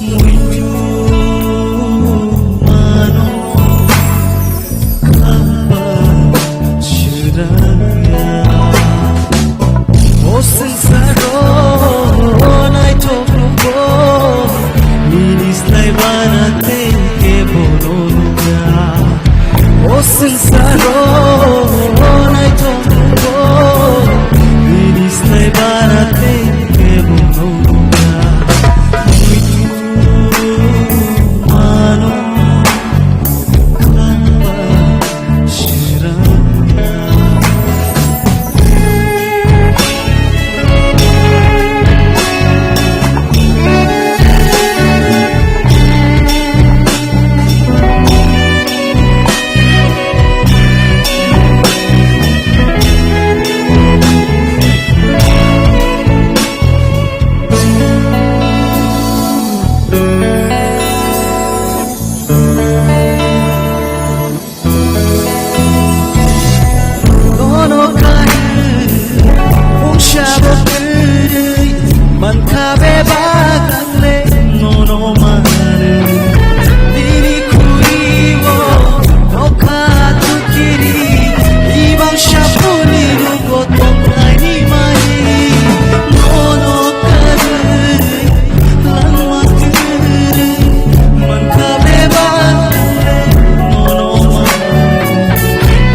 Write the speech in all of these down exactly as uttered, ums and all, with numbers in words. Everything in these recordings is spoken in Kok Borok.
O swngcharo naithok nukgo, nini slai bana tei kebo no nukya. O swngcharo naithok nukgo, nini slai bana tei kebo no nukya. Muitu mano. Nono kari mungsa bwtwi mankha bebak ang le nono mare. Nini khuriwo nokha tukiri ibang sapuni rugo tonglaini mari. Nono kari langma kwrwi mankha bebak nono ma.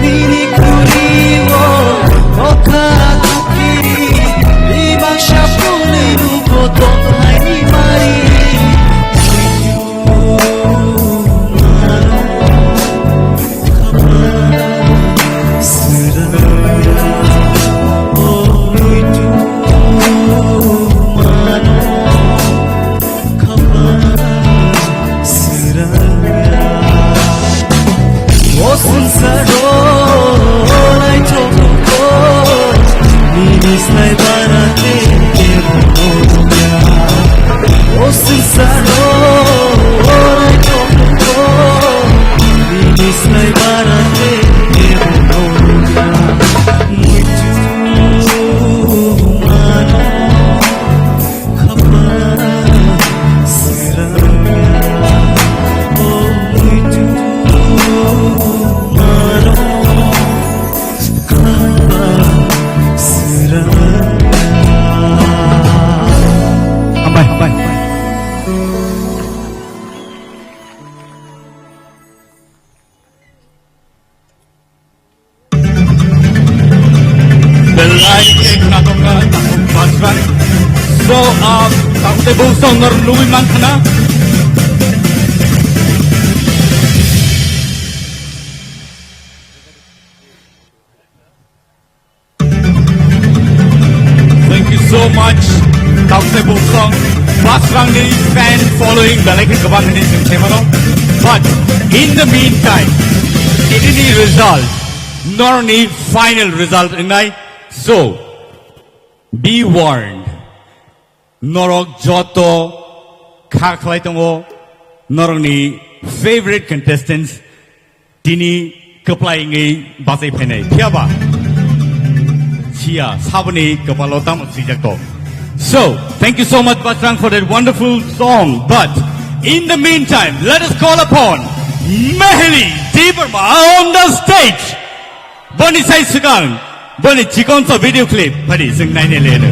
Nini khuriwo nokha tukiri ibang sapuni rugo tonglaini mari. Hambai, hambai. Belai khe khnathokna takhuk bajra. So, ah, takte bo song nor nugwi mankhana. Thank you so much. Taksai Bosong, Basrangni fan following belai khe kwbang hinwi chwng sai mano. But in the meantime, tini ni result, norni final result wngnai. So, be warned. Norok joto kha khlai tongo, norokni favorite contestants tini kwplai wngwi bachai phainai. Phiya ba? Phiya, saboni kwpalo tamo swijak to. So, thank you so much, Basrang, for that wonderful song. But in the meantime, let us call upon Meheli Debbarma on the stage. Boni sai swkang, boni chikon sa video clip, phadi swng naine lele.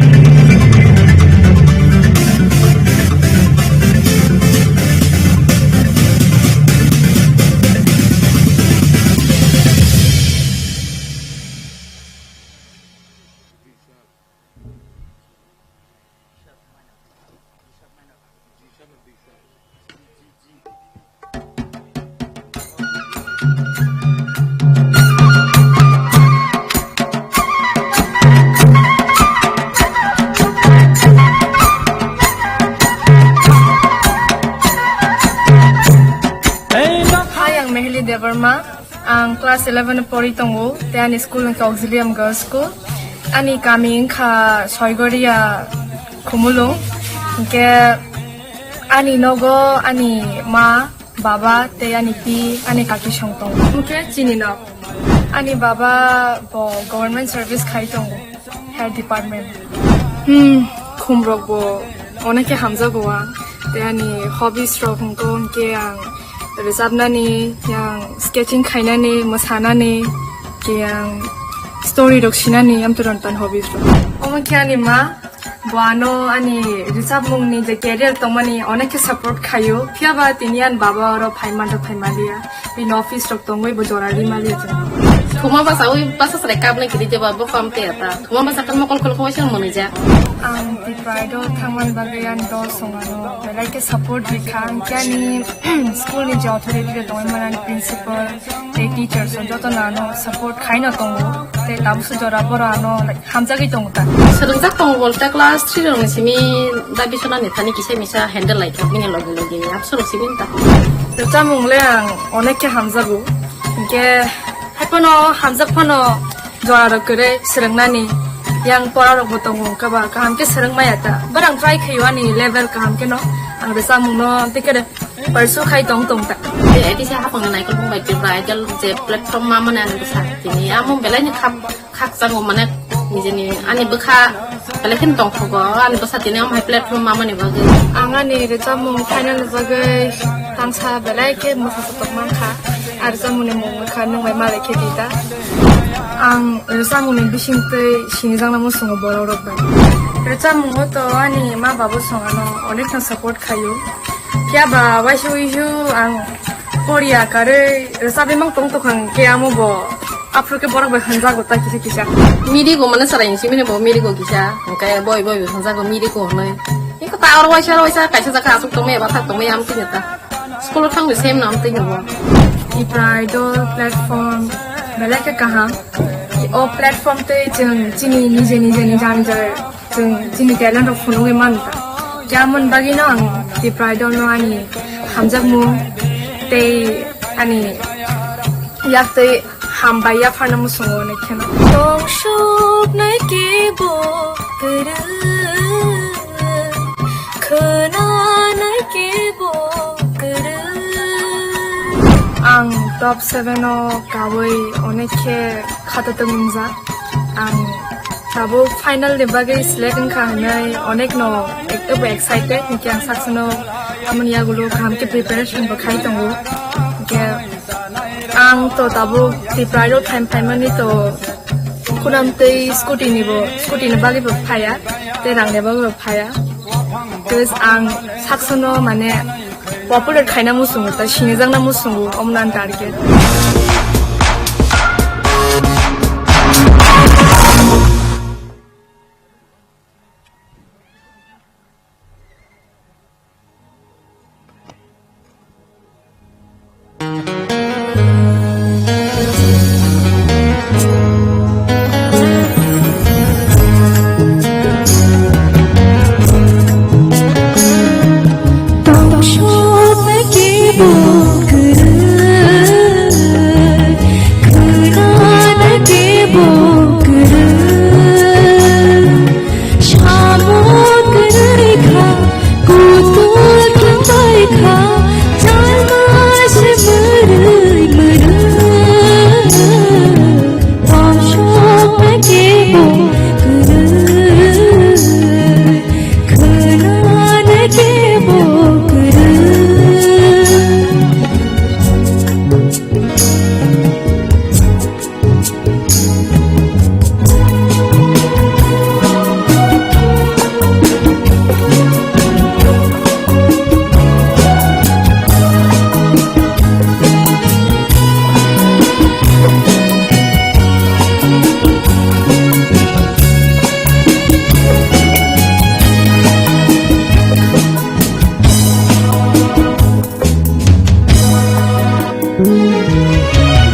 Hi, ang Meheli Debbarma. Ang class eleven o pori tongo, tei ani school wngkha Auxilium Girls School. Ani kami wngkha Soigoria Khumulwng. Hinkhe ani nogo ani ma, baba tei ani pi, ani kaki song tongo. Hinkhe chini nok. Ani baba bo government service khai tongo, health department. Hmm, khumrok bo onek khe hamjago ang. Tei ani hobbies rok hwnkhe, hwnkhe ang rwchapnani, yang sketching khainani, mwsanani, tei ang story rok sinani, amtwrwng tan hobbies rok. Omo khe ani ma, bo ano ani rwchapmungni je career tongmani onek khe support khaio, phiya ba tini ani baba oro phai manta phai maliya, bini office rok tongwi bo jora ri maliya chwng. Thuma basa ui basa srai kapnai kiri jeba bo kam te ta. Thuma basa kan mokol kol khawaisa mwnwi ja. Ang Tipra Idol thangmani bagwi ani dol songano belai khe support rikha, ang khe ani school ni je authority rok tongwi mani principal tei teachers rok joto no ano support khaino tongo. Tei tabukso jora borok ano, like, hamjagwi tongo ta. Swrwngjak tongo bolte class three rokni simi da bisona ni thani kisa misa handle lai thok bini logi logi absorok simi ta. Rwchapmung le ang onek khe hamjago. Hinkhe hai phano hamjak phano jora rok kwrwi swrwngnani yang pora rok bo tongo, wngkha ba kaham khe swrwng maya ta. Barang try khaio ani level kaham khe no ang rwchapmung no tei khe pursue khai tong tong ta. Tei A D C hapang naikol bung bai Tipra Idol je platform ma mane ang bwsa tini amo belai ni khak, khakchango mane nijini ani bwkha belai khe tongthogo ani bwsa tini amo hai platform ma mani bagwi. Ang ani rwchapmung final ni bagwi tangsa belai khe mwsa sotok mankha. Ar rwchapmungni mung wngkha Nwng Bai Malai Khe Di Ta. Ang rwchapmungni bisingtwi sinijakna muchungo borok rok bai. Rwchapmungo to ani ma babo song ano onek no support khaio. Phiya ba waisa uisu ang poriya karwi rwchapwi mang tong tongkha, hwnkhe amo bo aphuru khe borok bai hwnjago ta kisa kisa. Miri go mane chwrai simi ni bo miri go kisa, hwnkhe boi boi bo hwnjago miri go hwnwi. Iko ta oro waisa oro waisa kaisa jaka aswk tongmaya bathak tongmaya amtwi ta. School o thangwi sem no amtwi no bo. Tipra Idol platform belai khe kaham. O platform tei chwng chini nije nije ni jani jani chwng chini talent rok phunugwi mano ta. Khe amoni bagwi no ang Tipra Idol no ani hamjakmung tei ani yak tei hambai yapharna muchungo, onek kheno. Tong suknai kebo kwrwi, khwnanai kebo kwrwi. Ang top seven o kawi onek khe khatatung wngjak. Ang tabuk final ni bagwi select wngkha hwnwi onek no ek-, ebo excited, hinkhe ang saksono amoni yagulo kaham khe preparation bo khai tongo. Hinkhe ang to tabuk Tipra Idol phaim phaimani to khunam tei scooty ni bo, scooty ni bagwi bo phaiya, tei rang ni bagwi bo phaiya. Tei ang saksono mane popular khaina muchungo, ta sinijakna muchungo, omo no ani target. Samung kwrwi kha, kutul khe bai kha, chalma se mwrwi mwrwi. Bosong kebo kwrwi, khwnana kebo kwrwi.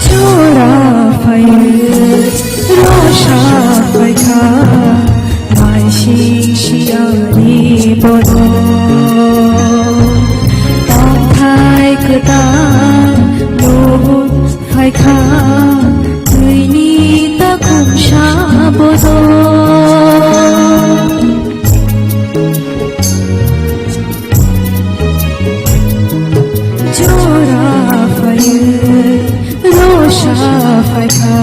Jora phai, rosa phai kha, mai sing siari bodo. Tongthai kwtal, nuhur phai kha, twini takhum sa bodo. Jora phaiwi rosa phaikha,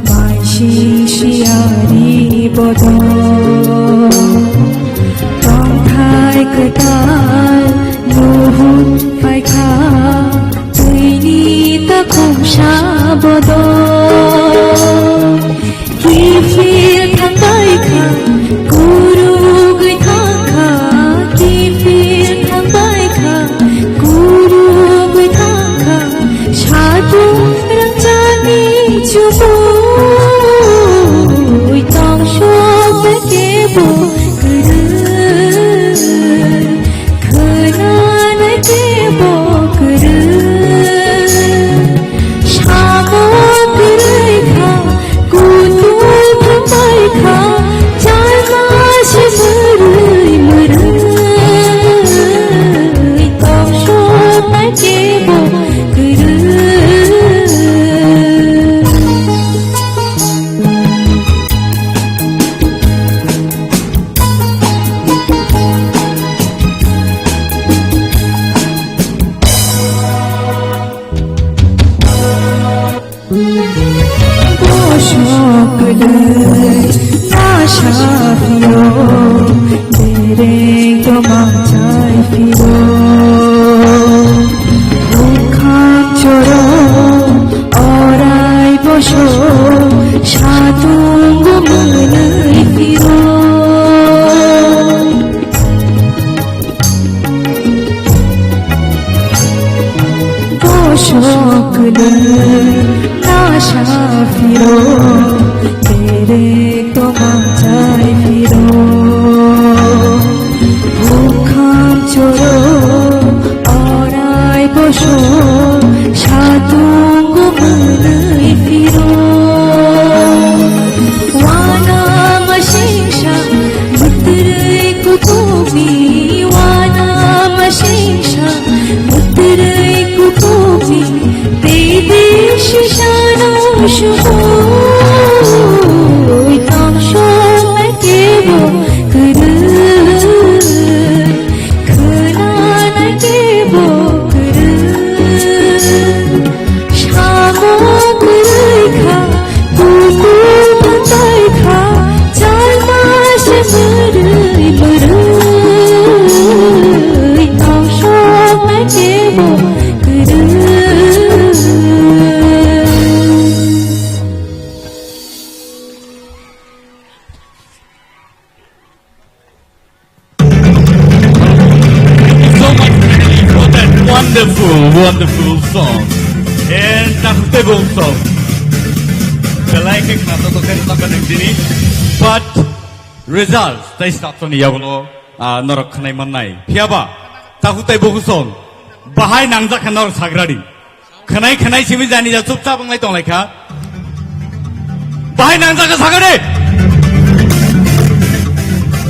mai sing siari bodo. Tongthai kwtal Kiphil thangbai kha, kurugwi thangkha, kiphil thangbai kha, kurugwi thangkha, satung rangchakni chumui tongsok kebo kwrwi. Khwnanai kebo kwrwi, samo kwrwi kha, kutung thangbai kha, chalma se mwrwi mwrwi, tongsoknai kebo kwrwi. Bosok kwlwi nasa phiro, dereng tomang chai phiro. Bukhang choro orai boso, satung gumwnwi phiro. Bosok kwlwi nasa phiro, derek tomang chai phiro. Bukhang choro orai boso, satung gumwnwi phiro. Wana masingsa, mutrwi kutubi, wana masingsa, mutrwi kutubi, baby shisano shubui, tongsoknai kebo kwrwi, khwnanai kebo kwrwi. Samo kwrwi kha, kutung thangbai kha, chalma se mwrwi mwrwi, tongsoknai kebo kwrwi. So much for that wonderful, wonderful song. And takhuk tei bo song. Belai khe khna to khe ta khe nang tini. But result tei start ni yagulo, ah, norok khnai mannai. Phiya ba takhuk tei bo song. Bahai nangjak khe norok sagradi. Khwnai khwnai simi jani ja chupchap wnglai tong lai kha. Bahai nangjak kha sakha de.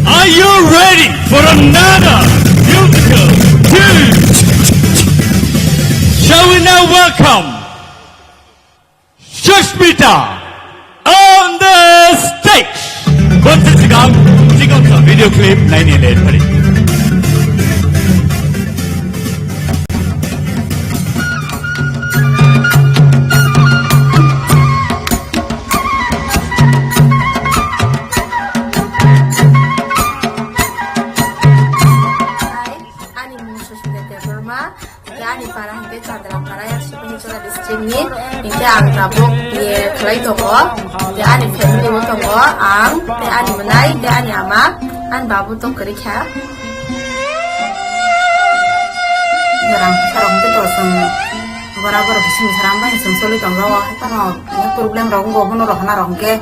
Are you ready for another musical tune? Shall we now welcome Sushmita on the stage. Bonsi sikang, sikang sa video clip naini le thari. Ani mung Sushmita Debbarma. Tei ani para hwnkhe Chandra para, Yakshipanchara district ni. Hwnkhe ang tabuk ye khlai tongo. Tei ani family bo tongo, ang tei ani mwnai tei ani ama, ani babu to kwrwi kha. Rang kwcharo hwnkhe to chwng bora bora bising saram bai chwng choli tongo. Haitano problem rok wngkha, bono rohorna rok hwnkhe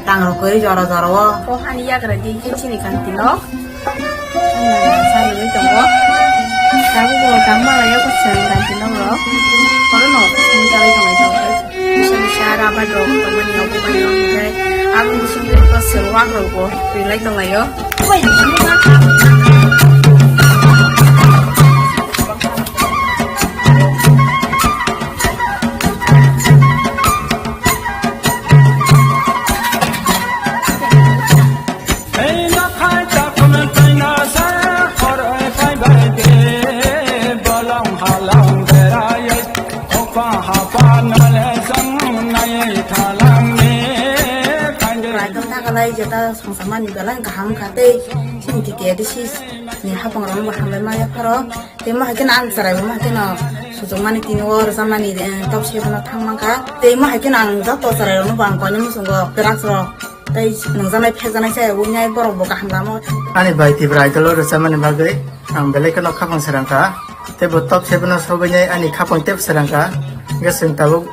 rang rok kwrwi jora jora o. O ani yagra di khe chini kanti no. Sa nungwi tongo. Tabuk bo tangma lai yago chwng kanti no rok. Oro no sini jalai tongo ito. Bisa bisa raba rok tongmani obo bai no hwnkhe. Aboni bisingtwi to chwng wak rok bo rilai tonglaio. Kaitor takalai jeta songsamani belai kaham kha tei chini T T A D C ni haphangrokno bo hambai ma yapharo. Tei ma hai kheno ang chwrairokno hai kheno Sujukmani tini o rwchapmani, eh, top seven o thang mankha. Tei imo hai kheno ang joto chwrairokno bo ang koinwi muchungo, drugs rok tei nungjaknai phekjaknai se wngya borok bo kaham lama o. Ani bai Tipra Idol o rwchapmani bagwi ang belai kheno khapang srang kha. Tei bo top seven o sobainai ani khapang tep srang kha. Hwnkhe chwng tabuk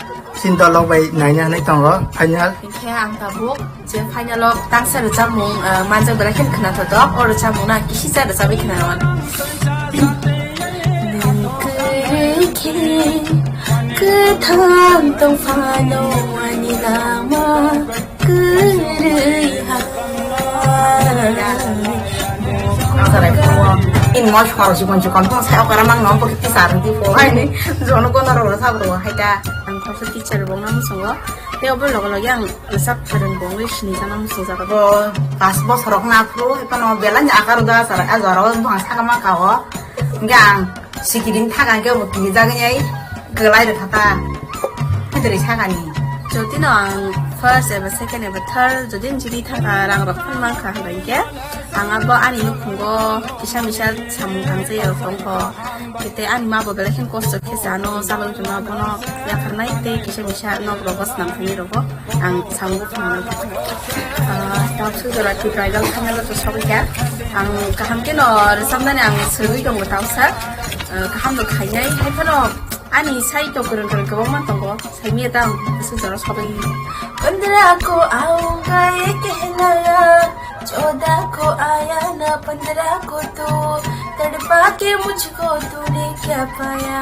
chini dolok bai naina hinwi tongo final. Hinkhe ang tabuk je final o tangsa rwchapmung, ah, manjak belai kheno khwnathok, o rwchapmung no ang kisisa rwchapwi khwnarwano. Nwng kwrwi khe kwthang tong phano ani lama kwrwi ha. Ini mo soro jibon jibon tong sai okara mang no bokhe tisar di po hai ni jono kono ro sab ro hai ta. Ang khoroksa teacher bo nang songo. Tei obo logo logi ang rwchap pharang bo wngwi sini jana muchung jago. Bo pas bosor rok na phuru, ekheno belai ni akar uda sara, a jora o bwsang saka ma kao. Hingke ang sikiding thaga hingke bo tini jagani ai kwlai rwkha ta. Hwdwrwi sakani. Jodi no ang first eba second eba third jodi jini thaga rang rok phano mankha hwnkhe ang abo ani nukhungo kisa misa samung tangchai rok tongkho. Kete ani ma bo belai khe kosto khe se ano chalok rwma bono yapharnai tei kisa misa nok rogo swnam thani rogo ang samung thangna. Ah, tawsuk jora Tipra Idol final o to sogwi kha. Ang kaham khe no rwchapnani ang swrwngwi tongo tawsa. Ah, kaham no khainai hai phano ani sai to kwrwng kwrwng kwbangma tongo. Saimia ta ang tawsuk jora sogwi. Pandra ko aunga ye kehlaya, chauda ko aya na pandra ko tu, tadpa ke mujhko tune kya paya.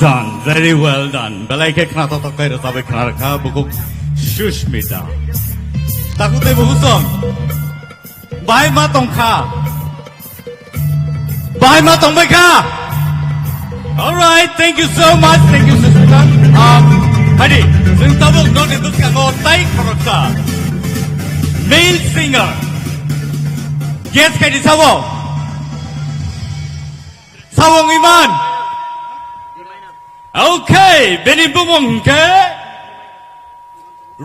Done, very well done. Belai khe khna tok tok khe rwchapwi khna rwkha bukhuk Sushmita. Takhuk tei bukhuk song. Bahai ma tongkha. Bahai ma tongbai kha. All right, thank you so much. Thank you, Sushmita. Um, hadi, chwng tabuk nokni bwskango tai khoroksa male singer. Guess khaidi sabo? Sabo wngwi man? Okay, bini bumung hwnkhe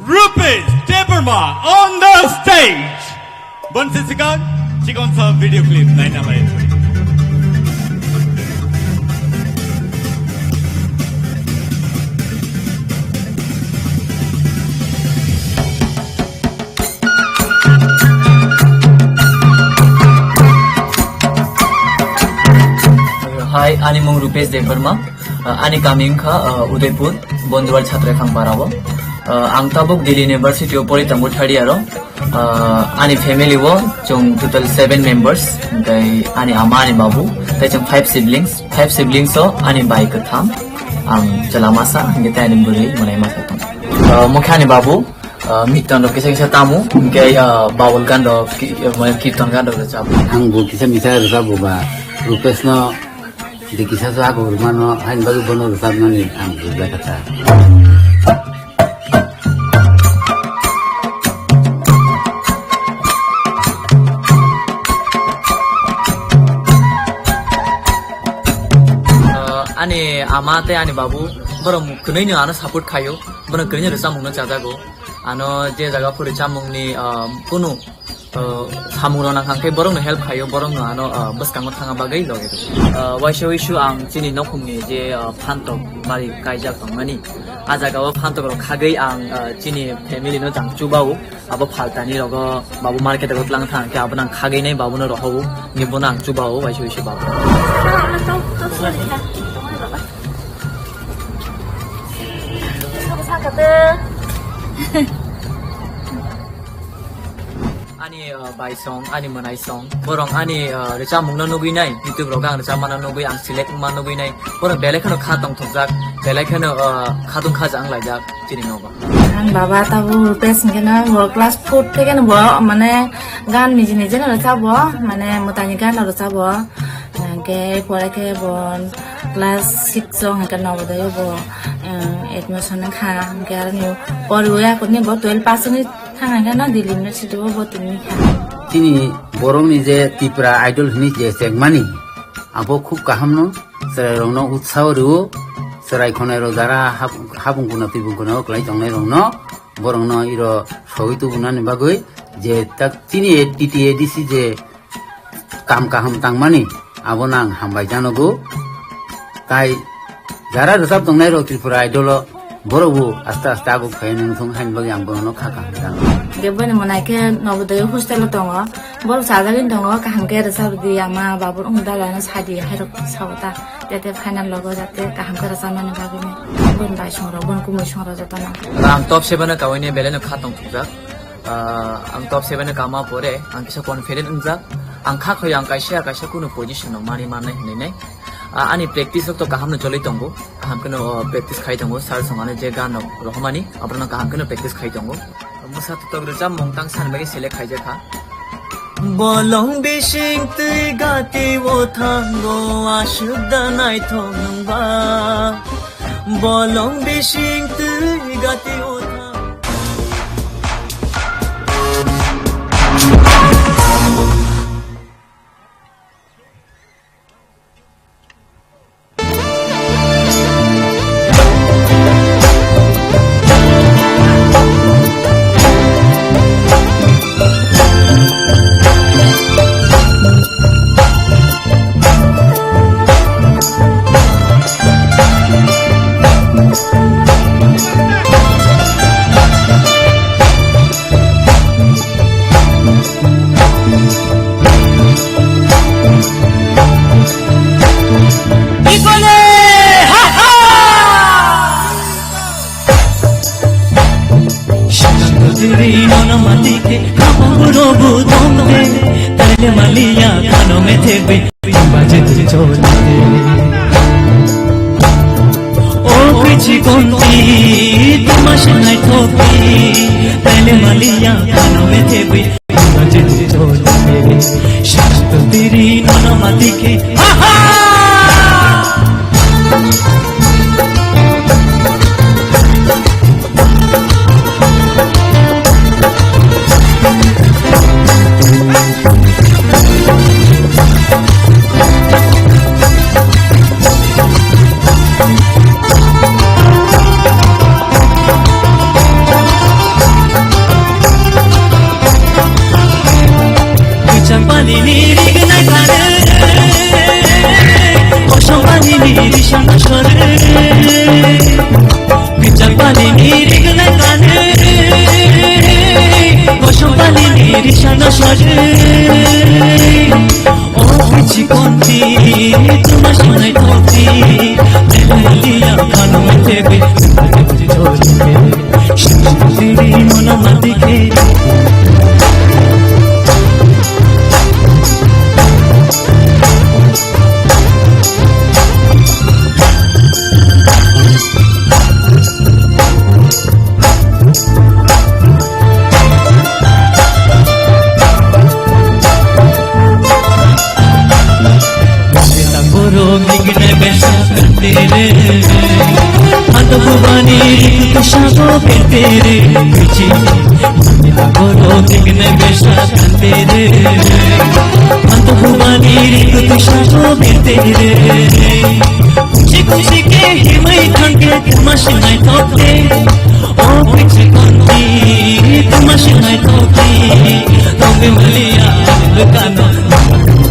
Rupesh Debbarma on the stage. Bonsi sikang, chikon sa video clip naina lai. Hi, ani mung Rupesh Debbarma. Uh, ani kami wngkha, uh, Udaipur, Bondiwal Chhatraiphang Parao. Uh, ang tabuk Delhi University o pori tongo third year o. Uh, ani family o chwng total seven members, tei ani ama, ani babu, tei chwng five siblings. Five siblings o ani bai kwtham, ang chwla masa, hingke tei ani bwrwi mwnai masa tong. Uh, mokhe ani babu, uh, mikton rok kisa kisa tamo, hingke, uh, baul gan rok, ki-, uh, mane kirton gan rok rwchap. Ang bo kisa misa rwchap bo ba, Rupesh no de kisa so ako rwmano, hain bagwi bono rwchapmani ang rwjak kha. Uh, ani ama tei ani babu, borok kwnwi no ano support khaio, borok kwnwi no rwchapmung no chajago. Ano je jaga phuri chamungni, ah, kunu, ah, samung rok nang kha khe borok no help khaio, borok no ano, ah, bwskango thangna bagwi logi rw. Ah, waisa wisu ang chini nokhumni je, ah, phantok bari kaijak tongmani, ah jaga o phantok rok khagwi ang, ah, chini family no jang chubao, abo phaltani rogo babu market rogo tlang thang khe abo nang khagwi nai babu no rohao, ngi bono ang chubao waisa wisu babu. Ani, uh, bai song, ani mwnai song, borok ani, uh, rwchapmung no nugwi nai, YouTube rogo ang rwchapma no nugwi, ang select wngma nugwi nai, borok belai kheno kha tongthokjak, belai kheno, uh, khatung khaja wnglaijak chini nogo. Ang baba tabuk Rupesh hingke no bo class four theke no bo mane gan niji niji no rwchap bo, mane mwtaini gan no rwchap bo, hingke pore khe bo class six o hingke Navodaya o bo, um, admission wngkha, hingke aro ni poriwi akurni bo twelve pass wngwi thang hingke no Delhi University o bo tongwi kha. Chini borokni je Tripura Idol hwnwi je chengmani, abo khub kaham no, chwrairokno utsaho rwo, chwrai khwnairok jara hap-, hapung kuna tibung kuna o kwlai tongnairokno, borokno iro sogwi tubunani bagwi je tak chini T T A D C je kam kaham tangmani, abono ang hambai janogo. Tai jara rwchap tongnai rok Tripura Idol o, borok bo aste aste aguk phai nung thung haini bagwi ang bono kha kaham janogo. Hingke boni mwnai khe Navodaya hostel o tongo, borok chajagwi tongo, kaham khe rwchap di ama babu wng dalai no sadi hai rok sao ta, tete final logo jate kaham khe rwchapmani bagwi ni boni bai song rok, boni kumui song rok jotono. Ang top seven o kaui ni belai no kha tong thukjak. Ah, ang top seven o kama pore, ang kisa confident wngjak. Ang kha khoi ang kaisa, kaisa kunu position no mani mannai hinwi nai. Ah, ani practice rok to kaham no choli tongo. Kaham khe no, oh, practice khai tongo. Sir song ano je gan no rohormani, abono kaham khe no practice khai tongo. Bwsa tok rwchapmung tang san bagwi select khaijak kha. Bolong bising twi gati o thango aswk da naithok nungba. Bolong bising twi gati o thango. Chikonti, tuma shanai thopi, tale maliya, kano me thebi, majin chole, shastri nono matike, ha ha! Bichang pani ni rig nai kare, kosong pani ni risang sore. Bichang pani ni rig nai kare, kosong pani ni risang sore. O pichi konti, tuma sonai thokti, tele maliya kano me thebi, tuma jeti chole, shastri mono matike. Borok ni gwnai besa kantere, anto bubani riku tusa bo kantere, bichi. Borok ni gwnai besa kantere, anto bubani riku tusa bo kantere. Kuchi kuchi ke himai thangke tuma sinai tokte. O pichi konti, tuma sinai thokti, tongwi maliya, lukano,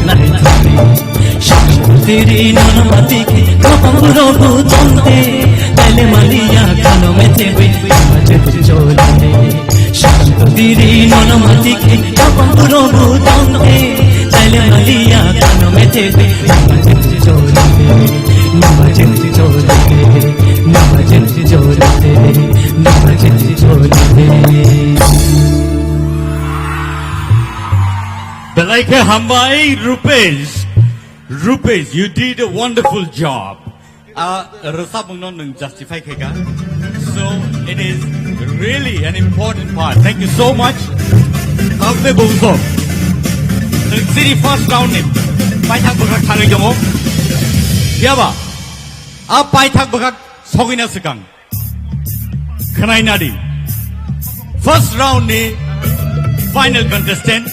nai thokti. Shastri nono matike, kopang rogo tongte, tele maliya, kano me thebi, tuma jeti chole. Shastri nono matike, kopang rogo tongte, tele maliya, kano me thebi, tuma jeti chole, tuma jeti chole, tuma jeti Belai khe hambai, Rupesh. Rupesh, you did a wonderful job. Ah, rwchapmungno nwng justify khaika. So, it is really an important part. Thank you so much. Tamte bungso. Nwng chini first round ni paithak bwkhak thangwi tongo. Phiyaba, a paithak bwkhak sogwina swkang. Khwnai nadi. First round ni final contestant.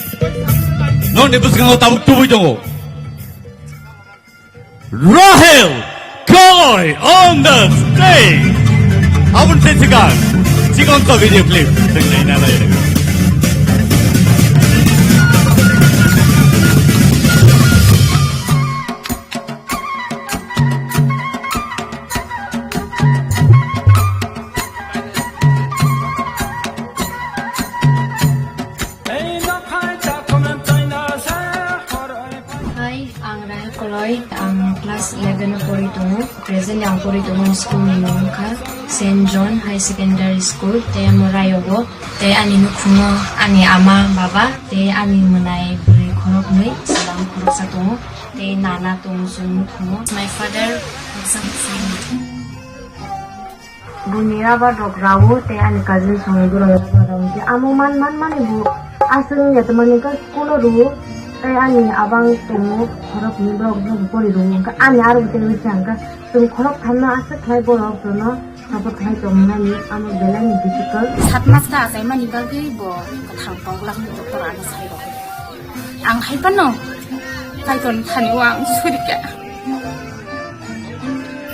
Nokni bwskango tabuk tubui tongo. Rahel Koi on the stage. Abun se sigar. Chikon to video clip. Tengnaina lai. Hai, ang Rahel Koloi, ang class eleven o pori tongo. Present ang pori tongo school ni mung kha Saint John High Secondary School, tei amo Rayogo, tei ani nukhungo ani ama, baba, tei ani mwnai bwrwi khoroknwi, chwla khoroksa tongo, tei nana tongo chwng nukhungo. My father, Hoksa Hoksa. Buini rubber rok rawo tei ani cousin songni borok rubber rok hwnkhe amo man man mani bo aswk wngya tongmani hwnkhe school o rwo tei ani abang tongo khorok hwnwi borok no pori rwo hwnkhe ani aro bo tei wngkha hwnkhe chwng khorok thamno aswk khlai borok jono support khlai tongmani amo belai ni difficult. Sat mas ta achaimani bagwi bo kwthang tongglak ni doktor ano sai rok. Ang hai phano Python thani o ang suri kha.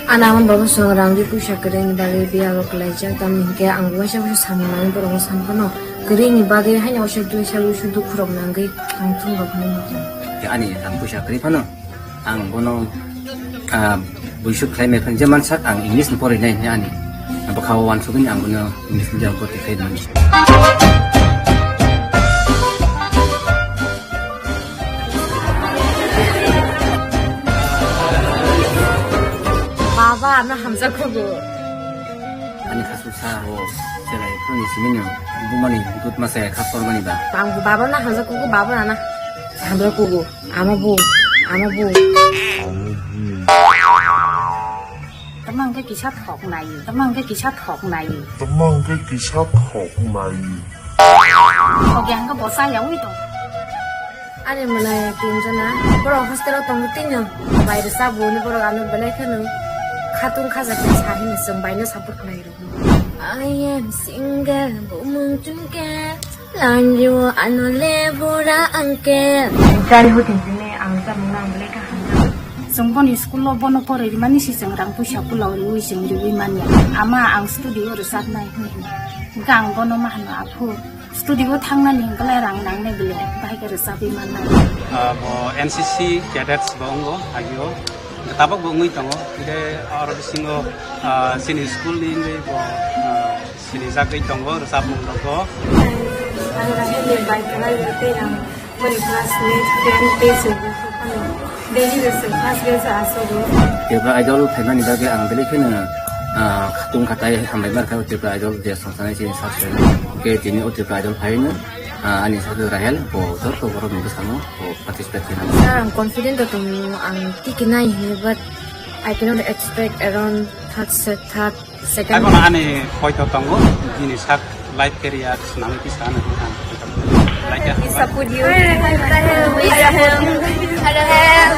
Ana ang baba song rang ri puisa kwrwini bagwi biya o kwlaijak, tamni hinkhe ang waisa waisa samung nangwi borokno san phano kwrwini bagwi haino waisa duisa waisa dukhu rok nangwi ang thung rok hinwi muchung. Ani rang puisa kwrwi phano ang bono, ah, buisuk khlai mai phano je mansak ang English ni porwi nai hinwi ani bwkha o wansugwi ang bono English medium porti khlai mani. Baba, ano hamjakgo. Ani khasuk sa o, selai phone ni simi no, bumani good masa khas kormani ba. Bang baba na hamjakgo, baba na hamjakgo. Ama bu, ama bu. Tama hwnkhe kisa thok nai. Tama hwnkhe kisa thok nai. Tama hwnkhe kisa thok nai. Oge hwnkhe bo chayawi tong. Ani mwnai tinjana. Borok hostel o tongo tino. Bai rwchapbo hwnwi borok ano belai kheno khatungkha ja khe sa hino chwng bai no support khlai rw. I am single, bumung chungke. Landio ano le bura angke. Childhood ni simi ang chamung nang belai kaham. Chwng boni school o bono poroi rimani si chwng rang puisa pulao riwi chwng riwi manya. Ama ang studio rwchapnai hwnwi hwnwi. Hwnkhe ang bono ma hwno, "Aphu, studio thangnani hwnkhe rang nangnai bile, bahai khe rwchapwi mannai." Ah, bo N C C cadets bo wngo agio. Tabok bo wngwi tongo. Hwnkhe oro bisingo, ah, chini school ni wngwi bo, ah, sinijagwi tongo rwchapmung rogo. Ang Rahel ni bai kwlai rw tei ang boni classmate, friend tei chwng wngkha phano daily rw chwng first bench o asogo. Tripura Idol phaimani bagwi ang belai kheno, ah, khatung khatai hambai markha o Tripura Idol je songsanai chini sak soi. Hwnkhe tini o Tripura Idol phaino, ah, ani sak Rahel bo joto borok ni bwskango bo participate khainai. Sir, ang confident o tongo, ang tiki nai hinwi, but I cannot expect around third set, third Second. Abo ani poito tongo, bini sak life career swnamwi kisa ano ang poito tongo. Like a We support you. We support you.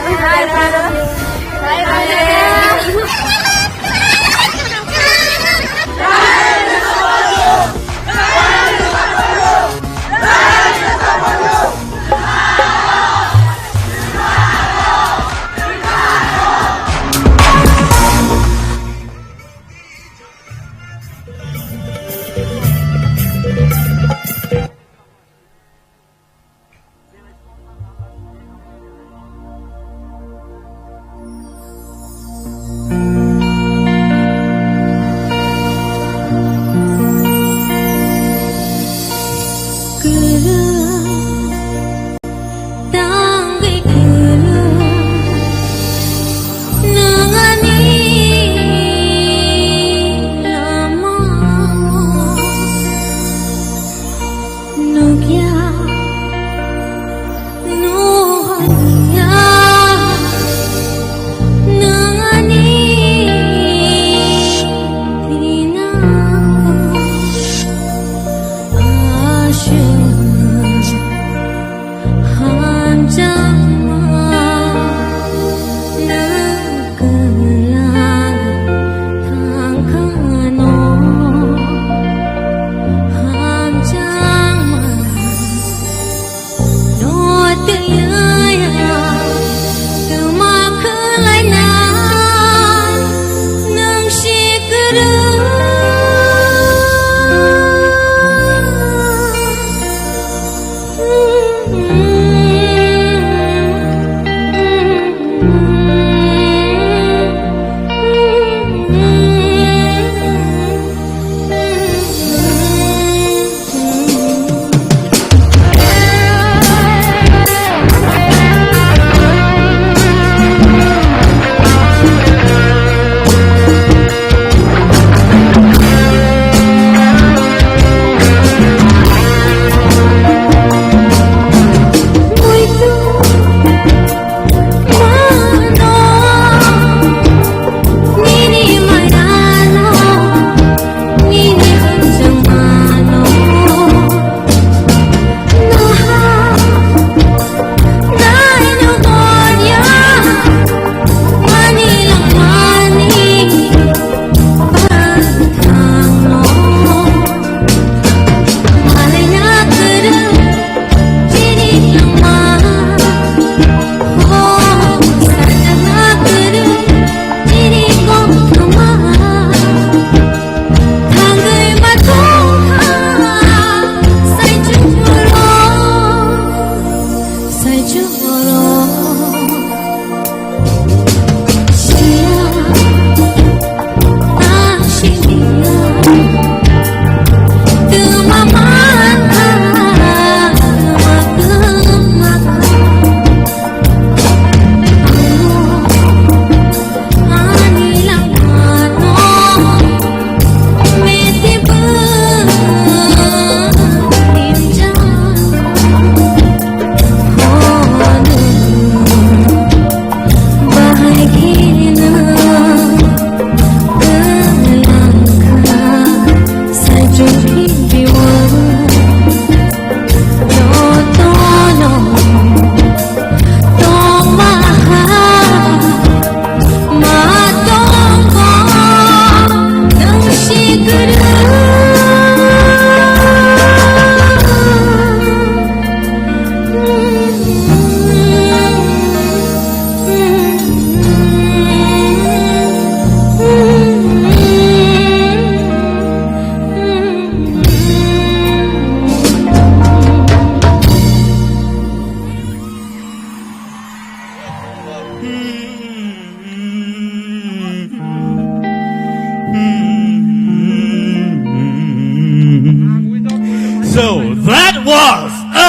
So that was a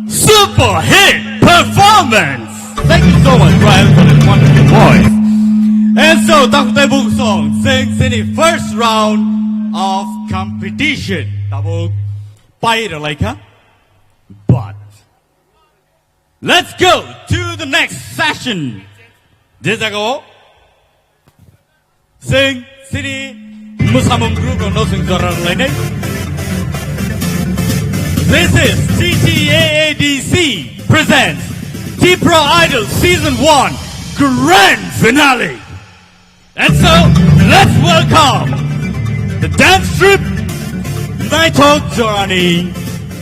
super hit performance. Thank you so much, Brian, for that wonderful voice. And so, Takutai Bung song, Sing Sini first round of competition. Tabuk pai ralaikha. But let's go to the next session. Je jagao Sing Sini Musamung group rokno sing jora rwlainai. This is T T A A D C presents Tipra Idol Season one Grand Finale. And so, let's welcome the dance troupe Naithok Jorani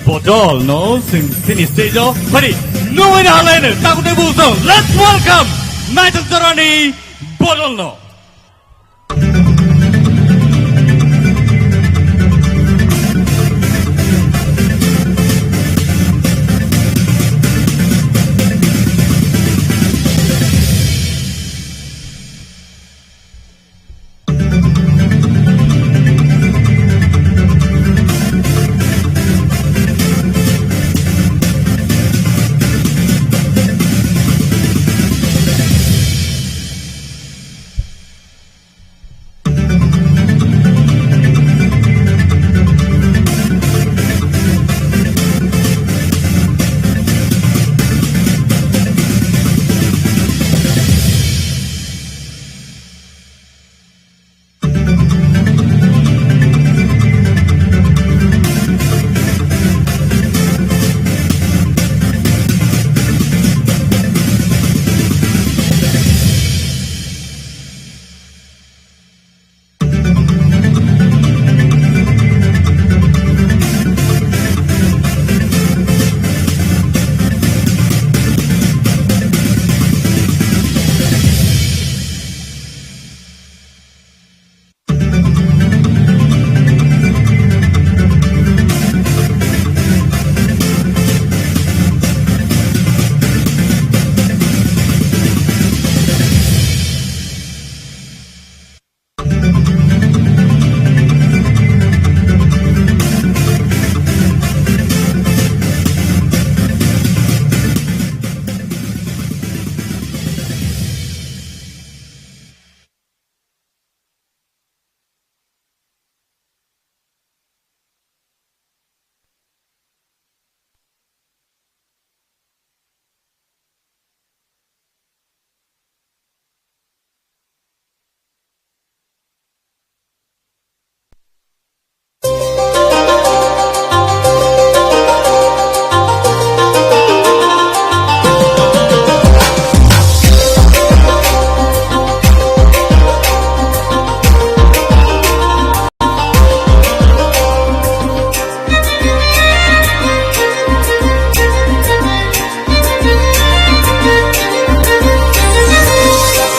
Bodol no sing Sini stage o. Pari, no way na halene, takute buso. Let's welcome Naithok Jorani Bodol no.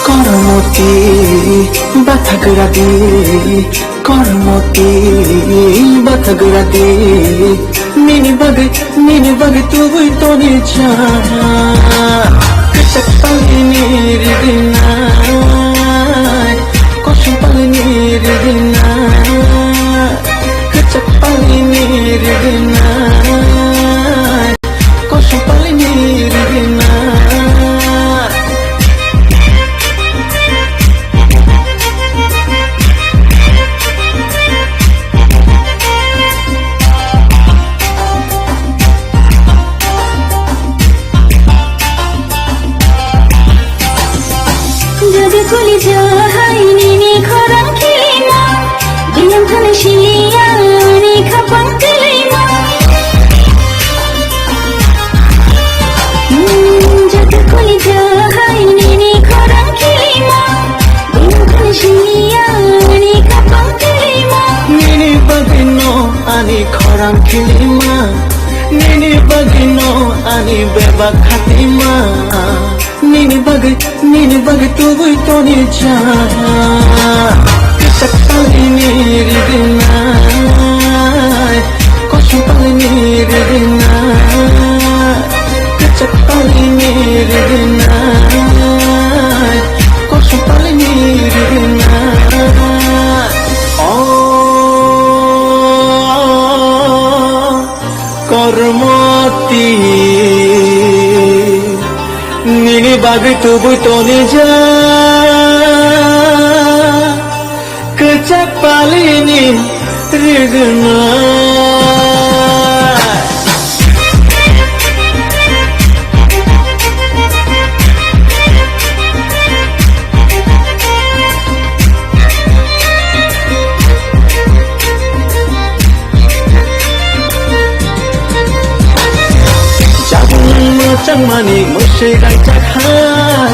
Kormoti bathagra di, kormoti bathagra di, nini bagwi, nini bagwi tubui toni cha. Kwchak palini ridinai, kosom palini ridinai, kwchak palini ridinai. Kosom palini ridina. Jadi kuli jahai nini khorang khilima. Biyang thani siya ani khapang khilima. Hmm, jata kuli jahai nini khorang khilima. Biyang thani siya ani khapang khilima. Nini bagino ani khorang khilima. Nini bagino ani bebak khatima. Nini bagwi, nini bagwi tubui toni cha. Kwchak palini ridinai, kosom palini ridinai. Kwchak palini ridinai, kosom palini ridinai. Oh. Ormoti, nini bagwi tubui toni ja, kwchak palini rigna. Chakmani mwswi rangchak hai,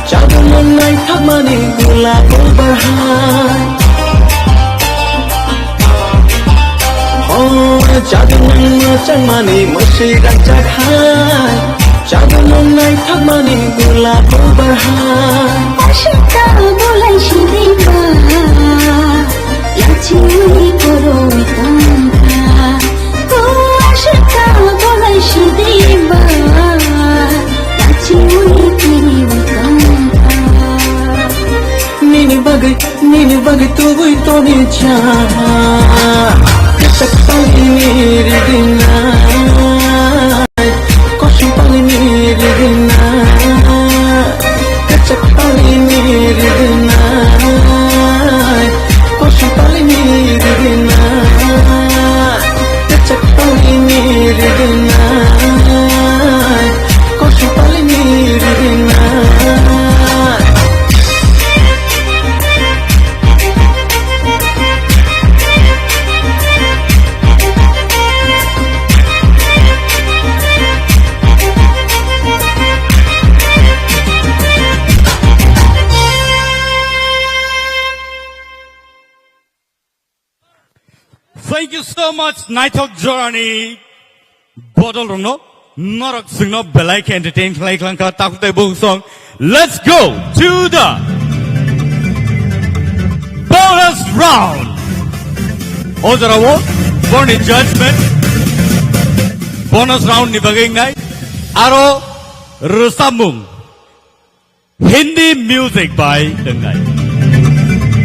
chakmung naithokmani gula bubar hai. Oh, chakmung changmani mwswi rangchak hai, chakmung naithokmani gula bubar hai. Ashita bolai shidima, yachi uni koroi tongkha. Oh, ashita bolai shidima, yachi uni koroi tongkha. Nini bagwi, nini bagwi tubui toni cha. Kasak palini rigina, kosong palini rigina. Kasak palini rigina, kosong palini rigina. Kasak palini rigina, kosong palini rigina. Thank you so much, naithok jorani bodol rokno, norok chwngno belai khe entertain khlai khlangkha takhuk tei bukhuk song. Let's go to the bonus round. O jorao borni judgment bonus round ni bagwi wngnai aro rwchapmung. Hindi music bai wngnai.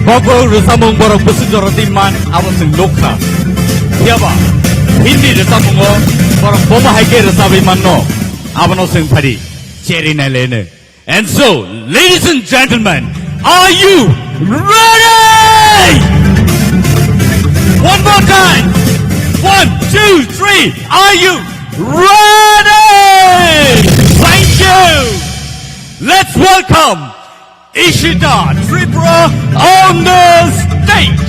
Kok borok rwchapmung borok bwswk jora twi man abo chwng nukha. Phiyaba Hindi rwchapmungo borok bobo hai khe rwchabwi manno abono chwng phari cheri nai leno. And so, ladies and gentlemen, are you ready? One more time. One, two, three. Are you ready? Thank you. Let's welcome Ishita Tripura on the stage.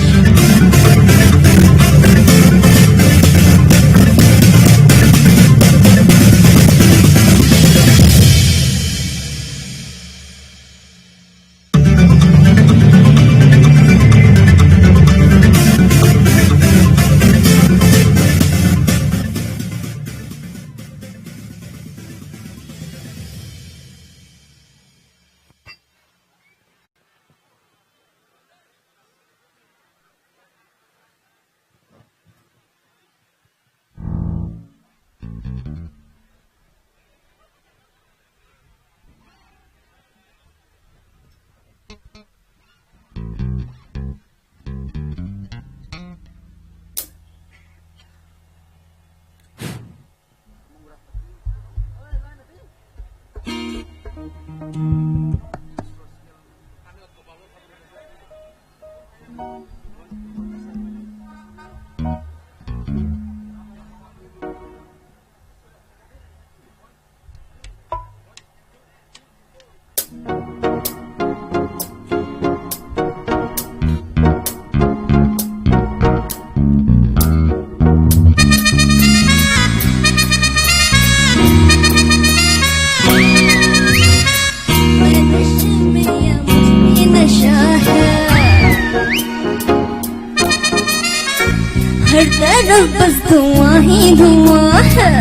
हर तरफ बस धुआं ही धुआं है।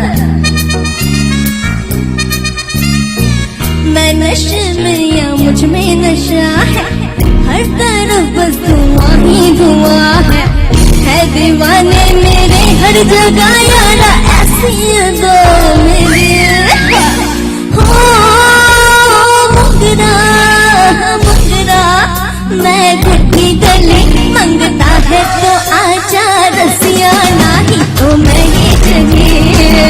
मैं नशे में या मुझ में नशा है, हर तरफ बस धुआं ही धुआं है। है दीवाने मेरे हर जगह यारा, ऐसी ये दो मेरी। हो मुगरा, मुगरा, मैं गुट्टी गली मंगता है तो आजा रसिया, नहीं तो मैं ये चली।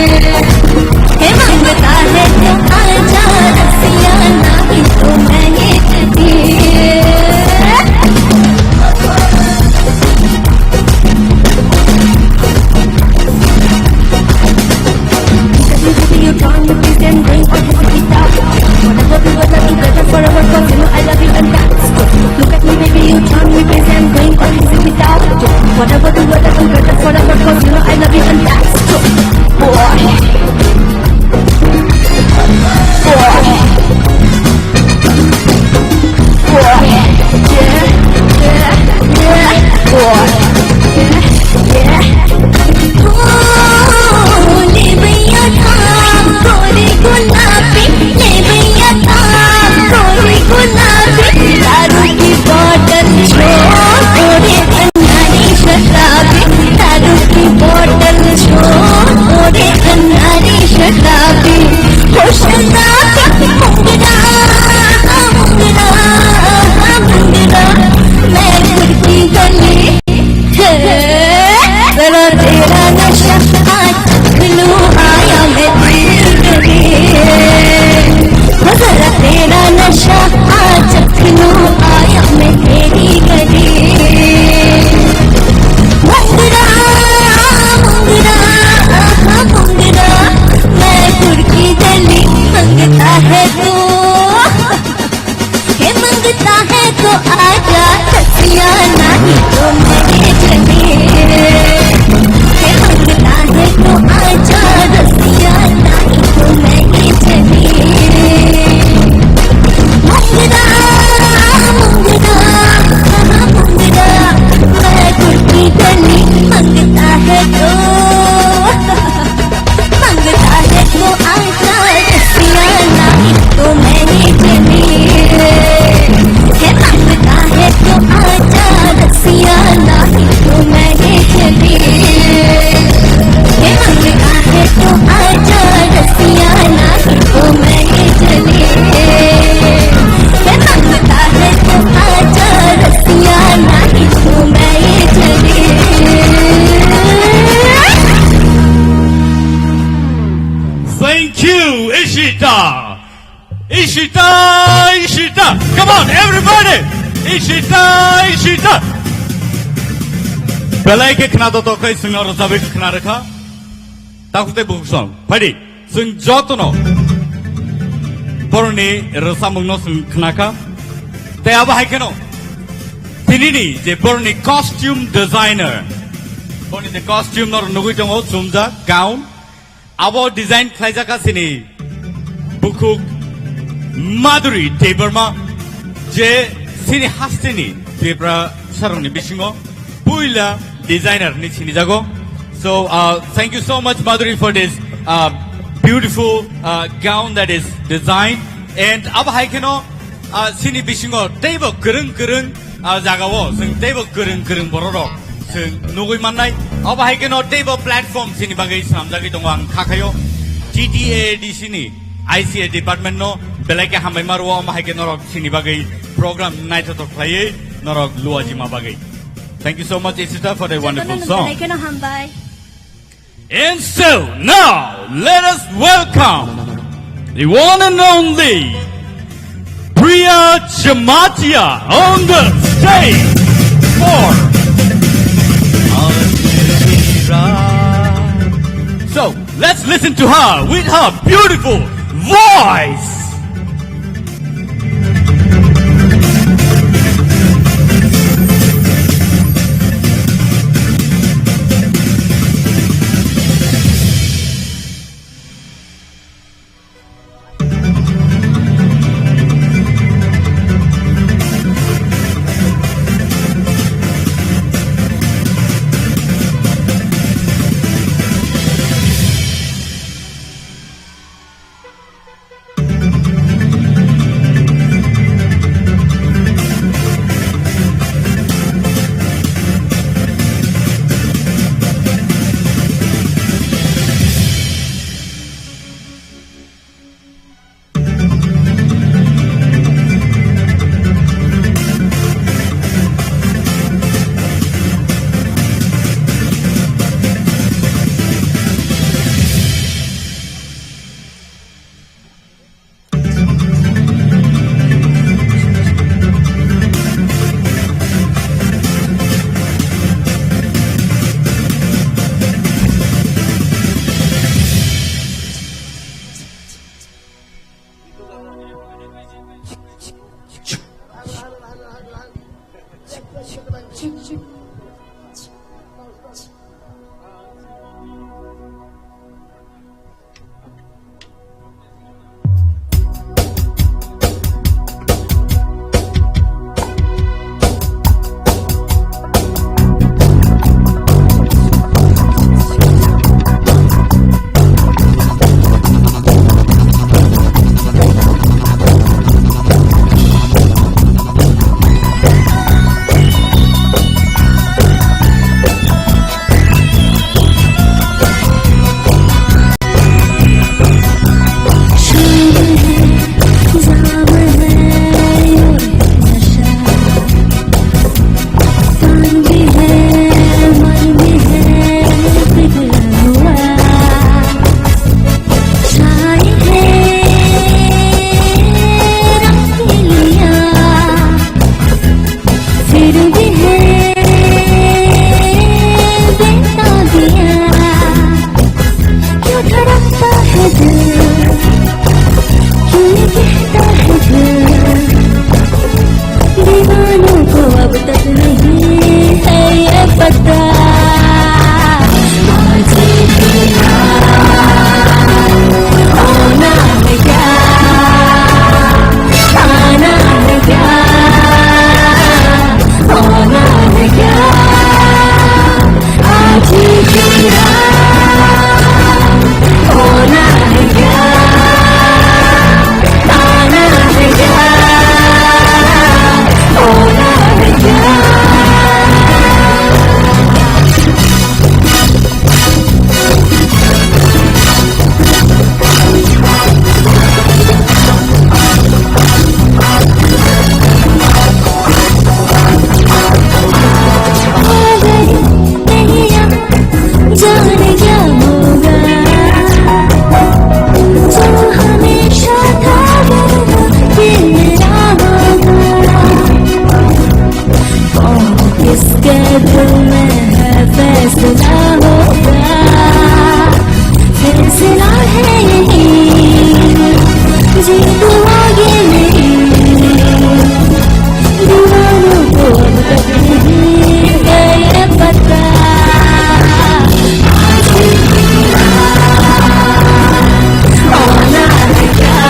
जरा तेरा नशा आज तक लो आया मैं तेरी गली। हो जरा तेरा नशा आज तक लो आया मैं तेरी गली। मुंगरा, मुंगरा, हाँ मुंगरा, मैं कुर्की गली मंगता है तू। ये मांगता है तो आजा, रसिया नहीं तो मैं ये चली। ये मांगता है तो आजा, रसिया नहीं तो मैं ये चली। मांगता, मांगता, हाँ मांगता, मैं कुर्ती गली मांगता है तो। मांगता है तो आजा रसिया, नहीं तो मैं ही चली। हे मांगता है तो आजा रसिया, नहीं तो मैं ही चली। हे मांगता है तो आजा रसिया, नहीं तो मैं ही चली। हे मांगता है तो आजा रसिया, नहीं तो मैं ही चली। Thank you, Ishita. Ishita, Ishita. Come on, everybody. Ishita, Ishita. Belai khe khna do tokhai singno rwchapwi khna rwkha. Takhuk tei bukhuk song. Phaidi, chwng jotono borokni rwchapmungno chwng khnakha. Tei abo hai kheno tinini je borokni costume designer. Borokni je costume no nugwi tongo, chumjak, gown. Abo design khlaijak kha chini bukhuk Madhuri Debbarma, je chini hasteni Tiprasarokni bisingo puila designer hinwi sinijago. So, uh, thank you so much, Madhuri, for this, uh, beautiful, uh, gown that is designed. And abo hai kheno, ah, chini bisingo teibo kwrwng kwrwng, ah, jagao chwng teibo kwrwng kwrwng bororok chwng nugwi mannai. Obo hai kheno teibo platform chini bagwi swnamjagwi tongo, ang kha khaio T T A A D C ni I C A department no belai khe hambai ma rwo, omo hai khe norok chini bagwi program naithothok khlaiwi norok luajima bagwi. Thank you so much, Ishita, for the wonderful song. Jotono nung belai kheno hambai. And so now, let us welcome the one and only Priya Jamatia on the stage for. So, let's listen to her with her beautiful voice. जाने क्या होगा, जो हमेशा था, वो फिर मेरा होगा। कौन किसके दिल में है, फैसला होगा। फैसला है यही, जीतूंगा ये नहीं। दीवानों को अब तक नहीं है ये पता। आज भी होना है क्या?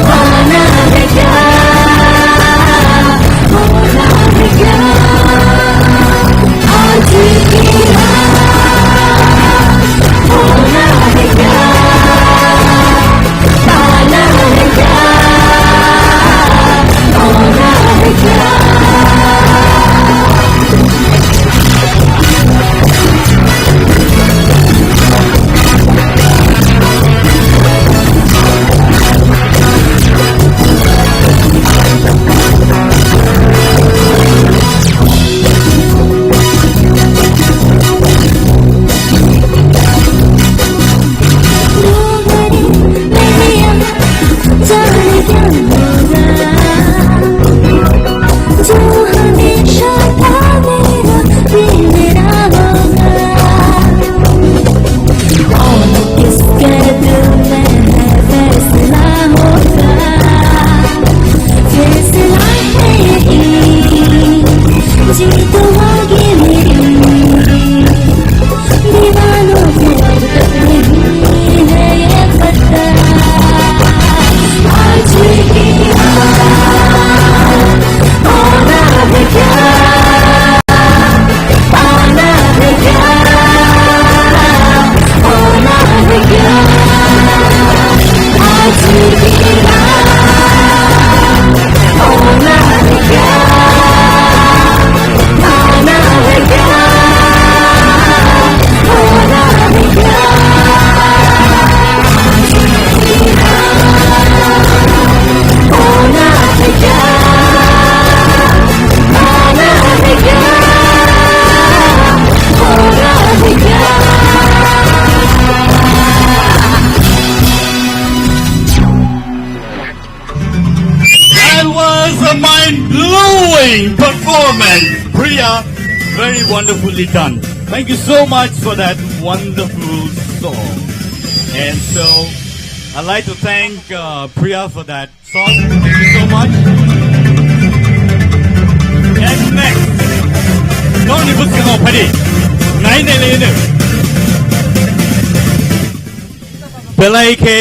होना है क्या? होना है क्या? आज भी होना है क्या? पाना है क्या? पाना है क्या? That was a mind-blowing performance, Priya. Very wonderfully done. Thank you so much for that wonderful song. And so, I'd like to thank uh, Priya for that song. Thank you so much. And next, nokni bwskango phadi. Nai nai lai no. Belai khe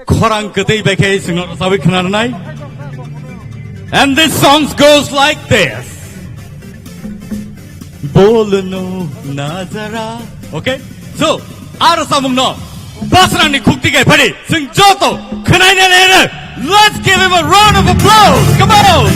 khorang kwtwi bai khe chwngno rwchabwi khwnarwnai. And this song goes like this. Bolno nazara. Okay? So, aro samungno basrangni khukti kai phadi. Chwng joto khwnai nai nai. Let's give him a round of applause. Come on.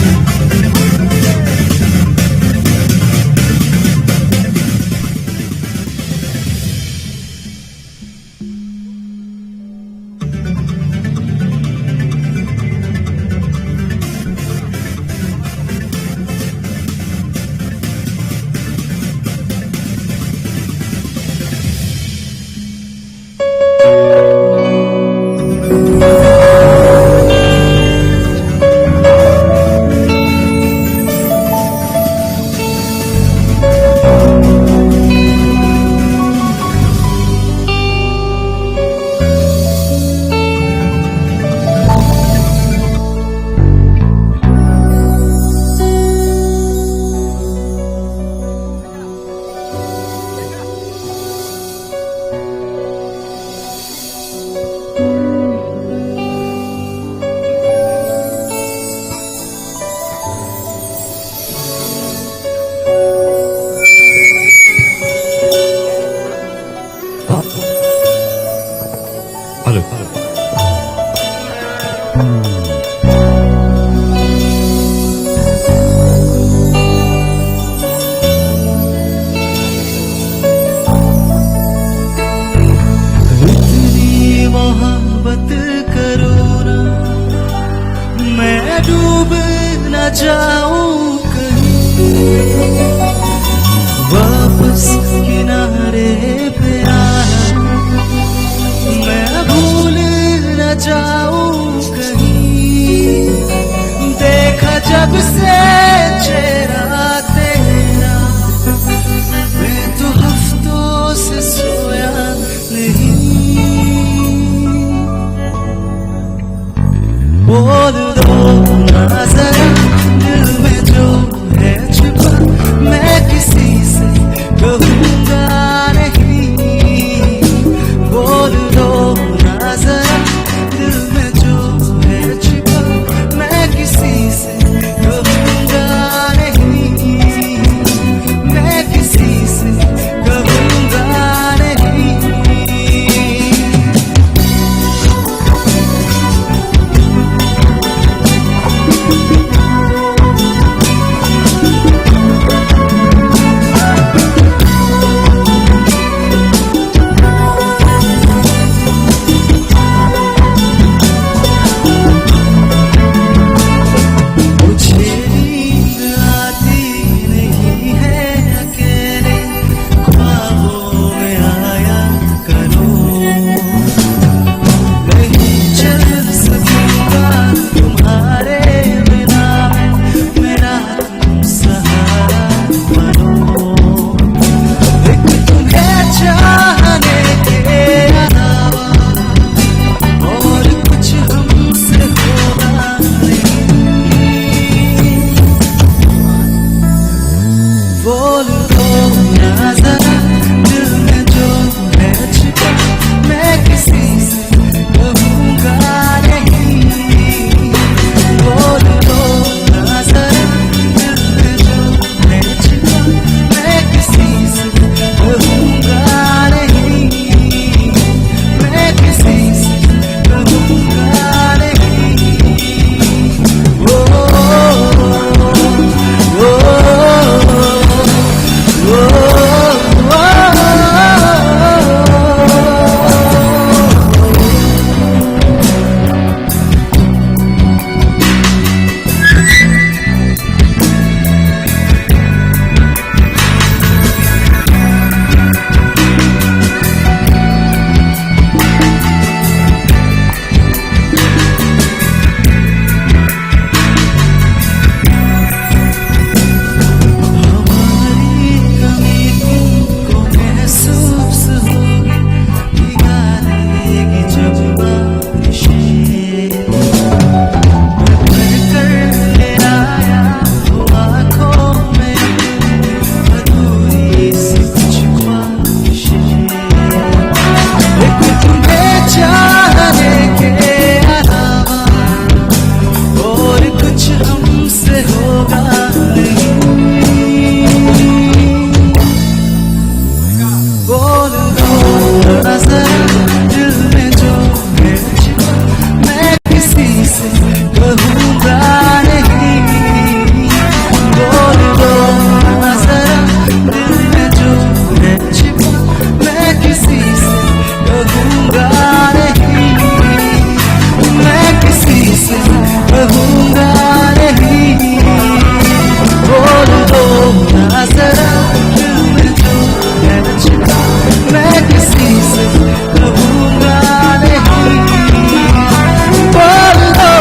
जाऊं कहीं, देखा जब से चेहरा तेरा, मैं तो हफ्तों से सोया नहीं। बोल दो ना जरा, दिल में जो है छुपा, मैं किसी से कहूँगा नहीं। बोल दो ना जरा, दिल में जो है छुपा, मैं किसी से कहूँगा नहीं, मैं किसी से कहूँगा नहीं। मुझे नींद आती नहीं है अकेले, ख्वाबों में आया करो। नहीं चल सकूंगा तुम्हारे बिना मैं, मेरा सहारा बनो। एक तुम्हें चाहने के अलावा और कुछ हमसे होगा नहीं। बोल दो ना जरा, दिल में जो है छिपा, मैं किसी से कहूँगा नहीं। बोल दो ना जरा, दिल में जो है छिपा, मैं किसी से कहूँगा नहीं, मैं किसी से कहूँगा नहीं। ओ, ओ, ओ, ओ, ओ। हमारी कमी तुमको महसूस होगी, भिगा देगी जब बारिशें। मैं भर कर ले आया हूँ आँखों में अधूरी सी कुछ ख्वाहिशें। एक तुम्हें चाहने के अलावा और कुछ हमसे होगा नहीं। बोल दो ना जरा, दिल में जो है छिपा, मैं किसी से कहूँगा नहीं। बोल दो ना जरा, दिल में जो है छिपा, मैं किसी से कहूँगा नहीं, मैं किसी से कहूँगा नहीं। बोल दो ना जरा, दिल में जो है छिपा, मैं किसी से कहूँगा नहीं। बोल दो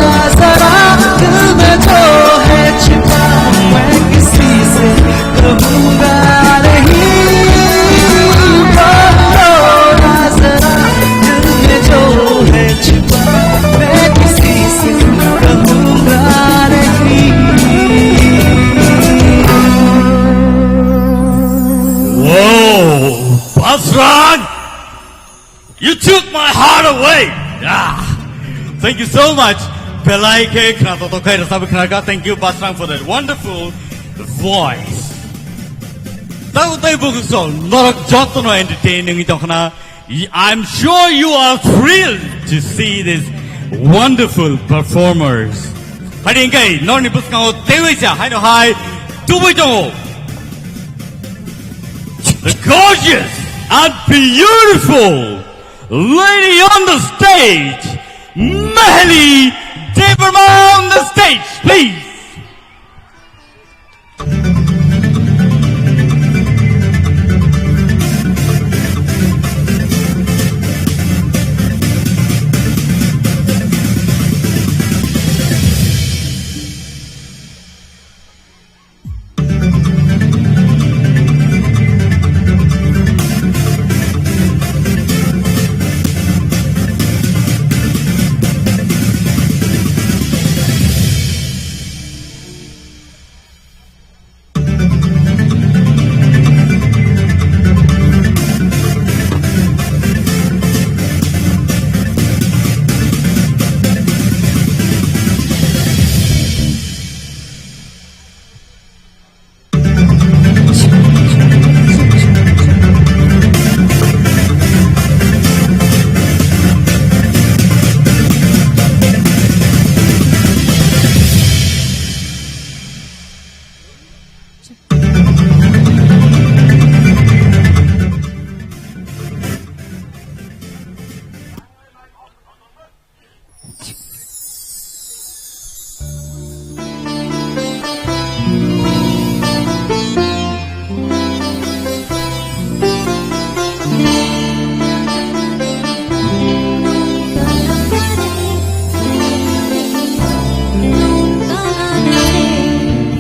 ना जरा, दिल में जो है छिपा, मैं किसी से कहूँगा नहीं। बोलो ना जरा, दिल में जो है छिपा, मैं किसी से कहूँगा नहीं। Whoa, Basrang! You took my heart away. Ah, thank you so much. Belai khe khna to to khai rasa khna ka. Thank you, Basrang, for that wonderful voice. Tau tai buku so norok joto no entertaining tong khna. I'm sure you are thrilled to see these wonderful performers. Hari engkai norni bwskango tewi cha haino hai tubui tongo. The gorgeous and beautiful lady on the stage, Mahali Debbarma on the stage, please.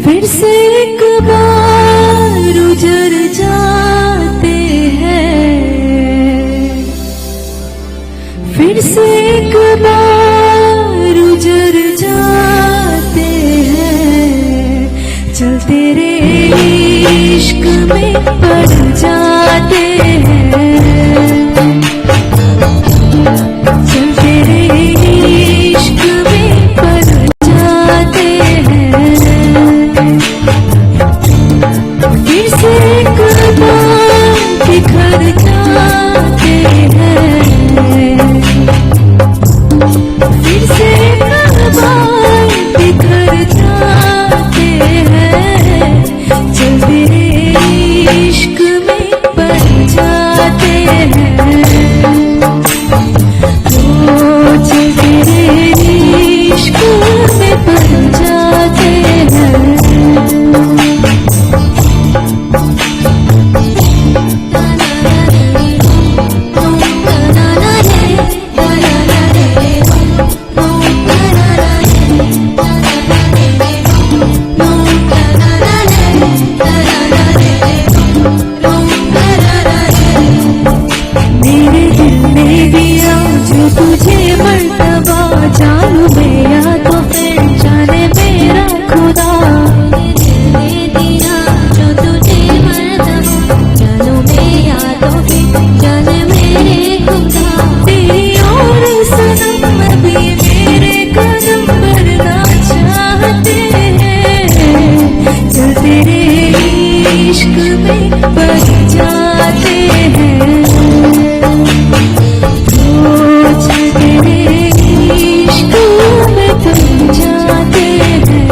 फिर से एक बार उजड़ जाते हैं, फिर से एक बार उजड़ जाते हैं, चल तेरे इश्क में पड़ जाते हैं। चल तेरे इश्क में पड़ जाते हैं, फिर से एक बार बिखर जाते हैं, फिर से एक बार बिखर जाते हैं। चल तेरे इश्क में पड़ जाते हैं, ओ चल तेरे इश्क में पड़ जाते हैं। मेरे दिल ने दिया जो तुझे मर्तबा, जानू मैं या तो फिर जाने मेरा खुदा। मेरे दिल ने दिया जो तुझे मर्तबा, जानू मैं या तो फिर जाने मेरे खुदा। तेरी और सनम अभी मेरे कदम बढ़ना चाहते हैं, चल तेरे इश्क में पड़ जाते हैं, ओ चल तेरे इश्क में पड़ जाते हैं।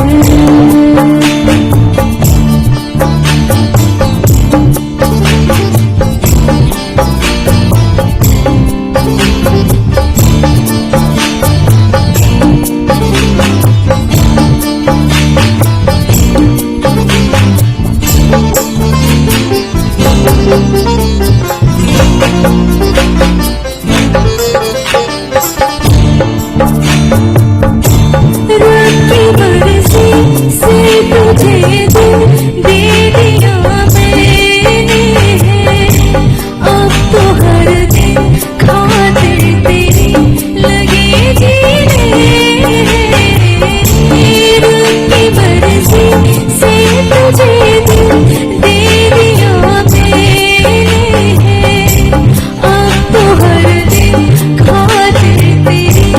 रब की मर्जी से तुझे दिल दे दिया मैंने है, अब तो हर दिन खातिर तेरी लगे जीने हैं। रब की मर्जी से तुझे दिल दे दिया मैंने है, अब तो हर दिन खातिर तेरी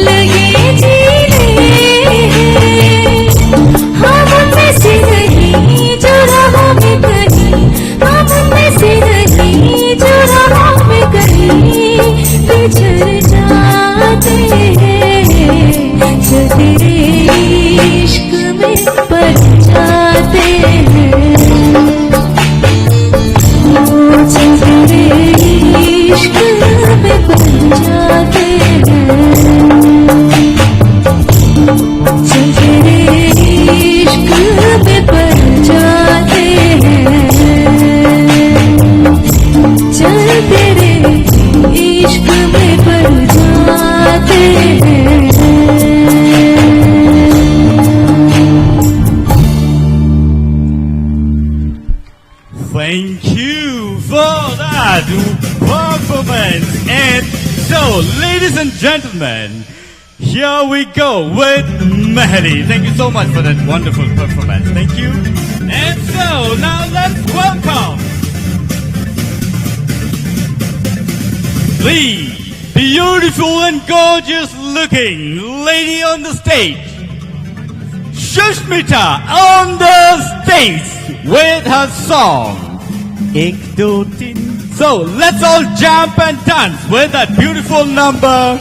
लगे जीने हैं। हम में से नहीं जो राहों में कहीं, हम में से नहीं जो राहों में कहीं बिछड़ जाते हैं, चल तेरे इश्क में पड़ जाते हैं, ओ चल तेरे इश्क में पड़ जाते हैं, चल तेरे इश्क में पड़ जाते हैं, चल तेरे इश्क में पड़ जाते हैं। Thank you for that performance. And so, ladies and gentlemen, here we go with Mehdi. Thank you so much for that wonderful performance. Thank you. And so, now let's welcome the beautiful and gorgeous looking lady on the stage, Sushmita, on the stage with her song Ek Do Teen. So let's all jump and dance with that beautiful number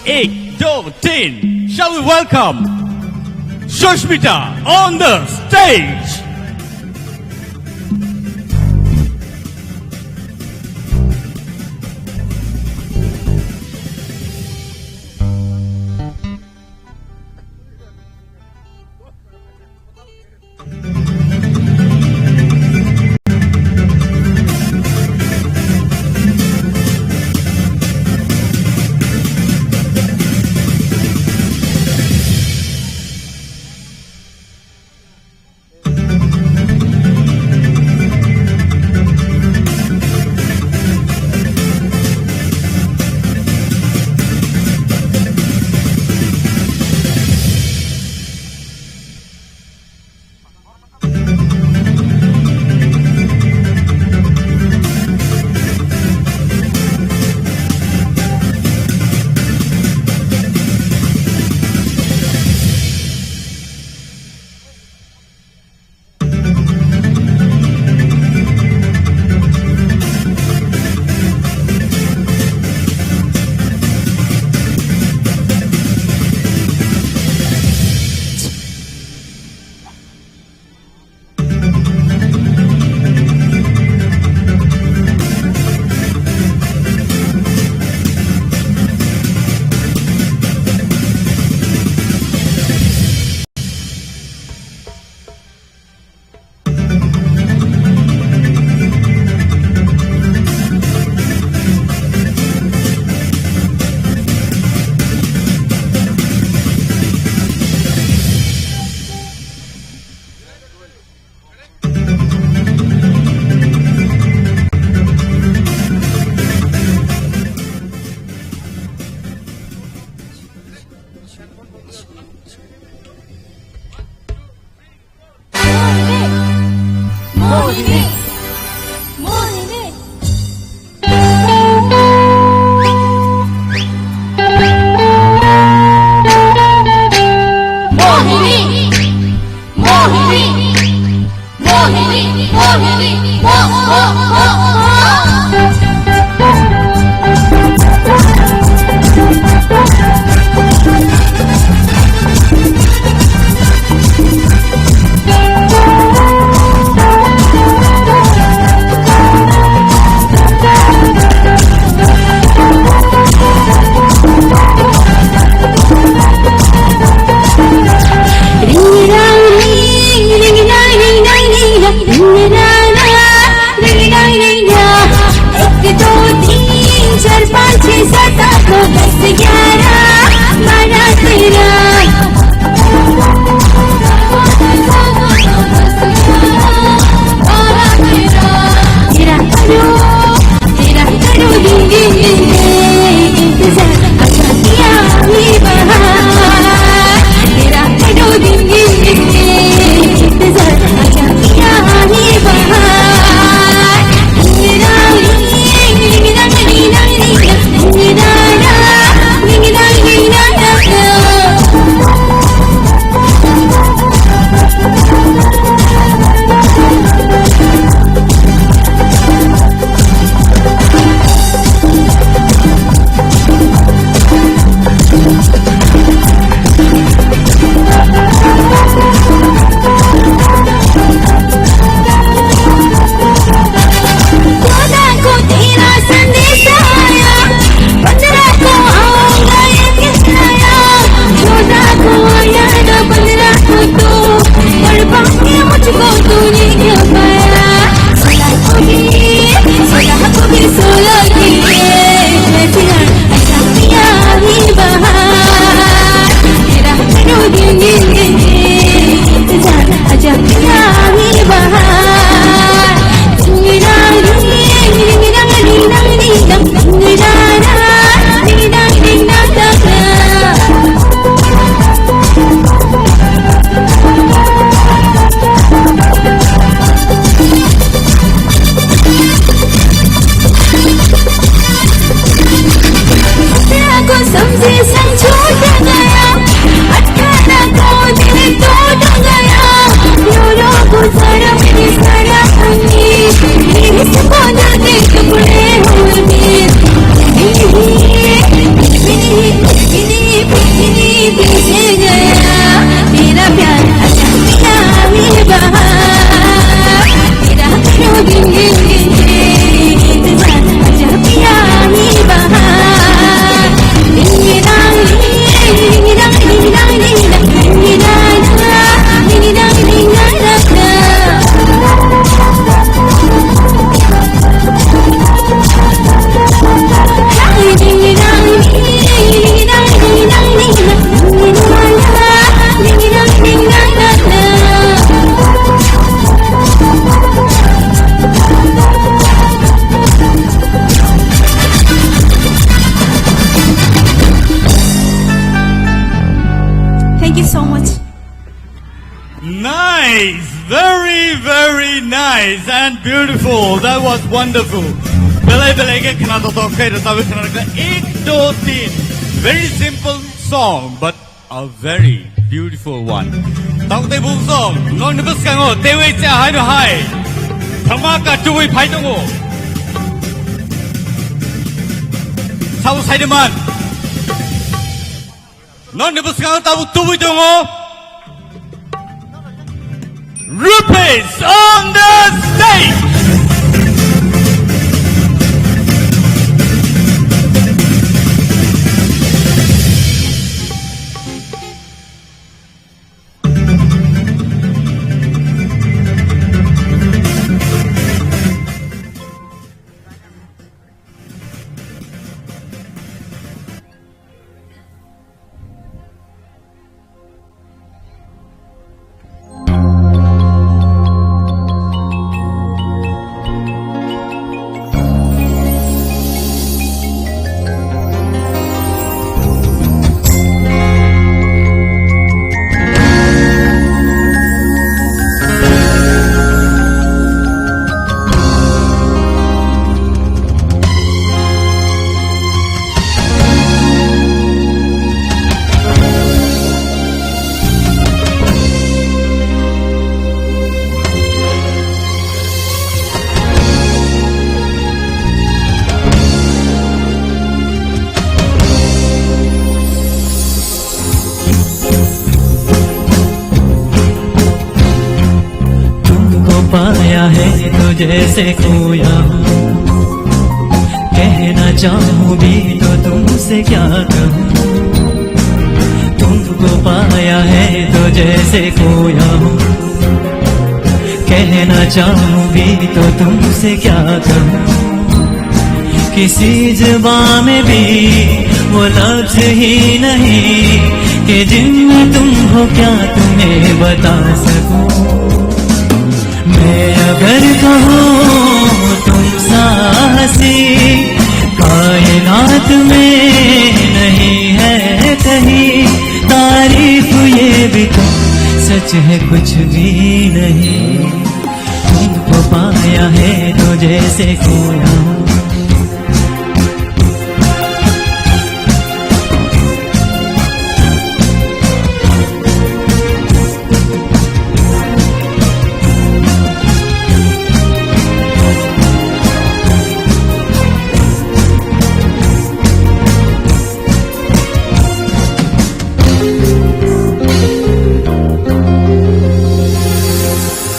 Ek Do Teen. Shall we welcome Sushmita on the stage? एक दो तीन चार पाँच छः सात आठ नौ दस ग्यारह बारह तेरह। तेरा करो, तेरा करो, डिंग, डिंग, डिंग, डिंग, इंतजार, अच्छा किया ये बहार। तेरा करो, डिंग, डिंग, डिंग, डिंग, इंतजार, अच्छा किया ये बहार। Thank you so much. Nice, very, very nice and beautiful. That was wonderful. Belai belai khe khna totok khe rwtawi khna rwkha ek do tin. Very simple song, but a very beautiful one. Tabuk tei bung song, nokni bwskango teiwi cha hai no hai. Dhamaka tubui phai tongo. Sabo sai de man. Nokni bwskango tabuk tubui tongo. Rupesh on the stage. जैसे खोया हूँ, कहना चाहूँ भी तो तुमसे क्या कहूँ। तुमको पाया है तो जैसे खोया हूँ, कहना चाहूँ भी तो तुमसे क्या कहूँ। किसी जुबां में भी वो लफ्ज ही नहीं कि जिनमें तुम हो क्या तुम्हें बता सकूँ। मैं अगर कहूँ तुम सा हंसी कायनात में नहीं है कहीं, तारीफ ये भी तो सच है कुछ भी नहीं। तुमको पाया है तो जैसे खोया हूँ।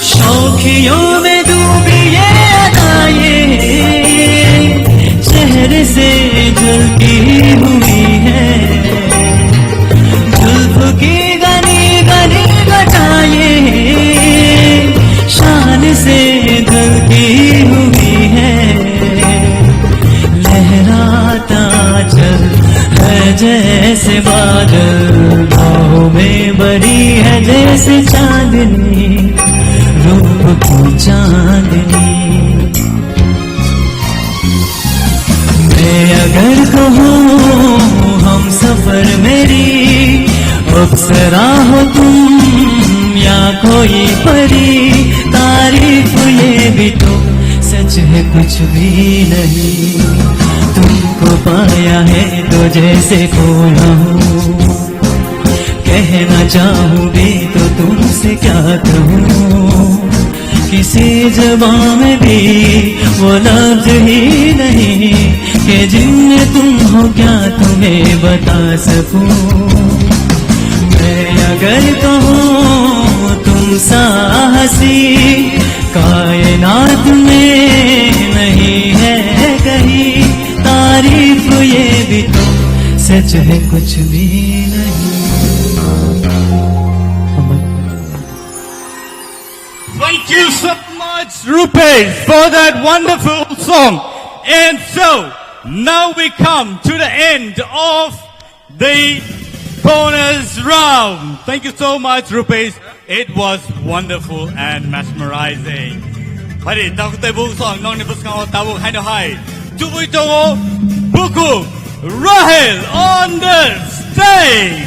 शौखियों में डूबी ये अदाएं चेहरे से झलकी हुई है। जुल्फ की घनी घनी घटाएं शान से ढलती हुई है। लहराता चल है जैसे बादल, बाहों में बड़ी है जैसे चांदनी, रूप की चांदनी। मैं अगर कहूँ हम सफर मेरी, अप्सरा हो तुम या कोई परी, तारीफ ये भी तो सच है कुछ भी नहीं। तुमको पाया है तो जैसे खोया हूँ, कहना चाहूँ भी तो तुमसे क्या कहूँ। किसी जुबां में भी वो लफ्ज ही नहीं कि जिनमें तुम हो क्या तुम्हें बता सकूं। मैं अगर कहूँ तुम सा हंसी कायनात में नहीं है कहीं, तारीफ ये भी तो सच है कुछ भी नहीं। Thank you so much, Rupesh, for that wonderful song. And so, now we come to the end of the bonus round. Thank you so much, Rupesh. It was wonderful and mesmerizing. Phaidi, takhuk tei bukhuk song nokni bwskango tabuk haino hai tubui tongo bukhuk Rahel on the stage.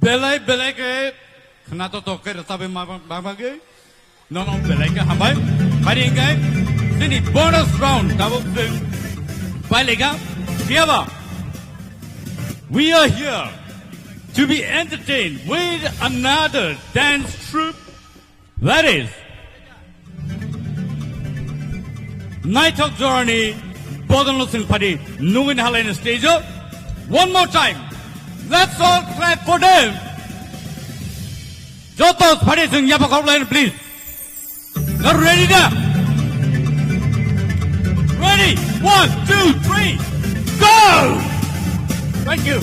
Belai belai khe khwnatok tok khe rwchapwi ma, ma, ma, bagwi. Nono belai khe hambai. Bari hwnkhe chini bonus round tabuk chwng pailika. Phiyaba, we are here to be entertained with another dance troupe. That is, naithok jorani bodolno chwng phadi nugwi nahalaini stage-o. One more time, let's all clap for them. Joto phadi chwng yapha khorokhlaini, please. Are you ready da? Ready? One, two, three, go! Thank you.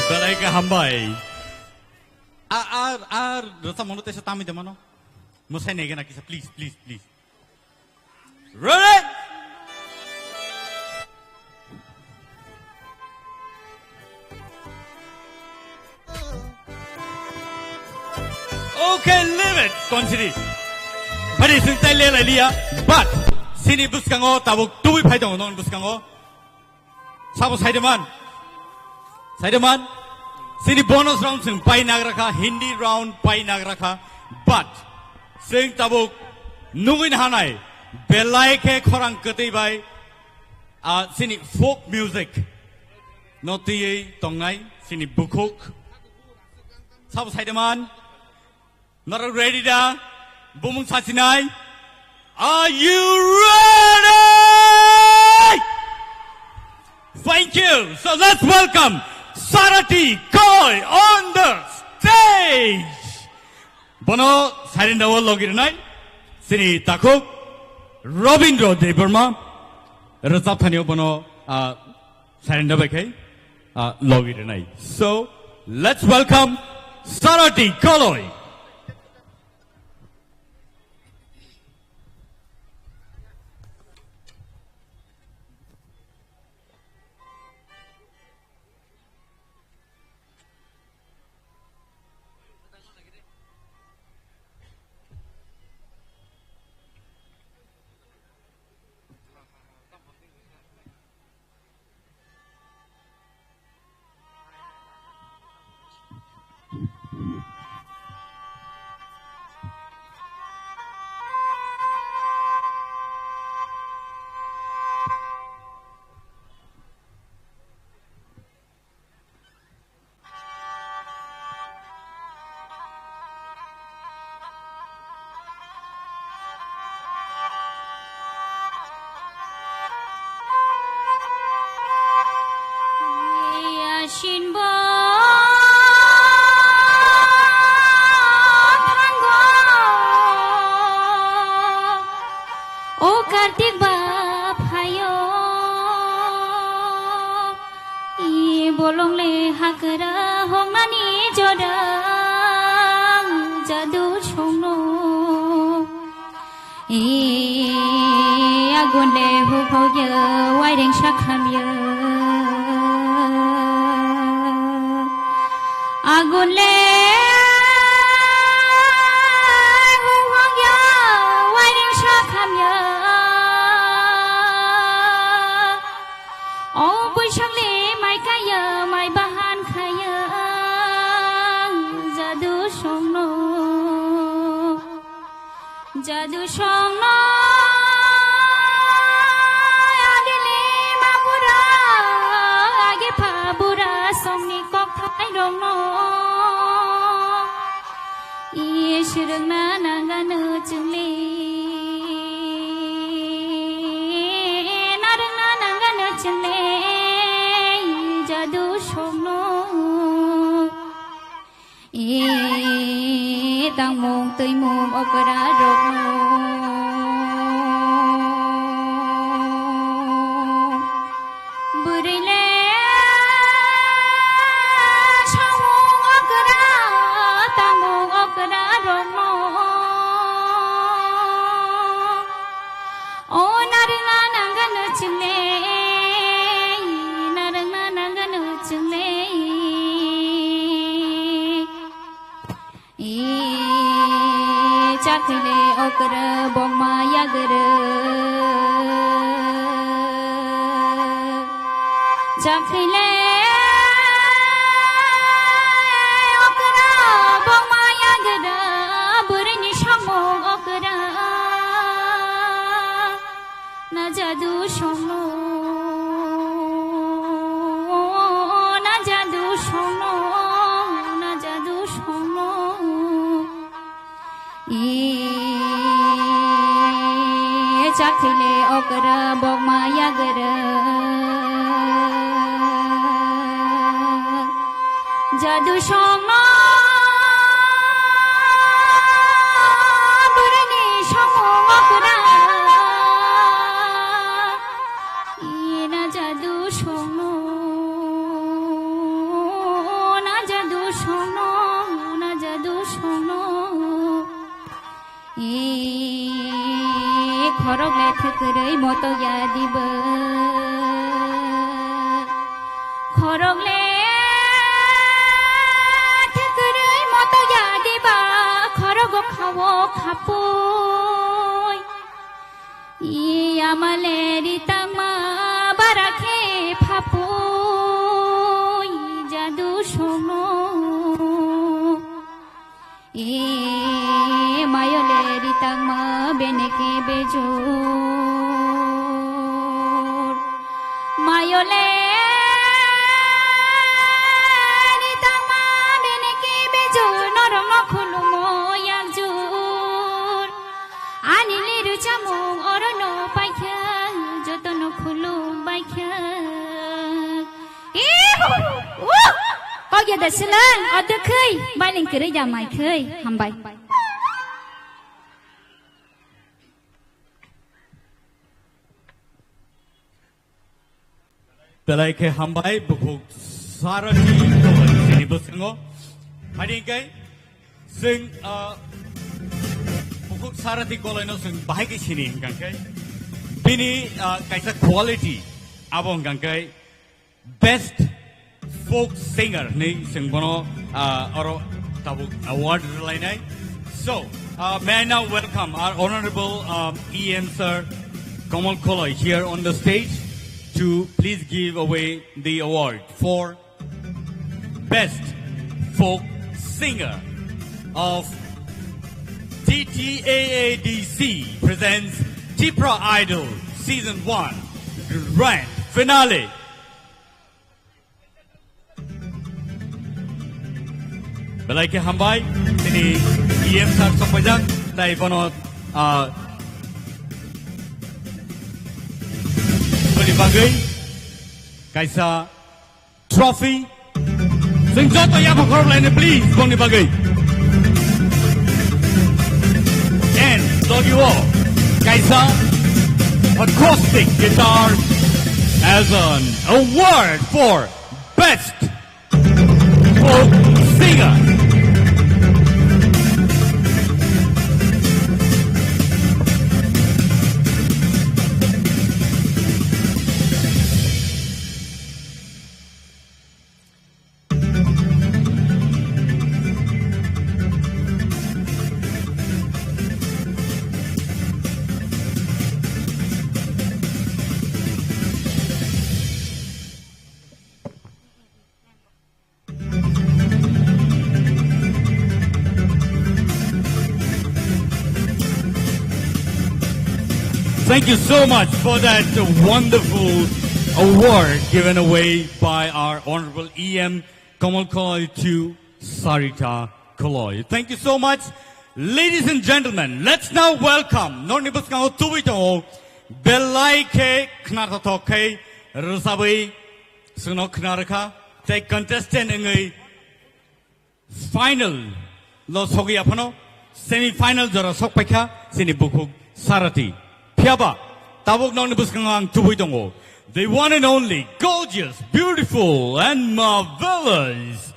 Belai khe hambai. A, a, a, rwchapmungno teisa tamwi de mano. Mwsai nai gana kisa, please, please, please. Ready? Okay, leave it, Konsiri. Bari sing tai le lai liya, but sini bwskango tabuk tubui phai tongo non bwskango. Sabo saideman. Saideman. Sini bonus round sing pai nagrakha, Hindi round pai nagrakha, but sing tabuk nugui hanai belai khe khorang kwtwi bai, ah, sini folk music no tiyei tongnai sini bukhuk. Sabo saideman. Norok ready da? Bumung sachinai? Are you ready? Thank you. So let's welcome Sarati Koi on the stage. Bono sairinda o logi rwnai. Sini takhuk Robindra Debbarma. Rwchap thani o bono, ah, Sairinda bai khai, ah, logi rwnai. So, let's welcome Sarati Koloi. Yasinbo thango o Kartik ba phayo. I bolong le hakra hoknani jodang jadu songno. I agun le huphokya wairing sakhamya. Agun le huphokya wairing sakhamya. O Boisakh le mai kaya, mai bahan khaya, jadu songno, jadu songno. Adili ma bura, age pha bura, songni kok thai rongno. Is rwngna nangano chwngle, na rwngna nangano chwngle, jadu songno. E tangmung twimung okra rokno. Bwrwi le samung okra, tamung okra rokno. O narwkna nangano chwngle, narwkna nangano chwngle. E chakhwile okra bokma yagra. Chakhwile okra bokma yagra, bwrwini samung okra. Na jadu songno, na jadu songno, na jadu songno. E chakhwile okra bokma yagra. Jadu songno bwrwini samung okra. Ina jadu songno. Khorok le thwkwrwi moto ya dibo. Khorok le thwkwrwi moto ya diba. Khorok o khawo khapui. I ama le ri tangma bara khe phapui jadu songo. E mayo le ri tangma beneke bejor. Mayo le ri tangma beneke bejor. Norok no khulumo yakjor. Ani liru chamung oro no paikha, joto no khulum baikha. Ihu! Uh! Kok ya da silang, odo khui, bailing kwrwi da mai khui, hambai. Belai khe hambai, bukhuk Sarati Koloi, chini bwskango. Hari khe, chwng, ah, bukhuk Sarati Koloi no chwng bahai khe sini hwnkha khe. Bini, ah, kaisa quality, abo hwnkha khe, Best Folk Singer hinwi chwng bono, ah, oro tabuk award rwlainai. So, uh, may I now welcome our honorable, um, E M sir, Kamal Koloi, here on the stage to please give away the award for Best Folk Singer of T T A A D C presents Tipra Idol Season one Grand Finale. Belai khe hambai, tini E M sir sokpaijak, tai bono, ah, boni bagwi kaisa trophy. Chwng joto yapha khorok laini, please, boni bagwi. And logio kaisa acoustic guitar as an award for Best Folk Singer. Thank you so much for that wonderful award given away by our Honorable E M Kamal Koloi to Sarita Koloi. Thank you so much. Ladies and gentlemen, let's now welcome, norni bwskango tubui tongo, belai khe khnathothok khe rwchabwi chwngno khna rwkha, tei contestant wngwi final lo sogwi aphano semi final jora sok paikha chini bukhuk Sarati. Phiyaba tabuk nokni bwskango ang tubui tongo. The one and only gorgeous, beautiful and marvelous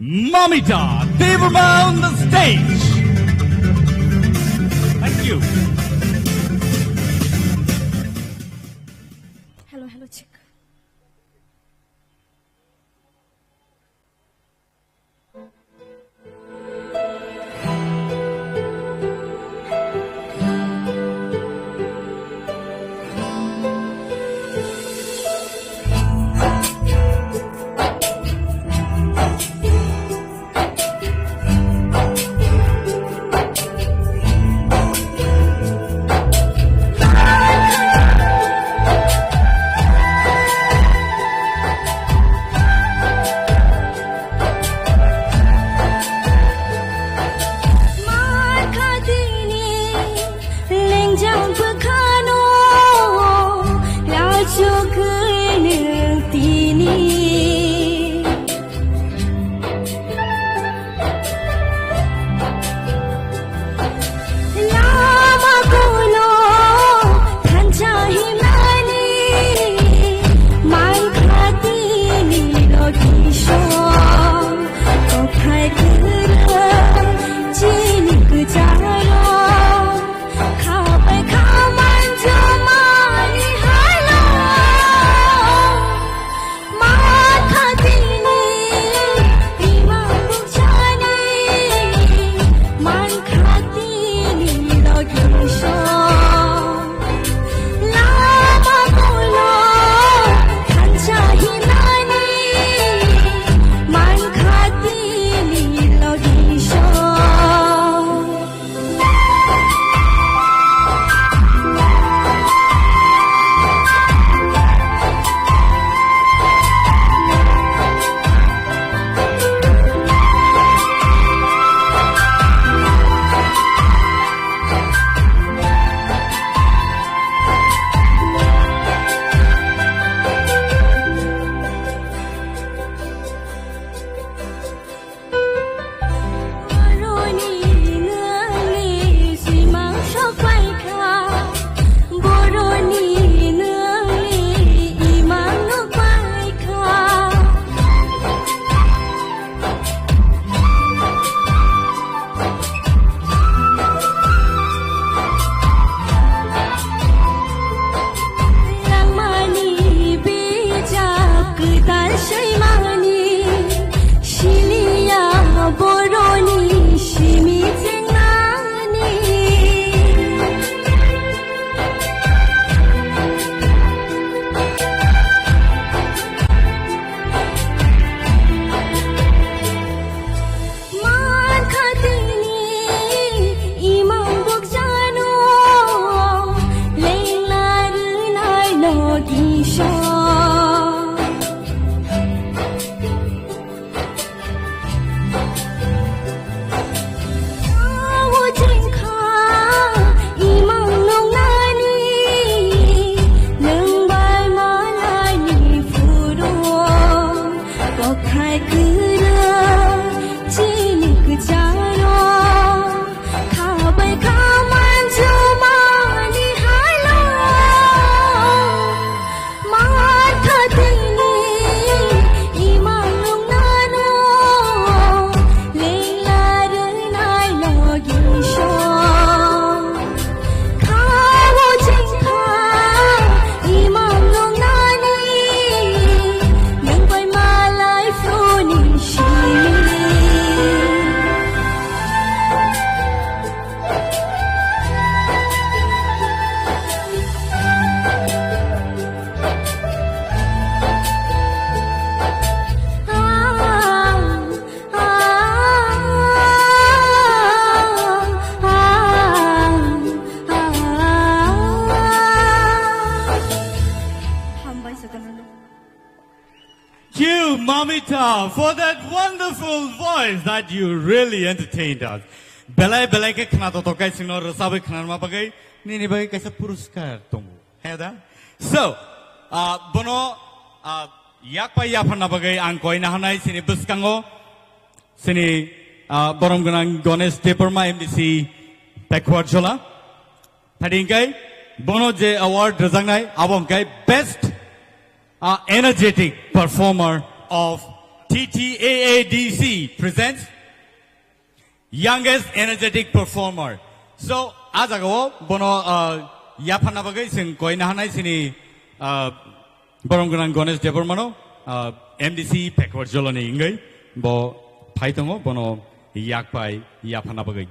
Mamita Debbarma on the stage. Thank you. Hello, hello, check. Khai kwrwng chini kwcharo, khabai khaman jumani haino. Mankha tini imang nungnano, lengla rwnai logi song. Khawo jengkha imang nungnani, nwng bai malai phone ni simi. Hambai jotono. You, Mamita, for that wonderful voice that you really entertained us. Belai belai khe khna totok kai singno rwchabwi khnarma bagwi nini bagwi kaisa puruskar tongo. He da? So, ah, bono, ah, yakpai yapharna bagwi ang koina hanai sini bwskango sini, ah, borom gwnang Ganesh Debbarma M D C Pekhuarjhola. Thadi hingkai bono je award rwjaknai abo hingkai best, ah, energetic performer of T T A A D C presents Youngest energetic performer. So, a jagao bono, ah, yapharna bagwi chwng koina hanai sini, ah, borom gwnang Ganesh Debbarmano, ah, M D C Pekhuarjholani wngwi bo phai tongo, bono yakpai yapharna bagwi.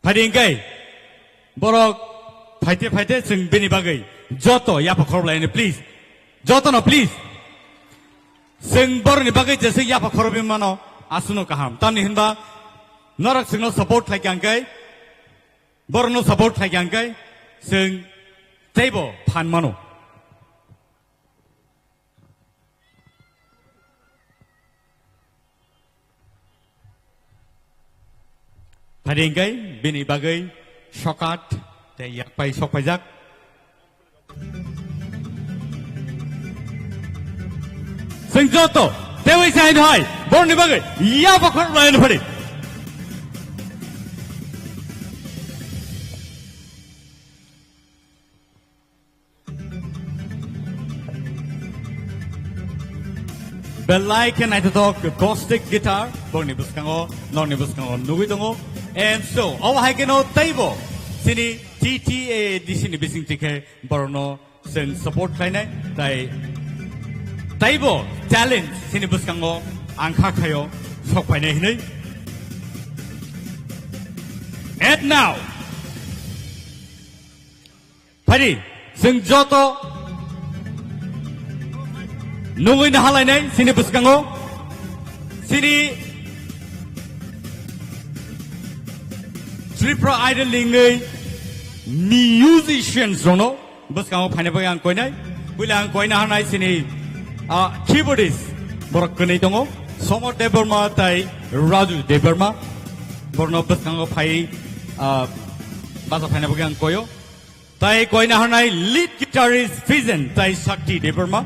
Phadi hingkai borok phaite phaite chwng bini bagwi joto yapha khorok laini, please. Jotono, please. Chwng borokni bagwi jeswk yapha khorokwi mano, aswkno kaham. Tamni hinba norok chwngno support khlai kha hingkai, borokno support khlai kha hingkai, chwng teibo phan mano. Phadi hingkai bini bagwi sokat tei yakpai sokpaijak. Chwng joto tewi sai hai borokni bagwi yapha khorok laino phadi. Belai khe naithothok acoustic guitar, borokni bwskango, norokni bwskango nugwi tongo. And so, obo hai kheno teibo chini T T A A D C ni bisingtwi khe borokno chwng support khlainai, tai teibo talent chini bwskango ang kha khaio sok phainai hinwi. And now, Phadi, chwng joto nugwi nahalainai chini bwskango. Chini Tripura Idol ni wngwi musicians rokno bwskango phaina bagwi ang koinai. Puila ang koina hanai chini, ah, keyboardist borok kwnwi tongo. Somod Debbarma tai Raju Debbarma. Borokno bwskango phai, ah, bacha phaina bagwi ang koio. Tai koina hanai lead guitarist Fijen tai Shakti Debbarma.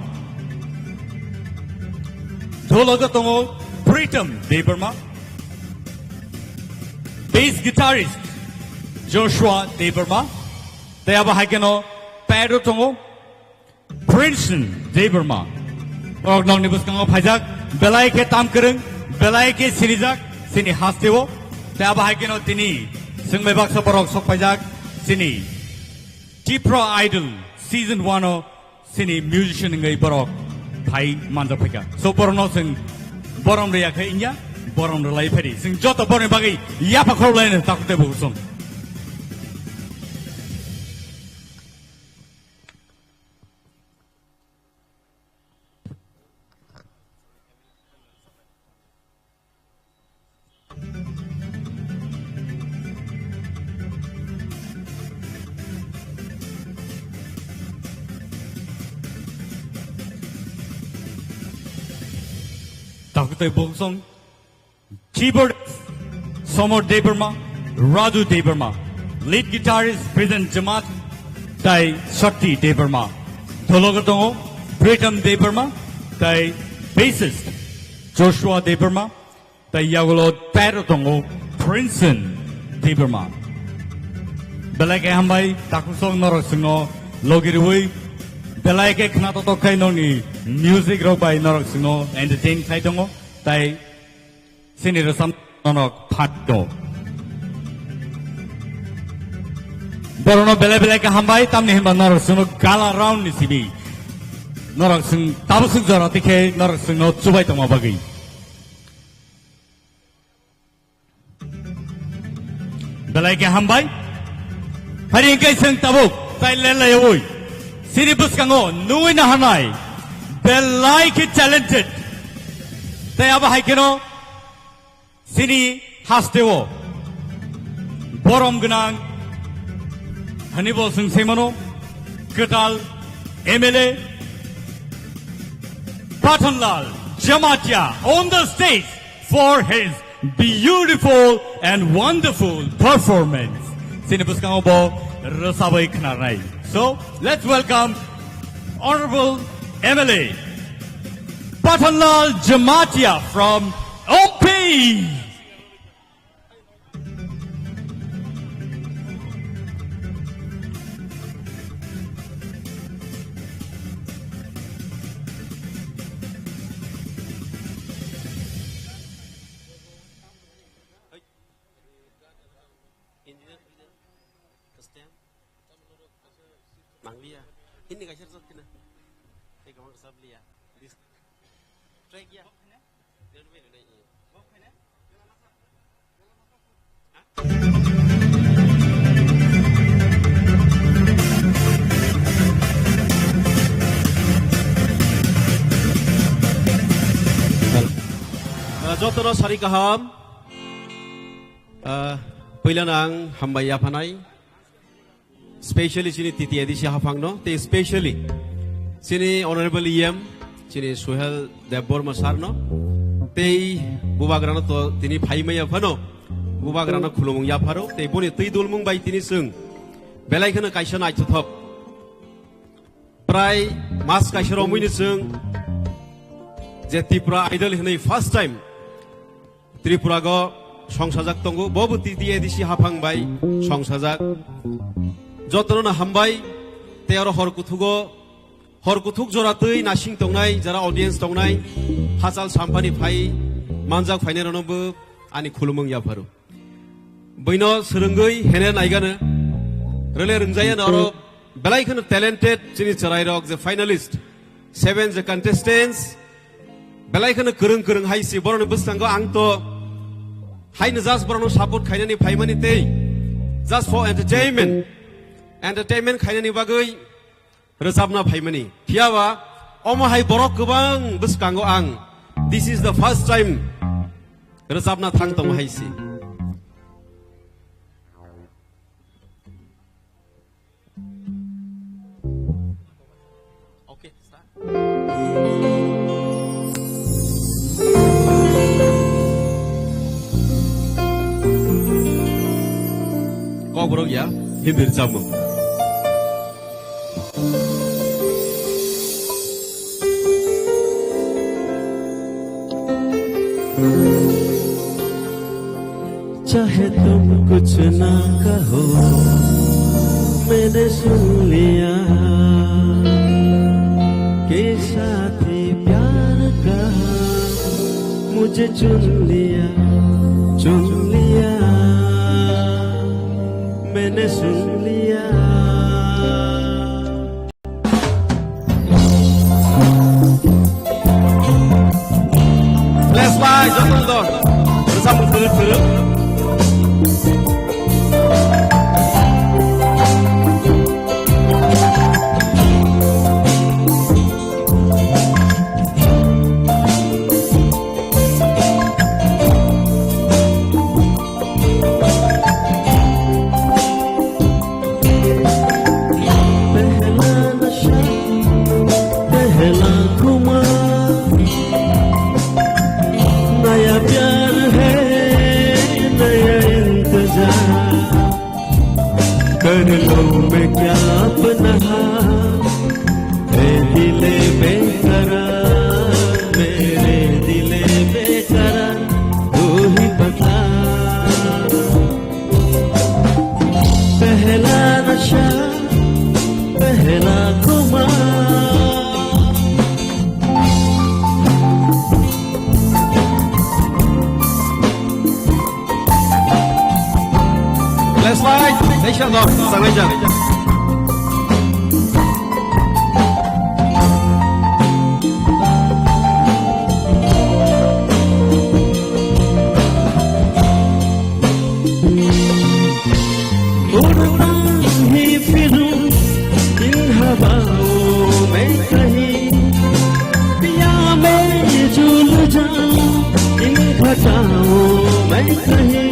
Dhologo tongo Pritam Debbarma. Bass guitarist Joshua Debbarma. Tai abo hai kheno pad o tongo Princeton Debbarma. Borok nokni bwskango phaijak, belai khe tam kwrwng, belai khe sinijak, chini hasteo. Tai abo hai kheno tini chwng bai baksa borok sok phaijak, chini Tipra Idol Season one o chini musician wngwi borok phai manjak phaikha. So, borokno chwng borom rwya khe wngya, borom rwlai phadi. Chwng joto borokni bagwi yapha khorok laino takhuk tei bukhuk song. Takhuk tei bukhuk song. Keyboard Somod Debbarma, Raju Debbarma, lead guitarist Present Jamaat, tai Shakti Debbarma. Dhologo tongo Pritam Debbarma, tai Bassist Joshua Debbarma, tei yagulo tero tongo Princeton Debbarma. Belai khe hambai, takhuk song norok chwngno logi rwui, belai khe khna totok khai nokni music rok bai norok chwngno entertain khai tongo, tai chini rwchap norok phan tongo. Borokno belai belai khe hambai, tamni hinba norok chwngno gala round ni simi norok chwng tabuk swk jora tikhe norok chwngno chubai tongma bagwi. Belai khe hambai. Phari hwnkhe chwng tabuk tai lelaiwi chini bwskango nugwi naharnai belai khe talented. Tei abo hai kheno chini hasteo borom gwnang hwnwi bo chwng sai mano, kwtal M L A Pathanlal Jamatia on the stage for his beautiful and wonderful performance. Chini bwskango bo rwchabwi khwnarnai. So, let's welcome Honorable M L A Pathanlal Jamatia from Ompi. Mangliya. Hindi kaisa rwchap khna. Tei kwbang rwchap liya. Dis-, track ya. Ah, jotono sari kaham. Ah, puilano ang hambai yaphanai. Specially chini T T A D C haphangno, tei specially chini Honorable E M, chini Suhel Debbarma sir no, tei bubagrano to tini phaimaya phano, bubagrano khulumung yapharo, tei boni twi dulmung bai tini chwng belai kheno kaisa naithothok. Prai mas kaisa romwini chwng je Tripura Idol hinwi first time Tripura go songsajak tongo, bo bo T T A D C haphang bai songsajak. Jotono no hambai, tei aro hor kuthugo, hor kuthuk jora twi nasing tongnai, jara audience tongnai, hachal samphani phai manjak phainai rokno bo ani khulumung yapharo. Buino swrwngwi hener naigano, rwle rwngjayano aro belai kheno talented chini chwrairok je finalist, seven je contestants, belai kheno kwrwng kwrwng hai si borokni bwskango ang to haino just borokno support khainani phaimani tei just for entertainment, entertainment khainani bagwi rwchapna phaimani. Phiyaba omo hai borok kwbang bwskango ang this is the first time rwchapna thang tongo hai si. Okay, start. Kokborok ya, Hindi rwchapmung. चाहे तुम कुछ ना कहो, मैंने सुन लिया कि साथी प्यार का मुझे चुन लिया, चुन लिया, मैंने सुन लिया। Bless by Joton Don. Rwchapmung kwrwng kwrwng. पहला नशा, पहला खुमार, नया प्यार है, नया इंतजार। कर लूं मैं क्या अपना हाल, ए दिले बेकरार, मेरे Chalo, sangai jang. उड़ता ही फिरूं इन हवाओं में कहीं, या मैं झूल जाऊं इन घटाओं में कहीं।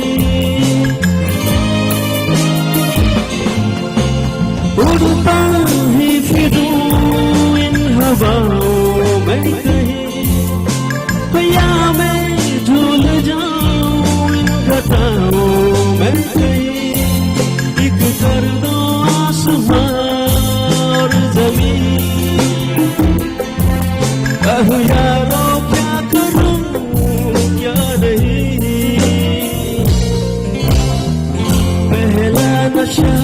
उड़ता ही फिरूं इन हवाओं में कहीं, या मैं झूल जाऊं इन घटाओं में कहीं। एक कर दो आसमां और जमीन। अहो यारो, क्या करूं, क्या नहीं। पहला नशा,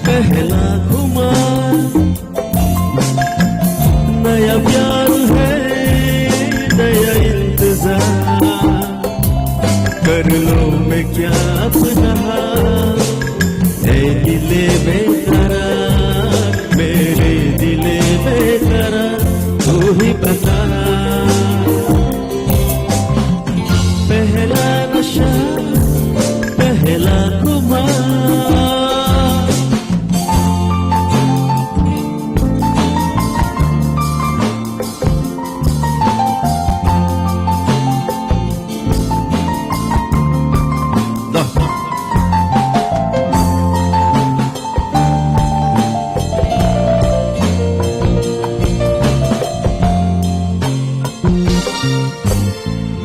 पहला खुमार, नया प्यार है, नया इंतजार। कर लूं मैं क्या अपना हाल, ऐ दिले बेकरार, मेरे दिले बेकरार, तू ही बता। पहला नशा, पहला खुमार।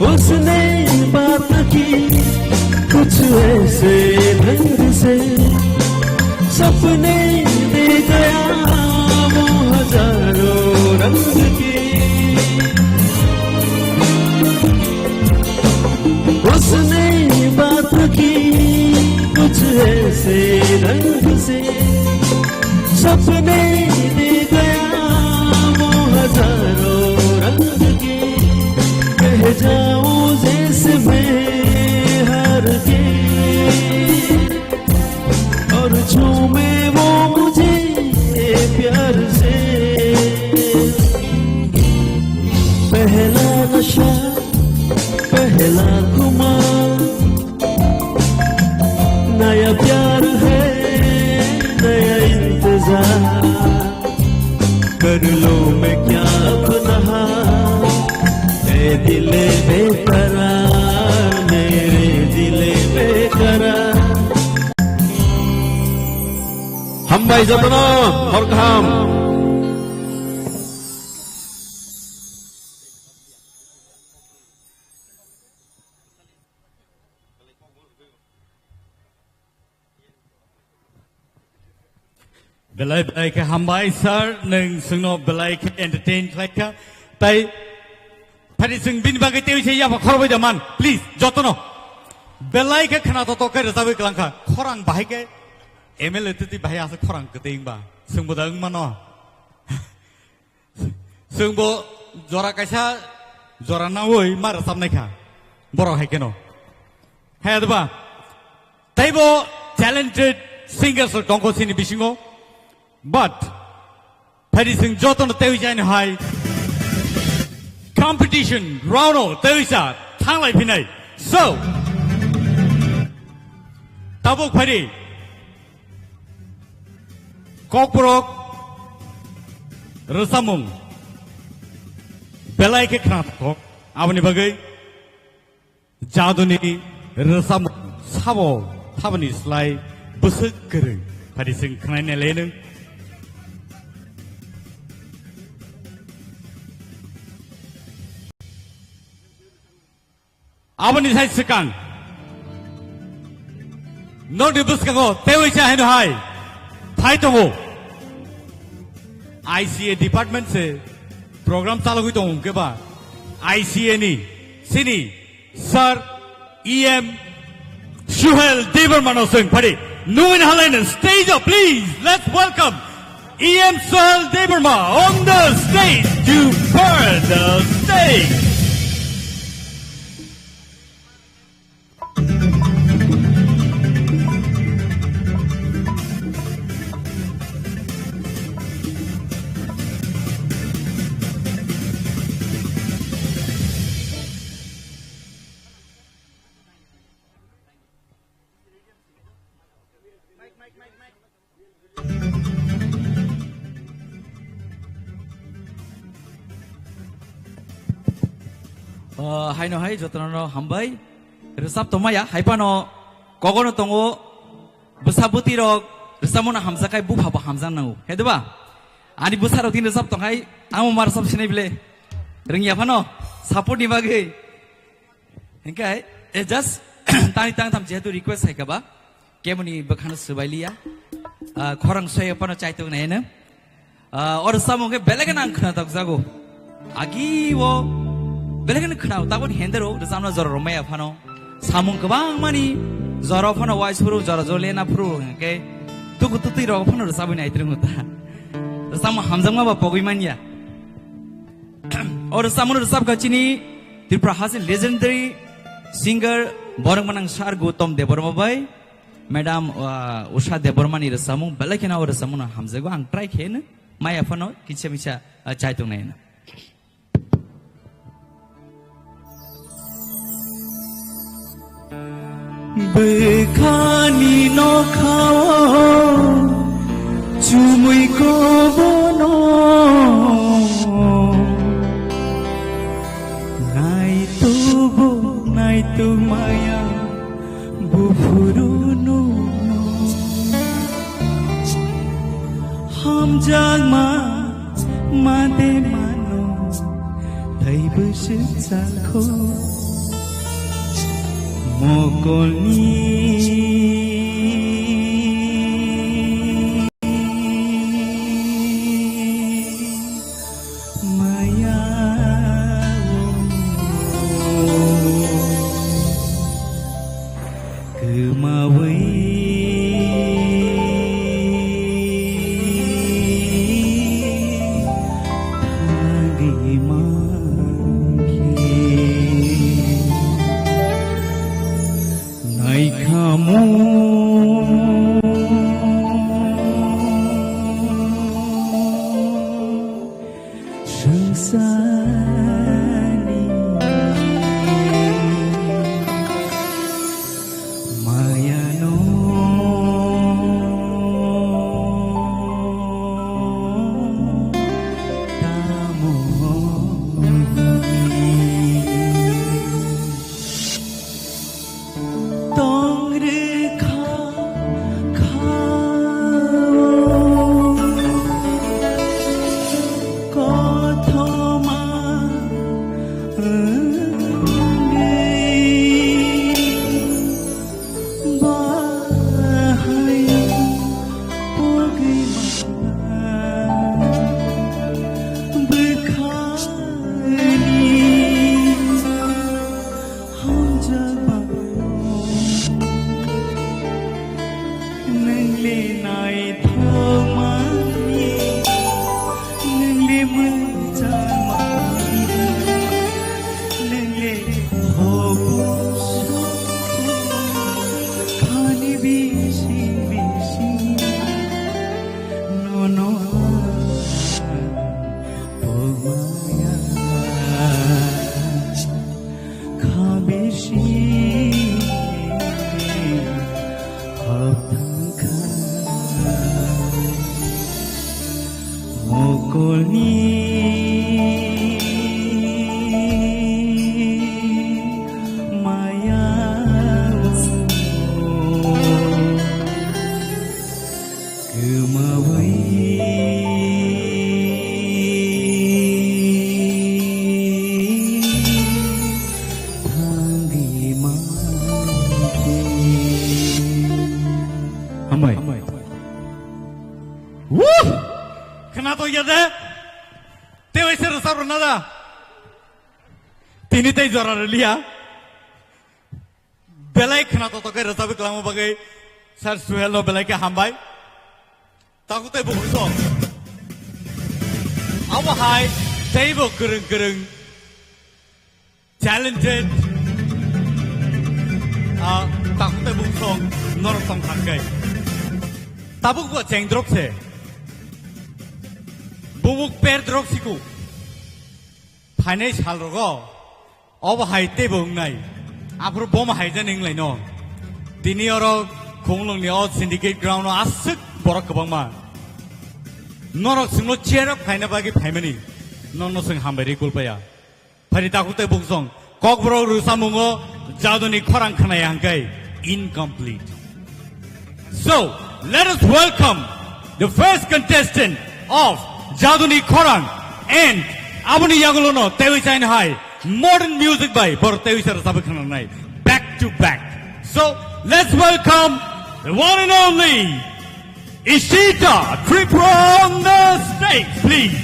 उसने बात की कुछ ऐसे ढंग से, सपने दे गया वो हजारों रंग के। उसने बात की कुछ ऐसे ढंग से, सपने दे गया वो हजारों रंग के। कह जाऊं जैसे मैं हार के, और झूमे वो मुझे प्यार से। पहला नशा, पहला खुमार, नया प्यार है, नया इंतजार। कर लूं मैं क्या अपना हाल, ऐ दिले बेकरार, मेरे दिले बेकरार। Hambai jotono, hor kaham. Belai belai khe hambai sir, nwng chwngno belai khe entertain khlai kha. Tai phari chwng bini bagwi tei se yapha khorbai da man, please, jotono. Belai khe khna to to khe rwchapwi kwlang kha. Khorang bahai khe M L A twi twi bahai aswk khorang kwtwi wngba. Chwngbo da wng mano. Chwngbo jora kaisa jora naui ma rwchapnai kha. Borok hai kheno. Hai adba. Taibo talented singers rok tongkho chini bisingo. But phari chwng jotono tei jaino hai competition round o tei sa thanglai phinai. So, tabuk phari Kokborok rwchapmung belai khe khna thok, aboni bagwi jaduni rwchapmung sabo thabani slai bwswk kwrwng phari chwng khnaina leno. Aboni sai swkang. Nokni bwskango teiwi cha haino hai phai tongo. I C A department se program chalogwi tongo hwnkhe ba I C A ni sini sir E M Suhel Debbarma no swng phari. Nungin halaino stage o, please. Let's welcome E M Suhel Debbarma on the stage to burn the stage. O, haino hai jotono hambai. Rwchap tongmaya, hai phano kogono tongo, bwsa bwtwi rok rwchapmano hamjak khai bupha bo hamjak nango. He diba? Ani bwsa rok tin rwchap tong hai, tamo ma rwchap sinai bile. Rwngya phano, support ni bagwi. Hinkhe, eh, just tani tang tham jehetu request hai kaba. Kemuni bwkhano swbailiya. Ah, khorang soya phano chaitok naino. Ah, oro samung khe belai kheno ang khwnatok jago. Agi o belai kheno khwnao, taboni hende ro rwchapna jora rwmaya phano. Samung kwbang mani jora phano wai suru, jora jora lena phuru hwnkhe tuku tutui rok phano rwchabwi nai twrwngo ta. Rwchapma hamjakma ba pogwi manya. O rwchapmano rwchapkha chini Tripura hasteni legendary singer borok manang Sir Gautam Debbarma bai. Madam, uh, Usha Debbarmani rwchapmung, belai kheno o rwchapmungno hamjago. Ang try khe hino, maya phano kisa misa, uh, chai tongnai hino. Bwkhani nokhao chumui kobono naitubu naitu maya. Buphurunu hamjakma made mano, tei bwswk chakho mokolni. Maya o kwmawi thangwi mankhe naikhamu. Swngcharni mayano tamo hwnwi tong rwkha kha o kothoma wngwi bahai pogwi ma bwkhani. Hamjakma, nwng le naithokmani, nwng le mwchangmani, nwng le hobo sokmani, khani bising bising nono ang pogmaya. Kha bisi hapthang kha mokolni maya o. Kwmawi thangwi mankhe. Hambai. Wuh! Khwnatok ya de? Tei waisa rwchap rwna da? Tini tei jora rwliya. Belai khwnatok tok khe rwchapwi kwlangma bagwi Sir Suhel no belai khe hambai. Takhuk tei bukhuk song. Abo hai teibo kwrwng kwrwng talented, ah, takhuk tei bukhuk song norok tong thang khe. Tabuk bo cheng drop se. Bumuk per drop siku. Phainai sal rogo. Obo hai teibo wngnai. Aphuru bom hai jani wnglaino. Tini oro Khumulwngni o syndicate ground o aswk borok kwbangma. Norok chwngno cheer up khaina bagwi phaimani. Nono chwng hambai rwi kulpaya. Phari takhuk tei bukhuk song Kokborok rwchapmungo Jaduni Khorang khwnaya hwnkhe incomplete. So, let us welcome the first contestant of Jaduni Khorang, and aboni yagulono tewi chain hai modern music bai bor tewi sara sabai khwnanai back to back. So, let's welcome the one and only Ishita Tripura on the stage, please.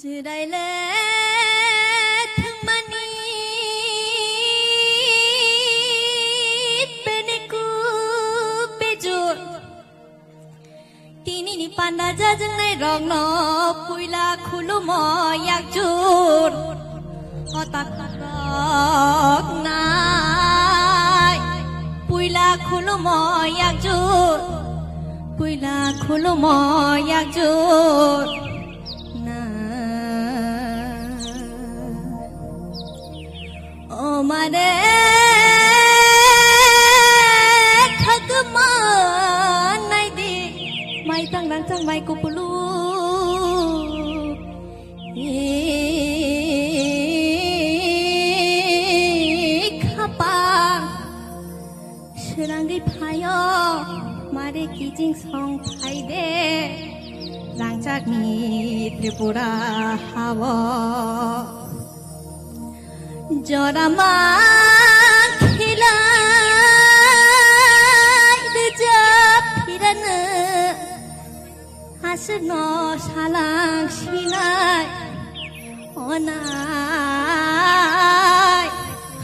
Chwraile thwngmani beneku bejur. Tinini panda jajaknai rokno puila khulumo yakjur. Hotak rok nai puila khulumo yakjur. Puila khulumo yakjur. Na. O mare khagma naidi, mai tang rang tang mai kupulu. E khapa. Srangwi phaio, mare kiching song phaide, rangchakni Tripura hao. Jorama khilai rwjap phirano. Aswkno salang sinai, onai,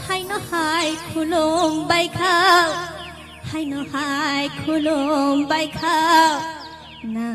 haino hai khulum baikha, haino hai khulum baikha, na.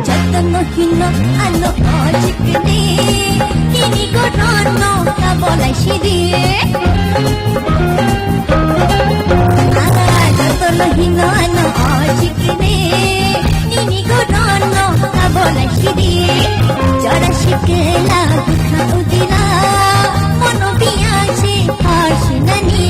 Jotono hino ano o chikni, nini gonono kabolai sidi. Jotono hino ano o chikni, nini gonono kabolai sidi. Jora sikela dukha udila, mono biyachi harsinani.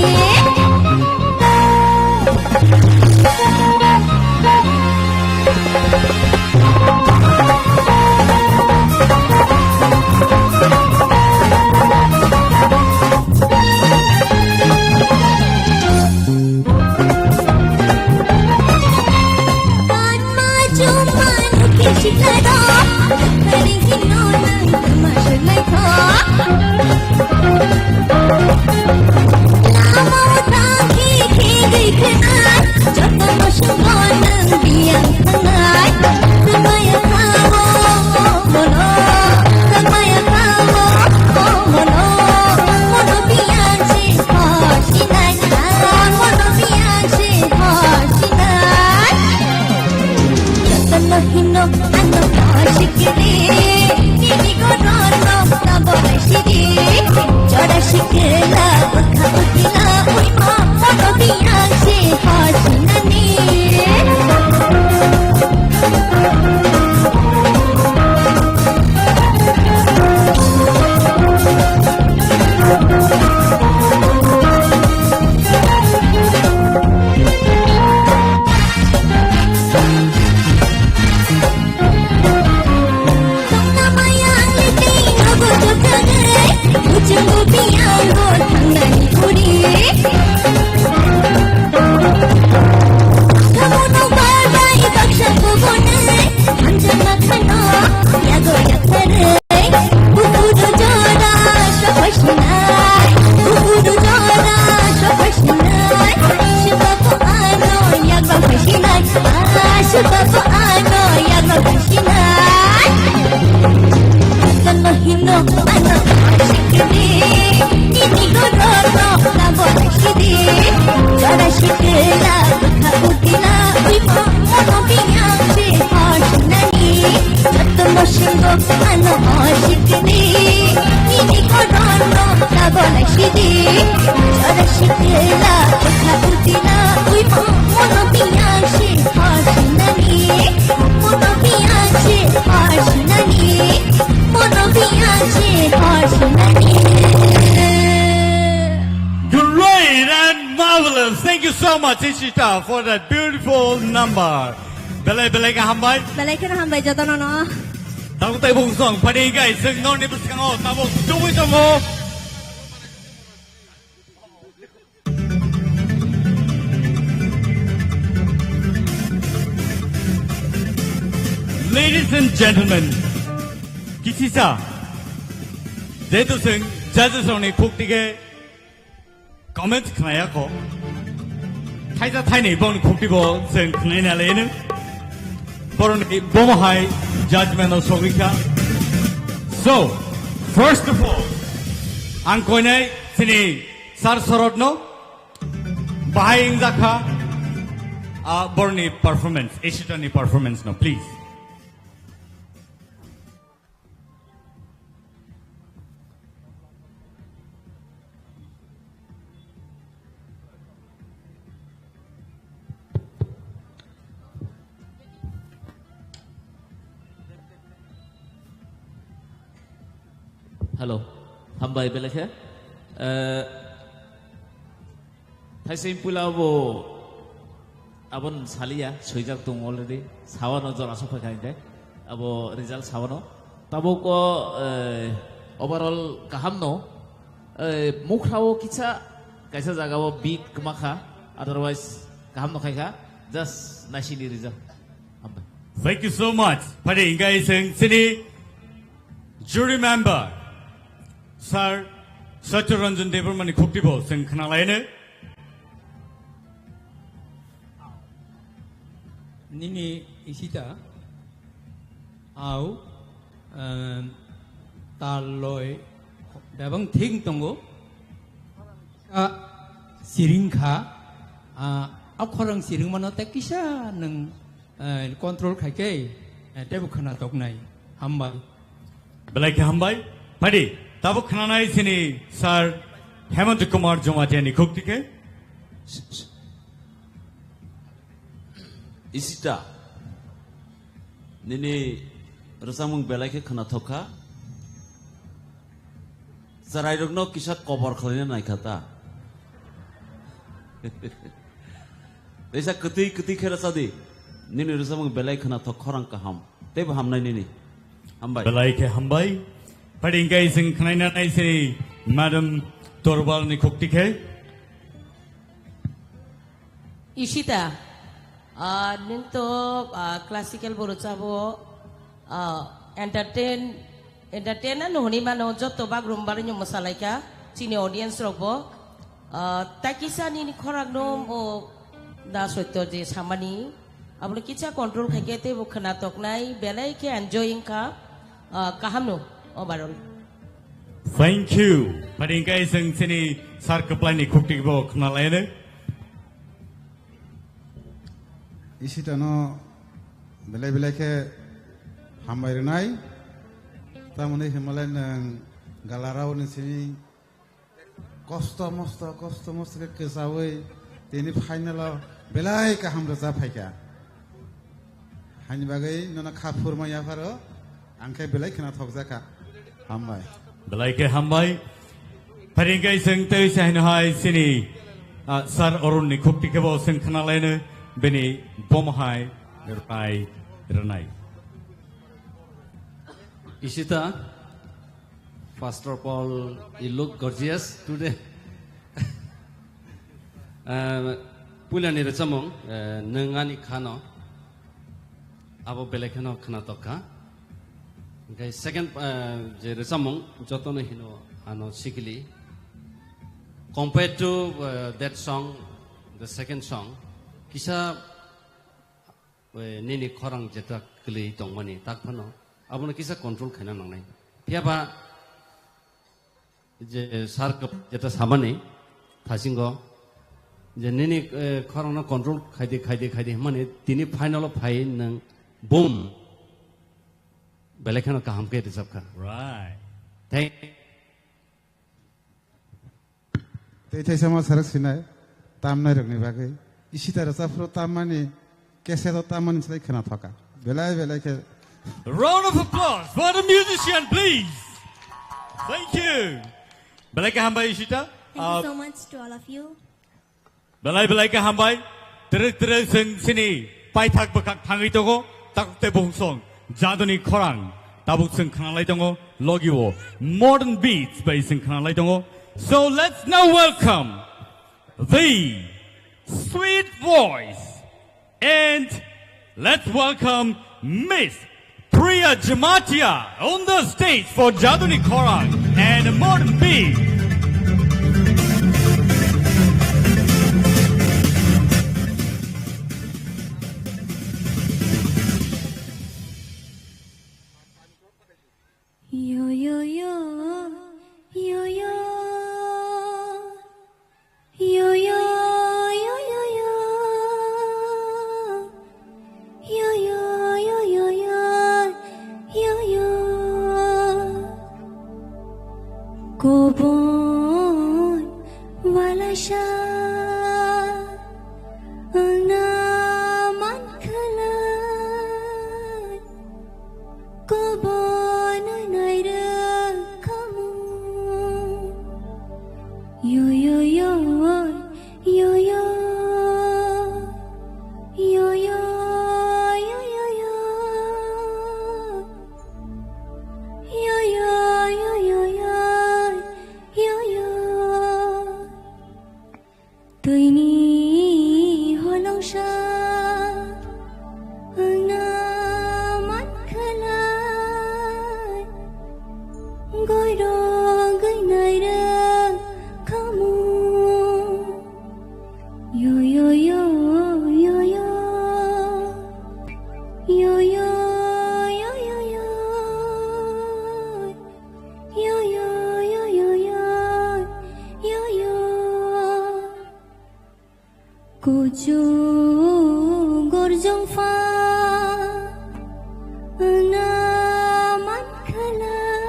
Great and marvelous. Thank you so much, Ishita, for that beautiful number. Belai belai khe hambai. Belai kheno hambai jotono no. Tabuk tei bung song phadi guys, sing nor ni bwskango tabuk tubui tongo. Ladies and gentlemen, kisisa, jehetu sing judges rokni khukti khe comments khnaya kho, thaisa thainwi bongni khukti bo sing khnai na leno. Boroni bomo hai judgment o sogwi kha. So, first of all, ang koinai sini Sir Sorotno bahai wngjakha, ah, borni performance, Ishitani performance no, please. Hello, hambai belai khe. Eh, thaising puila bo abon saliya, swijak tong already. Sawano jora sok phai kha hingke. Abo result sawano. Tabuk o, eh, overall kaham no. Eh, mukha o kisa, kaisa jaga o beat kwma kha. Otherwise, kaham no khai kha. Just naisini result. Hambai. Thank you so much. Phadi hingke sing sini jury member, Sir Satya Ranjan Debbarma ni khukti bo sing khna laino. Nini Ishita, au, em, tal loi, bebang thik tongo. A, siring kha, a, a khorang siring mano tei kisa nwng, eh, control khai khe, eh, teibo khna toknai. Hambai. Belai khe hambai. Phadi, tabuk khnanai sini Sir Hemant Kumar Jamatia ni khukti khe. Ishita, nini rwchapmung belai khe khwnathok kha. Chwrairokno kisa kobor khlaina nai kha ta. Teisa kwtwi kwtwi khe rwcha di. Nini rwchapmung belai khwnathok, khorang kaham. Teibo hamnai nini. Hambai. Belai khe hambai. Phadi hingke sing khnaina nai sini Madam Torbal ni khukti khe. Ishita, ah, nwng to, ah, classical bo rwchabo, ah, entertain, entertain ano hwnwi mano, joto bagrumba rwino mwsalaikha, chini audience rokbo. Ah, tai kisa nini khorang no, o, da soito je samani, abono kisa control khaikhe teibo khwna toknai, belai khe enjoy wngkha, ah, kaham no overall. Thank you. Phadi hingke sing sini Sir Kwplai ni khukti bo khna laino. Ishita no belai belai khe hambai rwnai. Tamoni himlai nwng galarao ni simi kosto mosto, kosto mosto khe kwchaui tini final o belai kaham rwchap phaikha. Haini bagwi nono kha phurma yapharo, ang khe belai khwnathokjakha. Hambai. Belai khe hambai. Phadi hingke sing tei se haino hai sini, ah, Sir Arun ni khukti khe bo sing khna laino bini bom hai rwnai rwnai. Ishita, first of all, you look gorgeous today. Eh, puilani rwchapmung, eh, nwng ani khano. Abo belai kheno khwnatok kha. Hingke second, eh, je rwchapmung jotono hino ano sikili. Compared to, eh, that song, the second song, kisa, eh, nini khorang jeta kwlwi tongmani tak phano abono kisa control khaina nangnai. Phiya ba Je, eh, sir kwp-, jeta samani, thasingo, je nini, eh, khorangno control khaidi, khaidi, khaidi hwnmani, tini final o phai nwng boom. Belai kheno kaham khe rwjap kha. Right. Thank Tei thaisa ma sarak sinai, tamnai rokni bagwi. Isita rwchap phuru tammani, cassette o tammani slai khna thoka. Belai belai khe. Round of applause for the musician, please. Thank you. Belai khe hambai Isita. Thank you Uh, so much to all of you. Belai belai khe hambai. Twrwk twrwk chwng chini paithak bwkhak thangwi tongo. Takuk tei bukhuk song Jaduni Khorang. Tabuk chwng khnalai tongo logi o modern beats bai chwng khnalai tongo. So let's now welcome the sweet voice and let's welcome Miss Priya Jamatia on the stage for Jaduni Khorang and modern beats. Yo, yo, yo, yo, yo. Yo, yo, yo, yo, yo. Yo, yo, yo, yo, yo, yo, yo. Kobon wala sha ang na man khalai. Kobon nairwkhamu. Yo, yo, yo, yo, yo. Yo, yo, yo, yo, yo. Yo, yo, yo, yo, yo. Yo, yo. Twini holongsa ang na man khalai, goiro gwi nairwkhamu. Yo, yo, yo, yo, yo. Yo, yo, yo, yo, yo. Yo, yo, yo, yo, yo. Yo, yo. Kuchu gorjong pha ang na man khalai.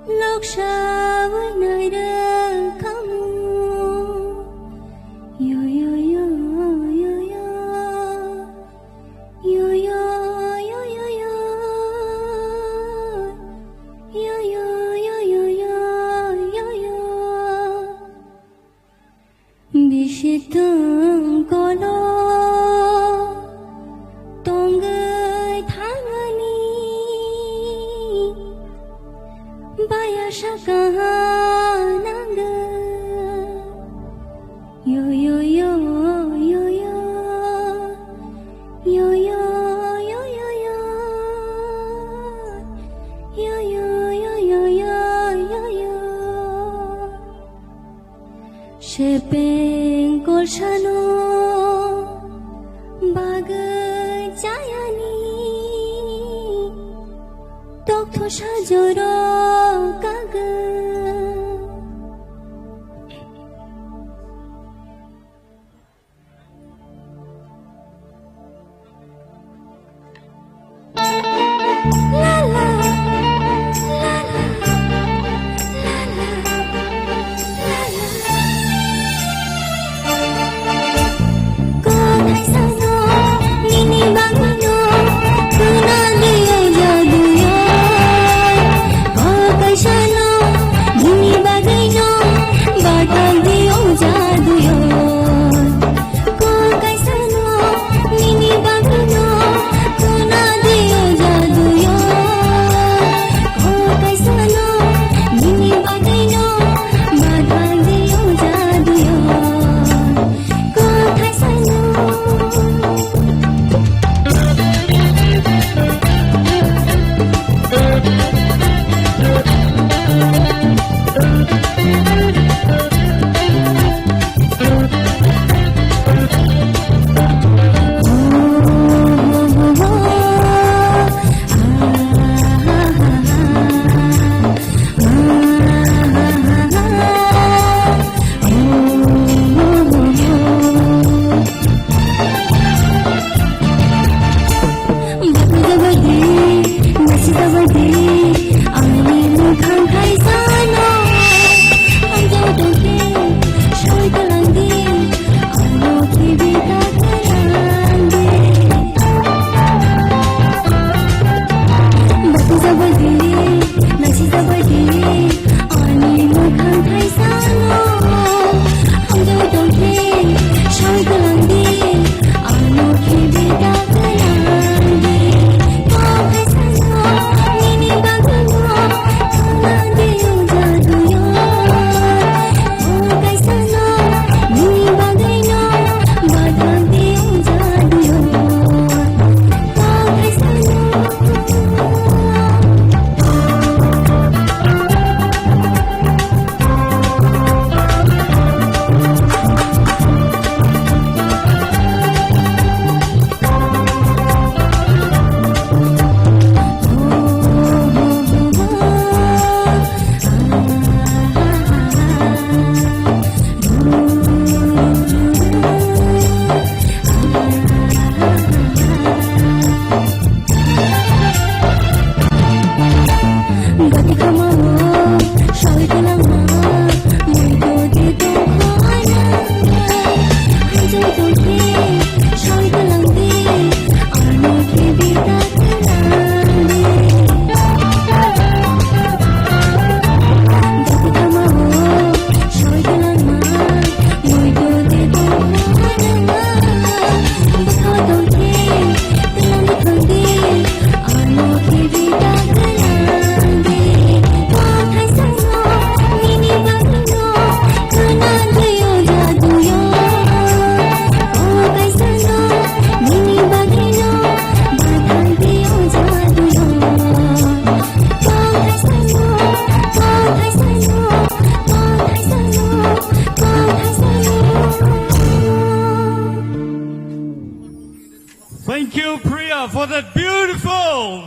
Loksa bai nairwkhamu. Yo, yo, yo, yo, yo. Yo, yo, yo, yo, yo. Yo, yo, yo, yo, yo, yo, yo. Bisi tong kolo tongwi thangani baya saka nangwi. Yo, yo, yo, yo, yo. Yo, yo, yo, yo, yo. Yo, yo, yo, yo, yo, yo, yo. Sepeng kolsano bagwi chayani toktho sajoro kagwi.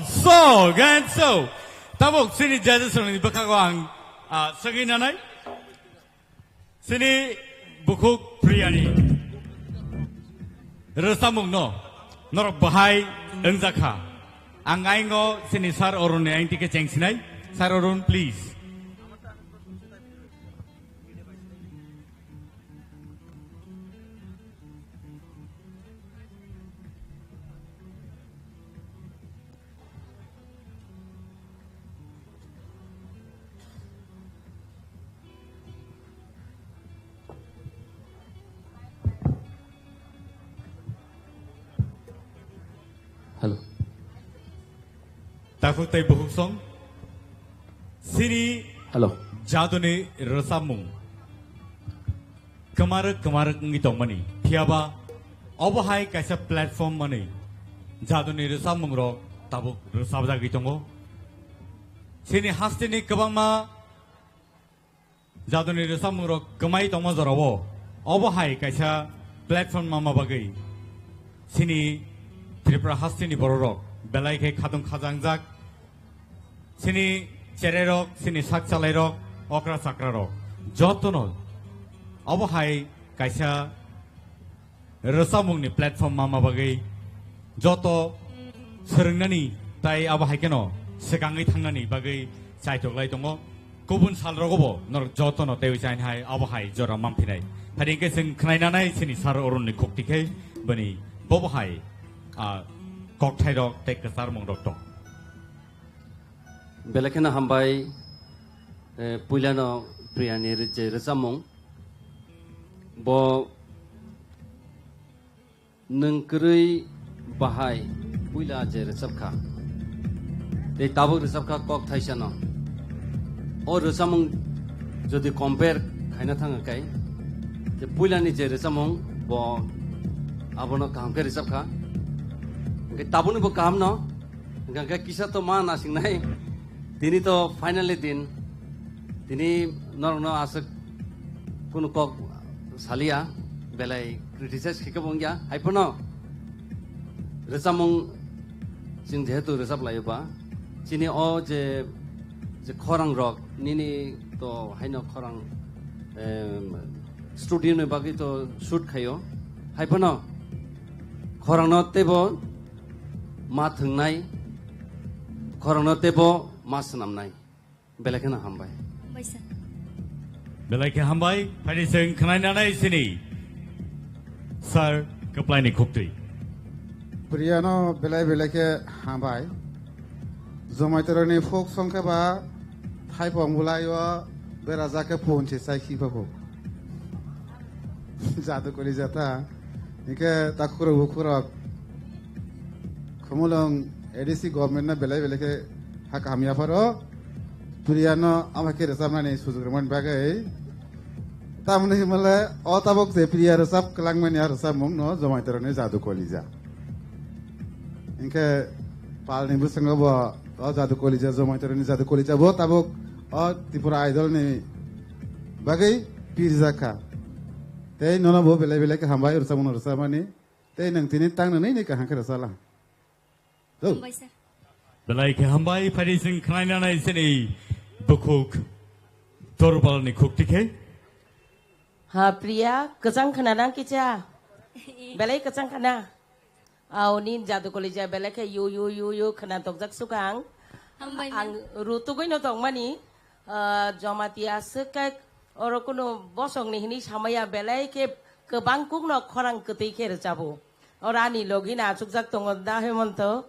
So, and so, tabuk chini judges rokni bwkhago ang, ah, swngwi nanai. Chini bukhuk Priyani rwchapmungno norok bahai wngjakha. Ang aingo chini Sir Arunni aingtike chengsinai. Sir Arun, please. Hello. Takhuk tei bukhuk song. Sini Hello. Jaduni rwchapmung kwmarwk kwmarwk wngwi tongmani. Phiyaba obo hai kaisa platform manwi jaduni rwchapmungrok tabuk rwchapjagwi tongo. Chini hasteni kwbangma jaduni rwchapmungrok kwmai tongma jorao obo hai kaisa platform manma bagwi chini Tripura hasteni bororok belai khe khatung khajangjak. Chini chererok, chini sak chalairok, okra chakrarok, jotono obo hai kaisa rwchapmungni platform manma bagwi joto swrwngnani tai abo hai kheno swkangwi thangnani bagwi chaitok lai tongo. Kubun salrogobo norok jotono teiwi chaini hai abo hai jora manphinai. Phai hwnkhe chwng khwnainanai chini Sir Arunni khukti khe bini bobo hai, ah, kokthairok tei kwcharmungrok tong. Belai kheno hambai, eh, puilano Priyani ri-, je rwchapmung. Bo nwng kwrwi bahai puila je rwchapkha. Tei tabuk rwchapkha kok thaisano. O rwchapmung jodi compare khaina thangkha kai, je puilani je rwchapmung bo abono kaham khe rwchapkha. Hwnkhe tabukni bo kaham no. Hwnkhe kisa to ma nasingnai. Tini to finally din. Tini norokno aswk kunu kok salia, belai criticize khe kebo wngya. Haiphano rwchapmung chwng jehetu rwchap laio ba, chini o je, je khorang rok nini to haino khorang, em, studio ni bagwi to shoot khaio. Haiphano khorangno teibo ma thwngnai, khorangno teibo ma swnamnai. Belai kheno hambai. Hambai, sir. Belai khe hambai, phai di chwng khwnainanai chini Sir Kwplaini khuktwi. Priyano belai belai khe hambai. Jomaitoroni folk song khe ba thaipong bwlai o berajak khe punchi chai khipa kho. Jadu kori jata. Hingke takhurok bukhurok Khumulwng A D C government no belai belai khe ha kaham yapharo. Priyano ama khe rwchapmani sujuk rwmani bagwi. Tamoni himale o tabuk je Priya rwchap kwlangmani a rwchapmung no Jomaitoroni Jadu Kolija. Hingke palni bwskango bo o Jadu Kolija, Jomaitoroni Jadu Kolija bo tabuk o Tripura Idol ni bagwi pirjakha. Tei nono bo belai belai khe hambai rwchapmung no rwchapmani. Tei nwng tini tang nwnwi ni kaham khe rwchapla. Hambai, sir. Belai khe hambai, phai di chwng khwnainanai chini bukhuk Dorbalni khukti khe. Ha, Priya, kwchang khna nang kicha? Belai kwchang khna. Aw, nin Jadu Kolija belai khe yu, yu, yu, yu khna tokjak sukang. Hambai, ma'am. Ang rutugwi no tongmani, ah, Jamatia swk khe oro kunu bosongni hinwi samaya belai khe kwbang kukno khorang kwtwi khe rwchabo. Oro ani logi no achukjak tongo da Hemonto.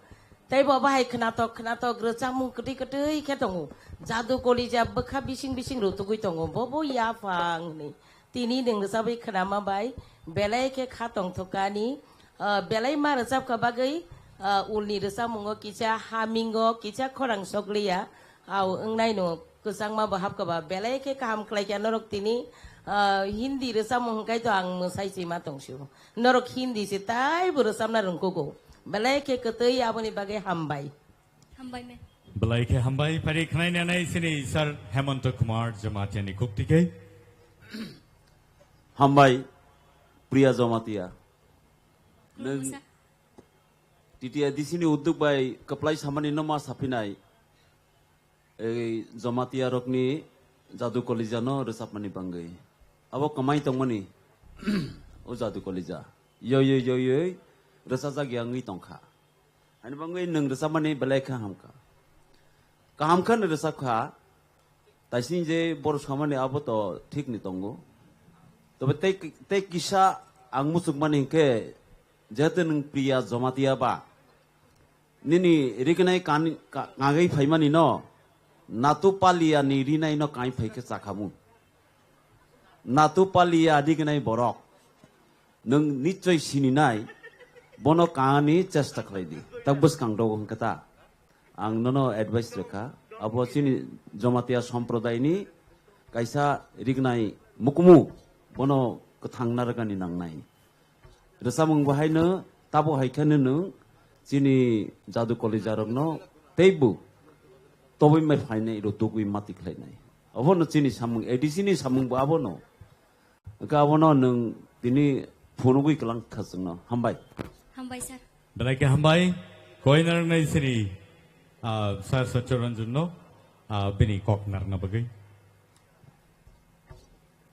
Tei bo bahai khnatok khnatok rwchapmung kwtwi kwtwi khe tongo. Jadu Kolija bwkha bising bising rutugwi tongo. Bo bo yaphang hinwi. Tini nwng rwchabwi khnama bai belai khe kha tongthokani, ah, belai ma rwchapkha bagwi, ah, ulni rwchapmungo kisa hamingo kisa khorang sokliya, au wngnaino kwchangma bo hapkha ba belai khe kaham khlaikha norok tini, ah, Hindi rwchapmung hwnkhe to ang mwsai sima tongsio. Norok Hindi se taibo rwchapna rwngkugo. Belai khe kwtwi aboni bagwi hambai. Hambai, ma'am. Belai khe hambai, phari khnainanai sini Sir Hemanta Kumar Jamatia ni khukti khe. Hambai, Priya Jamatia. Nwng Khulumsa. T T A D C ni udduk bai kwplai samani no ma saphinai, ei Jamatia rokni Jadu Kolija no rwchapmani bangwi. Abo kwmai tongmani, o Jadu Kolija. Yoi, yoi, yoi, yoi, rwchajak ya wngwi tongkha. Ani bangwi nwng rwchapmani belai kha hamkha. Kaham kha nwng rwchapkha, taising je boro samani abo to thik ni tongo. Tobe tei, tei kisa ang muchukmani hinkhe, jehetu nwng Priya Jamatia ba, nini rignai kan-, ka-, kangwi phaimani no, Natu Palia ni rinai no kangwi phaikhe chakhamu. Natu Palia rignai borok. Nwng nichoi sininai, bono kangani chesta khlai di. Tak bwskang rogo hwnkhe ta. Ang nono advice rwkha. Abo chini Jamatia somprodaini kaisa rignai mukumu, bono kwthang narwkani nangnai. Rwchapmung bo haino tabo hai kheno nwng chini Jadu Kolija rokno teibo tobwi mai phainai, rw tugwi mati khlainai. Obono chini samung, A D C ni samung bo abono. Hwnkhe abono nwng tini phunugwi kwlang kha chwngno. Hambai. Hambai, sir. Belai khe hambai. Koinarnai siri, ah, Sir Satya Ranjan no, ah, bini kok narwkna bagwi.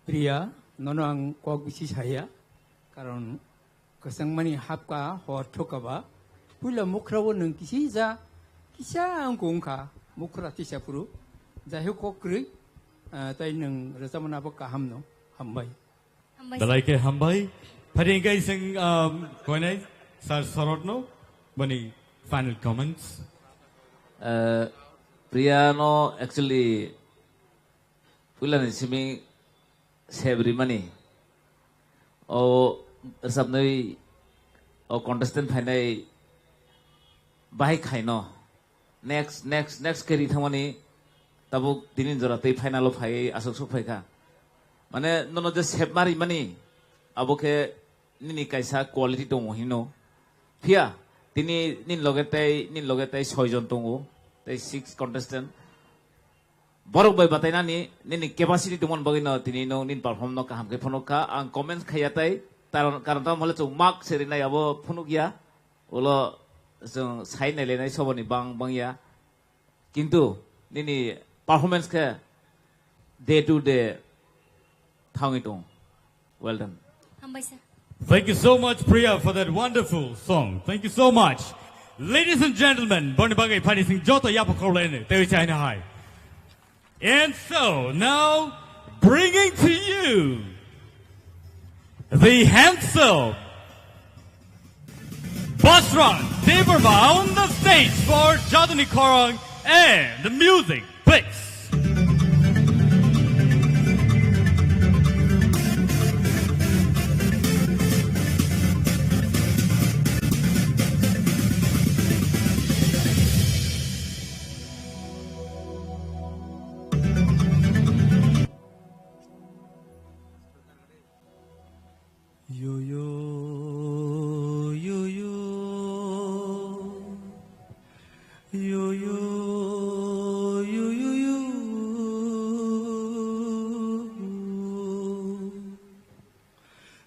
Priya, nono ang kok bisi saya, karon kwchangmani hapka hor thokaba, puila mukhra o nwng kisi ja, kisa ang kung kha, mukhra tisa phuru, jai ho kok kwrwi, ah, tai nwng rwchapmani abo kaham no, hambai. Hambai, sir. Belai khe hambai. Phari hwnkhe chwng, um, koinai Sir Sorot no, boni final comments. Eh, Priya no actually puilani simi sep rimani. O rwchapnwi o contestant phainai bahai khaino. Next, next, next khe ri thangmani tabuk tini jora tei final o phaiwi aswk sok phaikha. Mane nono je sep ma rimani abo khe nini kaisa quality tongo hino. Phiya tini nini loge tei, nini loge tei soi jon tongo, tei six contestant. Borok bai batainani nini capacity tongmani bagwi no tini no nini perform no kaham khe phunuk kha. Ang comments khaiya tei taron, karon tamo hole chwng mark se rinai abo phunuk ya. Ulo chwng sai nailainai soboni bang bang ya. Kintu nini performance khe day to day thangwi tong. Well done. Hambai, sir. Thank you so much, Priya, for that wonderful song. Thank you so much. Ladies and gentlemen, boni bagwi phani sing joto yapha khorlaini tewi chaina hai. And so, now, bringing to you the handsome Basran Debbarma on the stage for Jaduni Khorang and the music, please. Yo, yo, yo, yo. Yo, yo, yo, yo, yo.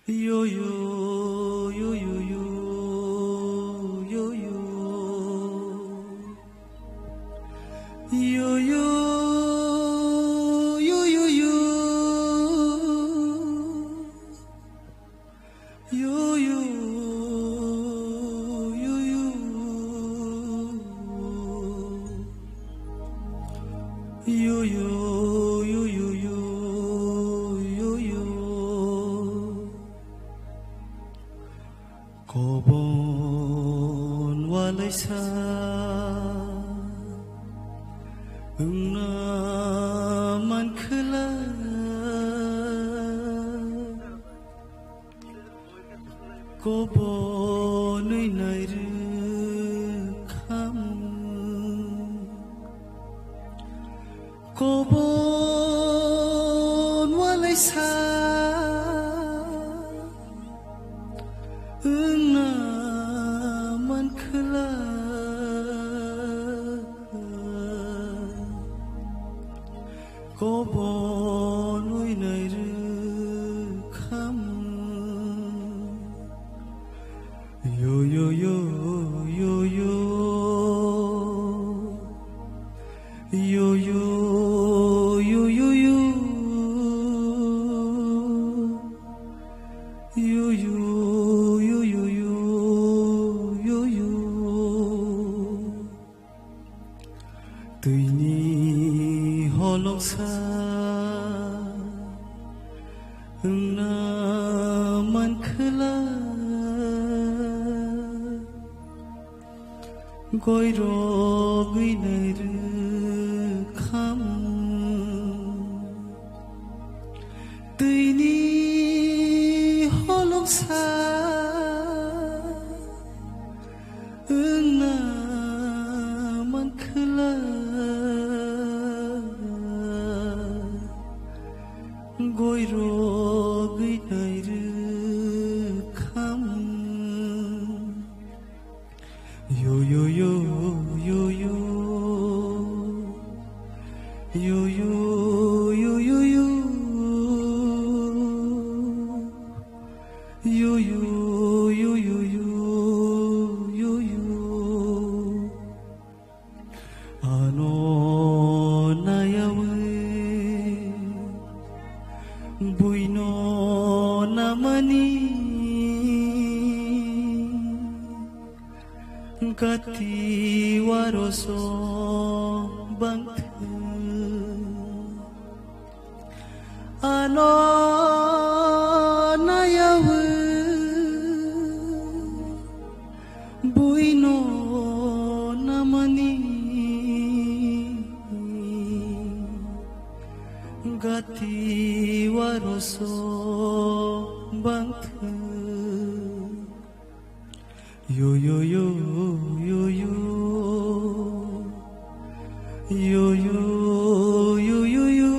Yo, yo, yo, yo, yo, yo, yo. Yo, yo, yo, yo, yo. Yo, yo, yo, yo. Yo, yo, yo, yo, yo, yo, yo. Kobon walaisa wngna mankhwla. Kobonwi nairwkhamung. Kobon walaisa wngna mankhwla. Kobonwi nairwkhamung. Yo, yo, yo, yo, Twini holongsa wngna mankhwla, goirogwi nairwkham. Twini holongsa wngna mankhwla, goirogwi nairwkham. Yo, yo, yo, yo, yo. Yo, yo, yo, yo, yo. Yo, yo, yo, yo, yo, yo, yo. Ano nayawi buino namani. Gati waroso bangthwi. Ano nayawi buino namani. Gati waroso bangthwi. Yo, yo, yo, yo, yo. Yo, yo, yo, yo, yo.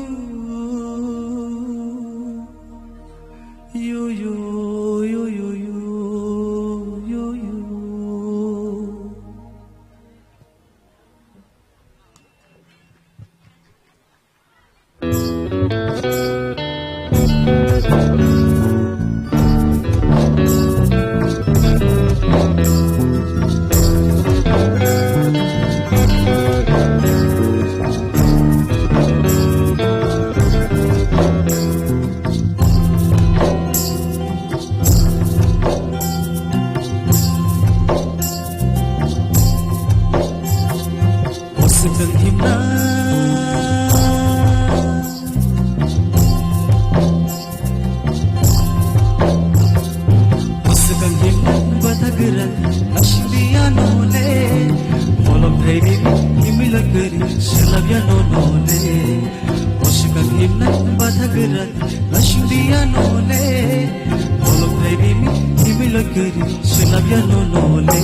Yo, yo, yo, yo, yo, yo, yo. Bwswkang himna, bwswkang himna bwtha gwrak, aswk di ano le. Bolong thai ri himwi lak gari, swlap ya no no le. Bwswkang himna bwtha gwrak, aswk di ano le. Bolong thai ri himwi lak gari, swlap ya no no le.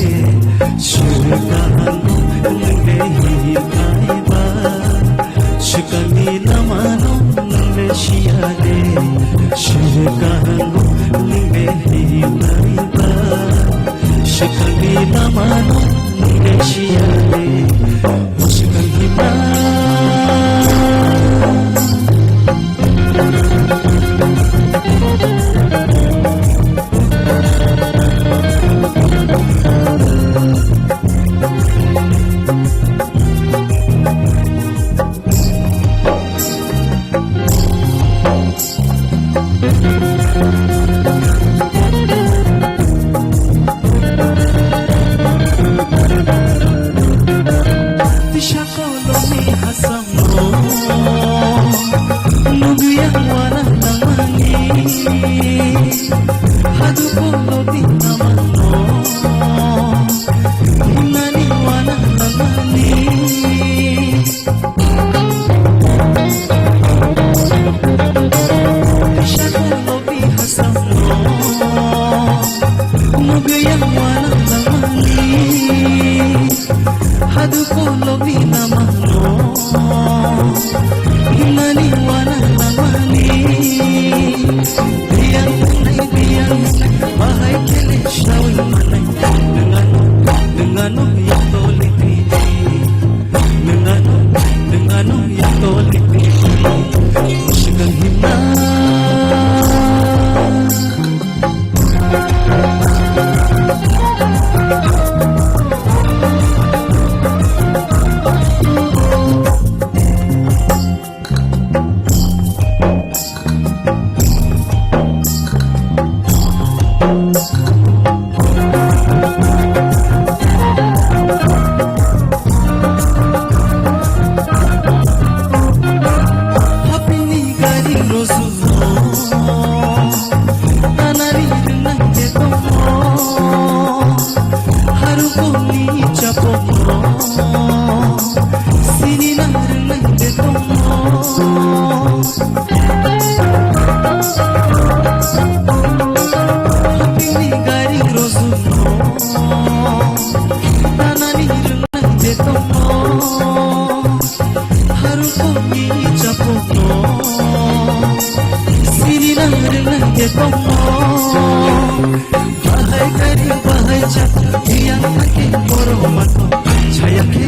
Swkang nwng le hi thai ba. Swkangni lamano nwng le siya de, swkango nwng le hinai ba. Swkangni lamano nwng le siya de, o swkang hinai. Tisa kolomni hasamno nugwi ang uana nangmani, hadu kolomni namano himnani uana nangmani. Tisa kolomni hasamno nugwi ang uana nangmani, hadu kolomni namano Bahai kari bahai cha, tiyang ake boro mato. Chayake,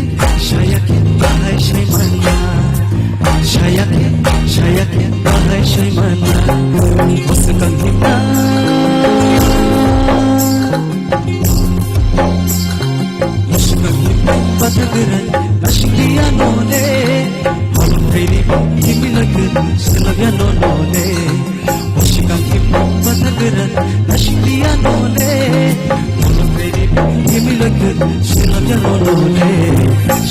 chayake, bahai shaimana. Chayake, chayake, bahai shaimana. Bosakang himna. Bosakang himna, patagran, nashikliya nole. Holong kairi, himilak, sinagya nole. Oshikang himno pathakran nashikliya nole. Molokeri himilak sirabya nole.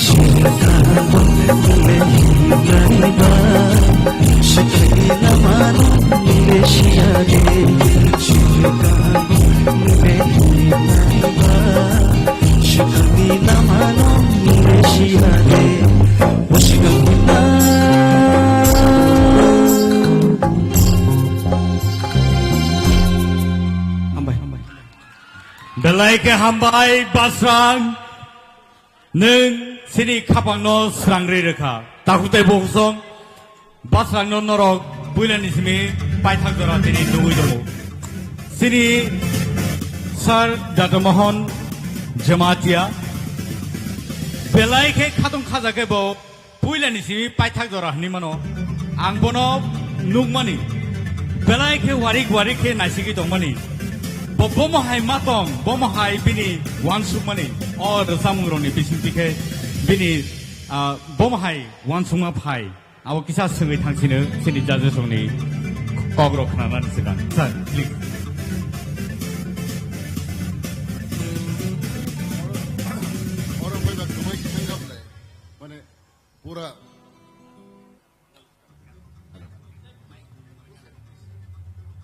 Shirka bole himnaiba. Shikari namano nile shiyade. Shirka bole himnaiba. Shikari namano nile shiyade. Oshikang himna. Hambai. Belai khe hambai, Basrang. Nwng chini khapangno srangri rwkha. Takhuk tei bukhuk song Basrangno norok puilani simi paithak jora tini nugwi tongo. Chini Sir Dr. Mohan Jamatia belai khe khatong khaja khe bo puilani simi paithak jora hinwi mano. Ang bono nukmani, belai khe warik warik khe naisigwi tongmani. Bo bomo hai ma tong, bomo hai bini uansukmani. O rwchapmungrokni bisingtwi khe bini, ah, bomo hai uansukma phai. Abo kisa swngwi thang sino, chini judges rokni kokrok khnanani swkang. Sir, please. Oro phaiba kwmai thangkha ble. Mane, pura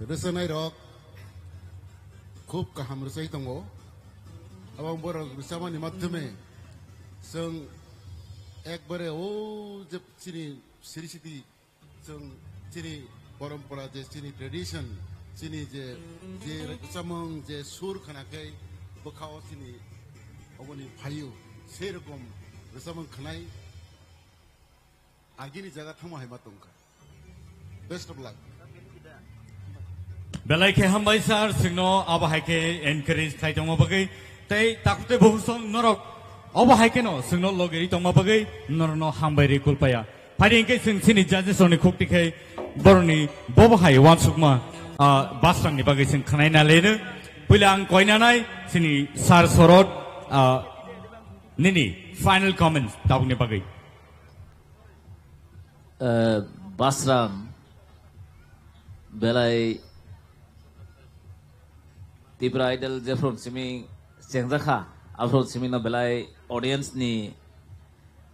rwchapnai rok khub kaham rwchai tongo. Abo borok rwchapmani madhyome chwng ekbare o je chini siri siti chwng chini porompora je chini tradition, chini je, je rwchapmung je sur khna khe bwkhao chini oboni phaio, sei rokom rwchapmung khnai. Agini jaga thangma hai ma tongkha. Best of luck. Belai khe hambai sir, chwngno abo hai khe encourage khai tongma bagwi. Tei takhuk tei bukhuk song norok abo hai kheno chwngno logeri tongma bagwi norokno hambai ri kulpaya. Phaidi hwnkhe chwng chini judges rokni khukti khai borokni bobo hai uansukma, ah, Basrangni bagwi chwng khwnai na leno. Puila ang koinanai chini sir Sorot, ah, nini final comments tabukni bagwi. Eh, Basrang belai Tipra Idol jephru simi chengjakha, aphru simi no belai audience ni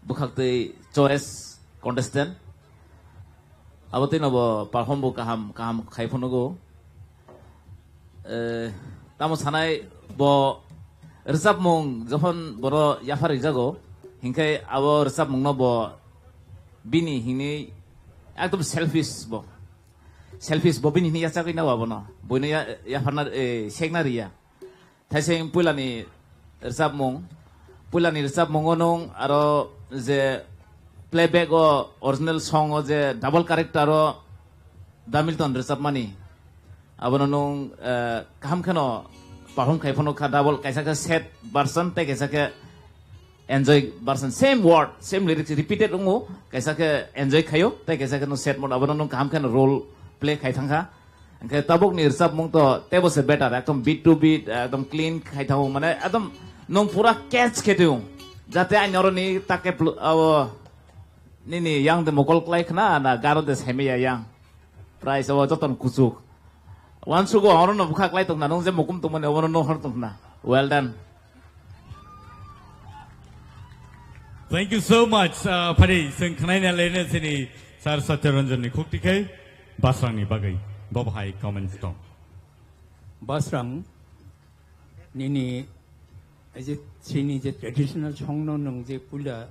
bwkhaktwi choice contestant. Abo twi no bo perform bo kaham, kaham khai phunugo. Eh, tamo sanai bo rwchapmung jokhon boro yaphar rijago, hinkhe abo rwchapmungno bo bini hinwi ekdom selfish bo. Selfish bo bini hinwi yachagwi nao abono. Boino ya-, yapharna, eh, sekna riya. Thaising puilani rwchapmung, puilani rwchapmungo nwng aro je playback o original song o je double character o Damilton rwchapmani, abono nwng, eh, kaham kheno perform khai phano kha double, kaisa khe sad version tei kaisa khe enjoy version, same word, same lyrics repeated wngo, kaisa khe enjoy khaio tei kaisa khe nwng sad mode, abono nwng kaham kheno role play khai thangkha. Hingkhe tabukni rwchapmung to teibo se better, ekdom beat to beat, ekdom clean khai thango, mane ekdom nwng pura catch khe tong, jate ani oroni take pl-, abo nini yang de mokol klai khna na garo de saimaya yang. Price o joton kuchuk. Wansugo oro no bwkha klai tongna, nung je mukum tongmani obono no hor tongna. Well done. Thank you so much. Uh, phari sing khnai na lene sini Sir Satya Ranjan ni khukti khai Basrang ni bagwi. Bobo hai comments tong. Basrang nini, ei je chini je traditional song no nwng je puila,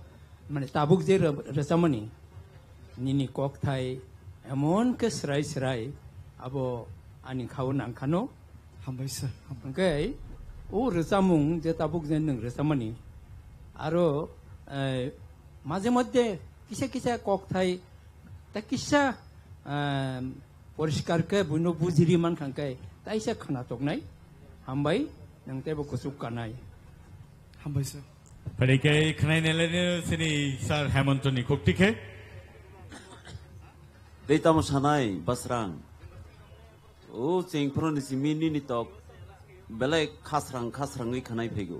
mane tabuk je rw-, rwchapmani, nini kokthai emon khe srai srai abo ani khao nangkhano. Hambai sir, hambai. Hwnkhe o rwchapmung je tabuk je nwng rwchapmani, aro, eh, maje moddhe kisa kisa kokthai ta kisa, eh, Poriskar khe buino bujiri mankha khe taisa khna toknai. Hambai, nwng teibo kuchuk kanai. Hambai sir. Phaidi khe khwnai nai laino sini sir Hemontoni khukti khe. Tei tamo sanai, Basrang. O chengphru ni simi nini tok belai khasrang khasrangwi khwnai phaigo.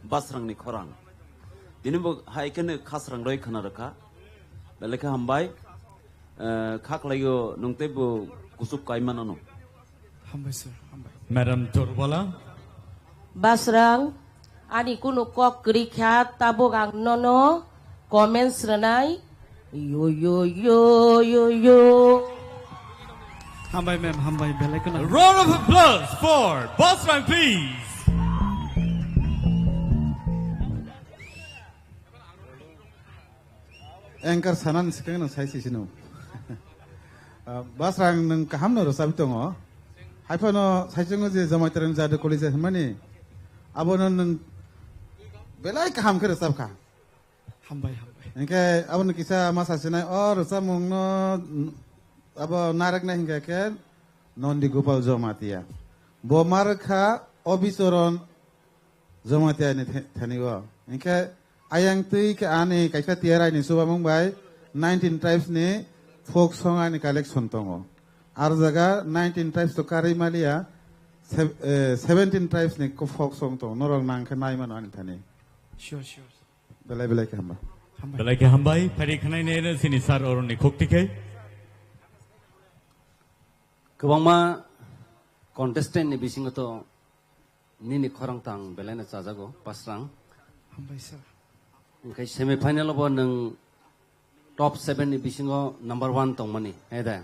Basrang ni khorang. Tini bo hai kheno khasrang roi khna rwkha. Belai khe hambai. Eh, kha khlaio nwng teibo kuchuk kai mano no. Hambai sir, hambai. Madam Torbala. Basrang, ani kunu kok kwrwi kha, tabuk ang nono comments rwnai. Yo, yo, yo, yo, yo. Hambai ma'am, hambai, belai kheno. A round of applause for Basrang, please. Anchor sanani swkang no sai sisino. Ah, Basrang nwng kaham no rwchapwi tongo. Haiphano saichungo je Jamaitwrwng Jadu College hwnmani, abono nwng belai kaham khe rwchapkha. Hambai, hambai. Hinkhe abono kisa ma sasinai, o rwchapmungno, abo narwknai hinkhe khe Nondi Gopal Jamatia. Bo ma rwkha Obichoron Jamatia ni the-, thani o. Hinkhe ayang twi khe ani kaisa tiyarai ni chubamung bai nineteen tribes ni folk song ani collection tongo. Ar jaga nineteen tribes to karwi maliya, sev-, eh, seventeen tribes ni ko folk song tongo. Norok nang khe nai mano ani thani. Sure, sure. Belai belai khe hamba. Hambai. Belai khe hambai. Phaidi khwnai nai sini sir Arun ni khukti khe. Kwbangma contestant ni bisingo to nini khorang tang belaino chajago, Basrang. Hambai sir. Hinkhe semi final bo nwng top seven ni bisingo number one tongmani, he da?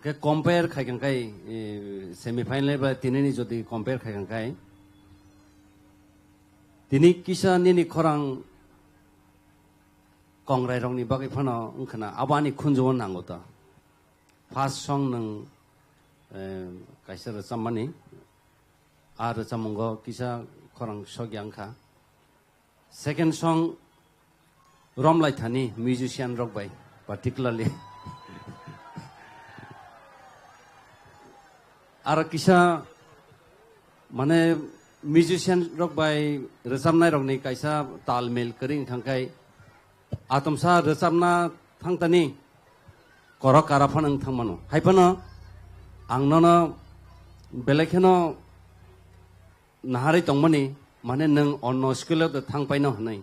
Khe compare khai kang khai, eh, semi final ba tinini jodi compare khai kang khai, tini kisa nini khorang kongrai rokni bagwi phano wngkhana abo ani khunjugo nango ta. First song nwng, eh, kaisa rwchapmani, a rwchapmungo kisa khorang sokya wngkha. Second song romlai thani musician rok bai particularly. Aro kisa mane musician rok bai rwchapnai rokni kaisa talmil kwrwi wngthang khai atomsa rwchapna thangtani korok kara phano wngthang mano. Hai phano ang nono belai kheno naharwi tongmani, mane nwng onno skill o thang paino hwnwi.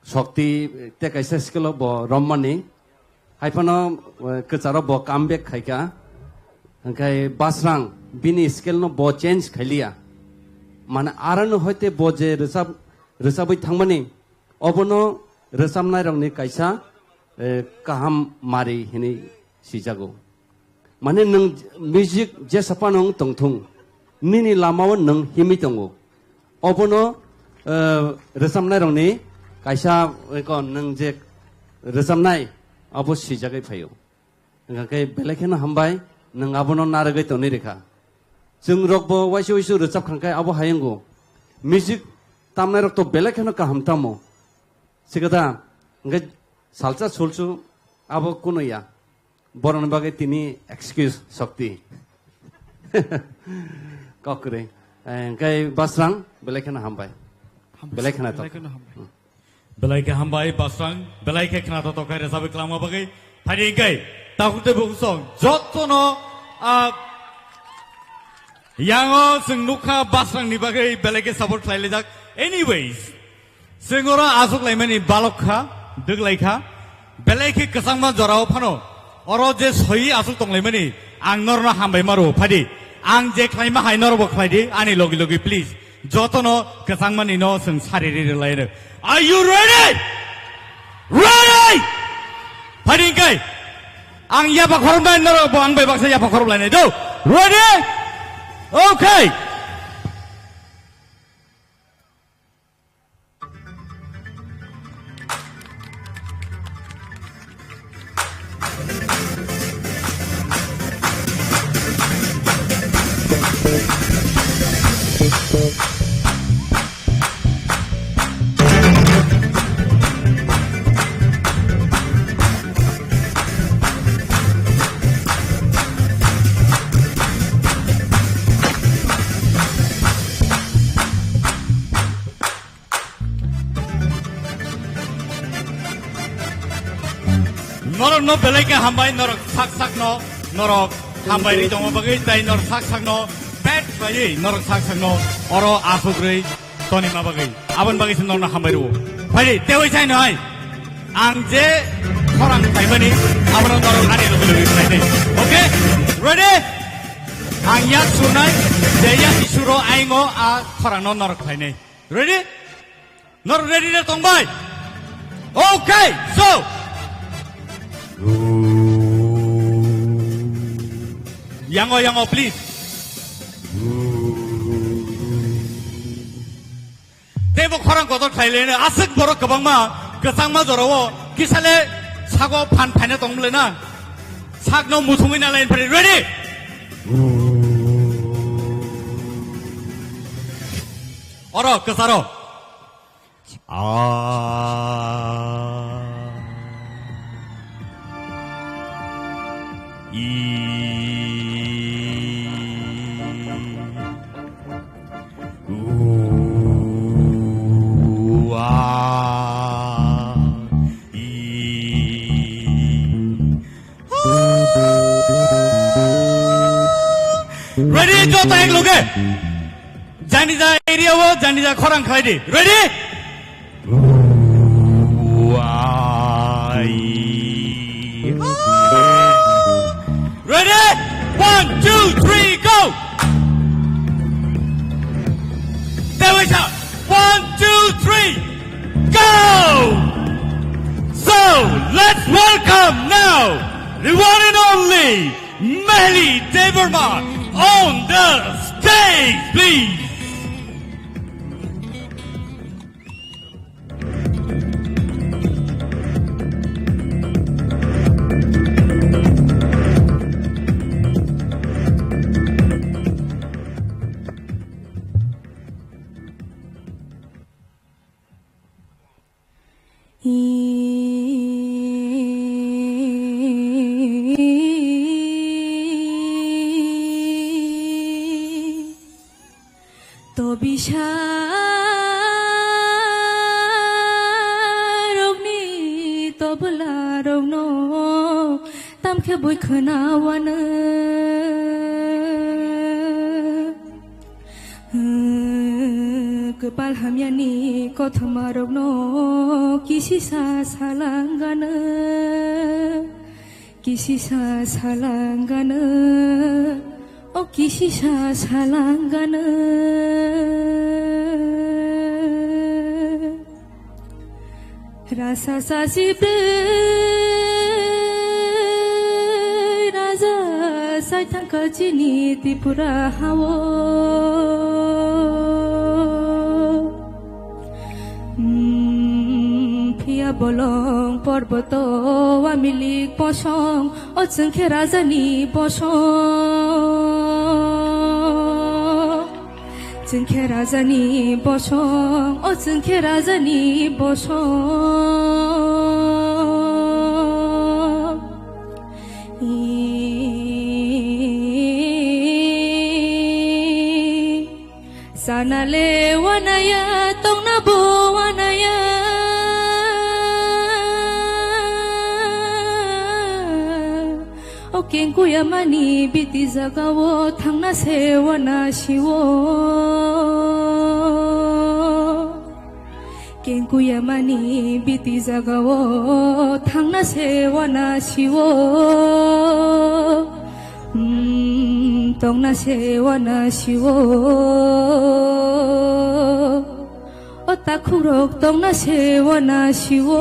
Shokti te kaisa skill o bo rommani. Hai phano, eh, kwcharo bo come back khaikha. Hwnkhe Basrang bini skill no bo change khailiya. Mane arano hoite bo je rwchap, rwchabwi thangmani, obono rwchapnai rokni kaisa, eh, kaham mari hinwi sijago. Mane nwng music jesa phano wng tongthung, nini lamao nwng himwi tongo. Obono, eh, rwchapnairokni kaisa, eko nwng je rwchapnai, abo swijagwi phaio. Hwnkha khe belai kheno hambai, nwng abono narwgwi tonwi rwkha. Chwng rokbo waisa waisa rwchap kha khe abo hai wngo. Music tamnairok to belai kheno kaham tamo. Sikada, hwnkhe salsa sulsu abo kuno ya. Borokni bagwi tini excuse Shokti. Kok kwrwi. Eh, hwnkhe Basrang, belai kheno hambai. Hambai. Belai kheno belai tok. Kheno hambai. Hmm. Belai khe hambai, Basrang. Belai khe khna totok khe rwchapwi kwlangma bagwi. Phaidi hwnkhe, takhuk tei bukhuk song. Jotono, ah, yango chwng nukha Basrangni bagwi belai khe support khlailaijak. Anyways, chwng oro aswk laimani balok kha, dwglai kha, belai khe kwchangma jorao phano oro je soiwi aswk tonglaimani, ang norno hambai ma rwo, phaidi. Ang je khlaima hai norokbo khlaidi, ani logi logi please. Jotono kwchangmani no chwng sari ri rwlai rw. Are you ready? Ready? Phaidi hwnkhe ang yapha khorobnai, norokbo ang bai baksa yapha khorob lainai do. Ready? Okay. Norokno belai khe hambai, norok sak sakno, norok hambai ri tongma bagwi, tai norok sak sakno pet khlaiwi, norok sak sakno oro asugwi tonima bagwi. Aboni bagwi se norokno hambai rwo. Phaidi, tei oi sai noi. Ang je khorang khlaimani, abono norok ani loge loge khlainai. Okay? Ready? Ang yak surnai, je yak isuro aingo a khorangno norok khlainai. Ready? Nor ready na tong bai? Okay, so. Yango, yango, please. Teibo khorang kotor khlai le, aswk borok kwbangma, kwchangma jorao, kisale sago phan phaina tong le na. Sakno muthungwi na line phari, ready? Oro, kwcharo. Ah. I. U. A. I. Ready, joto ek loge. Janija area o, janija khorang khlai di. Ready? Ready? One, two, three, go! There we go. One, two, three, go! So, let's welcome now the one and only Mehli Debbarma on the stage, please. To bisa rokni tobla rokno tamkhe bui khwnawano. Kwpal hamyani kothoma rokno kisisa salangano, kisisa salangano, o kisisa salangano. Rasa sasi bwrwi raja sai thangkha chini Tripura hao. Hmm, phiya bolong porboto wamilik bosong, o chwngkhe rajani bosong. Chwngkhe rajani bosong, o chwngkhe rajani bosong. Ii, sanale wanaya, tongna bo wanaya. O kengkuyamani biti jagao thangna se wana siwo. Kengkuyamani biti jagao thangna se wana siwo. Hmm, tongna se wana siwo. O takhukrok tongna se wana siwo.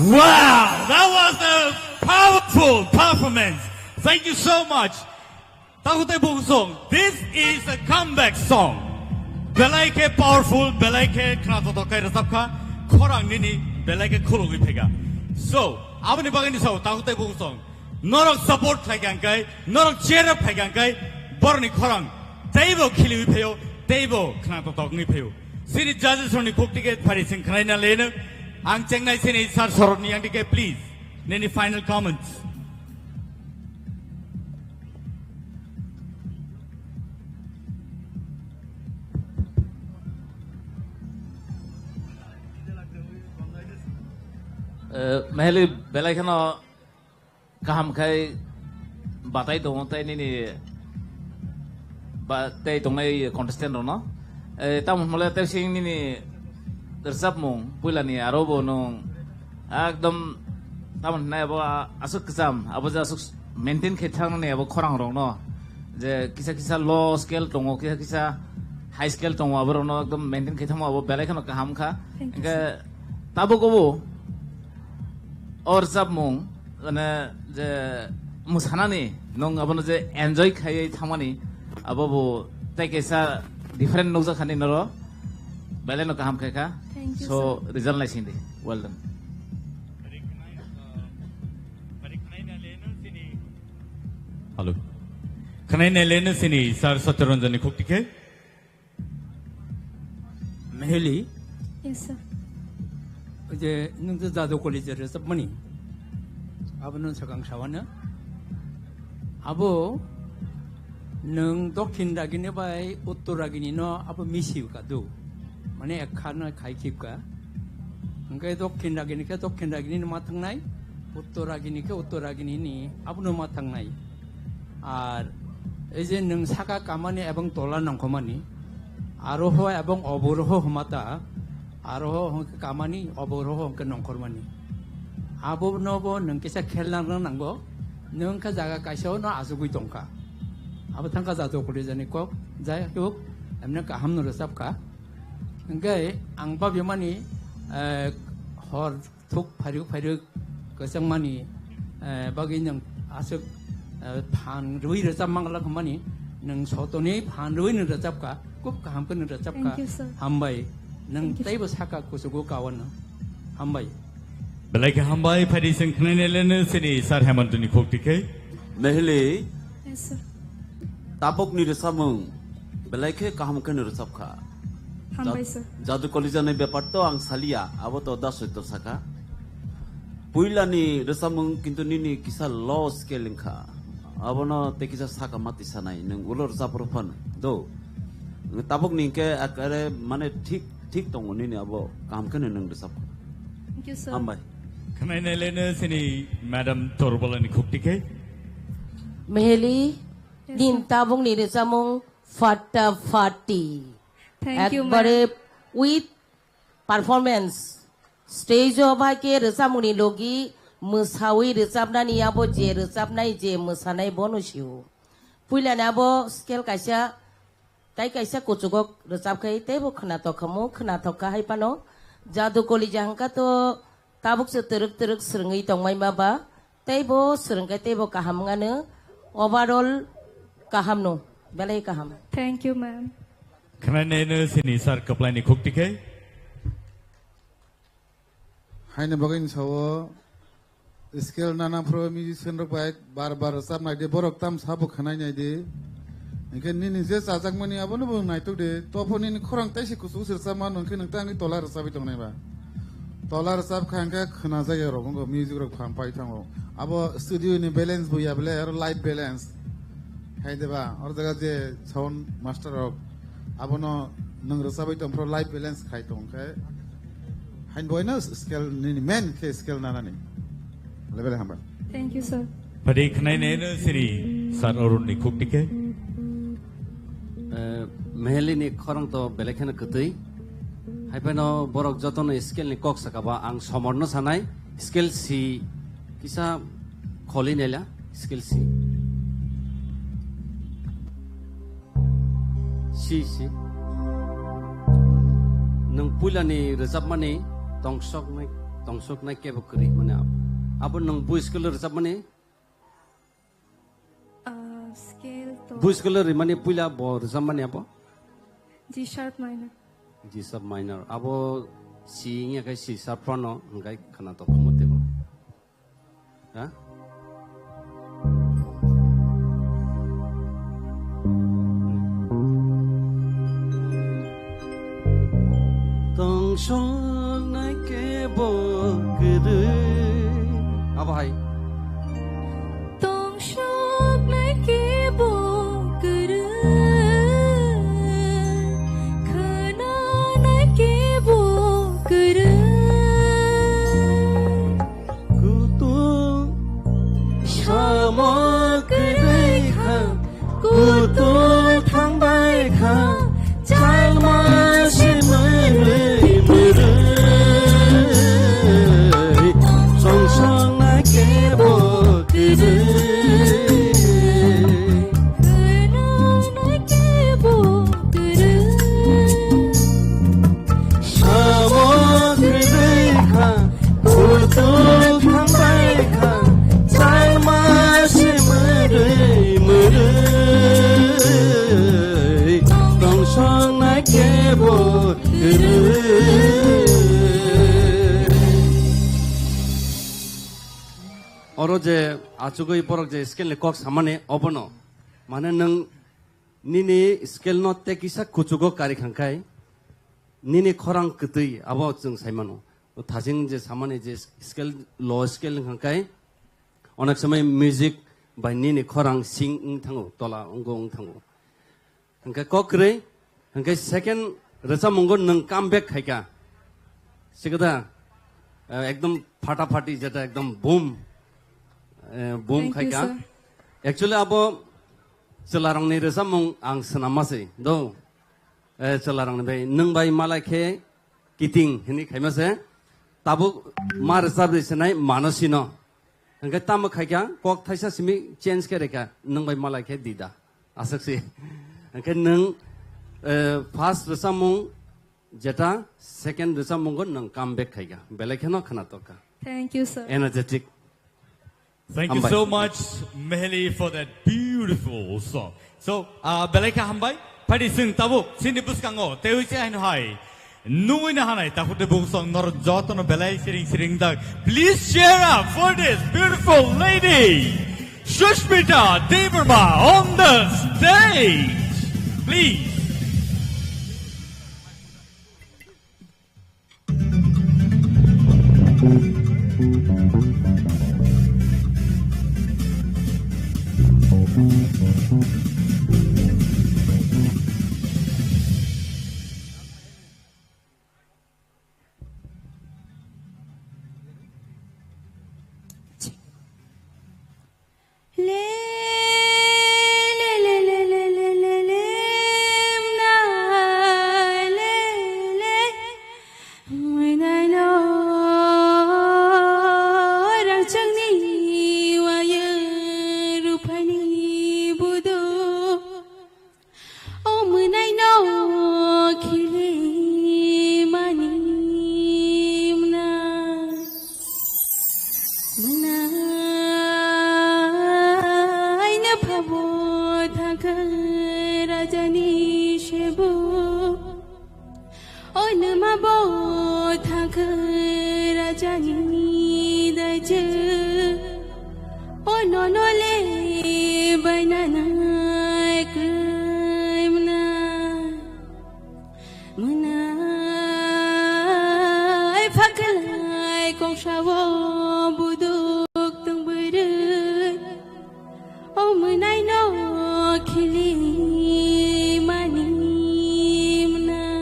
Wow, that was a powerful performance. Thank you so much. Takhuk tei bukhuk song, this is a comeback song. Belai khe powerful, belai khe khna totok khe rwchap kha, khorang nini belai khe khulugwi phaikha. So, aboni bagwi ni sao takhuk tei bukhuk song. Norok support khlai kha hwnkhe, norok cheer up khlai kha hwnkhe, borokni khorang teibo khiliwi phaio, teibo khna totok wngwi phaio. Sini judges rokni khuk ticket phari sing khnaina leno. Ang chengnai sini sir Sorotni yang ticket, please. Nini final comments. Eh, Meheli belai kheno kaham khai batai tongo tei nini ba tei tongnai contestant rokno. Eh, tamo hwnmale tei sing nini rwchapmung puilani aro bo nwng ekdom tamo hwnai abo aswk kwcham abo je aswk maintain khe thangmani abo khorang rokno je kisa kisa low scale tongo kisa kisa high scale tongo abo rokno ekdom maintain khe thangma abo belai kheno kaham kha. Thank you, hwnkhe sir. Tabuk obo o rwchapmung mane je mwsanani nwng abono je enjoy khaiwi thangmani abo bo tei kaisa different nukjakha nini noro belai no kaham khaikha. Thank you, so sir. Result naising di. Well done. Hello. Khwnai naileno sini sir Satyaranjan ni khuk tikhe. Meheli. Yes, sir. Oje nwng je Jadu College rwchapmani. Abo nwng swkang sawano. Abo nwng Dokhin Ragini bai Uttor Ragini no abo misi ka do. Mane ekha no khai khip ka. Hwnkhe Dokhin Ragini khe Dokhin Ragini no ma thangnai. Uttor Ragini khe Uttor Ragini ni abo no ma thangnai. Ar ei je nwng saka kamani ebong tola nongkhormani, aroho ebong oboroho hwnmata, aroho hwnkhe kamani, oboroho hwnkhe nongkhormani. Abonobo nwng kisa khel nang nango, nwng khe jaga kaisao no achugwi tongkha. Abo thangkha Jadu College ni kok, jai hok, emne kaham no rwchapkha. Hwnkhe ang babimani, eh, hor thuk phairuk phairuk kwchangmani, eh, bagwi nwng aswk, eh, phan rwui rwchap mangla hwnmani, nwng sotoni phan rwui nwng rwchapkha, khub kaham khe nwng rwchapkha. Thank you, sir. Hambai. Nwng thank you, sir. Teibo saka kuchugo kawan nwng. Hambai. Belai khe hambai, phaidi chwng khwnai naileno sini Sir Hemantoni khuk tikhe. Meheli. Yes, sir. Tabukni rwchapmung belai khe kaham khe no rwchapkha. Hambai, sir. Jadu College ni bepar to ang saliya, abo to da soito saka. Puilani rwchapmung kintu nini kisa low scale wngkha. Abono tei kisa saka mati sanai, nwng ulo rwchap rw phano. Do. Tabukni hwnkhe ekare mane thik, thik tongo nini abo kaham khe no nwng rwchapkha. Thank you, sir. Hambai. Khwnai nai le no chini Madam Torbolani khukti khe. Meheli, yes, din sir. Tabukni rwchapmung Fatta Fatti. Thank you, ekbare ma'am. With performance. Stage o bai khe rwchapmungni logi mwsawi rwchapnani abo je rwchapnai je mwsanai bono sio. Puilani abo scale kaisa, tai kaisa kuchugo rwchap khai teibo khwnatok khamu, khwnatok kha hai phano. Jadu Kolija hwnkha to tabuk se twrwk twrwk swrwngwi tongmai ma ba, teibo swrwng khe teibo kaham wngano, overall kaham no, belai kaham. Thank you, ma'am. Khwnai nai no chini sir kwplaini khukti khe. Haini bagwi ni sao scale nana phro musician rok bai bar bar rwchap nai de borok tam sabo khwnai nai de. Hinkhe nini je chajakmani abono bo naitok de. Tophor nini khorang taisi kuchuk se rwchap mano hinkhe nwng tangwi tola rwchapwi tongnai ba. Tola rwchap kha hinkhe khwna jaya rok wngkha music rok pham pai thango. Abo studio ni balance bo ya bele aro live balance. Hai de ba, oro jaga je sound master rok abono nwng rwchapwi tong phro live balance khai tong khe. Hain boino scale nini main khe scale nanani. Level hamba. Thank you, sir. Padi khnai ne no siri sir Arun ni khuk tike. Eh, Meheli ni khorang to belai kheno kwtwi. Hai phano borok jotono scale ni kok saka ba ang somor no sanai. Scale si kisa kholi nela scale si. Si, si. Nwng puilani rwchapmani tongsoknai, tongsoknai kebo kwrwi mani abo. Abo nwng bu scale rwchapmani? Ah, scale to Bu scale rimani puila bo rwchapmani abo? G sharp minor. G sharp minor. Abo si wngya khe C sharp phano hwnkhai khwna tokma tebo. Ha? Tongsoknai kebo kwrwi. Abo hai. Tongsoknai kebo kwrwi. Khwnanai kebo kwrwi. Kutung samo kwrwi kha, kutung thangbai kha, chalma se mwrwi mwrwi, songsong na kebo kwrwi. Samo kwrwi kha, kutung thangbai kha, chalma se mwrwi mwrwi, tongsong na kebo kwrwi. Oro je achugwi borok je scale ni kok samani obono, mane nwng nini scale no tei kisa kuchugo kari khangkhai, nini khorang kwtwi abo chwng saimano. O thajing je samani je scale, low scale wngkha khe, onek somoi music bai nini khorang sing wng thango, tola wnggo wng thango. Hwnkhe kok kwrwi, hwnkhe second rwchapmungo nwng come back khaikha. Sikada, eh, ekdom phata phati jeta ekdom boom, eh, boom Thank you, khaikha. Sir. Actually abo chwlarokni rwchapmung ang swnamma se do. Eh, chwlarokni bai, nwng bai malai khe kiting hwnwi khaima se. Tabuk ma rwchap rwi swnai mano sino. Hwnkhe tamo khaikha, kok thaisa simi change khe rwkha, nwng bai malai khe dida. Aswk si. Hwnkhe nwng, eh, first rwchapmung jeta, second rwchapmungo nwng come back khaikha. Belai kheno khwnatok kha. Thank you, sir. Energetic. Thank you Hambai. So much, Meheli, for that beautiful song. So, uh, belai kha hambai. Phadi sing tabuk, sini buskango, tewi se haino hai. Nui na hanai, takhute bung song, nor jotono belai siring siring dak. Please cheer up for this beautiful lady, Sushmita Debbarma, on the stage. Please. O nwma bo thangkhe rajani daije, o nono le baina nai kwrwi mwnai. Mwnai phaklai kongsa o buduk tong bwrwi. O mwnai no khili mani mwnai.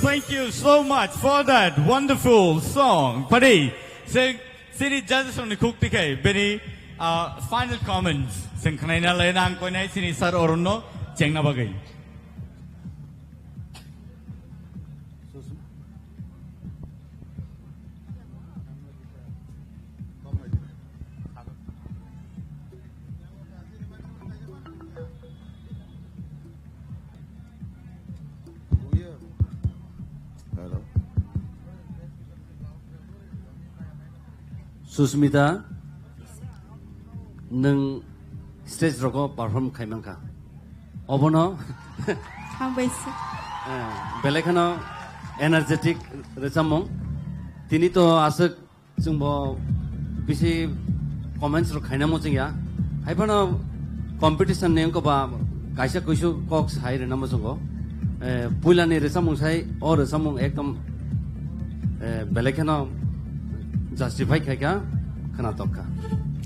Thank you so much for that wonderful song. Padi, se, sini judges rokni khuk tikhe, bini, ah, final comments. Sing khnaina lai nang koinai sini sir Arunno chengna bagwi. Hello. Susmita, nwng stage rogo perform khai mankha. Obono Hambai se. Eh, belai kheno energetic rwchapmung. Tini to aswk chwngbo bisi comments rok khaina muchungya. Haiphano competition ni wngkha ba kaisa kuisu kok sai rwna muchungo. Eh, puilani rwchapmung sai, o rwchapmung ekdom, eh, belai kheno justify khaikha, khwnatok kha.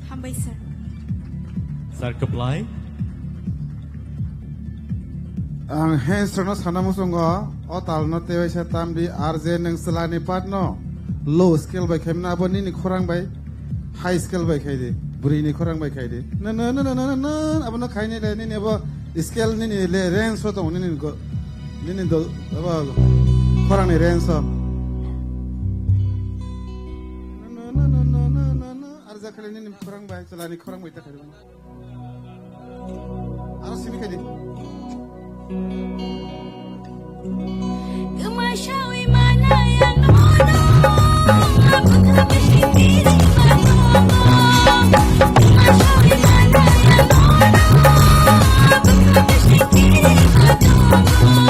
Hambai sir. Sir Kaplai. Ang hands rokno sana muchungo, o talno tewaisa tamdi, R J nwng chwlani part no low scale bai khaimna abo nini khorang bai high scale bai khaidi, bwrwini khorang bai khaidi. No, no, no, abono khaini le nini abo scale nini le range o tongo nini go, nini do, abo khorangni range o. No, no, no, R J khali nini khorang bai chwlani khorang bai ta khaidi. Aro simi khaidi. Kwma sawi manaya nono, bwkha bisi tiri matono. Kwma sawi manaya nono, bwkha bisi tiri matono.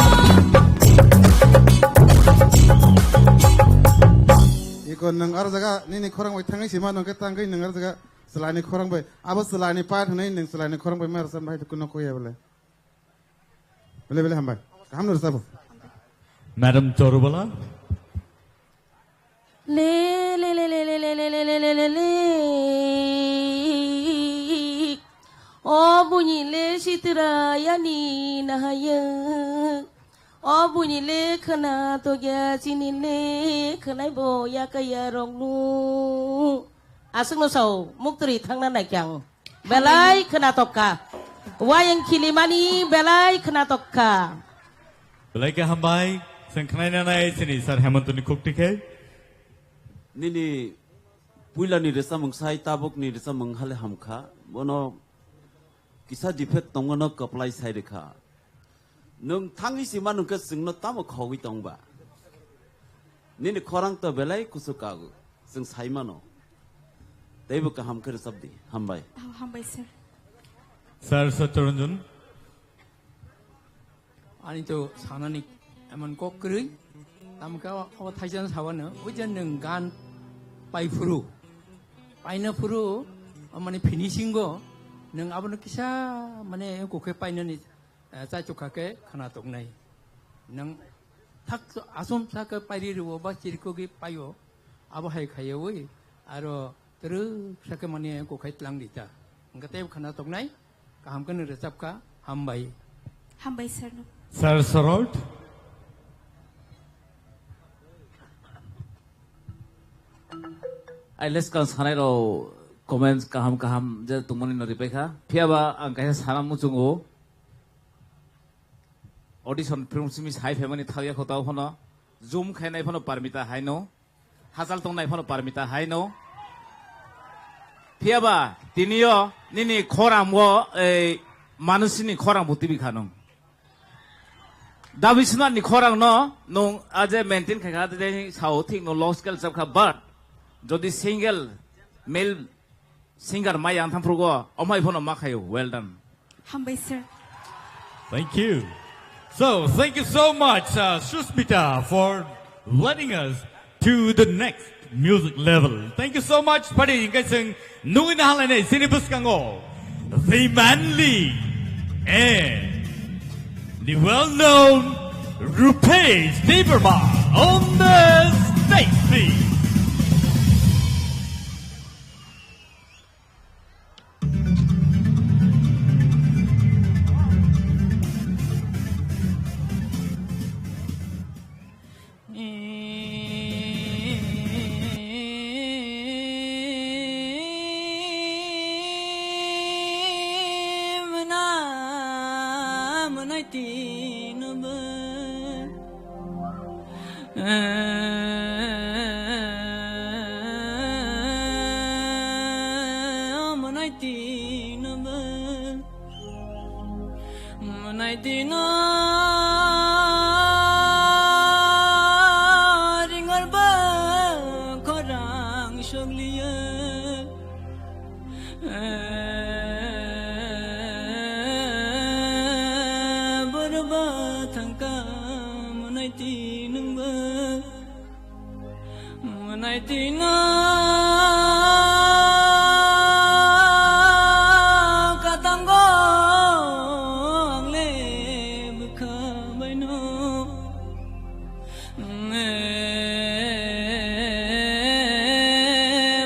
Iko nwng aro jaga nini khorang bai thangwi sima nongke tangwi nwng aro jaga. Chwlani khorang bai, abo chwlani part hwnwi nwng chwlani khorang bai ma rwchapna hai kuno koya bole. Bele bele hambai. Kaham no rwchabo. Madam Chorubala. Le, le, le, le. O buini le sitra yani nahayung. O buini le khwna tokya chini le khwnai bo yakaya roknu. Aswkno sao, muktwrwi thangna naikhe ang. Belai khwnatok kha. Wayang khilimani belai khwnatok kha. Belai khe hambai, chwng khwnaina nai chini Sir Hemontoni khukti khe. Nini puilani rwchapmung sai tabukni rwchapmung hale hamkha. Bono kisa defect tongmano kwplai sai rwkha. Nwng thangwi sima nwngkhe chwngno tamo khogwi tongba? Nini khorang to belai kuchuk kago, chwng sai mano. Teibo kaham khe rwchapdi. Hambai. Oh, hambai, sir. Sir Satyaranjan. Ani to sanani emon kok kwrwi. Tamkhe o, o thaisa sabano, oi je nwng gan pai phuru, paina phuru, o mane finishing o nwng abono kisa mane kokhe painani eh, chaichuk kha khe khwnatok nai. Nwng thak asum sa khe pairi rwo ba chirikogwi paio, abo hai khaiwi aro twrwk sa khe mane kokhai tlang di ta. Hwnkhe tei khwnatok nai, kaham khe nwng rwchap kha, hambai. Hambai sir no. Sir Sarot. Ai leskang sanai rok comments kaham kaham je tongmani no ripai kha. Phiya ba ang kaisa sana muchungo. Audition film simi sai phaimani thangya kho tao phano. Zoom khainai phano Parmita haino. Hachal tongnai phano Parmita haino. Phiya ba tiniyo nini khorang o ei manusini khorang bo tibi kha nung. Dabi Sunarni khorang no nung aje maintain khai kha, de sao thik no low scale chap kha, but jodi single male singer mai yang thang phrugo, omai phono ma khayo. Well done. Hambai, sir. Thank you. So, thank you so much, uh, Susmita, for leading us to the next music level. Thank you so much, padi, hingke sing nungui na halai nei, sini bwskango the manly and the well-known Rupesh Debbarma on the stage, please. Mona, monaiti nobo. Monaiti nobo. Monaiti no ringor bo khorang sokliya. Borba thangka monaiti nungba. Monaiti no katango angle bwkha baino.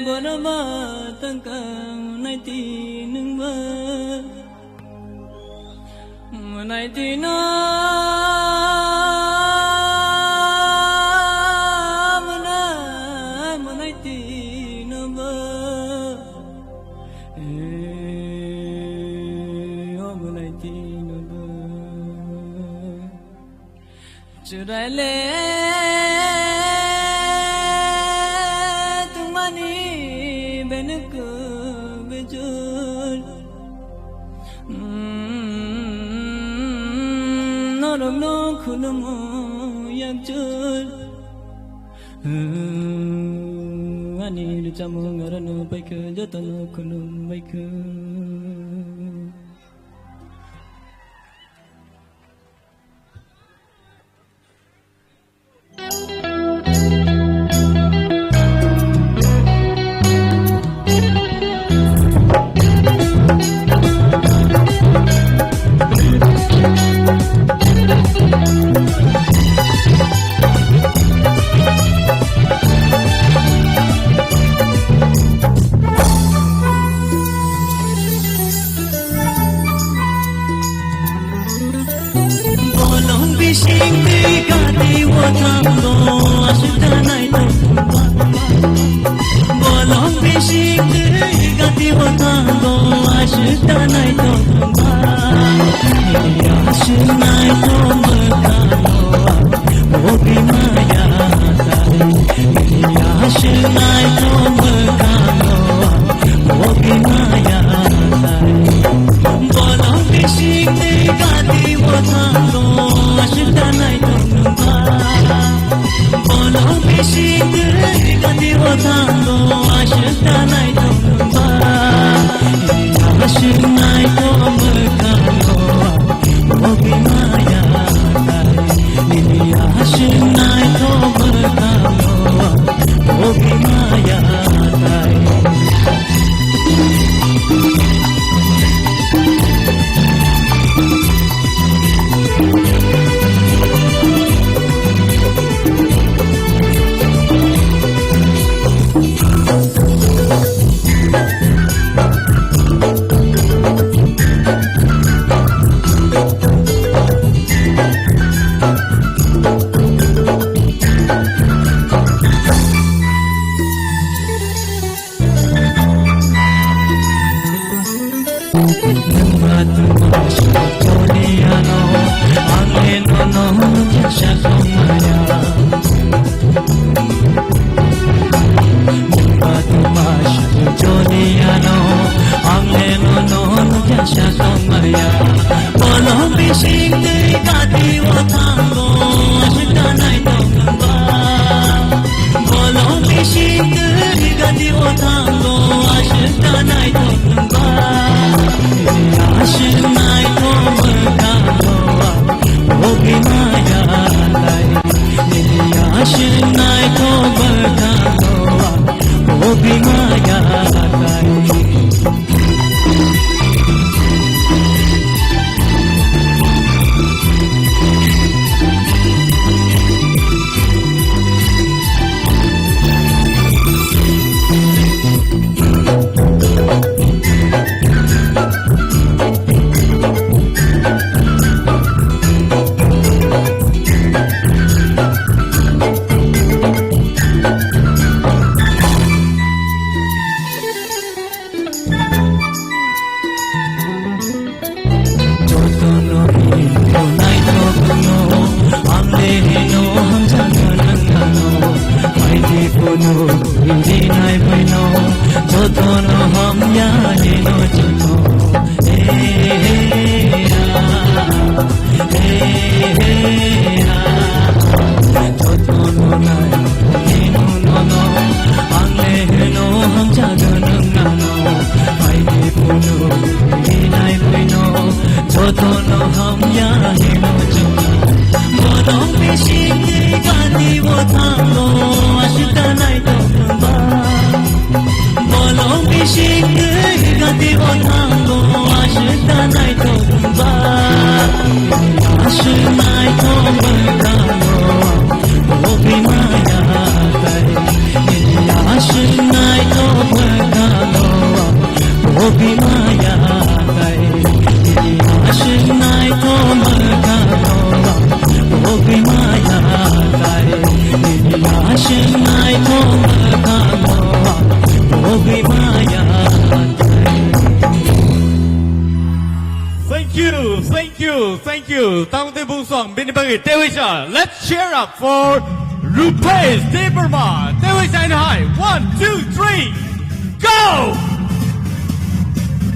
Borba thangka monaiti nungba. Monaiti no, mona, monaiti nobo. Eh, o monaiti nobo. Chwraile tungmani benuk bejor. Mm, norokno khulumo yakjor. Mm, ani rwchapmung arano baikha, jotono khulum baikha. Bolong bising twi gati o thango aswk da naithok tongba. Bolong bising twi gati o thango aswk da naithok tongba. Aswk naithok mwkhango o bini maya tai. Aswk naithok mwkhango o bini maya tai. Bolong bising twi gati o thango aswk da naithok tongba. Bolong bising twi gati o thango aswk da naithok tongba. Aswk naithok mwkhango o bini maya tai. Nini aswk naithok mwkhango o bini maya tai. Nwng ba tongma sotoni ano, ang le nono jesa tongmaya. Nwng ba tongma sotoni ano, ang le nono jesa tongmaya. Bolong bising twi gati o thango, aswk da naithok tongba. Bolong bising twi gati o thango, aswk da naithok tongba. Aswk naithok mwkhango o bini maya tai. Aswk naithok mwkhango o bini maya tai. Rinai baino jotono hamya hino chwngno. Eh, eh, ah, eh, eh, ah. Jotono nai hino nono, ang le hino hamjago nwng nano. Aini phunu rinai baino jotono hamya hino chwngno. Bolong bising gati bo thango, aswk ta naithok ba. Bolong bising gati bo thango, aswk ta naithok ba. Aswk naithok ba thango, bo bimaya tai. Aswk naithok ba thango, bo bimaya tai. Aswk naithok ba thango, bo bimaya tai. Aswk naithok ba thango, bo bimaya tai. Thank you, thank you, thank you. Tangdi bungsong bini bagwi tewisa. Let's cheer up for Rupesh Debbarma. Tewisa in high. One, two, three, go!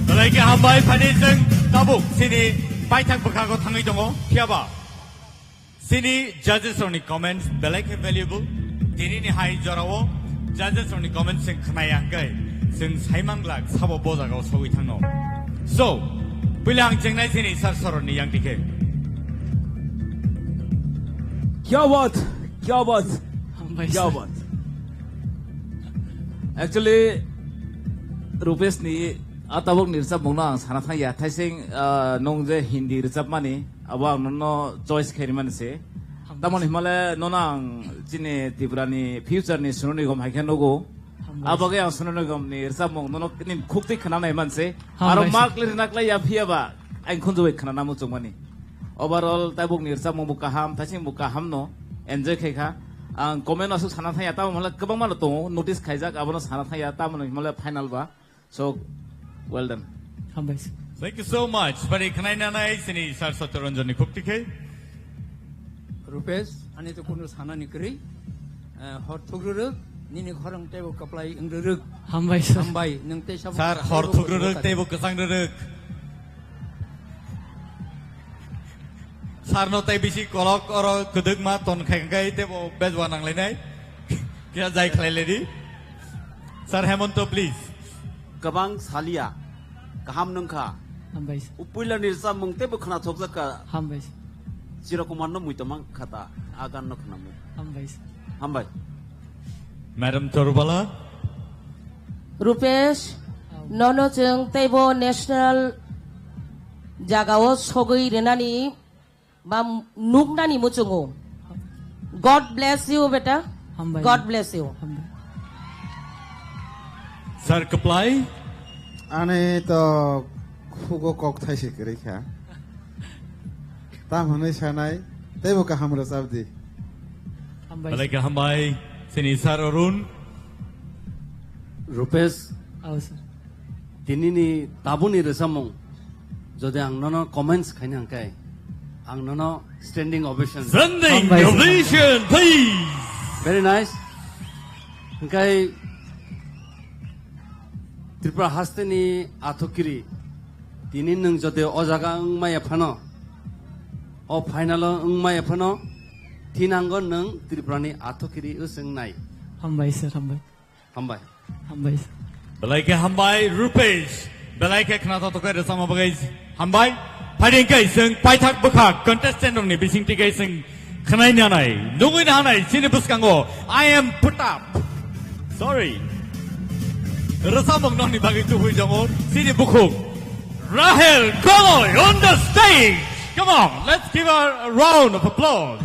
Belai khe hambai, phani chwng tabuk chini paithak bwkhago thangwi tongo. Phiyaba chini judges rokni comments belai khe valuable. Tinini hai jorao judges rokni comments chwng khnai ang khe chwng saimang glak sabo bo jagao sogwi thangno. So, puila ang chengnai chini sir soroni yang dikhe. Kya baat? Kya baat? Hambai, kya sir. Baat? Actually, Rupesh ni, a tabuk ni rwchapmung no ang sana thang ya. Thaising, ah, nung je Hindi rwchapmani, abo ang nono choice khairi mani se. Hambai, sir. Tamoni himale nono ang chini Tripura ni future ni Sonu Nigam hai khe nugo. Hambai, sir. Abo khe ang Sonu Nigam ni rwchapmung nono ni khuk twi khna nai man se. Hambai, sir. Aro mark le rwna klai ya phiya ba, ang khunju bai khna namu chungmani. Overall, tabuk ni rwchapmung bo kaham, thaising bo kaham no enjoy khai kha. Ang comment aswk sana thang ya, tamo himle kwbangma no tongo, notice khaijak, abono sana thang ya, tamo himle final ba. So, well done. Hambai, sir. Thank you so much. Bari khnai nanai chini sir Satya Ranjan ni khuk tikhe. Rupesh, ani to kunu sana ni kwrwi. Eh, hor thugrwrwk, nini khorang teibo kwplai wngrwrwk. Hambai, sir. Hambai, nwng tei sabo. Sir, hor thugrwrwk teibo kwchang rwrwk. Sir no tei bisi kolok oro kwdwkma ton khai khai teibo bejwa nanglainai. Kisa jai khlai ledi. Sir Hemonto, please. Kwbang salia, kaham nungkha. Hambai, sir. Upuila ni rwchapmung teibo khna thokjak kha. Hambai, sir. Chirokumar no muitomang khata, agan no khnamung. Hambai, sir. Hambai. Madam Torubala. Rupesh, nono chwng teibo national jagao sogwi rwnani ba nuknani muchungo. God bless you, beta. Hambai. God bless you. Hambai. Sir Kaplai. Ani to khugo kok thaisi kwrwi kha. Tam hwnwi sanai, teibo kaham rwchap di. Hambai. Belai khe hambai, chini Sir Arun. Rupesh. Aw, sir. Tinini tabuni rwchapmung, jodi ang nono comments khaina hwnkhe, ang nono standing ovation. Standing Hambai, sir. Ovation, please. Very nice. Hwnkhe Tripura hasteni athokiri, tini nwng jodi o jaga wngmaya phano, o final o wngmaya phano, thinango nwng Tripurani athokiri wswngnai. Hambai, sir, hambai. Hambai. Hambai, sir. Belai khe hambai, Rupesh. Belai khe khna thok thok khe rwchapma bagwi hambai. Phaidi hwnkhe chwng paithak bwkha contestant rokni bising tikhe chwng khwnai nanai, nugwi nanai, chini bwskango I am put up. Sorry. Rwchapmung nokni bagwi tubui tongo, chini bukhuk. Rahel Koloi on the stage. Come on, let's give her a round of applause.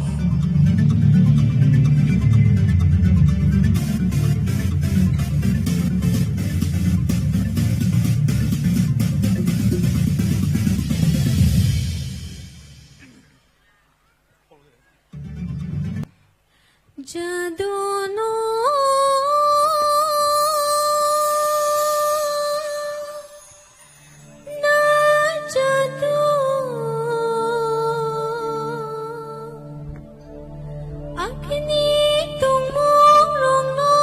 Jadunu na jadu, akhini tongmung rokno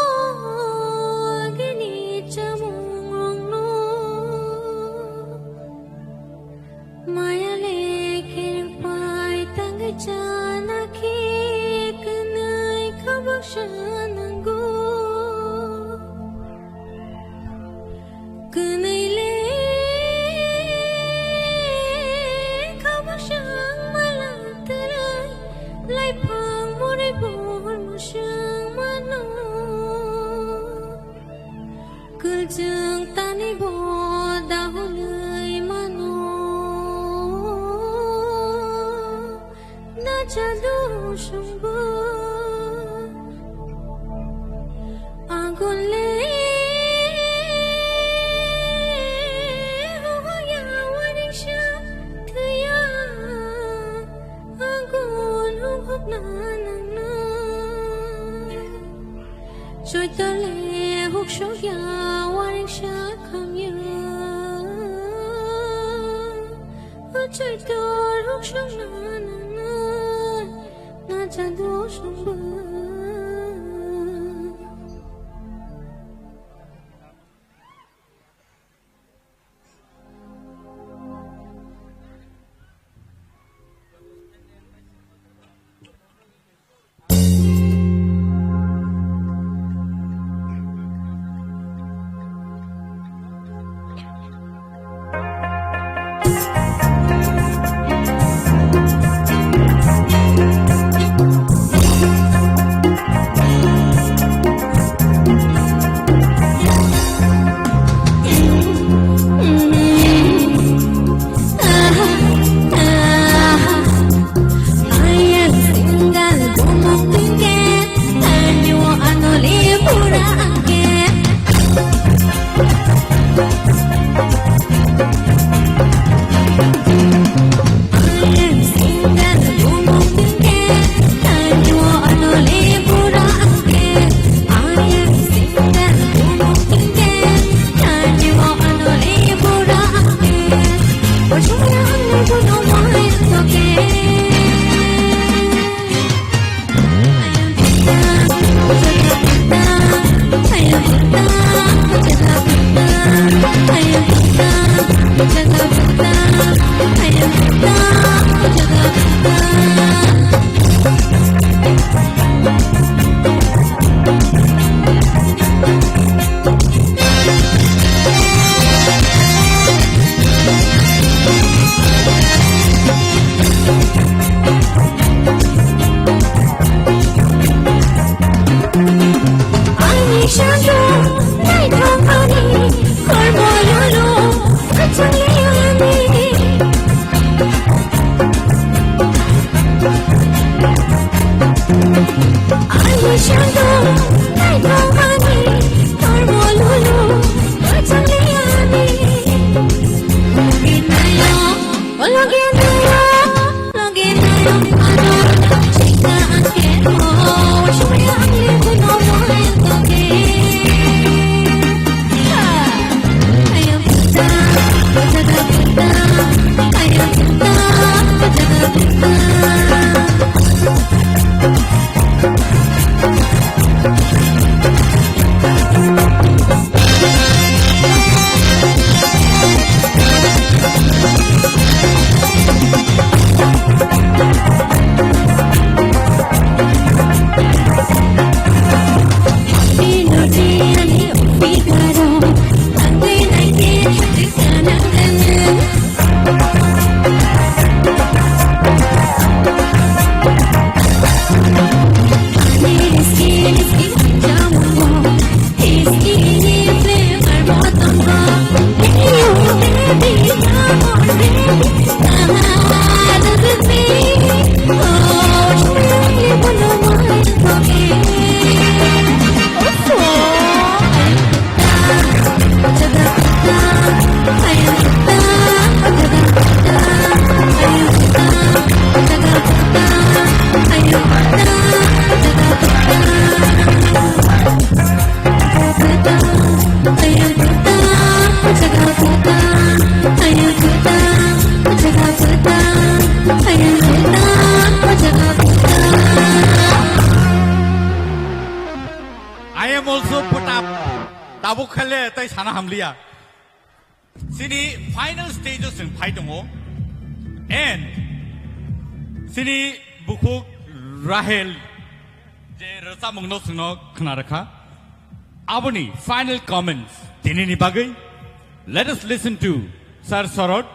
nango. Kwnwi le khabak swng mala twlai, laiphang murui bor mwswng mano. Kwlchwng tani bo dahulwi mano. Na chado songbo agon le hoya waring sa thwiya agon hubna nangna. Choitole huk sokya waring sa khamya. Choitor huk sokna nangna, na chado songba. I am also put up. Tabuk khale tai sana hamliya. Sini final stage o chwng phai tongo. And sini bukhuk Rahel Je rwchapmungno chwngno khna rwkha. Aboni final comments tinini bagwi. Let us listen to Sir Sorot.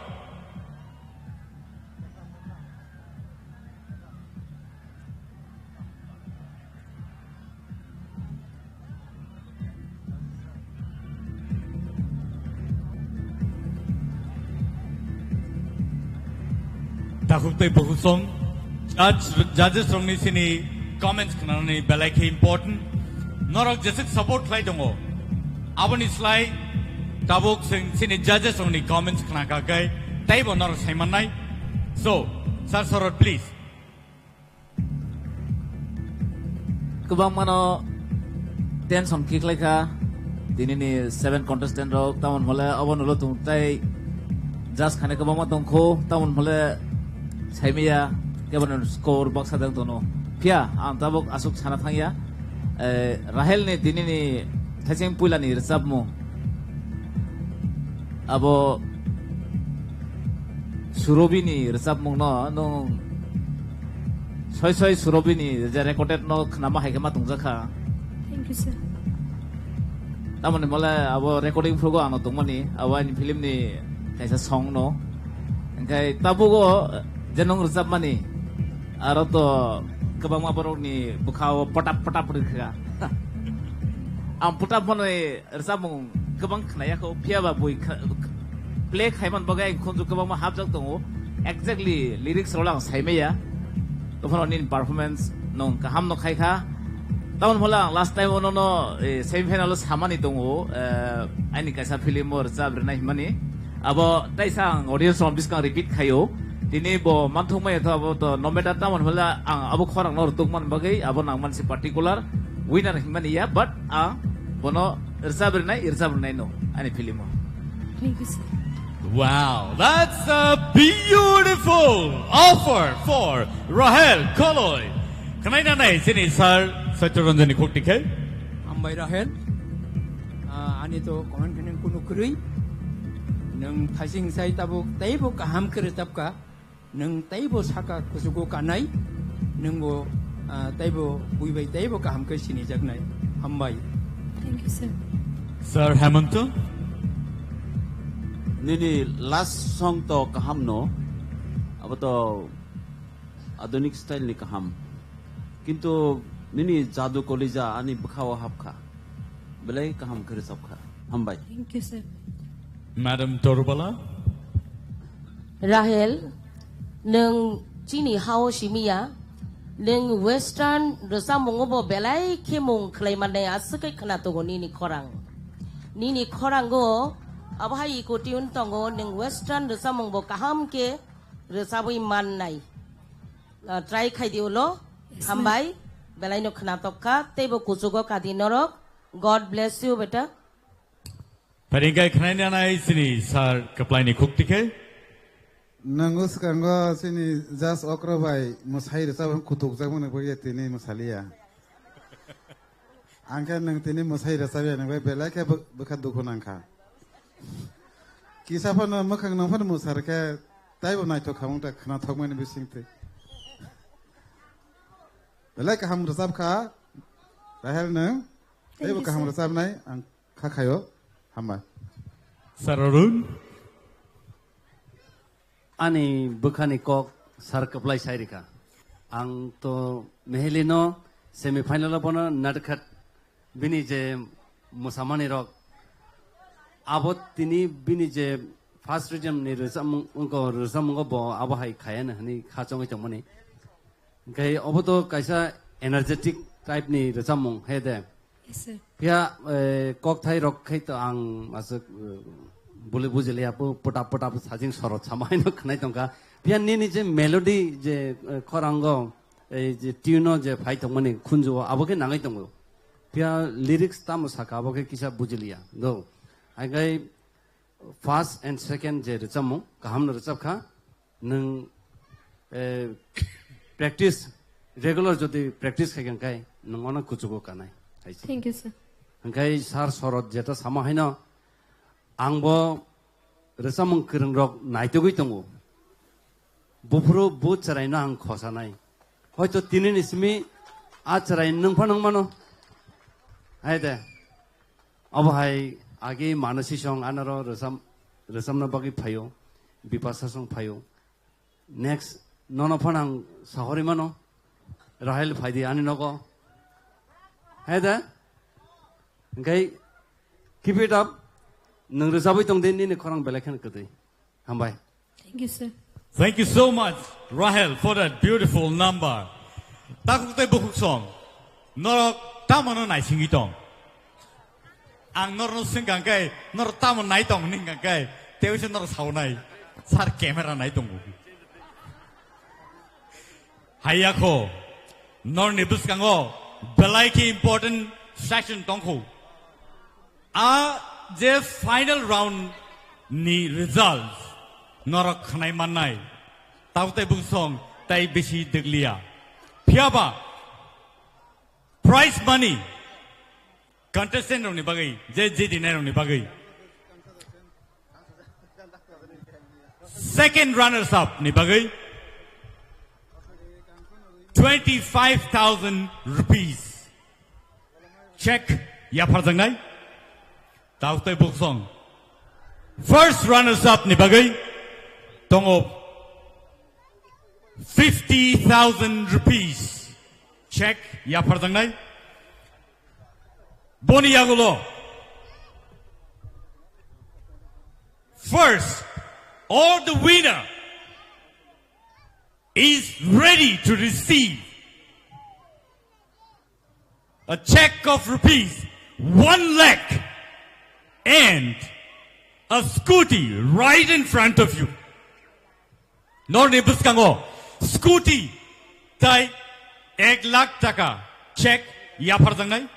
Takhuk tei bukhuk song, judge, judges rokni sini comments khnanani belai khe important. Norok jesuk support khlai tongo, aboni slai tabuk sing sini judges rokni comments khna kha khe teibo norok sai mannai. So, Sir Sorot, please. Kwbangmano tension khiklaikha tinini seven contestant rok, tamon hole obo nulo tung tei judge khane kwbangma tongkho, tamon hole saimaya keboni score baksa dang tono. Phiya ang tabuk aswk sana thangya, eh, Rahel ni tinini thaising puila ni rwchapmung abo Surobi ni rwchapmung no nwng soi soi Surobi ni je recorded no khnama hai khe ma tongjakha. Thank you, sir. Tamoni mole abo recording phrugo ano tongmani, abo ani film ni kaisa song no. Engkai tabugo je nwng rwchapmani, aro to kwbangma borok ni bwkha o potap potap rwkha. Ang potap mano rwchapmung kwbang khnaya kho, phiya ba bui kha-, play khaiman bagwi ang khunju kwbangma hapjak tongo. Exactly lyrics rok ang saimaya. Tophano nini performance nong kaham no khai kha. Tamon phola ang last time ono no, eh, semi final o samani tongo, eh, ani kaisa film o rwchap rwnai himani. Abo taisa ang audience rok biskang repeat khaio. Tini bo manthok maya to abo to no matter tamon phola ang abo khorang no rwtuk man bagwi abo nang man si particular winner himani ya, but ang bono rwchap rwnai, rwchap rwnai no ani film o. Thank you, sir. Wow, that's a beautiful offer for Rahel Koloi. Khwnai nanai sini sir Satya Ranjan ni khuk tikhe. Hambai Rahel. Ah, ani to comment kene kunu kwrwi. Nwng thaising sai tabuk teibo kaham khe rwchapka. Nwng teibo saka kuchugo kanai, nwngbo, ah, teibo buibai teibo kaham khe sinijaknai. Hambai. Thank you, sir. Sir Hemanta? Nini last song to kaham no, abo to adunik style ni kaham. Kintu nini jadu kolija ani bwkhao hapkha. Belai kaham khe rwchapkha. Hambai. Thank you, sir. Madam Torubala? Rahel, nwng chini hao simiya, nwng western rwchapmungo bo belai khe mung khlai mannai aswk khe khna tongo nini khorang. Nini khorango abo hai eco tune tongo, nwng western rwchapmung bo kaham khe rwchabwi mannai. Ah, try khai di ulo. Yes, ma'am. Hambai, belai no khna tokkha, teibo kuchugo kadi norok. God bless you, beta. Pharingkai khwnai nanai sini sir kwplaini khuk tikhe. Nango swkango sini jas okro bai mwsai rwchap kutuk jak mani bagwi tini mwsaliya. Ang khe nwng tini mwsai rwchapya nang bai belai khe bw-, bwkha dukhu nang kha. Kisa phano mwkhang nang phano mwsar khe taibo naithok khamung ta khwnathok mani bising twi. Belai kaham rwchap kha Rahel nwng. Thank you, sir. Taibo kaham rwchapnai ang kha khaio. Hambai. Sir Arun. Ani bwkhani kok sir kwplai sai rikha. Ang to Mehelino semi final o bono natkhat bini je mwsamani rok abo tini bini je first region ni rwchapmung, wngkha rwchapmungo bo abo hai khaya hwnwi kha chongwi tongmani. Hwnkhe obo to kaisa energetic type ni rwchapmung he de. Yes, sir. Phiya, eh, kokthai rok khai to ang aswk, eh, buli bujiliya, pu-, putap putap sajing sorot sama haino khwnai tongkha. Phiya nini je melody je, eh, khorango, eh, je tune o je phai tongmani khunju o, abo khe nangwi tongo. Phiya lyrics tamo saka, abo khe kisa bujiliya. Do. Haikhai first and second je rwchapmung, kaham no rwchap kha. Nwng, eh, practice, regular jodi practice khai khe nwng ono kuchugo kanai. Hai se. Thank you, sir. Hwnkhe sir Sorot jeta sama haino, ang bo rwchapmung kwrwng rok naitugwi tongo. Buphuru bu chwraino ang khosanai. Hoito tini ni simi A chwrai nwng phano wng mano. Hai de. Abo hai agi Manasi song anaro rwcham-, rwchamna bagwi phaio. Bipasa song phaio. Next, nono phano ang sahori mano. Rahel phaidi ani nogo. Hai de. Hingkai keep it up. Nwng rwchabwi tong di nini khorang belai kheno kwtwi. Hambai. Thank you, sir. Thank you so much, Rahel, for that beautiful number. Takhuk tei bukhuk song, norok tamano naisingwi tong? Ang norno swngkang khe, norok tamo nai tong hwnkang khe, tei uaisa norok saunai, sir camera nai tongo. Hayakho, norni bwskango belai khe important session tongkho. A je final round ni results norok khnai mannai, tabuk tei bwsong tei bisi dwgliya. Phiyaba prize money contestant rokni bagwi, je jidinai rokni bagwi, second runners up ni bagwi twenty five thousand rupees check yapharjaknai. Tabuk tei bwsong first runners up ni bagwi tongo fifty thousand rupees check yapharjaknai. Boni yagulo first, or the winner, is ready to receive a check of rupees one lakh and a scooty right in front of you. Norni bwskango scooty tai ek lakh taka check yapharjaknai.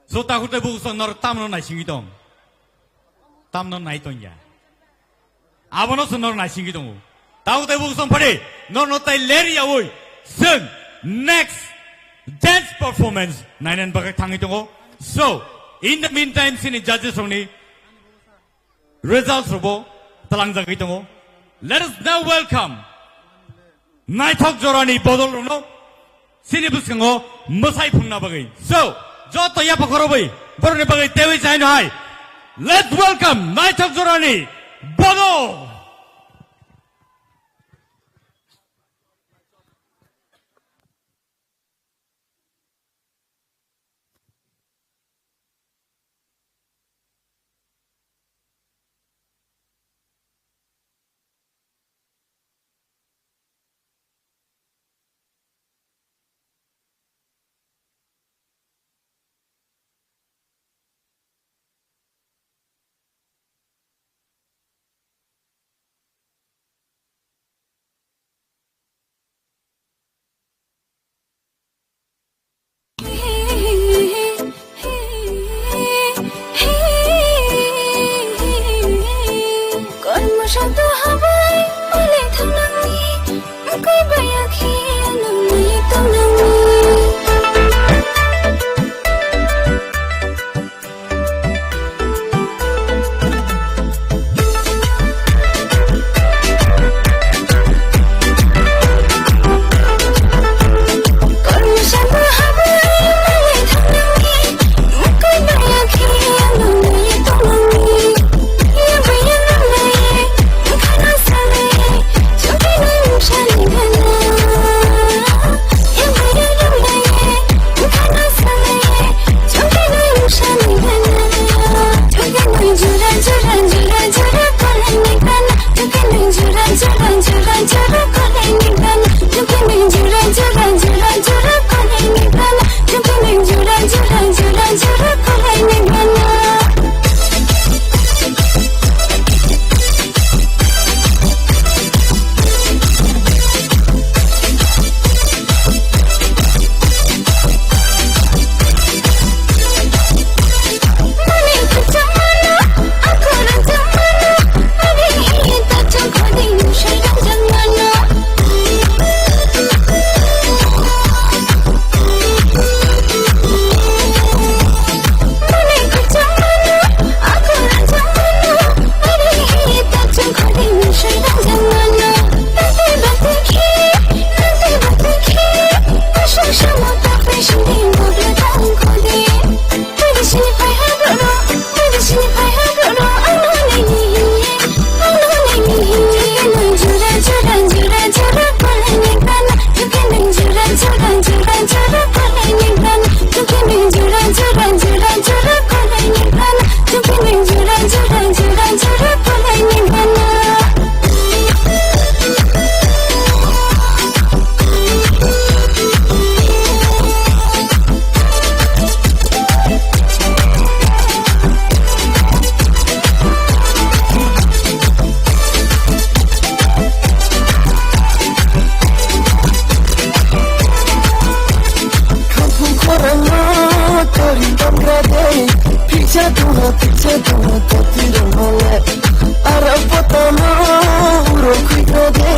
So, takhuk tei bwsong nor tamno naisingwi tong? Tamno nai tongya. Abono se nor naisingwi tongo. Takhuk tei bwsong phadi norno tai ler yaui chwng next dance performance nainani bagwi thangwi tongo. So, in the meantime, sini judges rokni results rokbo talangjagwi tongo. Let us now welcome naithok jorani bodol rokno sini bwskango mwsai phunna bagwi. So, joto yapha khorobwi borokni bagwi tewi chaino hai. Let's welcome naithok jorani bodol. Picture to her, picture to her, photo to her. Ara photo no, uro kuita de.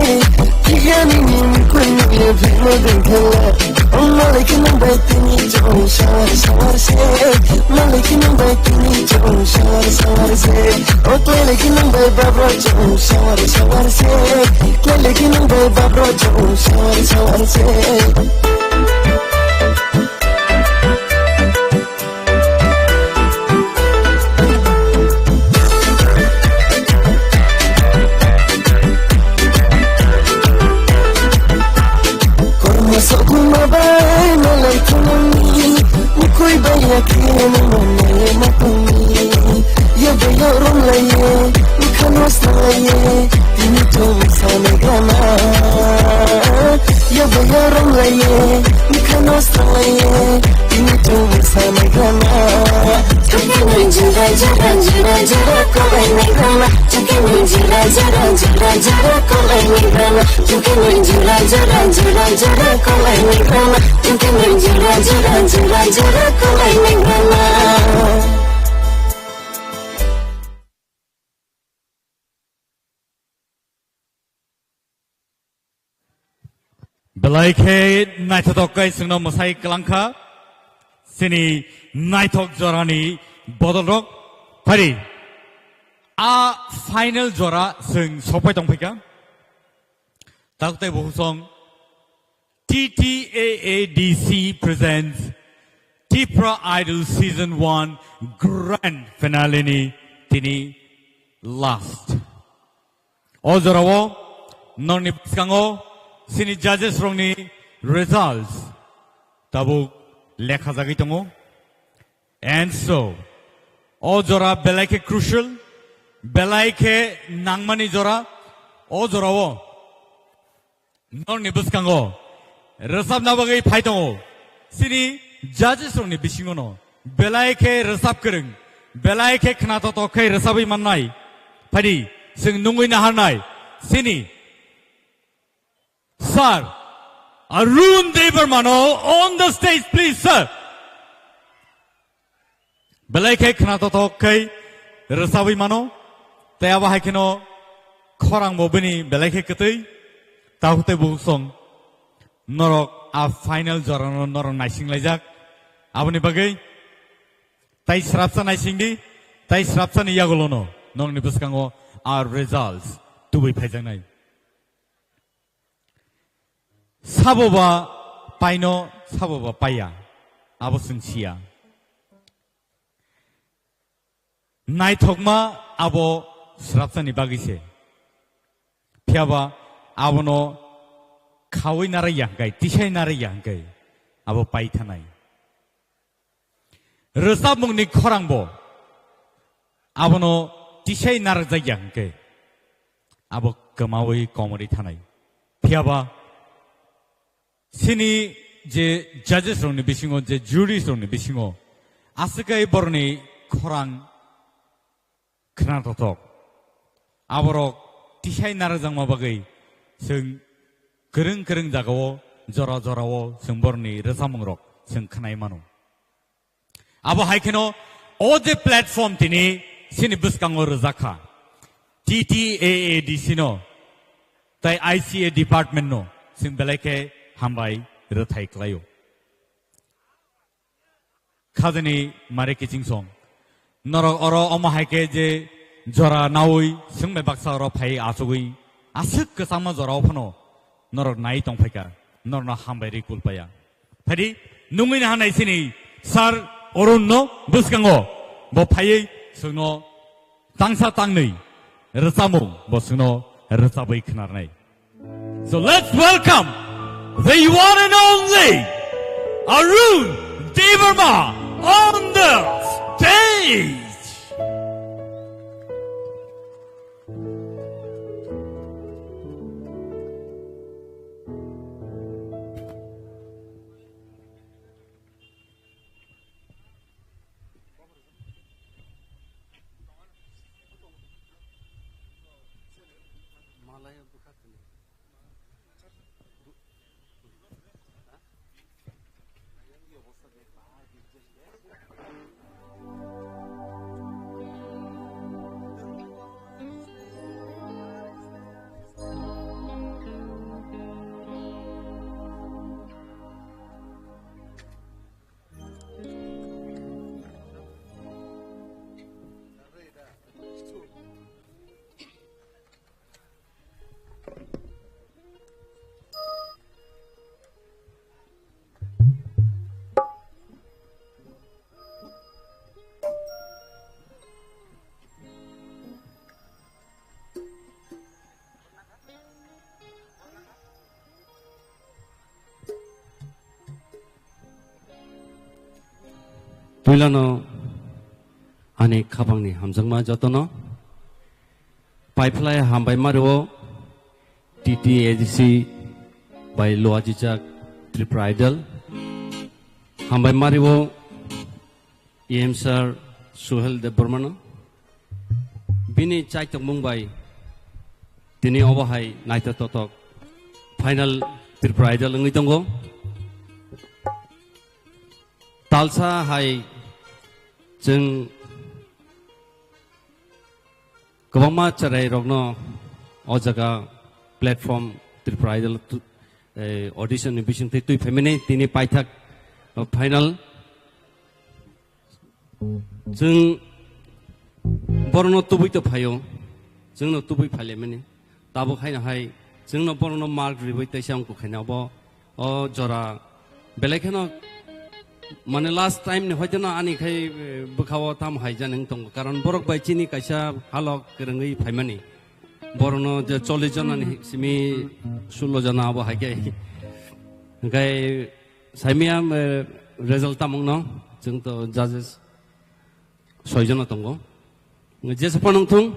Tiga ni ni ni koi ni le bhimo de khela. O malik nang bai tini chong shawar shawar se. Malik nang bai tini chong shawar shawar se. O klele ki nang bai babro chong shawar shawar se. Klele ki nang bai babro chong shawar shawar se. Kormo sokuma bai malai thumani, mukui bai yakhe nang manai matani. Yo bai yo rom lai ye, mukha no srang lai ye, tini chong sanai gana. Yo bai yo rom lai ye, mukha no srang lai ye, tini chong sanai gana. Chukini jira jira jira jira kolai nai gana. Chukini jira jira jira jira kolai nai gana. Chukini jira jira jira jira kolai nai gana. Chukini jira jira jira jira kolai nai gana. Belai khe naithotok khe chwngno mwsai kwlangkha. Chini naithok jorani bodolrok. Phari, a final jora chwng sopai tongphaikha. Taktai buhusong T T A A D C presents Tipra Idol Season one Grand Finale ni tini last. O jorao norni bwskango chini judges rokni results tabuk lekha jagwi tongo. And so, o jora belai khe crucial, belai khe nangmani jora, o jorao norni bwskango rwchapna bagwi phai tongo. Chini judges rokni bisingono belai khe rwchap kwrwng, belai khe khnathok khe rwchapwi mannai. Phaidi, chwng nungwi naharnai. Chini Sir Arun Debbarma no on the stage, please, sir. Belai khe khnathok khe rwchabwi mano, tei abo hai kheno khorang bo bini belai khe kwtwi, takhuk tei bukhuk song norok a final jorano norok naising laijak. Aboni bagwi tai srapsa naising di, tai srapsa ni yagulono norokni bwskango a results tubui phaijaknai. Sabo ba paino, sabo ba paiya, abo chwng siya. Naithokma abo srapsani bagwi se. Phiyaba abono khaui narwkya hwnkhe, tisai narwkya hwnkhe abo pai thanai. Rwchapmungni khorangbo abono tisai narwkjakya hwnkhe abo kwmaui komorwi thanai. Phiyaba chini je judges rokni bisingo, je juries rokni bisingo aswk kai borokni khorang khnathok. Aborok tisai narwkjakma bagwi chwng kwrwng kwrwng jagao, jora jorao chwng borokni rwchapmungrok chwng khnai mano. Abo hai kheno o je platform tini chini bwskango rwjak kha, T T A A D C no tai I C A department no chwng belai khe hambai rwthai khlaio. Khajani mare kiching song. Norok oro omo hai khe je jora naui swngbai baksa oro phai achugui aswk kwchangma jorao phano norok nai tongphaikha, norokno hambai rwi kulpaya. Phaidi, nungwi naharnai chini Sir Arun no bwskango, bo phaiwi chwngno tangsa tangnwi rwchapmung bo chwngno rwchapwi khnarnai. So let's welcome the one and only Arun Debbarma on the stage. Puilano ani khapangni hamjakma jotono paiphlai hambai mario T T A D C bai luajijak Tripura Idol. Hambai mario E M sir Suhel Debbarmano. Bini chaitokmung bai tini obo hai naithotok final Tripura Idol wngwi tongo. Talsa hai chwng kwbangma chwrairokno o jaga platform Tripura Idol tu-, eh, audition ni bisingtwi twi phaimani tini paithak, o, final. Chwng borokno tubui to phaio, chwngno tubui phailaimani. Tabuk haino hai chwngno borokno mark riwi teisa wngkuk khaina obo o jora belai kheno mane last time ni hoiteno ani khai, eh, bwkhao tam hai jani wng tongo, karon borok bai chini kaisa halok kwrwngwi phaimani. Borokno je chollish jona ni simi sullo jona abo hai khe. Hwnkhe saimia, eh, result tamungno chwng to judges soi jona tongo. Jesa phano wngthung,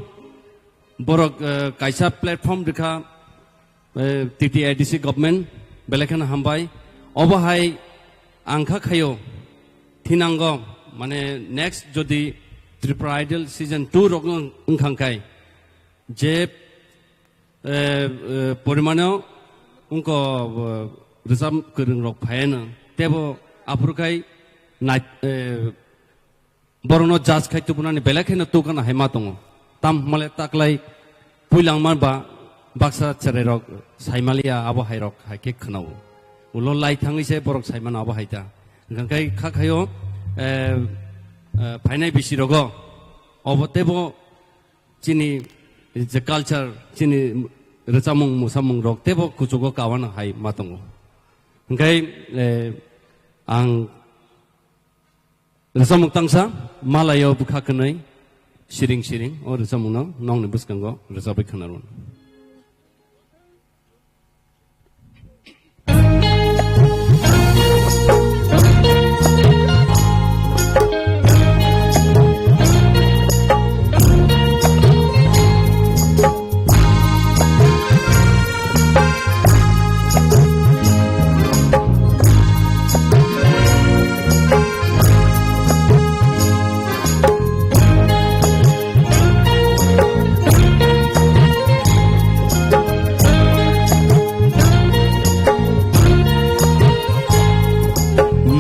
borok, eh, kaisa platform rikha, eh, T T A D C government, belai kheno hambai. Obo hai ang kha khaio, thinango, mane next jodi Tripura Idol season two rok wng-, wngkhang khai, je, eh, eh, porimano wngko, eh, rwchap kwrwng rok phaiano, tebo aphuru khai nai-, eh, borokno judge khai tubunani belai kheno tukana hai ma tongo. Tam hwnmale taklai puilangma ba baksa chwrairok saimaliya abo hairok hai khe khwnao. Ulo lai thangwi se borok saimano abo hai ta. Hwnkhe kha khaio, eh, eh, phainai bisirogo obo teibo chini je culture, chini rwchapmung musamung rok teibo kuchugo kawana hai ma tongo. Hwnkhe, eh, ang Rwchapmung tangsa, Malayo bwkha kwnwi, siring siring, o rwchapmungno nokni bwskango rwchapwi khwnarwno.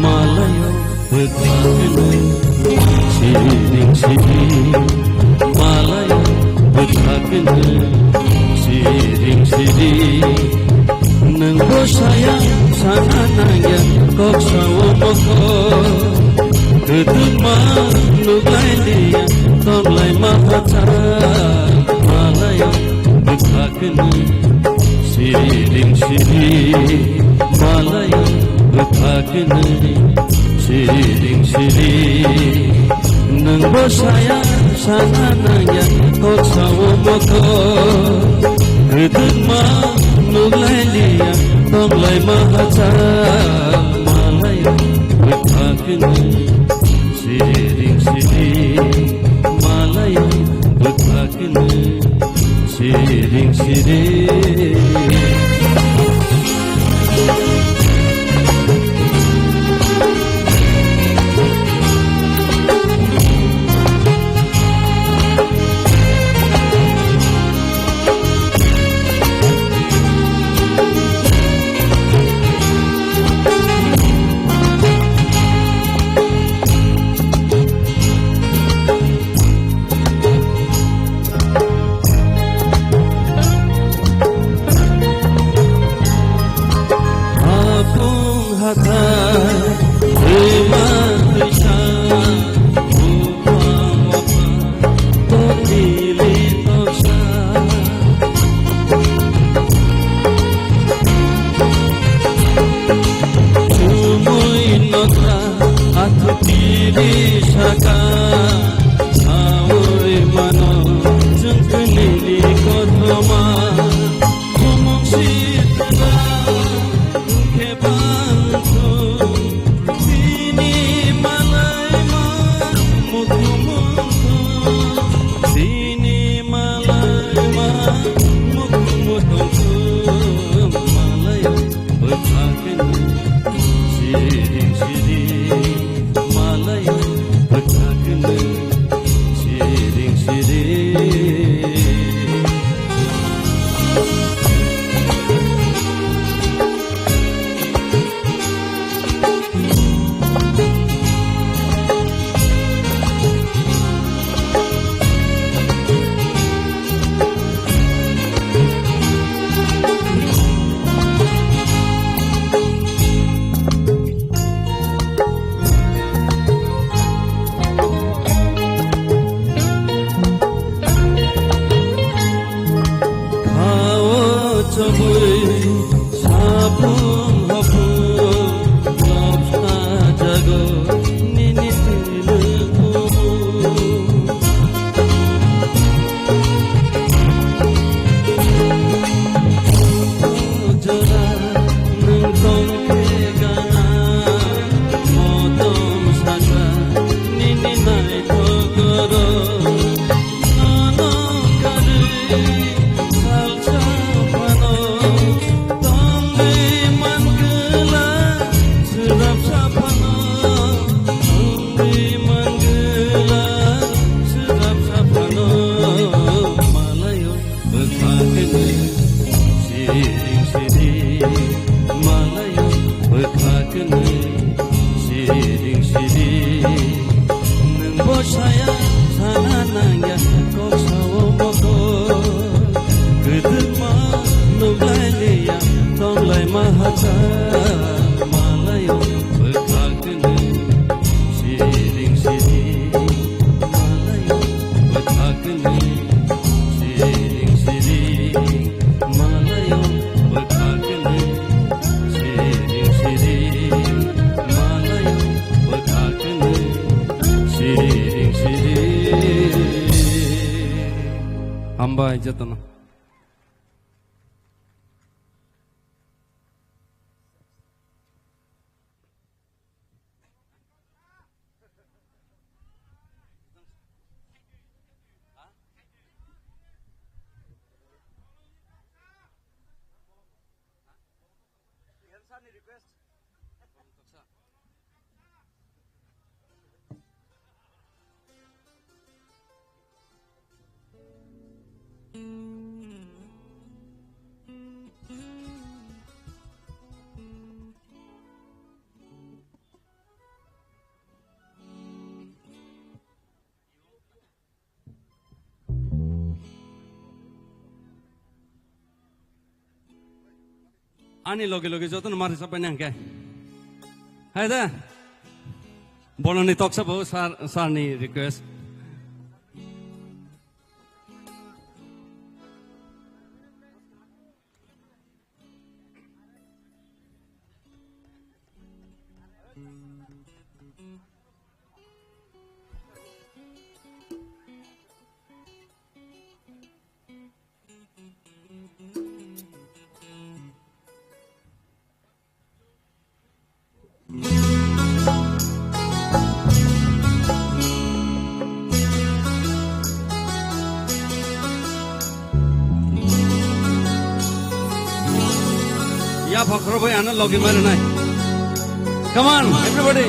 Malayo bwkhakno siring siring, malayo bwkhakno siring siring. Nwngbo saya sana nangya kok sao mokho. Kwtwma nuklai liya tonglaima hacha. Malayo bwkhakno siring siring, malayo bwkhakno siring siring. Nwngbo saya sana nangya kok sao mokho. Kwtwma nuklai liya tonglaima hacha. Malayo bwkhakno siring siring, malayo bwkhakno siring siring. Apung hathai, rima twisa, bupha wapha, totili tosa. Chumui nokha, athu tiri saka, saui mano, chungkni ni kothoma. Bumung sitwma, khe bangthu, bini malai ma Tobwi saphung haphung lobsa jago nini twilwng kubu. Jora nwng tongkhe gana, motom saka nini naithok oro. Nono karwi salsa phano tongwi mangwla, swrapsa phano tongwi mangwla, swrapsa phano malayo bwkha kwnwi siring siring, malayo bwkha kwnwi siring siring. Nwng bo saya sana nangya kok sao mokol. Kwdwkma nukhlai liya tonglai ma hachal, malayo bwkha kwnwi siring siring, malayo bwkha kwnwi siring siring, malayo bwkha kwnwi siring siring, malayo bwkha kwnwi siring siring. Hambai jotono. Ani loge loge jotono ma rwchap bai nang khe. Hai da. Bolongni toksa bo sir, sir ni request. Ya, phakro bhai, ano logi mari nai. Come on, everybody.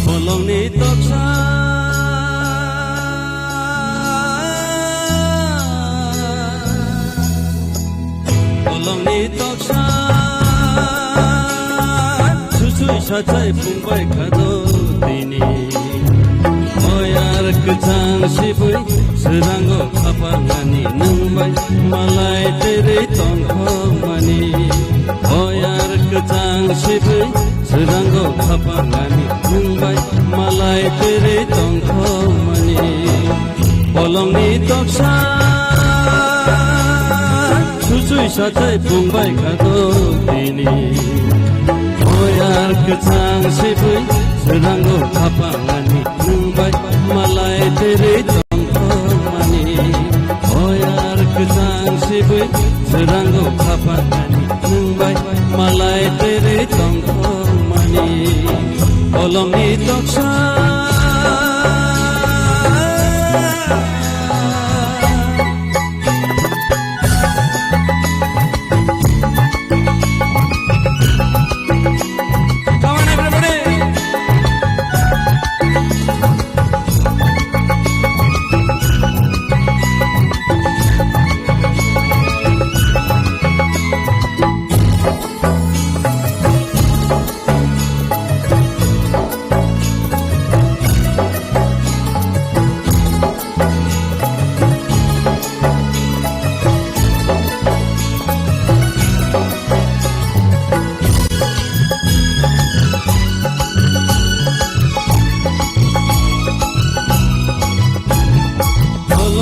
Bolongni toksa, bolongni toksa, susui sachai phungbai khado tini. Oyar kwchang sibui swrango khapangani nwng bai malai terwi tongthokmani. Oyar kwchang sibui swrango khapangani nwng bai malai terwi tongthokmani. Bolongni toksa susui sachai phungbai khado tini. Oyar kwchang sibui swrango khapangani nwng bai malai terwi tongthokmani. Oyar kwchang sibui swrango khapangani nwng bai malai terwi tongthokmani. Bolongni toksa. Come on, everybody.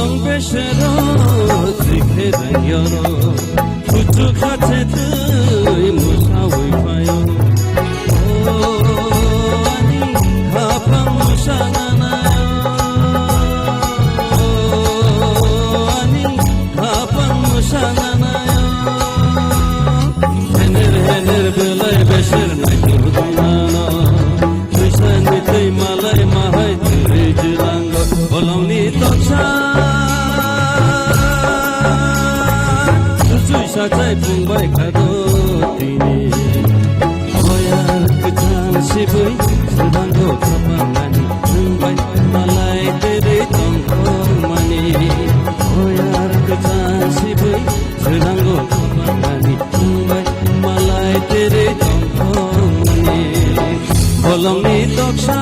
Besero twi khe rang yoro, kuchu kha che twi musa wi phaio. O ani khapang musa nanayo, o ani khapang musa nanayo. Hener hener belai beser nai twi mano. Twisani twi malai mahai twi jilango bolongni toksa. Twi sajai phungbai khado tini. Oyar kwchang sibui jilango khapangani phungbai malai twi tongkhormani. Oyar kwchang sibui jilango khapangani phungbai malai twi tongkhormani. Bolongni toksa.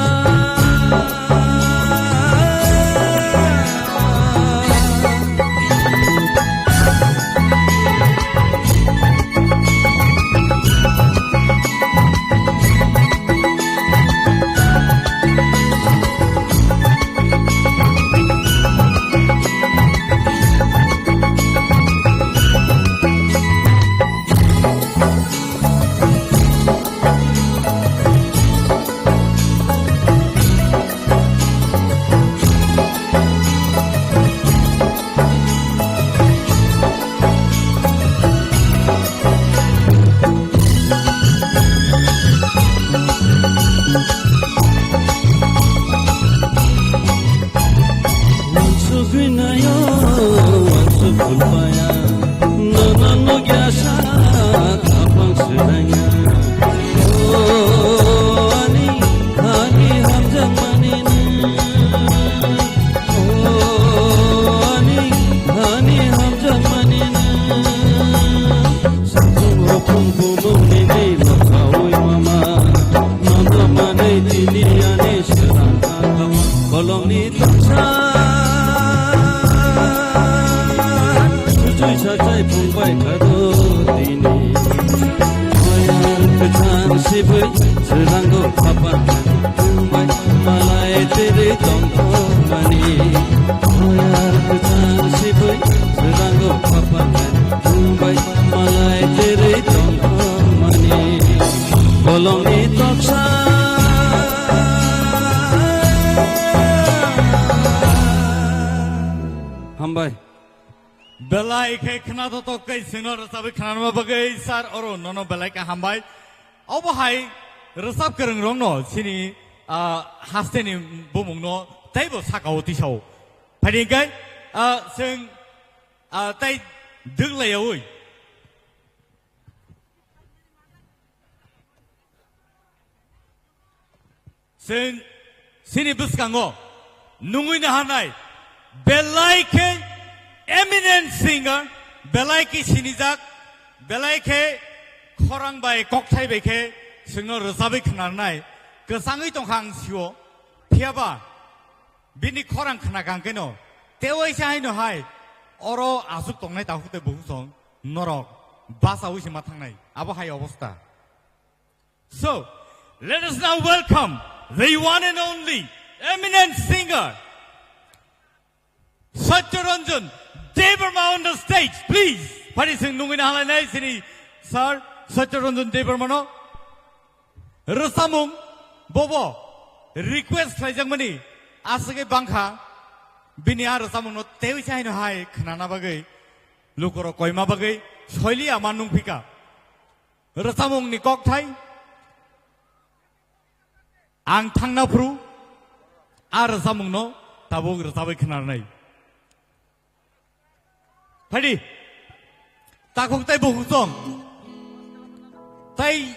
Wansugwi nayo, wansuk phunpaya. Nono nukya sa, khapang swnanya. O ani, ani hamjakmani ni. O ani, ani hamjakmani ni. Satung hopung bumung nini lokaui mama. Mama manai tini ani serang kakama. Bolongni toksa. Sujui sajai phungbai khado tini. Oyar kwchang sibui serango khapa. Phungbai malai tiri tongthokmani. Oyar kwchang sibui serango khapa. Phungbai malai tiri tongthokmani. Bolongni toksa. Hambai. Belai khe khna to tok kai sino rwchabwi khnanma bagwi sir oro nono belai khe hambai. Obo hai rwchap kwrwng rokno sini, ah, hasteni bumungno teibo sakao tisao. Phaidi khe, ah, chwng, ah, tei dwk laiyaui. Chwng chini bwskango nungwi naharnai belai khe eminent singer, belai khe sinijak, belai khe khorang bai kokthai bai khe chwngno rwchabwi khnarnai kwchangwi tongkha ang sio. Phiyaba bini khorang khna kang kheno tewaisa haino hai oro aswk tongnai takhuk tei bukhuk song norok bachaui se ma thangnai abo hai obostha. So, let us now welcome the one and only eminent singer, Satya Ranjan Debbarma on the stage, please. Phaidi chwng nungwi naharlainai chini sir Satya Ranjan Debbarmano. Rwchapmung bobo request khlaijakmani aswkhe bangkha, bini a rwchapmungno tewi chaino hai khnana bagwi lukurok koima bagwi soiliya ma nungphika. Rwchapmungni kokthai ang thangna phuru a rwchapmungno tabuk rwchabwi khnarnai. Phaidi takhuk tei bukhuk song tei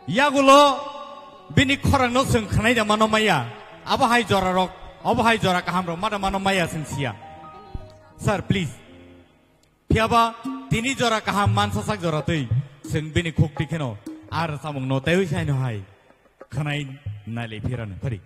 yagulo bini khorangno chwng khwnai da mano maya. Abo hai jora rok, abo hai jora kaham rok ma da mano maya chwng siya. Sir, please. Phiyaba tini jora kaham mansasak jora twi chwng bini khuk twi kheno a rwchapmungno teiwi saino hai khwnai nailai phirano phari.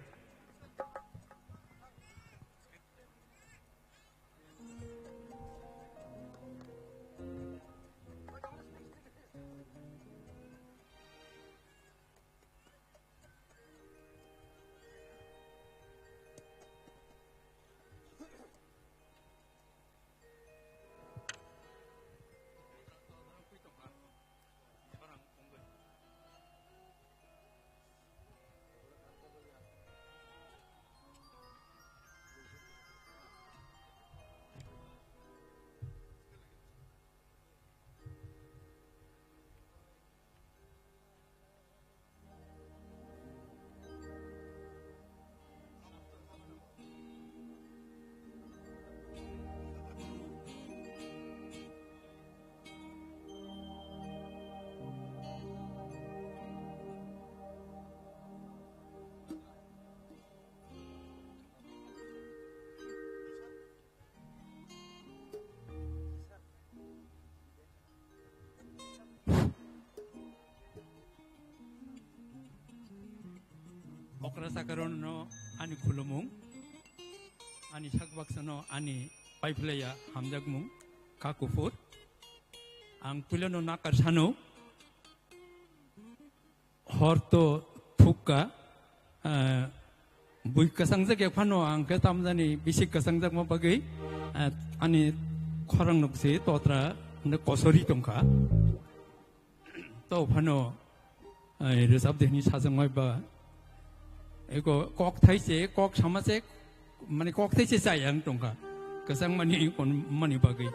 Okra sakarano ani khulumung, ani sakbaksano ani paiphlaiya hamjakmung, kha kuphur. Ang puilano nakar sano, hor to thukka, ah, bui kwchangjak ya phano ang khe tamjani bisi kwchangjakma bagwi, ah, ani khorang nukse totra hwnwi kosori tongkha. To phano, ai, rwchap de hwnwi sajak mai ba. Eko kok thai se, kok sama se, mane kok thai se chai ang tongkha. Kwchang mani kon mani bagwi.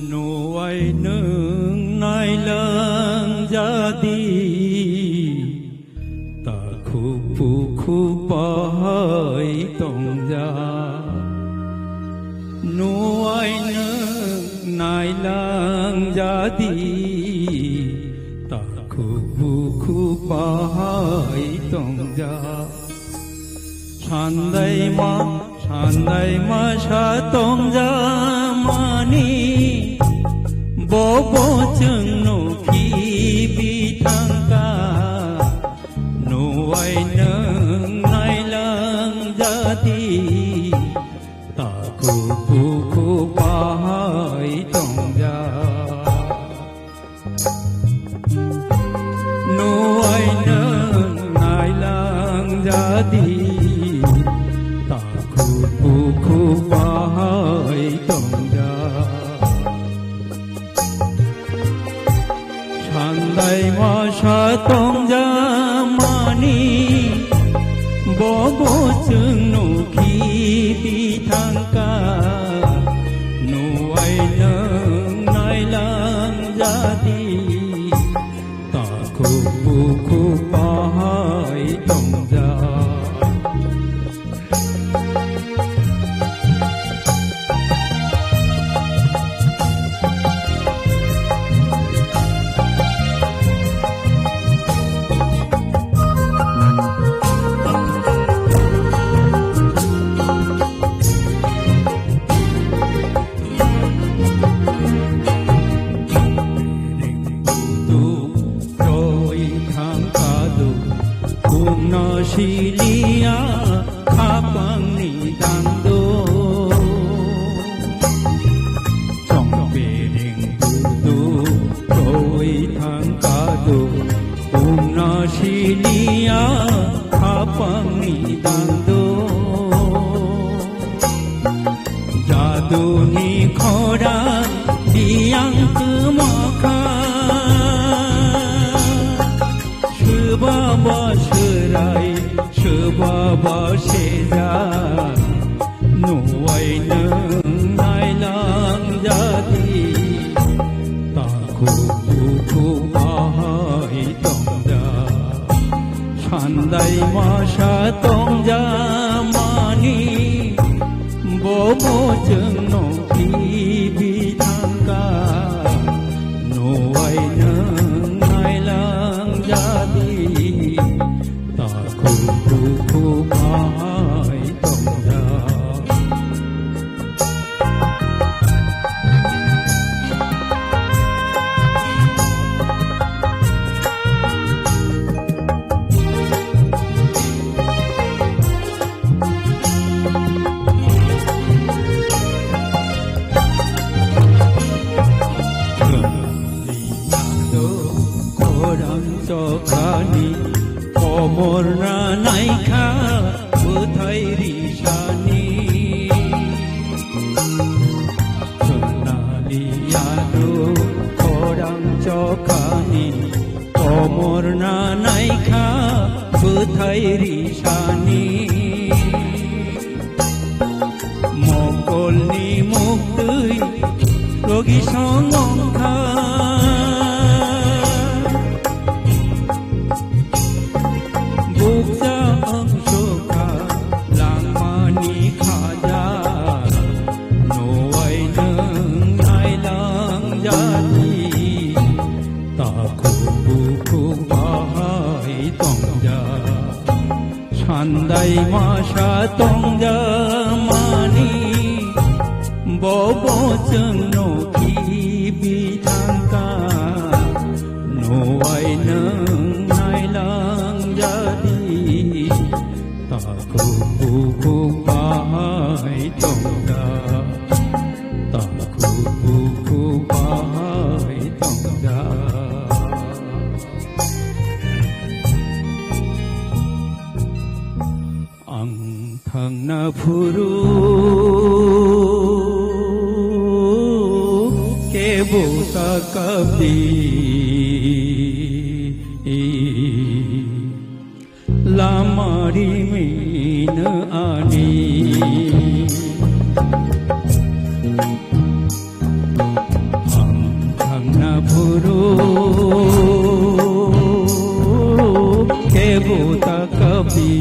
Nuwai nwng nailang jadi. Takhuk bukhuk bahai tongja, nuwai nwng nailang jadi. Takhuk bukhuk bahai tongja, sandai ma, sandai ma sa tongja mani, bobo chwng nukhi bithangka. Nuwai nwng nailang jadi, takhuk bukhuk bahai tongja. Nuwai nwng nailang jadi, takhuk bukhuk bahai tongja. Sandai ma sa tongja mani, bobo chwng nukhi bithangka. Nuwai nwng nailang jadi, takhuk bukhuk bahai tongja. Roi thang kadu, kungno siliya, khapangni dangdo. Chongpiring dudu, roi thang kadu, kungno siliya, khapangni dangdo. Jaduni khorang biyang kwmokha. Swbaba swrai, swbaba seja. Nuwai nwng nailang jadi. Takhuk bukhuk bahai tongja. Sandai masa tongja mani, bobo chwngno khibi thangka. Nuwai nwng nailang jadi, takhuk bukhuk bahai tongja. Khorang chokhani komor na naikha bwthai risani. Chwnaliya do khorang chokhani komor na naikha bwthai risani. Mokolni muktwi rogi songongkha. Bukcha ongsukha langmani khaja. Nuwai nwng nailang jadi. Takhuk bukhuk bahai tongja. Sandai masa tongja mani, bobo chwngno khibi Thangna phuru kebo ta kabdi, lama rimino ani. Ang thangna phuru kebo ta kabdi,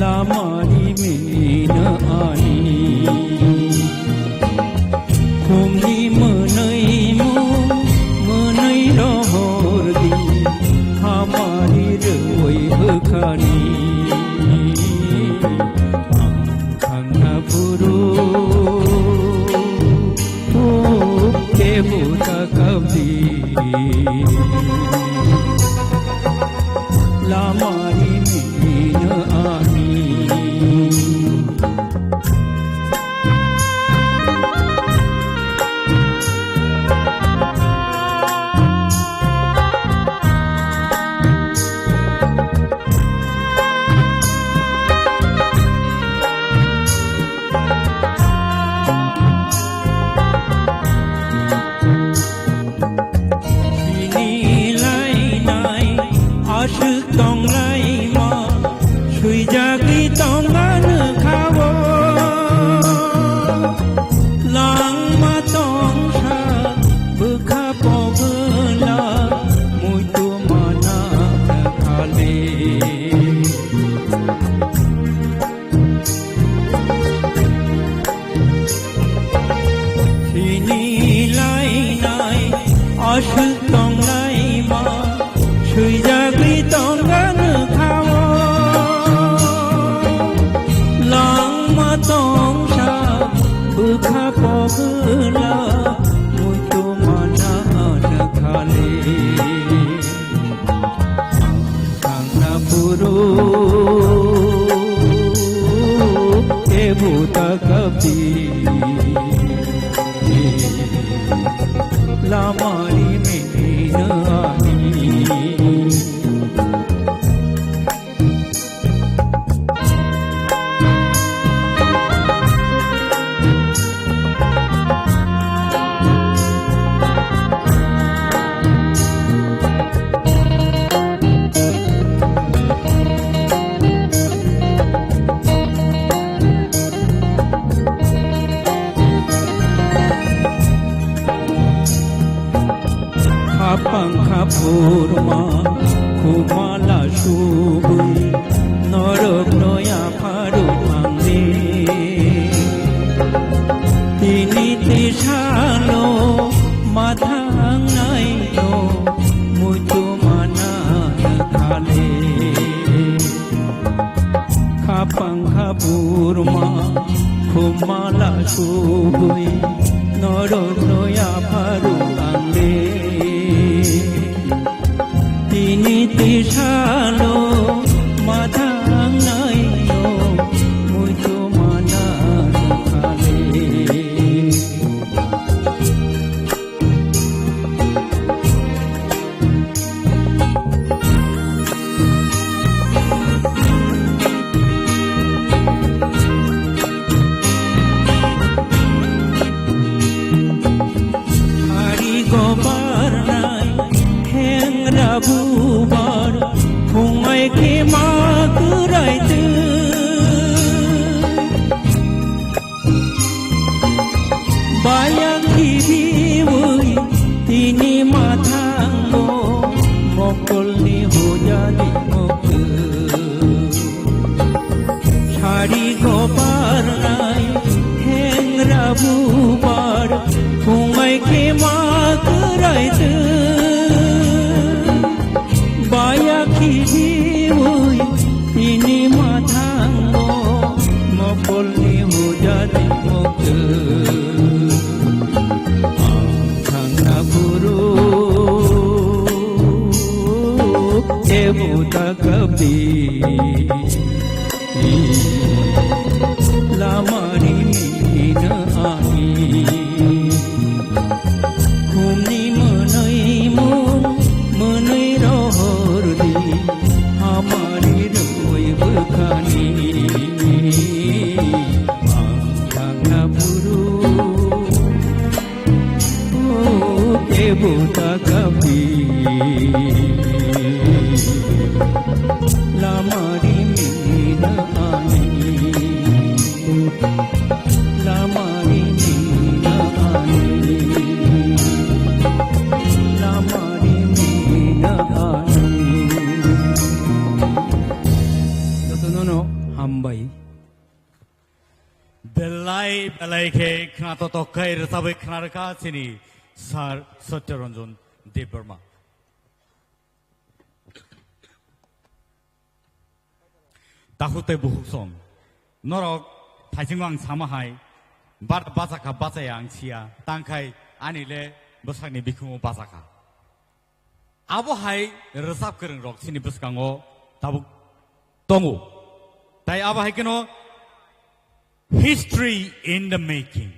lama rimino ani. Khumni mwnwi mung mwnwi rohor di, hamari rwi bwkhani. Ang thangna phuru kebo ta kabdi, lama rimino ani. Sini lainai aswk tonglaima, swijagwi tongma nukha o. Langma tongsa bwkha pogwna, muitu mana khale. Sini lainai aswk tonglaima, swijagwi tongma nukha o. Langma tongsa bwkha pogwna, muitu mana khale. Thangna phuru kebo ta kabdi, lama rimino ani. Khapang khaphurma khumala subui norok noya pharu thangdi. Tini tisalo mathang naino muitu mana khale. Khapang khaphurma khumala subui norok noya pharu thangdi. Tini tisalo mathang naino muitu mana khale. Hari gobar nai, hengra bubar, phungai khe ma kwrai twi. Baya khibiwi tini mathango, mokolni hojani mokol. Sari gobar nai, hengra bubar, phungai khe ma kwrai twi. Baya khibiwi tini mathango, mokolni hojani mokol. Ang thangna phuru kebo ta kabdi. Lama rimino ani. Khumni mwnwi mung mwnwi rohor di, hama Kakapi lamari mina ani, lamari mina ani, lamari mina ani. Jotono no hambai. Belai belai khe khna totok khai rwchabwi khna rwkha chini Sir Satya Ranjan Debbarma. Takhuk tei bukhuk song. Norok thaisingo ang sama hai, bar bachakha bachaya ang siya, tangkhai ani le bwsakni bikhumo bachakha. Abo hai rwchap kwrwng rok chini bwskango tabuk tongo. Tai abo hai kheno history in the making.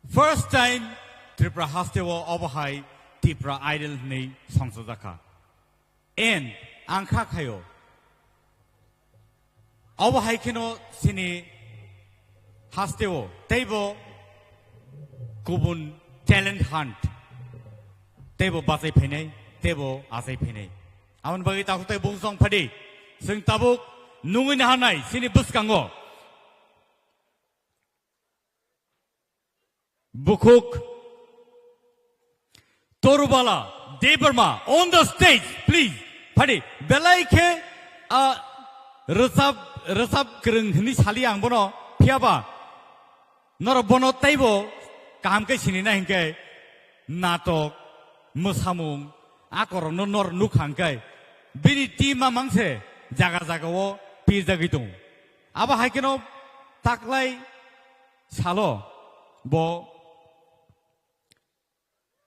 First time Tripura haste o abo hai Tripura Idol hwnwi songchajakha. And ang kha khaio. Abo hai kheno chini haste o teibo kubun talent hunt teibo bachai phainai, teibo achai phainai. Aboni bagwi takhuk tei bukhuk song phadi. Chwng tabuk nungwi naharnai chini bwskango. Bukhuk Torubala Debbarma on the stage, please. Phadi, belai khe, ah, rwchap, rwchap kwrwng hwnwi sali ang bono, phiyaba norok bono teibo kaham khe sinina hinkhe natok, mwsamung, akorokno nor nukha hinkhe bini team a mangse jaga jagao pijagwi tongo. Abo hai kheno taklai salo bo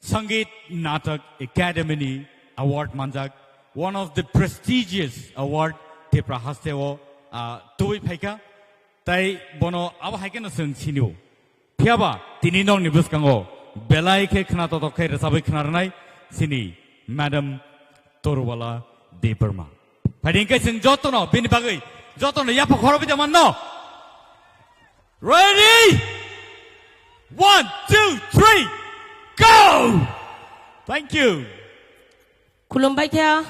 Sangeet Natak Academy ni award manjak, one of the prestigious award Tripura haste o, ah, tubui phaikha. Tai bono abo hai kheno chwng sinio. Phiyaba tini nokni bwskango belai khe khna totok khe rwchabwi khna rwnai chini Madam Torubala Debbarma. Phai di hwnkhe chwng jotono bini bagwi jotono yapha khorokwi tongmanno. Ready? One, two, three, go! Thank you. Khulumbai kha,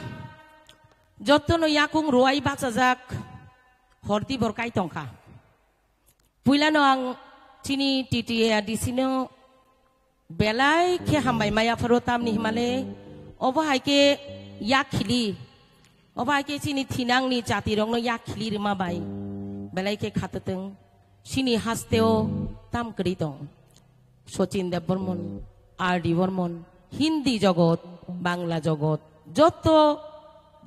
jotono yakung ruwai bachajak horti bor kai tongkha. Puilano ang chini T T A D C no belai khe hambai maya pharo tamni himale obo hai khe yak khili, obo hai khe chini thinangni jatirokno yak khili rwma bai belai khe khatatwng. Chini hasteo tam kwrwi tong. Sachin Debbarman, R D Barman, Hindi jogot, Bangla jogot, joto,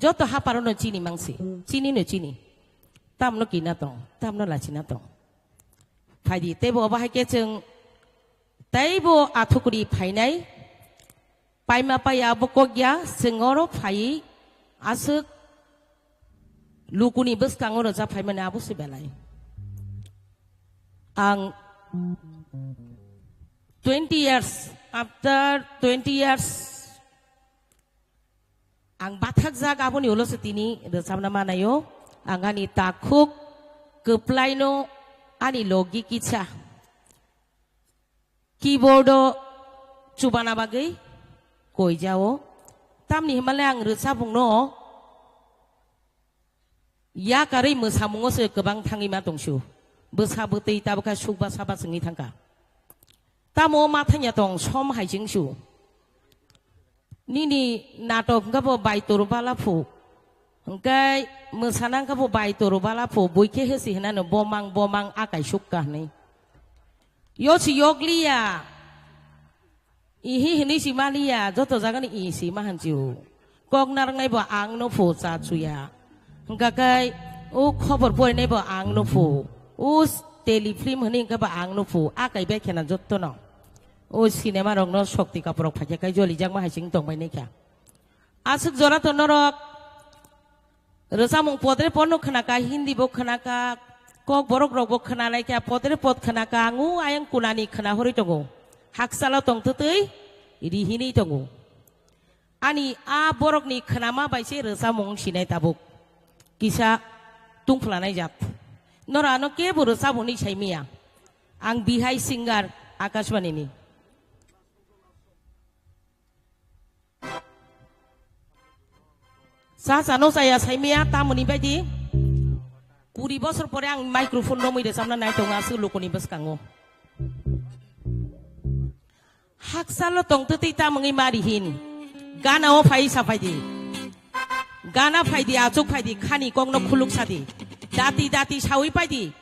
joto haparano chini mangsi, chini no chini. Tamno kina tong, tamno lachina tong. Phaidi, teibo obo hai khe chwng teibo athukri phainai, paima paiya abo kok ya, chwng oro phai aswk lukuni bwskango rwchap phaimani abo se belai. Ang twenty years, after twenty years, ang bathakjak aboni ulo se tini rwchapna manayo. Ang ani takhuk kwplaino ani logi kisa keyboardo chubana bagwi koijao. Tamni himale ang rwchapungno yakarwi mwsamungo se kwbang thangwi ma tongsu. Bwsa bwtwi tabukha sukba saba chwngwi thangkha. Tamo ma thangya tong som hai chwngsu. Nini natok hwnkha bo bai toro bala phu. Hwnkhe mwsana hwnkha bo bai toro bala phu. Bui khe hesi hinano bomang bomang akai sukka hinwi. Yo si yokliya. Ihi hinwi si maliya, joto jagani i si ma hansiu. Kok narwknai bo ang no phu cha chuya. Hwnkha khe o khobor porinai bo ang no phu. O s-, tele film hinwi hwnkhe bo ang no phu. Akai bai khena jotono. O cinema rokno Shakti Kapoor rok phaikha khe jolijak ma hai chwng tongbai nai kha. Aswk jora to norok rwchapmung podre podno khwnaka, Hindi bo khwnaka, kok borok rokbo khwnanai kha, podre pod khwnaka, ang o ayang kunani khwna horwi tongo. Hakchalo tong twtwi ri hinwi tongo. Ani a borokni khwnama bai se rwchapmung sinai tabuk. Kisa tungphlanai jat. Nora ano kebo rwchapmung ni sai miya. Ang bihai singer Akashbani ni. Cha chano chaya saimaya tamoni baidi. Kuri bosor pore ang microphone romwi rwchapna nai tongo aswk lukuni bwskango. Haksalo tongtwtwi tamungwi mari hin. Gana o phai sa phaidi. Gana phaidi, achuk phaidi, khani kokno khuluk sadi. Dati dati sawi paidi.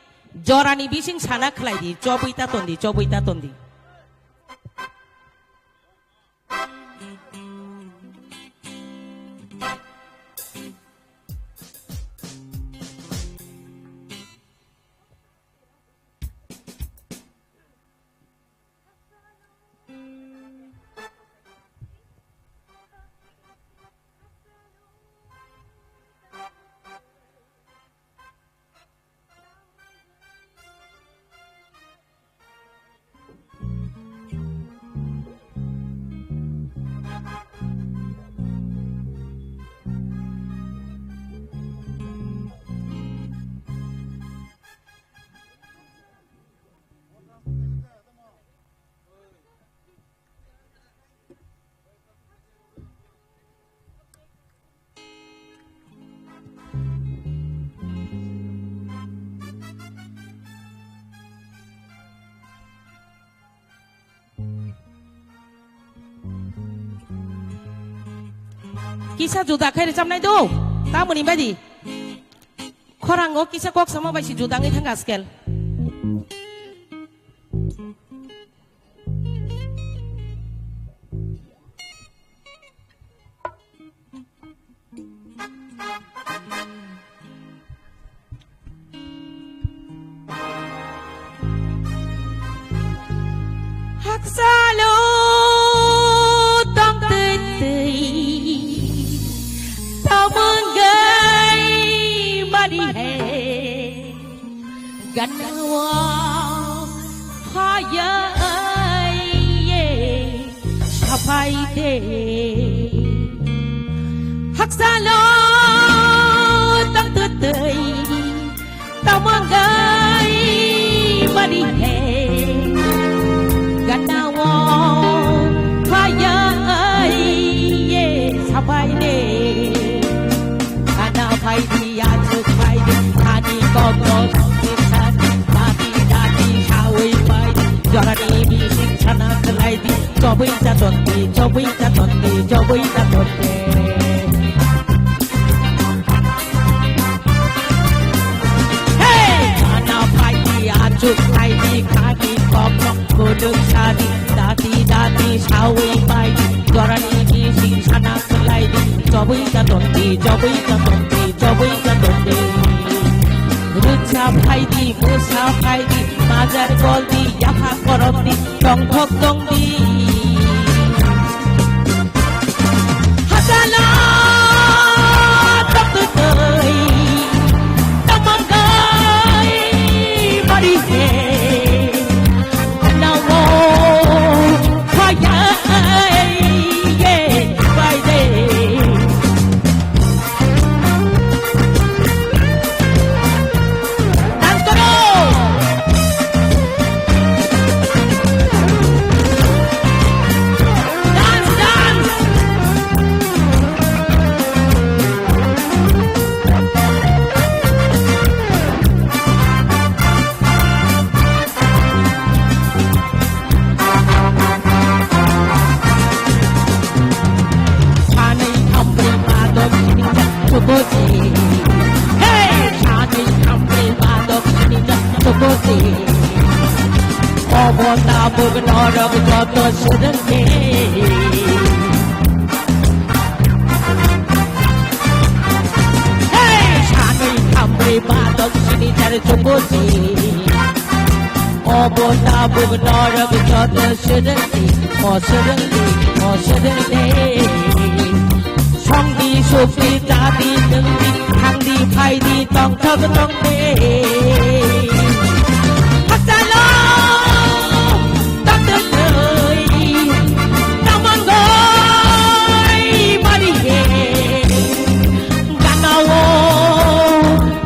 Jorani bising sana khlaidi. Chobwi ta tondi, chobwi ta tondi. Kisa juda khai rwchapnai do, tamoni baidi. Khorango kisa kok sama bai si juda wngwi thang askel. Haksalo tongtwtwi tamungwi mari hai. Ganao phaiye sapai de. Haksalo tongtwtwi tamungwi mari hai. Ganao phaiye sapai de. Gana phai di, achuk phai di, ani kokno tongwi sadi, dati dati sawi phai di, jorani bising sana khlai di, chobwi ta tondi, chobwi ta tondi, chobwi ta tondi. Hey! Gana phai di, achuk phai di, khani kokno khuluk sadi, dati dati sawi phai di, jorani bising sana khlai di, chobwi ta tondi, chobwi ta tondi, chobwi ta tondi. Rwchap phai di, mwsa phai di, majar gol di, yapha korom di, tongthok tong di. Hasalo tongtwtwi, tamungwi mari hai. Nao phaiye, ye, bai de. Dance koro. Dance, dance. Sanwi thambrwi ba dok sini jak chukusi. Hey! Sanwi thambrwi ba dok sini jak chukusi. Obo tabuk norok joto swrwngdi. Hey! Sanwi thambrwi ba dok sini jak chukusi. Obo tabuk norok joto swrwngdi, o swrwngdi, o swrwngdi. Songdi sukdi jadi nwngdi, thangdi phaidi tongthok tongdi. Hasalo tongtwtwi, tamungwi mari hai. Ganao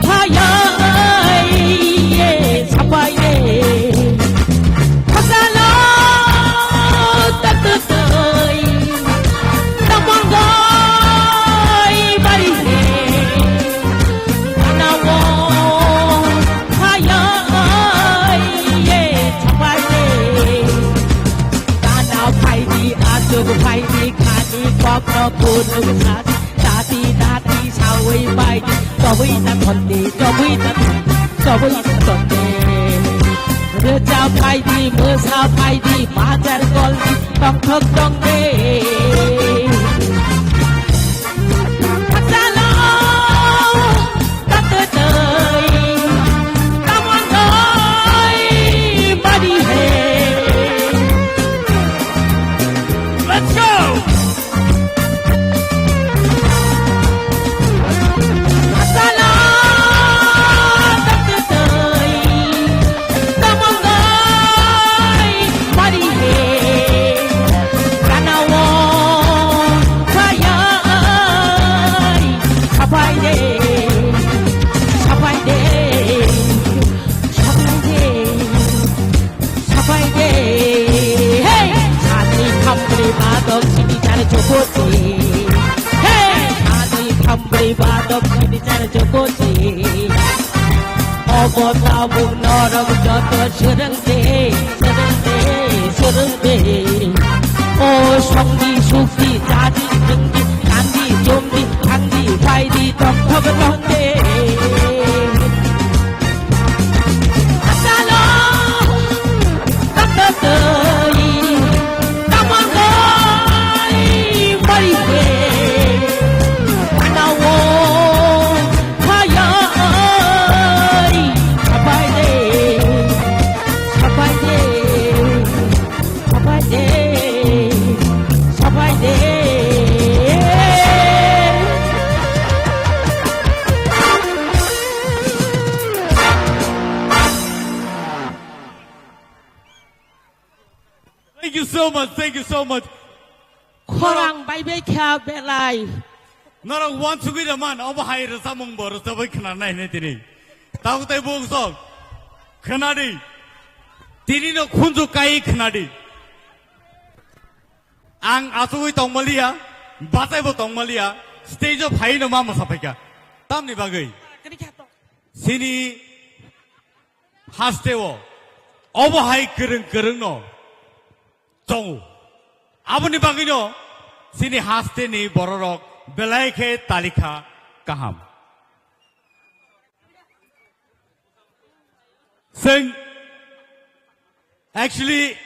phaiye sapai de. Hasalo tongtwtwi, tamungwi mari hai. Nati nati sawi pai di, sawi na thonde, sawi na thonde, sawi na thonde. Rwchap pai di, mwsa pai di, bazar gol di, tongthok tongde. Chalo, tatwtwi, tamon doi, bari he. Let's go! Sapai de, hey, sani khamri badok sini jare chokochi. Hey, sani khamri badok sini jare chokochi. Obo tabuk norok joto swrwng de, swrwng de, swrwng de. O songdi sukdi jadi jengdi kandi jomdi kandi paidi tongthok tongde. Thank you so much, thank you so much. Khorang bai bai kha belai. Norok wansugwi da man, obo hai rwchapmung bo rwchapwi khna nai hinwi tini. Tabuk tei buk sok. Khna di. Tini no khunju kai khna di. Ang achugwi tongmaliya, bachaibo tongmaliya, stage o phai no ma mwsa phaikha. Tamni bagwi? Sini hasteo obo hai kwrwng kwrwng no tongo. Aboni bagwino chini hasteni bororok belai khe talikha kaham. Chwng actually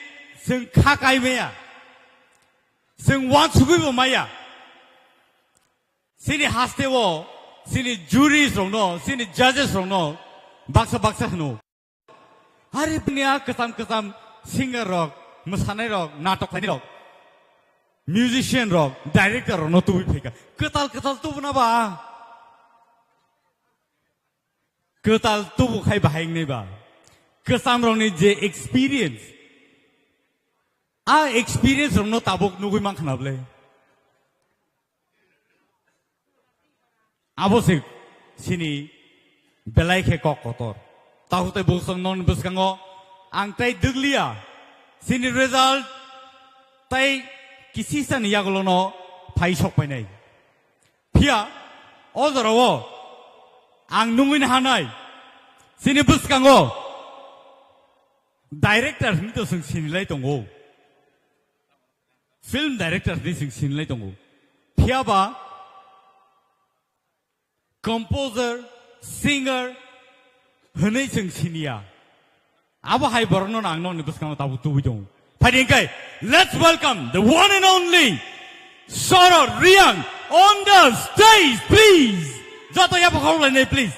chwng kha kai maya. Chwng wansugwi bo maya. Chini hasteo chini juries rokno, chini judges rokno baksa baksa hwno. Hari bini a kwcham kwcham singer rok, mwsanai rok, natok khlainai rok, musician rok, director rokno tubui phaikha. Kwtal kwtal tubuna ba. Kwtal tubu khai bahai wngnai ba. Kwcham rokni je experience, a experience rokno tabuk nugui mankha na bwle. Abo se chini belai khe kok kotor. Tahu tei bwswk non bwskango ang tei dwgliya. Chini result tei kisisa ni yagulono phai sok painai. Phiya o jorao ang nungwi hanai. Chini bwskango director hinwi to chwng sinilai tongo. Film director hinwi chwng sinilai tongo. Phiya ba composer, singer hinwi chwng siniya. Abo hai borokno ang nokni bwskango tabuk tubui tongo. Phaidi hwnkhe, let's welcome the one and only Sorot Reang on the stage, please. Joto yapha khorok lainai, please.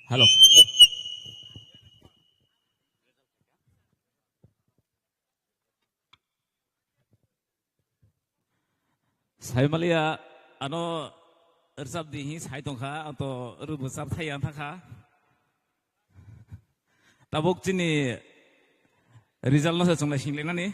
Hello. Saimaliya, ano rwchap di hi sai tongkha, ang to rwbo chap thai ang thangkha. Tabuk chini result no se chwng lai singlainani.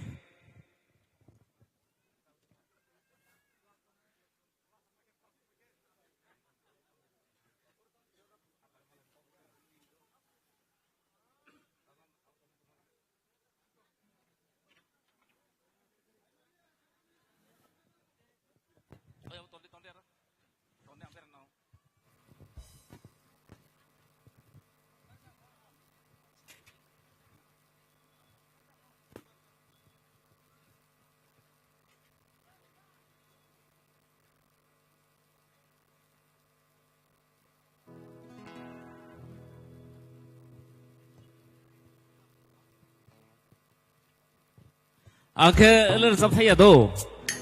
Ang khe le rwchap thaiya do.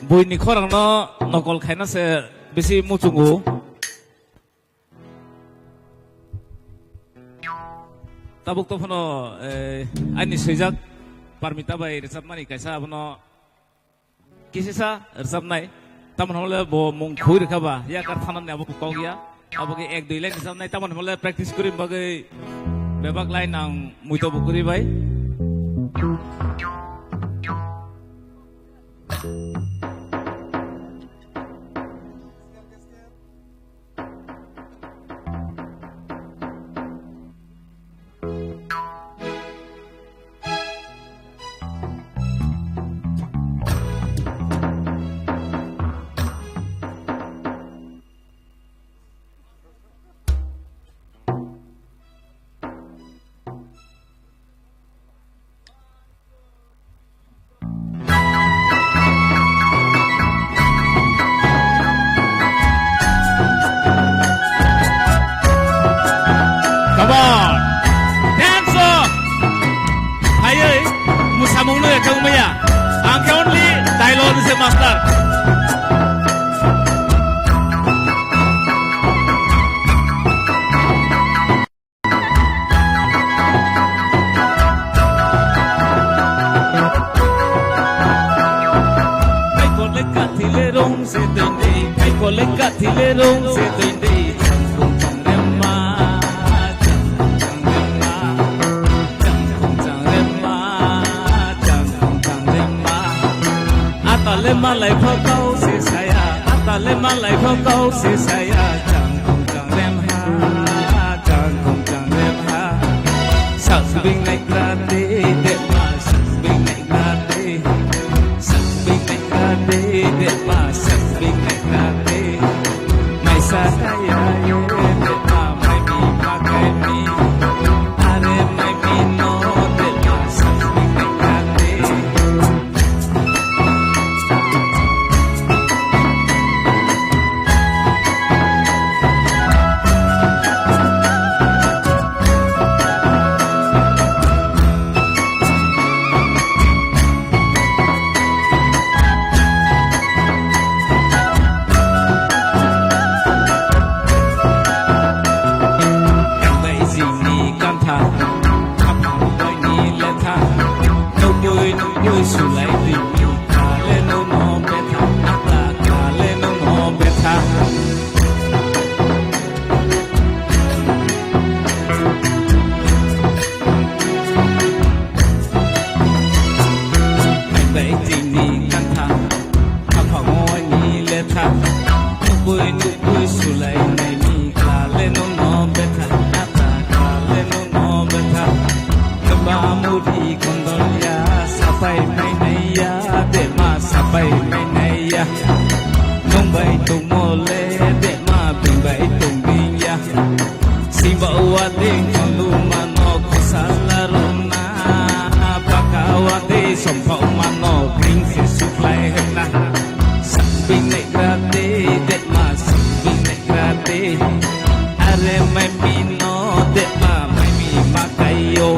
Buini khorang no nokol khaina se bisi muchungo. Tabuk to phano, eh, ani swijak Parmita bai rwchapmani kaisa abono kisisa rwchapnai. Tamoni hwnle bo mung khui rwkha ba, yakar thanani abo kok ya. Abo khe ek dui line rwchapnai, tamoni hwnle practice kwrwi bagwi bebak line ang muito bo kwrwi bai. Come on! Dance off! Hayai, musamung no ekha umaya. Ang khe only dialogue ni se master. Kaikole kathile rong se tende, kaikole kathile rong se tende, changkung changrema, changkung changrema, changkung changrema, changkung changrema. Atale malai pho kau se saya, atale malai pho kau se saya, changkung changrem ha, changkung changrem ha. Sakbing nai krate, dema sakbing nai krate. Sakbing nai krate, dema sakbing nai krate. Maisa kaya ye, dema mai mi ma kai mi. Are mai mi no, dema sakbing nai krate. Tangbai jini kantha, khapang boini letha, nukui nukui sulai di, kale no no betha, akla kale no no betha. Tangbai jini kantha, khapang boini letha, nukui nukui sulai nai mi, kale no no betha, akla kale no no betha. Keba muri kondolya, sapai mainaiya, dema sapai mainaiya. Nungbai tongmole, dema bingbai tongbinya. Siba wade kolu mano khosala rona, baka wade sompok mano kring se suklai hena. Sakbing nai krate, dema sakbing nai krate. Are mai mi no, dema mai mi ma kayo.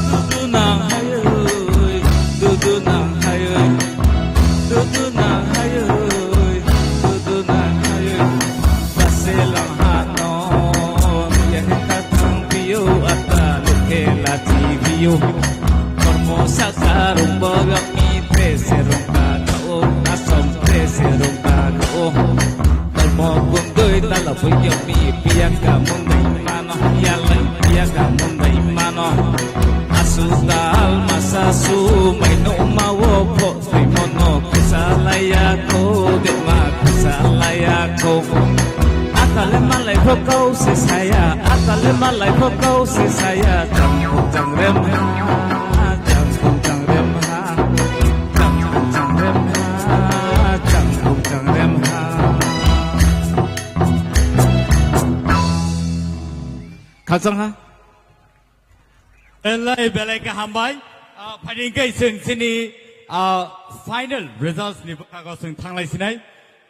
Dudu nang hayoi, dudu nang hayoi, dudu nang hayoi, dudu nang hayoi. Base lang hano, ya kita thang bio ata lukhe lati bio. Kormo saka rung borok ni these rung ka kho, asom these rung ka kho. Kormo kundui tala buyo mi piya ka mundai mano, ya lai piya ka mundai mano. Asu dal masa su mai no ma wo pho. Twi mono khwsa laiya kho, dema khwsa laiya kho. Atale malai pho kau se saya, atale malai pho kau se saya. Chang khong chang rem ha, chang khong chang rem ha, chang khong chang rem ha, chang khong chang rem ha. Hachang ha? Belai, belai khe hambai. Ah, phaidi hwnkhe chwng chini, ah, final results ni bwkhago chwng thanglai sinai.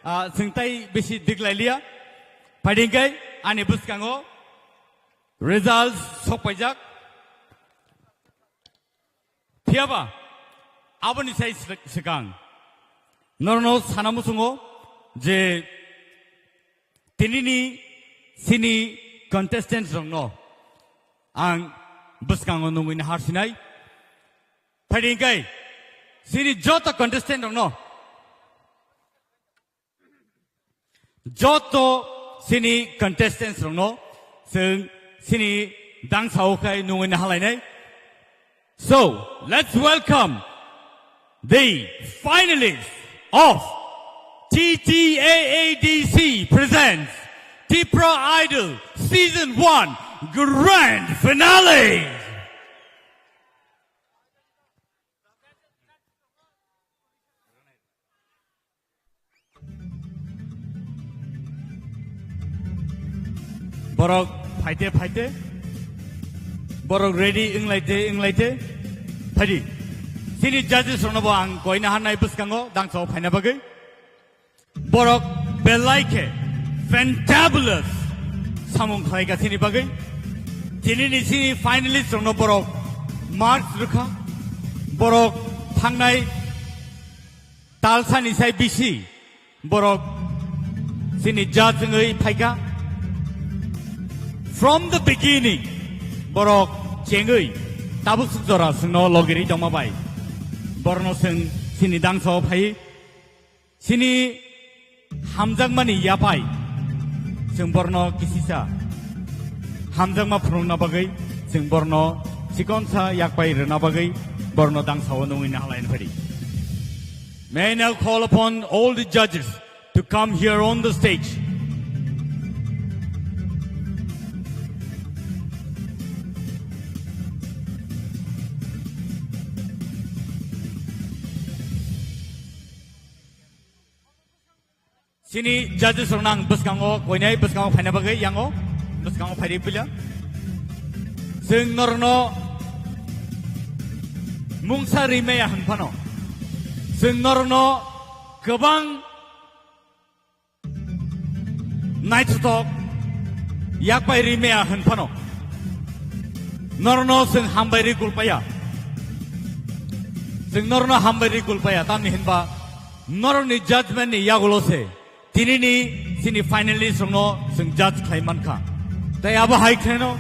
Ah, chwng tai bisi diklai liya. Phaidi hwnkhe ani bwskango results sokpaijak. Phiyaba, aboni sai sw-, swkang norno sana muchungo je tinini chini contestants rokno ang bwskango nungwi nahar sinai. Phaidi hwnkhe chini joto contestant rokno Joto chini contestants rokno chwng chini dangsao khai nungwi nahalainai. So, let's welcome the finalists of T T A A D C presents Tipra Idol Season one Grand Finale! Borok phaite phaite, borok ready wnglaite wnglaite, phaidi. Chini judges rokno bo ang koina hannai bwskango dangsao phaina bagwi. Borok belai khe fantabulous samung khlaika chini bagwi. Tinini chini finalist rokno borok marks rwkha. Borok thangnai talsani sai bisi borok chini judge wngwi phaikha. From the beginning, borok chengwi tabuk jora chwngno logiri tongma bai borokno chwng chini dangsao phai. Chini hamjakmani yapai chwng borokno kisisa hamjakma phunukna bagwi, chwng borokno chikonsa yakpai rwna bagwi borokno dangsao nungwi nahalaina phaidi. May I now call upon all the judges to come here on the stage. Chini judges rokno ang bwskango koinai bwskango phaina bagwi yango bwskango phaidi puila. Chwng norokno mungsa rimaya hwnphano chwng norokno kwbang naithothok yakbai rimaya hwnphano norokno chwng hambai ri kulpaya. Chwng norokno hambai ri kulpaya tamni hwnba norokni judgment ni yagulo se tinini chini finalist rokno chwng judge khlai mankha. Tai abo hai khlaino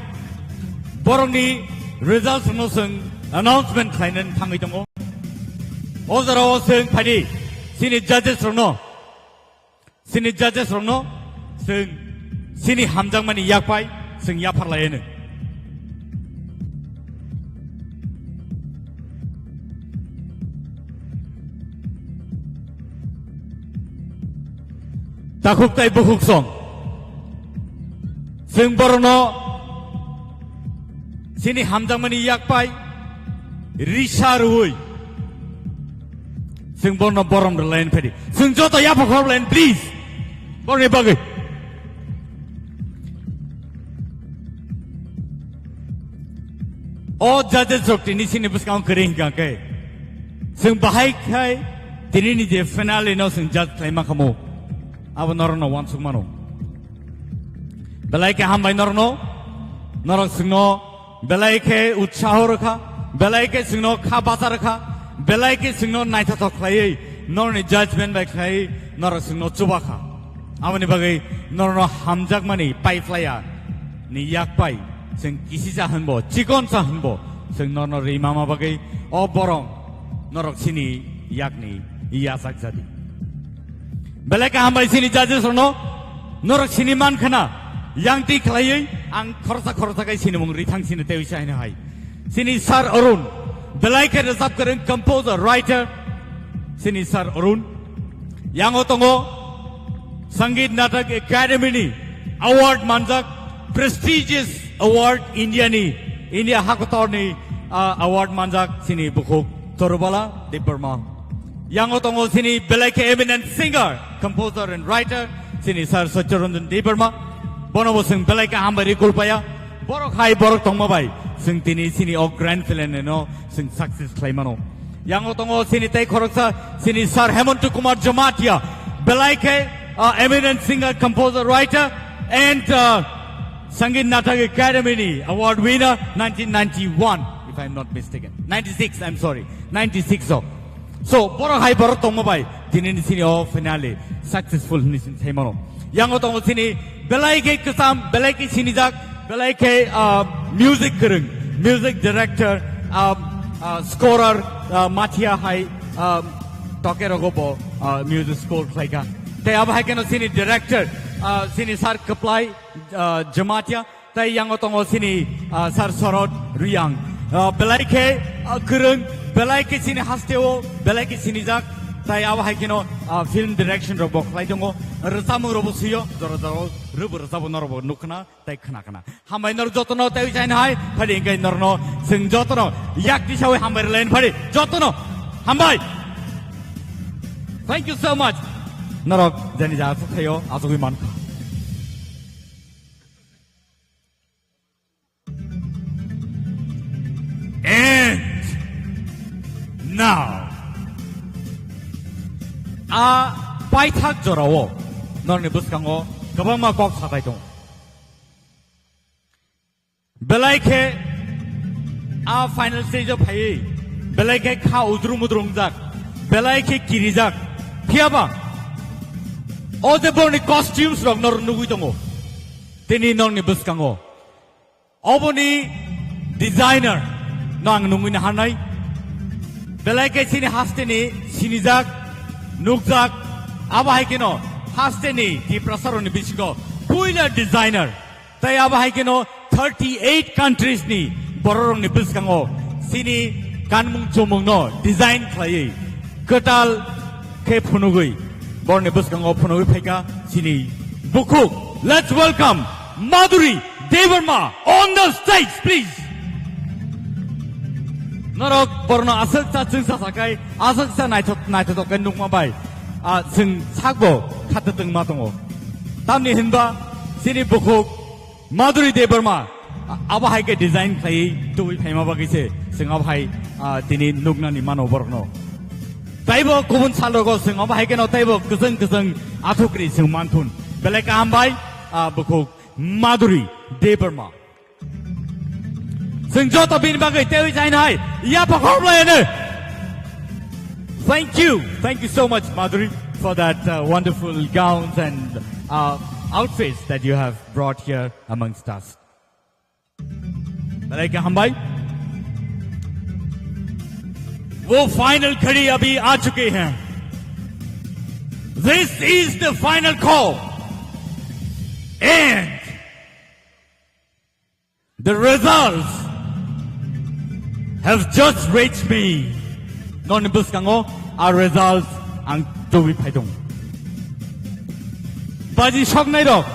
borokni results rokno chwng announcement khlainani thangwi tongo. O jorao chwng phaidi chini judges rokno, chini judges rokno chwng chini hamjakmani yakpai chwng yapharlaiano. Takhuk tai bukhuk song. Chwng borokno chini hamjakmani yakpai risa rwui. Chwng borokno borom rwlaini phaidi. Chwng joto yapha khorlaini, please. Borokni bagwi. O judges rok tini chini bwskango kwrwi hwnkha khe, chwng bahai khai tinini je finale no chwng judge khlaima khamu, abo norokno uansuk mano. Belai khe hambai norokno, norok chwngno belai khe utsaho rwkha, belai khe chwngno kha bacha rwkha, belai khe chwngno naithothok khlaiwi norokni judgment bai khlaiwi norok chwngno chubakha. Aboni bagwi norokno hamjakmani paiphlaiya ni yakpai chwng kisisa hwnbo, chikonsa hwnbo chwng norokno rimama bagwi o borom norok chini yakni yachak jadi. Belai khe hambai chini judges rokno, norok sini man khana, yang twi khlaiwi ang khoroksa khoroksa khe sinimung rithang sini tei wisa hino hai. Chini Sir Arun, belai khe rwchap kwrwng, composer, writer, chini Sir Arun. Yango tongo Sangeet Natak Academy ni award manjak, prestigious award India ni, India hakotor ni, ah, award manjak chini bukhuk Torubala Debbarma. Yango tongo chini belai khe eminent singer, composer and writer, chini Sir Satyaranjan Debbarma. Bono bo chwng belai khe hambai ri kulpaya. Borok hai borok tongma bai chwng tini chini o grand finale no chwng success khlai mano. Yango tongo chini tei khoroksa chini Sir Hemant Kumar Jamatia, belai khe, uh, eminent singer, composer, writer, and, uh, Sangeet Natak Academy ni award winner nineteen ninety-one, if I am not mistaken. Ninety-six, I am sorry. Ninety-six o. So, borok hai borok tongma bai, tini ni sini o finale successful hwnwi sini sai mano. Yango tongo sini belai khe kwcham, belai khe sinijak, belai khe, ah, music kwrwng, music director, ah, ah, scorer, ah, Mathia hai, ah, toke rogo bo, ah, music score khlaika. Tei abo hai kheno sini director, ah, sini Sir Kwplai, ah, Jamatia. Tai yango tongo sini, ah, Sir Sorot Riyang. Ah, belai khe, ah, kwrwng, belai khe sini hasteo, belai khe sinijak. Tai abo hai kheno, ah, film direction rok bo khlai tongo. Rwchapmung rok bo swiyo, jora jora rwbo rwchabo norok bo nukna, tai khna khna. Hambai norok jotono tai chaina hai, phadi engkai norno, chwng jotono, yak tisawi hambai rwlain phadi, jotono, hambai. Thank you so much. Norok jani ja aswk thaio, aswkwi mankha. And now, a paithak jorao norni bwskango kwbangma kok satai tongo. Belai khe a final stage o phaiwi belai khe kha udrum udrum jak, belai khe kirijak. Phiyaba o je borni costumes rok nor nugwi tongo tini norni bwskango. Oboni designer no ang nungwi naharnai. Belai khe chini hasteni sinijak, nukjak, abo hai kheno hasteni Tiprasaroni bisingo puila designer. Tai abo hai kheno thirty eight countries ni bororokni bwskango chini kanmung chumungno design khlaiwi kwtal khe phunugwi borni bwskango phunugwi phaikha chini bukhuk. Let's welcome Madhuri Debbarma on the stage, please. Norok borno aswk cha chwngsa sakai, aswk cha naithok naithotok khe nukma bai, ah, chwng sakbo khatatwng ma tongo. Tamni hinba chini bukhuk Madhuri Debbarma, a-, abo hai khe design khlaiwi tubui phaima bagwi se chwng abo hai, ah, tini nuknani mano borokno. Taibo kubun sal rogo chwng abo hai kheno taibo kwchwng kwchwng athukri chwng manthun. Belai kaham bai, ah, bukhuk Madhuri Debbarma. Chwng joto bini bagwi teiwi chaina hai yapha khoroklayano. Thank you. Thank you so much, Madhuri, for that, uh, wonderful gowns and, uh, outfits that you have brought here amongst us. Belai khe hambai. वो फाइनल घड़ी अभी आ चुकी है। This is the final call. And the results have just reached me. Noni bwskango a results ang tubui phaidong. Baji soknai rok,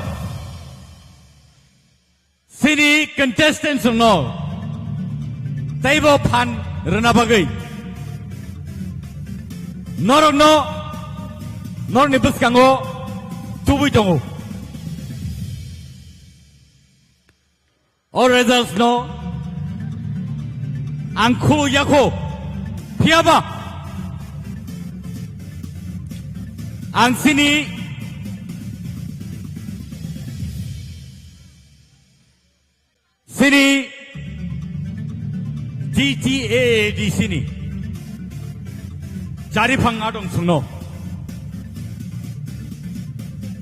chini contestants no teibo phan rwna bagwi norokno norni bwskango tubui tongo. O results no ang khu yakho phiyaba ang chini chini T T A A D C ni chari phang adong sungno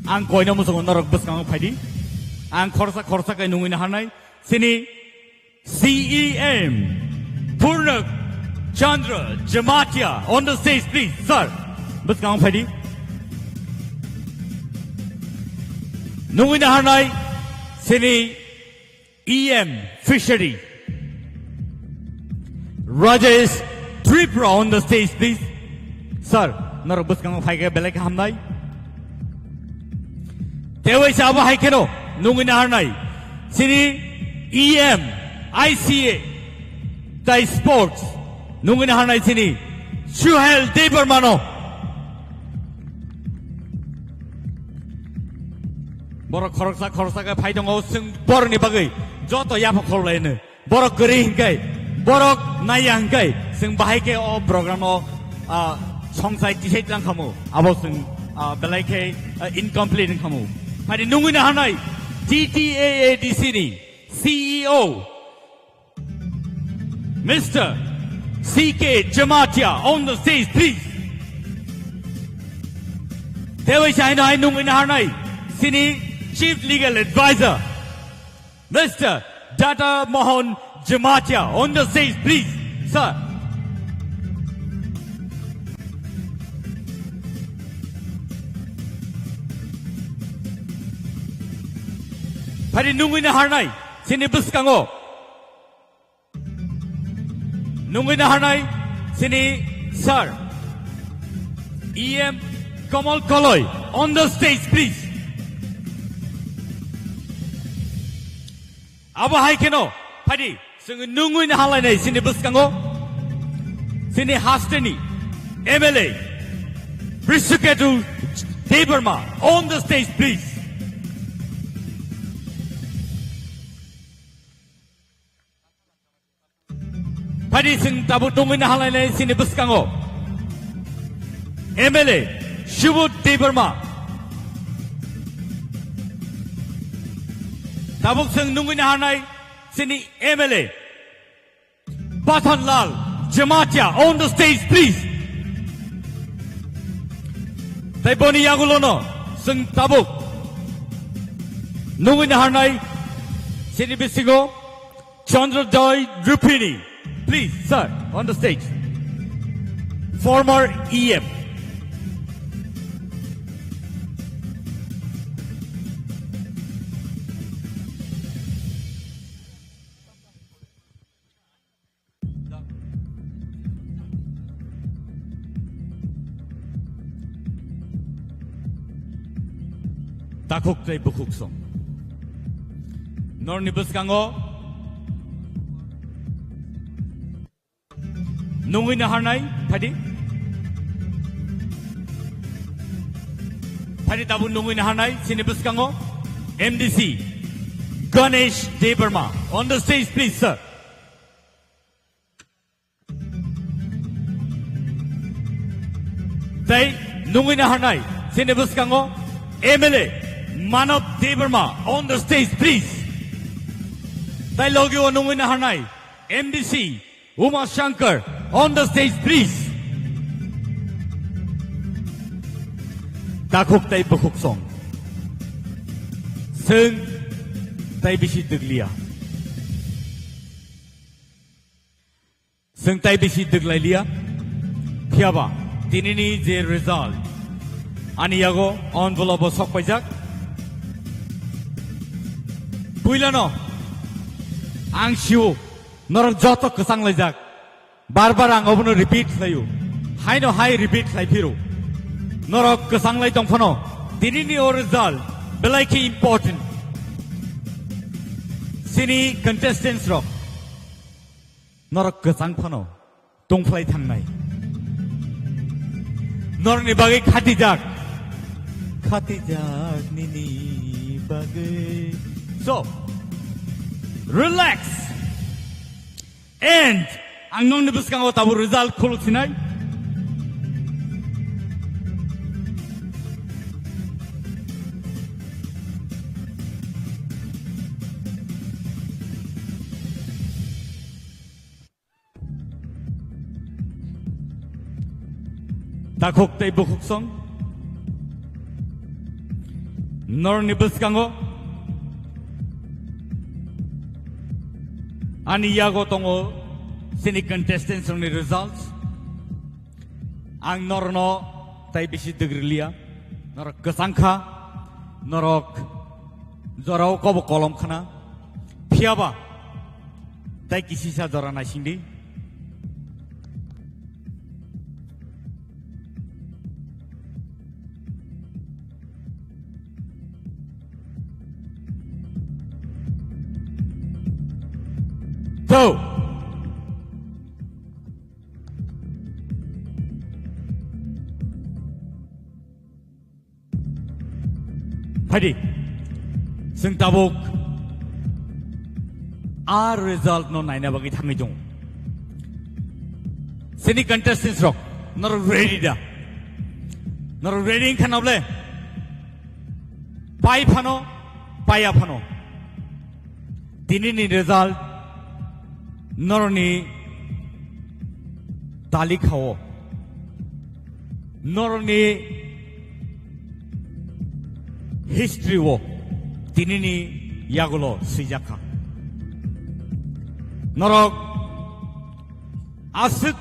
ang koino musungo norok bwskango phaidi. Ang khorsa khorsa kai nungwi naharnai. Chini C E M Purna Chandra Jamatia on the stage, please, sir. Bwskango phaidi. Nungwi naharnai chini E M Fishery Rajesh Tripura on the stage, please. Sir, norok bwskango phaikhe belai khe hamnai. Tei waisa abo hai kheno nungwi naharnai chini E M I C A tai sports nungwi naharnai chini Suhel Debbarma no. Borok khoroksa khoroksa khe phai tongo, chwng borokni bagwi joto yapha khorlaino. Borok kwrwi hinkhe, borok naiya hinkhe, chwng bahai khe o program o, ah, songsai tisai tlang khamu. Abo chwng, ah, belai khe, ah, incomplete wng khamu. Phai di nungwi naharnai T T A A D C ni C E O, Mister C K Jamatia on the stage, please. Tei waisa haino hai nungwi naharnai chini Chief Legal Advisor, Mister Data Mohan Jamatia on the stage, please, sir. Phai di nungwi naharnai chini bwskango nungwi naharnai chini sir, E M Kamal Koloi on the stage, please. Abo hai kheno, phai di, chwng nungwi naharlainai chini bwskango chini hasteni M L A, Brishiketu Debbarma on the stage, please. Phai di, chwng tabuk nungwi naharlainai chini bwskango M L A Subodh Debbarma. Tabuk chwng nungwi naharnai chini M L A Pathanlal Jamatia on the stage, please. Tei boni yagulono chwng tabuk nungwi naharnai chini bisingo Chandrajoy Rupini, please, sir, on the stage. Former E M. Takhuk tei bukhuk song. Norni bwskango nungwi naharnai, phai di. Phai di, tabuk nungwi naharnai, chini bwskango M D C Ganesh Debbarma. On the stage, please, sir. Tei nungwi naharnai chini bwskango M L A Manav Debbarma on the stage, please. Tei logi o nungwi naharnai M D C Uma Shankar on the stage, please. Takhuk tei bukhuk song. Chwng tei bisi dwglia. Chwng tei bisi dwglailiya. Phiyaba tinini je result ani yago envelope o sok paijak. Puilano ang sio norok joto kwchang laijak. Bar bar ang obono repeat khlaio. Haino hai repeat khlai phiro. Norok kwchang lai tong phano tinini o result belai khe important. Chini contestants rok. Norok kwchang phano tongphlai thangnai. Norokni bagwi khatijak. Khatijak nini bagwi. So, relax. And ang nokni bwskango tabuk result khuluk sinai. Takhuk tei bukhuk song. Norni bwskango ani yago tongo chini contestants rokni results. Ang norno tai bisi dwgriliya. Norok kwchang kha, norok jorao kobo kolom khna. Phiyaba tai kisisa jora naisingdi. Go! Phaidi. Chwng tabuk a result no naina bagwi thangwi tongo. Chini contestants rok, norok ready da? Norok ready wngkha na ble? Pai phano, paiya phano. Tini ni result norokni talikha o, norokni history o tini ni yagulo swijak kha. Norok aswk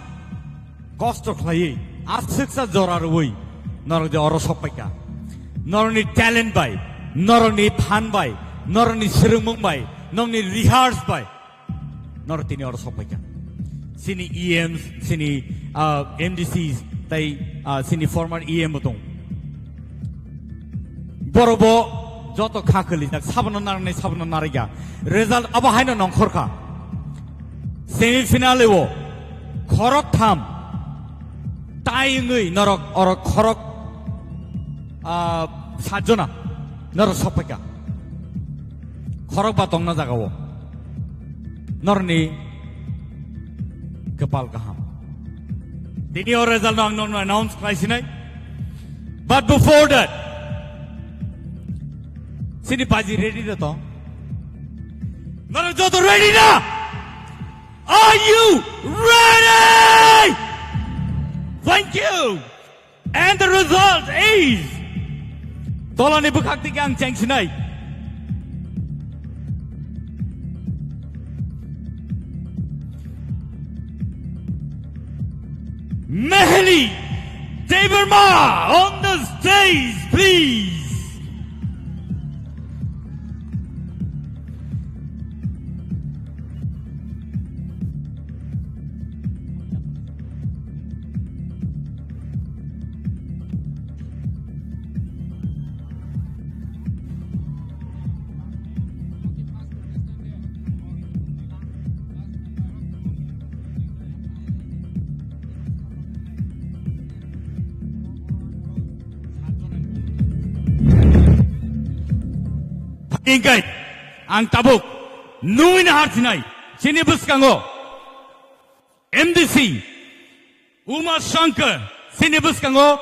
kosto khlaiwi, aswksa jora rwui norok je oro sok paikha. Norokni talent bai, norokni phan bai, norokni swrwngmung bai, norokni rehearse bai, norok tini oro sok paikha. Chini E Ms, chini, ah, M D Cs, tai, ah, chini former E M bo tong. Borok bo joto kha khwlijak, sabono narwknai, sabono narwkya. Result abo haino nongkhor kha. Semi final o khorok tham tai wngwi norok, orok khorok, ah, sat jona norok sok paikha. Khorok ba tongna jaga o. Norni kwpal kaham. Tini o result no ang nono announce khlai sinai. But before that, chini baji ready da to? Norok joto ready da? Are you ready? Thank you. And the result is, tolani bwkhak dike ang cheng sinai. Meheli Debbarma on the stage, please. Hingkai ang tabuk nui na har sinai, chini bwskango M D C Uma Shankar, chini bwskango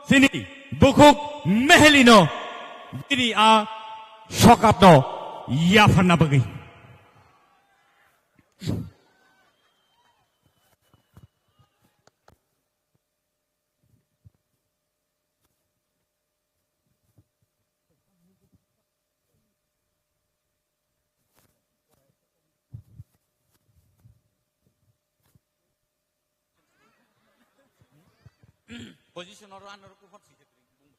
chini bukhuk Meheli no bini a sokap no yapharna bagwi. Position oro ano rukun hot sijak ring.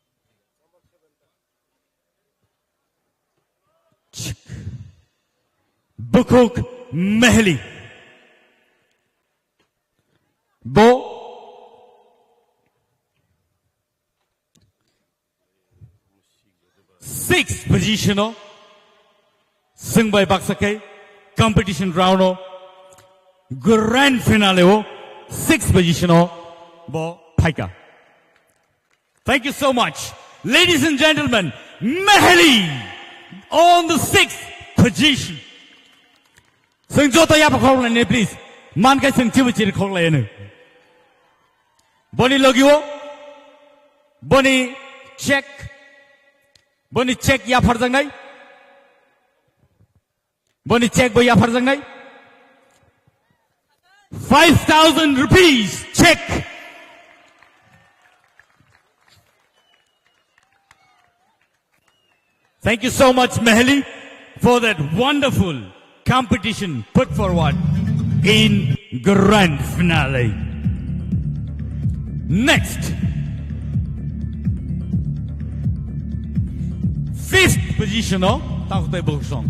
Bukhuk Meheli. Bo sixth position o, swngbai baksa khe competition round o, grand finale o sixth position o bo phaikha. Thank you so much. Ladies and gentlemen, Meheli on the sixth position. Chwng joto yapha khorok lainai, please. Man khai chwng chibu chiri khorok laino. Boni logio, boni check, boni check yapharjaknai, boni check bo yapharjaknai. Five thousand rupees check. Thank you so much, Meheli, for that wonderful competition put forward in grand finale. Next, fifth position o Takutai Boksong.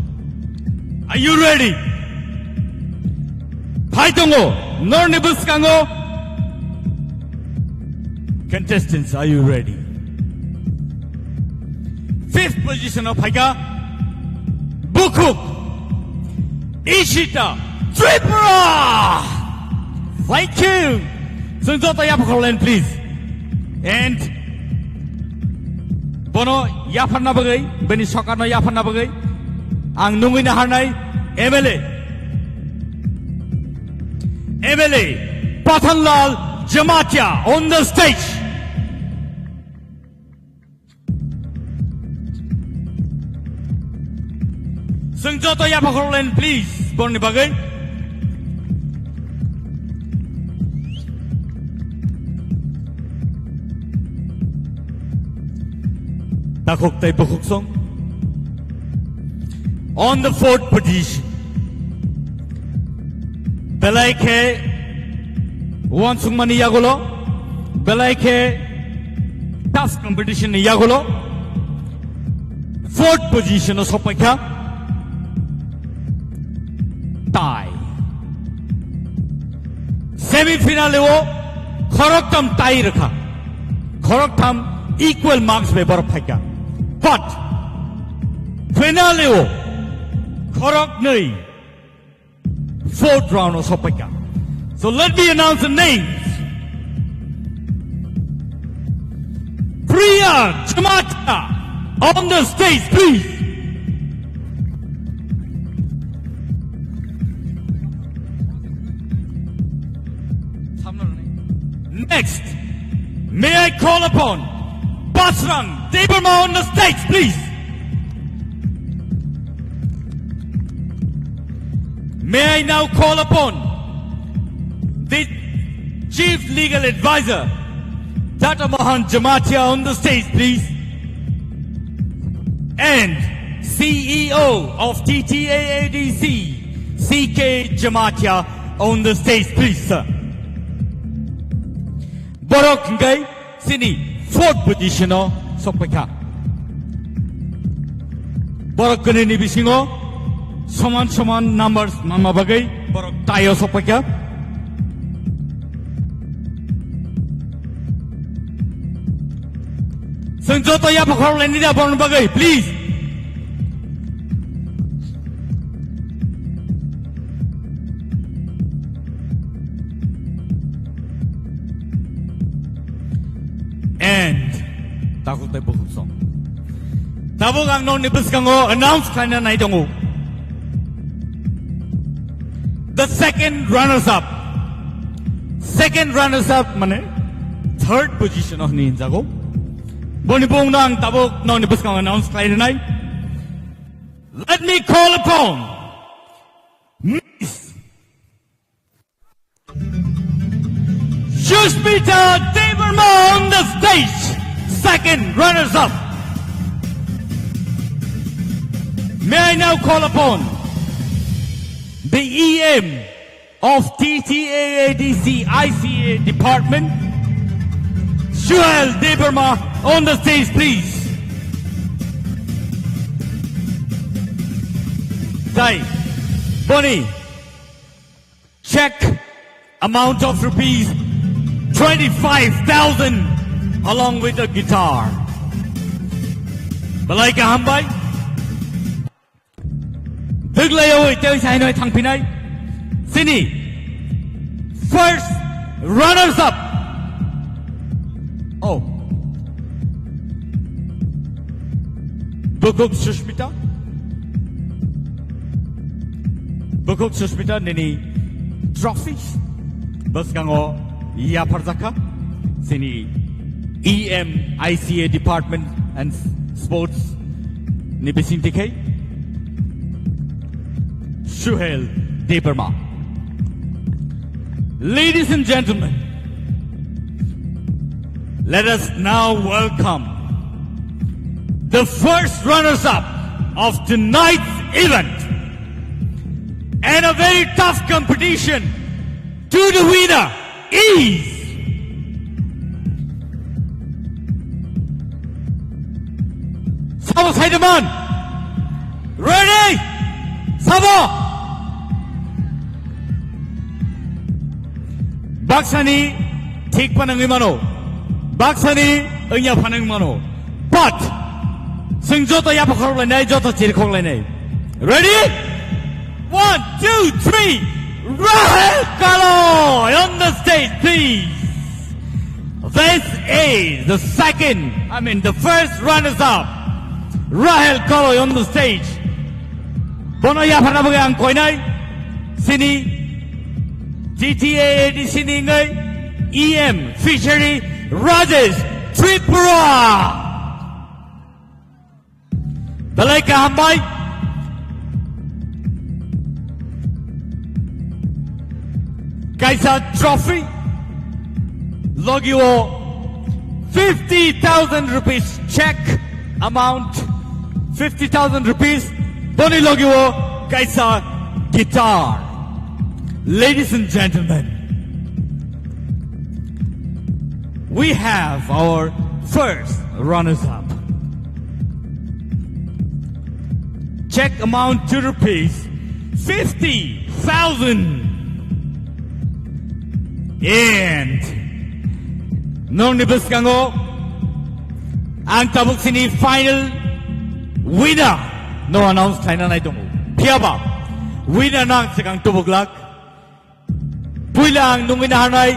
Are you ready? Phai tongo, norni bwskango. Contestants, are you ready? Fifth position o phaikha Bukhuk Ishita Tripura. Thank you. Chwng joto yapha khorok laino, please. And Bono yapharna bagwi, bini sokarno yapharna bagwi ang nungwi naharnai M L A, M L A Pathanlal Jamatia on the stage. Chwng joto yapha khoroklen, please, borni bagwi. Takhuk tei bukhuk song. On the fourth position. Belai khe uansukmani yagulo, belai khe tough competition ni yagulo fourth position o sokpaikha. Tie. Semi final o khoroktham tie rwkha. Khoroktham equal marks bai borok phaikha. But finale o khoroknwi fourth round o sokpaikha. So let me announce the names. Priya Jamatia on the stage, please. Next, may I call upon Basrang Debbarma on the stage, please. May I now call upon the Chief Legal Advisor, Data Mohan Jamatia, on the stage, please. And C E O of T T A A D C, C K Jamatia, on the stage, please, sir. Borok hingkai chini fourth position o sokpaikha. Borok kwnwi ni bisingo soman soman numbers manma bagwi borok tie o sokpaikha. Chwng joto yapha khoroklen nini borokni bagwi, please. And takhuk tei bukhuk song. Tabuk ang nokni bwskango announce khlaina nai tongo. The second runners up. Second runners up mane third position o hinwi hinjago. Boni bung no ang tabuk nokni bwskango announce khlaina nai. Let me call upon Miss Sushmita Debbarma on the stage, second runners up. May I now call upon the E M of T T A A D C I C A department, Suhel Debbarma on the stage, please. Dai, Bonnie. Check amount of rupees twenty-five thousand along with a guitar. Belai kaham bai. Dwglaiwi tei sainoi thangphinai. Chini first runners up. Oh. Bukhuk Sushmita. Bukhuk Sushmita nini trophy bwskango yapharjakha. Chini E M I C A Department and Sports ni bisingtwi khai Suhel Debbarma. Ladies and gentlemen, let us now welcome the first runners-up of tonight's event and a very tough competition to the winner is Sabo Saidaman. Ready? Sabo. Baksani thik phanangwi mano. Baksani wngya phanangwi mano. But chwng joto yapha khorok lainai, joto chiri khorok lainai. Ready? One, two, three. Rahel Kalo on the stage, please. A This is the second, I mean, the first runners-up, Rahel Koloi on the stage. Bono yapharna bagwi ang koinai, sini T T A A D C ni wngwi E M Fishery Rajesh Tripura. Belai kaham bai. Kaisa trophy. Logi o fifty thousand rupees check amount. Fifty thousand rupees. Boni logi o kaisa guitar. Ladies and gentlemen, we have our first runners-up. Check amount to rupees fifty thousand. And nongni bwskango ang tabuk sini final winner no announce khlaina nai tongo. Phiyaba winner no ang swkang tubuklak. Puila ang nungwi naharnai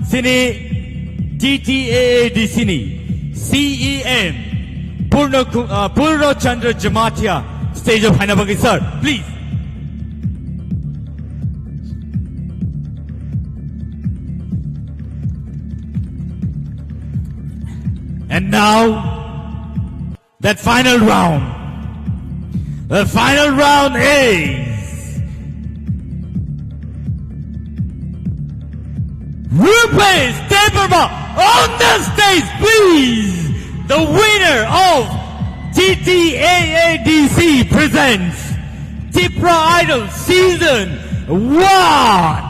sini T T A A D C ni C E M Purno Ku-, uh, Purno Chandra Jamatia stage o phaina bagwi, sir, please. And now, that final round. The final round is Rupesh Debbarma on the stage, please. The winner of T T A A D C presents Tipra Idol Season one.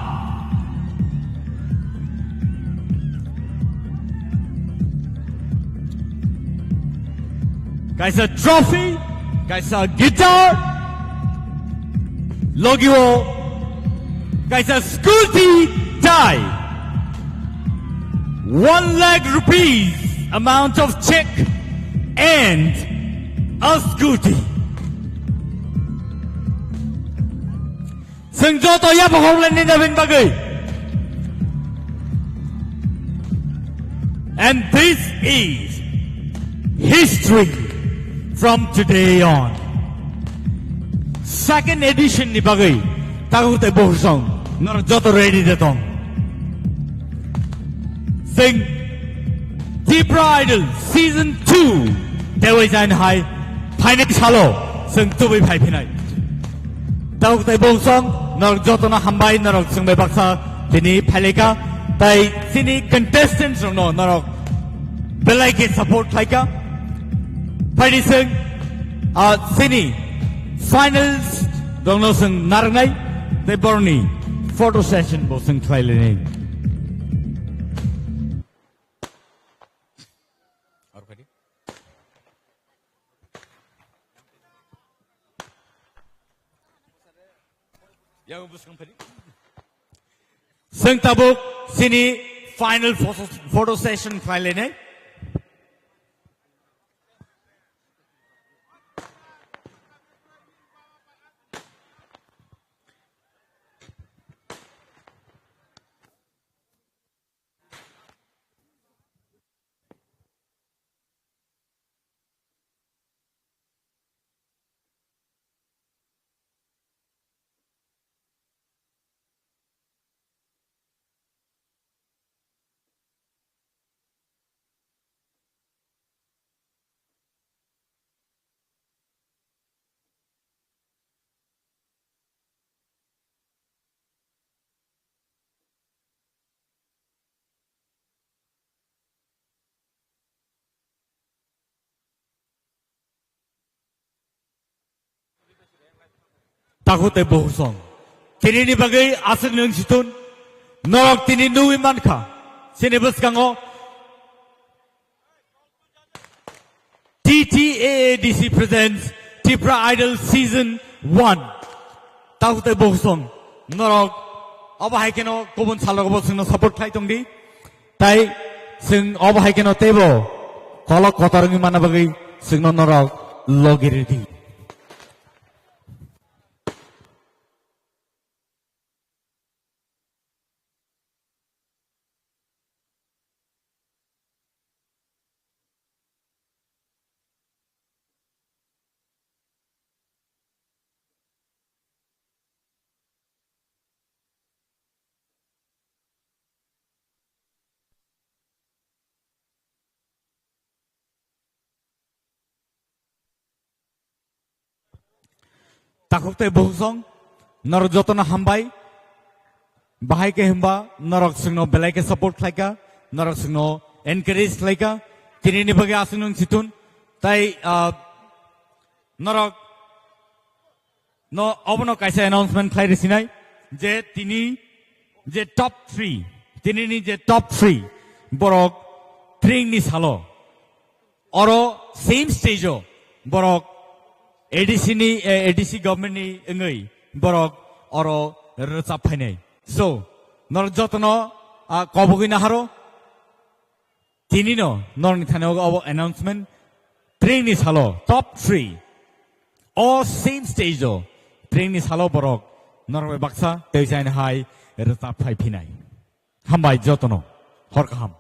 Kaisa trophy, kaisa guitar, logi o kaisa scooty tai, one lakh rupees amount of check and a scooty. Chwng joto yapha hokhlaini nabini bagwi. And this is history from today on. Second edition ni bagwi takhuk tei bohusong norok joto ready de tong. Chwng Tipra Idol Season two tei waisa hai phainai salo chwng tubui phai phinai. Tabuk tei bohusong norok jotono hambai, norok chwng bai baksa tini phailika tei chini contestants rokno norok belai khe support khlaika. Phaidi chwng, ah, chini finals rokno chwng narwknai tei borokni photo session bo chwng khlai lainai. Chwng tabuk chini final photo, photo session khlai lainai. Takhuk tei bohusong. Tinini bagwi aswk nwng situn. Norok tini nugwi mankha. Chini bwskango T T A A D C presents Tipra Idol Season one. Takhuk tei bohusong. Norok obo hai kheno kubun salrogo bo chwngno support khlai tongdi. Tai chwng obo hai kheno teibo kolok kotor wngwi manna bagwi chwngno norok logi rwdi. Khoktai Bohusong, norok jotono hambai. Bahai khe himba norok chwngno belai khe support khlaika, norok chwngno encourage khlaika. Tinini bagwi aswk nwng chithun. Tai, ah, norok no obono kaisa announcement khlai rwsinai je tini je top three, tinini je top three borok tringni salo oro same stage o borok A D C ni, eh, A D C government ni wngwi borok oro rwchap phainai. So, norok jotono, ah, kobogwi naharo. Tinino norokni thani ogo obo announcement. Tringni salo top three. O same stage o tringni salo borok norok bai baksa tei chaini hai rwchap phai phinai. Hambai jotono. Hor kaham.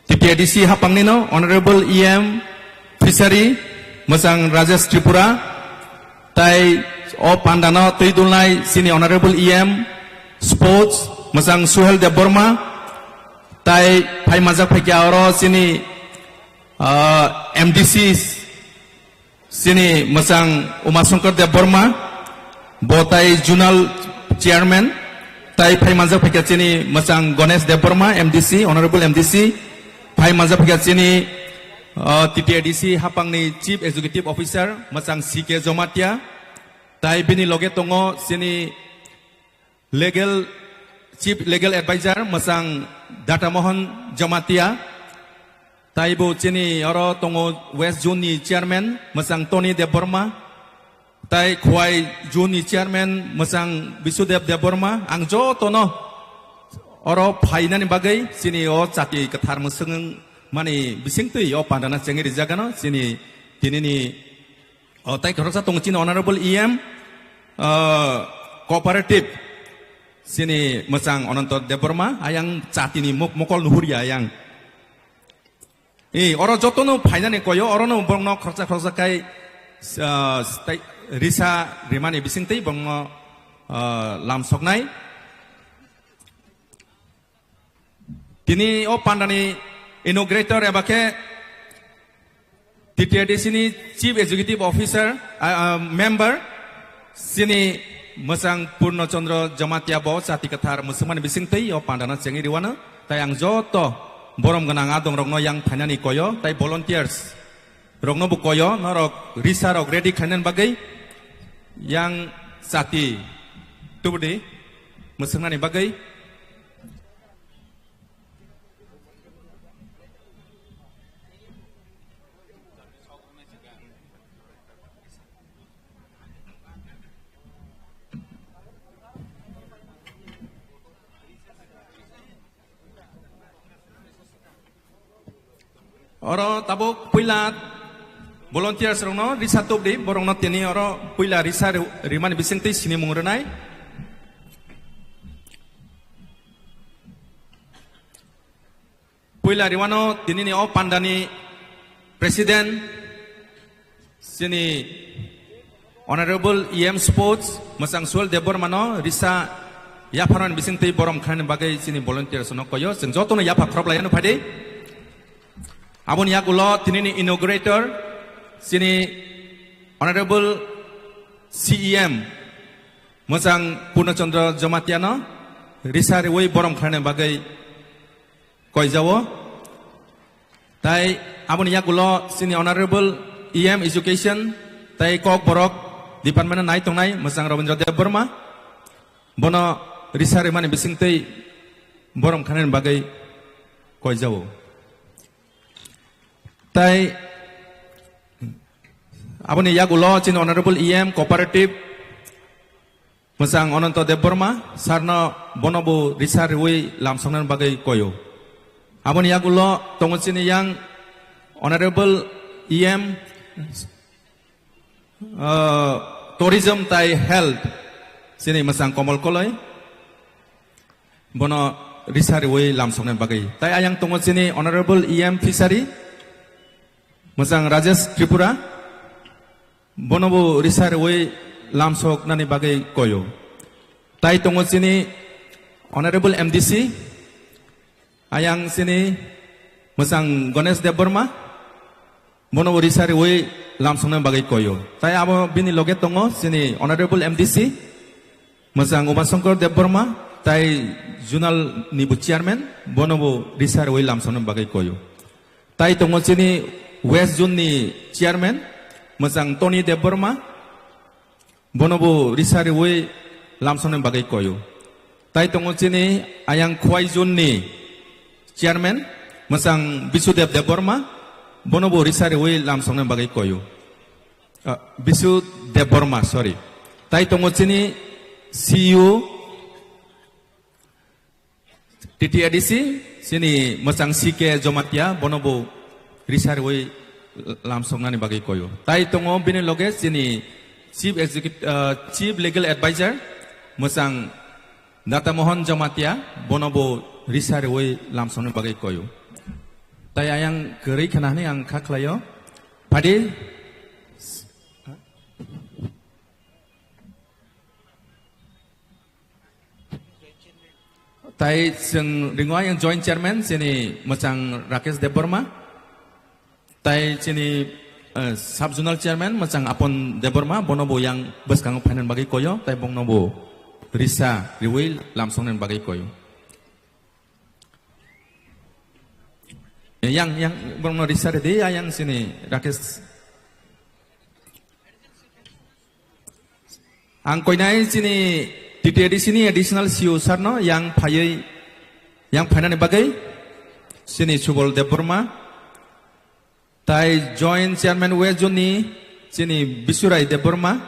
T P A D C hapangni no Honorable E M Fishery Mwchang Rajesh Tripura, tai o panda no twi dulnai chini Honorable E M Sports Mwchang Suhel Debbarma, tai phai majak phaikya oro chini, ah, M D C Chini Mwchang Umashankar Debbarma, bo tai Zonal Chairman, tai phai manjak phaikha chini Mwchang Ganesh Debbarma, M D C, Honorable M D C, phai manjak phaikha chini, uh, T T A D C hapangni Chief Executive Officer, Mwchang C K Jamatia, tai bini loge tongo chini Legal, Chief Legal Advisor, Mwchang Data Mohan Jamatia, taibo chini oro tongo West Zone ni Chairman, Mwchang Tony Debbarma, tai Khowai Zone ni Chairman, Mwchang Bisudev Debbarma, ang jotono oro phainani bagwi chini o chati kwthar mwswng mani bisingtwi o pandana chengwi rijagano, chini tinini O, tai khoroksa tongo chini Honorable E M, ah, Cooperative, chini Mwchang Ananto Debbarma, ayang chatini mok-, mokol nuhurya ayang. E, oro jotono phainani koyo, orono borokno khoroksa khoroksa kai, ah, tai risa rimani bisingtwi borokno, ah, lamsoknai. Tini o pandani inaugurator eba khe T T A D C ni Chief Executive Officer, ah, ah, member, chini Mwchang Purno Chandra Jamatia bo chati kwthar mwswkmani bisingtwi o pandano chengwi riwano. Tai ang joto borom gwnang adongrokno yang phainani koyo, tai volunteers rokno bo koyo, norok risa rok ready khainani bagwi yang chati tubudi mwswknani bagwi. Oro tabuk puila volunteers rokno risa tubdi, borokno tini oro puila risa ri-, rimani bisingtwi sinimung rwnai. Puila riwano tinini o pandani president chini Honorable E M Sports, Mwchang Suhel Debbarmano risa yapharmani bisingtwi borom khlainani bagwi chini volunteers no koyo. Chwng jotono yapha khoroklaiano phaidi. Aboni yagulo tinini inaugurator chini Honorable C E M Mwchang Purnachandra Jamatiano risa riwi borom khlainani bagwi koijao. Tai aboni yagulo chini Honorable E M Education tai Kokborok department nai tongnai Mwchang Rabindra Debbarma, bono risa rimani bisingtwi borom khlainani bagwi koijao. Tai aboni yagulo chini Honorable E M Cooperative Mwchang Ananto Debbarma, sarno bono bo risa riwi lamsoknani bagwi koyo. Aboni yagulo tongo chini yang Honorable E M, uh, Tourism tai Health, chini Mwchang Komol Koloi, bono risa riwi lamsoknani bagwi. Tai ayang tongo chini Honorable E M Fishery, Mwchang Rajesh Tripura, bono bo risa riwi lamsoknani bagwi koyo. Tai tongo chini Honorable M D C, ayang chini mwchang Ganesh Debbarma, bono bo risa riwi lamsongna bagwi koyo. Tai abo bini loge tongo chini Honorable M D C, mwchang Umashankar Debbarma, tai Zonal ni bo chairman, bono bo risa riwi lamsongna bagwi koyo. Tai tongo chini West Zone ni chairman, mwchang Tony Debbarma, bono bo risa riwi lamsongna bagwi koyo. Tai tongo chini ayang Khwai Zone ni chairman, mwchang Bisudev Debbarma, bono bo risa riwi lamsongna bagwi koyo. Ah, Bisu Debbarma, sorry. Tai tongo chini C E O T T A D C, chini mwchang C K Jomatia, bono bo risa riwi lamsoknani bagwi koyo. Tai tongo bini loge chini Chief Executive, ah, Chief Legal Advisor, mwchang Data Mohan Jomatia, bono bo risa riwi lamsoknani bagwi koyo. Tai ayang kwrwi khna hwnwi ang kha khlaio. Phadi. Tai chwng ringo ayang joint chairman chini mwchang Rakesh Debbarma. Tai chini, eh, sub zonal chairman mwchang Apon Debbarma, bono bo yang bwskango phainani bagwi koyo, tai bongno bo risa riwi lamsoknani bagwi koyo. Yang, yang, borokno risa ridi, ayang chini Rakesh. Ang koinai chini T T A D C ni additional C E O sir no yang phaiwi, yang phainani bagwi chini Subol Debbarma, tai joint chairman West Zone ni chini Bisurai Debbarma,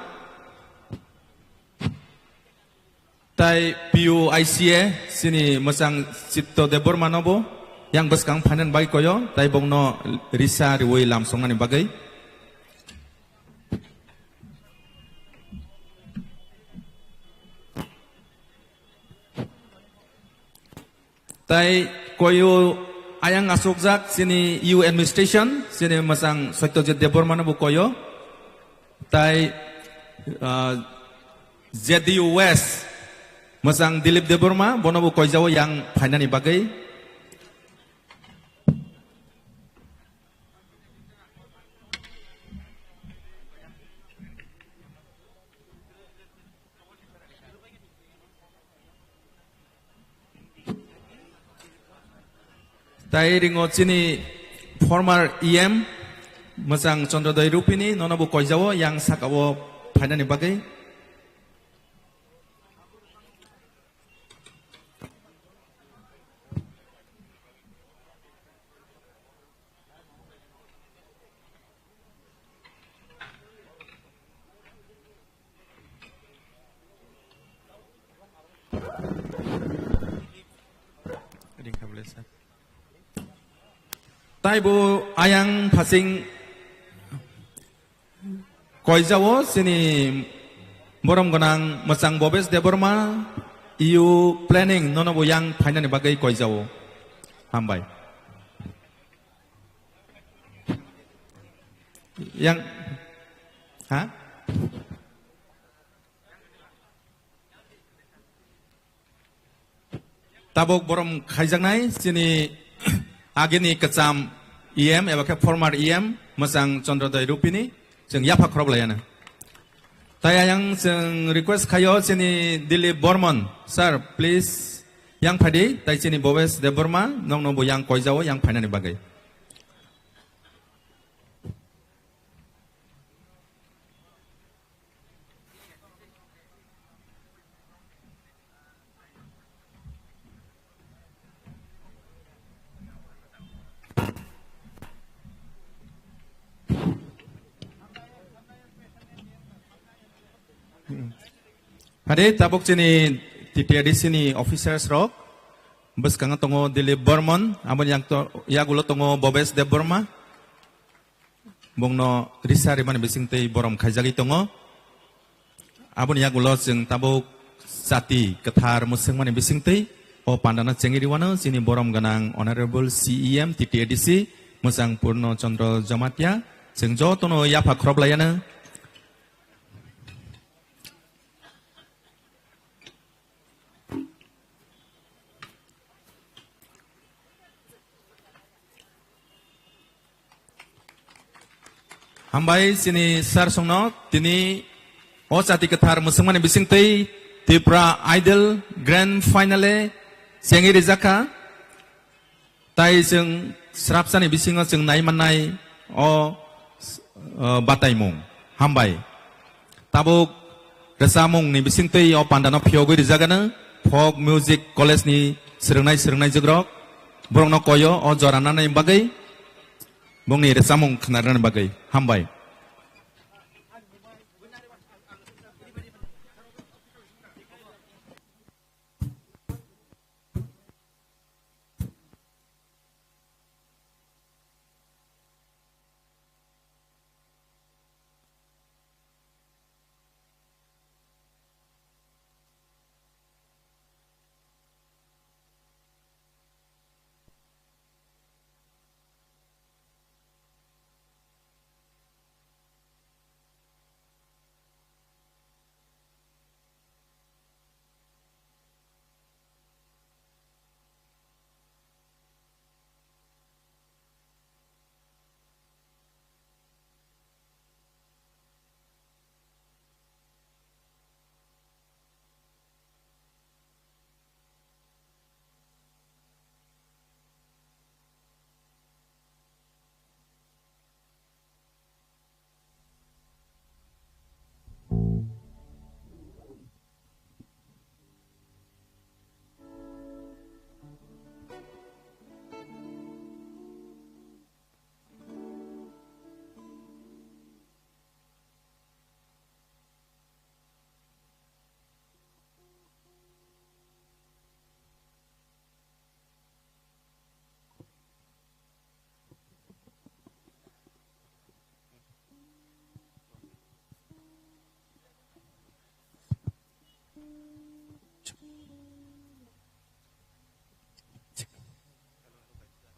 tai P U I C A chini mwchang Chitto Debbarma no bo yang bwskang phainani bagwi koyo, tai bongno risa riwi lamsoknani bagwi. Tai koyo ayang asukjak chini U administration, chini mwchang Satyajit Debbarma no bo koyo. Tai, ah, Z D U West, mwchang Dilip Debbarma, bono bo koijao yang phainani bagwi. Tai ringo chini former E M, mwchang Chandrodoi Rupini, nono bo koijao yang sakao phainani bagwi. Tai bo ayang phasing koijao chini borom gwnang mwchang Bobes Debbarma, E U planning nono bo yang phainani bagwi koijao. Hambai. Yang, ha? Tabuk borom khaijaknai chini agini kwcham E M eba khe former E M mwchang Chandrodoi Rupini chwng yapha khorok laiya na. Tai ayang chwng request khaio chini Dilip Bormon, sir, please yang phadi, tai chini Bobes Debbarma nokno bo yang koijao yang phainani bagwi. Hade tabuk chini T T A D C ni officers rok bwskango tongo Dilip Bormon, aboni yang to-, yagulo tongo Bobes Debbarma. Bongno risa rimani bisingtwi borom khaijagwi tongo. Aboni yagulo chwng tabuk jati kwthar mwswkmani bisingtwi o pandano chengwi riwano chini borom gwnang Honorable C E M T T A D C mwchang Purno Chandra Jamatia. Chwng jotono yapha khorok laiano. Hambai chini sir songno tini o chati kwthar mwswngmani bisingtwi Tripura Idol Grand Finale chengwi rijak kha. Tai chwng srapsani bisingo chwng nai mannai o, o bataimung. Hambai. Tabuk rwchapmungni bisingtwi o pandano phiyogwi rijak anw Folk Music College ni swrwngnai swrwngnaijukrok. Borokno koyo o jora nanani bagwi, bongni rwchapmung khwnarnani bagwi. Hambai.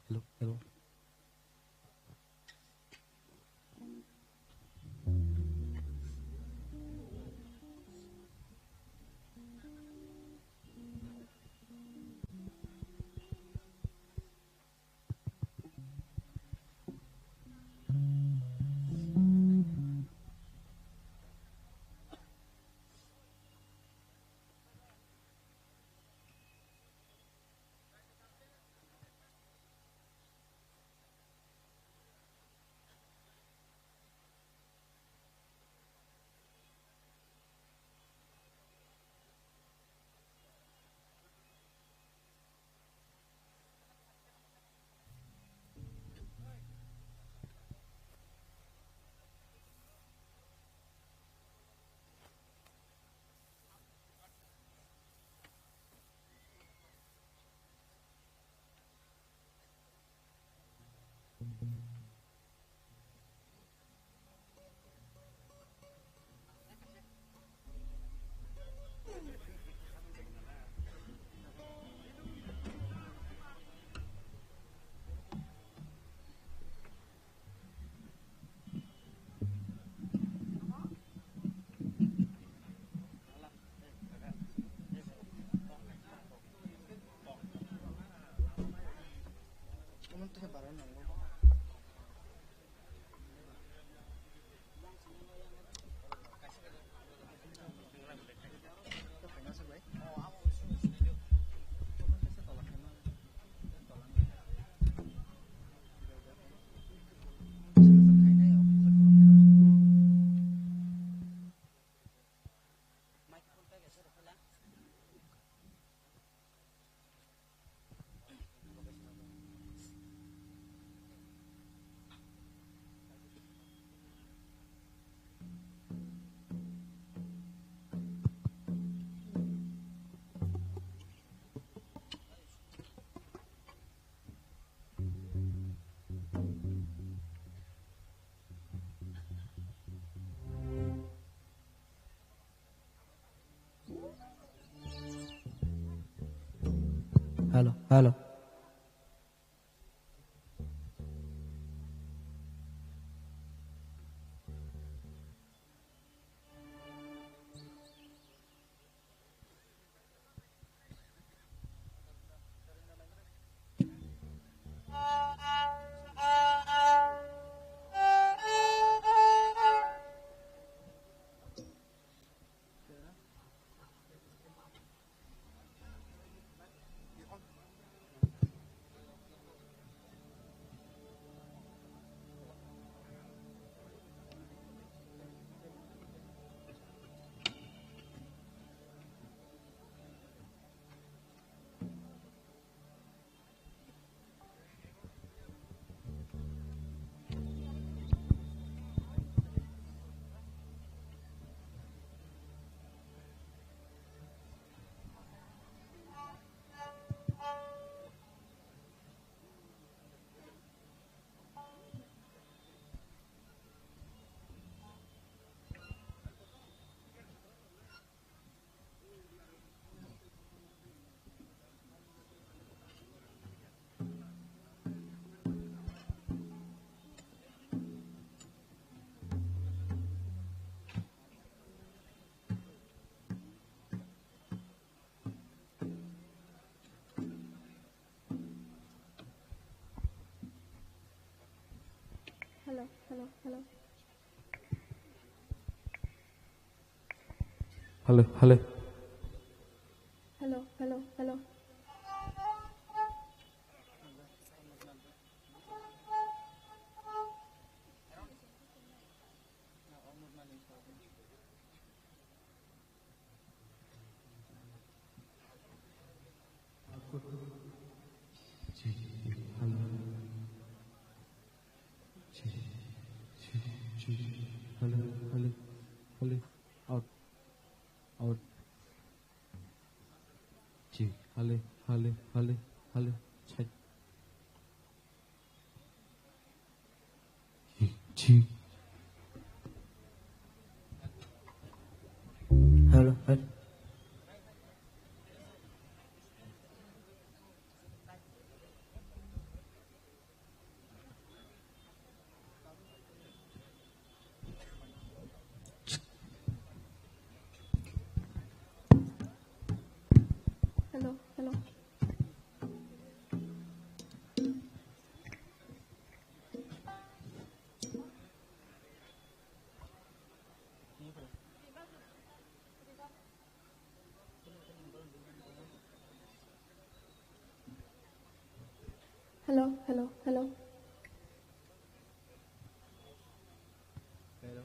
Hello, hello. Hello, hello. Hello, hello, hello. Hello, hello. Hello, hello, hello. Hello, hello, hello. Out, out. Check. Hello, hello, hello, hello. Check. Check, check. Hello, hello. Hello, hello. Hello, hello, hello. Hello.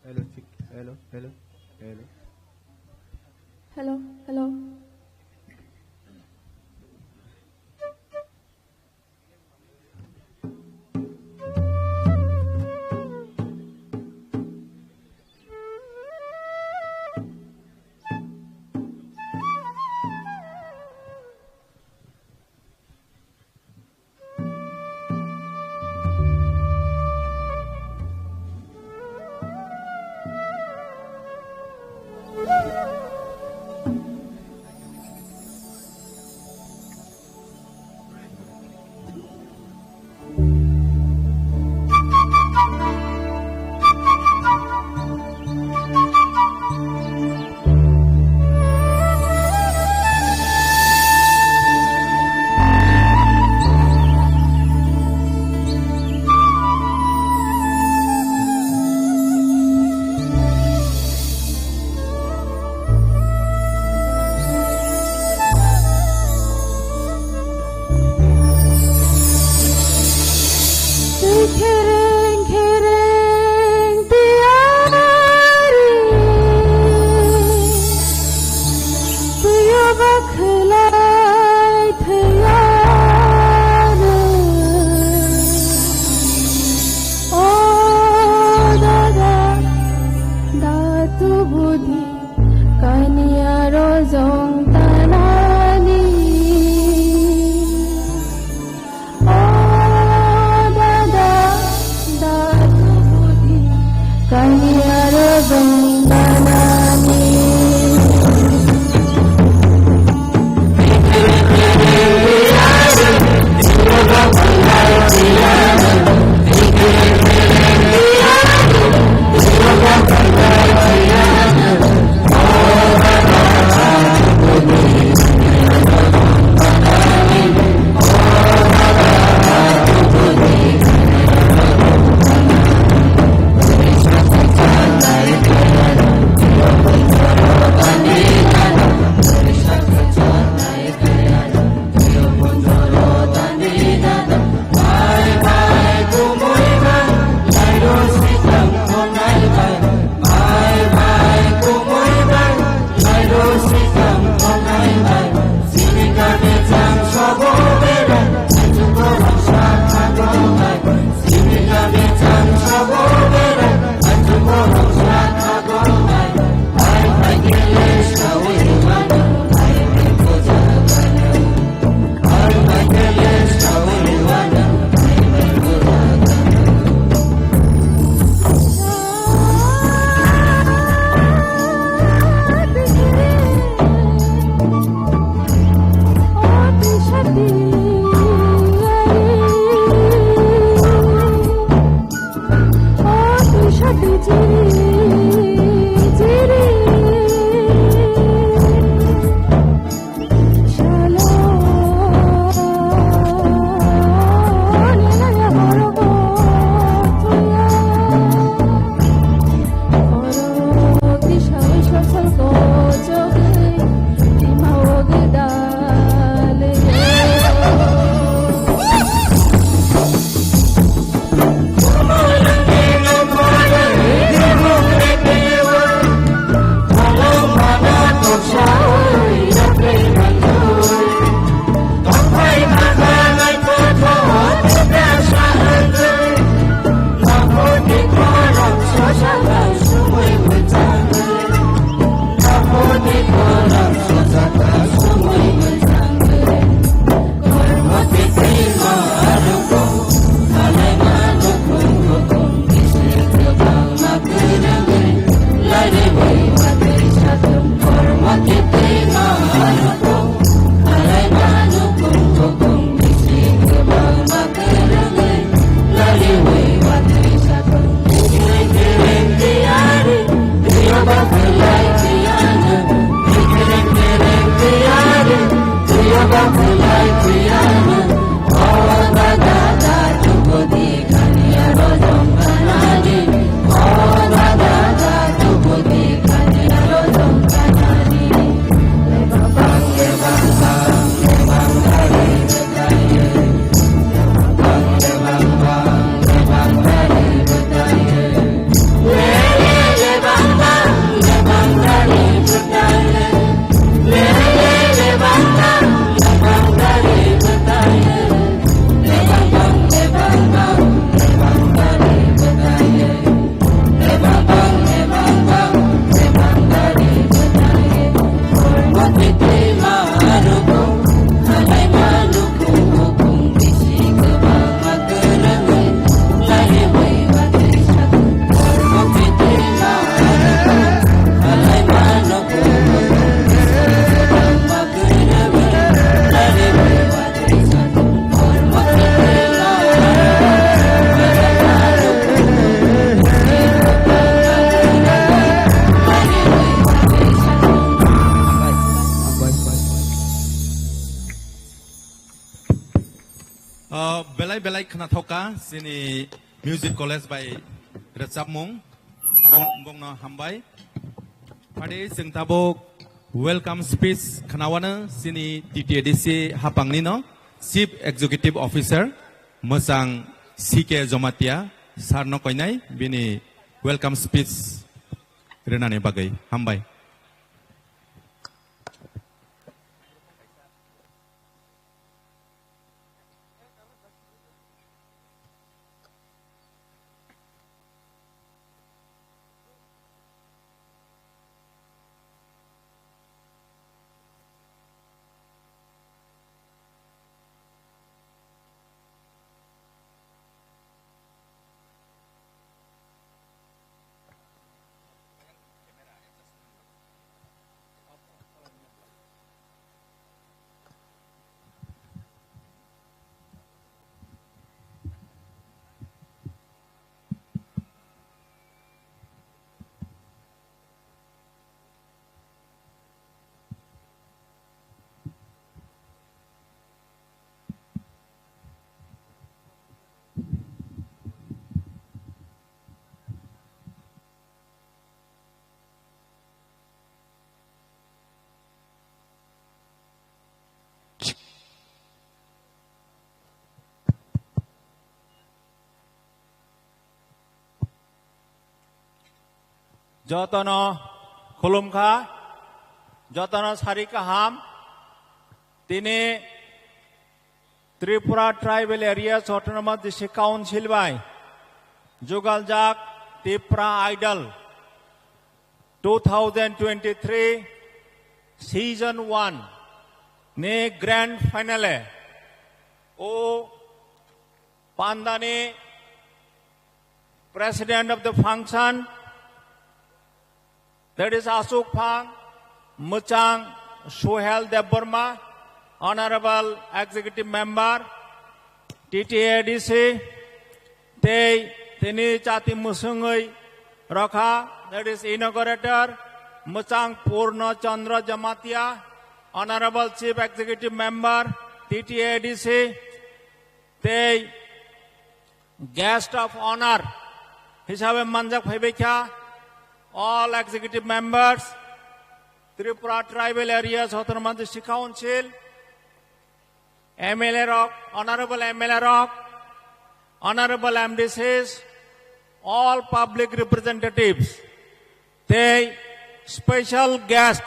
Hello, check. Hello, hello, hello. Hello, hello. Twi khereng khereng tiyari, twiyo ba khwlai thwiyano. O dada, da tubudi. Kaniya rojong tanani. O dada, da tubudi. Kaniya rojong tanani. Belai khnathokha chini music college bai rwchapmung, bong-, bongno hambai. Phadi chwng tabuk welcome speech khnawano chini T T A D C hapangni no Chief Executive Officer mwchang C K Jomatia sir no koinai bini welcome speech rwnani bagwi hambai. Jotono khulumkha, jotono sari kaham. Tini Tripura Tribal Areas Autonomous District Council bai jugaljak Tipra Idol two thousand twenty-three season one ni grand finale o pandani president of the function, that is Asuk Phang, Muchang Suhel Debbarma, Honorable Executive Member, T T A D C, tei tini chati musungwi rokha, that is inaugurator, Muchang Purno Chandra Jamatia, Honorable Chief Executive Member, T T A D C, tei Guest of Honor hisabe manjak phaibaikha all executive members, Tripura Tribal Areas Autonomous District Council, M L A rok, Honorable M L A rok, Honorable M D Cs, all public representatives, tei special guest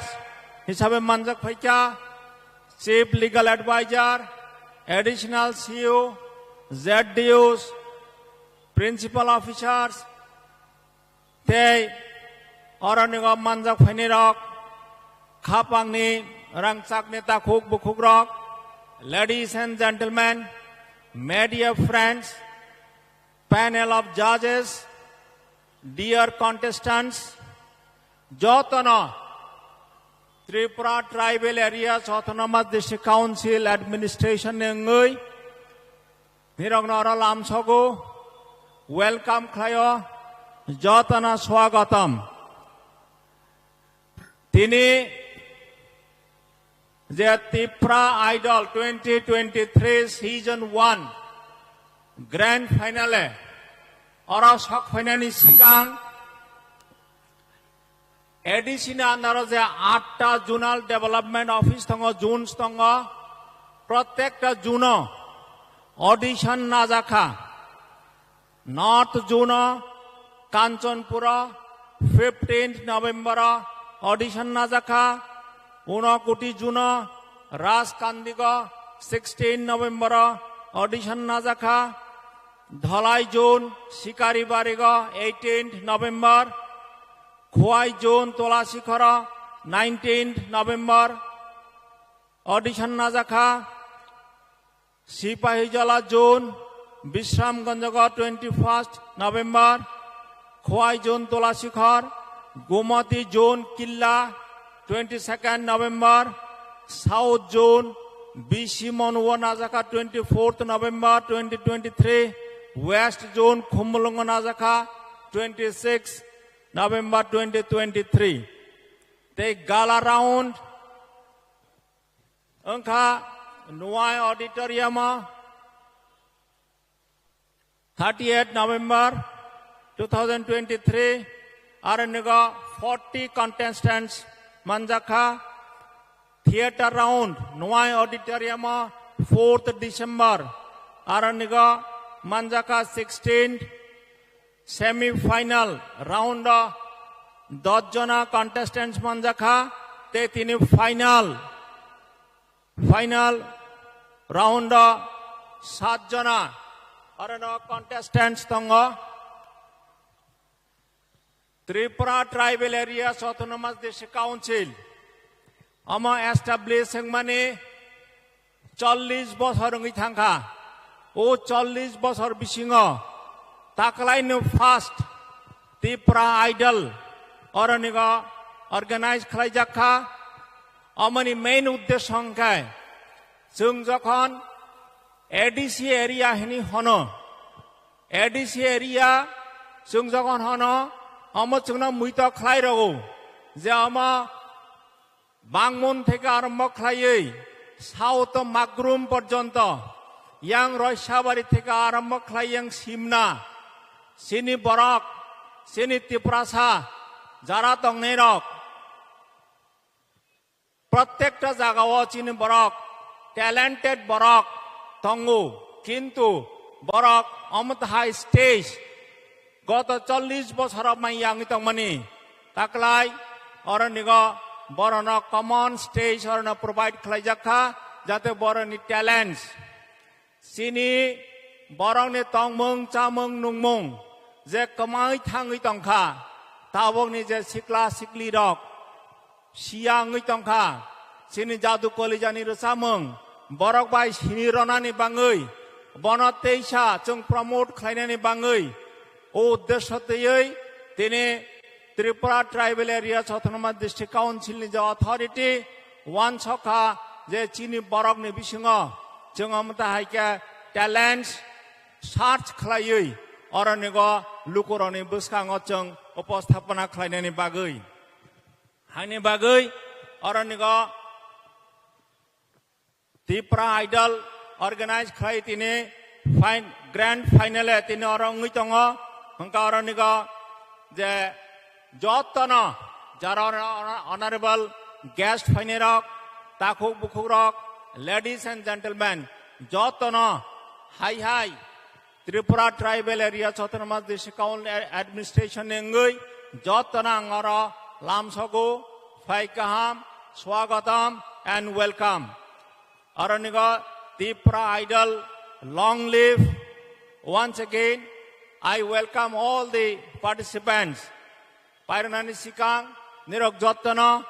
hisabe manjak phaikha Chief Legal Advisor, Additional C E O, Z D Os, Principal Officers, tei oronigo manjak phainai rok, khapangni rangchakni takhuk bukhuk rok, ladies and gentlemen, media friends, panel of judges, dear contestants, jotono Tripura Tribal Areas Autonomous District Council Administration ni wngwi nirokno oro lamsogo, welcome khlaio, jotono swagatam. Tini je Tipra Idol twenty twenty-three season one grand finale oro sok phainani sikang A D C ni under o je atta zonal development office tongo, zones tongo, protekta zone o audition najakha. North Zone o Kanchanpur o fifteenth November o audition najakha, Unakoti Zone o Rajkandigo sixteen November o audition najakha, Dhalai Zone Sikaribarigo eighteenth November, Khowai Zone Tolasikhoro nineteenth November audition najakha. Sipahijala Zone, Bishramganjago twenty-first November, Khowai Zone Tolasikhor, Gomati Zone Killa, twenty-second November, South Zone, B C Monuo Najaka twenty-fourth November twenty twenty-three, West Zone Khumulungo Najaka twenty-sixth November twenty twenty-three. Tei Gala Round, wngkha Nuai Auditorium o thirtieth November two thousand twenty-three, aro nigo forty contestants manjakha. Theatre round, Nwai Auditorium o fourth December, aro nigo manjakha sixteenth. Semi final round o dos jona contestants manjakha, te tini final, final round o sat jona aro no contestants tongo. Tripura Tribal Areas Autonomous District Council omo establish wngmani chollish bosor wngwi thangkha. O chollish bosor bisingo taklaino first Tripura Idol oronigo organize khlaijakha. Omoni main uddesyo hwnkhe chwng jokhon A D C area hini hono, A D C area chwng jokhon hono, omo chwngno muito khlai rwo je omo Bangmon theke arombo khlaiwi South Magrum porjonto, yang Roisabari theke arombo khlai yang Simna, chini borok, chini Tiprasa, jara tongnairok, prottekta jagao chini borok, talented borok tongo, kintu borok omo high stage, goto chollish bosor mai yangwi tongmani taklai, oronigo borono common stage orono provide khlaijak kha, jate boroni talents, chini borokni tongmung, chamung, nungmung je kwmai thangwi tongkha, tabokni je sikla siklirok siya wngwi tongkha, chini jadu kolijani rwchapmung borok bai sini ronani bangwi, bono teisa chwng promote khlainani bangwi, o uddesyo twiwi tini Tripura Tribal Areas Autonomous District Council ni je authority wansokha je chini borokni bisingo chwng omo ta hai khe talents search khlaiwi oronigo lukurokni bwskango chwng uposthapona khlainani bagwi. Haini bagwi oronigo Tipra Idol organize khlai tini fin-, grand final e tini oro wngwi tongo. Hwnkha oronigo je jotono jara hon-, honorable guest phainairok, takhuk bukhukrok, ladies and gentlemen, jotono hai hai Tripura Tribal Areas Autonomous District Council Administration ni wngwi jotono ang oro lamsogo, phai kaham, swagatam and welcome. Aronigo Tipra Idol, long live. Once again, I welcome all the participants. Pairwnani sikang nirok jotono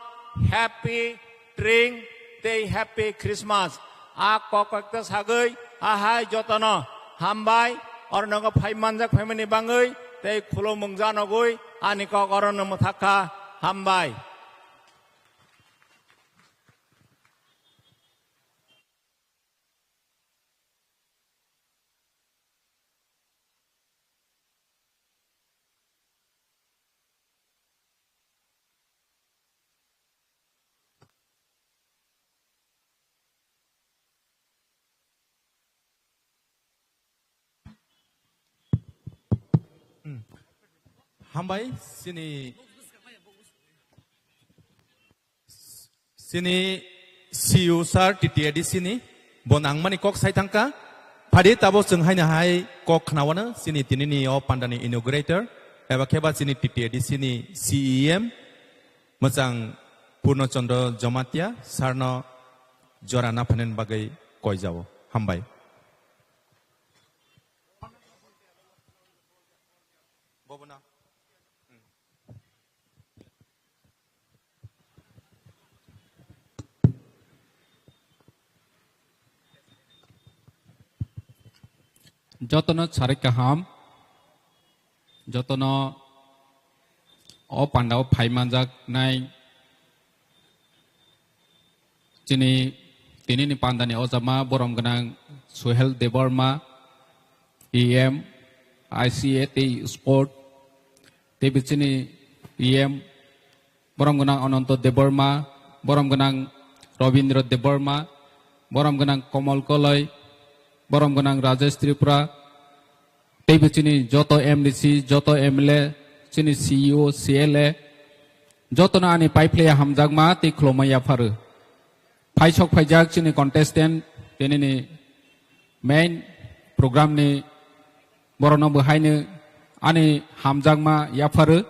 happy Tring tei happy Christmas. A kok kok ta sagwi, a hai jotono hambai, ornogo phai manjak phaimani bangwi tei khulumung janogwi ani kok orono mwthakha, hambai. Hmm. Hambai, chini, chini C E O sir, T T A D C ni, bo nangmani kok sai thangkha. Phadi tabo chwng haino hai kok khnaono, chini tinini o pandani inaugurator, eba kheba chini T T A D C ni C E M, mwchang Purno Chandra Jamatia, sir no jora naphainani bagwi koijao. Hambai. Jotono sarai kaham, jotono o pandao phai manjak nai. Chini tinini pandani ojama borom gwnang Suhel Debbarma, E M, I C A tei Sport, tei bichini E M, borom gwnang Ananto Debbarma, borom gwnang Robindra Debbarma, borom gwnang Komal Koloi, borom gwnang Rajesh Tripura, Teibo chini joto M D C, joto M L A, chini C E O, C L A, jotono ani paiphlaiya hamjakma tei khulumma yapharu. Phaisok phaijak chini contestant, tinini main program ni borokno bo haino ani hamjakma yapharu.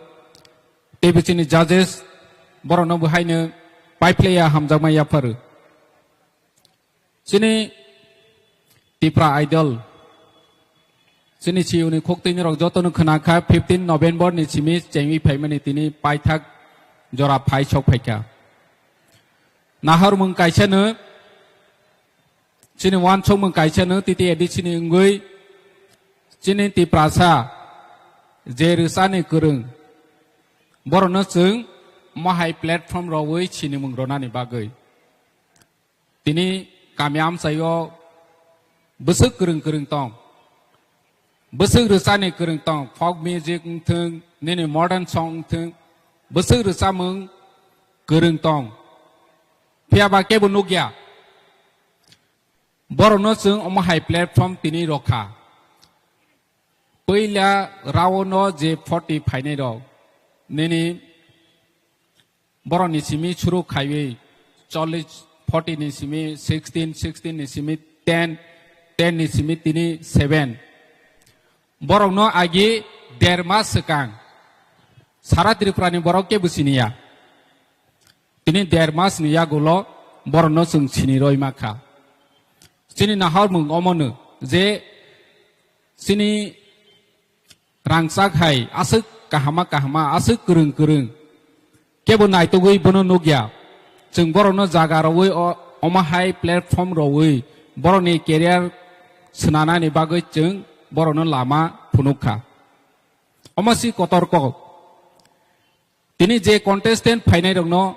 Teibo chini judges borokno bo haino paiphlaiya hamjakma yapharu. Chini Tipra Idol, chini C E O ni khok twi ni rok jotono khwna kha, fifteen November ni simi chengwi phaimani tini paithak jora phaisok phaikha. Nahormung kaisa no, chini uansukmung kaisa no, T T A D C ni wngwi chini Tiprasa je rwchani kwrwng, borokno chwng mohai platform rogwi sinimung rwnani bagwi. Tini kami amchaio bwswk kwrwng kwrwng tong, bwswk rwchani kwrwng tong, folk music wngthwng, nini modern song wngthwng, bwswk rwchamung kwrwng tong. Phiya ba kebo nukya. Borokno chwng omo hai platform tini rokha. Puila round o je forty phainai rok, nini borokni simi suru khaiwi chollish, forty ni simi sixteen, sixteen ni simi ten, ten ni simi tini seven. Borokno agi der mas swkang sara Tripura ni borok kebo siniya. Tini der mas ni yagulo borokno chwng sini roi ma kha. Chini nahormung omono je chini rangchak hai aswk kahama kahama, aswk kwrwng kwrwng kebo naitugwi bono nukya. Chwng borokno jaga rogwi o-, omo hai platform rogwi borokni career swnanani bagwi chwng borokno lama phunuk kha. Omo si kotor kok. Tini je contestant phainai rokno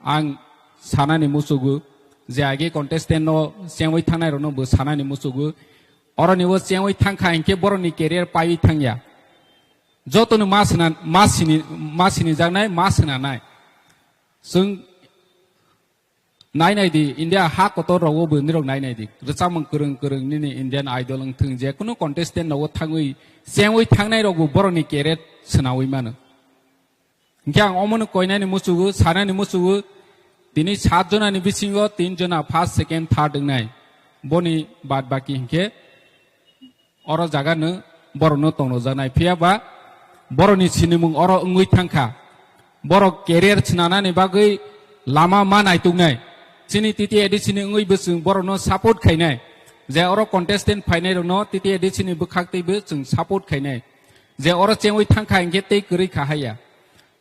ang sanani muchugo, je age contestant no chengwi thangnai rokno bo sanani muchugo. Oroni o chengwi thangkha hinkhe borokni career paiwi thangya. Jotono ma sina, ma sini, ma sinijaknai, ma sinanai. Chwng nai nai di, India ha kotor rogo bo nirok nai nai di. Rwchapmung kwrwng kwrwng nini Indian Idol wngthwng, je kunu contestant rogo thangwi, chengwi thangnai rok bo borokni career swnawi mano. Hinkhe ang omono koinani muchugo, sanani muchugo, tini sat jonani bisingo tin jona first, second, third wngnai. Boni bad baki hinkhe oro jaga no borokno tongnojaknai. Phiya ba borokni sinimung oro wngwi thangkha. Borok career swnanani bagwi lama ma naituknai. Chini T T A D C ni wngwi bo chwng borokno support khainai. Je oro contestant phainai rokno T T A D C ni bwkhak twi bo chwng support khainai. Je oro chengwi thangkha hinkhe tei kwrwi kha haya.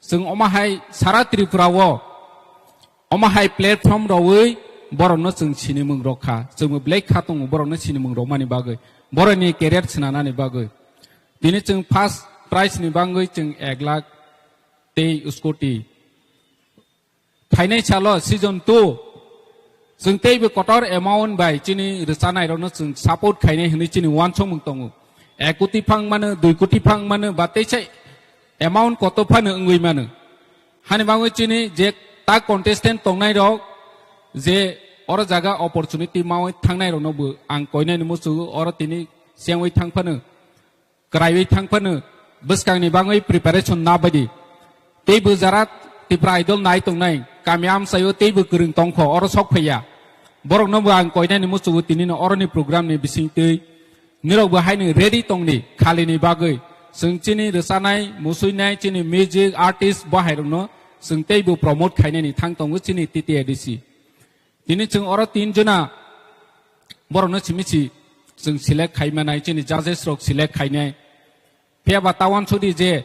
Chwng omo hai sara Tripura o omo hai platform rogwi borokno chwng sinimung rok kha. Chwngbo belai kha tongo borokno sinimung rokmani bagwi, borokni career swnanani bagwi. Tini chwng first prize ni bagwi chwng ek lakh tei scooty. Phainai salo season two chwng teibo kotor amount bai chini rwchanai rokno chwng support khainai hwnwi chini uansukmung tongo. Ek koti phang mano, dui koti phang mano, ba teisa amount koto phano wngwi mano. Hani bagwi chini je ta contestant tongnai rok je oro jaga opportunity mawi thangnai rokno bo ang koinani muchugo, oro tini chengwi thang phano, kwraiwi thang phano, bwskangni bagwi preparation na baidi. Teibo jara Tipra Idol nai tongnai, kami amchaio teibo kwrwng tongkho, oro sok phaiya. Borokno bo ang koinani muchugo tinino oroni program ni bisingtwi. Nirok bo haino ready tongdi khalini bagwi. Chwng chini rwchanai, musuinai, chini music artist bo hairokno chwng teibo promote khainani thang tongo chini T T A D C. Tini chwng oro tin jona borokno simi si chwng select khai manai, chini judges rok select khainai. Phiya ba ta uansukdi je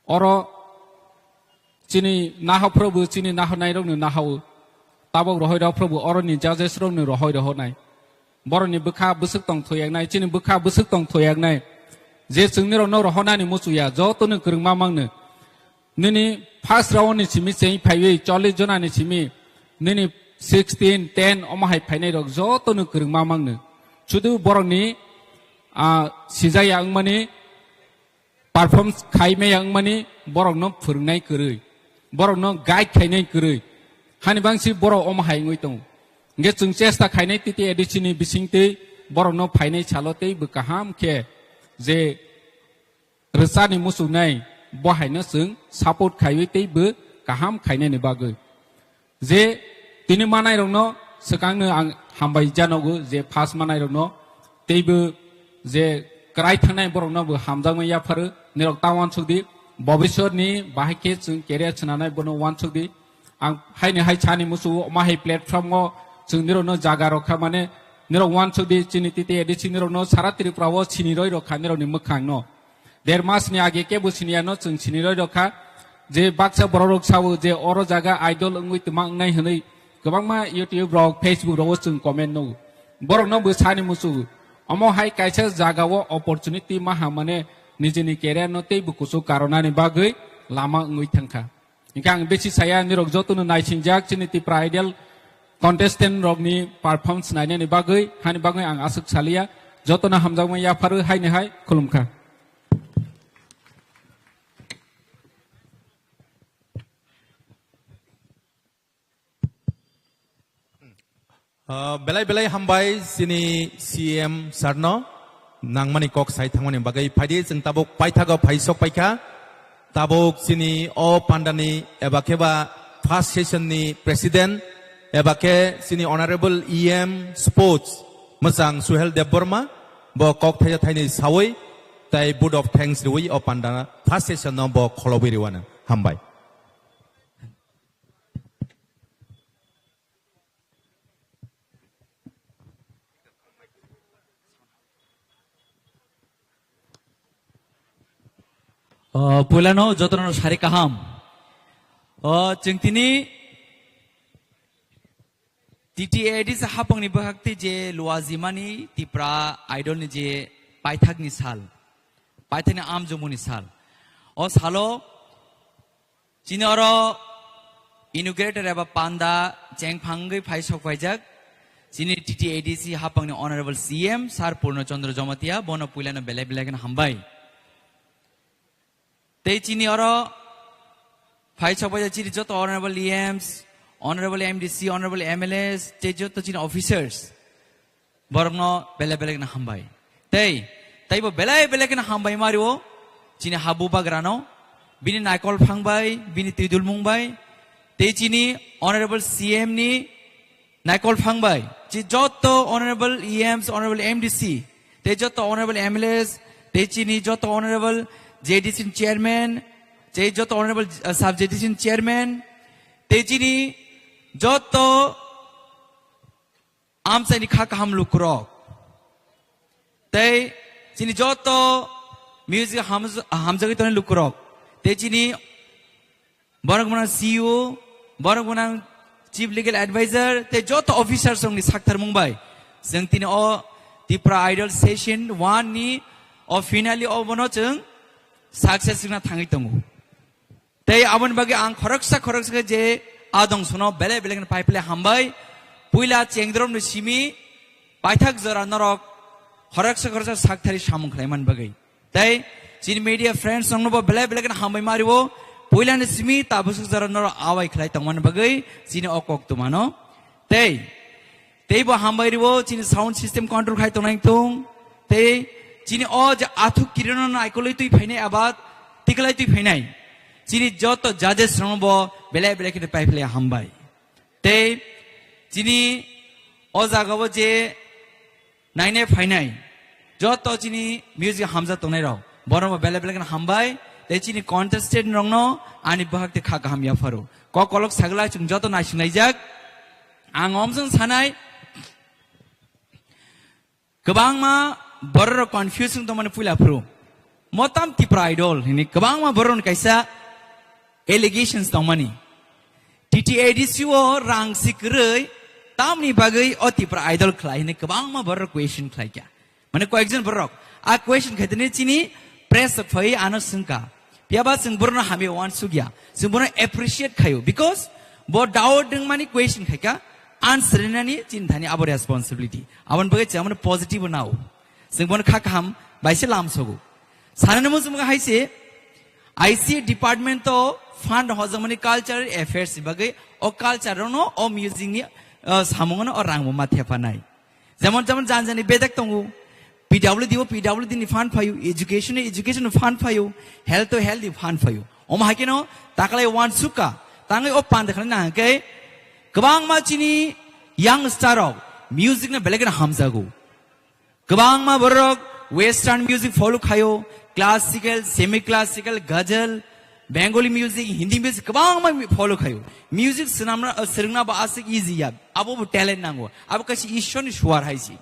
oro chini nahophrobo chini nahornairokno nahao. Tabok rohoi rohphrobo oroni judges rokno rohoi rohonai. Borokni bwkha bwswk tong thoyaknai, chini bwkha bwswk tong thoyaknai. Je chwng nirokno rohonani muchuya, jotono kwrwngma mangno. Nini first round ni simi cheng phaiwi chollish jona ni simi nini sixteen, ten omo hai phainai rok jotono kwrwngma mangno. Sudu borokni, ah, sijaya wngmani, perform khai maya wngmani, borokno phwrwngnai kwrwi, borokno guide khainai kwrwi. Hani bangsi borok omo hai wngwi tongo. Hingke chwng chesta khainai T T A D C ni bisingtwi borokno phainai salo tei bo kaham khe je rwchani muchungnai bo haino chwng support khaiwi teibo kaham khainani bagwi. Je tini manairokno swkangno ang hambai janogo je first manairokno teibo je kwrai thangnai borokno bo hamjakma yapharo nirok ta uansukdi bobiswrni bahai khe chwng career swnanai bono uansukdi. Ang haini hai sani musu ma hai platform o chwng nirokno jaga rokha mane nirok uansukdi chini T T A D C nirokno sara Tripura o sini roi rokha nirokni mwkhangno. Der mas ni age kebo sini ano chwng sini roi rokha je baksa borok rok sao je oro jaga idol wngwi twma wngnai hwnwi kwbangma YouTube rok Facebook rok o chwng comment nugo. Borokno bo sani musu omo hai kaisa jaga o opportunity maha mane nijini career no tei bo kuchuk karonani bagwi lama wngwi thangkha. Hinkhe ang besi saya nirok jotono naisingjak chini Tipra Idol contestant rokni performance nainani bagwi, hani bagwi ang aswk saliya. Jotono hamjakma yapharo haini hai khulumkha. Ah, belai belai hambai chini C M sir no nangmani kok sai thangmani bagwi. Phaidi chwng tabuk paithago phai sok paikha. Tabuk chini o pandani eba khe ba first session ni president eba khe chini honorable E M sports mwchang Suhel Debbarma bo kok thaisa thainwi sawi tai vote of thanks riwi o panda first session no bo kholobwi riwano. Hambai. O, puilano jotono sari kaham. O, chwng tini T T A D C hapangni bwkhakti je luajimani Tipra Idol ni je paithakni sal, paithakni amjomuni sal. O salo chini oro inaugurator eba panda chengphangwi phai sok paijak. Chini T T A D C hapangni Honorable C M Sir Purno Chandra Jamatia bono puilano belai belai kheno hambai. Tei chini oro phai sok paijak chini joto Honorable E Ms, Honorable M D C, Honorable M L As, tei joto chini officers. Borokno belai belai kheno hambai. Tei, teibo belai belai kheno hambai mario, chini habu bagrano, bini naikol phang bai, bini twidulmung bai, tei chini Honorable C M ni naikol phang bai, chi joto Honorable E Ms, Honorable M D C, tei joto Honorable M L As, tei chini joto Honorable J D C ni chairman, tei joto Honorable, uh, sub J D C ni chairman, tei chini joto amchaini kha kaham lukurok. Tei chini joto music hamj-, hamjagwi tongnai lukurok. Tei chini borok gwnang C E O, borok gwnang Chief Legal Advisor, tei joto officers rokni saktharmung bai. Chwng tini o Tipra Idol Session one ni o finale o bono chwng success wngna thangwi tongo. Tei aboni bagwi ang khoroksa khoroksa khe je adong sono belai belai kheno pai phle hambai. Puila chengdromni simi paithak jora norok khoroksa khoroksa sakthari samung khlaiman bagwi. Tei chini media friends rokno bo belai belai kheno hambai mario. Puilani simi tabuk jora norok awai khlai tongmani bagwi chini o kok tumano. Tei Tei bo hambai rio chini sound system control khai tongnai tung. Tei chini o je athuk kirino naikolwi twi phainai abat tiklai twi phainai. Chini joto judges rokno bo belai belai kheno pai phle hambai. Tei chini o jaga o je nainai phainai joto chini music hamjak tongnai rok borok bo belai belai kheno hambai. Tei chini contestant rokno ani bwhak tei kha kaham yapharo. Kok kolok sagla chwng joto naisinglaijak. Ang omsong sanai, kwbangma bororok confuse wng tongmani puila phuru. Motam Tipra Idol hini kwbangma bororokni kaisa allegations tongmani. T T A D C o rang si kwrwi tamni bagwi o Tipra Idol khlai hini kwbangma bororok question khlaikha. Mane koyekjon borok a question khaitene chini press phai ano swngkha. Piyaba chwng borokno hamya uansukya. Chwng borokno appreciate khaio because bo doubt wngmani question khaikha, answer rinani chini thani abo responsibility. Aboni bagwi chwng amoni positive nao. Chwng bono kha kaham bai se lam sogo. Sanani muchung hai se I C department to fund hojagmani cultural affairs ni bagwi o culture no o music ni, uh, samung no o rang bo ma thepanai. Jemon, jemon jani jani bedek tongo. P W D o P W D ni fund phaio, education o education ni fund phaio, health o health ni fund phaio. Omo hai kheno taklai wansukha, tangwi o panda khlai na hwnkhe kwbangma chini young star rok music no belai kheno hamjago. Kwbangma borok western music follow khaio, classical, semi classical, ghazal, Bengali music, Hindi music kwbangma follow khaio. Music swnamna, swrwngna bo aswk easy ya, abo bo talent nango, abo kaisa Ishwar ni suar hai se.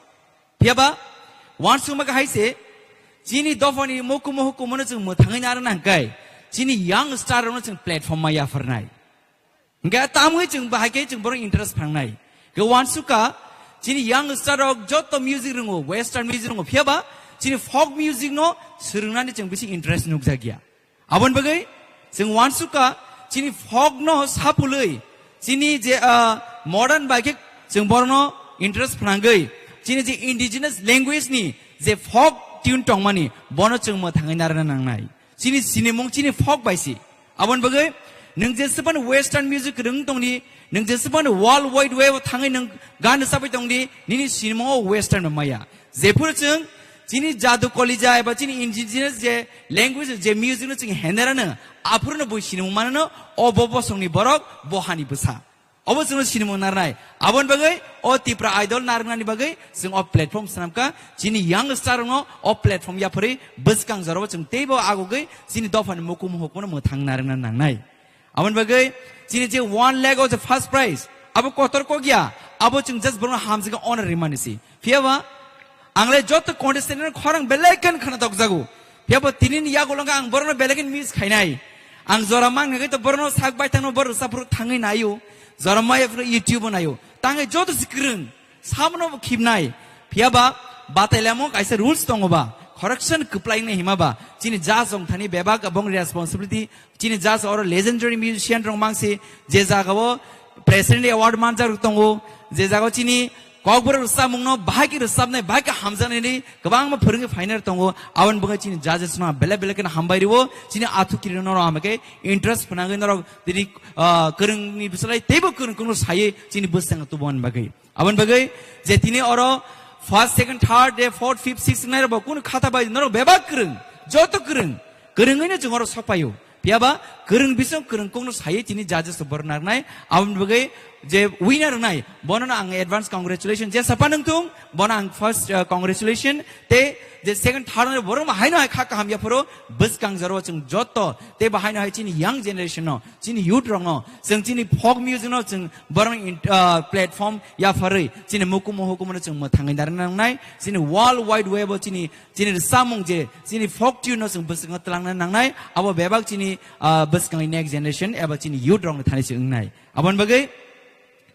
Phiya ba wansukma khe hai se, chini dophani mukumu hukumu no chwng mwthangwi narwkna hwnkhe chini young star rok no chwng platform ma yapharnai. Hingke tamwi chwng bahai khe chwng borok interest phangnai. Ke wansukha chini young star rok joto music ringo, western music ringo, phiya ba chini folk music no swrwngnani chwng bisi interest nukjakya. Aboni bagwi chwng wansukha chini folk no sapulwi chini je, ah, modern bai khe chwng borokno interest phnangwi chini je indigenous language ni je folk tune tongmani bono chwng mwthangwi narwkna nangnai. Chini sinimung chini folk bai si. Aboni bagwi nwng jesebani western music rwng tongdi, nwng jesebani world wide web o thangwi nwng gan rwchapwi tongdi, nini sinimungo western bai maya. Jephuru chwng chini jadu kolija eba chini indigenous je language je music no chwng henerano, aphuru no bui sinimung manano, o bo bosongni borok, bo hani bwsa. Obo chwngno sinimung narnai. Aboni bagwi o Tipra Idol narwknani bagwi chwng o platform swnamkha. Chini young star rokno o platform yapharwi bwskang jorao chwng teibo agogwi chini dophani mukumu hukumu mwthang narwkna nangnai. Aboni bagwi chini je one lakh o je first prize, abo kotor kok ya, abo chwng just borokno hamjakhe honor rimani si. Phiya ba, ang le joto contestant no khorang belai khe khna tokjago. Phiya bo tini ni yagulo ang borokno belai khe miss khainai. Ang jora mang nagwi to borokno sak bai thangno borok rwchapru thangwi naio. Jora maya phuru YouTube o naio. Tangwi joto se kwrwng, sabono bo khibnai. Phiya ba, batai lamo kaisa rules tongo ba. Correction kwplai wngnai hima ba. Chini judge wng thani bebak abong responsibility. Chini judge oro legendary musician rok mangsi je jaga o president award manjak rok tongo. Je jaga o chini Kokborok rwchapmungno bahai khe rwchapnai, bahai khe hamjaknaini kwbangma phwrwngwi phainai tongo. Aboni bagwi chini judges no belai belai kheno hambai rwo. Chini athu kirino norok hambai khe interest phnangwi norok tini, ah, kwrwngni bwswlai teibo kwrwng kwrwngno saywi chini bwskango tubumani bagwi. Aboni bagwi je tini oro first, second, third, de fourth, fifth, sixth wngnai rok bo kunu khata bai norok bebak kwrwng, joto kwrwng, kwrwngwino chwng oro sok paio. Phiya ba kwrwng bising kwrwng kokno saywi chini judges rok borok narwknai. Aboni bagwi je winner wngnai, bono no ang advance congratulation. Je sapa nung thung, bono ang first, uh, congratulation. Tei je second, third wngnai borok ma haino hai kha kaham yapharo bwskang jora o chwng joto tei bo haino hai chini young generation no, chini youth rok no, chwng chini folk music no chwng borok no in-, uh, platform yapharwi chini mukumu hukumu no chwng mwthangwi narwkna nangnai. Chini world wide web o chini Chini rwchapmung je, chini folk tune no chwng bwskango twlangna nangnai, abo bebak chini, ah, bwskangni next generation eba chini youth rokni thani se wngnai. Aboni bagwi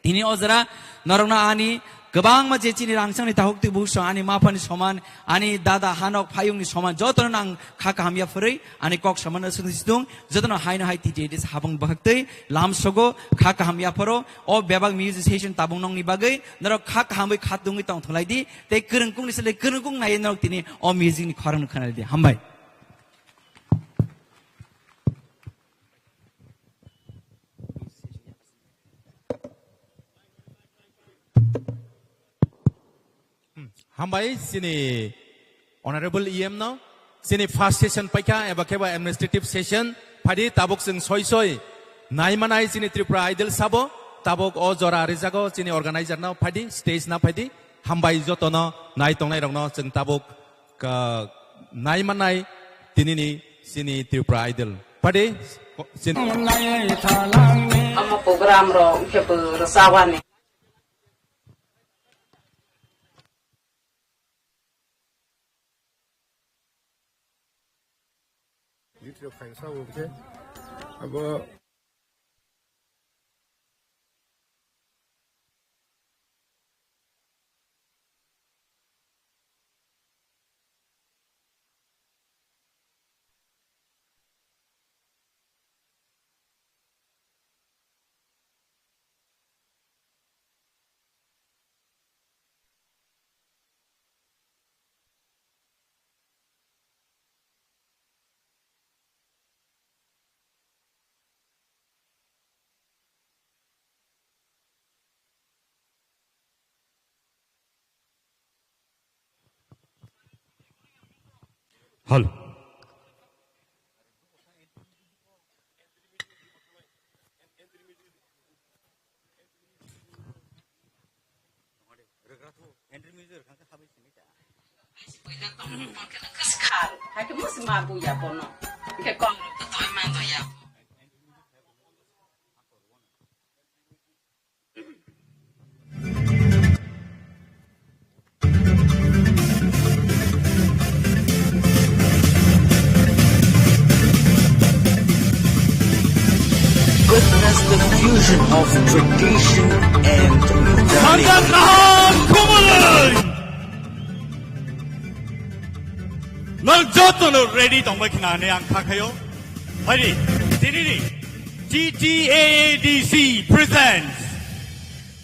tini o jora norokno ani kwbangma je chini rangchakni takhuk twi bukhuk song ani maphani soman, ani dada hanok phayungni soman jotono ang kha kaham yaphurwi ani kok soman aswk situng jotono haino hai T T A D S habang bwkhaktwi lam sogo kha kaham yaphoro o bebak music session tabung nongni bagwi norok kha kahamwi kha tungwi tongthok lai di. Tei kwrwng kukni sle kwrwng kuk nai norok tini o music ni khorang no khna di. Hambai. Hambai chini Honorable E M no. Chini first session paikha eba khe ba administrative session. Phaidi tabuk chwng soi soi nai manai chini Tripura Idol sabo. Tabuk o jora rijago chini organizer no phaidi stage na phaidi. Hambai jotono nai tongnai rokno chwng tabuk ka nai manai tinini chini Tripura Idol. Phaidi chini Omo program ro khe bo rwchapani. Video khaisa bo khe abo Hal. Witness the fusion of tradition and modernity. Mandan kaham khumulwng! Nwng jotono ready tongbai khna hwnwi ang kha khaio. Phaidi, tinini T T A A D C presents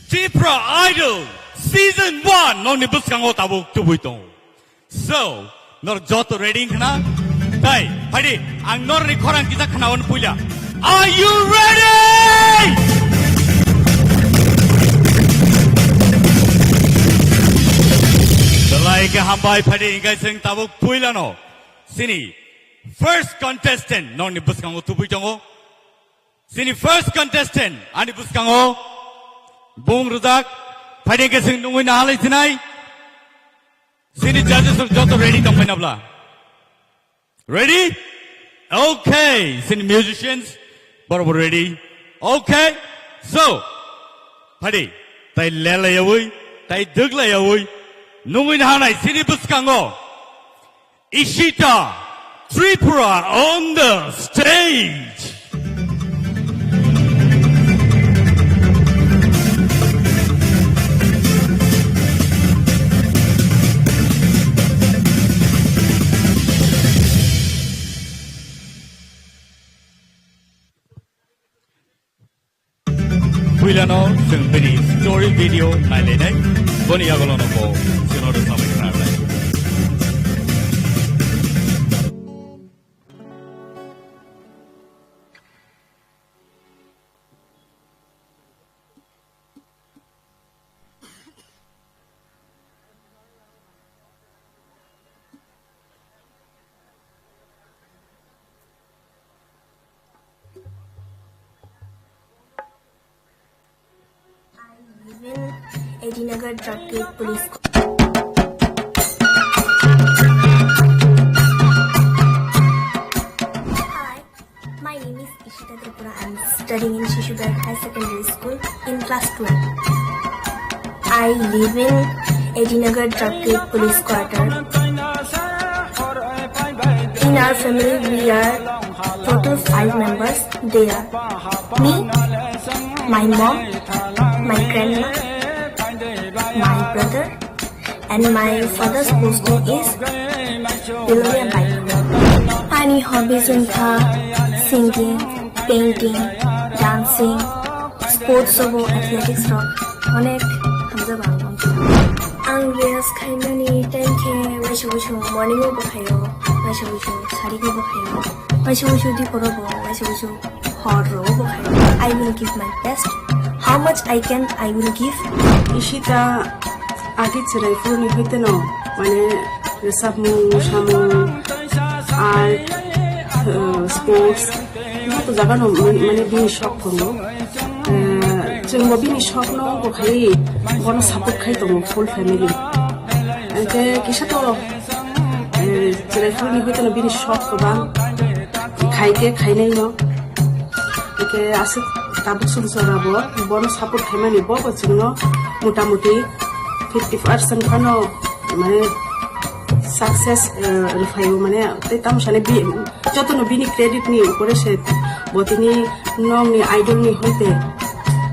Tipra Idol Season one nokni bwskango tabuk tubui tongo. So, norok joto ready wngkha na? Tai, phaidi, ang norokni khorang kisa khnaono puila. Are you ready? Belai khe hambai, phaidi, hinkhe chwng tabuk puilano. Sini first contestant nokni bwskango tubui tongo. Sini first contestant ani bwskango bung rwjak, phaidi khe chwng nungwi nahalai sinai. Sini judges rok joto ready tongbai nabla? Ready? Okay. Sini musicians borok bo ready. Okay. So, phaidi, tai lelayawi, tai dwglayawi nungwi nahanai sini bwskango Ishita Tripura on the stage. Puilano chwng bini story video nailainai, boni yagulono bo chwngno rwchapwi khna rwnai. I live in A D Nagar Traffic Police. Hi, my name is Ishita Tripura. I'm studying in Shishu Bharat High Secondary School in class twelve. I live in A D Nagar Traffic Police Quarter. In our family, we are total five members. They are me, my mom, my grandma, my brother, and my father's posting is Bilonia Baikura. Ani hobbies wngkha singing, painting, dancing, sports rogo, athletics rok onek hamjago ang tongkha. Ang rest khaimani time khe waisa waisa morning o bo khaio, waisa waisa sari o bo khaio, waisa waisa diporo bo, waisa waisa hor rogo bo khaio. I will give my best. How much I can, I will give. Ishita agi chwrai phuru ni hoite no, mane, rwchapmung, samung, art, uh, sports, joto jaga no, mane, mane bini shok tongo. Uh, chwng bo bini shok no bo khai, bono support khai tongo full family. Hwnkhe kisa to, uh, chwrai phuru ni hoite no bini shok kwbang, khai khe khainai no. Hwnkhe aswk tabuk sumsok rabo bono support khaimani, bo bo chwngno mota moti fifty percent phano, mane, success, eh, rwphaio, mane, tei tamo sani bi-, jotono bini credit ni upore se bo tini nokni idol ni hoite,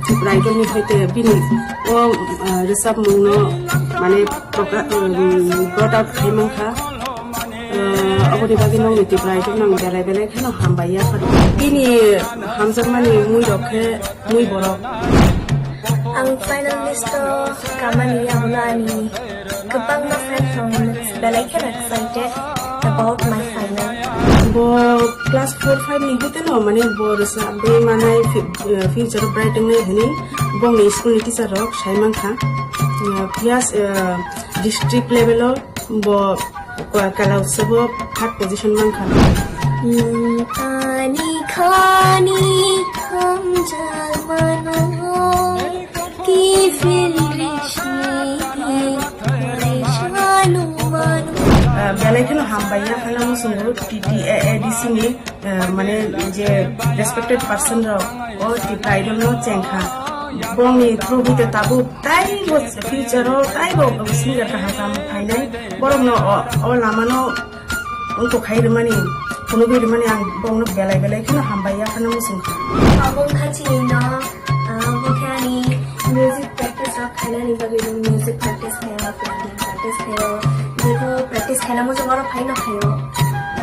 Tripura Idol ni hoite bini o, eh, rwchapmung no, mane, progra-, um, brought out khai mankha. Eh, aboni bagwi nokni Tripura Idol no ang belai belai kheno hambai ya phano. Bini hamjakmani mui rok khe mui borok. Ang final list o kamani yagulo ani kwbangma friend rok belai kheno excited about my final. Bo class four five ni hote no, mane, bo rwchapwi manai fi-, eh, future bright wngnai hwnwi bongni school ni teacher rok sai mankha. Eh, phiya, eh, district level o bo Kala utsobo third position mankha. Nwng ani khani hamjakmano, kiphil rishni waisano mano. Ah, belai kheno hambai ya, phano muchungo T T A A D C ni, ah, mane je respected person rok o Tipra Idol no chengkha. Bongni through hite tabuk taibo future o taibo singer kaham kaham phainai. Borok no o, o lama no wngkok khai rwmani, phunugwi rwmani ang bongno belai belai kheno hambai ya phano muchungkha. Abo wngkha chini no, ah, bo khe ani music practice rok khainani bagwi bo music practice khaio, piano practice khaio, jebo practice khaina muchung oro phaino khaio.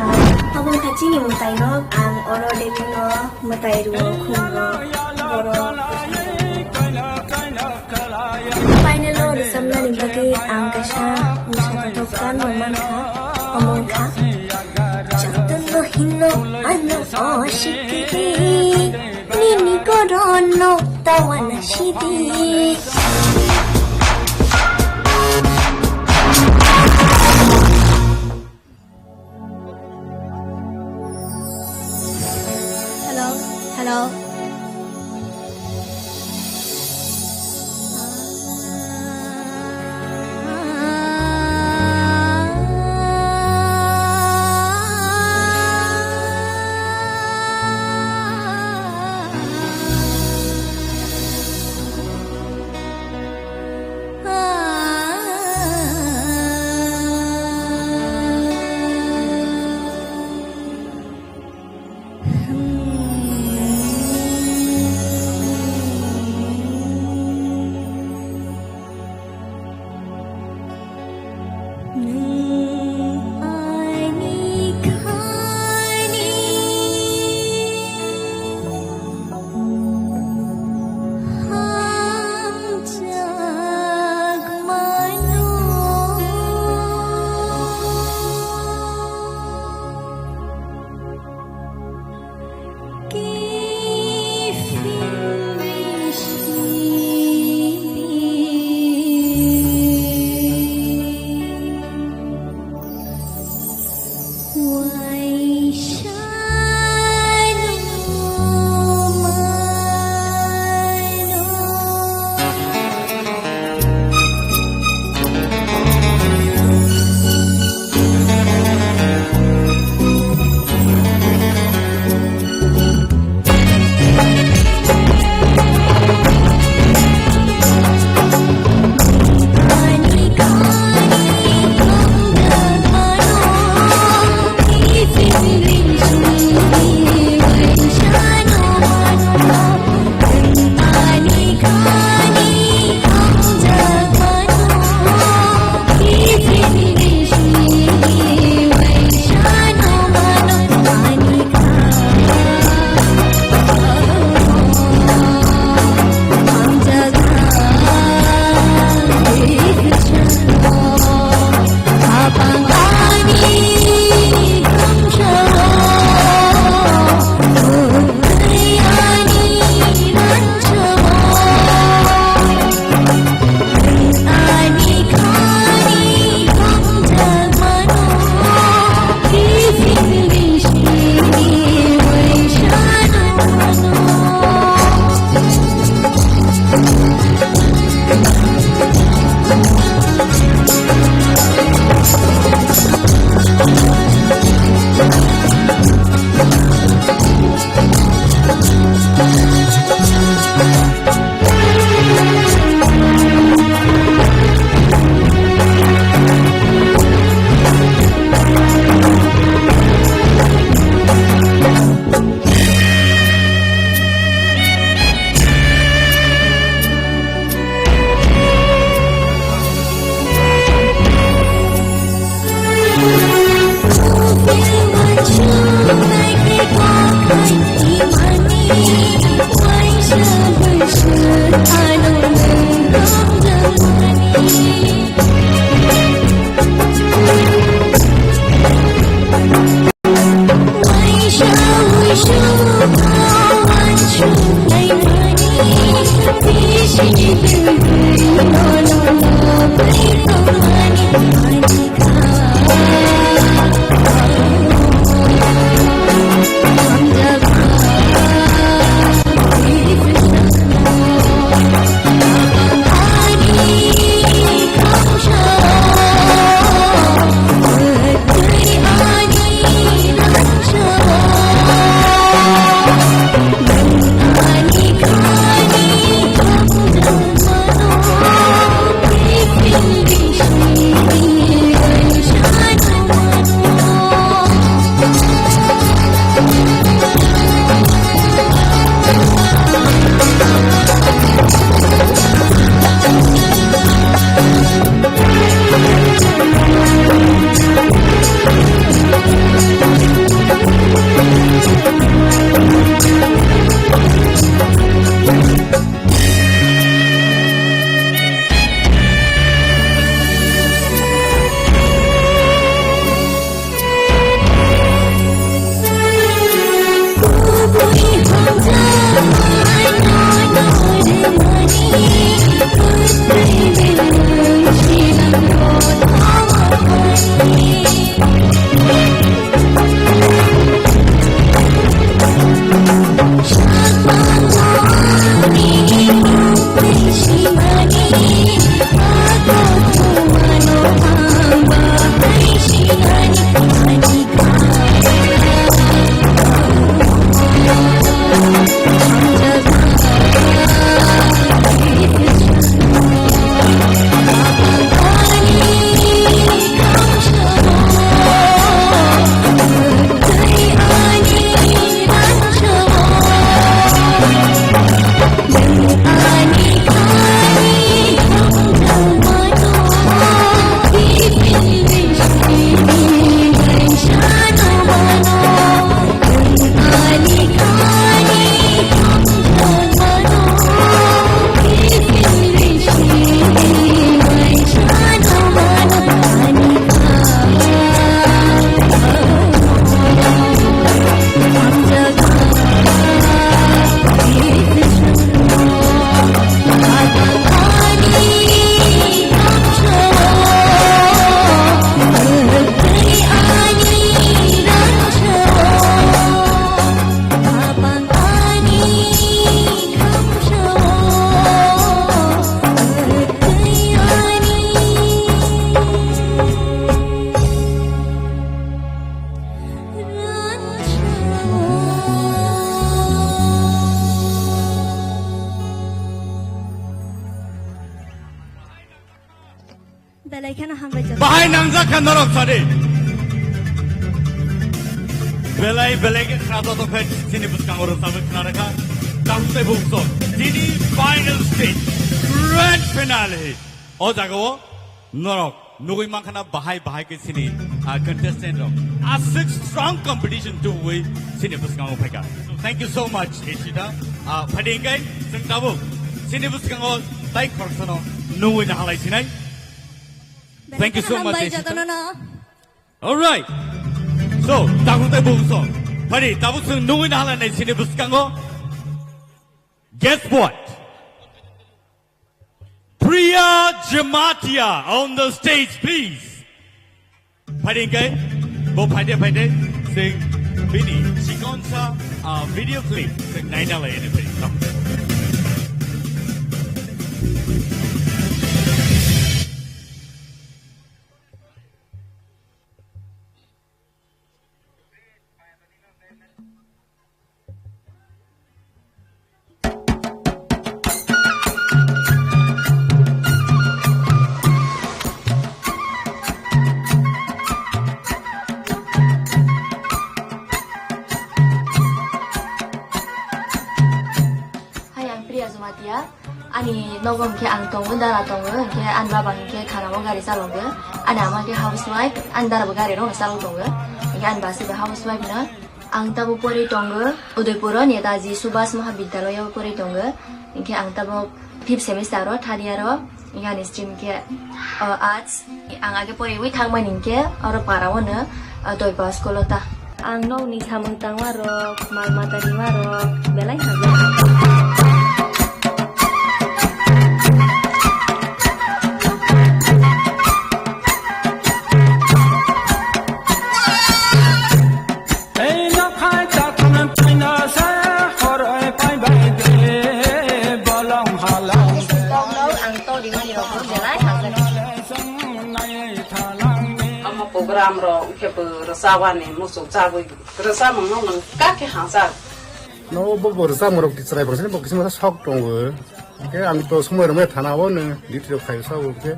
Ah, abo wngkha chini mwtai no, ang oro daily no mwtai rwo, khum rwo, borok. Final o rwchapnani bagwi ang kaisa bwsa kotor plan rok mankha, omo wngkha. Jotono hino ano o sidi, nini goron no tawana sidi. Hello, hello. Belai kheno hambai jagao. Bahai nangjak kha norok sadi. Belai belai khe khna joto khe chini bwskango rwchapwi khna rwkha. Tabuk tei bukso chini final stage, grand finale. O jagao norok nugwi mankha na bahai bahai khe chini, ah, contestant rok. Aswk strong competition tubui chini bwskango phaikha. Thank you so much, Ishita. Ah, phadi hwnkhe chwng tabuk chini bwskango tai khoroksano nugwi nahalai sinai. Thank you so much, Ishita. All right. So, tabuk tai bukso. Phadi, tabuk chwng nugwi nahalai nai chini bwskango. Guess what? Priya Jamatia on the stage, please. Phadi hwnkhe, bo phaide phaide, chwng bini chikonsa, ah, video clip, chwng naina lai ani phadi. Hai, ang Priya Jamatia. Ani nogo hwnkhe ang tongo, dara tongo, hwnkhe ani baba hwnkhe kharao gari chalogo. Ani ama hwnkhe housewife, ani dara bo gari rokno chalok tongo. Hwnkhe ani basi bo housewife no. Ang tabuk pori tongo Udaipuro Netaji Subhas Mahabidyalaya o pori tongo. Hwnkhe ang tabuk fifth semester o, third year o. Hwnkhe ani stream khe, o, arts. Ang age poriwi thangmani hwnkhe oro para o no, o, Doipa school o ta. Ang nokni samung tangma rok, mal mata rima rok, belai hamjak. Tei nokhai chatham thaino se horoi phaibai de bolong halong. Ang to rimani rok belai hamjak. Omo program rok khe bo rwchapani muchung chagwi rwchapmung no nang kha khe hamjak. No bo bo rwchapmung rok chwrai bo sini bo kisa sok tongo. Khe ang to somoi rwmai thana o no duty rok khai sa o khe.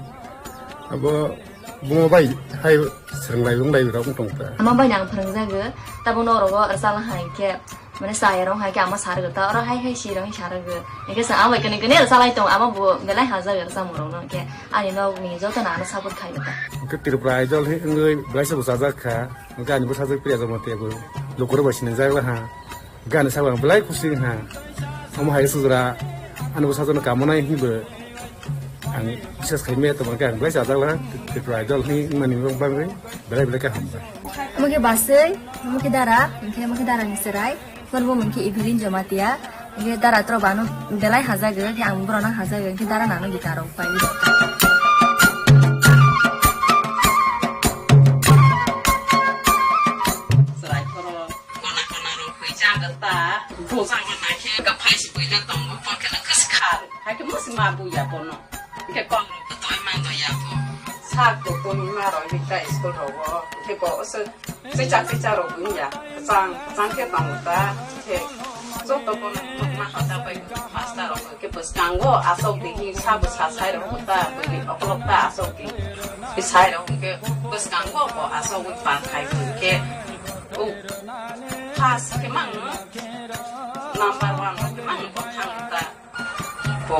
Abo bumo bai hai swrwng lai wng lai rok wng tong ta. Ama bai nang phwrwng jago, tabo no rogo rwchapna hai khe. Mane chaya rong hai khe ama sargo ta, oro hai hai si rong sargo. Hingke sa ama kene kene rwchalai tong, ama bo belai hamjak rwchapmung rok no, hingke ani nok ni joto no ano support khai ta. Hingke Tripura Idol hi wngwi belai se bwsajak kha, hingke ani bwsajak Priya Jamatia bo lukurok bai sinijak la ha, hingke ani sakbo ang belai kusi wng ha. Omo hai se jora ani bwsajak no kamonai hinwi bo ang biswas khai maya tongma khe ang belai chajak la, Tripura Idol hi wngmani bagwi belai belai khe hamjak. Omo khe baswi, omo khe dara, hingke omo khe dara ni chwrai. Phone bo mungkhe Evelyn Jamatia, hingke dara tro bano belai hajago, hingke ang borok no hajago, hingke dara nano guitar rok pai. Chwrai phoro kona kona rok hoi jago ta, bo jago na khe ka phai si bui da tongo, bo khe na khaskha, hai khe musi ma buya bono. Hingke kok rok toi man do ya bo. Sak bo toi ma rok hingke school rogo. Hingke bo se, se chak se chak rok buya. Chang, chang khe tongo ta. Hingke joto bo ma hota bai master rok hingke bwskango asok di hi sa bo sa sai rok ta. Bwrwi okolog ta asok di. Hi sai rok hingke bwskango bo asok wi pa khai hingke. O, first khe mang number one khe mang bo thang ta. Bo,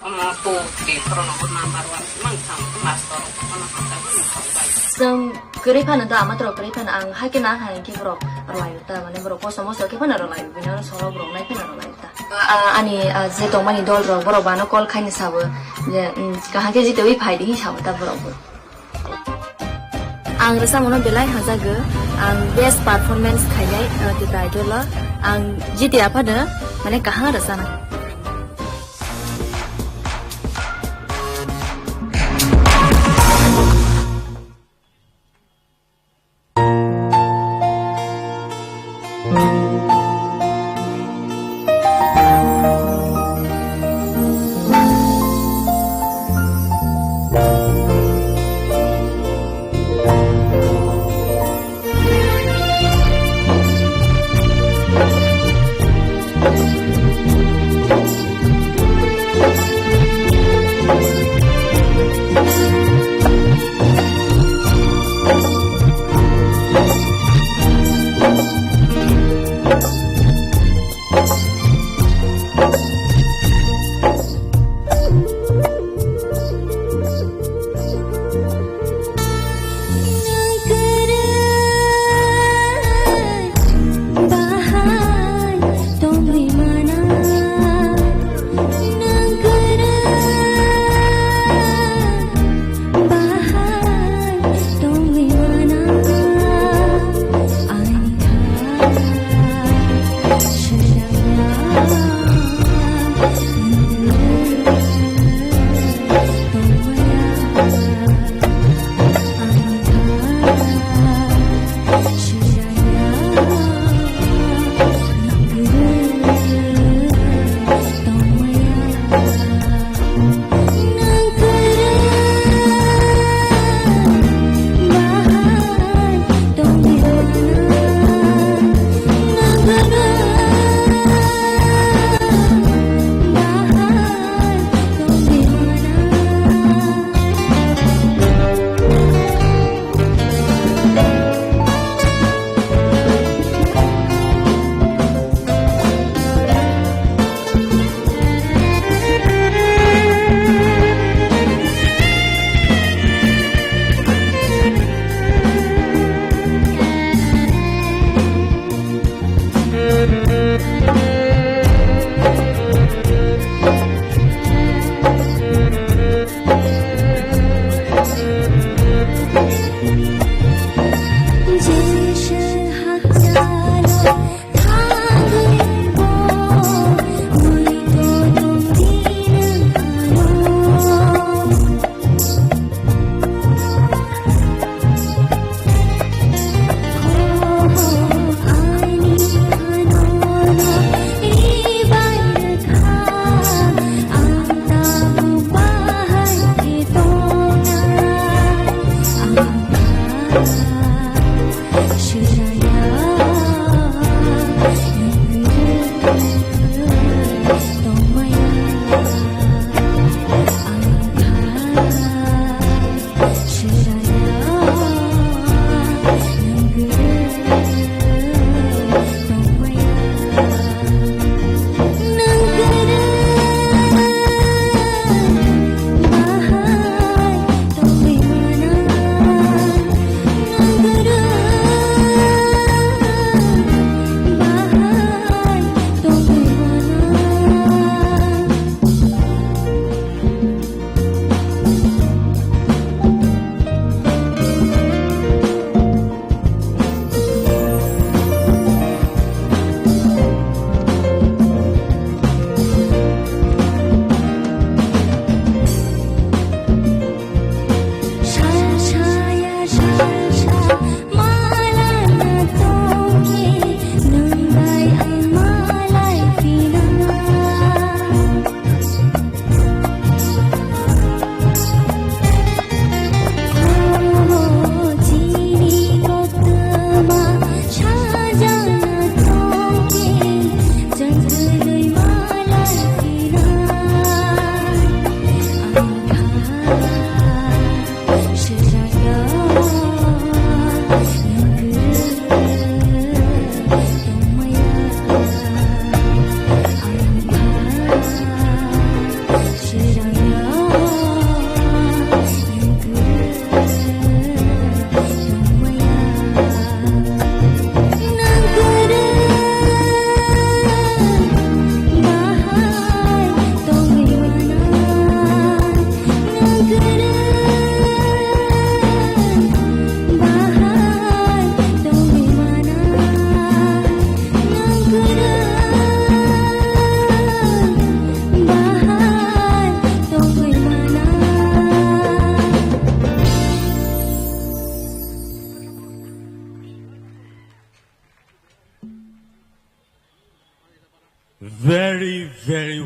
omo to, tei khoroknwi bo number one mang thang, master rok bono hamjakmani thang bai. Chwng kwrwi phano da, ama toro kwrwi phano ang hai khe na hai khe borok rwlai ta, mane borok kosom moso khe phano rwlai, bini ano solo borok nai phano rwlai ta. Ah, ani, ah, je tongmani dol rok borok bano call khaini sabo je, mm, kaham khe jitewi phai di hin sabo ta borok bo. Ang rwchapmungno belai hamjago. Ang best performance khainai, uh, Tipra Idol o. Ang jiti aphano mane kaham rwchana.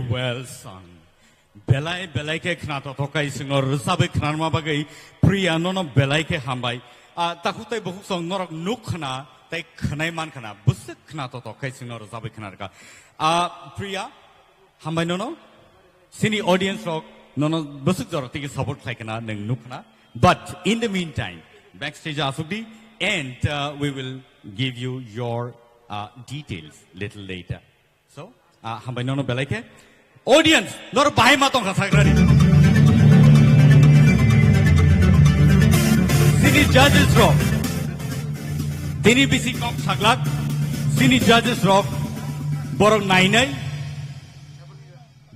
Well sung. Belai belai khe khna totok kai singno rwchabwi khnarma bagwi Priya nono belai khe hambai. Ah, takhuk tei bukhuk song norok nuk khna tei khwnai man khna bwswk khna totok kai singno rwchabwi khnarkha. Ah, Priya, hambai nono. Sini audience rok nono bwswk jora tigi support khlai khna nwng nuk khna. But in the meantime, backstage asuk di and, uh, we will give you your, uh, details little later. So, ah, hambai nono belai khe. Audience, nor bahai ma tongkha sagrani. Sini judges rok. Tini bisi kok saglak. Sini judges rok. Borok nainai.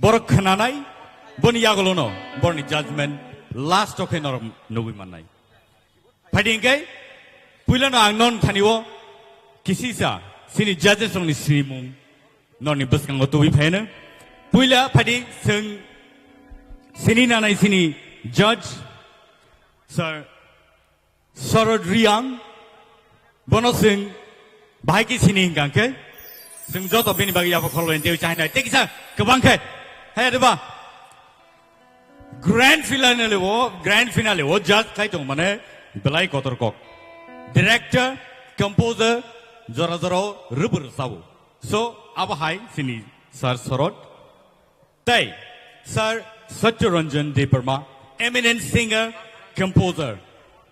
Borok khnanai. Boni yagolono. Borni judgment. Last o khe norok nugui mannai. Phaidi hingke, puilano ang non thani o kisisa sini judges rokni sinimung noni bwskango tubui phaino. Puila phaidi sing sini nanai sini judge, Sir Sarod Riang, bono sing bahai ki sini hingkang khe, sing joto bini bagi yabo kholo ente chahina, te kisa kebang khe, hai adeba. Grand finale o, grand finale o judge khai tong mane belai kotor kok. Director, composer, jora jora o rwbwrw sabo. So, abo hai sini Sir Sorot. Tei Sir Satya Ranjan Debbarma, eminent singer, composer.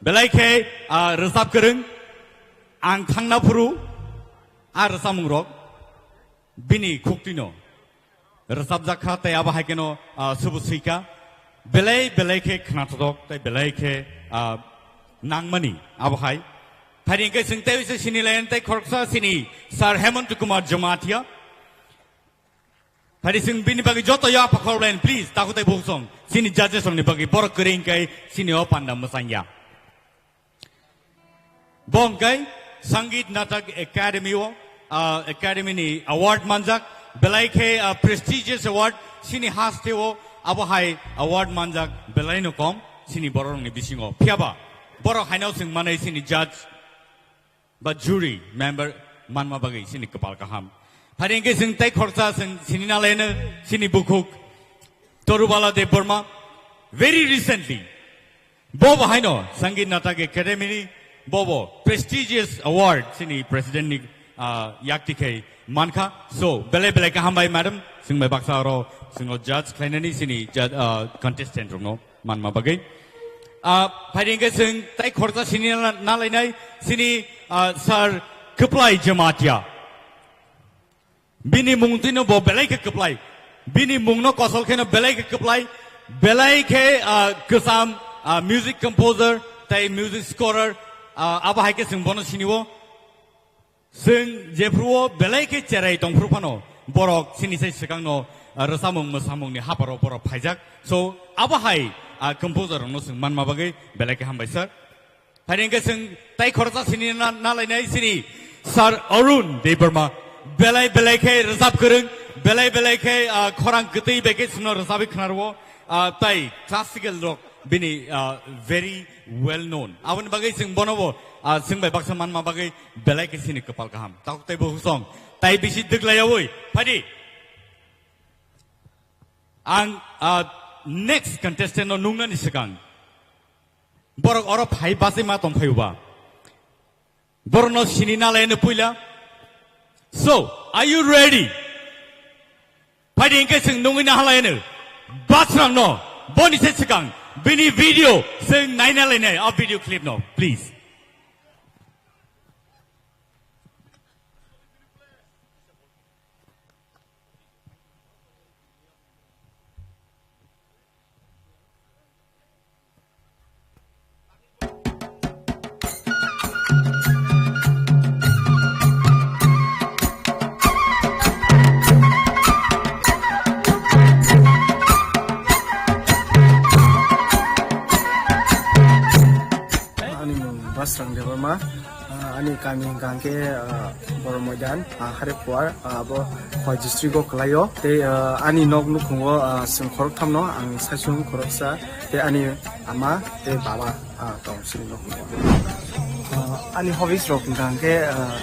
Belai khe, ah, rwchap kwrwng, ang thangna phuru, a rwchapmung rok. Bini khuktwino rwchapjak kha tei abo hai kheno, ah, subu swika. Belai belai khe khnathok tei belai khe, ah, nangmani abo hai. Phaidi hingke chwng tei se sini layan tei khoroksa sini Sir Hemant Kumar Jamatia. Phaidi chwng bini bagwi joto ya pakhor layan, please, takhuk tei bukhuk song. Sini judges rokni bagwi borok kwrwi hingke sini o panda mwsangya. Bo hwnkhe Sangeet Natak Academy o, ah, Academy ni award manjak, belai khe, ah, prestigious award, sini haste o abo hai award manjak belai no kom, sini borok ni bisingo. Phiyaba borok haino swng manai sini judge ba jury member manma bagwi sini kwpal kaham. Phaidi hingke chwng tei khoroksa chwng sini nalaino sini bukhuk Torubala Debbarma. Very recently, Bobo haino Sangeet Natak Academy ni bobo prestigious award sini president ni, ah, yakti khai mankha. So, belai belai khe hambai madam, chwng bai baksa oro chwngno judge khlainani sini judge, ah, contestant rokno manma bagwi. Ah, phaidi hingke chwng tei khoroksa sini na-, nalainai sini, ah, Sir Kwplai Jamatia. Bini mung tino bo belai khe kwplai. Bini mungno kosol kheno belai khe kwplai. Belai khe, ah, kwcham, ah, music composer tei music scorer, ah, abo hai khe chwng bono sinio. Chwng jephruo belai khe cherai tongphru phano borok sini sai swkangno, ah, rwchapmung mwsamungni haparo borok phaijak. So, abo hai, ah, composer rokno chwng manma bagwi belai khe hambai sir. Phaidi hingke chwng tei khoroksa sini na-, nalainai sini Sir Arun Debbarma. Belai belai khe rwchap kwrwng, belai belai khe, ah, khorang kwtwi bai khe chwngno rwchapwi khnarwo, ah, tei classical rok bini, ah, very well known. Aboni bagwi chwng bono bo, ah, chwng bai baksa manma bagwi belai khe sini kwpal kaham. Takhuk tei bukhuk song. Tai bisi dwglaiyaui. Phaidi. Ang, ah, next contestant no nungnani swkang. Borok oro phai bachai ma tong phai ba. Borokno sini nalaino puila. So, are you ready? Phaidi hingke chwng nungwi nahalaino. Basrangno, boni se swkang, bini video, chwng naina lainai, a video clip no, please. Ani mung Basrang Debbarma. Ah, ani kami hingka hingke, ah, Boro Moidan, ah, Harephuar, ah, abo Khowai district o kwlaio. Tei, ah, ani nok nukhungo, ah, chwng khoroktham no, ang saichung khoroksa, tei ani ama tei baba, ah, tong chini nok nukhungo. Ah, ani hobbies rok hingka hingke, ah,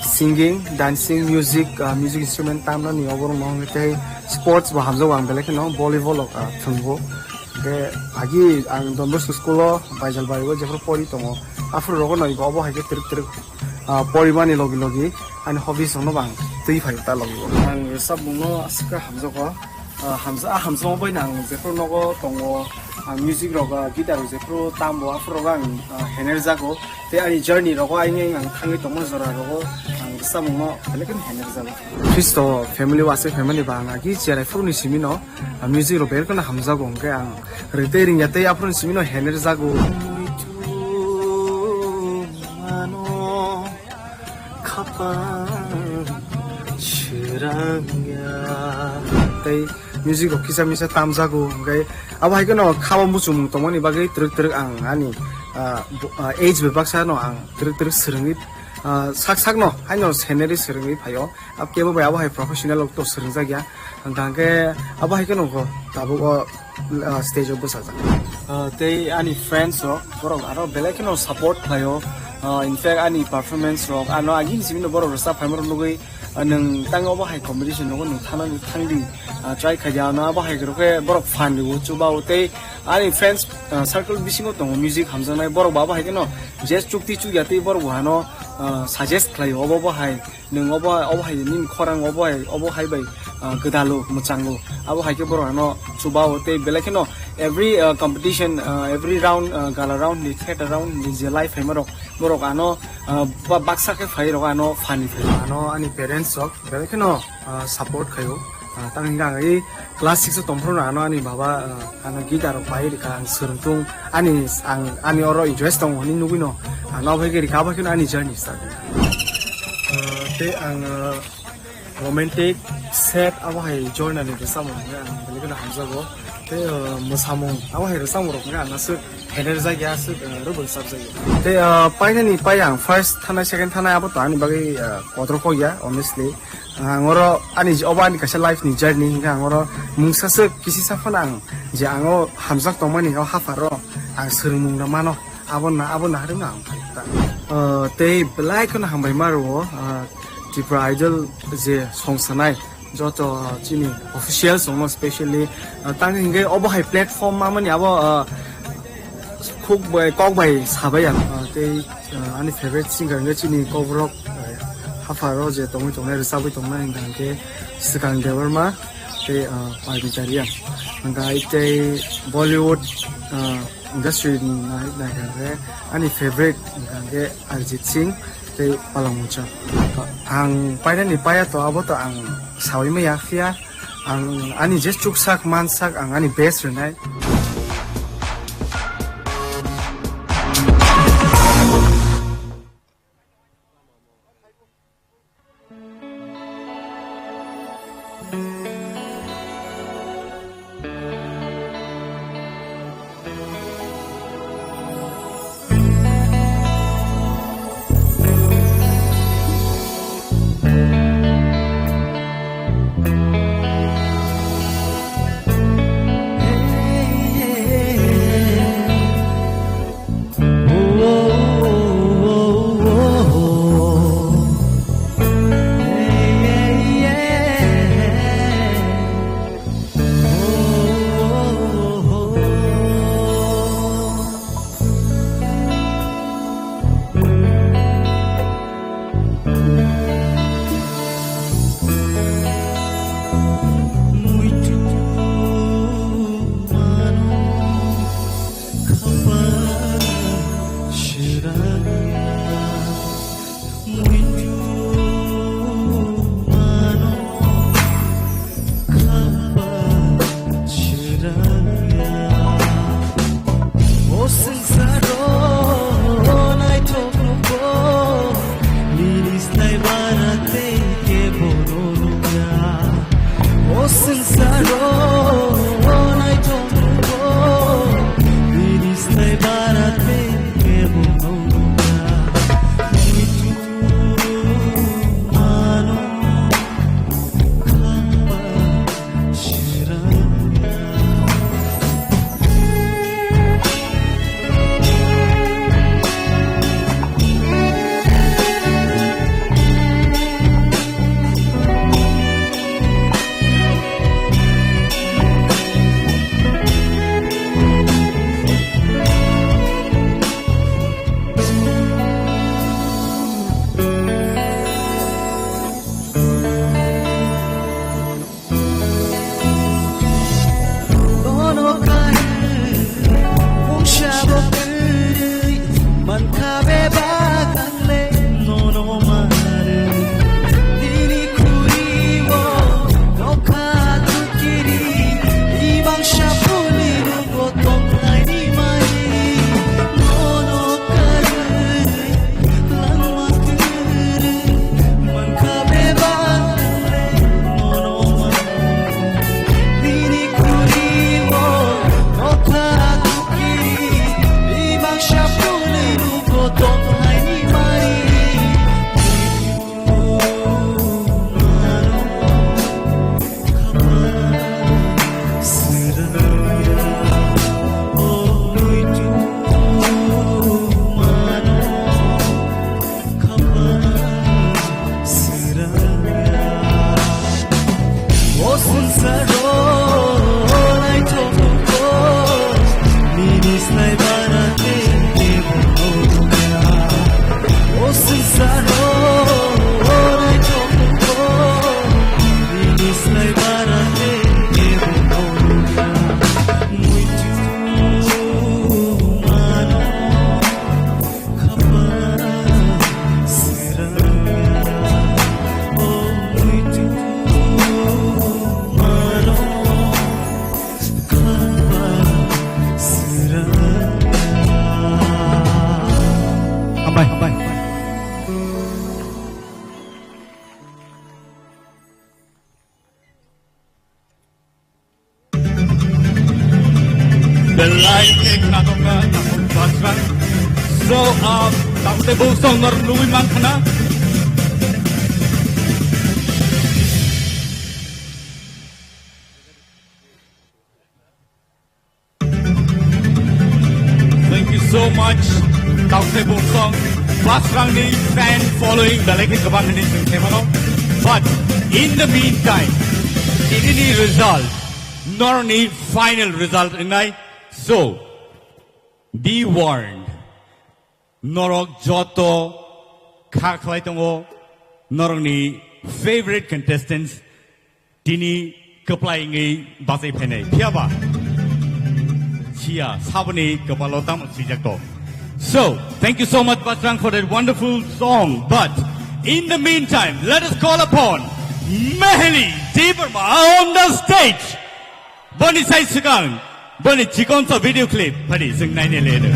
Singing, dancing, music, ah, music instrument tamnani oborok no hwnwi tei sports bo hamjago ang belai kheno volleyball rok, ah, thwngbo. Hwnkhe agi ang Don Bosco school o Baijalbari o jephru pori tongo, aphuru rogo no ibo obo hai khe twrwk twrwk, ah, porimani logi logi ani hobbies rokno bo ang twi phaio ta logi o. Ang rwchapmungno aswk khe hamjago. Ah, hamsa-, ah, hamsamo bai nang jephru nogo tongo, ah, music rok, ah, guitar rok jephru tambo, aphuru rok ang, ah, hener jago. Tei ani journey rogo aini ang thangwi tongma jora rogo ang rwchapmungno belai kheno hener jago. Khristo family o aswk family ba ang agi cherai phuru ni simi no, ah, music rok belai kheno hamjago hwnkhe ang rwtwi ringya tei aphuru ni simi no hener jago. Khapang srangya. Tei music rok kisa misa tamjago, hwnkhe abo hai kheno khabo muchungmung tongmani bagwi twrwk twrwk ang ani, ah, bo-, ah, age bai baksa no ang twrwk twrwk swrwngwi, ah, sak sak no haino scenery swrwngwi phaio. Abo kebo bai abo hai professional rok to swrwngjak ya. Hwnkhe abo hai kheno kho tabuk o, ah, stage o bwsajak. Ah, tei ani friends rok, borok aro belai kheno support khlaio. Ah, in fact, ani performance rok, ano agini simi no borok rwchap phaima rok nugwi, ah, nwng tang obo hai competition nogo nwng thana thangdi, ah, try khaidi, ano abo hai rok khe borok fan rwo, chuba o tei ani friends, ah, circle bisingo tongo music hamjaknai, borok bo abo hai kheno je chukti chukya tei borok bo hano, ah, suggest khlaio obo bo hai. Nwng obo, obo hai nini khorang obo hai, obo hai bai, ah, gwdalo, mwchango. Abo hai khe borok ano chuba o tei belai kheno every, ah, competition, ah, every round, ah, gala round ni, theater round ni je live phaima rok, borok ano, ah, ba-, baksa khe phai rok ano fan ni phai. Ano ani parents rok belai kheno, ah, support khaio. Ah, tang hingkha ang i class six o tongphuru no ano ani baba, ah, ano guitar rok pai rikha, ang swrwngthung, ani, ang, ani oro interest tongo hinwi nugwi no, ano abo hai khe rikha, abo hai kheno ani journey start. Ah, tei ang, ah, romantic, sad abo hai journey ni bwsamo hwnwi ang belai kheno hamjago. Tei, ah, mwsamung abo hai rwchapmung rok hwnwi ang aswk hener jak ya, aswk, ah, rwbwrwchap jak ya. Tei, ah, painani pai ang first thanai, second thanai abo to ani bagwi, ah, kotor kok ya, honestly. Ang oro ani j-, obo ani kaisa life ni journey hingkha ang oro mungsa swk kisi sa phano ang je ang o hamjak tongmani o hapharo ang swrwngmung rw mano abo na, abo naharwi no ang phai ta. Ah, tei belai kheno hambai ma rwo, ah, Tripura Idol je song sanai joto chini officials rokno specially, ah, tang hingkhe obo hai platform mamani abo, ah, khuk bai, kok bai sabai ang, ah, tei, ah, ani favorite singer hingkhe chini kokborok, ah, hapharo je tongwi tongnai, rwchabwi tongnai hingkha hingkhe Swkang Debbarma tei, ah, Parmita Reang. Hingkha tei Bollywood, ah, industry ni nai-, naikha hingkhe ani favorite hingkha hingkhe Arijit Singh tei Palangmucha. Ang painani paya to abo to ang sawi maya phiya. Ang ani je chuksak mansak ang ani best rwnai. Live ek natok na, natok basra. So, uh, tamte bo song nor nui man khana. Thank you so much. Tausai Bosong, Basrangni fan following belai khe kwbang hwnwi chwng khe mano. But in the meantime, tini ni result, norni final result wngnai. So, be warned. Norok joto kha khlai tongo, norokni favorite contestants tini kwplai wngwi bachai phainai. Phiyaba siya saboni kwpalo tamo swijak to. So, thank you so much, Basrang, for that wonderful song. But in the meantime, let us call upon Meheli Debbarma on the stage. Boni sai swkang, boni chikon sa video clip, phadi chwng naina le do.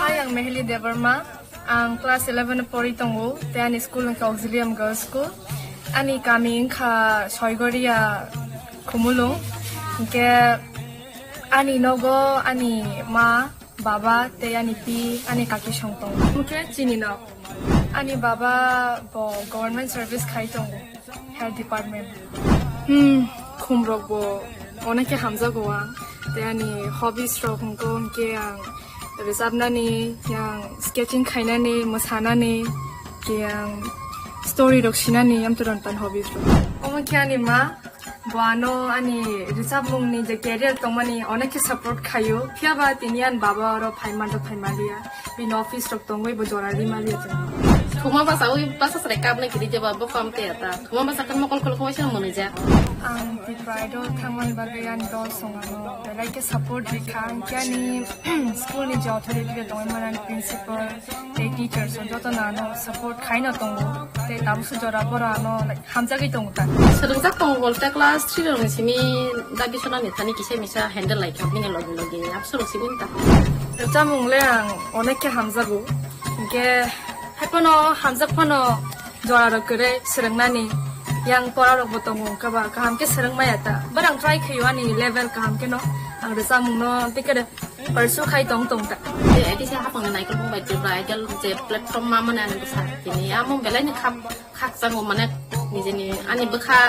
Hi, ang Meheli Debbarma. Ang class eleven o pori tongo, tei ani school wngkha Auxilium Girls School. Ani kami wngkha Soigoria Khumulwng. Hinkhe ani nogo ani ma, baba tei ani pi, ani kaki song tongo. Hinkhe chini nok. Ani baba bo government service khai tongo. Health department. Hmm, khumrok bo onek khe hamjago ang. Tei ani hobbies rok hwnkhe, hwnkhe ang rwchapnani, ang sketching khainani, mwsanani, khe ang story rok sinani, amtwrwng tan hobbies rok. Omo khe ani ma, bo ano ani rwchapmungni je career tongmani onek khe support khaio, phiyaba tini ani baba oro phai manto phai maliya. Bini office rok tongwi bo jora ri maliya chwng. Thuma basa ui basa sre kap nai kiri jeba bo kam te ata. Thuma basa kan mokol kol khoi sing mani ja. Ang Tipra Idol thangmani bagwi ani dol song ano belai khe support ri kha. Ang khe ani school ni je authority rok tongwi mani ani principal tei teachers rok joto no ano support khai no tongo. Tei tabuk se jora boro ano, like, hamjagwi tongo ta. Swrwngjak tongo bolte class three rokni simi dabi sonani thani kisa misa handle lai kha bini logi logi absurok simi ta. Rwchapmung le ang onek khe hamjago. Hinkhe hai phano hamjak phano jora rok kwrwi swrwngnani yang pora rok bo tongo wngkha ba kaham khe swrwng maya ta. But ang try khaio ani level kaham khe no ang rwchapmung no tei khe pursue khai tong tong ta. Tei aitisa hapang naikol bung bai Tipra Idol je platform ma mani ani bwsa tini amo belai ni khap khakchangma mane nijeni ani bwkha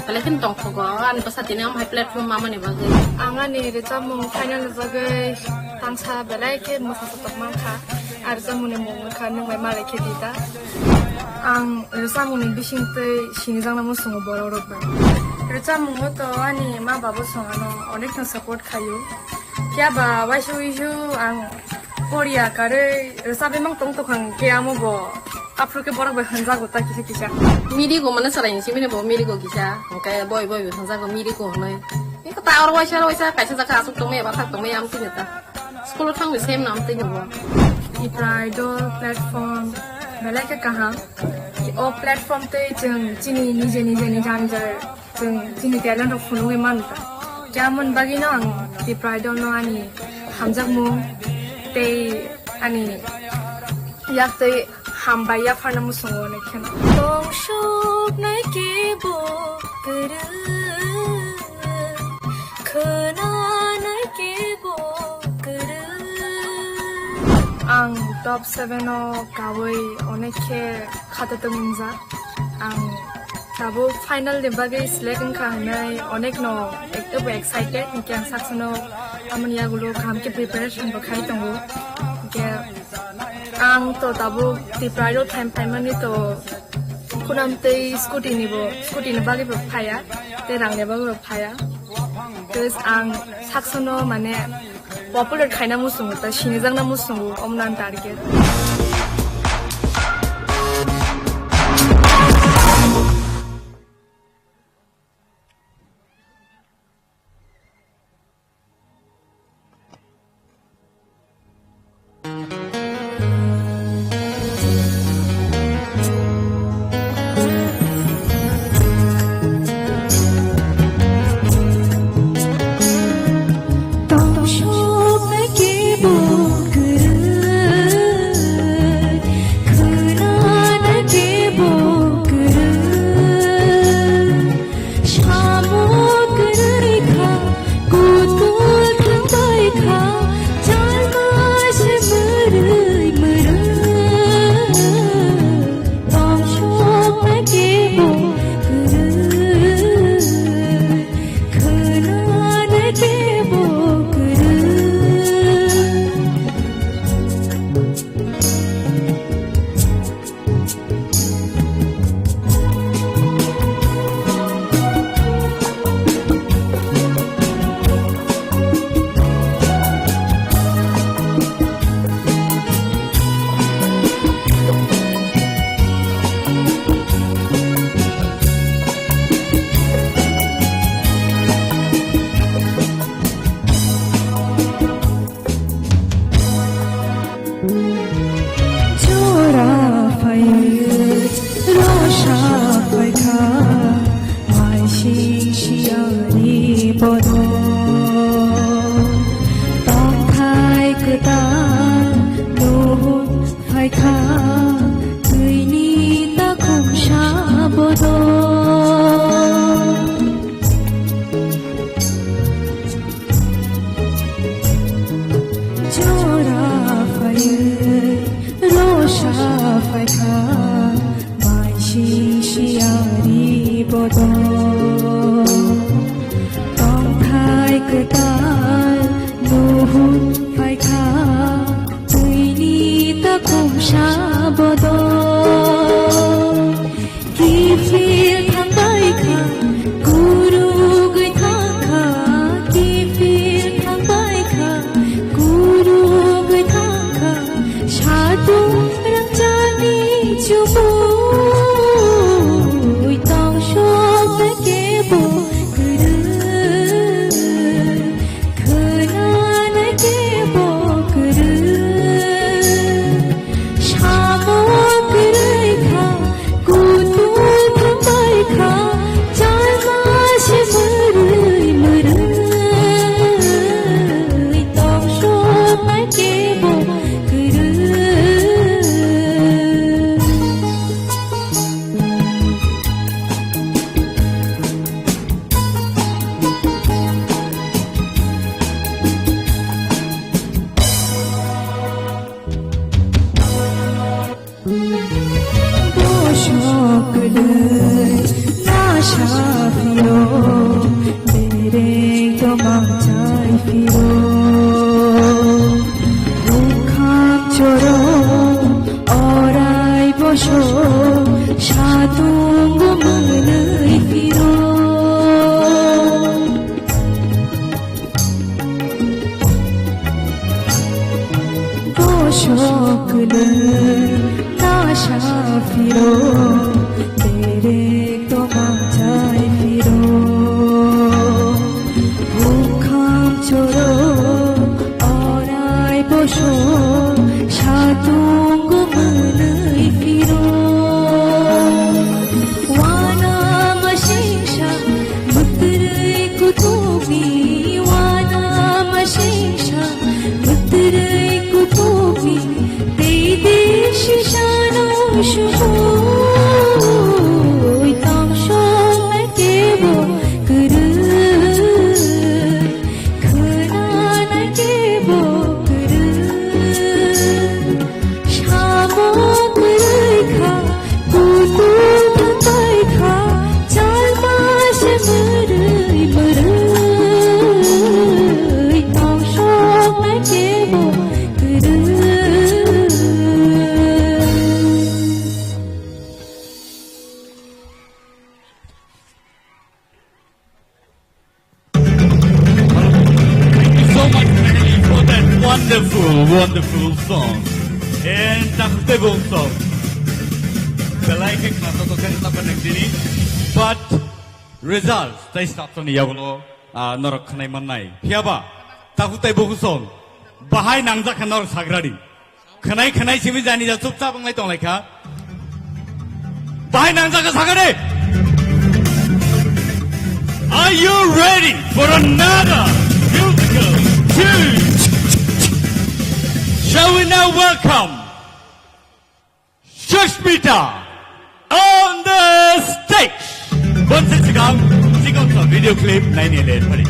belai kheno tongthogo ani bwsa tini omo hai platform ma mani bagwi. Ang ani rwchapmung final ni bagwi thansa belai khe mwsa sotok mankha. Ar rwchapmungni mung wngkha Nwng Bai Malai Khe Di Da. Ang rwchapmungni bisingtwi sinijakna muchungo borok rok bai. Rwchapmungo to ani ma babo song ano onekno support khaio. Phiya ba waisa uisu ang Korea karwi rwchapwi mang tong tongkha, hwnkhe amo bo aphuru khe borok bai hwnjago ta kisa kisa. Mirigo mane chwraini simi bo Mirigo kisa, hwnkhe boi boi bo hwnjago Mirigo hwnwi. Eko ta oro waisa oro waisa kaisa jaga aswk tongmaya bathak tongmaya amtwino ta. School o thangwi sem no amtwino bo. Tipra Idol platform belai khe kaham. O platform tei chwng chini nije nije ni jani jai Chwng chini talent rok phunugwi mano ta. Khe amoni bagwino ang Tipra Idol no ani hamjakmung tei ani yak tei hambai yapharna muchungo hwnwi kheno. Tong suknai kebo kwrwng, khwnanai kebo kwrwng. Ang top seven o kawi onek khe khatatung wngjak. Ang tabuk final ni bagwi select wngkha hwnwi onekno ekdom excited, hinkhe ang saksono amoni yagulo kaham khe preparation bo khai tongo. Hinkhe ang to tabuk Tipra Idol phaim phaimani to khunam tei scooty ni bo, scooty ni bagwi bo phaiya, tei rang ni bagwi bo phaiya. Tei ang saksono mane popular khaina muchungo, ta sinijakna muchungo, omnan target. Tongthai kwtal nuhun phaikha, twini takhumsa bodol. Kiphil thangbai kha, kurugwi thangkha, kiphil thangbai kha, kurugwi thangkha, satung rangchakni chumui tong sok kebo kwrwi. Khwnanai kebo kwrwi, samo kwrwi kha, kutung thangbai kha, chalma se mwrwi mwrwi, tong sok nai kebo kwrwi. Bosok kwlwi nasa phiro, dereng tomang chai phiro. Bukhang choro orai boso, satung gumwnwi phiro. Bosok kwlwi nasa phiro, derek tomang chai phiro. Bukhang choro orai boso, satung gumwnwi phiro. Wana masingsa, mwtwrwi kuthukni, wana masingsa, mwtwrwi kuthukni, tei tei sisano sumui tong sok nai kebo kwrwi. Khwnanai kebo kwrwi, samo kwrwi kha, kutung thangbai kha, chalma se mwrwi mwrwi, tong sok nai kebo kwrwi. Thank you so much, Natalie, for that wonderful, wonderful song. And takhuk tei bung song. Belai khe khna to khe ta panang dini. But result, tai start to ni yagulo, ah, norok khnai mannai. Phiyaba, takhuk tei bung song. Bahai nangjak khe norok sagradi. Khwnai khwnai simi jani ja chupchap wnglai tong lai kha. Bahai nangjak kha sakha de. Are you ready for another musical tune? Shall we now welcome Sushmita on the stage? Bonsi sikang, sikang sa video clip naini le phari.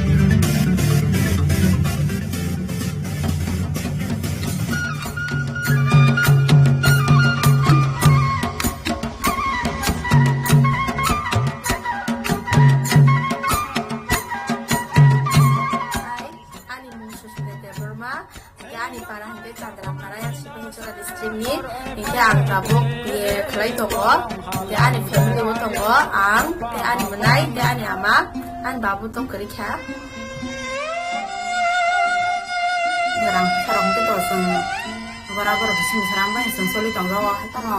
Ani mung Sushmita Debbarma. Hingke ani para hingke Chandra para yang Sikonchara district ni. Hingke ang tabuk ye khlai tongo. Hingke ani family o tongo ang, tei ani mwnai, tei ani ama, ani babu tong kwrwi kha. Rang khorang tei bo chwng boraboro bising saram bai chwng soli tong jago. Hai tongmo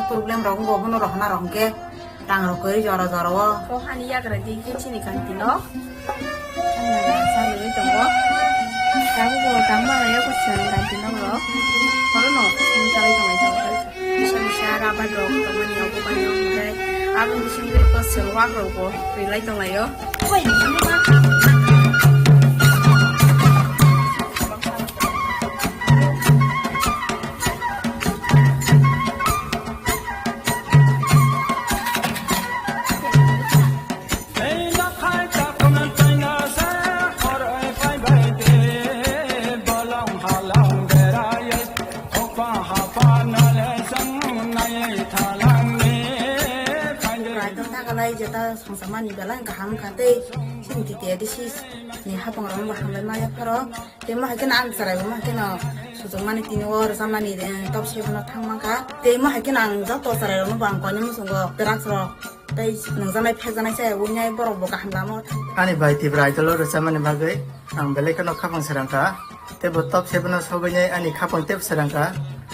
problem rok wngkha, bono rohorna rok hingke. Rang rok kwrwi jora jora o. O hani yagra di khe chini kanti no. Ani nang sa lwi tongo. Tabuk bo tangma raya ko chini kanti no bro. Oro no chini kalai tongo ito. Bisa bisa rabar rok tongmani obo bai no hwnkhe. Aboni bisingtwi ko chwng wak rok bo rilai tonglaio. Lai jeta songsa mani belai kaham kha tei sini T T A D C ni hapang rok bo hambai maya pharo. Tei mo hai kheno ang chwrai bo mo hai kheno sujok mani tini o rwchap mani, eh, top seven o thang mankha. Tei mo hai kheno ang joto chwrai rok no bo ang koinai muchungo drugs rok tei nungjaknai phekjaknai se wngnai borok bo kaham lama o thang. Ani bai Tipra Idol o rwchap mani bagwi ang belai kheno khapang srang kha. Tei bo top seven o sogwi nai ani khapang tep srang kha.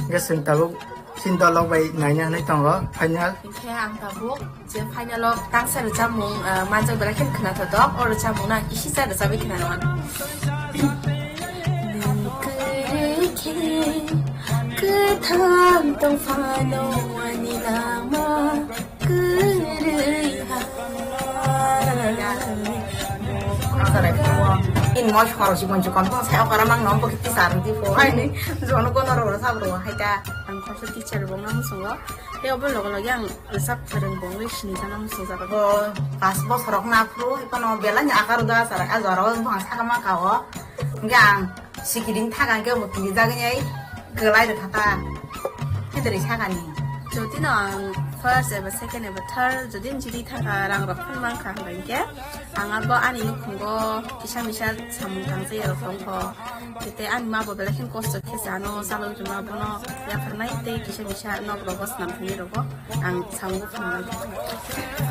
Hwnkhe chwng tabuk Chini dolok bai naina hinwi tongo final. Hinkhe ang tabuk je final o tangsa rwchapmung, ah, manjak belai khe khwnathok. O rwchapmung no ang kisi cha rwchapwi khwnarwkha. Nwng kwrwi khe kwthang tong phano ani lama kwrwi ha. In moi khorok si bonsi kon tong sai okara mang no bokiti sar di po hai ni jono kono ro sa bro hai ta. Ang khoroksa teacher bo wngna muchungo. Tei obo loge loge ang rwchap phwrwng bo wngwi sinijakna muchungjago. Bo pas bosor rok na phuru, kono belai ni akar da sar, a jora o bwkhang saka ma ka o. Hingke ang sikiding thaga hingke bo kiri jagwi ai kwlai rw thata. Hindri saka ni. Jodi no ang first eba second eba third, jodi ang jiri thaka rang rok phun mang kha hingke ang abo ani nukhungo kisa misa samung tang jaya rok tong kho. Tei ani ma bo belai khe kosto khe se ano chalok rwma bono yapharnai tei kisa misa nok rogo swnam thangwi rogo ang samung phunuknai.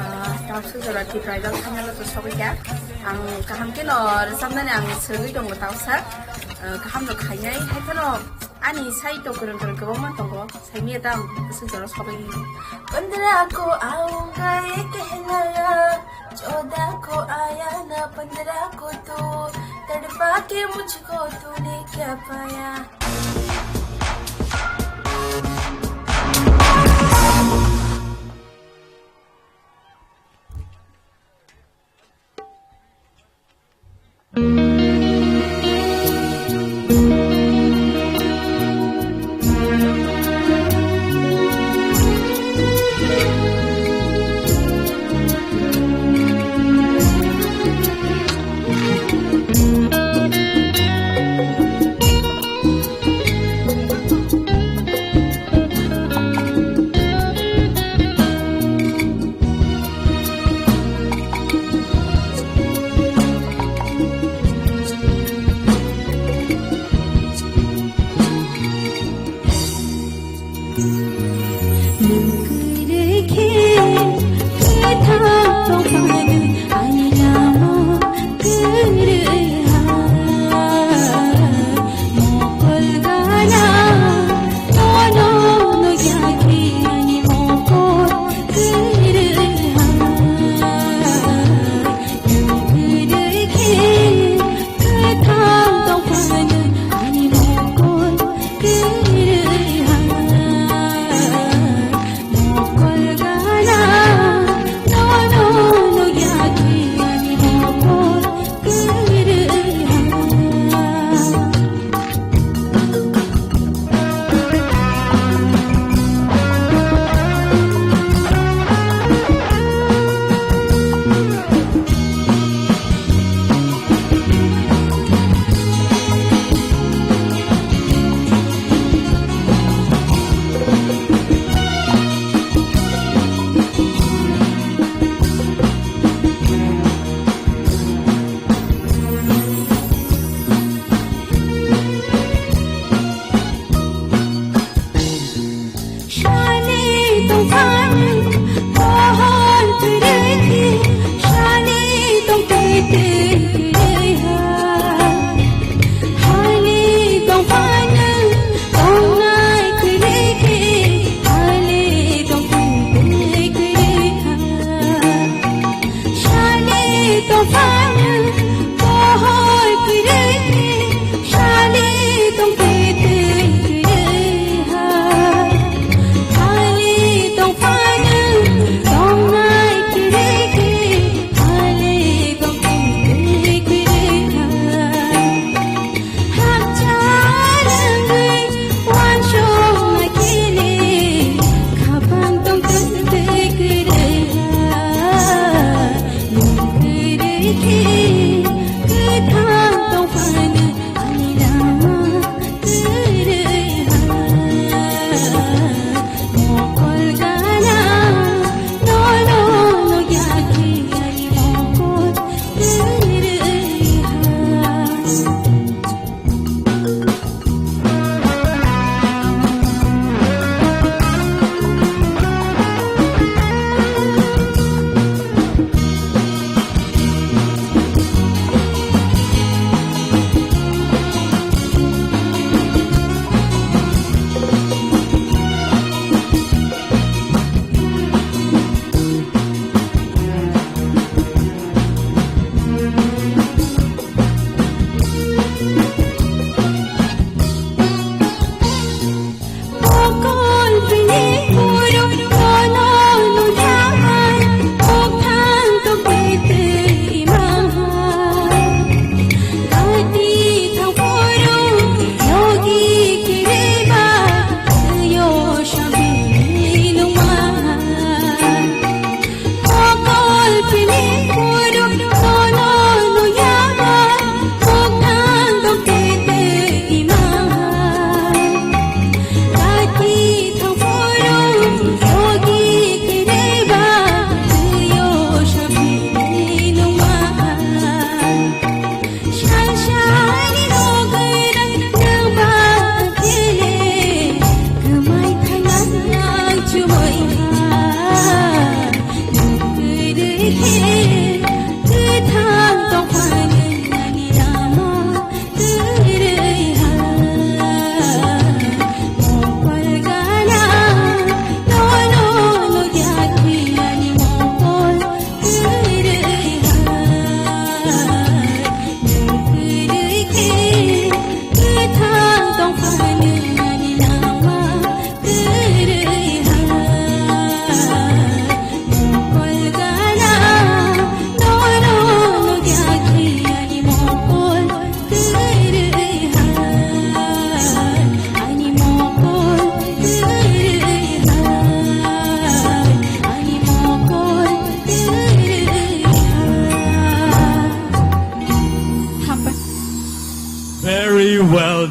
Ah, tawsa jora Tipra Idol final o to sogwi kha. Ang kaham khe no rwchapnani ang swrwngwi tongo tawsa. Ah, kaham no khainai hai phano ani sai to kwrwng kwrwng kwbangma tongo. Saimya ta ang tawsa jora sogwi. Pandra ko aunga ye kehnaya, choda ko aya na pandra ko tu, tadpa ke mujhko tune kya paya.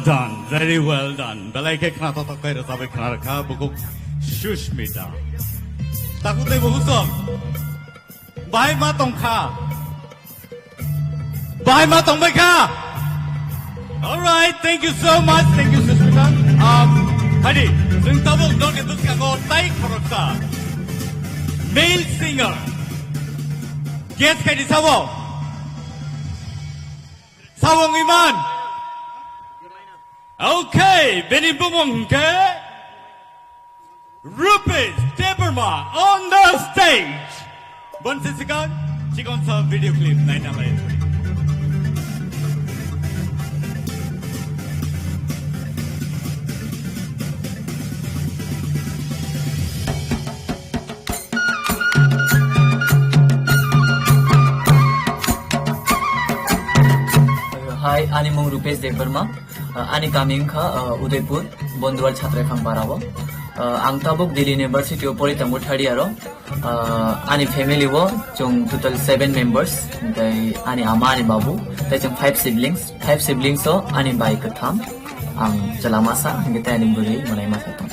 Done, very well done. Belai khe khna totok khe rwchapwi khna rwkha bukhuk Sushmita. Takhuk tei bukhuk song. Bahai ma tongkha. Bahai ma tongbai kha. All right, thank you so much. Thank you, Sushmita. Um, hadi, jeng tabuk nokni bwskango tai khoroksa male singer. Guess khaidi sabo? Sabo wngwi man? Okay, bini bumung hwnkhe Rupesh Debbarma on the stage. Bonsi sikang, chikon sa video clip naina lai. Hi, ani mung Rupesh Debbarma. Uh, ani kami wngkha, uh, Udaipur, Bondwal Chhatraiphang Parao. Uh, ang tabuk Delhi University o pori tongo third year o. Uh, ani family o chwng total seven members, tei ani ama, ani babu, tei chwng five siblings. Five siblings o ani bai kwtham, ang chwla masa, hwnkhe tei ani bwrwi mwnai masa tong.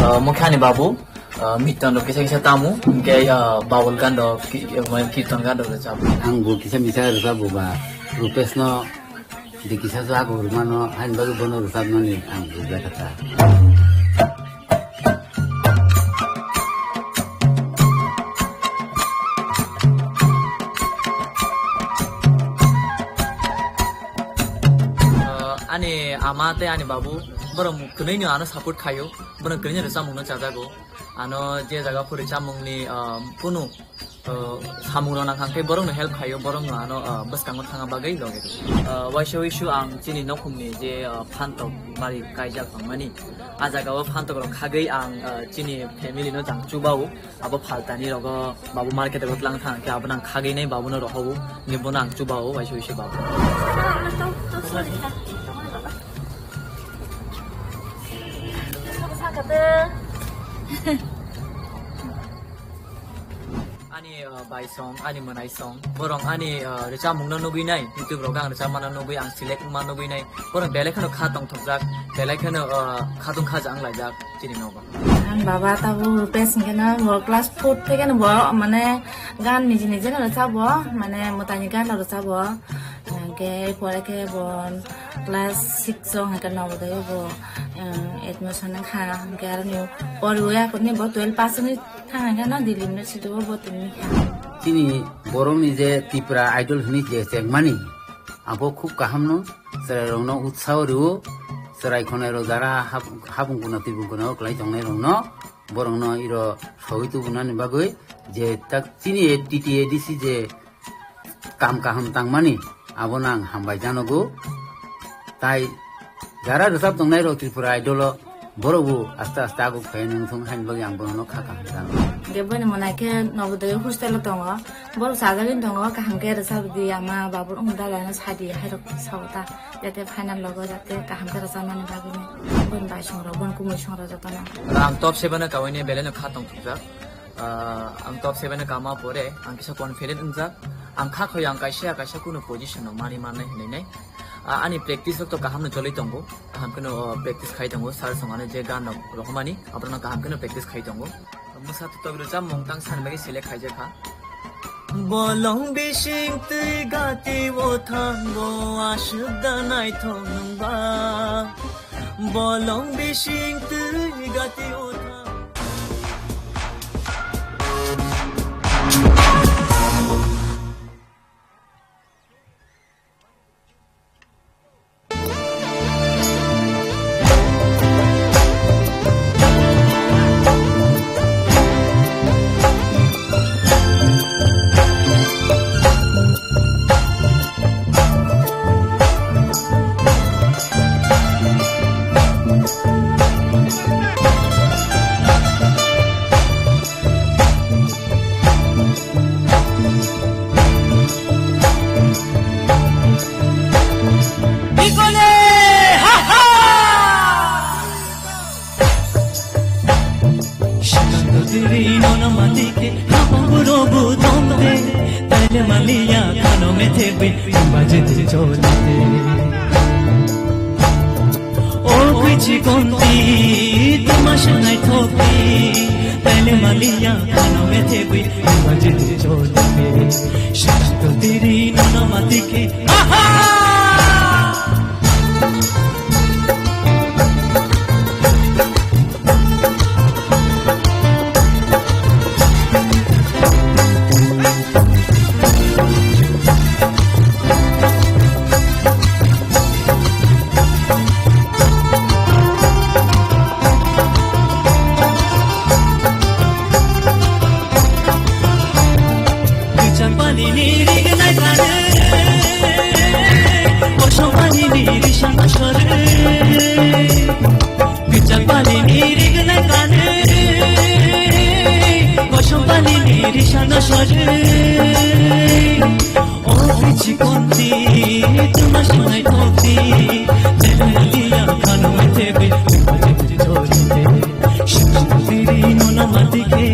Uh, mokhe ani babu, uh, miton rok kisa kisa tamo, hwnkhe, uh, Babul gan rok, ki-, uh, kirtan gan rok rwchap. Ang bo kisa misa rwchap bo ba, Rupesh no di kisa jago rwmano, hain bagwi bono rwchapnani ang bujai kha ta. Uh, ani ama tei ani babu, borok kwnwi no ano support khaio, borok kwnwi no rwchapmung no chajago. Ano je jaga phuri chamungni, ah, kunu, ah, samung rok nang kha khe borok no help khaio, borok no ano, ah, bwskango thangna bagwi logi rw. Ah, waisa wisu ang chini nokhumni je, ah, phantok bari kaijak tongmani, ah jaga o phantok rok khagwi ang, ah, chini family no jang chubao, abo phaltani rogo babu market rogo tlang thang khe abo nang khagwi nai babu no rohao ni bono ang chubao waisa wisu babu. Ani, uh, bai song, ani mwnai song, borok ani, uh, rwchapmung no nugwi nai, YouTube rogo ang rwchapma no nugwi, ang select wngma nugwi nai, borok belai kheno kha tongthokjak, belai kheno, uh, khatung khaja wnglaijak chini nogo. Ang baba tabuk Rupesh hwnkhe no bo class four theke no bo mane gan niji niji no rwchap bo, mane mwtaini gan no rwchap bo. Hwnkhe pore khe bo class six o hwnkhe Navodaya bo, um, admission wngkha. Hwnkhe aroni poriwi aphuru bo twelve pass wngwi thang hwnkhe no Delhi University o bo tongwi kha. Chini borokni je Tipra Idol hwnwi je chengmani, abo khub kaham no, chwrairokno utsaho rwo, chwrai khwnairok jara hap-, hapung kuna tibung kuna o kwlai tongnairokno, borokno iro sogwi tubunani bagwi je tak chini T T A D C je kam kaham tangmani, abono ang hambai janogo. Tai jara rwchap tongnai rok Tripura Idol o, borok bo aste aste aguk phai nung thung haini bagwi ang bono no kha kaham janogo. Hwnkhe boini mwnai khe Navodaya hostel o tongo, borok chajagwi tongo, kaham khe rwchap di ama babu wng dalai no sadi hai rok sao ta, jate final logo jate kaham khe rwchapmani bagwi no. Boini bai song rok, boini kumui song rok jotono. Ang top seven o kaui ni belai no kha tong thukjak. Ah, ang top seven o kama pore, ang kisa confident wngjak. Ang kha khoi ang kaisa, kaisa kunu position no mani mannai hinwi nai. Ah, ani practice rok to kaham no choli tongo. Kaham kheno, oh, practice khai tongo. Sir song ano je gan rok rohormani, aborok no kaham kheno practice khai tongo. Mwsa tutok rwchapmung tang sani bagwi select khaijak kha. Bolong bising twi gati o thango aswk da naithok nungba. Bolong bising twi gati o thango. Bikole, ha, ha! Shikang diri nono matike, hapang burobu tongte, taile maliya kano methe bin, baje te cholite. Chikonti, tuma shanai thokti, tale malia, ano me thebui, imaje tu choli me, shanto tiri, nono matike, aha! Kwchang pani ni rig nai kare, kosong pani ni risang asore. Kwchang pani ni rig nai kare, kosong pani ni risang asore. O bichi konti, tuma shanai thokti, tele malia, ano me thebui, imaje tu choli me. Shantiri nono matike.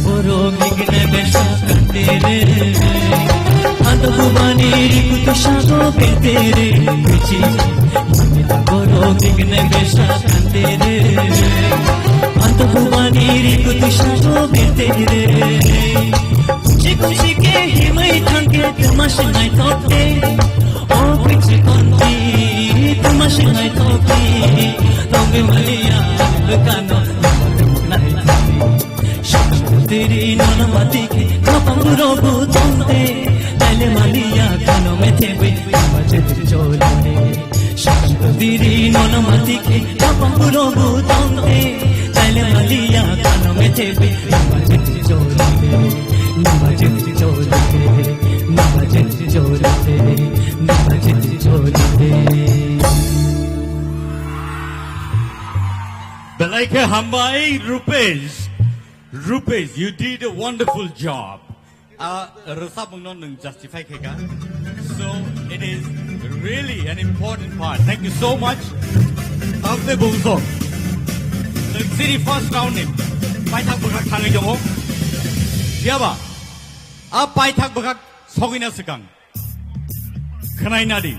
Borok ikne besa kantere, anto bubani rikutu sago kentere, bichi. Borok ikne besa kantere, anto bubani rikutu sago kentere. Kuchi kuchi ke himai thangke tuma shanai thokte. O bichi konti, tuma shanai thokte. Tongbe malia, kano, nai thokte. Shantiri nono matike, kapang rogo tongte, tale malia, kano me thebui, imaje tu choli me. Shantiri nono matike, kapang rogo tongte, tale malia, kano me thebui, imaje tu choli me, imaje tu choli me, imaje tu choli me, imaje tu choli me. Belai khe hambai, Rupesh. Rupesh, you did a wonderful job. Ah, rwchapmungno nwng justify khaika. So, it is really an important part. Thank you so much. Tamse bungso. Nwng chini first round ni paithak bwkhak thangwi tongo. Phiyaba, a paithak bwkhak sogwina swkang. Khwnai nadi.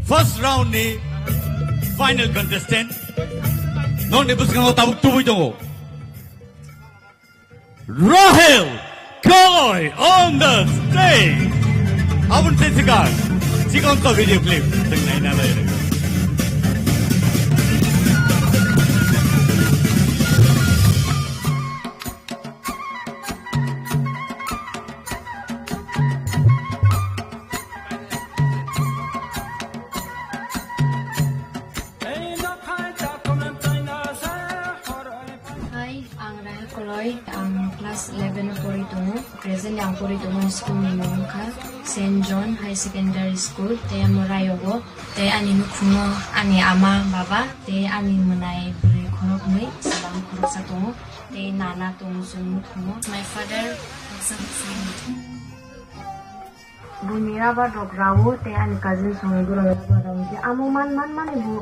First round ni final contestant. Nokni bwskango tabuk tubui tongo. Rahel Koi on the stage. Abun tesikan. Chikon to video clip. Tengnai na lai. Hai, ang Rahel Koloi, ang class eleven o pori tongo. Presently ang pori tongo school ni mung kha Saint John High Secondary School, tei amo Rayogo, tei ani nukhungo ani ama, baba, tei ani mwnai bwrwi khoroknwi, chwla khoroksa tongo, tei nana tongo chwng nukhungo. My father, Buini rubber rok rao tei ani cousin songni borok rubber rao hwnkhe amo man man mani bo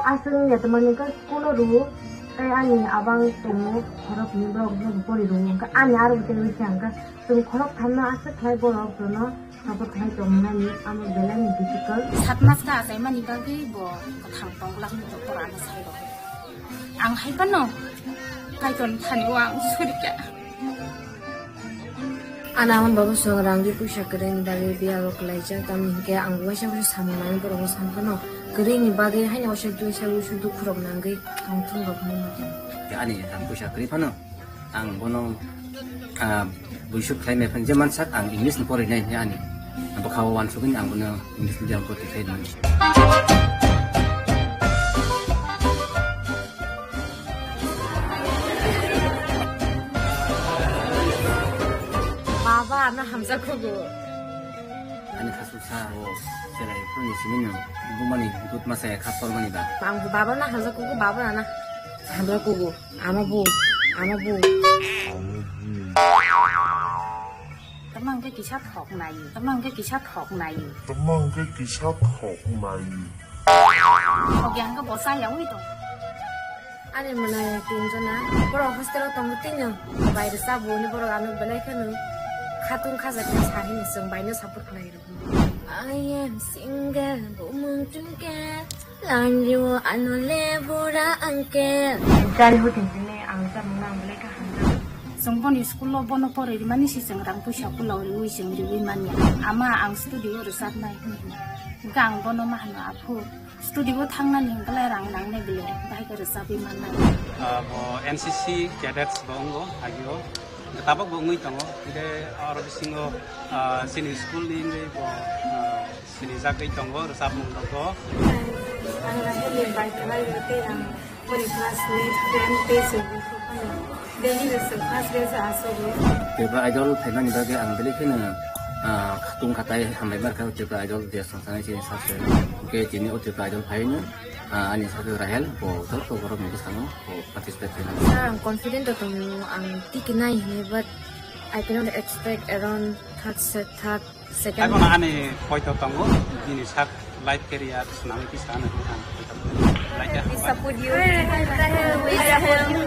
aswk wngya tongmani hwnkhe school o rwo tei ani abang tongo khorok hwnwi borok no bo pori rwo hwnkhe ani aro bo tei wngkha hwnkhe chwng khorok thamno aswk khlai borok jono support khlai tongmani amo belai ni difficult. Sat mas khe achaimani bagwi bo kwthang tong glak hwnwi bo pora ano sai rw. Ang hai phano Kaitor thani o ang suri kha. Ani ama ni baba song rang ri puisa kwrwi ni bagwi biya rok kwlaijak, tamni hinkhe ang waisa waisa samung nai borok no san phano kwrwi ni bagwi haino waisa waisa dukhu rok nangwi tongthung rok hinwi ma tongo. Ani rang puisa kwrwi phano ang bono, ah, buisuk khlai mai phang je mansak ang English ni porinai hinwi ani bwkha o uansugwi ang bono English medium o porti khlai mani. Baba, ano hamjakgo. Ani khasuk sa o cherai phuruni simi no bumani good masa ya khap tormani ba. Ang baba na hamjakgo, baba na hamjakgo. Ama bu, ama bu. Tama hwnkhe kisa thok naio, tama hwnkhe kisa thok naio. Tama hwnkhe kisa thok naio. Thok ya hwnkhe bo cha yaui tong. Ani mwnai tinjona, borok hostel o tongo tino. Bai rwchapbo hwnwi borok ano belai kheno khatung khajaknai sa hwnwi chwng baino support khlai rw. I am single, bumung tungke, lanrio ano le bura angke. Jari hotin tini ang rwchapmungno ang belai kha hamjak. Chwng boni school o bono poroi rwmani se chwng rang puisa pulao rwui chwng rwui manya. Ama ang studio o rwchapnai hwnwi. Hwnkhe ang bono ma hwno, "Aphu, studio o thangnani hwnkhe lai rang nangnai bile, bahai khe rwchapwi mannai." Ah, bo N C C cadets bo wngo, agio. Tabok bo wngwi tongo. Hwnkhe oro bisingo, ah, chini school ni wngwi bo, ah, sinijagwi tongo rwchapmung rokbo. Ang Rahel ni bai kwlai rw tei ang boni classmate, friend tei chwng wngkha phano. Delhi rw chwng first day se asogo. Tripura Idol phaimani bagwi ang belai kheno, ah, khatung khatai hambai barkha Tripura Idol je songsanai chini sakse. Hwnkhe tini o Tripura Idol phaino, ah, ani sakhe Rahel bo joto borok ni bwskango bo participate khainai. Sir, ang confident o tongo, ang tikinai hwnwi, but I cannot expect around third set, third, second. Taibo ani poito tongo, bini sak life career swnamwi kisa ano ang poito tongo. Like a We support you. We support you.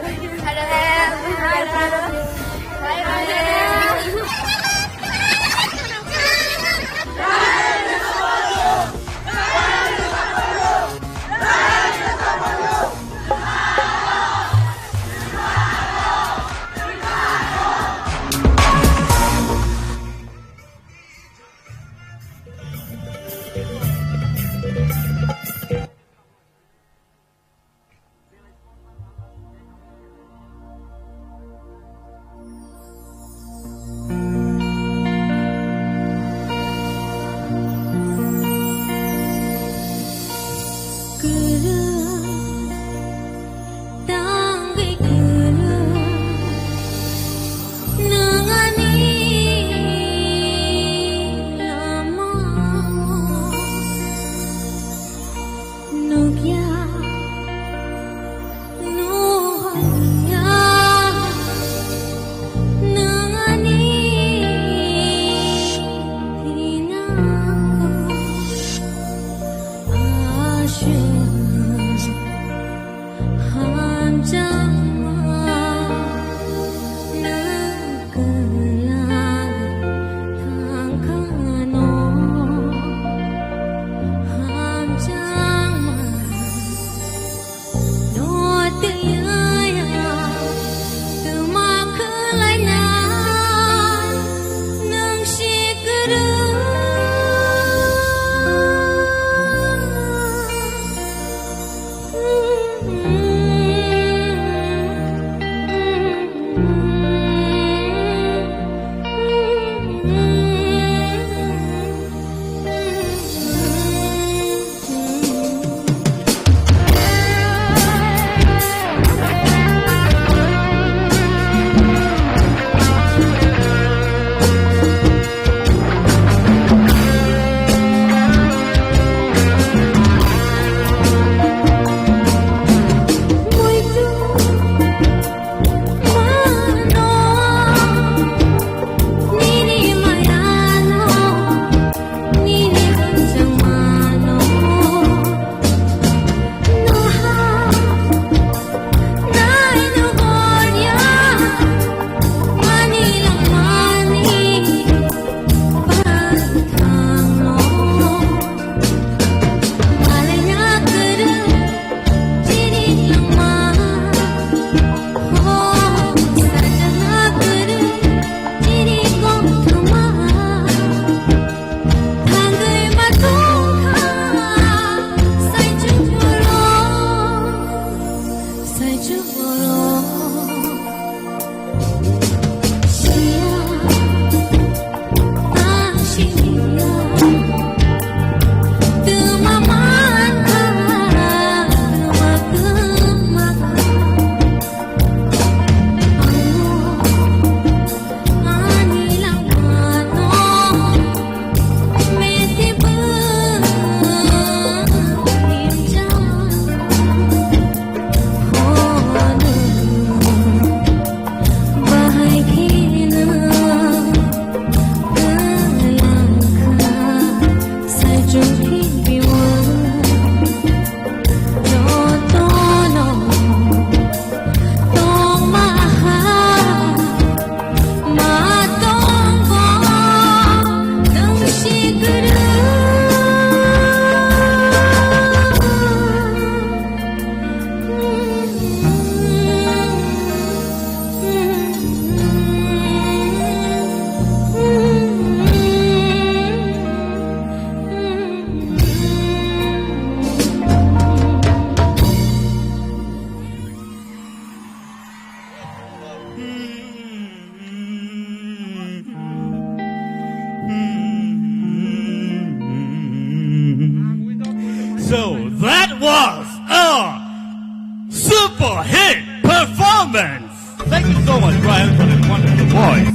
Trial for a wonderful voice.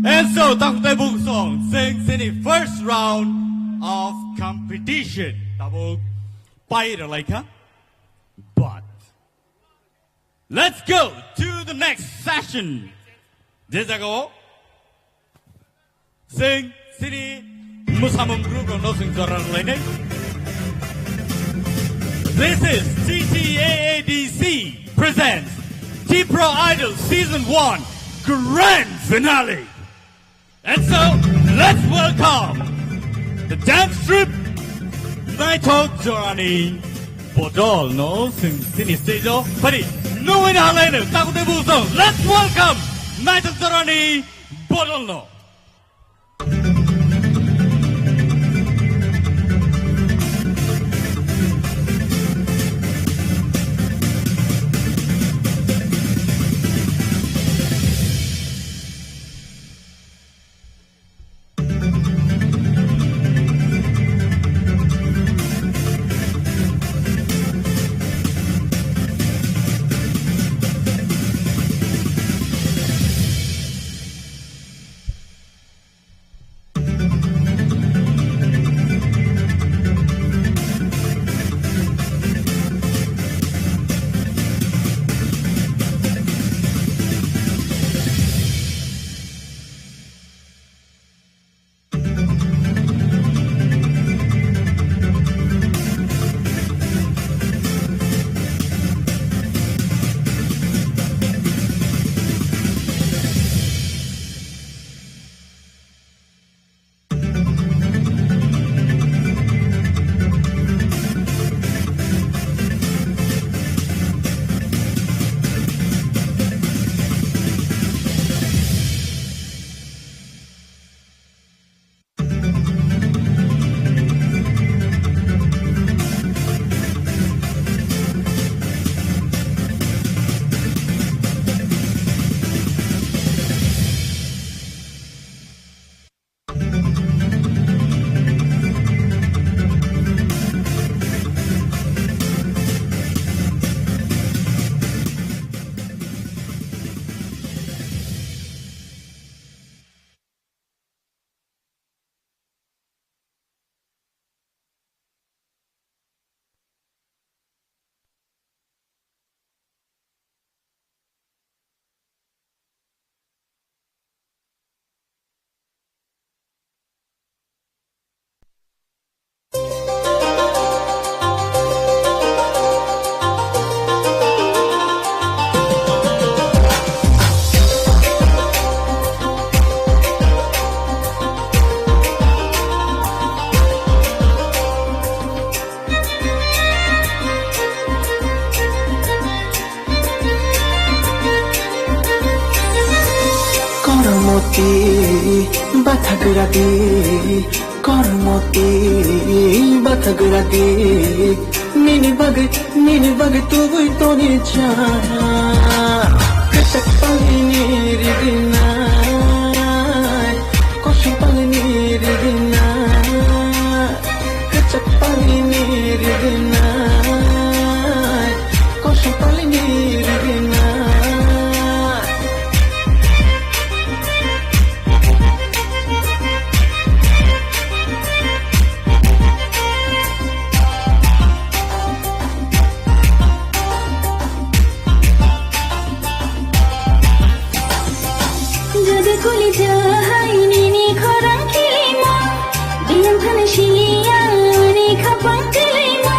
And so, takhutai buk song, sing sini first round of competition. Tabuk pai ralaikha. But let's go to the next session. Je jagao sing sini musamung group rokno sing jora rwlainai. This is T T A A D C presents Tipra Idol Season one Grand Finale. And so, let's welcome the dance troupe Naithok Jorani Bodol no sing sini stage o pari no wina halaino takhutai buk song. Let's welcome Naithok Jorani Bodol no. Kormoti bathagra di, kormoti bathagra di. Nini bagwi, nini bagwi tubui toni cha. Kwchak palini rigina, kosom palini rigina. Kwchak palini rigina, kosom palini rigina. Jodi kuli jahai nini khorang khilima, biyang thani siliya ani khapang khilima.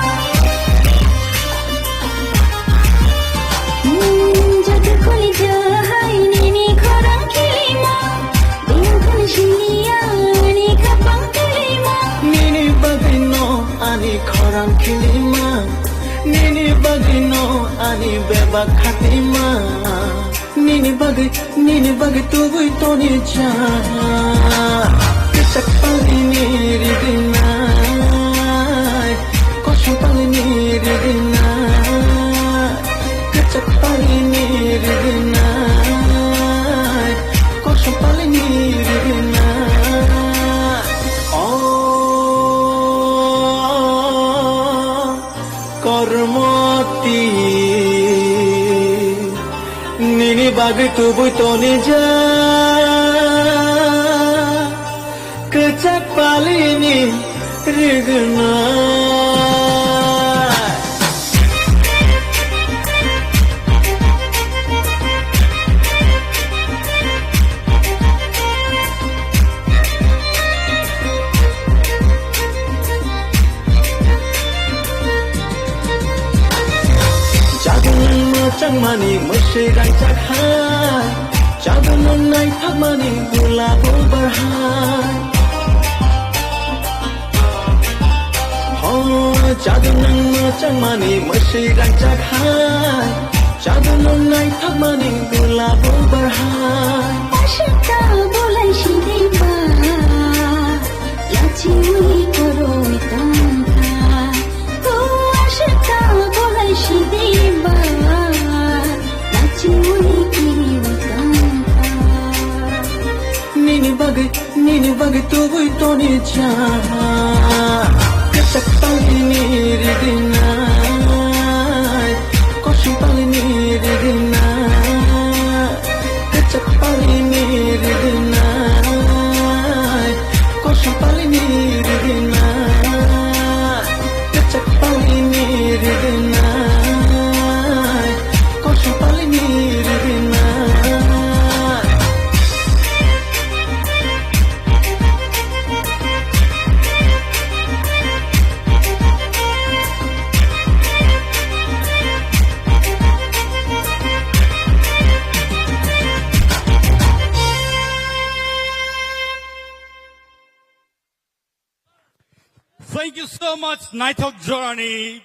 Hmm, jodi kuli jahai nini khorang khilima, biyang thani siliya ani khapang khilima. Nini bagwi no ani khorang khilima, nini bagwi no ani bebak khatima. Nini bagwi, nini bagwi tubui toni cha. Kwchak palini rigina, kosom palini rigina. Kwchak palini rigina, kosom palini rigina. Oh, kormoti nini Agwi tubui toni ja, kwchak palini rigna. Chadonang mwchangmani mwswi rangchak hai, chadonang naithokmani gulabo barhai. Ho, chadonang mwchangmani mwswi rangchak hai, chadonang naithokmani gulabo barhai. Ashita bolai sidima, lachiwi koroi tongkha. Ko ashita bolai sidima, lachiwi kiriwi tongkha. Nini bagwi, nini bagwi tubui toni cha. Kwchak palini rigna, kosom palini rigna. Kwchak palini rigna, kosom palini rigna. Kwchak palini rigna, kosom palini rigna. Thank you so much, naithok jorani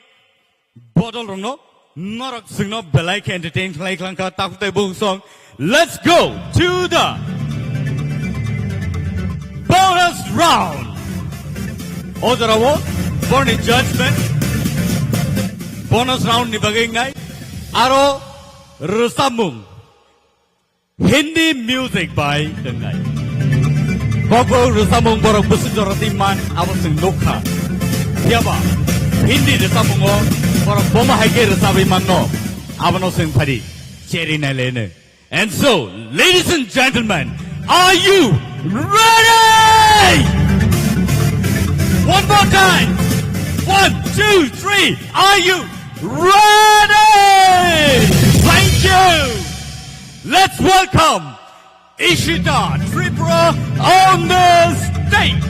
bodol rokno, norok chwngno belai khe entertain khlai khlangkha, takhuk tei bukhuk song. Let's go to the bonus round. O jorao borni judgment bonus round ni bagwi wngnai, aro rwchapmung. Hindi music bai wngnai. Kokborok rwchapmung borok bwswk jora twi man abo chwng nukha. Phiyaba Hindi rwchapmungo borok bomo hai khe rwchabwi manno, abono chwng phadi cheri naileno. And so, ladies and gentlemen, are you ready? One more time. One, two, three. Are you ready? Thank you. Let's welcome Ishita Tripura on the stage.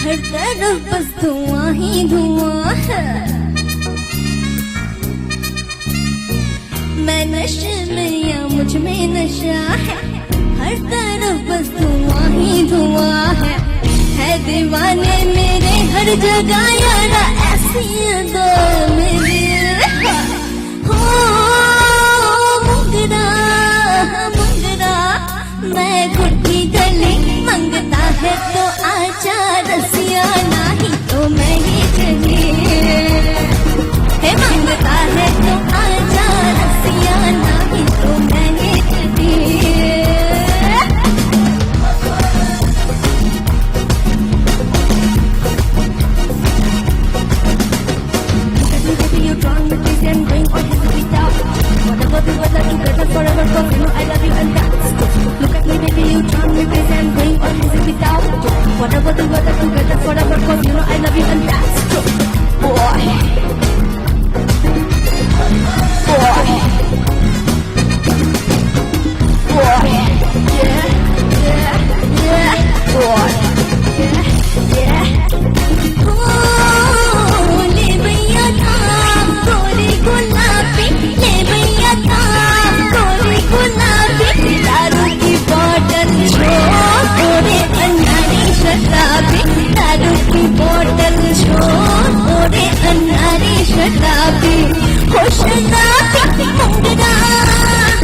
हर तरफ बस धुआं ही धुआं है। मैं नशे में या मुझ में नशा है, हर तरफ बस धुआं ही धुआं है। है दीवाने मेरे हर जगह यारा, ऐसी अदा मेरी। हो मंगदा, मंगदा, मैं गुट्ठी गली मंगता है तो आजा रसिया, नहीं तो मैं ही चली। हे मंगता है तो आजा रसिया, नहीं Whatever the weather, together forever, 'cause you know I love you and that's true. Boy. Boy. Boy. Yeah, yeah, yeah. Boy. Yeah, yeah. Oh, le bhaiya, tha, kori gulabi. ये भैया था कोरी गुलाबी, दारू की बोतल छोड़, ओरे अनारी शराबी, दारू की बोतल छोड़, ओरे अनारी शराबी, हो शराबी, मुंगरा,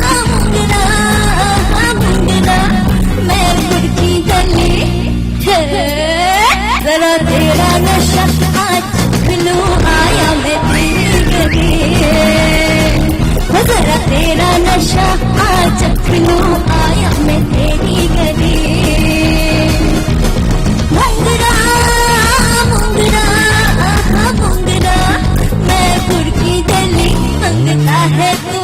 मुंगरा, मुंगरा, मैं गुड़ की गली, हे, जरा तेरा नशा आज चख लूं, आया मैं तेरी गली। हो जरा तेरा नशा आज चख लूं, आया मैं तेरी गली। मुंगरा, मुंगरा, आहा मुंगरा, मैं गुड़ की गली मंगता है तू।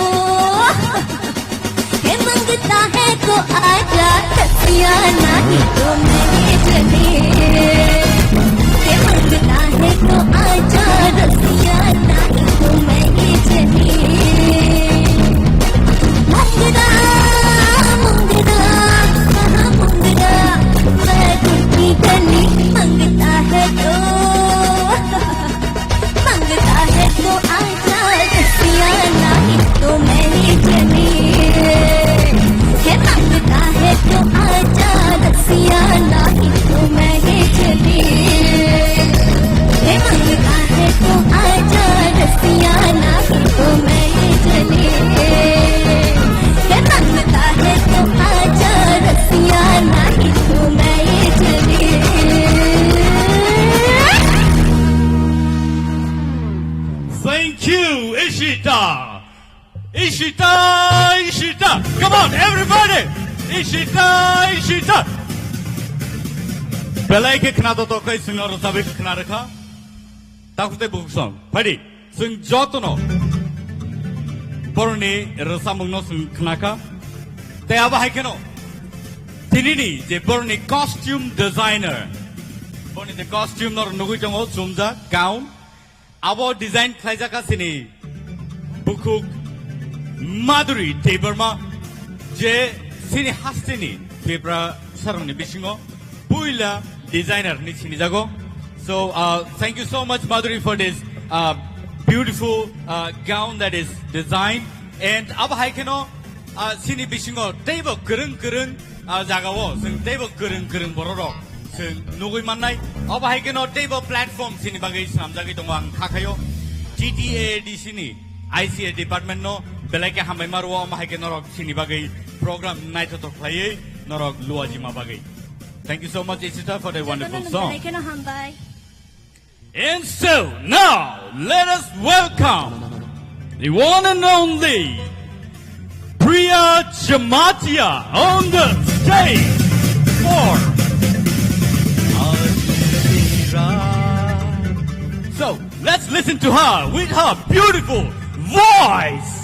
ये मांगता है तो आजा रसिया, नहीं तो मैं ये चली। ये मांगता है तो आजा रसिया, नहीं तो मैं ये चली। मांगता, मांगता, कहाँ मांगता, मैं गुड़ की गली मांगता है तो। मांगता है तो आजा रसिया, नहीं तो मैं ही चली। हे मांगता है तो आजा रसिया, नहीं तो मैं ही चली। हे मांगता है तो आजा रसिया, नहीं तो मैं ही चली। हे मांगता है तो आजा रसिया, नहीं तो मैं ही चली। Thank you, Ishita. Ishita, Ishita. Come on, everybody. Ishita, Ishita. Belai khe khna to to kai singno rwchapwi khna rwkha. Takhuk tei bukhuk song. Phaidi, chwng jotono boroni rwchapmungno chwng khnakha. Tei abo hai kheno tinini je boroni costume designer, boroni je costume no nugwi tongo, chumjak, gown. Abo design khlaijak kha chini bukhuk Madhuri Debbarma, je chini hasteni Tiprasarokni bisingo puila designer hinwi sinijago. So, uh, thank you so much, Madhuri, for this, uh, beautiful, uh, gown that is designed. And abo hai kheno, ah, chini bisingo teibo kwrwng kwrwng, ah, jagao chwng teibo kwrwng kwrwng bororok chwng nugwi mannai. Obo hai kheno teibo platform chini bagwi swnamjagwi tongo, ang kha khaio T T A A D C ni I C A department no belai khe hambai ma rwo, omo hai khe norok chini bagwi program naithothok khlaiwi norok luajima bagwi. Thank you so much, Ishita, for the wonderful song. Belai kheno hambai. And so now, let us welcome the one and only Priya Jamatia on the stage for So, let's listen to her with her beautiful voice.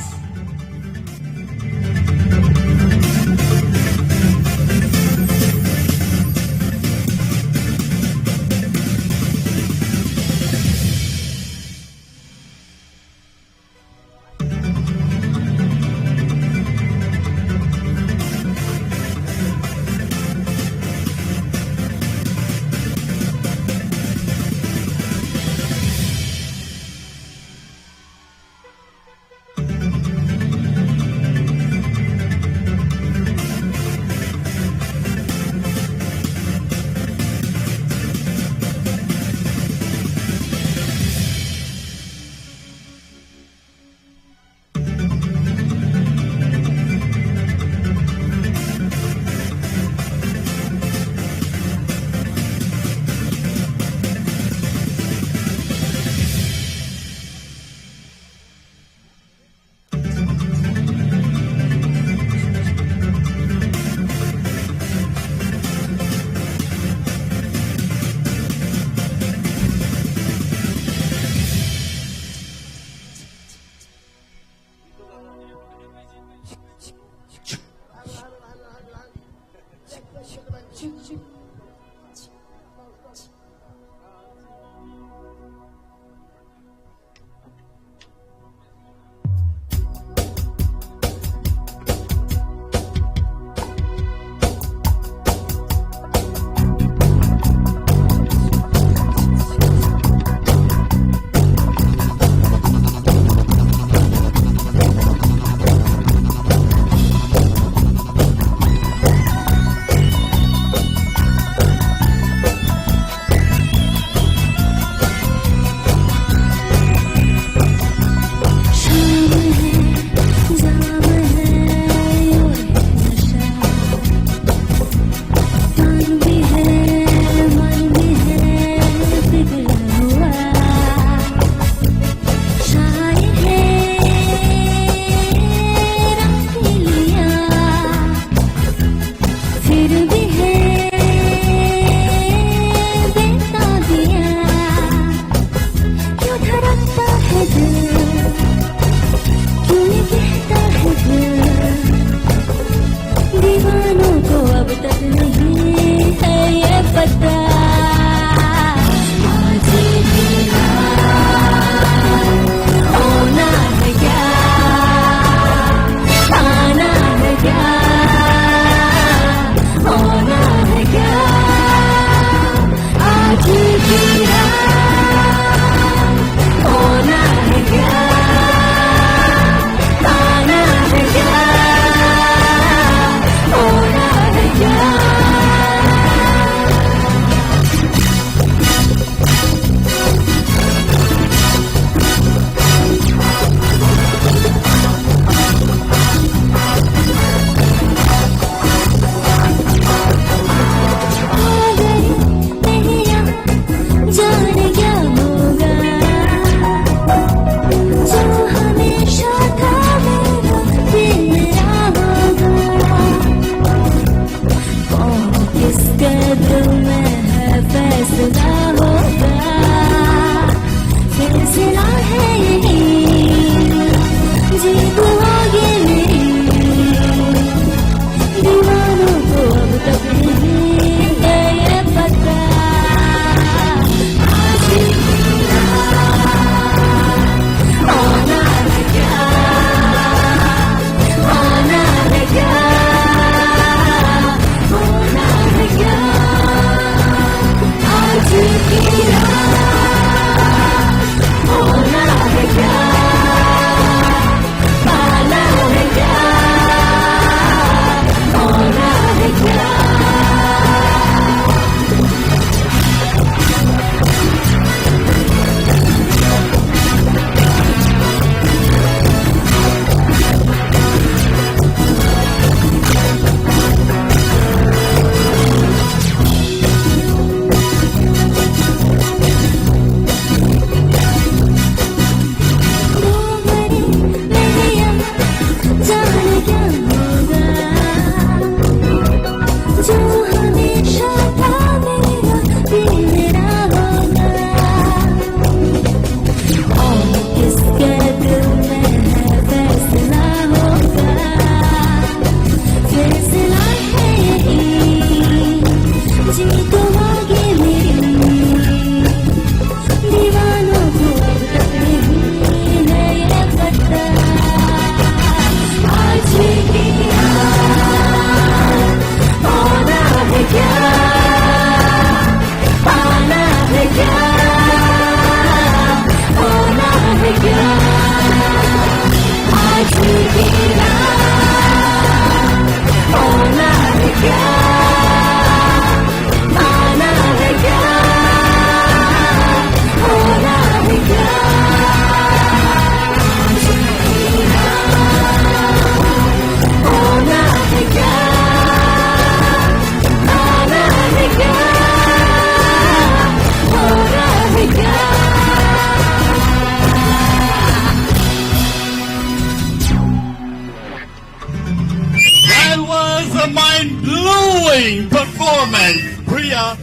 That was a mind-blowing performance, Priya.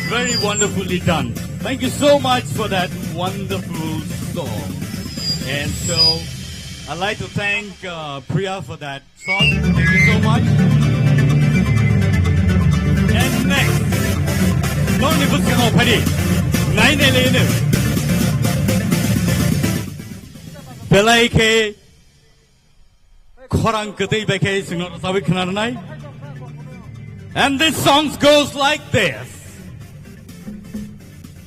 Very wonderfully done. Thank you so much for that wonderful song. And so, I'd like to thank uh, Priya for that song. Thank you so much. And next, Tony Buscano Pani. Nine Elene. Belai ke Khorang kwtwi bai khe chwngno rwchabwi khna rwnai. And this song goes like this.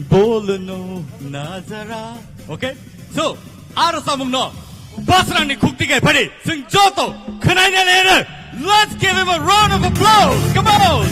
Bolno nazara. Okay? So, a rwchapmungno Basrangni khukti khe phadi chwng joto khnaina lere. Let's give him a round of applause. Come on.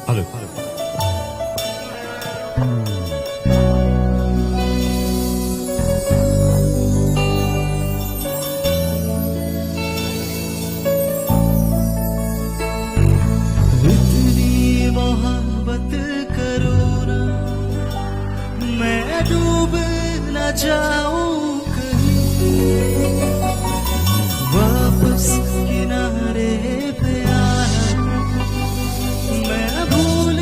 Hello. इतनी मोहब्बत करो ना, मैं डूब ना जाऊं कहीं। वापस किनारे पे आना, मैं भूल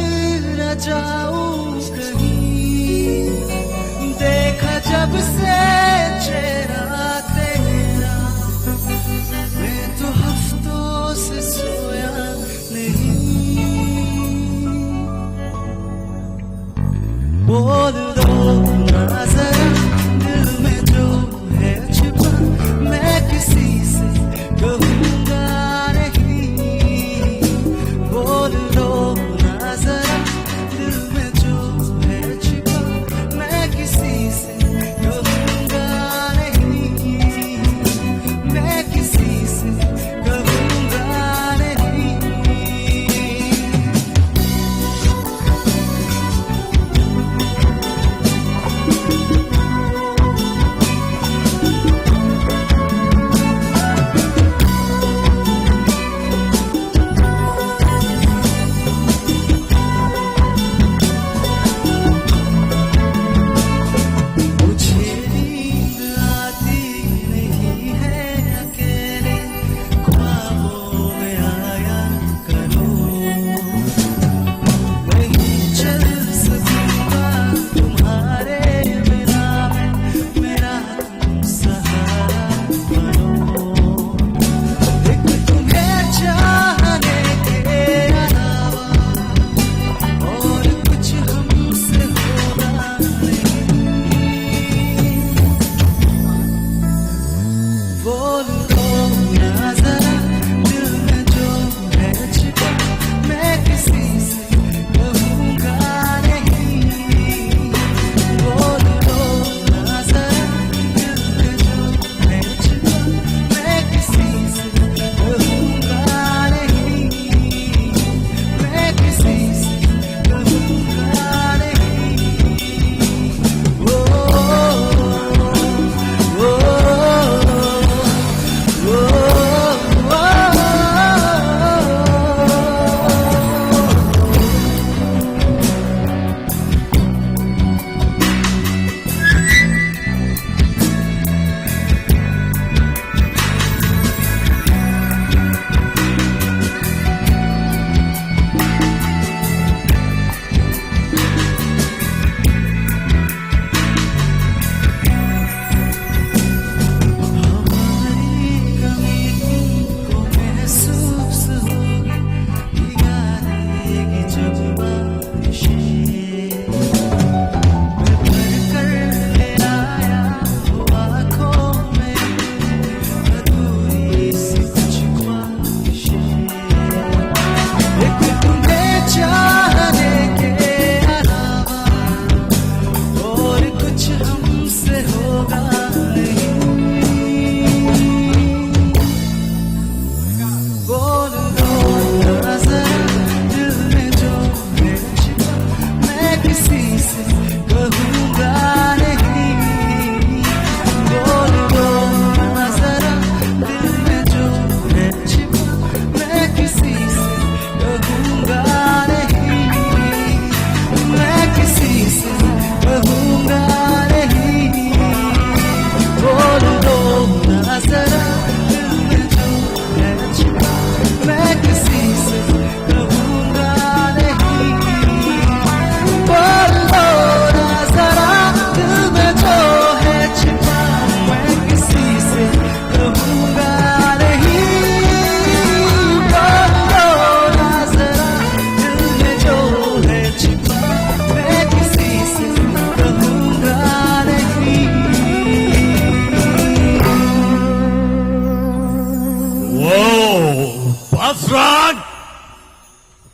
Whoa, Basrang!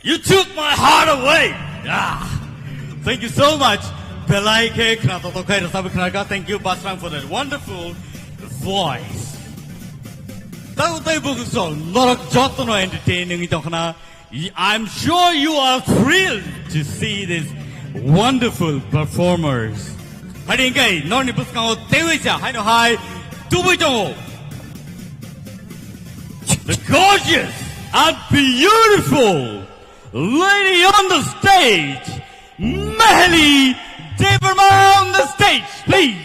You took my heart away! Ah, thank you so much. Belai khe khna to to khai rasa khna ka. Thank you, Basrang, for that wonderful voice. Tau tai bu so norok jotono entertaining tong khna. I'm sure you are thrilled to see these wonderful performers. Hari engkai norni bwskango teiwi cha haino hai tubui tongo. The gorgeous and beautiful lady on the stage, Mehli Debbarma on the stage, please.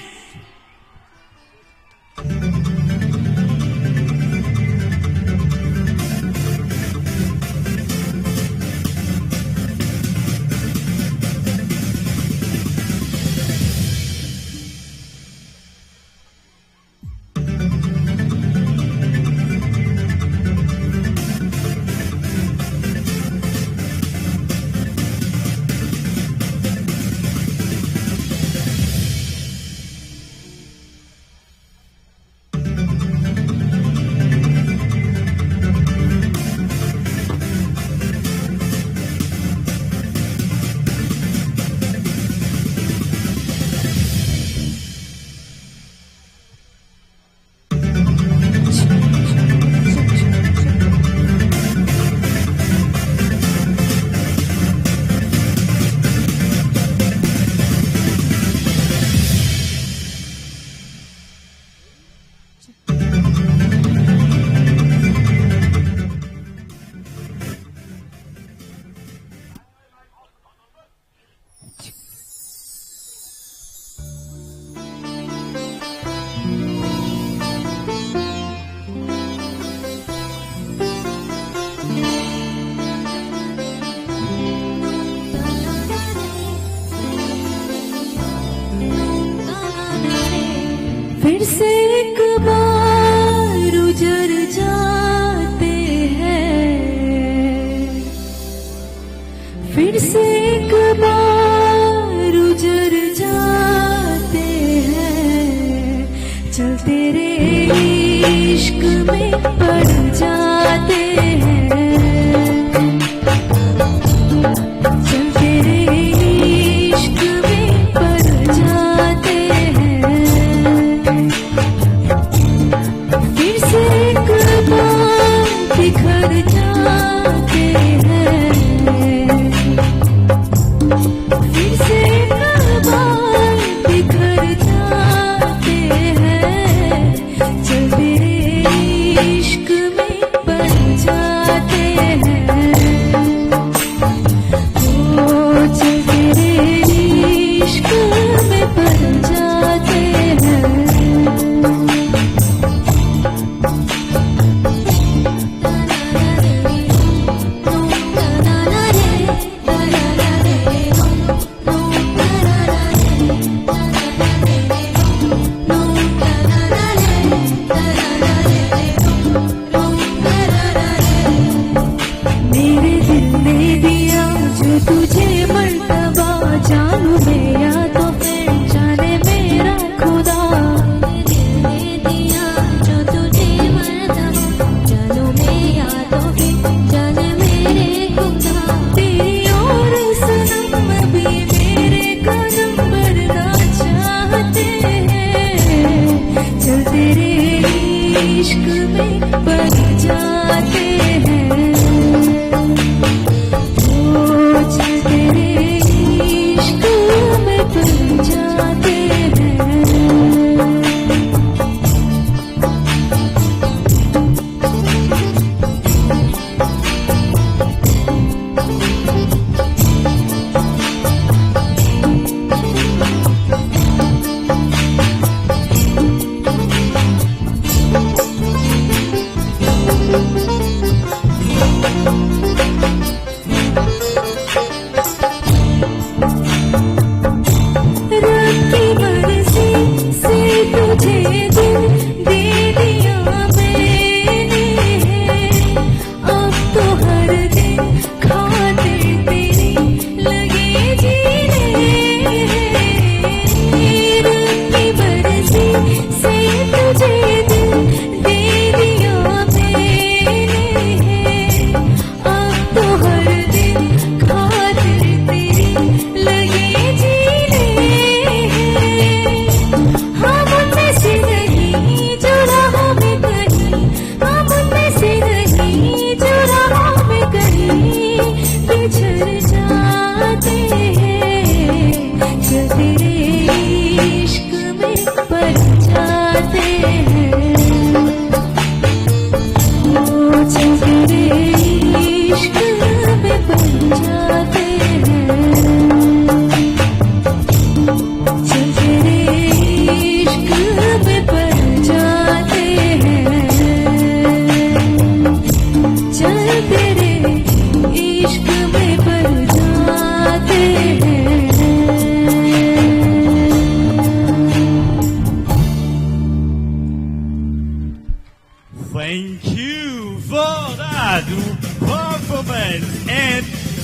फिर से एक बार उजर जाते हैं, फिर से एक बार उजर जाते हैं, चल तेरे इश्क में पड़ जाते हैं। चल तेरे इश्क में पड़ जाते हैं। फिर से एक बार बिखर जाते हैं। फिर से एक बार बिखर जाते हैं। चल तेरे इश्क में पड़ जाते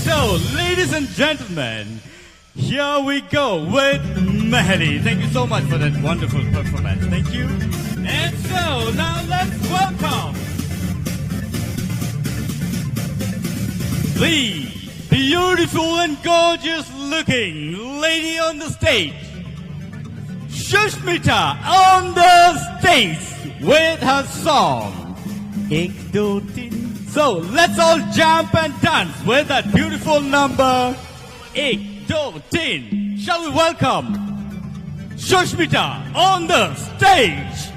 So, ladies and gentlemen, here we go with Meheli. Thank you so much for that wonderful performance. Thank you. And so, now let's welcome the beautiful and gorgeous looking lady on the stage, Sushmita on the stage with her song, Ek Do Teen. So let's all jump and dance with that beautiful number, Ek Do Teen. Shall we welcome Sushmita on the stage?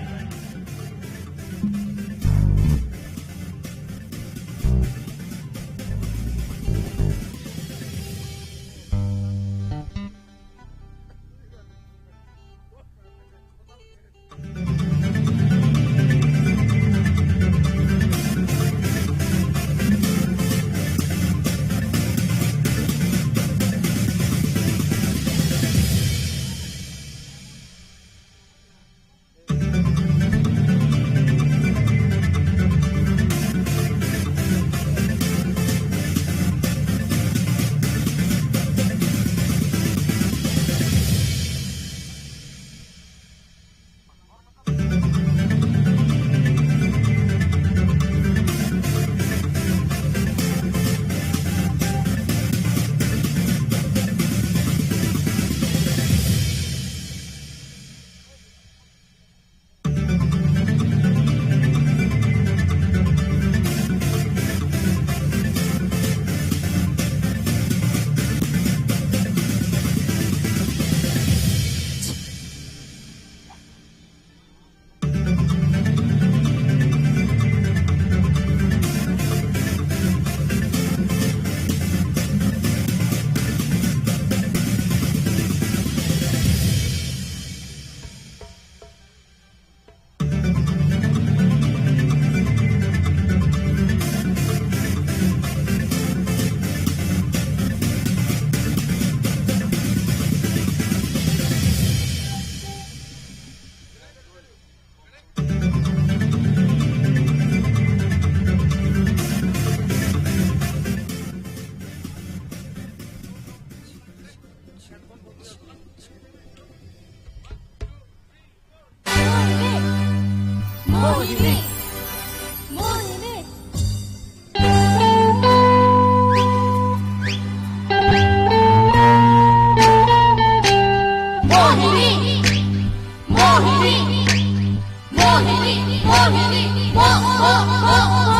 Mohini. Mohini. Mohini. Mohini. Mohini, Mohini, mo, mo, mo, mo.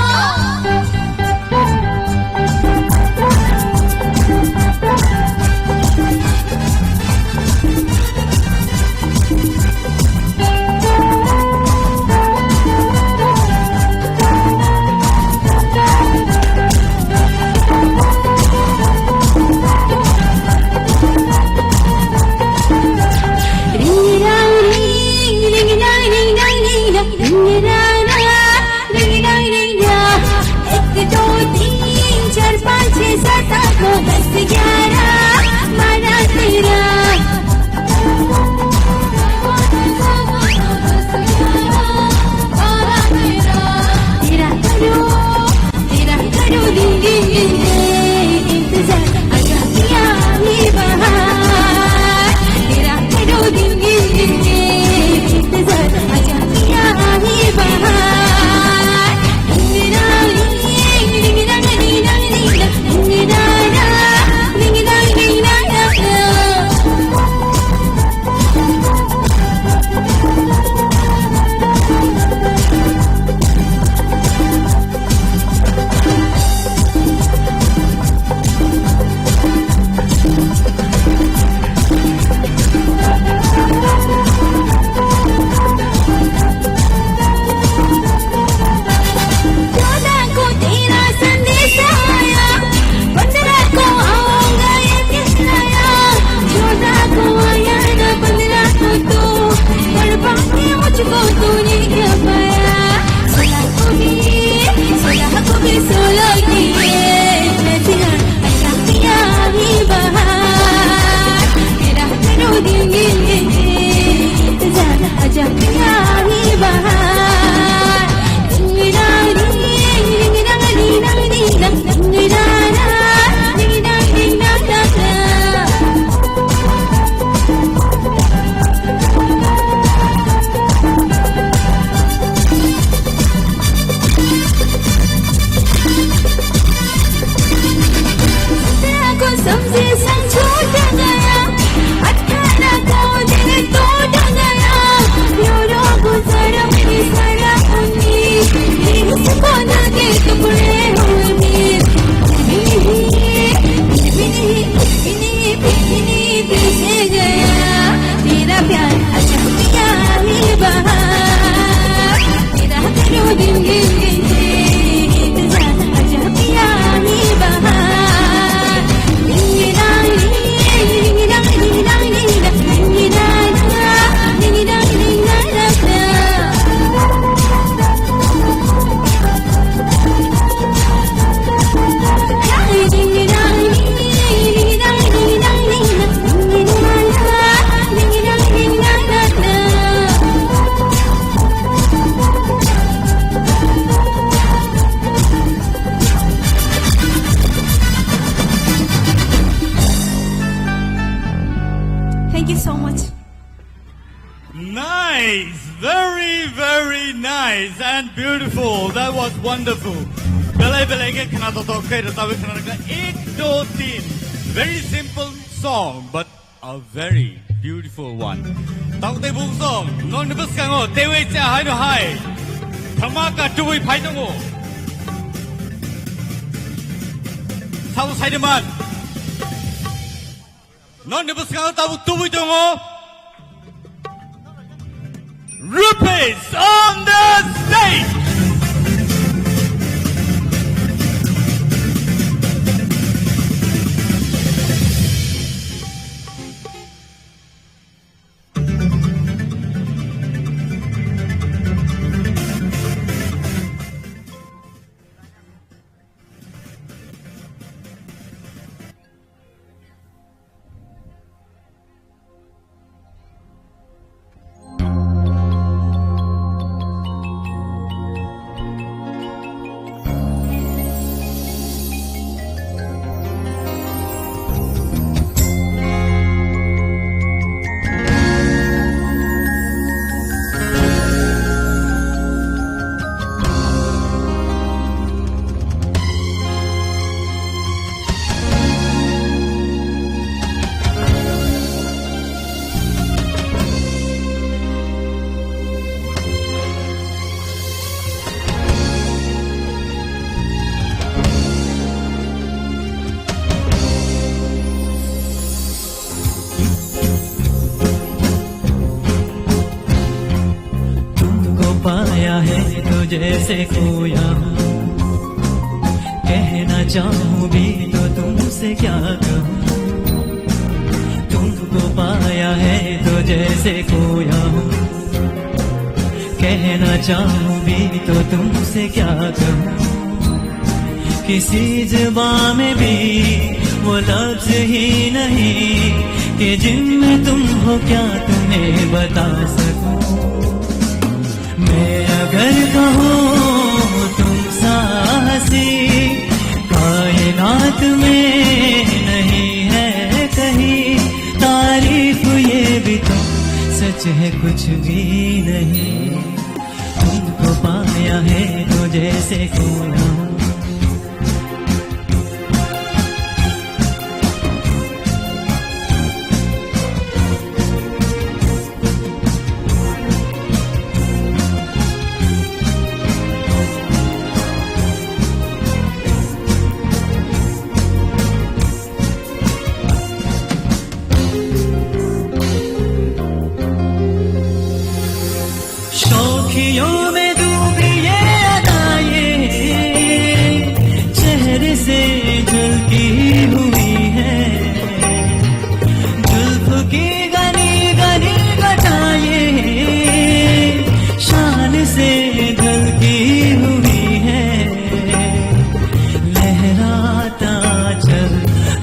Thank you so much. Nice, very, very nice and beautiful. That was wonderful. Belai belai khe khna totok khe rwtawi khna rwkha ek do tin. Very simple song, but a very beautiful one. Tabuk tei buk song, nokni bwskango teiwi cha haino hai. Dhamaka tubui phai tongo. Sabo saide man. Nokni bwskango tabuk tubui tongo. Rupesh on the stage. तुमको पाया है तो जैसे खोया हूँ, कहना चाहूँ भी तो तुमसे क्या कहूँ। तुमको पाया है तो जैसे खोया हूँ, कहना चाहूँ भी तो तुमसे क्या कहूँ। किसी जुबां में भी वो लफ्ज ही नहीं कि जिनमें तुम हो क्या तुम्हें बता सकूं। मैं अगर कहूँ तुम सा हंसी कायनात में नहीं है कहीं, तारीफ ये भी तो सच है कुछ भी नहीं। तुमको पाया है तो जैसे खोया हूँ। शौखियों में डूबी ये अदाएं, चेहरे से झलकी हुई है। जुल्फ की घनी घनी घटाएं, शान से ढलकी हुई है। लहराता चल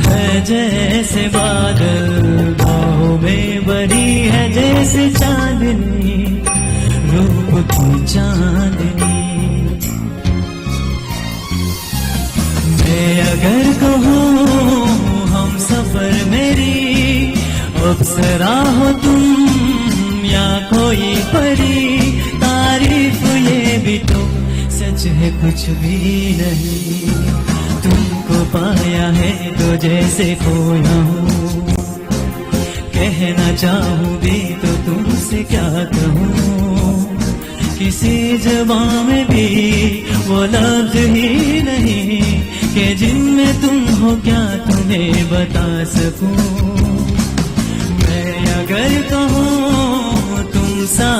है जैसे बादल, बाहों में बनी है जैसे चांदनी, रूप की चांदनी। मैं अगर कहूँ हम सफर मेरी, अप्सरा हो तुम या कोई परी, तारीफ ये भी तो सच है कुछ भी नहीं। तुमको पाया है तो जैसे खोया हूँ, कहना चाहूँ भी तो तुमसे क्या कहूँ। किसी जुबां में भी वो लफ्ज ही नहीं कि जिनमें तुम हो क्या तुम्हें बता सकूं। मैं अगर कहूँ तुम सा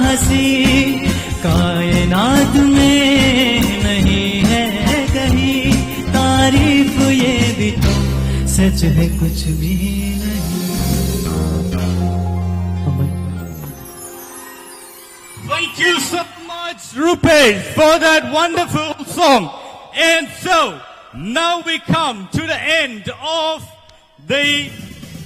हंसी कायनात में नहीं है कहीं, तारीफ ये भी तो सच है कुछ भी नहीं। Thank you so much, Rupesh, for that wonderful song. And so, now we come to the end of the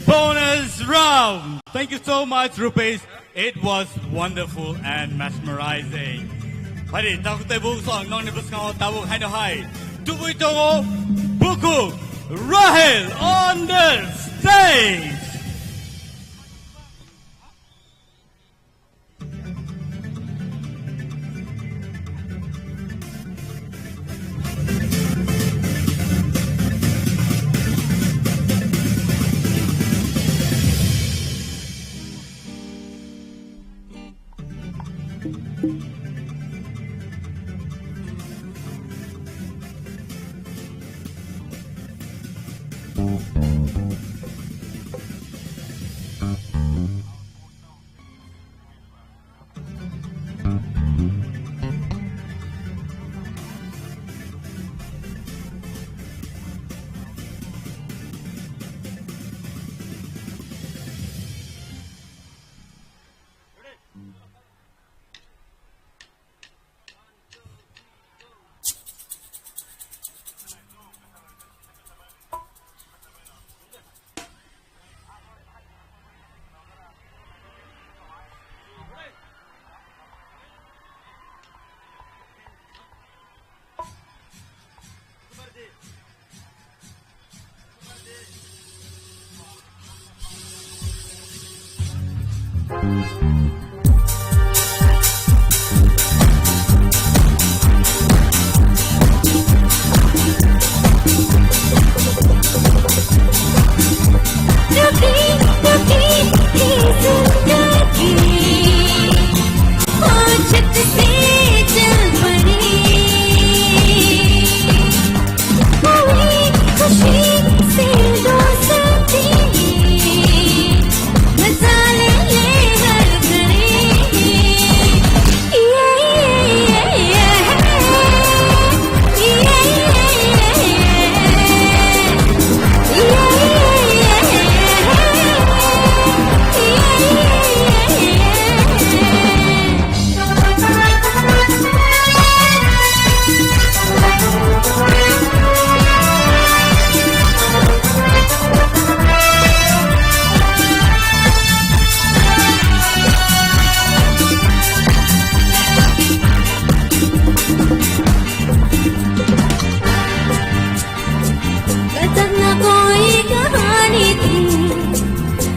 bonus round. Thank you so much, Rupesh. It was wonderful and mesmerizing. Hari, takuk tei buk song nokni bwskango tabuk haino hai. Tubui tongo bukhuk Rahel on the stage.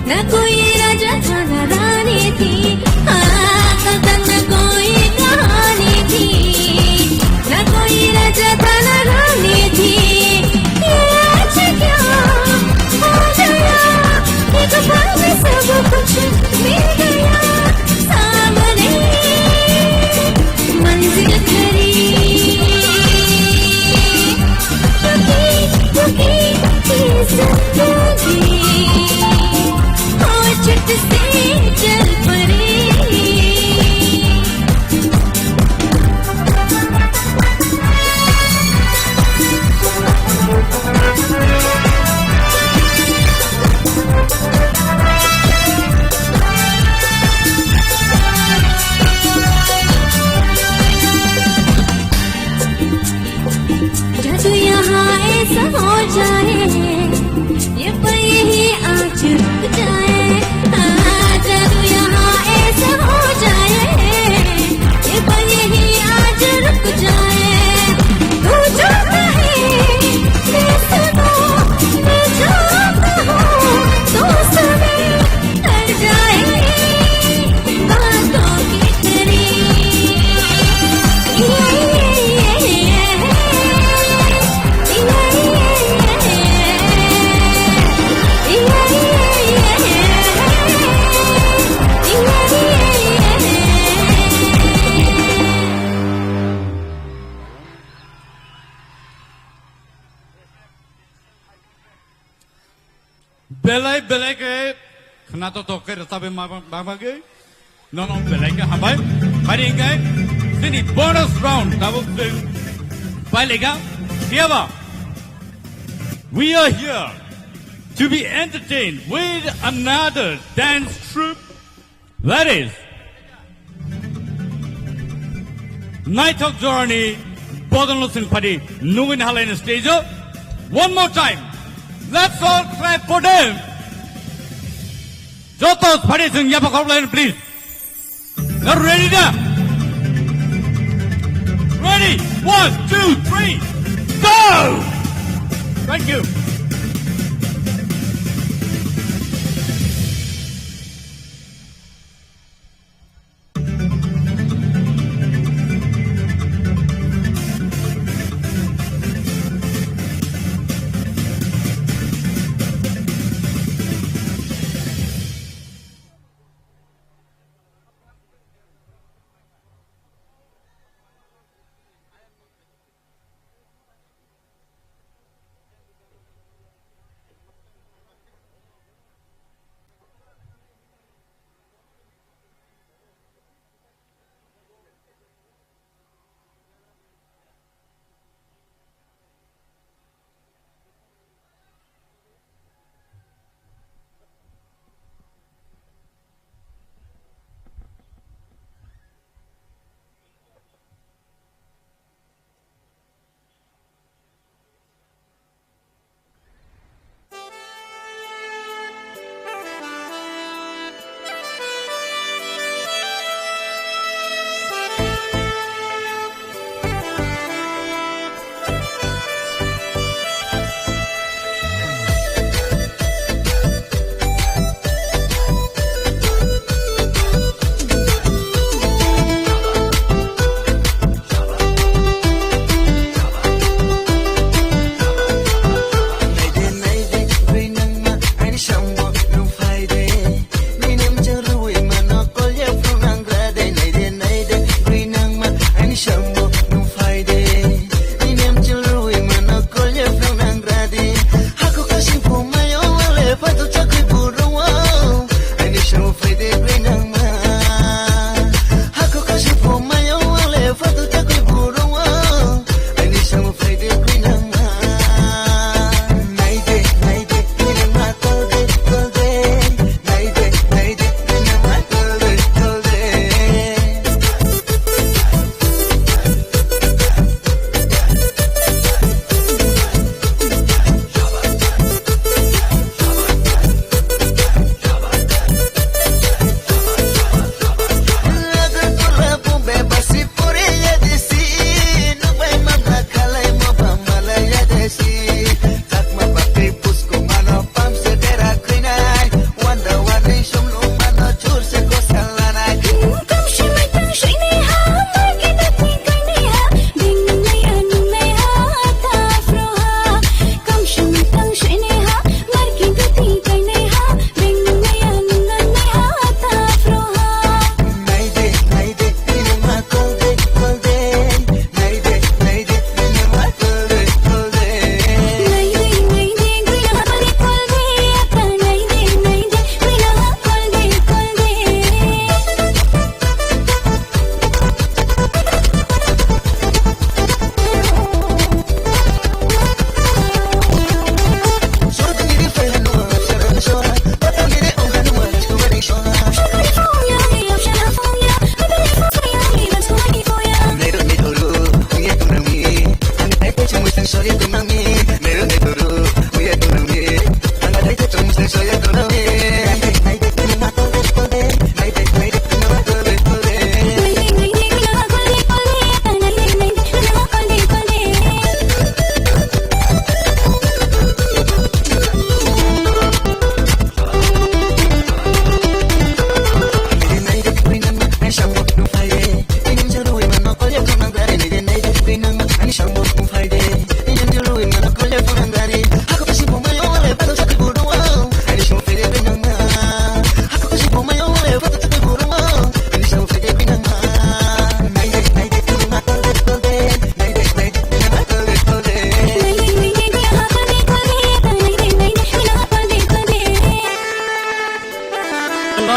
ना कोई राजा था ना रानी थी, हाँ, कल तक ना कोई कहानी थी, ना कोई राजा था ना रानी थी। ये आज क्या हो गया, एक पल में सब कुछ मिल गया सामने। मंजिल खड़ी, रुकी, रुकी थी जिंदगी, और झट से चल पड़ी। जादू यहाँ ऐसा हो जाए, ये पल यही आज रुक जाए। हाँ, जादू यहाँ ऐसा हो जाए, ये पल यही आज रुक जाए। तू जो कहे मैं सुनूं, मैं जो कहूँ तू सुने। Belai belai khe khwnathok thok khe rwchapwi ma, ma, bagwi. Nono belai khe hambai. Phai hwnkhe chini bonus round tabuk chwng pailaikha. Phiyaba, we are here to be entertained with another dance troupe. That is, naithok jorani bodolno chwng phadi nugwi nahalaini stage-o. One more time, let's all clap for them. Joto phadi chwng yapha khorokhlaini, please. Are you ready da? Ready? One, two, three, go! Thank you.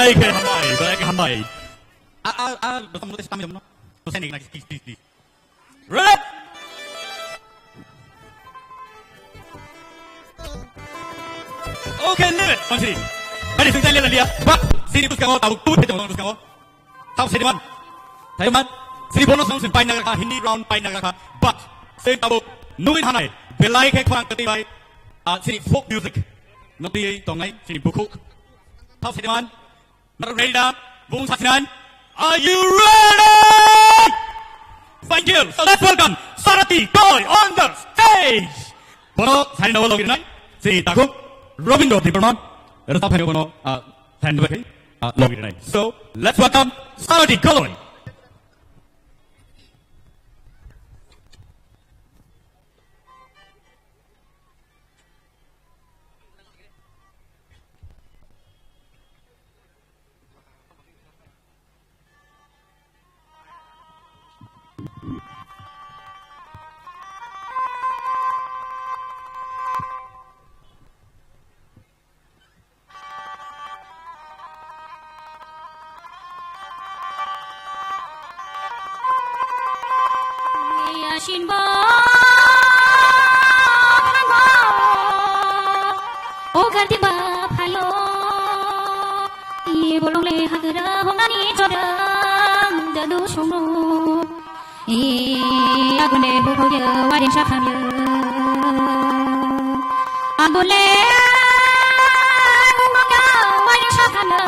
Belai khe hambai, belai khe hambai. A, a, a, rwchapmung tei swkang tongmano. Please, please, please. Ready? Okay, leave it. Mansiri. Ready, sing tali tali ya. But, sini bwskango, tabuk tu thai tong bwskango. Tau sini man. Thai man. Sini bonus song sini paina kha, Hindi round paina kha. But, sini tabuk nugwi hanai. Belai khe khorang kati bai. Ah, sini folk music. Nugwi tongnai, sini bukhuk. Tau sini man. Naro ready da? Bung sasinan? Are you ready? Thank you. So let's welcome Sarati Koi on the stage. Bono sari nawa logi nai. Si takuk Robindro Debbarma. Rata phani bono, ah, thank you, ah, logi nai. So let's welcome Sarati Koi. Yasin ba phalang ba, o ganti ba phayo. I bolong le hagra hongani chodang jadu songno. I agune huhoye waring sakhamyo. Agule huhoye waring sakhamyo.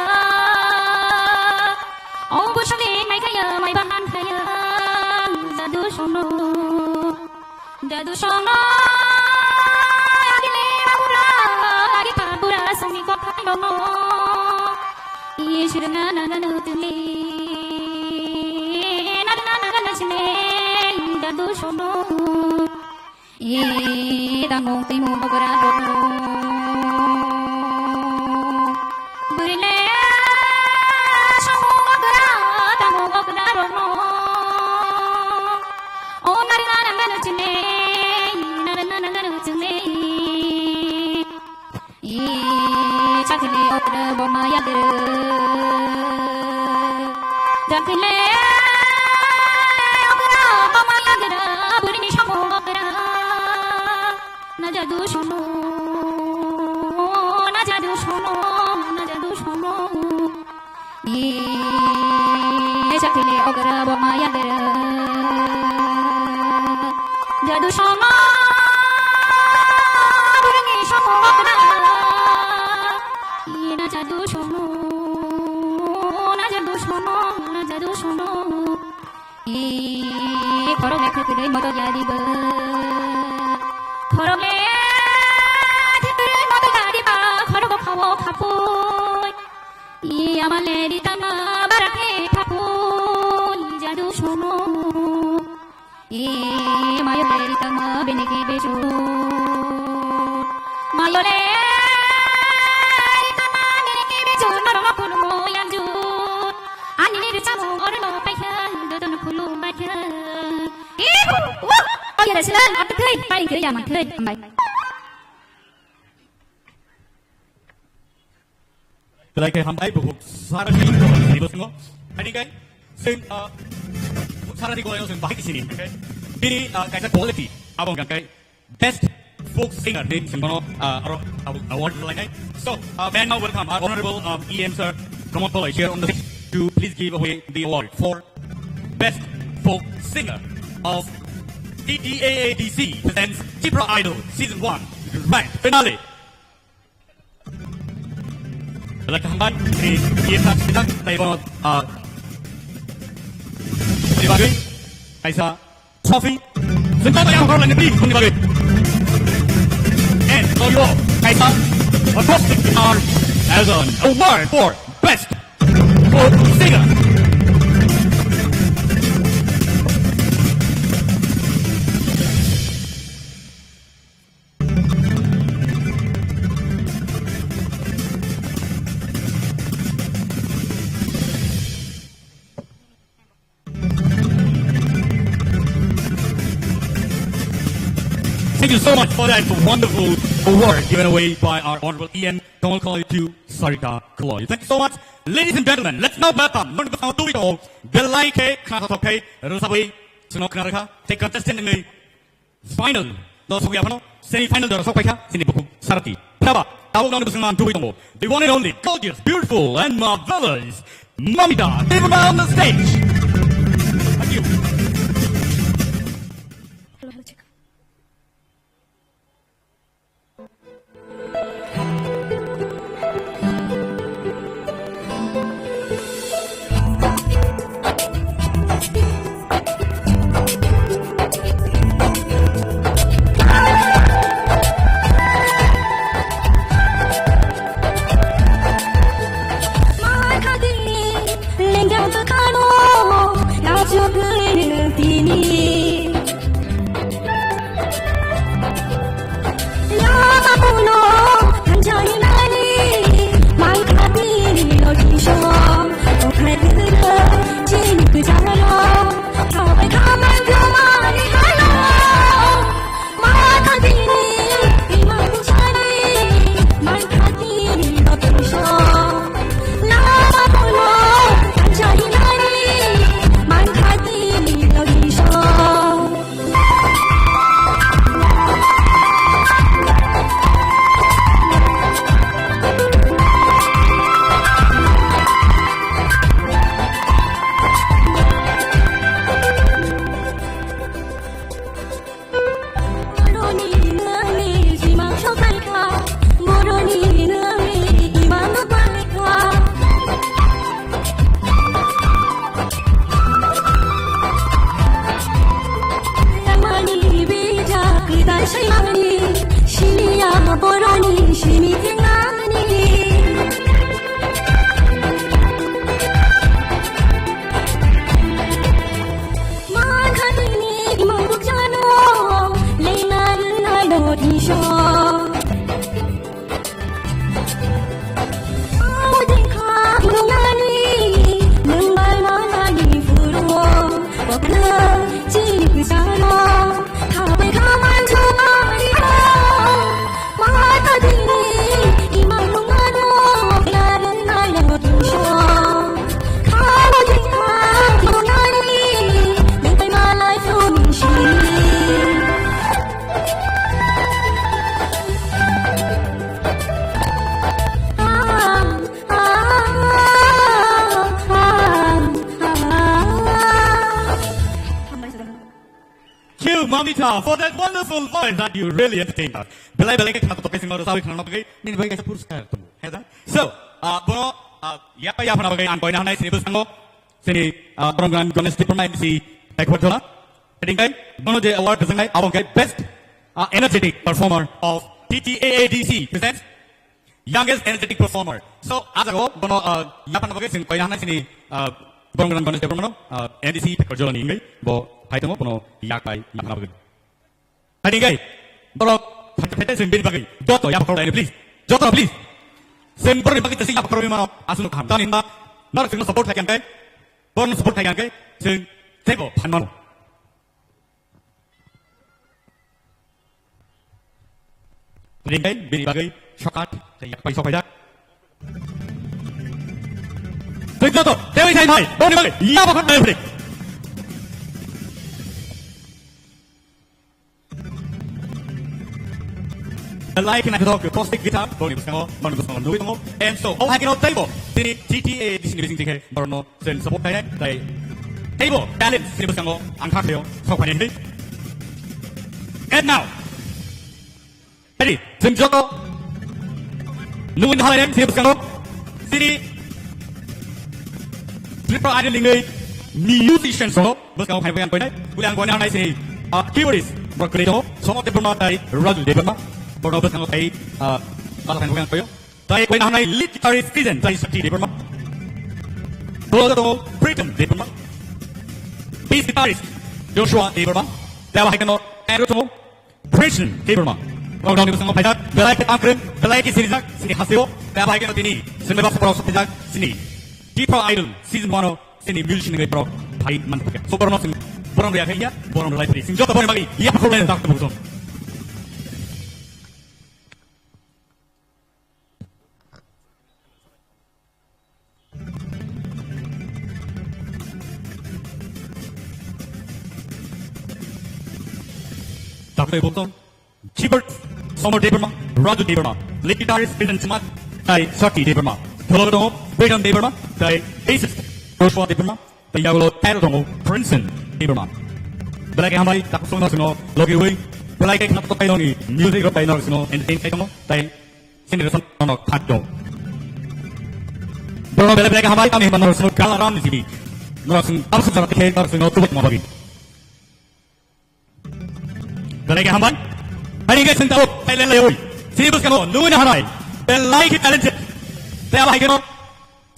O busuli mai kaya mai bahan kaya jadu songno. Jadu songno. Agile agura agi pabura songni kothai bono. Ishwar na na na na tuli. Na na na na na chile jadu songno. Idang mung timu bagra rokno. Burile samu bagra tamu bagra rokno. O nari nana nana chile, nana nana nana chile. I chakli okra boma yadre. Chakli okra boma yadre, burini samu okra. Na jadu songno, na jadu songno, na jadu songno. I chakli okra boma yadre. Jadu songno, burini samu okra. I na jadu songno, na jadu songno, na jadu songno. I khorok le khwtwrwi moto yaribo. Khorok le khwtwrwi moto yariba, khorok khao khapui. I ama le ritama bara khe khapui, jadu songno. I mayo le ritama bini ki beju. Mayo le ritama bini ki beju, norok khulmo yanju. Ani ni rwchapmung orno paikha, dodon khulum baikha. Ihu, wah, oh ya, silang, apa tuh? Paling kiri ya, mantui, ambai. Belai khe hambai, bukhuk Sarati Golai ni bwskango. Ani kai, sing, ah, Sarati Golai no sing bahai sini, okay? Bini, ah, kaisa quality, abo hwnkha kai, Best Folk Singer ni sing bono, ah, aro award lainai. So, uh, may I now welcome our Honorable, um, E M Sir Pramod Palai here on the stage to please give away the award for Best Folk Singer of T T A A D C presents Tipra Idol Season one Grand Finale. Belai khe hambai, ni E M Sir sijak, tei bono, ah, ni bagwi kaisa Trophy. Sentado yang horror lagi di kuni bagi. And so you all, kaisa acoustic guitar as an award for best folk singer. Thank you so much for that wonderful award given away by our Honorable E M Kamal Kalai to Sarita Kalai. Thank you so much. Ladies and gentlemen, let's now welcome. Nong bwskango tubui tongo. Belai khe khna thok khe rwsabwi chwngno khna rwkha. Tei contestant ni final. Do sokya phano semi final dora sokpaikha. Sini buku Sarati. Phaba, tabuk nong bwskango ang tubui tongo. The one and only, gorgeous, beautiful, and marvelous Mamita Debbarma on the stage. Thank you. Thank you, Mamita, for that wonderful voice that you really entertained us. Belai belai khe khna toktok khe singma rwchapwi khna nokgwi nini bai kaisa purskar tongo. He da? So, uh, bono, uh, yakpa yaphana bagwi ang koina hanai sini bwskango. Sini, uh, Boromgran Ganesh Debbarma M D C Backwards Jola. Heading kai, bono je award rwjaknai abo khe best, uh, energetic performer of T T A A D C presents Youngest energetic performer. So, a jaga o bono, uh, yaphana bagwi chwng koina hanai sini, uh, Boromgran Ganesh Debbarma no, uh, M D C Backwards Jola ni wngwi bo phai tongo, bono yak bai yaphana bagwi. Phai tongo, borok phai, phai, phai, chwng bini bagwi joto yaphana bagwi, please. Joto, please. Chwng borokni bagwi chwng yaphana bagwi mano, aswk no kaham. Tamni hwnba, norok chwngno support khlai kha hwnkhe, borokno support khlai kha hwnkhe, chwng teibo phan mano. Ringkai, bini bagwi shortcut, tei yak pai sok paijak. Tei joto, tei thai thai, boni bagwi, ya bakhat nai phri. Like na thok acoustic guitar, boni bwskango, boni bwskango nugwi tongo. And so, oh, hakino teibo, tini T T A D C ni bising tikhe, borno Chwng support khainai, tei teibo talent sini bwskango ang kha khaio, sok phaini hwnwi. And now, ready, chwng joto nugwi nahalainai sini bwskango, sini Tripura Idol ni musicians rok bwskango phai phai ang koinai, buli ang koinai hanai sini, ah, keyboardist rok kwlwi tongo, Somod Debbarma tei Raju Debbarma, borok bwskango phai, ah, basa phai phai ang koio. Tei koina hanai lead guitarist Kijen, tei Sakti Debbarma. Bolo tongo Britain Debbarma. Bass guitarist Joshua Debbarma. Tei hai kano Andrew tongo Britain Debbarma. Rok rok ni bwskango phaijak, belai khe tangkrim, belai khe sirijak, sini haseo. Tei hai kano tini, sini bak borok sok phaijak, sini T four Idol season one o, sini musician ni borok phai man thokya. So borok no sini, borok no ya khe ya, borok no lai phri. Sini joto borok ni bagwi, ya khorlai tak tong. Bolton, Gilbert, Somar Debbarma, Raju Debbarma, lead guitarist Vincent Chumad, tai Shakti Debbarma, dhologo tongo Began Debbarma, tai bassist Joshua Debbarma, tai yagulo tero tongo Princeton Debbarma. Belai khe hambai, takhuk songno sino logi ui, belai khe khna kotai noni music rok tai noni sino entertain kai tongo, tai sini resam no khak do. Bono belai belai khe hambai, kami himba noni sino gala ram ni sibi. Noni sino absuk jana khe noni sino tubuk mabagi. Belai khe hambai. Hai khe sini tabuk, hai lelai ui. Sini bwskango nungui na hanai. Belai khe talented. Tai abo hai khe no.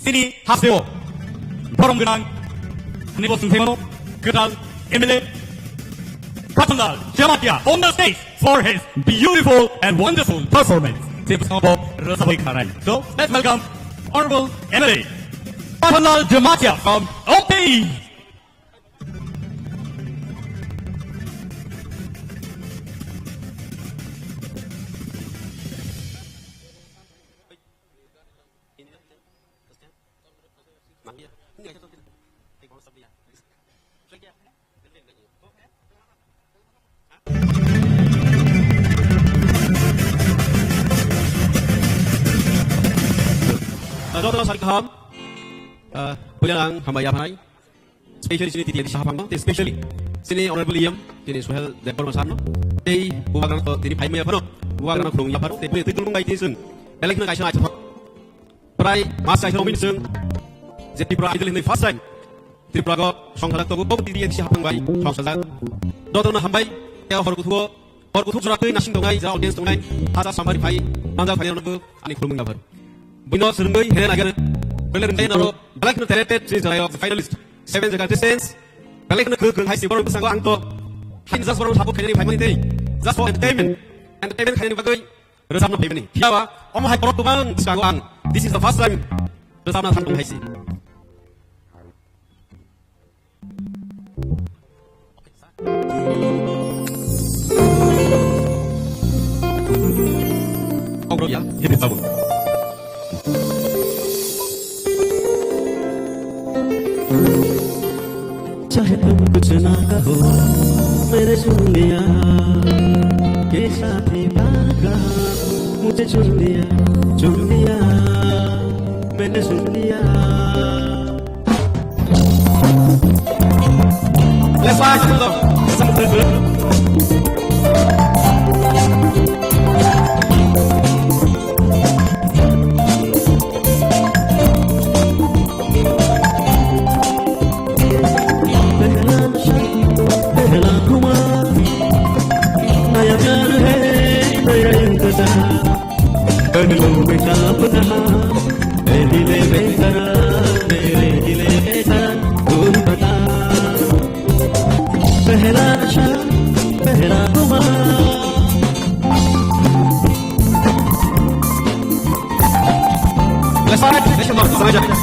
Sini hasteo borom gwnang hwnwi bo chwng thaimano kwtal M L A Ratanlal Jamatia on the stage for his beautiful and wonderful performance. Se bwskango bo rwchapwi khanai. So, let's welcome Honorable M L A Ratanlal Jamatia from Ompi. Joto sari kaham, ah, pulang hambai ya phanai. Specially sini titi saha pangno, tei specially sini Honorable E M, tini Suhel Debbarma sir no, tei bubagrang to tini phaimaya phano, bubagrang khulung ya phano, tei bui twi tulung bai tini sung, belai kheno kaisa aithok. Prai mas kaisa romini sung, je Tripura Idol hinwi first time Tripura go songthajak togo, togo titi saha pang bai songthajak. Jotono hambai, tei hor kuthuo, hor kuthuk jora twi nasing tongnai, jara audience tongnai, hajar samari phai, manjak phai rokno ani khulumung ya phano. Buino swrwngwi hene nageno, belai rwngthai naro, belai kheno talented, je jora finalist. Seven jaga distance. Belai kheno kwrwng kwrwng hai si borok bwskango ang to. Hain just borok support khainani phaimani tei. Just for entertainment. Entertainment khainani bagwi rwchapna phaimani. Phiya ba, omo hai borok kwbang bwskango ang. This is the first time. Rwchapna thang tong hai si. Kok rok ya, hini tabuk. चाहे तुम कुछ ना कहो मेरे चुंडिया, के साथी प्यार का मुझे चुंडिया, चुंडिया, मैंने सुन लिया। पहला नशा, पहला खुमार, नया प्यार है, नया इंतजार। कर लो बेताब कहा, ए दिले बेकरार, मेरे दिले बेकरार, तू ही बता। पहला नशा, पहला खुमार। Let's start. Let's start.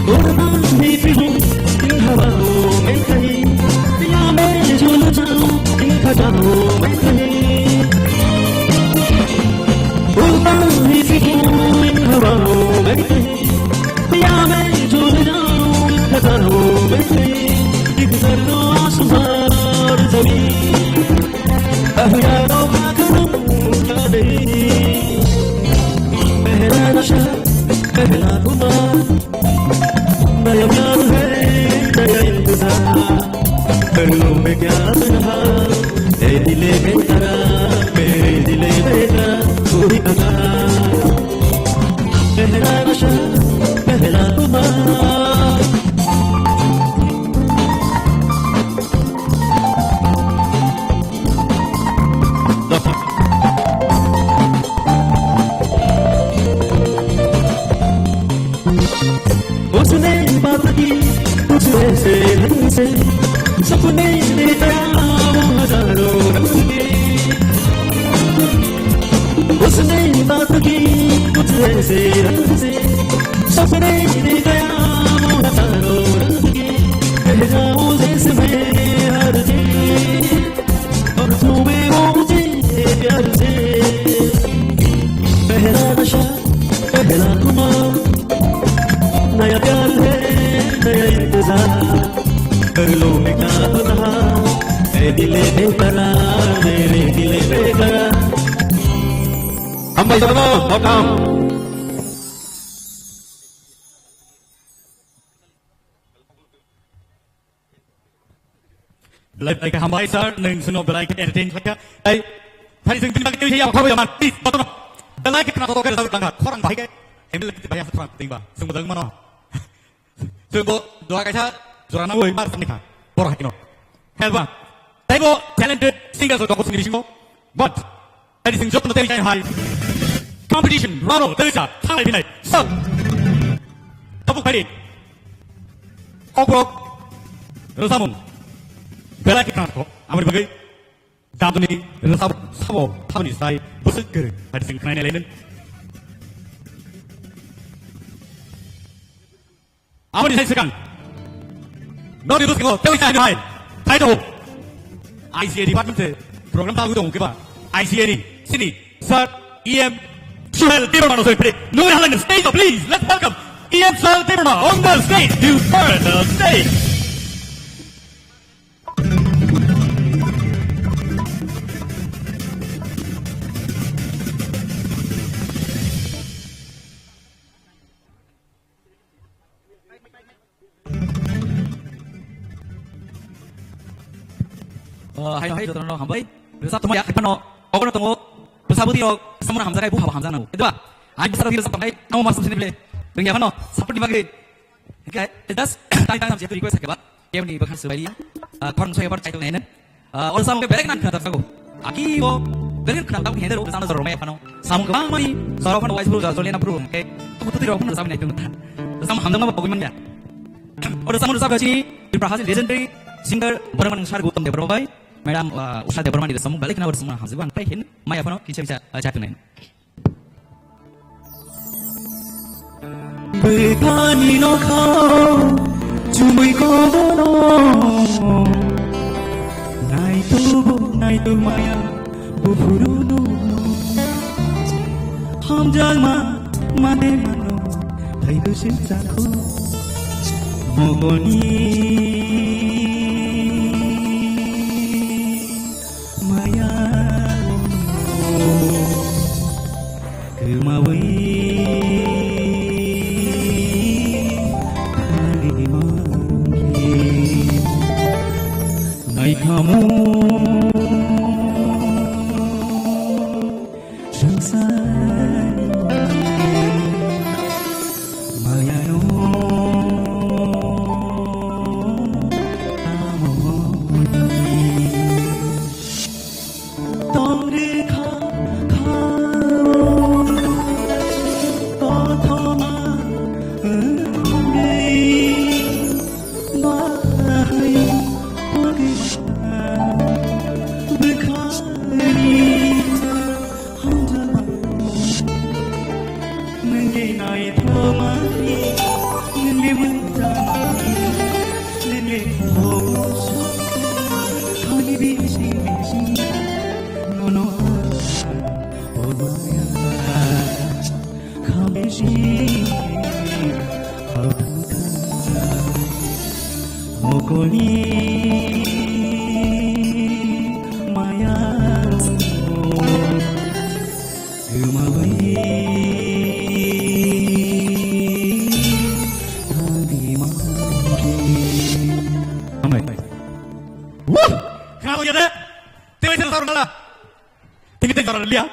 उड़ना भी फिरूं इन हवाओं में कहीं, या मैं झूल जाऊं इन खजानों में कहीं। उड़ना भी फिरूं इन हवाओं में कहीं, या मैं झूल जाऊं इन खजानों में कहीं। एक सर तो आसमां और जमीन, अब यारों का करूं क्या नहीं। पहला नशा, पहला खुमार, नया प्यार है, नया इंतजार। कर लो मैं क्या गुनाह, ए दिले बेकरार, मेरे दिले बेकरार, तू ही बता। पहला नशा, पहला खुमार। उसने बात की कुछ ऐसे ढंग से, सपने में आया वो हजारों रंग के। उसने बात की कुछ ऐसे ढंग से, सपने में आया वो हजारों रंग के। कह जाऊं जैसे मैं हर चीज, और छूवे वो मुझे प्यार से। पहला नशा, पहला खुमार, नया प्यार Hambai jotono, welcome. Belai belai khe hambai sir, nwng chwngno belai khe entertain khlaikha. Ai, phai chwng tini bagwi tei yakhabai man, please, jotono. Belai khe khna toto khe rwjak langkha, khorang bahai khe, M L A khe bahai aswk khorang tengba, chwng bwdang mano. Chwng bo jora kaisa, jora nangwi mar sanikha, boro hakino. Helba, taibo talented singer rok tongo chwngni bisingo, but Ladies and gentlemen, tei hai competition round of tei sa thanglai phinai. So, tabuk phai di. Kokborok rwchapmung belai khe khna kho. Aboni bagwi daduni rwchap sabo thamni sai bwswk kwrwi. Ladies and gentlemen, Aboni sai swkang. Nokni bwskango tei sa hai. Khai tongo. I C A department se program ta tongo keba. I C A ni sini sir E M Suhel Debbarma no soi pre. Nungni halangni stage o, please. Let's welcome E M Suhel Debbarma on the stage. You are the stage. Oh, hai, hai, jotono hambai. Rwchap tongma ya, hai phano, ogono tongo, rwchapbwtwi rok, samano hamjaknai, buphabo hamjaknai. Edwa, ai bisaro rwchap tongthai, namo mas sini ble. Rwngya phano, support ni bagwi. Hingke, just, tang, tang, tang, request keba. Kemni bwkhang swbailiya. Ah, khorang soya bar chaitok nene. Ah, oro samung belai khna khna tapjago. Aki bo belai khna tapjago hende ro, jana jora romai phano. Samung kwbang mani, jora phano wise bro, jora jolena bro, hingke. Tuku tuti rok phano samung nai tong. Samung hamjakma bo pogwi manya. Oro samung rwchapka chini Tripura hasi legendary singer Boromani sir Gautam Debbarma bai, Madam, ah, Usha Debbarma ni samung belai khna oro samung hamjakgo ang tai hin maya phano kisa kisa, ah, chatong nai. Bwkhani nokha chumui kobono. Naitubu naitu maya buphuru. Hamjakma mane mano thaibu singchakho. Mogoni maya. Kwmawi thangwi mangkhe naithamu swngcharni mayano tamo. Tongri kha kha kothoma wngwi bahai pogwi bwkhani hamjakma. Nini naithokmani, nini mwchangni, nini hoso, ani bising bising, nono ha, o maya, khamisi, o thangkha, mokoni, maya, Hambai. Woo! Khna ya de. Tei sar sar nala. Tini tei sar liya.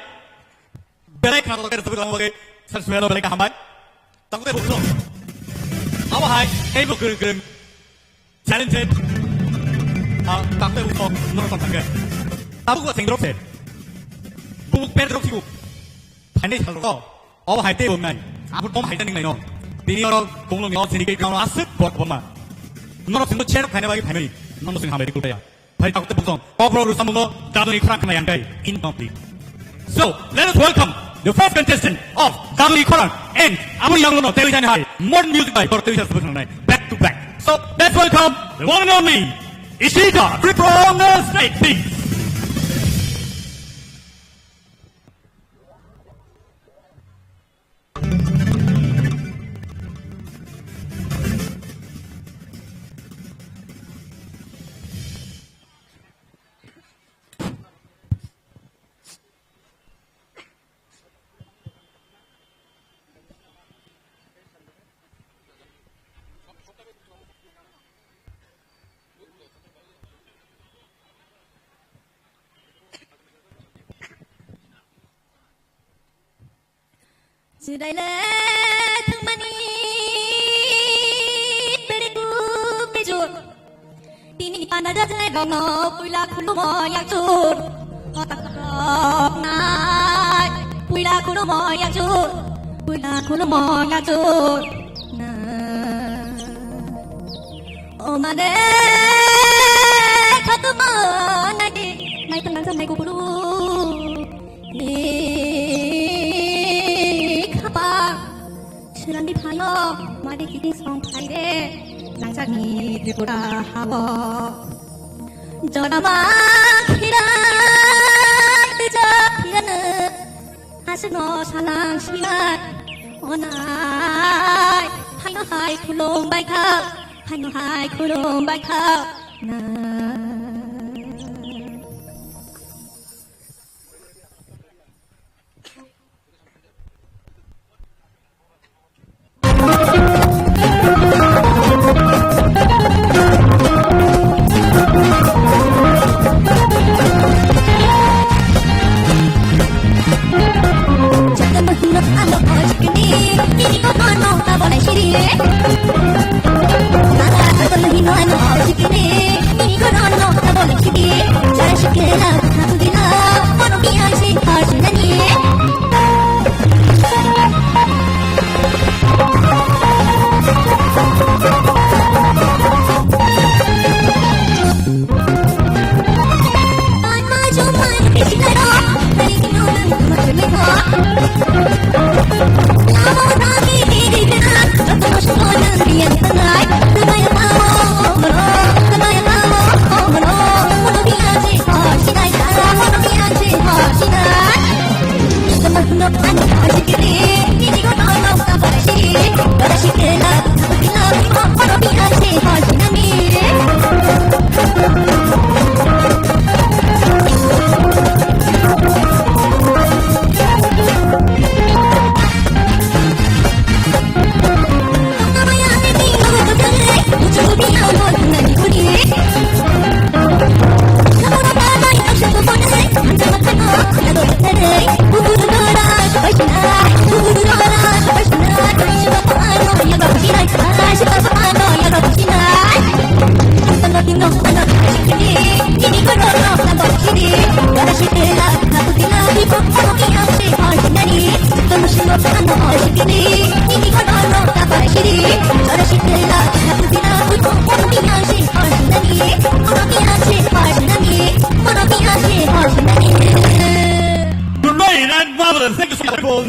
Belai khna to kere sabi lang bagai. Sar suya lo belai ka hambai. Tang tei buklo. Abo hai, tei buk gereng gereng. Challenge se. Ah, takte uko, no tang tangke. Tabuk wa sengrok se. Buk per drok siku. Thaini sal ko. O hai te bom nai. Abu tom hai ta ning nai no. Tini oro konglo ni o sini ke konglo asik bot boma. No sing cherok thaini bagi thaini. No sing hamai kulta ya. Phai takte bukong. Kokro rusamungo daduni khorang khna yang dai. Incomplete. So, let us welcome the first contestant of Daduni Khorang and Aboni Yanglono Tewi Jani Hai. Modern music by Bor Tewi Sar Subhakrang Nai. Back to back. So, let's welcome the one and only Ishita Tripura on the stage, please. Chwraile thwngmani bere tu bejur. Tini panda jajai rokno puila khulumo yakjur. Kotak kotok nai puila khulumo yakjur. Puila khulumo yakjur. Na. O mane khatumo nai nai tang nang samai kupulu. Ni khapa. Sirani phano mari kiti song phaire, nangjakni Tripura hao. Jorama khirai tija khirana, asno salang sinai, onai, haino hai khulum baikha, haino hai khulum baikha, na.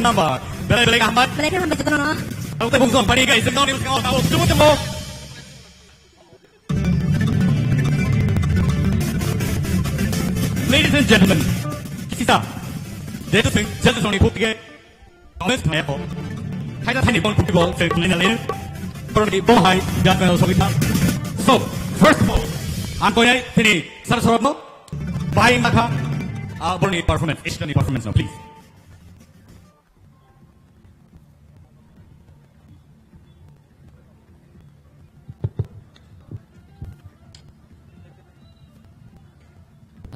Number. Belai belai hambai. Belai khe hambai jotono. Ang tei bung jom pani guys, jom ni bung jom. Ladies and gentlemen, kita jetu sing jetu song ni putih ke. Comments thaya ko. Thaida thani bol putih bol sing thani nalin. Pero ni bol hai jat na song kita. So first of all, ang ko yai thini sar sorot no. Bai makha. Ah, bol ni performance, Ishita ni performance no, please.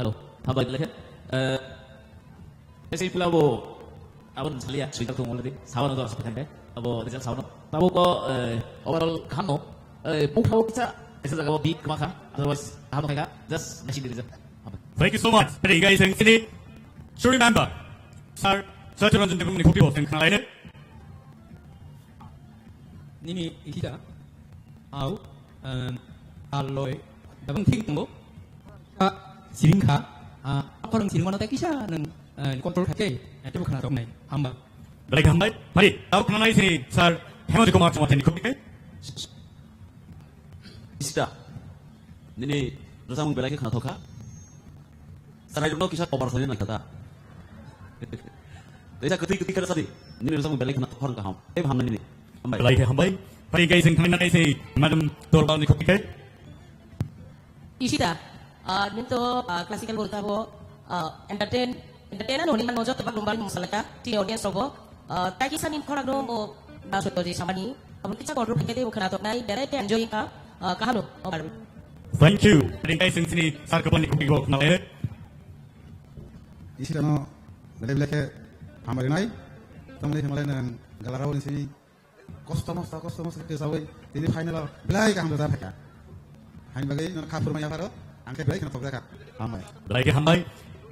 Hello, hambai lekhe. Eh, ese pula bo abon salia suitak tong already. Sawan do hospital de. Abo result sawan. Tabo ko, eh, overall khano, eh, bukha bo kisa, ese jaga bo big kma kha. Otherwise, hano khaika. Just machine result. Hambai. Thank you so much. Very guys, and sini. Should remember. Sir, Sir Chiranjan Debbarma ni khukti bo sing khna laine. Nini ikhita, au, em, aloi, dabang thik tongo. A, siring kha, a, akorang siring mano tei kisa nang, eh, control kha khe, eh, tebo khna rok nai, hamba. Belai kha hambai, phari, tabo khna nai sini, Sir Hemant Kumar Chamathani khukti khe. Sita, nini rwchapmung belai khe khna thokha. Chwrairokno kisa kobar sani nang kha ta. Teisa kwtwi kwtwi khe rwchadi. Nini rwchapmung belai kheno khorang kaham. Tei hamnai nini. Hambai. Belai khe hambai. Phari khe chwng thangna khe se Madam Torbal ni khukti khe. Ishita, ah, nini to, ah, classical bo rwchabo, ah, entertain, entertain ano hwnwi mano joto bak rwmani mung salaka, tini audience rogo. Ah, tai kisa nini khorang no bo na sotto je samani. Abo kisa control khe tei bo khna toknai, berai khe enjoy kha, ah, kaham no, obar. Thank you. Ringkai sing sini sar kapani kuki go khna le. Ishita no belai belai khe hambai nai. Tamni himalai nang Galarao ni sini kosto mosto, kosto mosto khe sawi tini final o belai kaham rwjak phaikha. Haini bagwi nono kha phurmani yapharo, ang khe belai kheno thokjakha. Hambai. Belai khe hambai.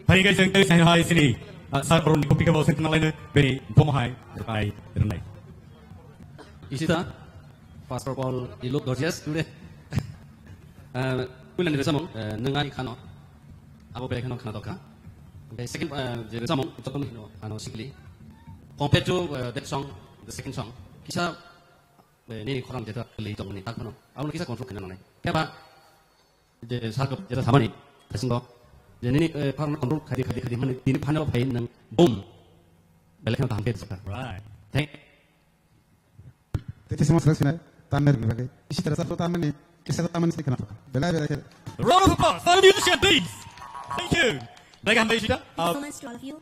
Phai khe chwng tei saino hai sini, ah, sir Arun ni kopi khe bo sengkang laino bini bomo hai rwkai rwnai. Ishita, first of all, you look gorgeous today. Ah, puila ni rwchapmung, eh, nwng ani khano, abo belai kheno khna dokha. Oke, second, eh, je rwchapmung, jotono hino ano sikli. Compared to, eh, that song, the second song, kisa, eh, nini khorang jeta kwlwi tongmani, tak phano. Abono kisa control khaina nangnai. Phiya ba, je sir ko jeta samani, thasingo, je nini, eh, khorang control khadi, khadi, khadi, mani, tini phano phai nwng, boom. Belai kheno kaham khe rwchapkha. Right. Thank Tete sima sila sina tanner ni bagwi. Isi tara sa tanner ni, isi tara tanner ni sai kana. Belai belai khe. Round of applause for the musician, please. Thank you. Belai kaham bai sida. Thank you so much to all of you.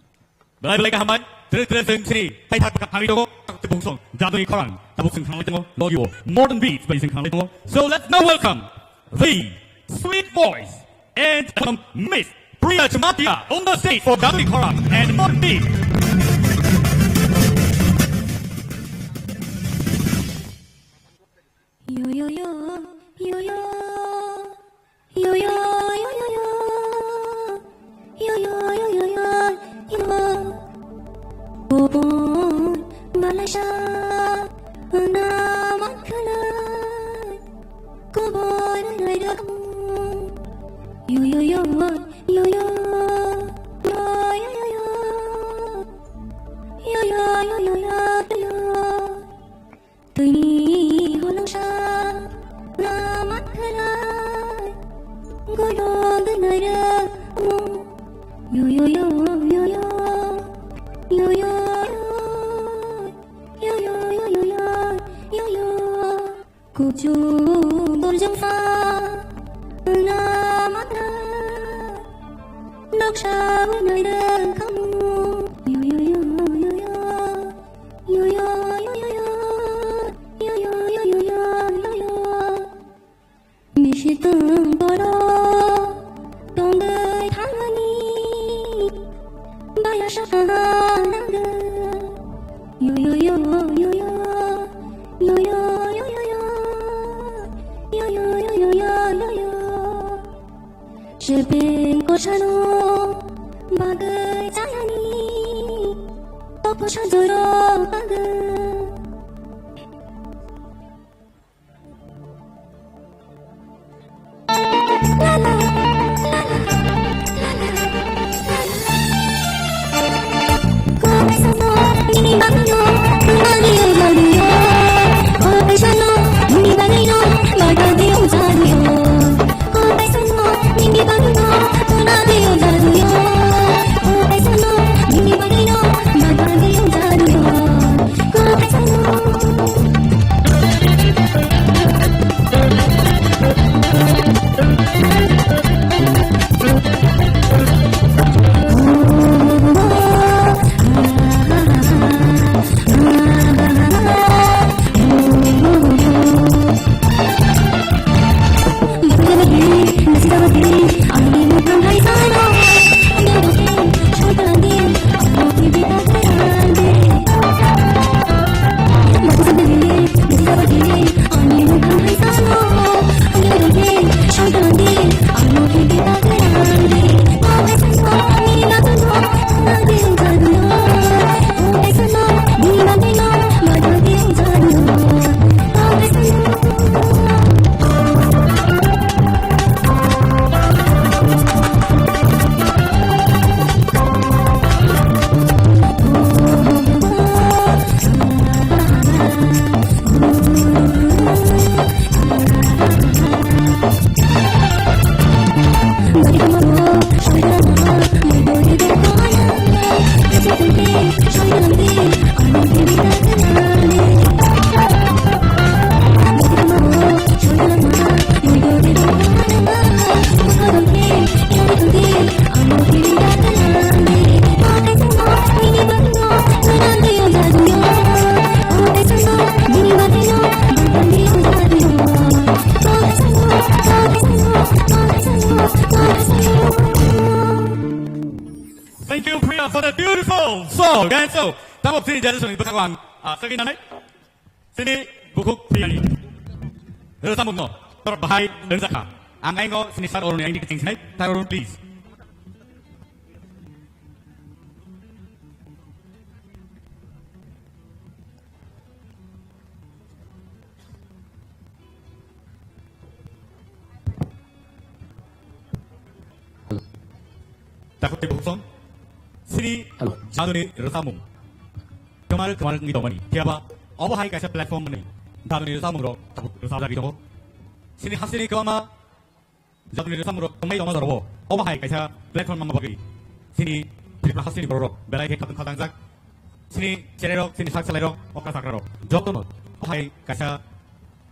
Belai belai kaham bai. Tere tere sing sini. Hai thak thak hangi dogo. Te bung song. Jadu ni khorang. Tabuk sing khang lai tongo. Love you all. Modern beats bai sing khang lai tongo. So let's now welcome the sweet voice and, um, Miss Priya Jamatia on the stage for Jadu ni khorang and Modern Beats. Yo, yo, yo, yo, yo. Yo, yo, yo, yo, yo. Yo, yo, yo, yo, yo, yo. Kubun malaisa, namat khalai. Kubun nairak. Yo, yo, yo, yo, yo. Yo, yo, yo, yo. Yo, yo, yo, yo, yo, yo. Twini holongsa lama khalai, goyo gwnai rwmo. Yo, yo, yo, yo, yo. Yo, yo, yo. Yo, yo, yo, yo, yo. Yo, yo. Kuchu doljong sa lama khalai, noksa gwnai rwkhamu. Yo, yo, yo, yo, yo. Yo, yo, yo, yo, yo. Yo, yo, yo, yo, yo, yo, yo. Misi tong toro tongwi thangani baya sakha nangwi. Yo, yo, yo, yo, yo. Yo, yo, yo, yo, yo. Yo, yo, yo, yo, yo, yo, yo. Sebeng kosano bagwi chayani, topho sajoro bagwi. Thank you, Priya, for the beautiful song. And so, tabok sini jadi song bwkhak ang Ah, sagwi nanai. Sini bukhuk Priyani rwchapmungno tor bahai wngjakha. Ang aingo sini sir Arunni aini kaching sinai. Sir Arun, please. Takhuk tei bukhuk song sini Hello. Jaduni rwchapmung. Kwmar kwmar wngwi tongmani. Phiyaba obo hai kaisa platform hwnwi jaduni rwchapmungrok tabuk rwchapjagwi tongo. Sini hasteni kwbangma jaduni rwchapmungrok tongnai tongma jorao obo hai kaisa platform manma bagwi sini Tripura hasteni bororok belai khe khatungkha tangjak. Sini cherairok, sini sak salairok, okra sakrarok jotono obo hai kaisa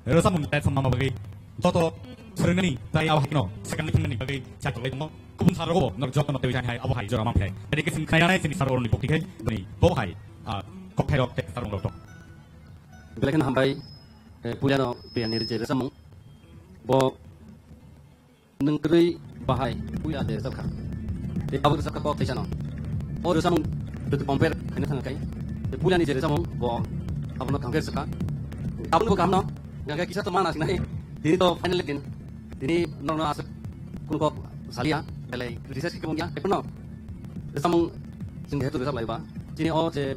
rwchapmung platform manma bagwi joto swrwngnani tei abo haino swkangni thangmani bagwi chai tongwi tongo. Kubun sir rogo norok jotono tei hai abo hai jora manphai. Dedication khlainai sini sir Arunni pokti khai bini bo hai, ah, kokthairok tei sarungrok tong. Belai kheno hambai, eh, puilano Priyani je rwchapmung. Bo nwng kwrwi bahai puila je rwchapkha. Tei tabuk rwchapkha kok teisano. O rwchapmung jodi compare khaina thangkha khe, tei puilani je rwchapmung bo abono compare swkha. Abono bo kahamno, hwnkhe kisa to mana sinai. Tini to final din. Tini norokno aswk kunu kok salia, belai research khe wngya. Ekheno rwchapmung chwng jehetu rwchap laiba. Chini o je,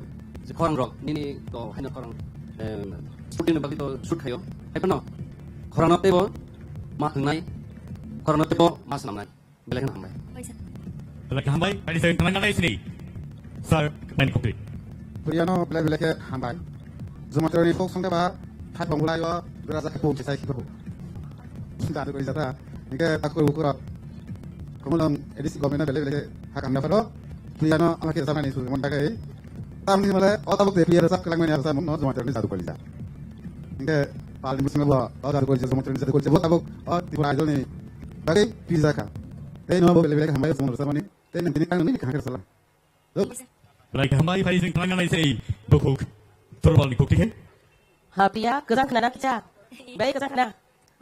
je khorang rok, nini to haino khorang, em, shooting ni bagwi to shoot khaio. Ekheno khorang no teibo ma thwngnai, khorang no teibo ma swnamnai. Belai kheno hambai. Belai khe hambai, paini seng thangnai nanai sini. Sir, main kopi. Puriyano belai belai khe hambai. Jumatironi folk song ba thai bongulai o gura jak khe pum chisai khibo. Dadu kori jata. Nike takur bukur. Komolong A D C government belai belai khe hakam na pharo. Puriyano ama khe samani su mon dagai. Tamni male o tabuk de Puriya rwchap kwlangmani rwchapmung no Jumatironi jadu kori ja. Nike palni musingo bo o jadu kori ja Jumatironi jadu kori ja bo tabuk o Tripura idol ni bagwi pijaka. Tei no bo belai belai khe hambai o song rwchapmani. Tei nwng tini kang nini kaham khe rwchapla. Belai khe hambai phai sing thangnai sei bukhuk Turbalni kukti khe. Ha Priya, kwchang khna na kicha? Bai kwchang khna.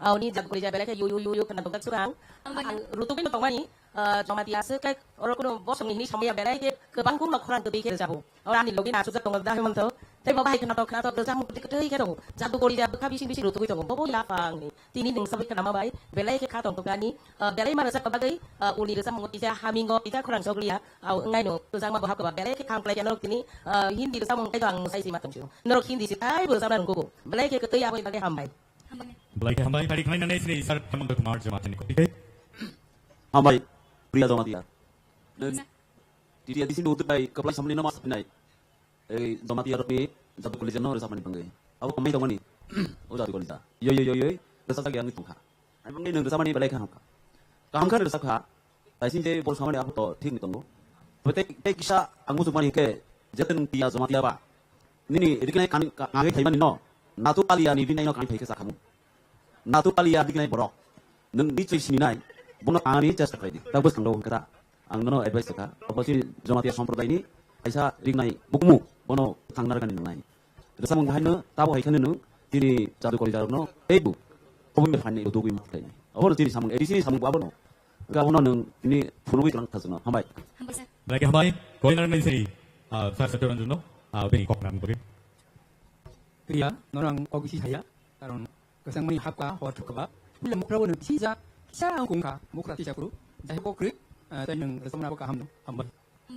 Aoni jadu kori ja belai khe yu yu yu yu khna tongkha surang. Ang rutugwi no tongmani, ah, Jamatia se khe oro kuno bosongni hini somya belai khe kwbang khum no khorang kwtwi khe rwjago. Oro ani logi na asukjak tongo da hemon to. Tei bo bahai khna tok khna tok rwjak mukti kwtwi khe tongo. Jadu kori ja bwkha bising bising rutugwi tongo. Bobo ya phangni. Tini nwng sabai khna ma bai belai khe kha tong tongani, ah, belai ma rwjak bagwi, ah, uni rwjak mungo tisa hamingo tisa khorang sogriya. Au wngnaino kwchangma bo hakba belai khe kham khlai khe norok tini, ah, Hindi rwchapmung tei ang sai si ma tong sio. Norok Hindi si taibo rwchapna rwngkugo. Belai khe kwtwi aboni bagwi hambai. Belai khe hambai, phari khlai nanai sini sir Hemanta Kumar Jamatia ni kopi khe. Hambai, Priya Jamatia. Nwng T T A D C ni ututai kwplai samni no ma sapinai. Ei Jamatia rokni jadu kolija no rwchapmani bagwi. Abo kwmai tongmani. O jadu kolija. Yoi, yoi, yoi, yoi. Rwchapjak ya wngwi tongkha. Ani bagwi nwng rwchapmani belai khe hamkha. Kaham khe rwchapkha. Taising je bol samani abo to thik ni tongo. Tei, tei kisa ang muchukmani hinkhe, jete nwng Priya Jamatia ba. Nini rignai kani, ka-, kangwi khaimani no. Natu Palia ni rignai no kangwi khaikhe chakhamu. Natu Palia rignai borok. Nwng nichoi sininai. Bono kangani chesta khlaidi. Ta bwskang rok hinkhe ta. Ang nono advice kha. Obo chini Jamatia somprodai ni kaisa rignai bukumu. Bono thangna rwgani nwngnai. Rwchapmung bahaino tabo hai kheno nwng tini jadu korijarokno teibo obo ni phaini dugwi ma khlainai. Obono tini samung, A D C ni samung bo abono. Hwnkhe abono nwng tini phunugwi twlang thajwkno. Hambai. Belai khe hambai, koinarnai sini, ah, sir Satya Ranjan no, ah, bini kok nang bagwi. Priya, nono ang kok bisi saya, karon kwchangmani hapka hor thukba. Bile mukra bo nwng kisa, kisa ang kungkha, mukra kisa kru, jai kok kri, ah, tai nwng rwchapmani abo kaham no. Hambai.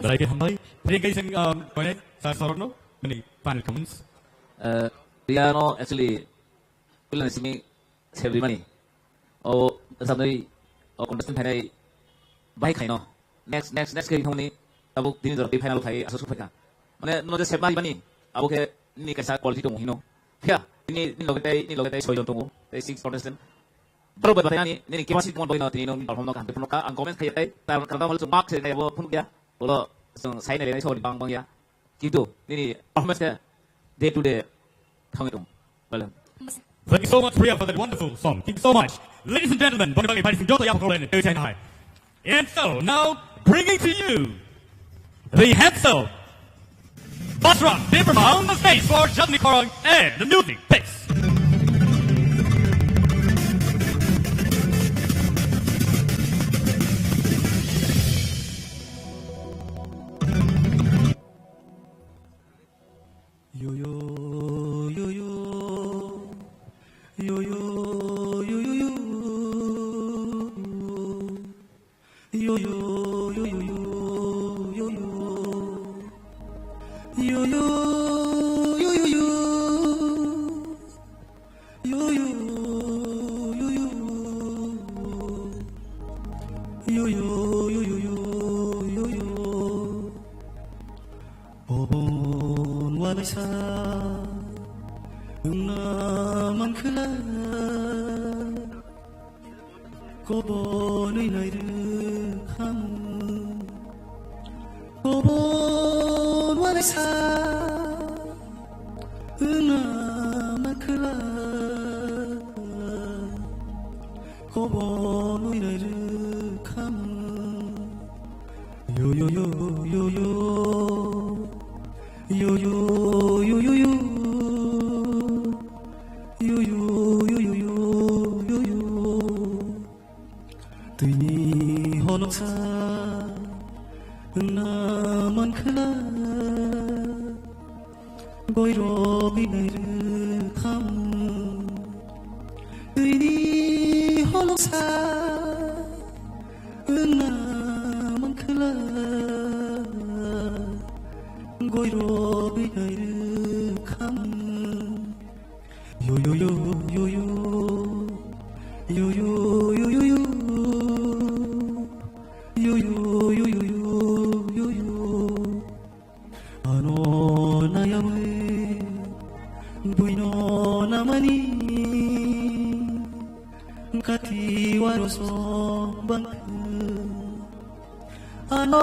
Belai khe hambai. Phiyok khe chwng, um, koinai sir Saurabh no, bini final comments. Eh, Priya no actually, puila ni simi sebrimani. O, samdai, o, contestant phainai bai khaino. Next, next, next khe thongni, tabuk tini jora twi final khai, aswk suk phaikha. Mane, no je sebmani bani, abo khe nini kaisa quality tongo hino. Phiya, nini, nini loge tai, nini loge tai soi jon tongo, tai six contestant. Borok bai bathai ani, nini capacity tongmani bagwi no tini nwng perform no kaham khe phunukha. Ang comment khai tai, ta, ta, ta, ta, mark se khai bo phunukya. Ulo, chwng sai nai nai sori bang bang ya. Kintu, nini performance khe day to day thangwi tong. Well done. Thank you so much, Priya, for that wonderful song. Thank you so much. Ladies and gentlemen, boni bagwi phai sing joto yapha khoroknwi tei chai nai. And so, now, bringing to you the handsome Basra Debbarma on the stage for Jaduni Khorang and the music, please. Yo, yo, Pobon wanaisa wngna mankhlai, kobonwi nairwkhamu. Kobon wanaisa wngna mankhlai, kobonwi nairwkhamu. Yo, yo, yo, yo, yo. Yo, yo, yo, yo, yo. Yo, yo, yo, yo, yo, yo, yo. Twini holoksa wngna mankhlai. Goirok bini rwkhamu. Twini holoksa wngna mankhlai. Goirok bini rwkhamu. Yo, yo, yo, yo, yo. Yo, yo, yo, yo, yo. Yo, yo, yo, yo, yo, yo, yo. Ano nayawi buino namani kati waroso bangkhe. Ano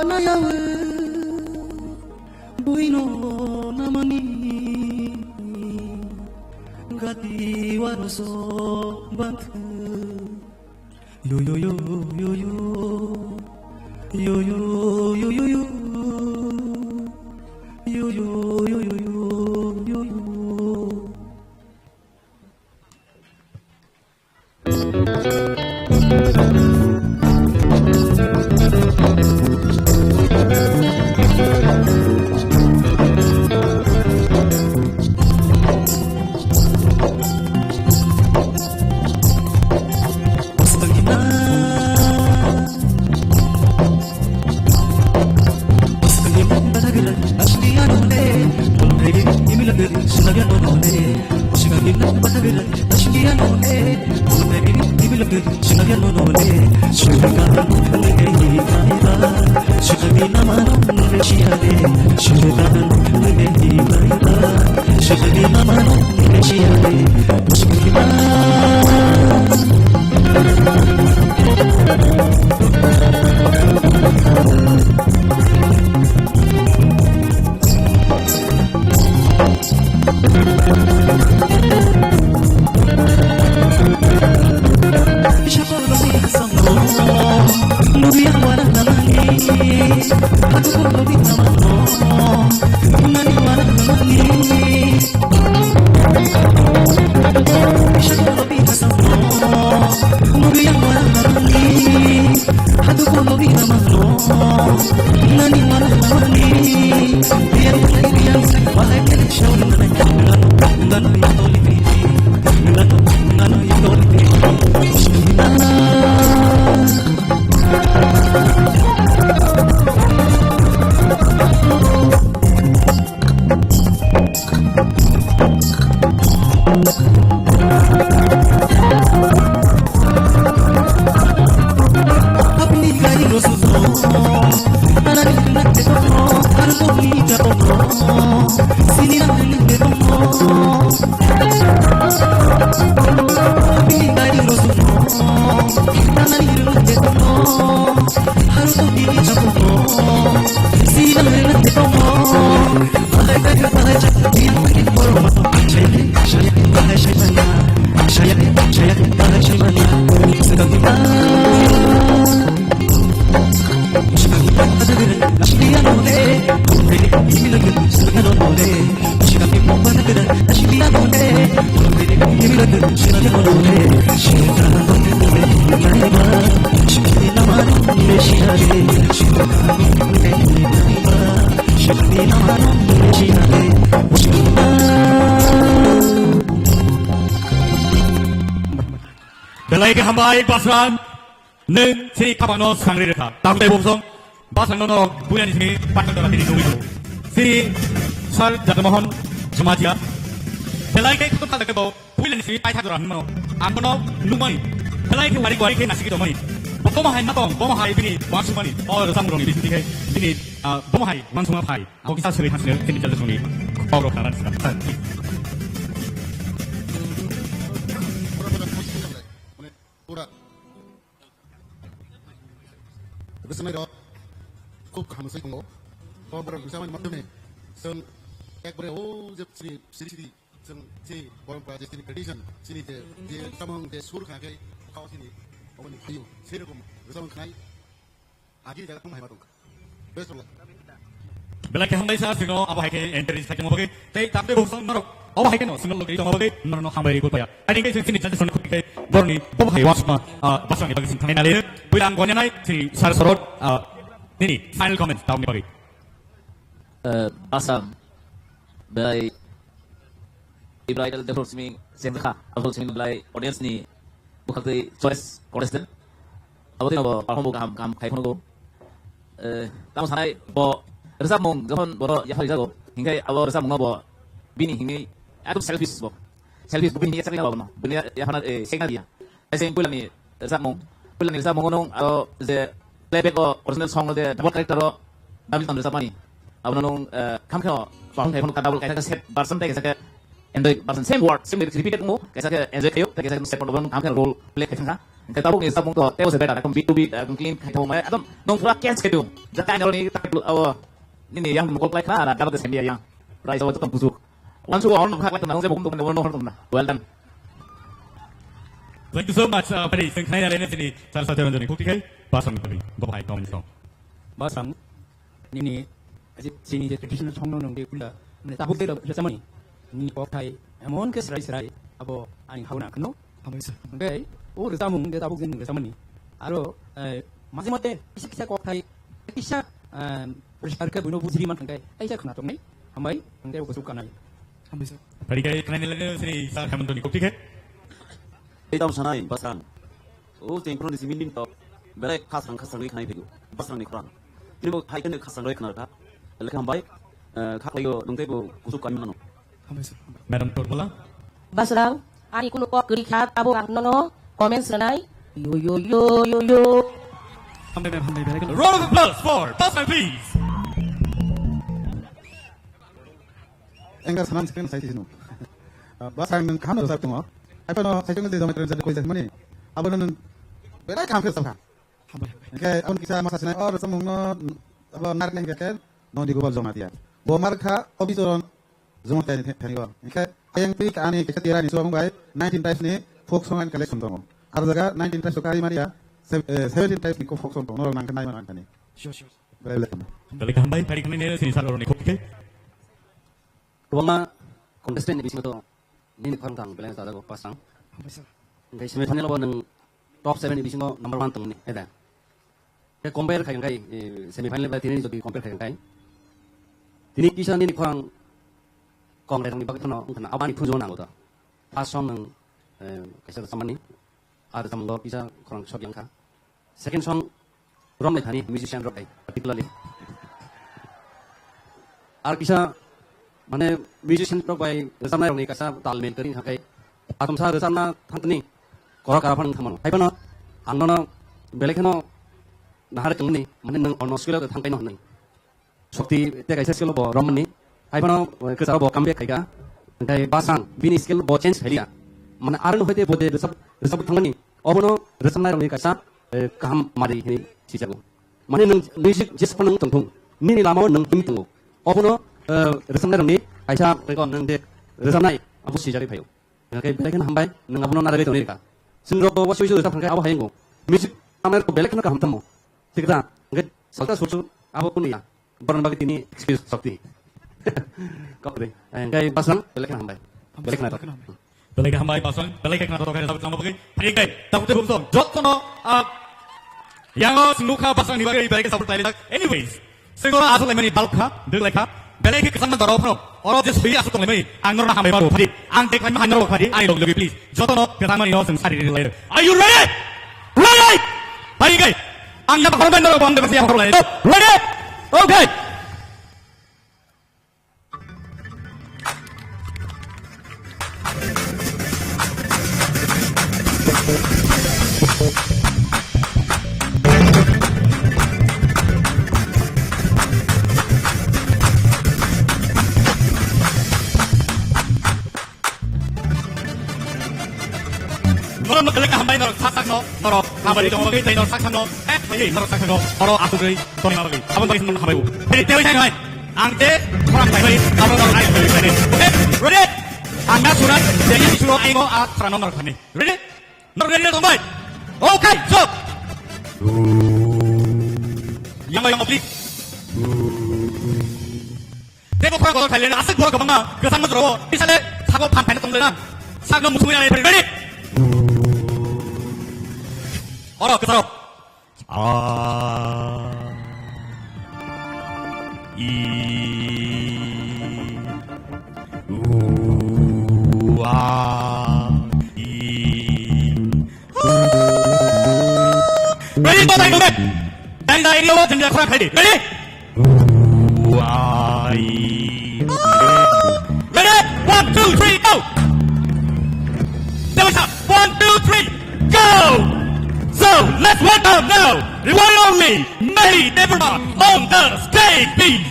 nayawi buino namani kati waroso bangkhe. Yo, yo, yo, yo, yo. Yo, yo, yo, yo, yo. Yo, yo, yo, yo, yo, yo, yo. Belai khe hambai, Bafran. Nwng sini kapangno swkangri rwkha. Tabuk tei bosong, Basrangno norok builani simi paithak jora tini nugwi tongo. Sini Sir Jadmohan Jamatia. Belai khe khatok khatok khe bo builani simi paithak jora hinmano. Ang bono nukmani. Belai khe wari wari khe nasigi tongmani. Bo bomo hai ma tong, bomo hai bini wansukmani. O rwchapmungrokni bisingtwi khe bini, ah, bomo hai wansukma phai. Ang kisa siri hansini sini jajak songni kokrok khanan sika. Sir. Rwchapmani rok khub kaham se tongo. Bo borok rwchapmani madhyome chwng ekbare o je sri sri sri chwng se porompora je chini tradition chini je je samung je sur kha khe khao chini oboni phaio sei rokom rwchapmung khnai agi jaga thang hai ma tong kha. Best of luck. Belai khe hambai sa sino abo hai khe entry sai tongma bagwi tei tamde bo song norok abo hai khe no single logi tongma bagwi norno hambai ri kulpaya. Ani khe sini chance song khuk khe borni bo hai wasma, ah, basang ni bagwi sing thangnai nalai. Builang gonya nai sini sar sorot, ah, nini final comments tamni bagwi. Eh, Assam belai Ibrai Idol Develop Simi Sengkha, Abdul Simi belai audience ni bwkhaktwi choice contestant. Abo tino bo perform bo kaham kaham khai phano go. Eh, tamo sanai bo rwchapmung jokhon boro yaphar jago, hingkai abo rwchapmung no bo bini hingwi ekdom selfish bo. Selfish bo bini yacha bo no. Bini yaphana, eh, signal dia. Kaisa puilani rwchapmung, puilani rwchapmung nung aro je playback o original song no je double character o double ton rwchapmani. Abono nung, eh, kham kheno song thai phano double kaisa set version tei kaisa enjoy version, same word, same lyrics repeated mo, kaisa khe enjoy khayo, tei kaisa set photo nung kham kheno role play khai thangkha. Hingke tabuk ni rwchapmung to tei se better, ekdom beat to beat, ekdom clean khai thangma, ekdom nung pura catch khai thung. Jata enjoy ni tak o nini yang mukol play kha, ara double the same yang. Prize o joto bujuk. Uansuk o horno kha khlai tongna, nung je bukum tongna, uano hor tongna. Well done. Thank you so much, uh, Pari. Sing khnai nalai nini char sa teron joni. Kukti khai, Basrang ni Pari. Bo hai comment song. Basrang, nini, aji, sini je traditional song no nung de kula, mane tabuk de rwchapmani. Nini kok thai, emon khe srai srai, abo ani hauna khno. Hambai sir. Hingke, o rwchapmung de tabuk jeni rwchapmani. Aro, eh, maje mate, kisa kisa kok thai, kisa, eh, poriskar khe buino bujiri man thangkai, kaisa khna tongnai. Hambai, hingke bo kusuk kanai. Hambai sir. Pari kai khnai ni lage sini sar Hemantoni kukti khe. Ei tamo sanai, Basrang. O, cheng phone ni simi ning tok. Belai khasrang khasrang ri khnai phego. Basrang ni khorang. Tini bo hai kene khasrang ri khna kha. Lekha hambai, eh, kha khlai o, nung tei bo kusuk kanai mano. Hambai sir. Madam Torbala. Basrang, ani kunu kok kwrwi kha, tabuk ang nono comments rwnai. Yo, yo, yo, yo, yo. Hambai, ma'am, hambai, belai kheno. Round of applause for Basrang, please. Anchor sanam second sai sino. Ah, Basrang nung kham rwchap tongo. Hai phano sai tongo je jomai tren jani koi jak mani. Abo nung belai kham khe sakha. Hambai. Hingke aboni kisa masa sinai, o rwchapmung no, abo nariknai hingke khe, Nondi Gopal Jamatia. Bo mar kha, Obichoron Jamatia ni thani o. Hingke ayang twi ani kisa tiyara ni chuwamung bai nineteen types ni folk song and collection tongo. Aro jaga nineteen types o kari maria, sev-, eh, seventeen types ni folk song tongo. Norok nang khe nai mano ani thani. Sure, sure. Belai belai khama. Belai kham bai, kari khmai ne sini sar roni khok khe. Kwbangma contestant ni bisingo to nini khorang tang belai jajago Basrang. Hambai sir. Hingke semi final o bo nwng top seven ni bisingo number one tongmani, eda. Ke compare khai hingkai, eh, semi final bai tini jodi compare khai hingkai. Tini kisa nini khorang kong rerang ni bagwi phano wngkha na, abani phunjo nango to. First song nwng, eh, kaisa rwchapmani, ar rwchapmung kisa khorang short yang kha. Second song, rom lai thani musician rok bai particularly. Ar kisa, mane, musician rok bai rwchapnai rokni kasa talmel kwrwi kha khe, atomsa rwchapna thangtini korok kara phano thangmano. Hai phano ang nono belai kheno nahar tongni, mane, nwng ono skill o thang kaino hwnwi. Shokti tei kaisa skill bo romani. Hai phano, eh, kwcharo bo comeback khaika. Hingkai Basrang bini skill bo change khailiya. Mane aro no hoite bo je rwchap, rwchap thangmani. Obono rwchapnai rokni kaisa, eh, kaham mari hinwi sijago. Mane nwng music jesa phano nwng tongthung. Nini lama o nwng himwi tongo. Obono, eh, rwchapnai rokni kaisa tei nwng je rwchapnai abo sijagwi phaio. Hingkai belai kheno hambai nwng abono narigwi tongwi rwkha. Chwng rok bo wasui sui rwchap thangkhe abo hai wngo. Music tangnairok belai kheno kaham tamo. Thik da? Hingkai salta sur sur abo kunu ya. Borokni bagwi tini experience shokti. Kok de. Hingkai Basrang belai kheno hambai. Belai kheno. Belai kheno hambai Basrang, belai kheno to kare sabut lama bagwi. Phai kai, tabuk te bumsong, jotto no, ah, yango singukha Basrang ni bagwi belai kheno sabut tailai. Anyways, singora asal lemani balok kha, dwglai kha. Belai khe kwchangma doro phano. Oro je sui asuk tonglaimani, ang norokno hambai maro phadi. Ang dek laima hambai maro phadi, ani logi logi please. Jotono kwchangmani no chwng sari ri lai. Are you ready? Ready? Ang ya bakhorok bai norok bo ang debasi ya bakhorok lai. Ready? Okay. Norok no kele kaham bai norok sak sak no norok hamari tongma bagwi tei norok sak sak no eh bai norok sak sak no oro asugwi tongma bagwi abo bagwi norok hambai bo. Hei tewi thai hai ang te khorang bai bai abo norok ai bai bai. Okay, ready? Ang na surat jadi suro ai go a khorang no norok thani. Ready? Norok ready tong bai. Okay, so. Yang bai yang please. Tebo khorang kotor khaile aswk borok kwbangma kwchangma jora o. Bisale sago phan phaina tongdena. Sakno musungwi nai ready. Oro kwcharo. A. I. U. A. I. Ready, go back, go back. Dai dai area o jengja khorang khaidi. Ready? Ready? One, two, three, go! There we go. One, two, three, go! So, let's welcome now the one and only Mary Debbarma on the stage, please.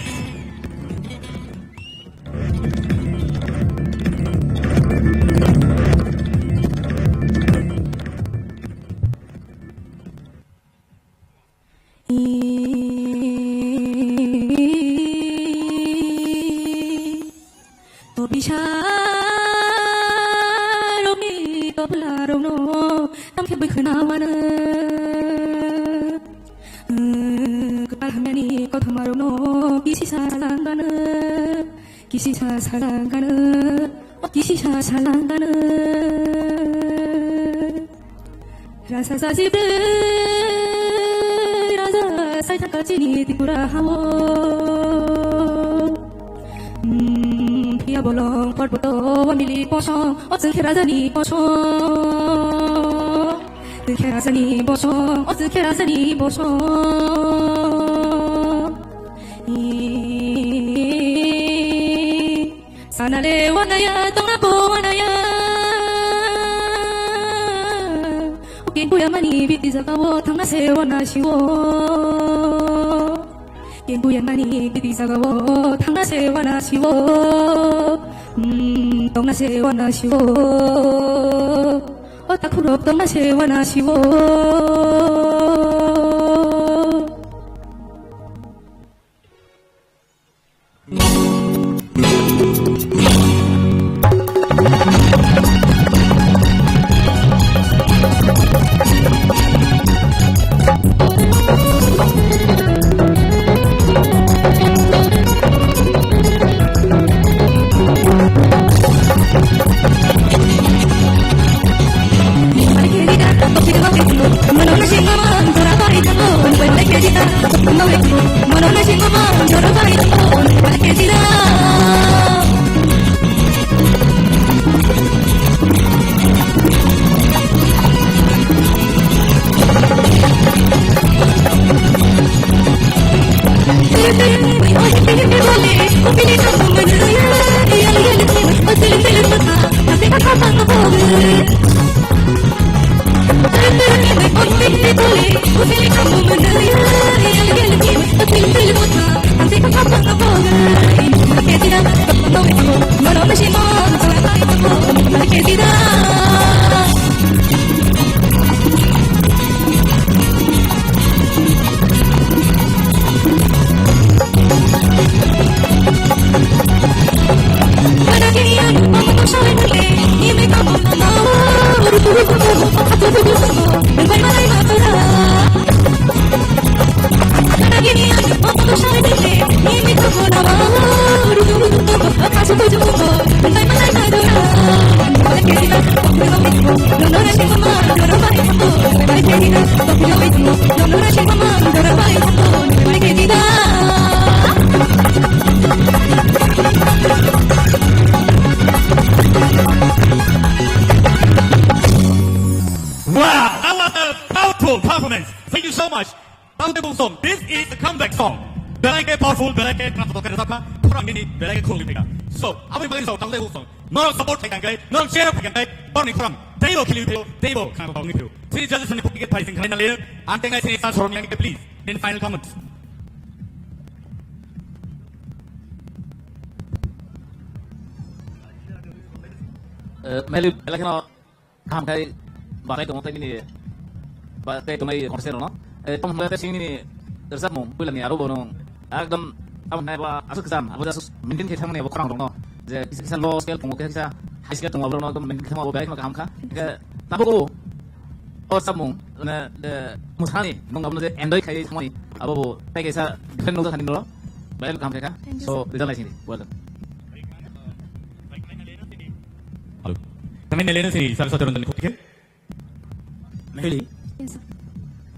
To bisa rokni topla rokno tamkhe bai khna mano. Kwtal hamyani kothoma rokno kisi sa langano. Kisi sa salangano, kisi sa salangano. Rasa sasi bre, raja sai thaka chini Tripura hamo. Hmm, phiya bolong pot poto wamili posong, o chwng khe raja ni posong. Chwng khe raja ni posong, o chwng khe raja ni posong. Sanale wanaya, tongna ko wanaya. Ken buya mani biti jaga o thangna se wana siwo. Ken buya mani biti jaga o thangna se wana siwo. Hmm, tongna se wana siwo. O takhurok tongna se wana siwo. Wow, that was a powerful performance. Thank you so much. This is a comeback song. Belai khe powerful, belai khe khna thok khe rwchapkha, khorang nini belai khe khulumwi phaikha. So, aboni bagwi so, tang dai song. Norok support khai kangkhe, norok cheer up khai kangkhe, borni khorang teibo khilwi phaio, teibo khna thok wngwi phaio. Three judges ni khuk ticket phai sing khlai na le, ang tengai sini sa sorong yang please. Then final comments. Eh, Meli, belai kheno Kaham khai bachai tongo tei nini bachai tongnai concert rokno. Eh, tamo hwnba tei sini nini rwchapmung puilani aro bo nwng ekdom tamo hwnai bo aswk kwcham abo just maintain khai thangmani abo khorang rokno je kisa kisa low scale tongo kisa kisa high scale tongo abo rokno ekdom maintain khai thangma abo belai kheno kaham kha. Hwnkhe tabuk o o rwchapmung mane je mwsani nwng abono je enjoy khai thangmani abo bo tei kaisa different nukjak thani noro belai kaham khai kha. Thank you, so sir. Result naisingdi well done. Hello. Kami nilai na sini sir Satya Ranjan ni khuk tiket. Meli. Yes, sir.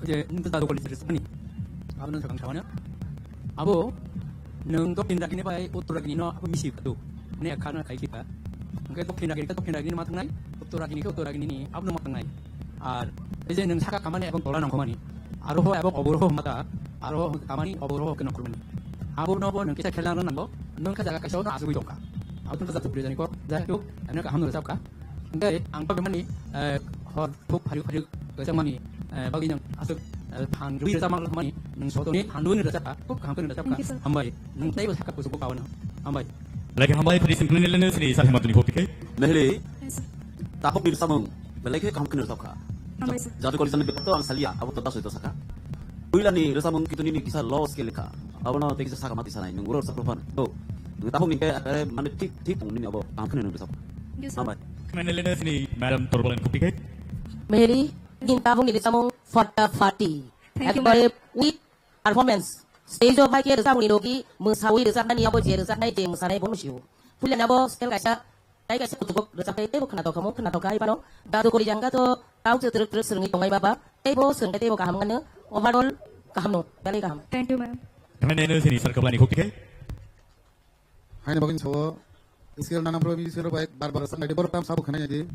Oje, nung ta dukol sir sani. Abo nung sakang sawana. Abo nung dokhin ragini bai uttor ragini no abo misi kadu. Ne khana khai kita. Oke, dokhin ragini ka dokhin ragini ma thangnai, uttor ragini ka uttor ragini ni abo no ma thangnai. Ar ei je nung saka kamani ebong tola nang kamani. Aro ho ebong obor ho mata, aro ho kamani obor ho kena kurmani. Abo no bo nung kisa khela nang bo, nung kha jaga kaisa no asugui tongka. Abo tong kha jaga tupri jani ko, jaga tu, ano kaham no jabka. Hingke ang tok mani, eh, hor thuk phari phari rwchapmani, eh, bagwi nang aswk, eh, phan rwi rwchapma mani, nang sotoni phan rwi rwchapkha, khub kaham khe rwchapkha. Thank you, sir. Hambai, nang teibo sakha kuchuk kok pawana. Hambai. Belai khe hambai, phari singkhlani lene sini sa hema tuni khuk tikhai. Mehli, yes, sir. Takhuk ni rwchapmung, belai khe kaham khe rwchapkha. Hambai, sir. Jadu college ni bekar to ang salia, abo to dasoi to sakha. Puilani rwchapmung kitu nini kisa low scale kha. Abono tei kisa sakha mati sanai, nung uro rwchap rwphan. To, nung takhuk ni khe, eh, mane thik, thik tong nini abo, kaham khe nung rwchap. Thank you, sir. Hambai. Kemene lene sini Madam Torbalen khuk tikhai. Mehli, din tabung ni rwchapmung Fatta Fatti. Thank you, ekbare madam. With performance. Stage o bai khe rwchapmung ni logi mwsawi rwchapnani abo je rwchapnai je mwsanai bo nusio. Puila nabo scale kaisa, tai kaisa kutukok rwchapnai teibo khna tokhamu khna tokha hai phano. Dadu kori jangga to tau je truk truk swrwngwi tongnai baba. Teibo swrwngkhe teibo kaham wngkha no. Overall kaham no. Belai kaham. Thank you, madam. Kemene lene sini sir Kablani khuk tikhai. Haino bagwi sao, scale nana bro, scale bai bar bar sang naidi, boro tam sabo khna naidi.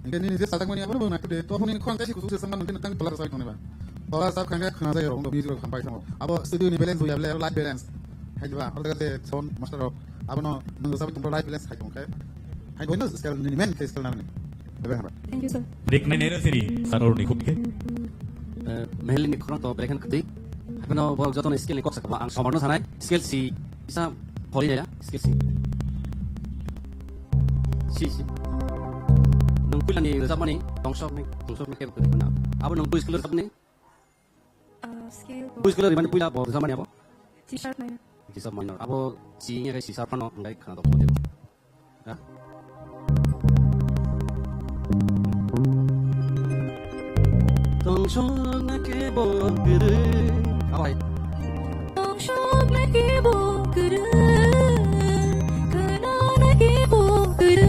Hingke nini je sajak mani abono bo naitode, to hwnwi khorang kaisa kuchuk se sangma nungke nang tola rwchapwi tongnai ba. Tola rwchap kha hingke khna jai rok, music rok hampai thango. Abo studio ni balance buya bole, live balance. Hai ba, oro je sound master rok, abono nung rwchapwi tongbo live balance hai tongkhe. Hai boino scale nini main scale nani. Ebe haba. Thank you, sir. Rik nai nai sini, sir, oro ni khuk ke. Eh, Mehli ni khorang to belai khan kwtwi. Haphano borok jotono skill ni kok sakha ang somarno sanai. Skill si isa holi ya, skill si. Si, si. Nung puila ni rwchapmani tongsok ni, tongsok ni kebo kwtwi khna. Abo nung bui skill rwchapmani? Ah, skill. Bui skill rwmani puila bo rwchapmani abo? C sharp minor. C sharp minor. Abo si ya C sharp no ngai khna to. Tongsokna kebo kwrwi. Abai. Tongsokna kebo kwrwi. Khnana kebo kwrwi.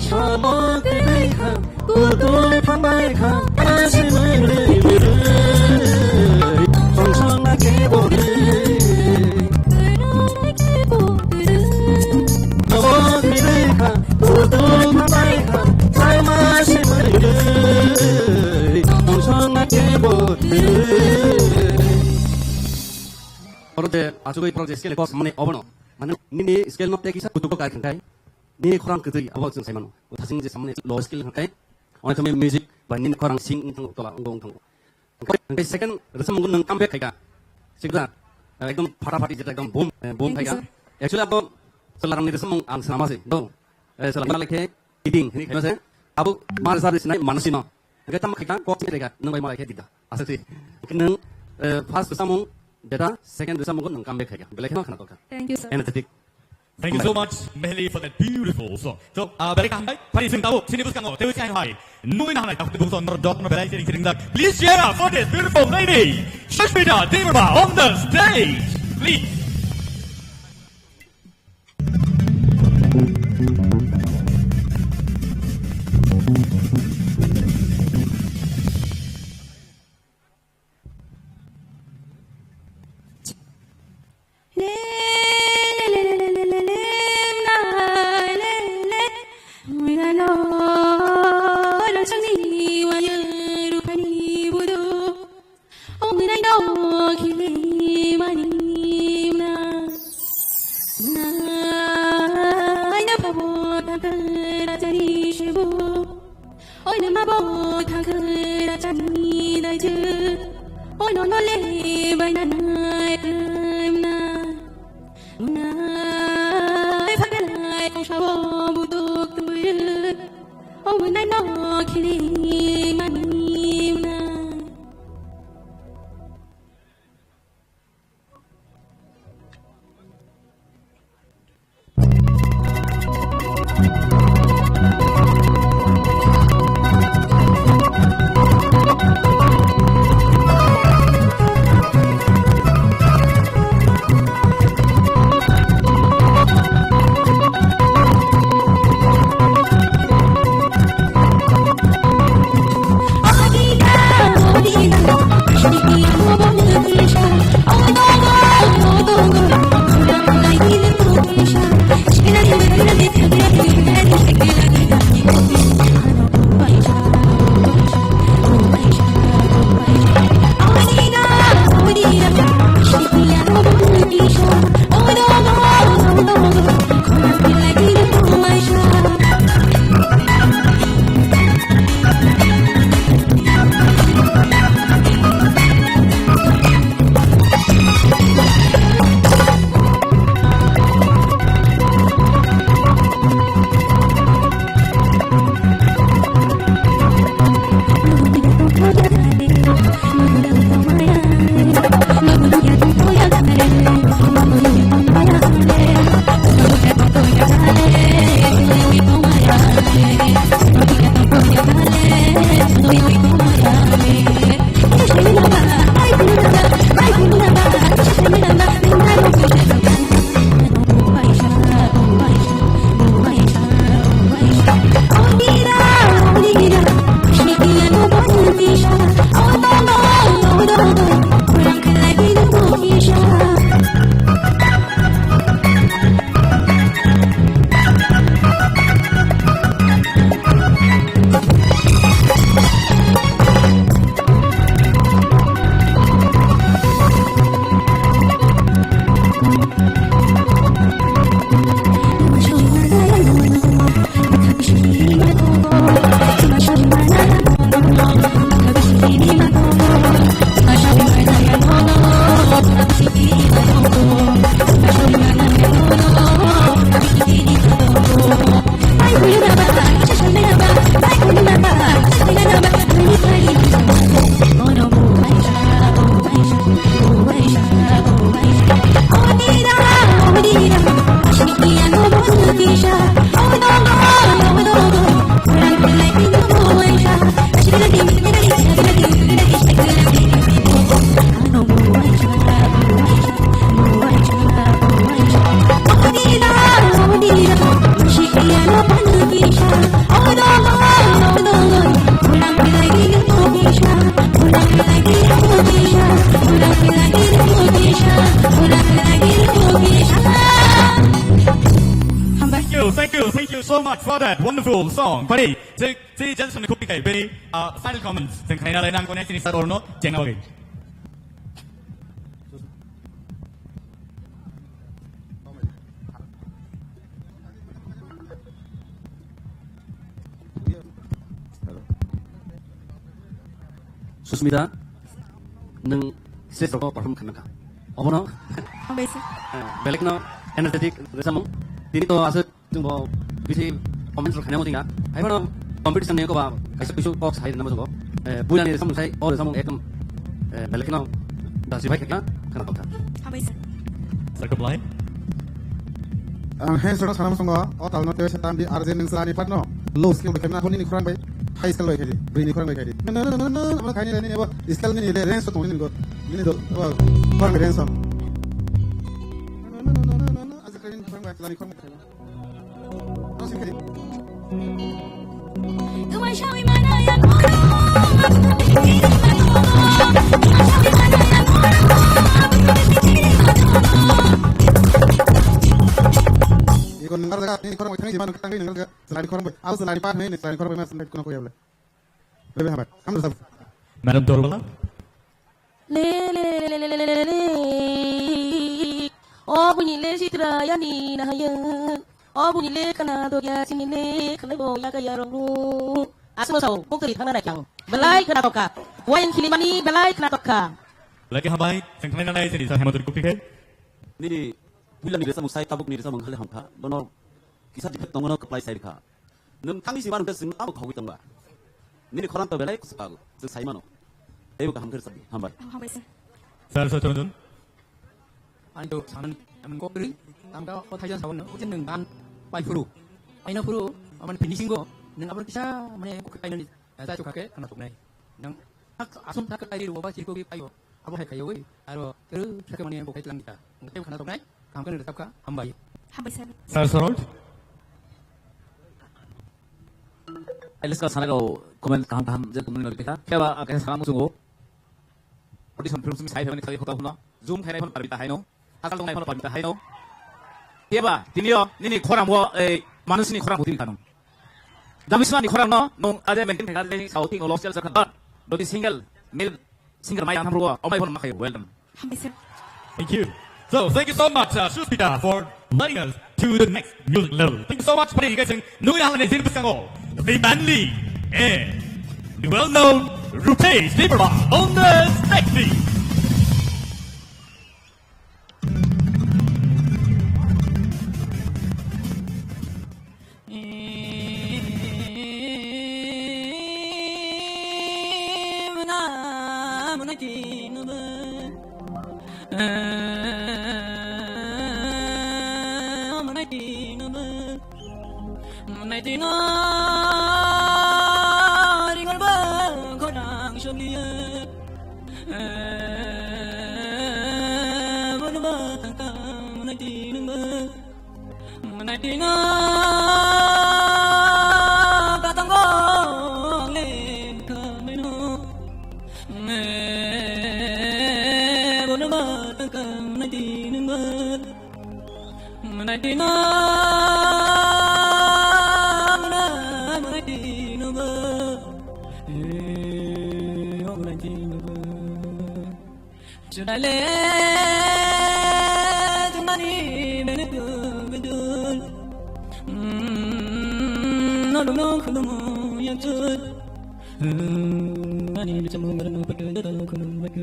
Samo kwrwi kha. Kutung thambai kha, asi mwnwi mwnwi. Tongsokna kebo kwrwi. Abo kwrwi kha, kutung thambai kha, sama si mwnwi mwnwi. Tongsokna kebo kwrwi. Oro de achugwi borok je skill kok mane obono. Mane nini skill no tei kisa kutugo kai khankai. Nini khorang kwtwi abo chwng sai mano. Thasing je samani low skill khankai. Onek khamwi music ba nini khorang sing wng thango, tola wng wng thango. Hwnkhe second rwchapmung nwng comeback khaika. Sikda, eh, ekdom phata phati jeta ekdom boom, eh, boom khaika. Thank you, sir. Actually abo chwlarangni rwchapmung ang swnama se. Do, eh, chwlarang lai khe kidding hini khaima se. Abo ma rwchapni sinai manasino. Hwnkhe tamo khaika kok sinai khaika nwng bai malai khe dida. Aswk si. Hwnkhe nwng, eh, first rwchapmung jeta second rwchapmung nwng comeback khaika. Belai kheno khna tokha. Thank you, sir. Energetic. Thank you so much, Mehli, for that beautiful song. So, uh, belai kaham bai, phari sing tabo, sini bwskango, tewi sing hai. Nui na hanai, takhuk tibuk son, dot no belai sering sering dak. Please cheer up for this beautiful lady, Sushmita Debbarma on the stage, please. Okhili mani na, na, na, pabo tata rajani shibu. Oi, nang abo thangkhwra chani daijwk. Oi, nono le bai nanai khlai mwnai. Mwnai phakalai kongsao buduk twi rwk. O mwnai no khili mani mwnai. Thank you, thank you, thank you so much for that wonderful song. Pani, si, si Jensen ni khuk tikai, bini, ah, final comments. Jeng khaina lai nang kone sini sar orno, jeng na bagwi. Susmita, nwng stage rogo perform khaina kha. Obono, hambai se, eh, belekno energetic rwchapmung. Tini to aswk Chwng bo bisi comments rok khaina muchungya. Haiphano competition ni koba kaisa kuisu kok sai rwna muchungo. Eh, puila ni samung sai, o samung ekdom, eh, belai kheno da sibai khakna khana tokha. Hambai sir. Sir, reply. Ang he sir sana muchungo, o talno te setan di arjen ning sani patno. Low skill khaina phone ni khurang bai, high skill bai khaidi, bini khurang bai khaidi. Na, na, na, na, na, na, khaini ni nebo skill ni ni range to ni go. Ni do, khurang range to. Na, na, na, na, na, na, aja khaini khurang bai, lani khurang bai khaidi. Madam Dorwala. Le, le, le. O buini le sitra yani na hayung. O buini le kana dogya sini le khalai bo ya kaya rong. Asmo sao, kok teri thangna nai kang. Belai kana toka. Wayan khili mani belai kana toka. Lagi hambai, sengkhlai nanai sini sa Hemant Rikupti khe. Nini puila ni resa musai tabuk ni resa mung khale hamkha. Bono kisa dipet tongono kaplai sai kha. Nwng thangwi sima nwngkhe chwng tamo khogwi tongba? Nini khorang to belai kwchwk, chwng sai mano. Teibo kaham khe rwchapdi. Hambai. Hambai sir. Sir, sir, chondon. Ani to sanan, ani kok kwrwi, tamga o thaijan sawan no, ujen nwng gan pai phuru. Paina phuru, amani finishing go, nwng abro kisa, mane, kok painani, eh, jai chukha khe, khana thoknai. Nwng, thak, asum thak kai ri, roba chirko gi paio. Abo hai khaiwi, aro kwrwi sakhe mani bo khai tlang ta. Tei khana toknai, kaham khe rwchapkha, hambai. Hambai sir. Sir Saroj. Eliska sana ko comment kaham kaham je tumni lagi ta. Khe ba, ah, khe sana musungo. Audition film simi sai family thagi khota huno. Zoom khainai phano parbita haino. Hasal tongnai phano parbita haino. Khe ba, tinio, nini khorang bo, ei, manusini khorang bo tini kanong. Jamismani khorang no, nong aje maintain khaikha, leni sao ting no lost sel sakha. But, doti single, male singer mai ang hamro, o mai phone makhai, well done. Hambai sir. Thank you. So, thank you so much, uh, Suspita, for leading us to the next music level. Thank you so much, pari guys, nui halane zin bwskango, the manly and the well-known Rupesh Debbarma on the stage, please. Mwnai tino katango le khameno. Bono ba tangka mwnai tino ba. Mwnai tino, mwnai, mwnai tino ba. Eh, mwnai tino ba. Chudale, chumani, bene tu bedul. Mm, no, no, no, khulumu, ya chut. Mm, ani, chamu, maranu, patu, dada, khulumu, patu.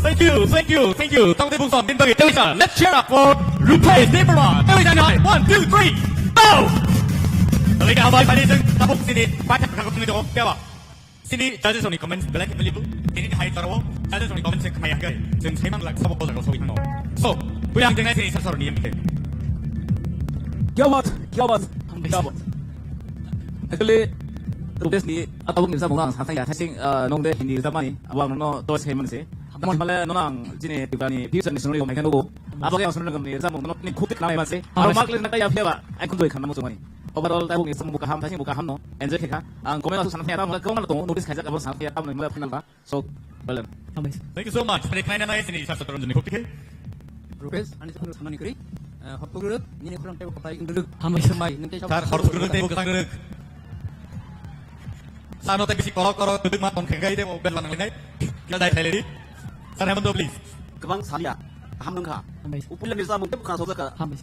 Thank you, thank you, thank you. Tang tebuk som din bagi tewisa. Let's cheer up for Rupesh Debbarma. Tewisa nai. One, two, three, go! Tawika habai pani sing tapuk sini. Pacha kakak tuni toko. Kewa. Sini judges oni comments belai ke belibu. Ini hai taro. Judges oni comments yang kaya kai. Sing sai mang lak sabok ko jago sawi hano. So, puyang jengai sini sasar ni M K. Kya baat, kya baat, kya baat. Actually, Rupesh ni atabuk ni samung ang sakha ya. Thasing, uh, nong de hindi zamani. Abang no to sai man se. Tamo himale nono ang chini Tripura ni future ni swnamwi rok naikhe nugo. Abo khe ang swnamwi rok ni rwchapmung nono tini khub khe khna nai manse. Aro mak le nakta ya phiya ba, ai khunjoi khanna muchung mani. Overall tabuk ni samung bo kaham, thasing bo kaham no enjoy khe kha. Ang comment o sana phiya, tamo kwbangma tongo, notice khaijak abo sana phiya, tamo himale final ba. So, well done. Hambai. Thank you so much. Thank you so much. Rupesh, ani sakno samani kri. Hotpuruk, nini khorang tebo kotai induluk. Hambai. Sambai, nang tei sab. Sir, hotpuruk tebo kotai induluk. Sano tei bisi korok korok duduk ma ton khengai tebo bel lanang lengai. Kila dai thailedi. Sir Hemant, please. Kwbang salia, kaham nungkha. Hambai. Upule mirza mung tebo khasok ka. Hambai.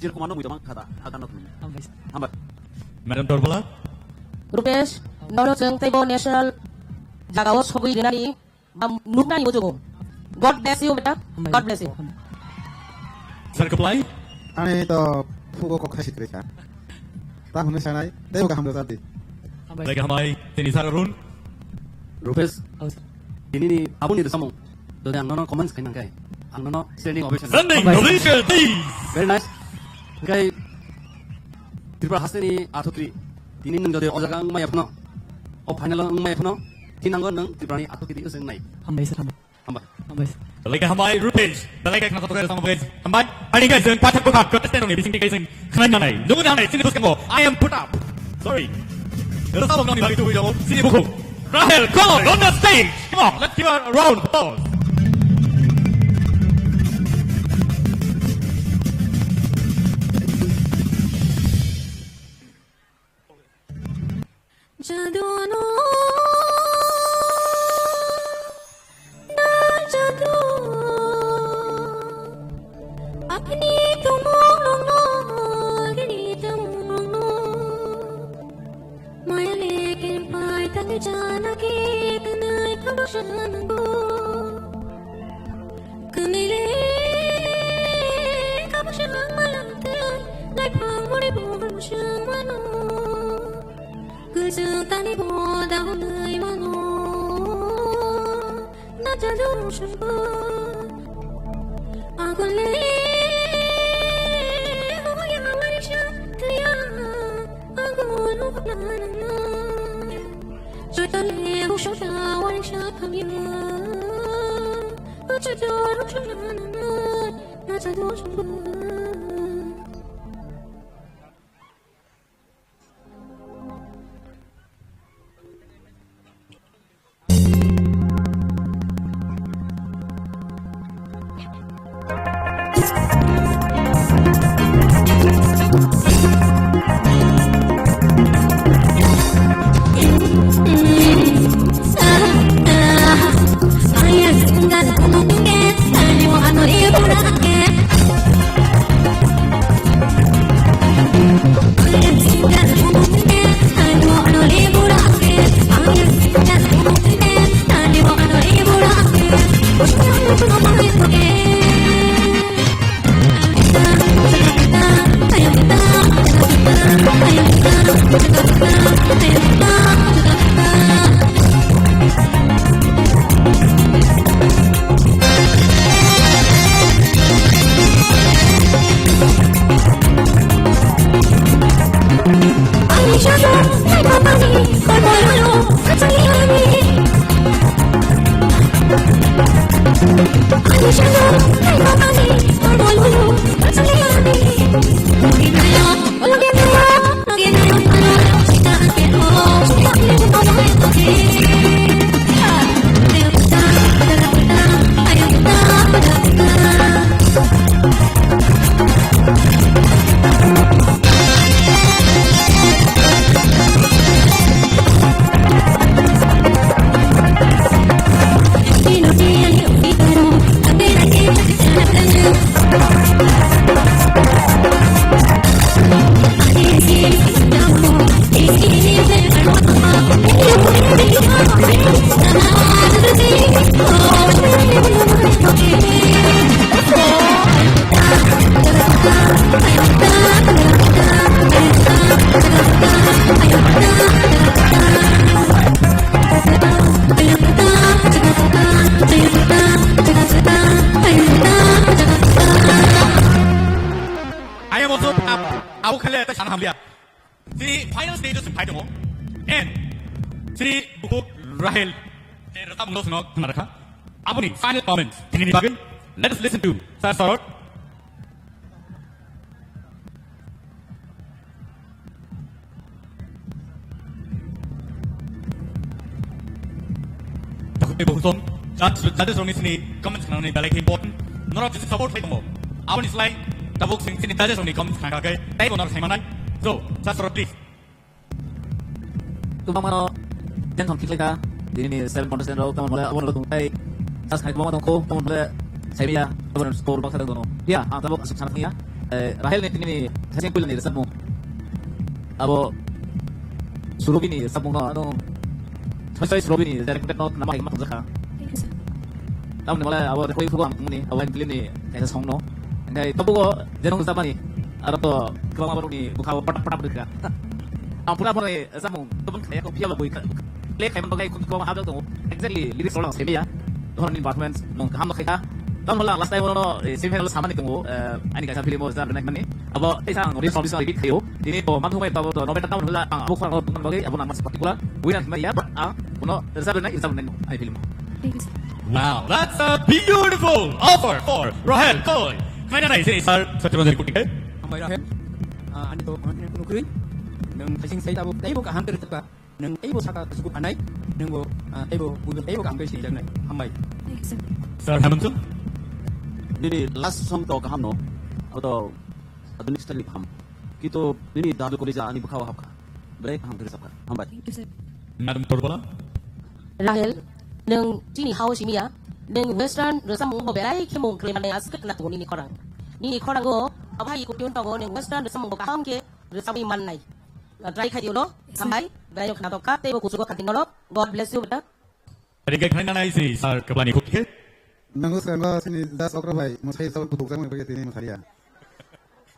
Jir kumano mui jamang khata, hakan nok. Hambai. Hambai. Madam Torbala. Rupesh, nono chwng teibo national jagao sogwi rinani Bam nuknani muchungo. God bless you, beta. Hambai. God bless you. Sir Kaplai. Ani to phugo kok khai sikri kha. Ta hwnwi sanai, tei bo kaham rwjak di. Hambai. Hambai, tini sir Arun. Rupesh. Oh, sir. Tini ni aboni rwchapmung. Dode ang nono comments khai nangkai. Ang nono standing ovation. Standing ovation, please. Very nice. Hingkai Tripura hasteni athutri. Tini nwng jodi o jaga wng maya phano, o final o wng maya phano, tini nango nwng Tripurani athutri wng nai. Hambai sir, hambai. Hambai. Hambai sir. Belai khe hambai, Rupesh. Belai khe khna kotor khe sambai. Hambai. Ani guys, jeng pathak bwkha, contestant rokni bising twi kaising khna nai. Nungni hambai, sini bwskango. I am put up. Sorry. Rwchapmung nokni bagwi tubui jago. Sini bukhuk. Rahel, come on, on the stage. Come on, let's give her a round of applause. Jadu no, na jadu. Apni tumung no, agni tumung no. Maya lekin pai tang jana ke tanai kabu shanango. Kunile kabu shanang malang te, lai pang mori bo kabu shanang mano. Kusu tani bo da hunai mano. Nacha dusha. Agule hoya warisha kya. Agulu na na na. Chutale busha warisha kya. Chutale busha na na na. Nacha dusha. Abo khaile ta sana hamliya. Chini final stage o chwng phai tongo. And chini bukhuk Rahel. Tei rwchapmung no chwngno khna rwkha. Aboni final comments. Tini ni bagwi. Let us listen to Sir Sorot. Takhuk tei bukhuk song, judge, judges rokni sini comments khnani belai khe important. Norok jesa support khlai tongo. Aboni slai tabuk sing sini judges rokni comments khna kha khe tei bo norok sai manai. So, judge rok please. Tubamano tension khiklai kha. Dini ni seven contestant rok tamon bole abono tong tai. Judge khai tubama tong kho tamon bole sai ya. Abono score baksa tong dono. Ya, ang tabuk asuk sana ya. Eh, Rahel ni tini ni thasing kuil ni resap mo. Abo Surobi ni rwchapmung no, ano, Choi Choi Surobi ni directed no nama ma tongjakha. Thank you, sir. Tamni mala abo recording phugo ang tongmani, abo ang film ni kaisa song no. Engkai tobugo jenong rwchapmani, aro to kwbangma borok ni bwkha o patap patap rwkha. Ang pura borok ni rwchapmung tobon khaya ko phiya ba bui kha. Play khai man bagai khum ko habjak tongo. Exactly lyrics rok semiya. Dohor ni performance nong kaham no khaikha. Tamo la last time no, eh, semi final samani tongo, eh, ani kaisa film o jar benek mani. Abo teisa ang resolve bisa repeat khayo. Tini to manthok bai tabo to nobe tamo la ang abo khorang tong bagwi abo nang mas particular winner ma ya, but ang kuno result na result na ai film. Wow, that's a beautiful offer for Rahel Koi. Khaina nai sini sir, Satyabazar Kutik. Hambai Rahel. Ah, ani to kono kunu kri. Nang kasing sai tabo taibo kaham ter tepa. Nang taibo saka suku panai. Nang bo, ah, taibo budu taibo kaham ter sini janai. Hambai. Sir Hemant sir. Nini last song to kaham no. Auto adunik style ni kaham. Kito nini dadu kolija ani bukhawa hapkha. Belai kaham khe rwchapkha. Hambai. Thank you, sir. Madam Torbala. Rahel, nwng chini hao simiya, nwng western rwchapmung bo belai khe mung kwrwi manai aswk khna tongo nini khorang. Nini khorang o abai kutun tongo nwng western rwchapmung bo kaham khe rwchapwi mannai. Try khai di ulo, hambai, belai khna tongkha, tei bo kuchugo kha di norok. God bless you, beta. Ringkhe khnai nanai si sir kwplani khuk khe. Nang swkango sini das okra bai mwsai sabo butuk jang bai tini mwsariya.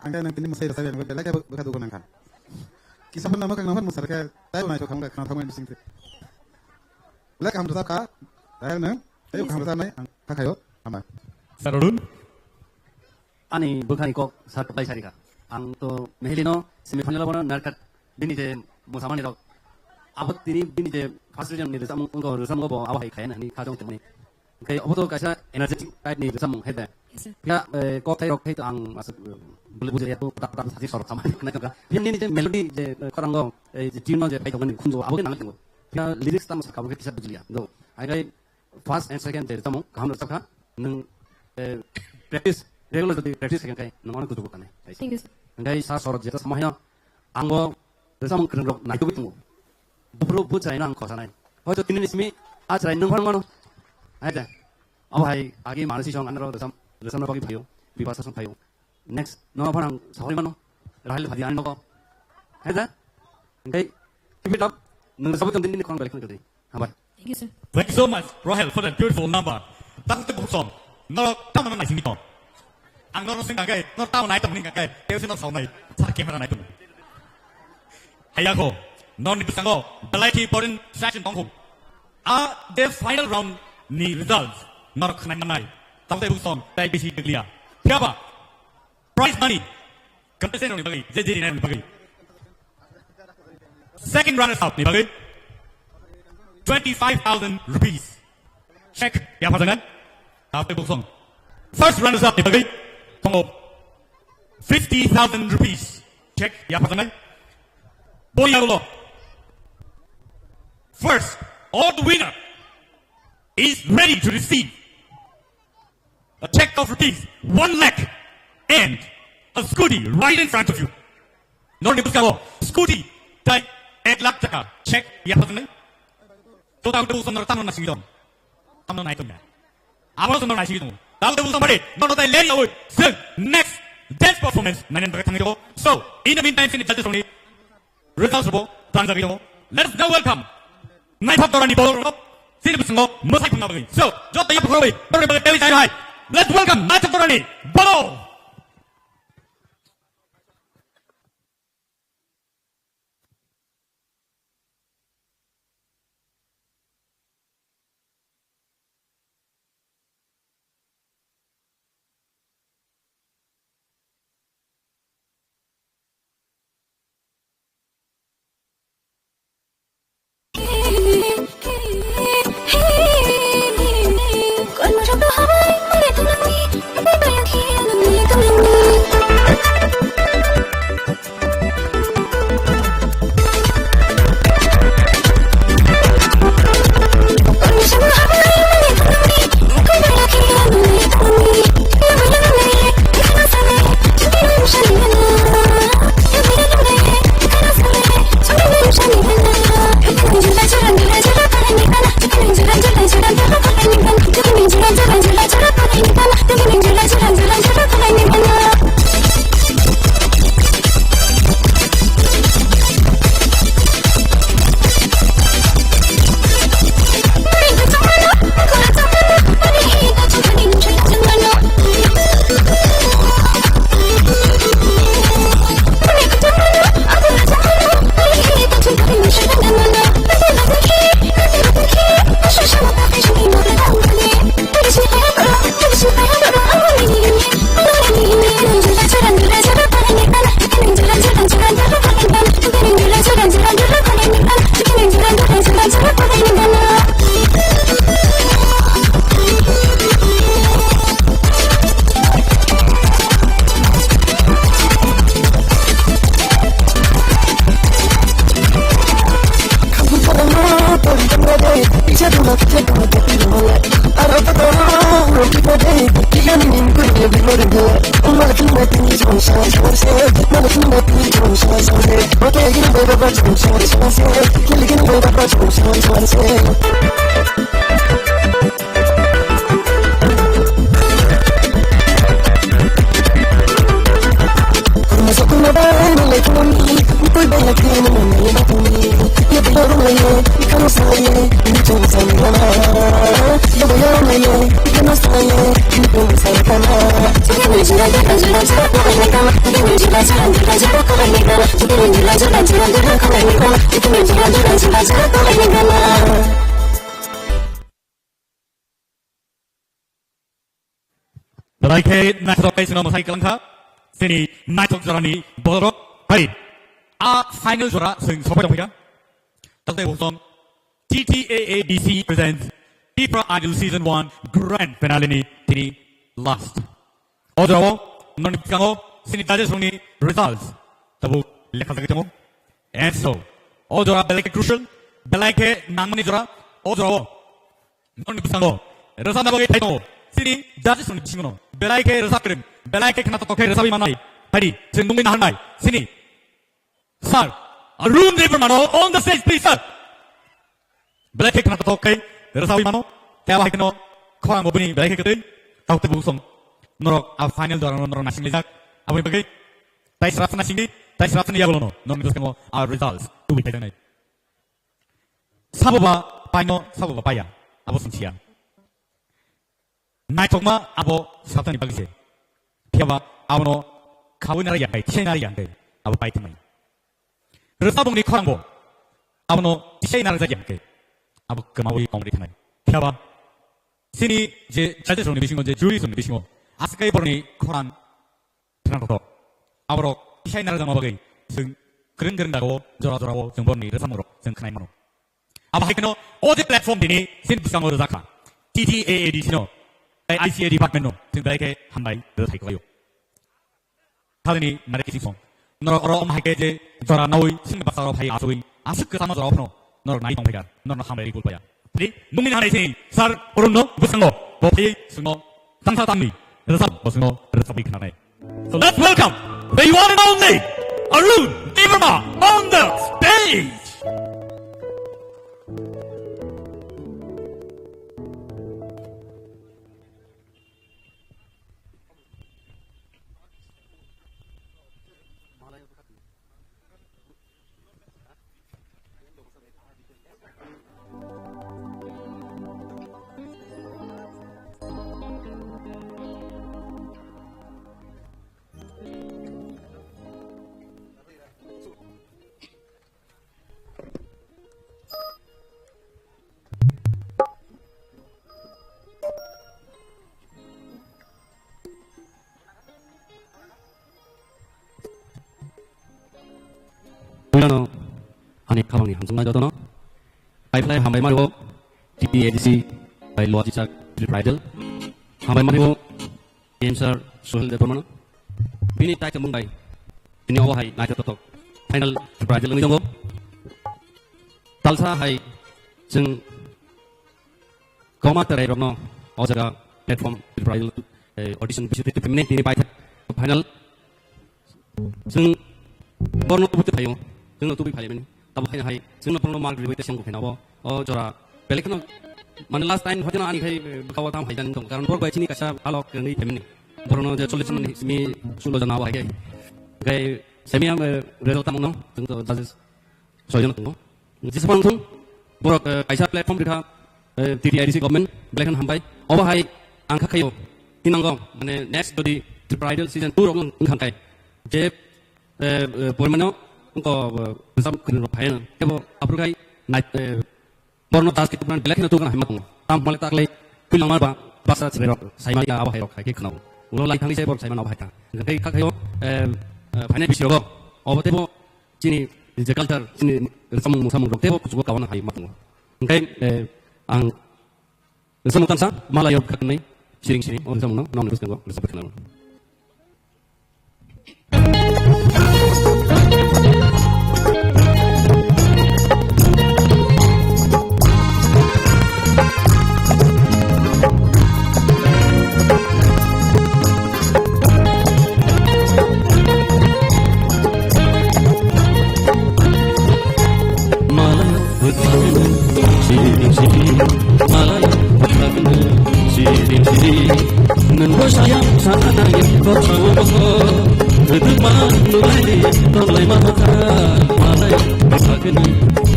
Ang khe nang tini mwsai rwchapya nang belai khe bwkha dugo nangkha. Kisa phano mwkhang nang phano mwsarkhe taibo naithok khamkha khna thangmani bisingtwi. Belai kaham rwchapkha. Dai nang taibo kaham rwchapnai ang kha khaio. Hambai. Sir Arun. Ani bwkhani kok sa tuklai sarikha. Ang to Mehelino semi final bono narkat bini je mosamani rok. Abo tini bini je first region ni rwchapmung wngkha, rwchapmung bo abo hai khaya nani kha jong tongmani. Hwnkhe obo to kaisa energetic type ni rwchapmung hai de. Yes, sir. Phiya, eh, kok thai rok thai to ang aswk, eh, bole bujai ya to pata pata sati sorok samani khna jong kha. Phiya nini je melody je, eh, khorang go, eh, je tune no je phai tongmani khunjo abo khe nang tongo. Phiya lyrics tamo sakha bo khe kisa bujliya. Do. Hai khai First and second je tamo kaham rwchapkha, nwng, eh, practice, regular jodi practice khe khai nwng onek kuchugo kanai. Thank you, sir. Hwnkhe sa sorot je sama hino, ang bo rwchapmung kwrwng rok naitugwi tongo. Buphuru bu chwraino ang khosanai. Hoito tini ni simi a chwrai nwng phano mano. Hai da. Abo hai agi manasi song anaro rwchap, rwchapna bagwi phaio, bipasa song phaio. Next, no phano ang sahori mano. Rahel phadi ani nogo. Hai da. Hwnkhe keep it up. Nwng rwchapwi tong tini ni khorang belai khwlai tong di. Hambai. Thank you, sir. Thank you so much, Rahel, for that beautiful number. Takhuk tei bukhuk song. Norok tamo naisingwi tong. Ang norok sing kangkhe, norok tamo nai tong hwnkhe, tei se norok sawnai. Sar camera nai tong. Hayakho, norokni bwskango belai khe important section tongkho. A je final round ni results norok khnai manai. Takhuk tei bukhuk song, tei bisi glia. Phiya ba, prize money. Contestant ni bagwi, je jiri ni bagwi. Second runners up ni bagwi. Twenty-five thousand rupees. Check, ya phasangan. Takhuk tei bukhuk song. First runners up ni bagwi. Tongo. Fifty thousand rupees. Check, ya phasangan. Boya ulo. First, all the winner is ready to receive a check of rupees one lakh and a scooty right in front of you. Norokni bwskango scooty tei ek lakh taka check yaphajaknai. To takhuk tei bukhuk song norok tamo naisingwi tong. Tamo nai tongya. Abo song norok naisingwi tong. Takhuk tei bukhuk song bade norok tai leri awi. Sir, next dance performance nainani bagwi thangwi tong. So, in the meantime, sini judges rokni results bo tlangjagwi tongo. Let us now welcome Naithok Dorani borok rok sini bisingo mwsai phungna bagwi. So, joto yapha khorwi borok bagwi tebwi chai hai. Let's welcome Naithok Dorani borok. Belai khe naithok khe chwngno mwsai kwlangkha. Chini naithok jorani borok hai a final jora chwng sopai tongphaikha. Tatai bosong T T A A D C presents Tipra Idol Season one Grand Finale ni tini last. O jorao noni bwskango chini judges rokni results tabuk lekha jagwi tongo. And so, o jora belai khe crucial, belai khe nangmani jora, o jorao noni bwskango rwchapna bagwi thai tongo. Chini judges rokni bisingo no belai khe rwchap kwrwng, belai khe khna toktok khe rwchapwi mannai. Phaidi, chwng nungwi naharnai. Chini Sir, Arun Debbarma no on the stage, please, sir. Belai khe khna toktok khe rwchapwi mano. Tei abo hai kheno khorang bo bini belai khe kwtwi. Tauk tei bubusong. Norok a final dora no norok naising lijak. Aboni bagwi tai srapsa naising di, tai srapsa ni yagulo no norok ni bwskango a results tubui phaijaknai. Sabo ba paino, sabo ba paya. Abo songsiya. Naithokma abo satani bagwi se. Phiya ba abono khaui nara ya kai, thai nara ya kai. Abo pai thumai. Rwchapmungni khorang bo abono tisai narwkjak ya hwnkhe abo kwmaui kongri thanai. Phiya ba chini je judges rokni bisingo, je juries rokni bisingo aswk kai borokni khorang thwngna kotor. Aborok tisai narwkjakma bagwi chwng kwrwng kwrwng dago jora jorao chwng borokni rwchapmungrok chwng khwnai mano. Abo hai kheno o je platform dini chini bwskango rwjakha T T A A D C no tei I C A department no chwng belai khe hambai rwthai kwlaio. Thadini nare kising song. Norok oro om hai khe je jora naui sing basa oro phai asui aswk kwchama jora phano norok nai tong phaikha, norok no hambai ri kul paya. Phai nungni hanai sini sir Arun no bwskango bo phai sungno tangsa tangni rwchap bo sungno rwchapwi khnanai. So let's welcome the one and only Arun Debbarma on the stage. Puilano ani khabangni hamjakma jotono. Paiphlai hambai mario T T A D C bai Loa Chichak Tripura Idol. Hambai mario T M sir Sohel Debbarmano. Bini tai tongmung bai bini obo hai naithotok final Tripura Idol wngwi tongo. Talsa hai chwng Koma terai rokno o jaga platform Tripura Idol, eh, audition bisu twi twi phimani tini paithak final. Chwng borno tubui twi phaio, chwngno tubui phailaimani. Tabo haino hai chwngno borno mark ribai tei sengbo phaina bo. O jora belai kheno mane last time hoiteno ani khai, eh, bwkhao tam hai jani tong. Karon borok bai chini kaisa halok kwrwngwi phaimani. Borokno je chollish minute simi sulo jana o hai khai. Khai semi am, eh, result tamungno chwng to judges soijon tongo. Jesa phang thung, borok, eh, kaisa platform rikha, eh, T T I D C government, belai kheno hambai. Obo hai ang kha khaio, tinango, mane next jodi Tripura Idol season two rok wng kha khai, je, eh, eh, porimano wngkho, eh, bwsam kwrwng rok phai no. Kebo aphuru khai nai, eh, borno das khe tukran belai kheno tukran hai ma tongo. Tam hwnle taklai puilangma ba basa chwrai rok saimani ka abo hai rok hai khe khwnao. Ulo lai thangni se borok saimano abo hai ta. Hingkhe kha khaio, eh, eh, phainai bisi rogo. Obo tebo chini je culture, chini rwchapmung mwsamung rok tebo kuchugo kawana hai ma tongo. Hingkhe, eh, ang rwchapmung kansa, mala yok khaknai, siring siring, o rwchapmung no, nong ni bwskango rwchapwi khwnao. Kwdwma nulaini tonglaima bwkha malai bwkhakni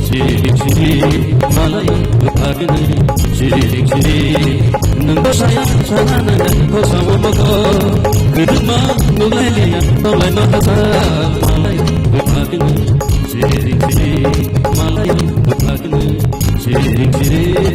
siring siring malai bwkhakni siring siring. Nwng bwsaya sana nang khosao mokho kwdwma nulaini tonglaima bwkha malai bwkhakni siring siring malai bwkhakni siring siring.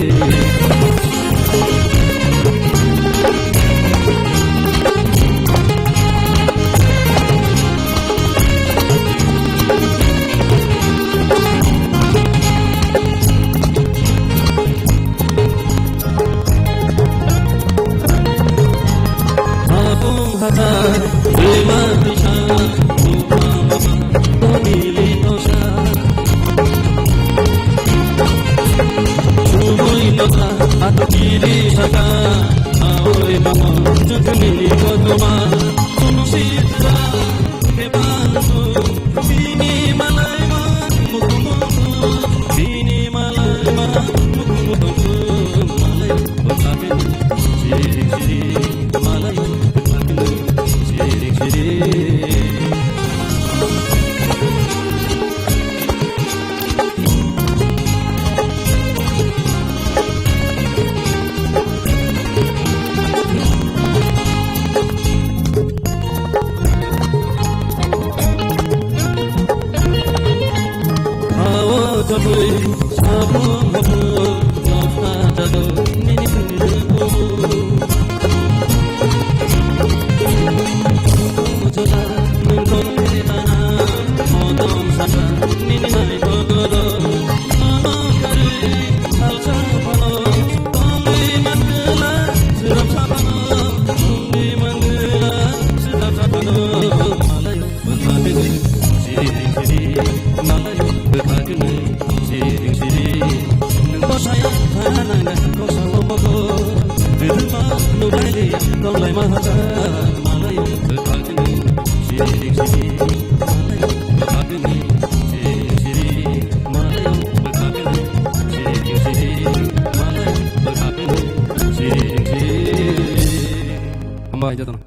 Hambai jotono.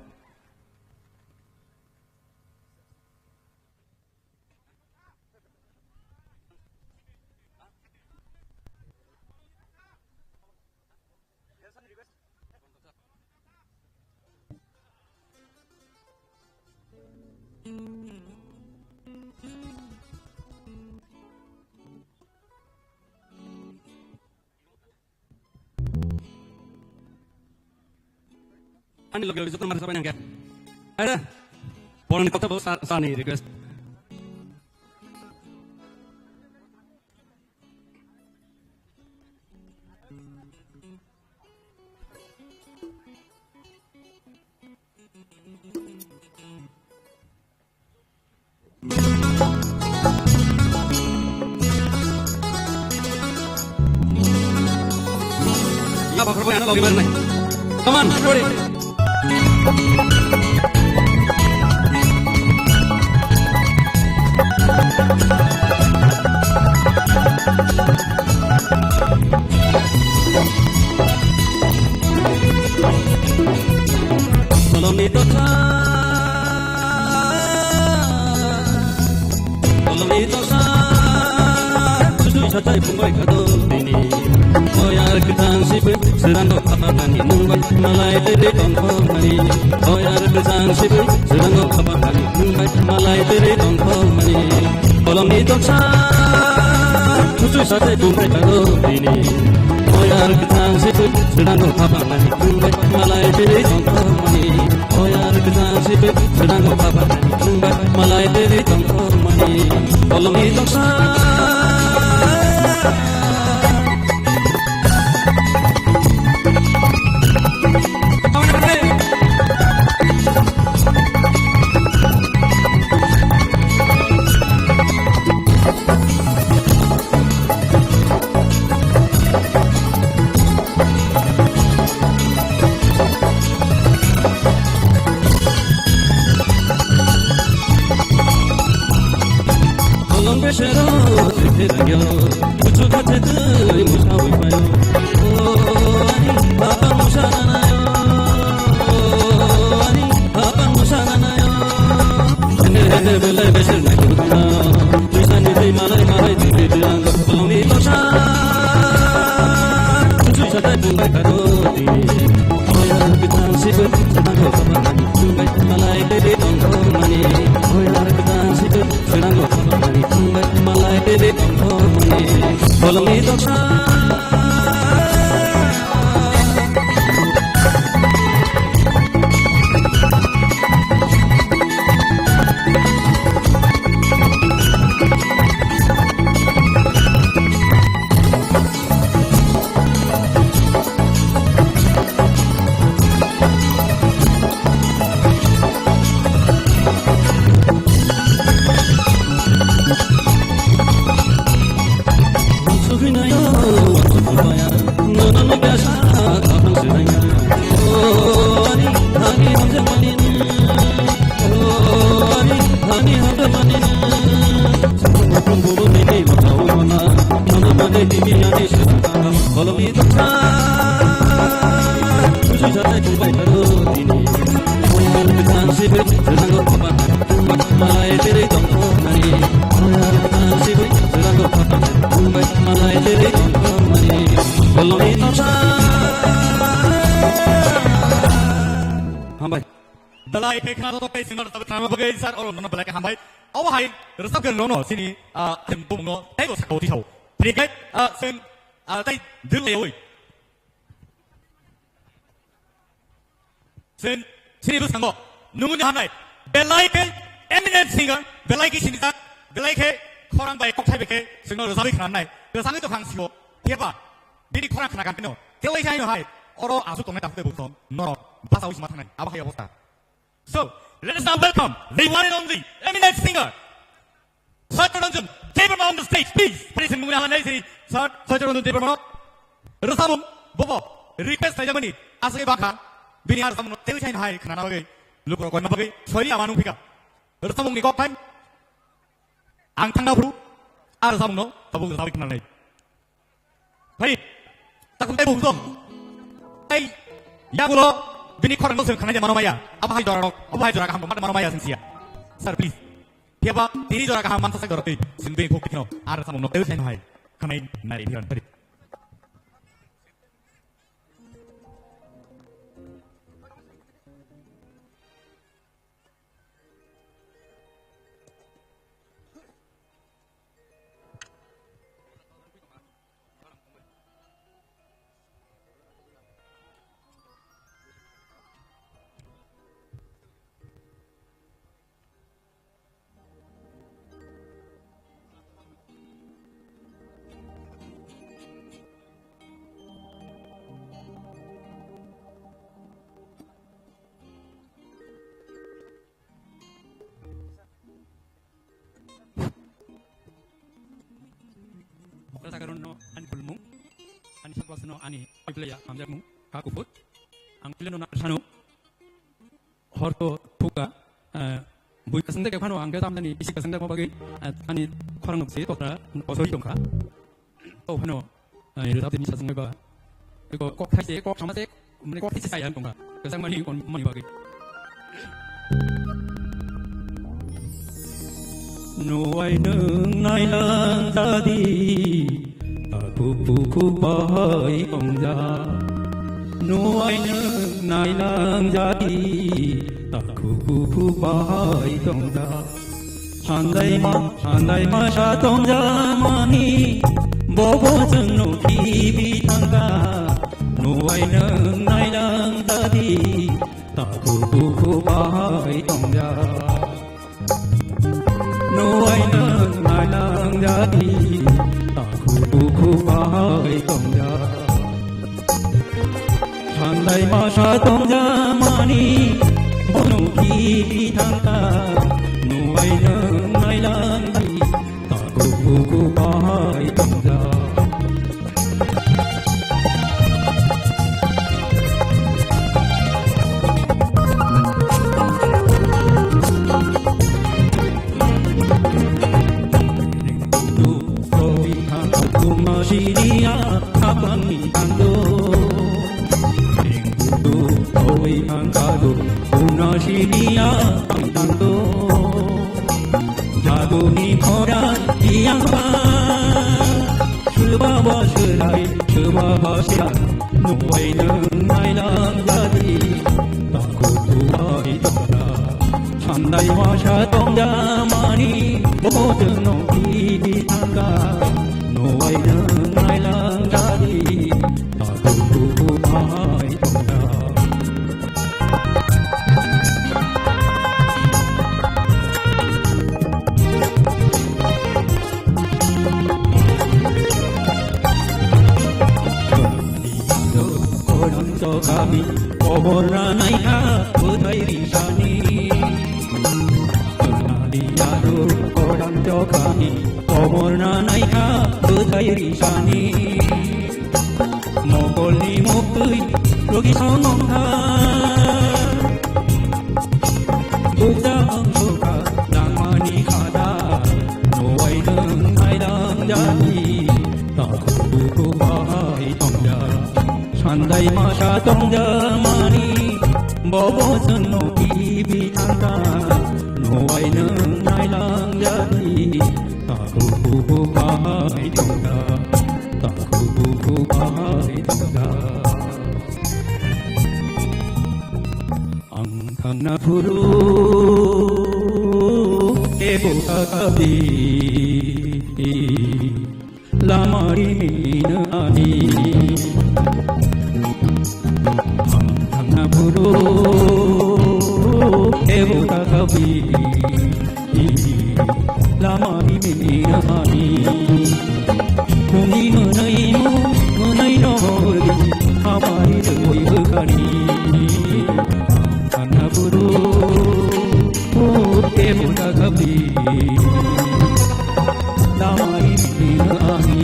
Ani loge loge joto mari sabai nangkhe. Aida. Poroni kotha bo sa, sani request. Ya, bakar boy, ana logi mar nai. Come on, ready. Kolomni toksa, kolomni toksa, susu satai pungbai kado dini. Oyar kitang sipe, serando papa kani nungbai, malai teri tongko mani. Oyar kitang sipe, serando papa kani nungbai, malai teri tongko mani. Kolomni toksa, susu satai pungbai kado dini. Oyar kitang sipe, serando papa kani nungbai, malai teri tongko mani. Oyar kitang sipe, serando papa kani nungbai, malai teri tongko mani. Kolomni toksa. Kolom besero Hambai. Belai khe khna joto tei singno rwchapwi khna bagwi sir oro nono belai khe hambai. Obo hai rwchapgwrwng rokno chini, ah, bumungno teibo sakao tisao. Phini khe, ah, chwng, ah, tei dil laiwi. Chwng chini bwskango nungni hamnai. Belai khe eminent singer, belai khe sinijak, belai khe khorang bai kokthai bai khe chwngno rwchapwi khnanai. Rwchapwi tongkha ang sio. Phiyaba bini khorang khna kantino. Tei waisa haino hai. Oro aswk tongnai takhuk tei bukhuk norok bachaui sima thangnai. Abo hai obostha. So, let us now welcome the one and only eminent singer, Satya Ranjan Debbarma on the stage, please. Please, mungni halai nai sini, Sat-, Satya Ranjan Debbarma. Rwchapmung, bobo, request khlaijak mani, aswk bakha, bini ar rwchapmung no tei sain hai khnana bagwi, lukurok koina bagwi, soili ama nung phika. Rwchapmung ni kok time, ang thangna phuru, ar rwchapmung no, tabuk rwchapwi khnanai. Hai, takhuk tei bukhuk tong. Hai, yagulo bini khorang no chwng khanai de mano maya. Abo hai jora rok, abo hai jora kaham mano maya chwng sia. Sir, please. Phiyaba tini jora kaham mansa sak jora tei chwng bini khuk tikno ar samung no tei sai hai. Khanai nari phiran tari. Mokol sakarno ani bulmung, ani sakbasno ani oiblaya hamjakmung, ha kuput. Ang pileno na sano, horto thuka, eh, bui kasang de phano ang ke tamdani bisi kasang de bagwi, eh, ani khorang se kokra, kosoi tongkha. O phano, eh, rwchap tini sasang ba. Eko kok thai se, kok sama se, mane kok thai se sai ang tongkha. Kasang mani kon mani bagwi. Nuwai nwng nailang jadi, takhuk bukhuk bahai tongja. Nuwai nwng nailang jadi, takhuk bukhuk bahai tongja. Sandaima, sandaima sa tongja mani, bobo chwngno khibi thangkha. Nuwai nwng nailang jadi, takhuk bukhuk bahai tongja. Nuwai nwng nailang jadi, takhuk bukhuk bahai tongja. Sandaima sa tongja mani, bono khibi thangkha. Nuwai nwng nailang jadi, takhuk bukhuk bahai tongja. Masa tongja mani, bobo chwngno kibi thangkha, nuwai nwng nailang jadi, takhuk bukhuk bahai tongja. Koran chokami, kobor ranai ha, bwthai risani. Sonali yadu, koran chokami, kobor ranai ha, bwthai risani. Mokolni moktwi, rogi songong ha. Bukda ang sokha, langmani khada, nuwai nwng naidang jadi. Takhuk bukhuk bahai tongja, sandai masa tongja mani, bobo chwngno kibi thangkha, nuwai nwng nailang jadi. Takhuk bukhuk bahai tongja, takhuk bukhuk bahai tongja. Ang thangna phuru kebo kakabi. Lama rimina ani. Ang thangna phuru kebo kakabi. Lama rimina ani. Kuni mwnai mo, mwnai no hori, amari roi bwkhani. Ang thangna phuru kebo kakabi. Lamai bini ani.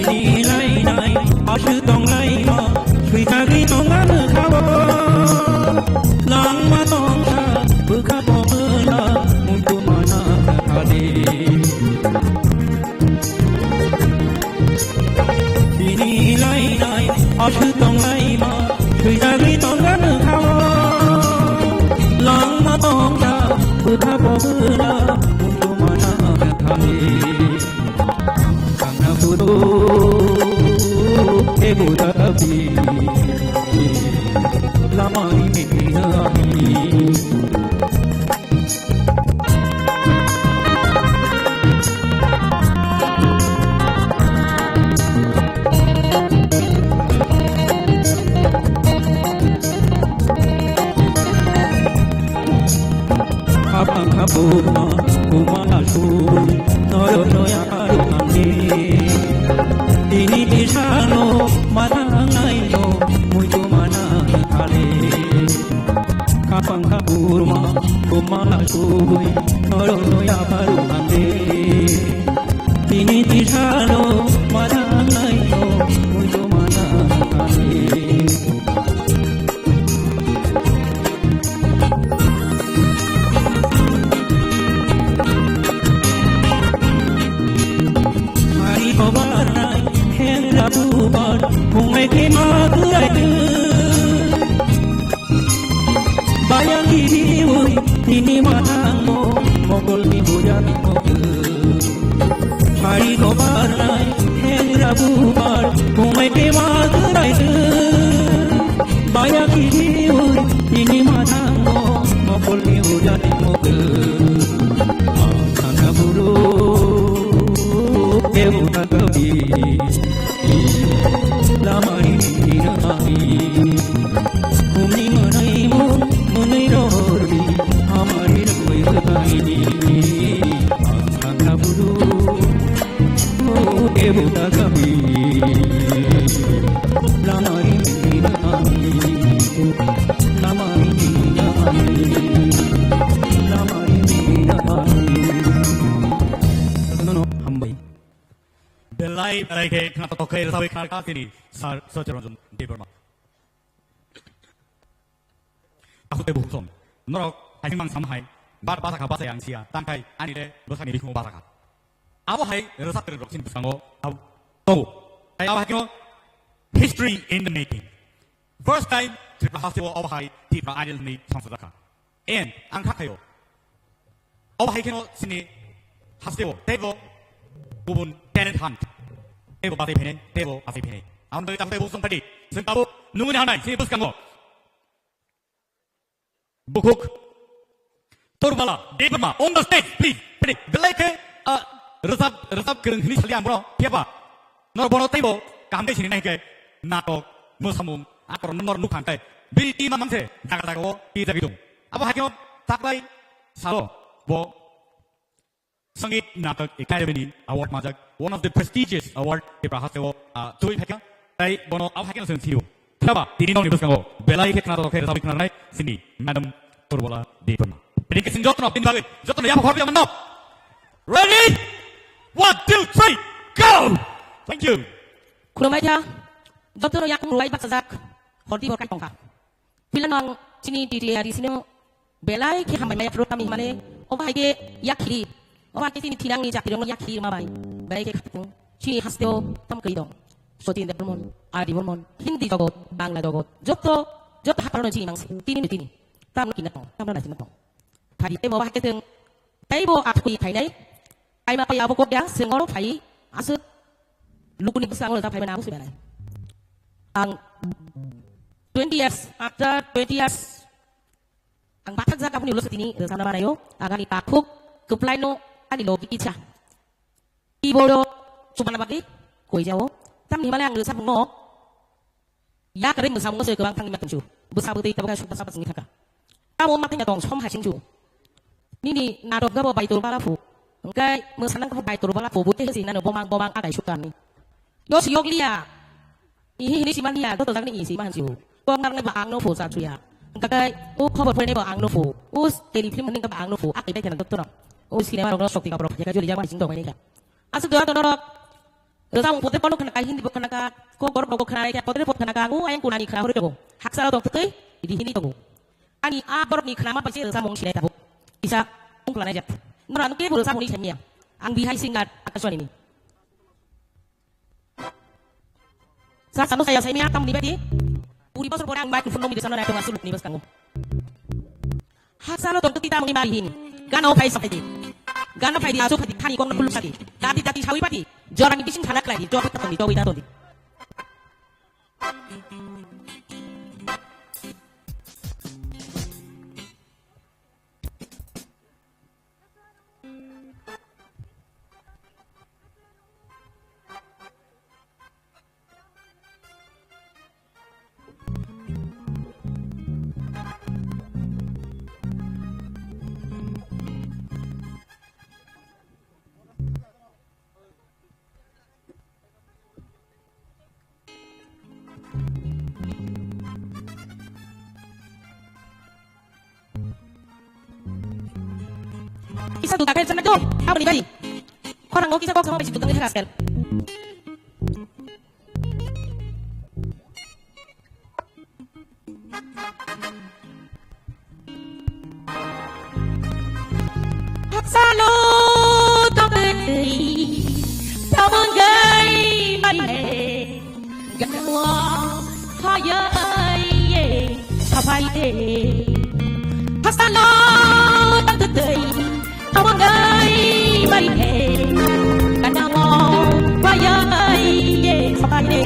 Bini lainai, asu tong laima, sui tagi tong ano khabo. Langma tong sa, bwkha tong na, muitu mana khade. Bini lainai, asu tong laima, sui jagwi tong ano khabo. Langma tong sa, bwkha bwla, muitu mana khade. Thangna phuru, kebo kakabi, lama rimina ani. Khapang khapuma, kuma na su, noro noya karu kangni. Tini tisano, mana ngai no, muitu mana khale. Khapang khapuma, kuma na su, noro noya karu kangni. Tini tisano, mana ngai no, muitu mana khale. Hari kobar nai, hengra bubar, phungai khe ma turai tu. Bayang ini ui, ini matang mo, mokol ni buya ni mokol. Hari kobar nai, hengra bubar, phungai khe ma turai tu. Baya kiri ui, ini matang mo, mokol ni uja ni mokol. Ang thangna phuru, kebo kakabi. Lamari ni nami. Kumi mwnai mo, mwnai rori, amari roi roi ni. Ang thangna phuru. Belai belai khe khna tok khe rwchapwi khna rwkha chini Sir Sotyaranjan Debbarma. Takhuk tei bukhuk som. Norok haising mang sam hai, bar basa kha basa yang sia, tangkai ani le bwsani bikhumo basa kha. Abo hai rwchap rwrok chini bwskango abo tongo. Tai abo hai khe history in the making. First time Tripura hasteo abo hai Tipra Idol ni song sajak kha. And ang kha khayo. Obo hai kheno chini hasteo teibo kubun talent hunt teibo bachai phainai, teibo bachai phainai. Amoni bagwi tabuk teibo chwng phaidi, chwng tabuk nungwi hanai chini bwskango. Bukhuk Torbala Debbarma on the stage, please. Phaidi, belai khe, ah, rwchap, rwchap kwrwng hwnwi saliya ang bono, phiyaba norok bono teibo kaham khe sini nai khe natok, mwsamung, akorno norok nukha khe bini team mamang se jaga jaga o twijagwi tongo. Abo hai kheno taklai salo bo Sangeet Natak Academy ni award majak, one of the prestigious award Tipra hasteo, ah, tubui phaikha, tai bono abo hai kheno chwng sio. Phiraba, tini nokni bwskango belai khe khna rok khe rwchapwi khna rwnai chini Madam Turbola Debbarma. Tini khe chwng jotono tini bagwi jotono yapha khorokya manno. Ready? One, two, three, go! Thank you. Khulumbai kha, jotono yakung rwbai baksajak, horti bo kai tongkha. Phila nang chini T T A R sino belai khe hambai maya phuru kami himane, obo hai khe yak khiri, obo hai khe chini thinangni jati rokno yak khiri rwma bai, belai khe khatung. Chini hasteo tam kwrwi dong. Sachin Debbarman, R D Barman, Hindi jogot, Bangla jogot, joto, joto hapharo no chini mangsi, tini ni tini. Tam kina tong, tam na chini tong. Phari tei bo hai khe chwng, tei bo athukui phainai, kaima pai abo kok ya, chwng oro phai, aswk lukuni bwskango rwchap phaimani abo se belai. Ang twenty years, after twenty years, ang bathakjak aboni ulo se tini rwchapna manaio. Ang ani takhuk kwplaino ani logi kicha. Keyboard o chubana bagwi koijao. Tamni himale ang rwchapmungno yakarwi mwsamungo se kwbang thangwi ma tongsu. Bwsa bwtwi tabuk hai sukha sapa singwi thangkha. Tamo ma thangya tong som hai singsu. Nini natok gabo baitor bala phu. Hwnkhe mwsanang khe baitor bala phu, bwtwi hisi nano bomang bomang agai sukha ni. Yo siyok liya. Ihi hini sima liya, joto jagni isi ma hansiu. Kok narwknai bo ang no phu cha chuya. Hwnkhe o khobor phorinai bo ang no phu. O teli film hwnwi ba ang no phu. Akai bai khana joto no. O cinema rok no sokti kaprok phai kha joli jak ma sing tong mai kha. Aswk dora to norok. Rwchapmung potre pono khna kha, Hindi bo khna kha, kokborok rogo khna kha, potre pot khna kha, ang o ayang kunani khna hori rogo. Haksa rok tei, idi hini tongo. Ani a borok ni khna ma bai se rwchapmung sinai tabuk. Kisa ung khna nai jak. Nora ang kebo rwchapmung ni samiya. Ang bihai singer Akashwani ni. Sa sano saya saya miya tam ni badi. Puri bosor pore ang microphone ni bisano na tonga suluk ni bas kango. Hasalo tong tuti tamung ni mari hin. Gano phai sa phai di. Gano phai di asu phai di khani kong na kuluk sadi. Dati dati sawi pati. Jorang ni bising thanak lai di. Jobi tatong di, jobi tatong di. Kisa duda kai chana do, aboni bari. Khorang o kisa kok sama bisi duda ngi haras kel. Haksalo tongwi tamangwi mari he, ganawa hayai ye sabai de. Haksalo tongwi tamangwi mari he, ganawa hayai ye sabai de.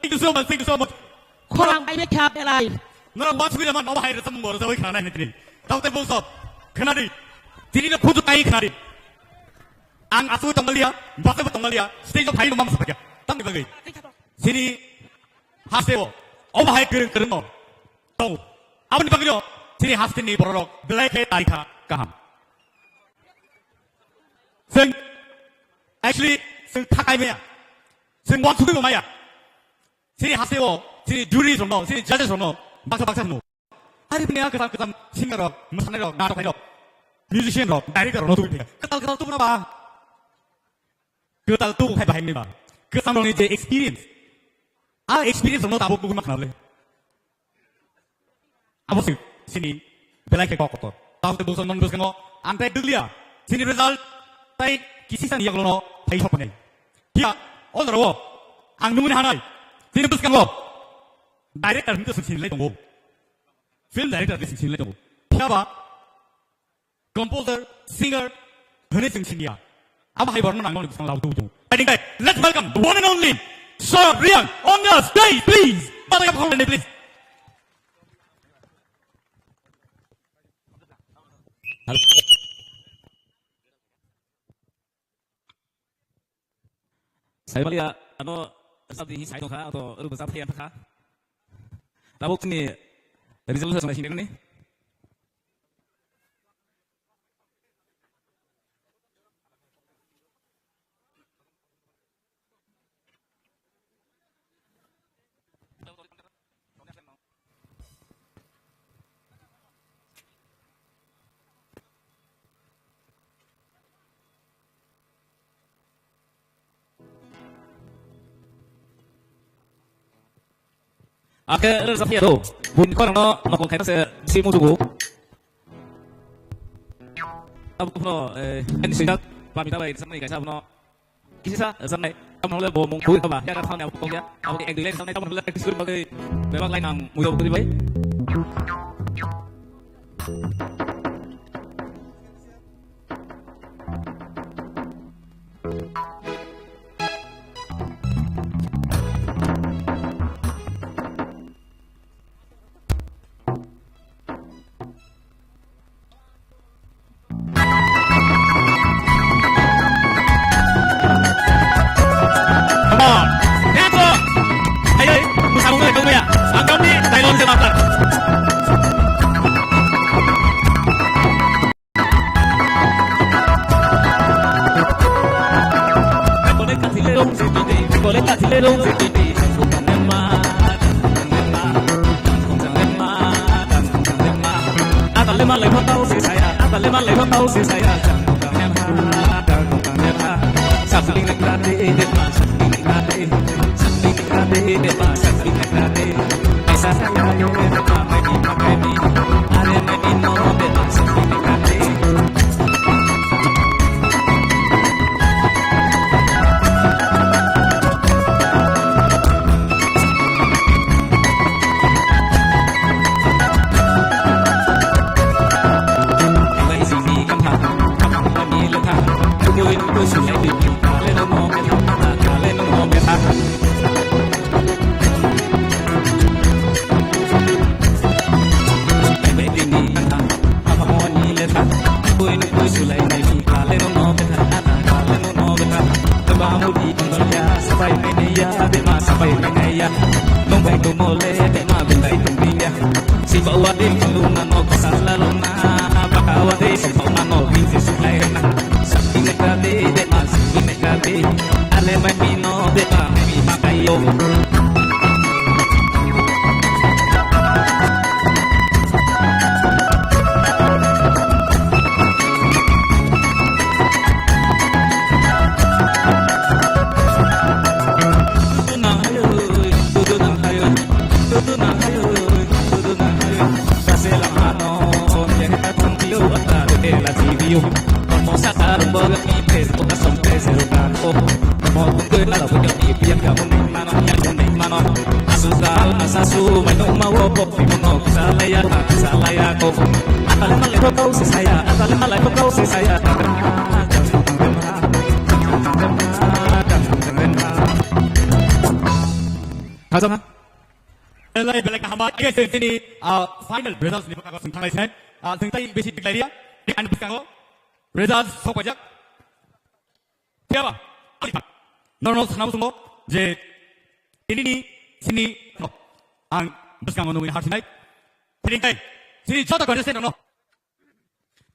Thank you so much, thank you so much. Khorang bai bekha belai. Norok wansugwi naman obo hai rwchapmung bo rwchapwi khna nai hinwi tini. Taote bung sop khna di. Tini no khujuk nai khna di. Ang asugwi tongmaliya, bachaibo tongmaliya, stage o phaiwi no mamsa phaiya. Tamni bagwi. Chini haste o obo hai kwrwng kwrwng no tongo. Aboni bagwi no chini haste ni bororok belai khe tari kha kaham. Chwng actually chwng thakai maya. Chwng wansugwi bo maya. Chini haste o, chini jury rok no, chini judges rok no, baksa baksa hino. Ari bini a kwcham kwcham singer rok, mwsanai rok, natok khai rok, musician rok, director rok no tubui phai. Kwtal kwtal tubuna ba. Kwtal tubu khai bahai ni ba. Kwcham rok ni je experience. A experience rok no tabuk tubui ma khna le. Abo se chini belai khe kok kotor. Tamo te bwswk non bwskango ang tai dwgliya. Chini result tai kisisa ni yagulo no phai soknai. Phiya o jora o ang nungni hanai. Chini bwskango director hinto swk sinilai tongo. Film director ni swk sinilai tongo. Phiya ba composer, singer, hwnwi chwng siniya. Abo hai borno nangmani bwskango labo tubu tongo. Let's welcome the one and only Sir Riang on the stage, please. Pataya phone, please. Saimaliya, ano, sabdi hi sai tongkha, ato, rwbo sa phai tongkha. Tabuk chini resolution song sini ni. Ake rwchapya do. Buini khorang no nokol khaina se bisi mujugo. Abo no, eh, ani swijak pamita bai samani kaisa abo no. Kisa samnai, tamo le bo mung khui ba, ya ka thang ya bo ya. Abo ek dile samnai tamo le practice kuri bagwi. Bebak lai nang mujo kuri bai. Come on. Dance off. Hey, hey. Musa musa itu ya. Angkam ni, tayo se matar. Khajama. Belai belai kaham ba. Oke, sini, sini, ah, final results ni bakal sing thanglai sai. Ah, sing tai besi diklai dia. Di an bwskango results sok pajak. Siapa? Normal sana musungo je ini ni sini no. Ang bwskango nungwi harsinai. Sini tai. Sini jota contestant no.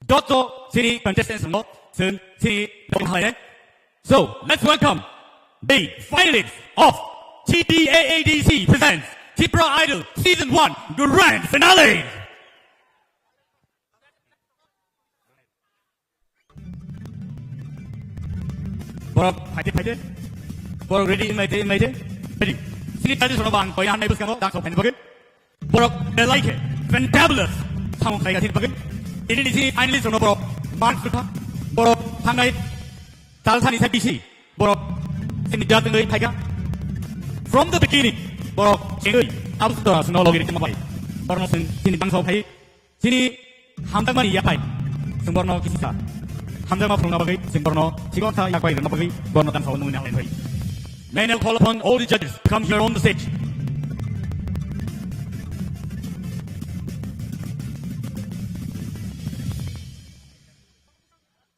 Dotto sini contestants no, sen sini dong hai. So let's welcome the finalists of T T A A D C presents Tipra Idol Season one Grand Finale. Borok phaide phaide, borok ready, imlaide imlaide, ready. Sini tadi sono bang koi hanai bwskango dang sok phaini bagwi. Borok belai khe fantabulous samung khlai gasini bagwi. Ini ni sini finalist rokno borok marks rwkha. Borok thangnai tal sani sa bisi borok sini judge wngwi phaikha. From the beginning borok chengwi abswk dora sino logi rikma bai. Borokno sini, sini bangsa phai. Sini hamjakmani yapai. Sing borno kisisa. Hamjakma phunukna bagwi, sing borno chikon sa yapai rwna bagwi, borno dan sawo nungni halai phai. May I now call upon all the judges to come here on the stage.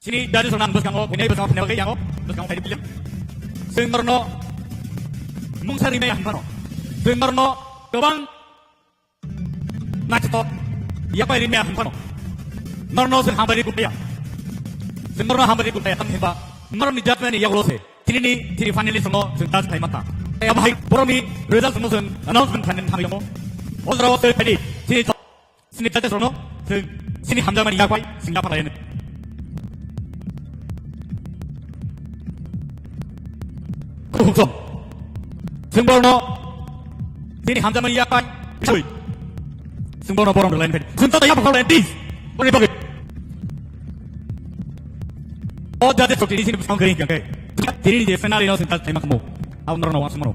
Sini judges rok nang bwskango, buini bwskango, buini bagwi yango, bwskango phai di bilang. Sing borno mungsa rimai ang phano. Sing borno gobang Naithotok, yapai rimya hwnphano. Norno se hambai ri kutaya. Se norno hambai ri kutaya, tam himba. Norni judgment ni yagulo se. Tini ni, tini finally sono, se judge khai mata. Tei abo hai, borokni result sono se announcement khai nang thangwi tongo. O jora o se khai di, tini to-, sini judges sono, se, sini hamjakmani yapai, sing yapai. Kuhukso. Sing borno. Sini hamjakmani yapai. Sui. Sing borno borom rwlaini phai. Sing tata yapak khaulaini, please. Boni bagwi. O judge chokti ni sini bwskango kwrwi hwnkhe. Tini ni je finale no sing tata thaimak mo. Abo norok no wansukmano.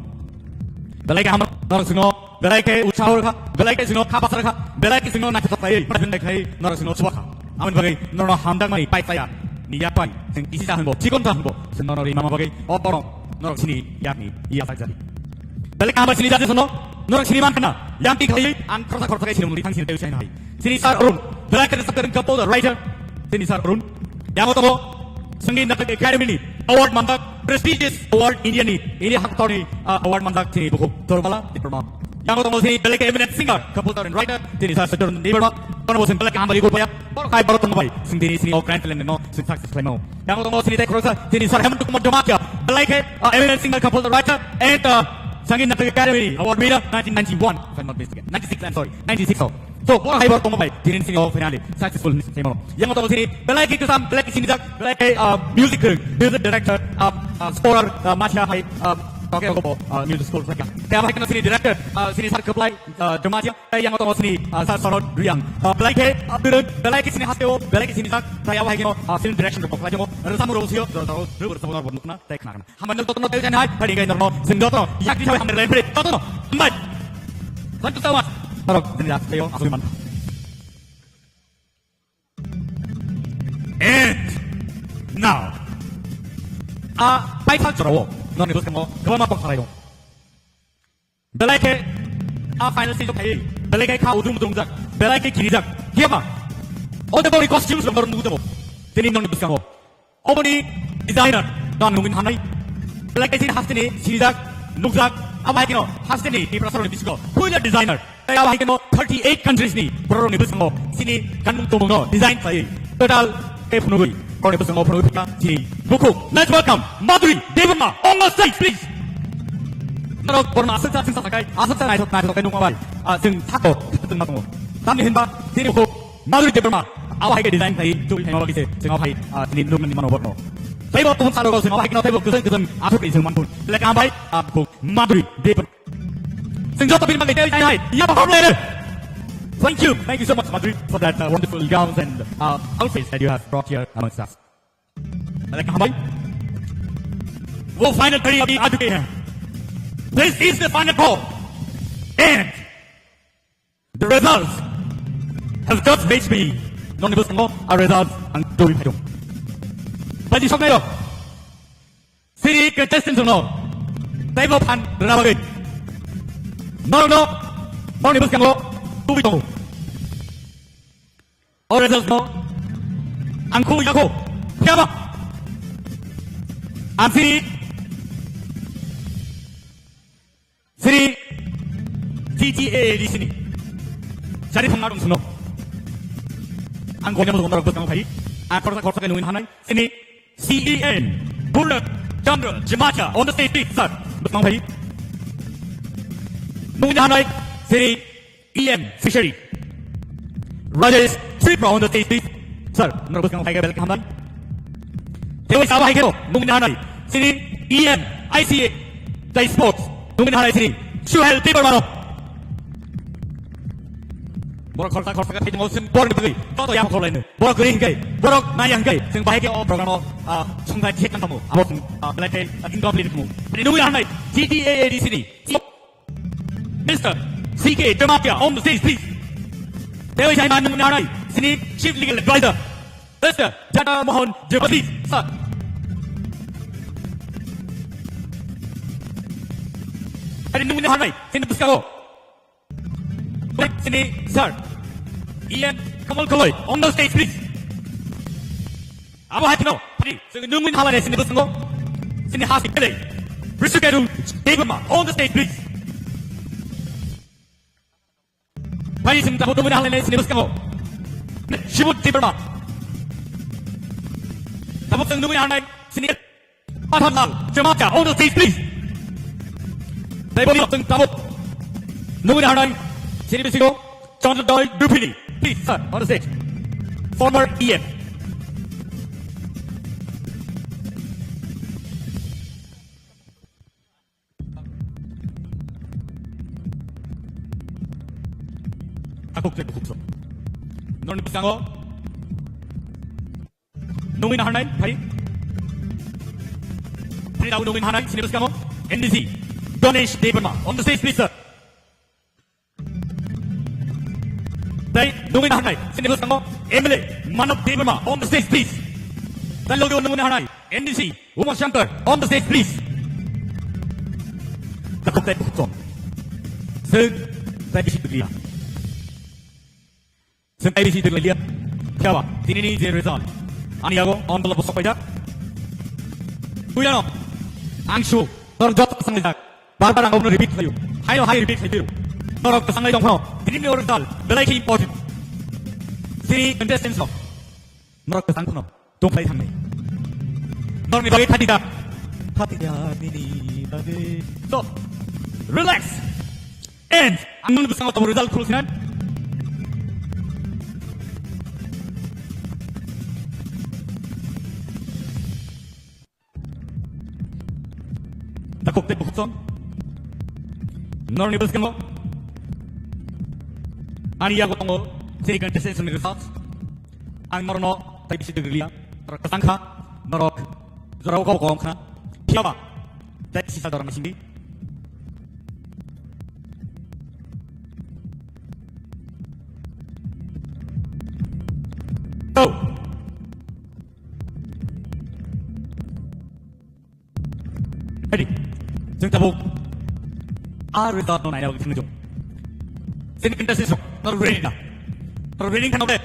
Belai khe hamrok norok sino. Belai khe utsaho rwkha, belai khe sino kha basa rwkha, belai khe sino naithotok khlaiwi, belai khe norok sino chuba kha. Aboni bagwi norokno hamjakmani pai chaya ni yapai, chwng kisi ta hwnbo, chikon ta hwnbo, chwng norok rimama bagwi, o borok norok sini yakni yasak jati. Belai khe hambai sini jati sono, norok sini man khna, yang ti khlaiwi, ang khoroksa khoroksa khe sini mungli thang sini tei usaina hai. Sini sir Arun, belai khe sakta ringkha po the writer, sini sir Arun. Yang otobo, Sangeet Natak Academy ni award manjak, prestigious award India ni, India haktorni, ah, award manjak chini bukhuk Durbala Debbarma. Yang tongo chini belai khe eminent singer, composer and writer, chini sir Satyaranja Debbarma. Kono bo chini belai khe hambai gurpaya. Bor khai borok tongo bai. Chini sini o grand talent no chini success khlaimao. Yang tongo chini tei khoroksa chini sir Hemant Kumar Jamatia. Belai khe, ah, eminent singer, composer, writer and, ah, Sangeet Natak Academy award winner nineteen ninety-one, if I'm not mistaken. Ninety-six, I'm sorry. Ninety-six o. So, bor hai bor tongo bai, tini sini o finale successful ni simo. Yang tongo sini, belai ki kesam, belai ki sinijak, belai ki, uh, music, music director, uh, uh, scorer, uh, Masha hai, uh, Okay, okay, bo, ah, music school sa kya. Tei abo hai kheno sini director, ah, sini sir Khuplai, ah, Jamatia, tei yang tongo sini, ah, sir Sarod Riyang. Ah, belai khe, ah, belai khe sini hasteo, belai khe sini jak, tei abo hai kheno, ah, sini direction rok khlai tongo. Rwchapmung rok sio, jora jora, rwbo rwchapmung rok nukna, tei khna khna. Hambai no jotono tei janai, hari ngai normo, sing jotono, yak di sabai hambai lembre, jotono, hambai. Thank you so much. Norok, jini yak teo, asui man. And now, a paithak jorao norni bwskango kwbangma kok salai dong. Belai khe a final stage o phai, belai khe kha udum udum jak, belai khe kirijak. Hiyaba, o de boni costumes rok norok nugwi tongo. Tini norni bwskango. Oboni designer, no ang nugwi hanai. Belai khe chini hasteni sinijak, nukjak, abo hai kheno hasteni Tiprasarokni bisingo puila designer. Tei abo hai kheno thirty eight countries ni borokni bwskango chini kanmung tongmungno design khlaiwi total khe phunugwi borokni bwskango phunugwi phikha chini bukhuk. Let's welcome Madhuri Debbarma on the stage, please. Norok borokno aswk sa, aswk sa sakai, aswk sa naithok, naithok khe nukma bai. Ah, chwng thako, chwng ma tongo. Tamni hinba chini bukhuk Madhuri Debbarma, abo hai khe design khlaiwi tubui phaima bagwi se chwng abo hai, ah, chini nukmani mano borokno. Teibo kubun salo rok chwng abo hai kheno teibo kwchwng kwchwng aswk khe chwng mankun. Belai kaham bai, ah, bukhuk Madhuri Debbarma. Sing joto bini bagwi tei tei hai, ya, perform later. Thank you, thank you so much, Madhuri, for that, uh, wonderful gowns and, uh, outfits that you have brought here amongst us. Like, hambai. वो final thirty अभी आ चुके हैं. This is the final call. And the results have just reached me. Noni bwskango a results ang tubui phaio. Baji soknairok. Siri contestants no. Taibo phan rwna bagwi. Norokno, norokni bwskango tubui tongo. O results no. Ang khu yakho. Phiyaba. Ang siri. Siri T T A A D C ni. Sari thangna dong suno. Ang gonyam norok bwskango phai. Ang khoroksa khoroksa khe nungwi hanai. Sini C E M, Purna Chandra Jamatia on the stage, please, sir. Bwskango phai. Nungwi hanai, Siri E M Fishery, Rajesh Tripura on the stage, please. Sir, norok bwskango phai khe belai khe hambai. Tei sabo hai khe nungwi hanai, Siri E M I C A, tei Sports, nungwi hanai, Siri Suhel Debbarma no. Borok khoroksa khoroksa khe tongmo chwng borokni bagwi joto yang khorlaino. Borok kwrwi hwnkhe, borok nai hwnkhe, chwng bahai khe o program o, ah, songthai khe tang tamo. Abo chwng, ah, belai khe, ah, incomplete tamo. Tini nugwi hanai G T A A D C ni Mister C K Jamatia on the stage, please. Tei jai man nugwi hanai sini Chief Legal Advisor Mister Jana Mohan Jamatia, sir. Tini nugwi hanai sini bwskango. Sini, sir. E M Kamal Kaloi, on the stage, please. Abo hai kheno, phai, chwng nungwi halai sini bwskango. Sini hasi kele. Risukeru Debbarma, on the stage, please. Phai, chwng tabuk nungwi halai sini bwskango. Shibu Debbarma. Tabuk chwng nungwi halai sini Pathanlal Jamatia, on the stage, please. Tei boni chwng tabuk nugwi hanai sini bisingo Chandra Dai Duphini, please, sir, on the stage. Former E M. Takuk tei bukhuk sok. Norni bwskango nungwi naharnai, phari. Phari dabu nungwi naharnai, sini bwskango M D C, Ganesh Debbarma, on the stage, please, sir. Tei nungwi naharnai, sini bwskango M L A, Manav Debbarma, on the stage, please. Tei logi nungwi naharnai, M D C, Uma Shankar, on the stage, please. Takuk tei bukhuk sok. Sir, tei bisi tukliya. Chwng I B C twi liya. Phiya ba, tinini je result. Ani yago envelope bo sokpaijak. Puilano, ang su, norok joto swnglaijak. Bar bar ang obono repeat khlaio. Haino hai repeat khlai phiro. Norok swnglaijak phano, tinini o result, belai khe important. Sini contestants rok. Norok kwchang phano. Tongkhlai thangnai. Norokni bagwi thati da. Thati da nini bagwi. So, relax. And ang nokni bwskango tabuk result khuluk sinai. Da Khuk tei bukhuk song. Norokni bwskango ani yago tongo chini contestant ni results. Ang norokno tei bisi twi rwliya. Norok kwchang kha, norok jorao kok kok wng kha. Phiya ba tei sisa jora ni simi. Go! Ready. Chwng tabuk. A result no naina bagwi thangwi chwng. Chini contestant rok, norok ready na? Norok ready khano de?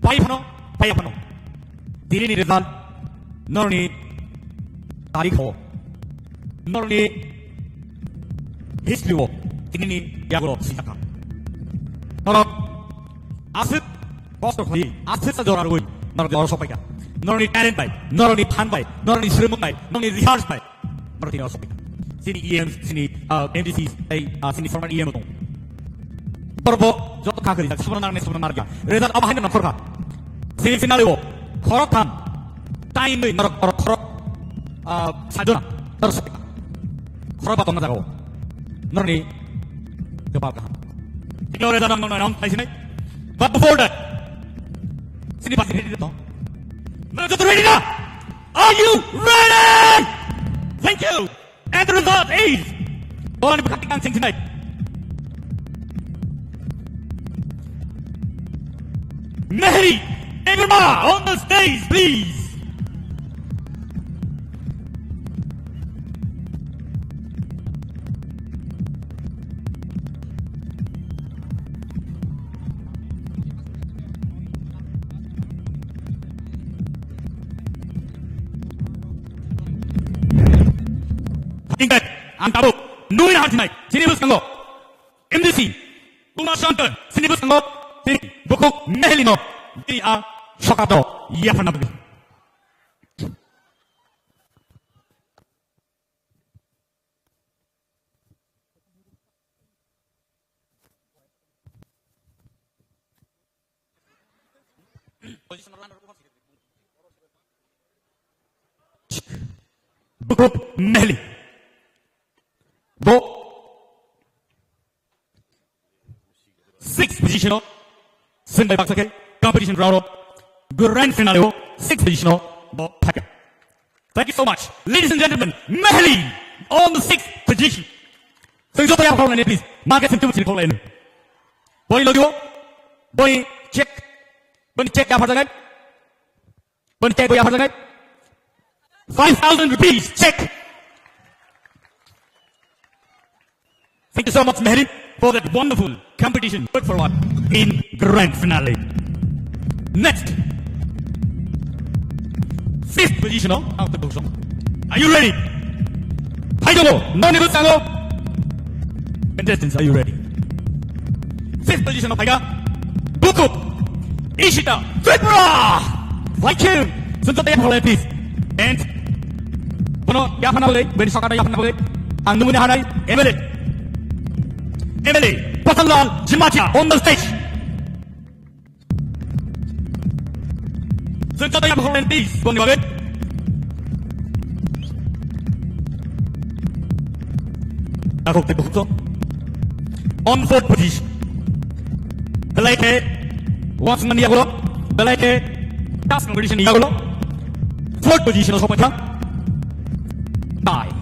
Pai phano, pai phano. Tini ni result, norokni tarikh o, norokni history o, tini ni yago sijak kha. Norok aswk kosto khlai, aswk sa jora rwi, norok oro sokpaikha. Norokni talent bai, norokni phan bai, norokni swrwngmung bai, norokni rehearse bai. Borok tini oro sokpaikha. Chini E M, chini, ah, M D C, tei, ah, chini former E M tong. Borok bo joto kha kwrwi jak, sono nangne sono narwkya. Result abo haino nongkhor kha. Semi final o khorok tham, tai nwi norok, norok khorok, ah, sajona, norok sokpaikha. Khorok ba tongna jagao. Norokni kwpal kaham. Tini o result ang nongno announce khlai sinai. But before that, chini party ready to? Norok joto ready na? Are you ready? Thank you. And the result is, Bolani bwkhak tikang sing sinai. Mehri Debbarma on the stage, please. Ang tabuk nui na hamsinai, chini bwskango M D C Kumar Shankar, chini bwskango chini bukhuk Mehli no, chini a sokat o yapharna bagwi. Bukhuk Mehli. Bo sixth position o, swng bai baksa khe competition round o, grand finale o, sixth position o bo phaikha. Thank you so much. Ladies and gentlemen, Mehli on the sixth position. Swng joto yapharlaini, please. Ma khe swng tubuk sini khaklaini. Boni logi o, boni check, boni check yapharjaknai. Boni check boi yapharjaknai. Five thousand rupees check. Thank you so much, Mehri, for that wonderful competition. Look forward in grand finale. Next. Fifth position, oh, out of the song. Are you ready? Hai dong, no ni bwskango. Contestants, are you ready? Fifth position o phaikha Bukhuk Ishita Tripura. Thank you. Sunta taya phalai, please. And bono yaphana bagwi, bini sokano yaphana bagwi ang nungmani hanai M L A, M L A Pasanlal Jamatia on the stage. Chwng joto yaphang hor line, please, boni bagwi. Takhuk tei bukhuk to. On fourth position. Belai khe wansukmani yagulo. Belai khe task competition ni yagulo. Fourth position o sokpaikha. Bye.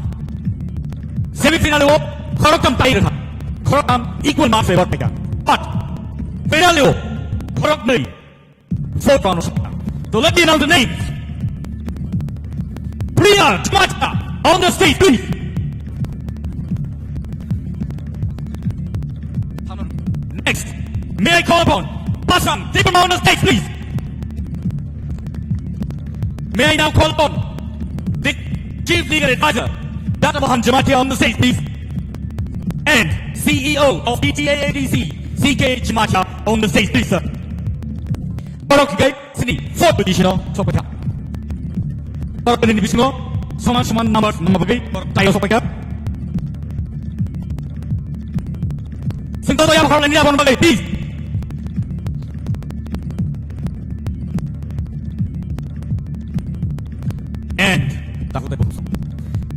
Semi final o khoroktham tie rwkha. Khoroktham equal marks bai phaikha. But final o khoroknwi fourth round o sokha. So let me announce the names. Priya Jamatia on the stage, please. Next, may I call upon Pasang Debbarma on the stage, please. May I now call upon the Chief Legal Advisor, Dada Mohan Jamatia on the stage, please. And C E O of T T A A D C, C K Jamatia on the stage, please, sir. Borok hikai sini fourth position o sokpaikha. Borok ni bisingo soman soman number nangma bagwi borok tie o sokpaikha. Singko to yam khorok ni abon bagwi, please. And takhuk tei bukhuk song.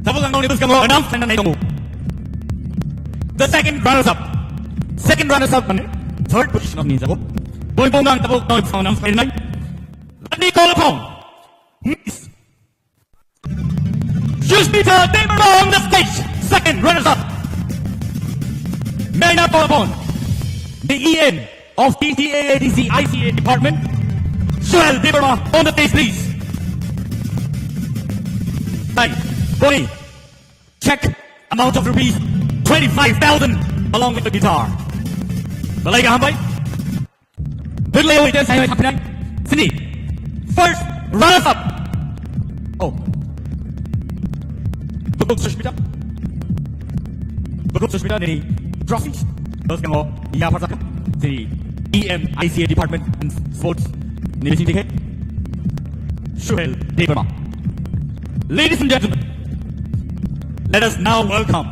Tabuk ang nokni bwskango announce khlaina nai tongo. The second runners up. Second runners up mane third position of ni jago. Boni bongno ang tabuk nokni bwskango announce khlainai. Let me call upon Miss Sushmita Debbarma on the stage. Second runners up. May I now call upon the E M of T T A A D C I C A department, Suhel Debbarma on the stage, please. Hi, Boni, check amount of rupees twenty-five thousand along with the guitar. Belai kaham bai. Belai oi, dia saya sampai sini. First runners up. Oh. Bukuk Sushmita. Bukuk Sushmita nini trophy. Terus kamu ya apa saja? Sini E M I C A department and sports. Nini sini dikhe. Suhel Debbarma. Ladies and gentlemen, let us now welcome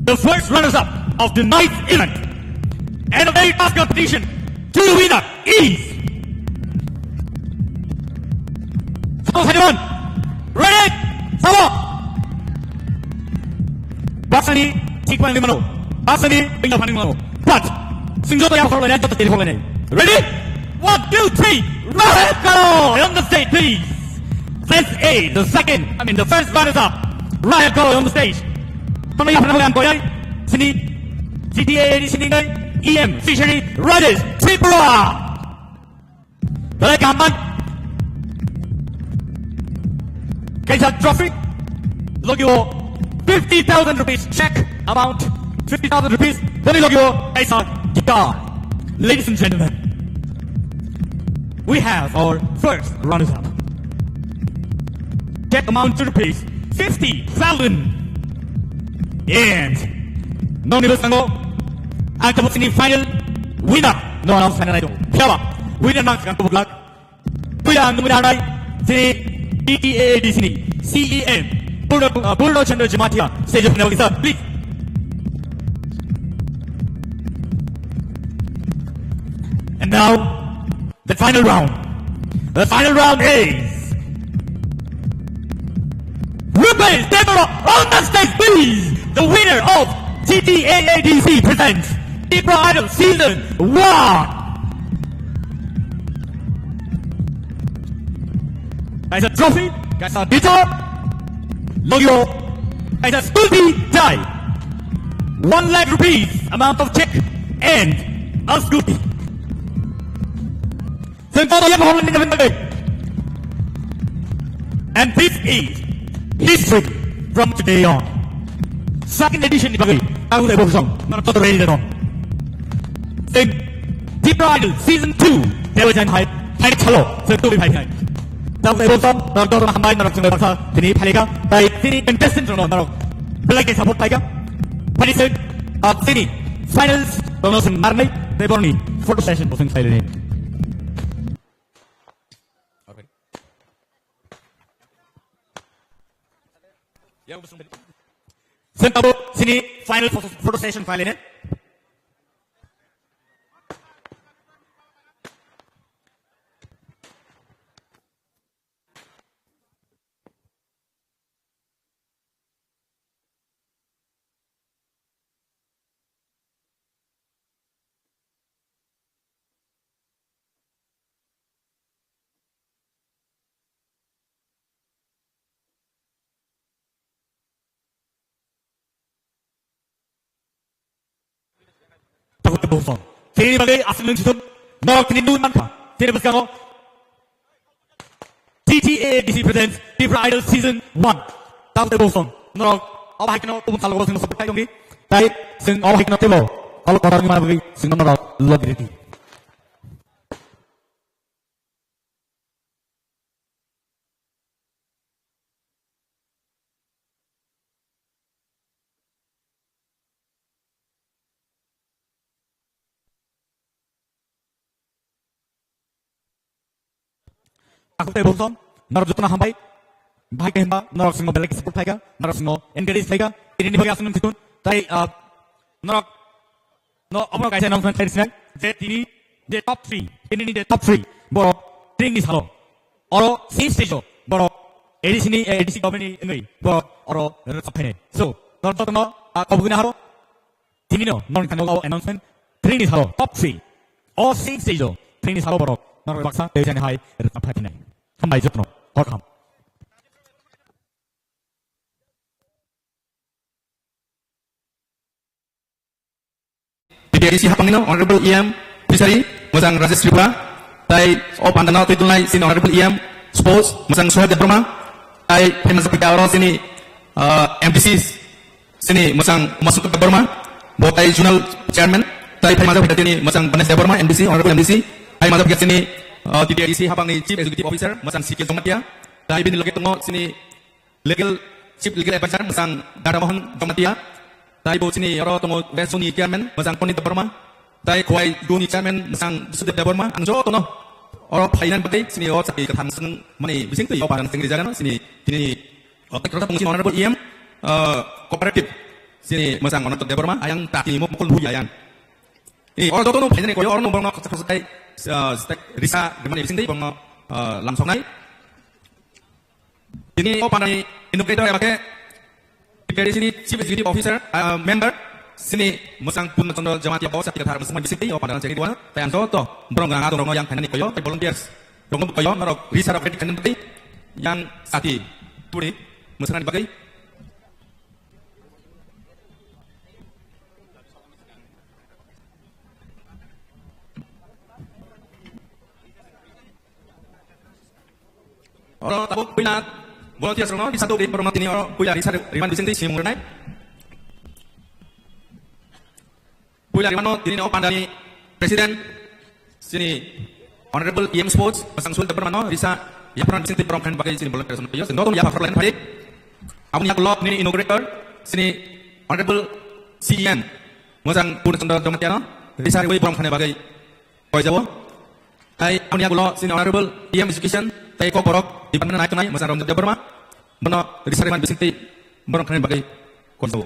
the first runners-up of the night's event and a very tough competition to the winner is Sabo Sadiman. Ready? Sabo. Baksani thik pani mano. Baksani pinga pani mano. But singjo to yang khorlo ne, joto tiri khorlo ne. Ready? One, two, three. Raheb Garo on the stage, please. Let's A, the second, I mean, the first runners up. Raheb Garo on the stage. Kono ya pernah yang koyai? Sini. G T A ini sini ngai. E M, Fishery, Rajesh, Tripura. Belai kaham man. Kaisa trophy. Logio fifty thousand rupees check amount. Fifty thousand rupees. Boni logio kaisa guitar. Ladies and gentlemen, we have our first runners up. Check amount to rupees fifty thousand. And nokni bwskango ang tabuk sini final winner no announce khlaina nai tongo. Phiya ba winner nang kang tabuk lak. Puila ang nungwi hanai sini T T A A D C ni C E M Purno, uh, Purno Chandra Jamatia stage of Navagisa, please. And now, the final round. The final round is Rupesh Debbarma on the stage, please. The winner of T T A A D C presents Tipra Idol Season one. Kaisa trophy, kaisa guitar, logio, kaisa scooty tie. One lakh rupees amount of check and a scooty. Sengkoro yang hon ni kami. And this is history from today on. Second edition ni bagwi, aku tak bohong, mana kau ready dong. Sing, Tipra Idol Season two, dewa jan hai, hai chalo, sing tu bhi bhai hai. Aku tak bohong, mana kau hambai, mana kau tak, sini phalika, tai sini contestant rono, mana belai ke support paika. Pani sing, ah, sini finals rono sing marnai, deborni photo session bosing sai le. Sentabo sini final photo, photo session file ne. Takut tebong song. Tini bagai asli nung situ. Norok tini nun manka. Tini bwskango T T A A D C presents Tipra Idol Season one. Takut tebong song. Norok obo hai keno tubun salo sing support kai dongdi. Tai sing obo hai keno tebo. Kalau kotor ni mana bagi sing norok log riti. Aku tei bosong, norok jotono hambai. Bahai khe himba, norok swngo belai khe support khlaika, norok swngo encourage khlaika. Tini ni bagwi aswk nung thikun. Tai, ah, norok no omo kaisa announcement khlai sinai je tini je top three, tini ni je top three borok tring ni salo. Oro same stage o borok A D C ni, A D C government ni wngwi bo oro rwchap phainai. So, norok jotono, ah, kobogwi naharo. Tinino, norok thangwi o announcement, three ni salo, top three. O sing stage o, three ni salo borok, norok baksa, tei jani hai, rwchap phainai. Hambai jotono, hor kaham. T T A D C hapangino Honorable E M Fishery, Mojang Rajesh Tripura, tai o pandano twi tulnai sini Honorable E M Sports, Mojang Sohel Debbarma, tai phaima jagwi oro sini, ah, M D C sini Mojang Umashankar Debbarma, bo tai Zonal Chairman, tai phaima jagwi sini Mojang Ganesh Debbarma, M D C, Honorable M D C, tai phaima jagwi sini, ah, T T A D C hapangni Chief Executive Officer, Mojang C K Jamatia, tai bini loge tongo sini Legal, Chief Legal Advisor, Mojang Dada Mohan Jamatia, tai bo chini oro tongo West Zone ni Chairman, Mojang Tony Debbarma, tai Khowai Zone ni Chairman, Mojang Bisudeb Debbarma, ang jotono oro phainan bagwi chini o chakri kwthang swng mani bising twi o parang chengri jagano chini tini o tak rwchap tongo chini Honorable E M, uh, Cooperative, chini Mojang Ananta Debbarma, ayang ta tini mo mokol hui ayang. Ni oro jotono phainani koyo oro no borokno khasa khasa tai, uh, stek risa rimani bising twi borokno, uh, lamsoknai. Tini o pandani inaugurator eba khe T T A D C ni Chief Executive Officer, ah, member, sini Mojang Purna Chandra Jamatia bo sakti kathar mwswkmani bisingtwi o pandano chekwi duana. Tai ang joto borok rang adong rokno yang phainani koyo, tai volunteers rokno koyo, norok risa rok ready khainani bagwi yang sati turi mwswknani bagwi. Oro tabuk puila volunteers rokno risa tubri borokno tini oro puila risa ri-, riman bisingtwi simung rwnai. Puila rimano tini o pandani president sini Honorable E M Sports, Mojang Sohel Debbarmano risa yapharman bisingtwi borok khan bagwi sini volunteers rokno twiyo. Sini noton yapha khorlaini phari. Aboni yakulo nini inaugurator sini Honorable C E M Mojang Purna Chandra Jamatia no risa riwi borok khan bagwi koijao. Tai aboni yakulo sini Honorable E M Education tai Kokborok Department nai tongnai Mojang Ranjit Debbarma. Bono risa riman bisingtwi borok khan bagwi koijao.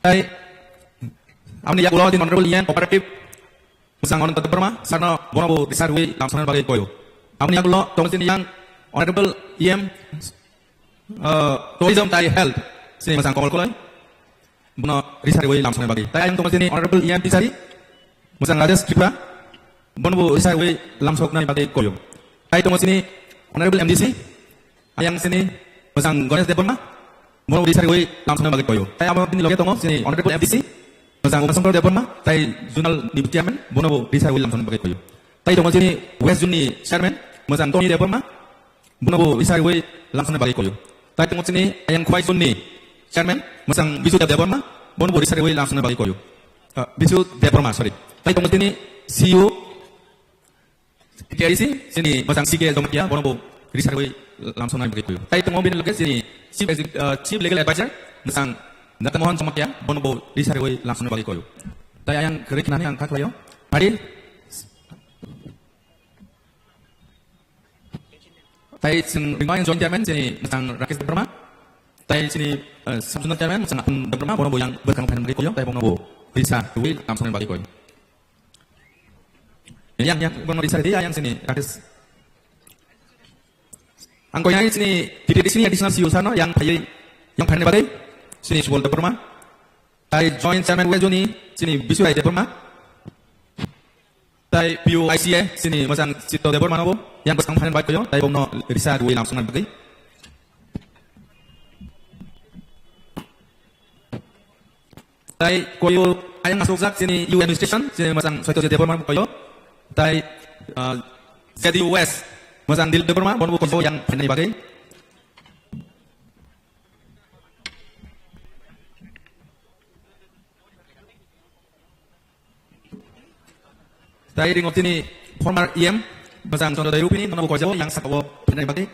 Tai aboni yakulo sini Honorable E M Cooperative Mojang Ananta Debbarma, sarno bono bo risa riwi lamsokna bagwi koyo. Aboni yakulo tongo sini yang Honorable E M, uh, Tourism tai Health, sini Mojang Komol Koloi. Bono risa riwi lamsokna bagwi. Tai ayang tongo sini Honorable E M Fishery, Mojang Rajesh Tripura. Bono bo risa riwi lamsokna bagwi koyo. Tai tongo sini Honorable M D C, ayang sini Mojang Ganesh Debbarma. Bono risa riwi lamsokna bagwi koyo. Tai abo bini loge tongo sini Honorable M D C, Mojang Umashankar Debbarma, tai Zonal ni Chairman, bono bo risa riwi lamsokna bagwi koyo. Tai tongo sini West Zone ni Chairman, Mojang Tony Debbarma, bono bo risa riwi lamsokna bagwi koyo. Tai tongo sini ayang Khowai Zone ni Chairman, Mojang Bisu Debbarma, bono bo risa riwi lamsokna bagwi koyo. Ah, Bisu Debbarma, sorry. Tai tongo sini C E O, T T A D C, sini Mojang C K Jamatia, bono bo risa riwi lamsokna bagwi koyo. Tai tongo bini loge sini Chief Exec-, ah, Chief Legal Advisor, Mojang Dada Mohan Jamatia, bono bo risa riwi lamsokna bagwi koyo. Tai ayang kwrwi khnani ang kha khlaio. Phari, tai chwng ringmani joint chairman chini Mojang Rakesh Debbarma, tai chini, eh, sub zonal chairman Mojang Apun Debbarma, bono bo yang bwkhang phaina bagwi koyo, tai bono bo risa riwi lamsokna bagwi koyo. Yang, yang, bono risa riwi yang chini Rakesh. Ang koyang chini T T D C ni additional C E O sano yang phaiwi, yang phaina bagwi chini Subol Debbarma, tai joint chairman West Zone ni chini Bisu Rai Debbarma. Tai P U I C A, sini Mojang Chitto Debbarma no bo, yang bwskang phaina bai koyo, tai bongno risa riwi lamsokna bagwi. Tai koyo ayang asokjak sini U administration, sini Mojang Saitya Debbarma koyo. Tai, ah, Z U S, Mojang Dilip Debbarma, bono bo koyo yang phaina bagwi. Tai ringo tini former E M, Mojang Chandra Dai Rupini, nono bo koijao, yang saka o phainai bagwi.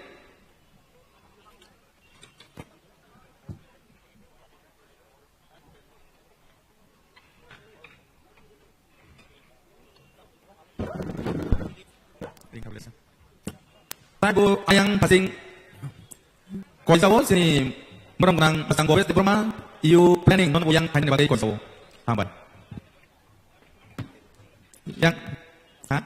Tai bo ayang phasing koijao, sini borong nang Mojang Bobes Debbarma, U planning, nono bo yang phainai bagwi koijao. Hambai. Yang, ha?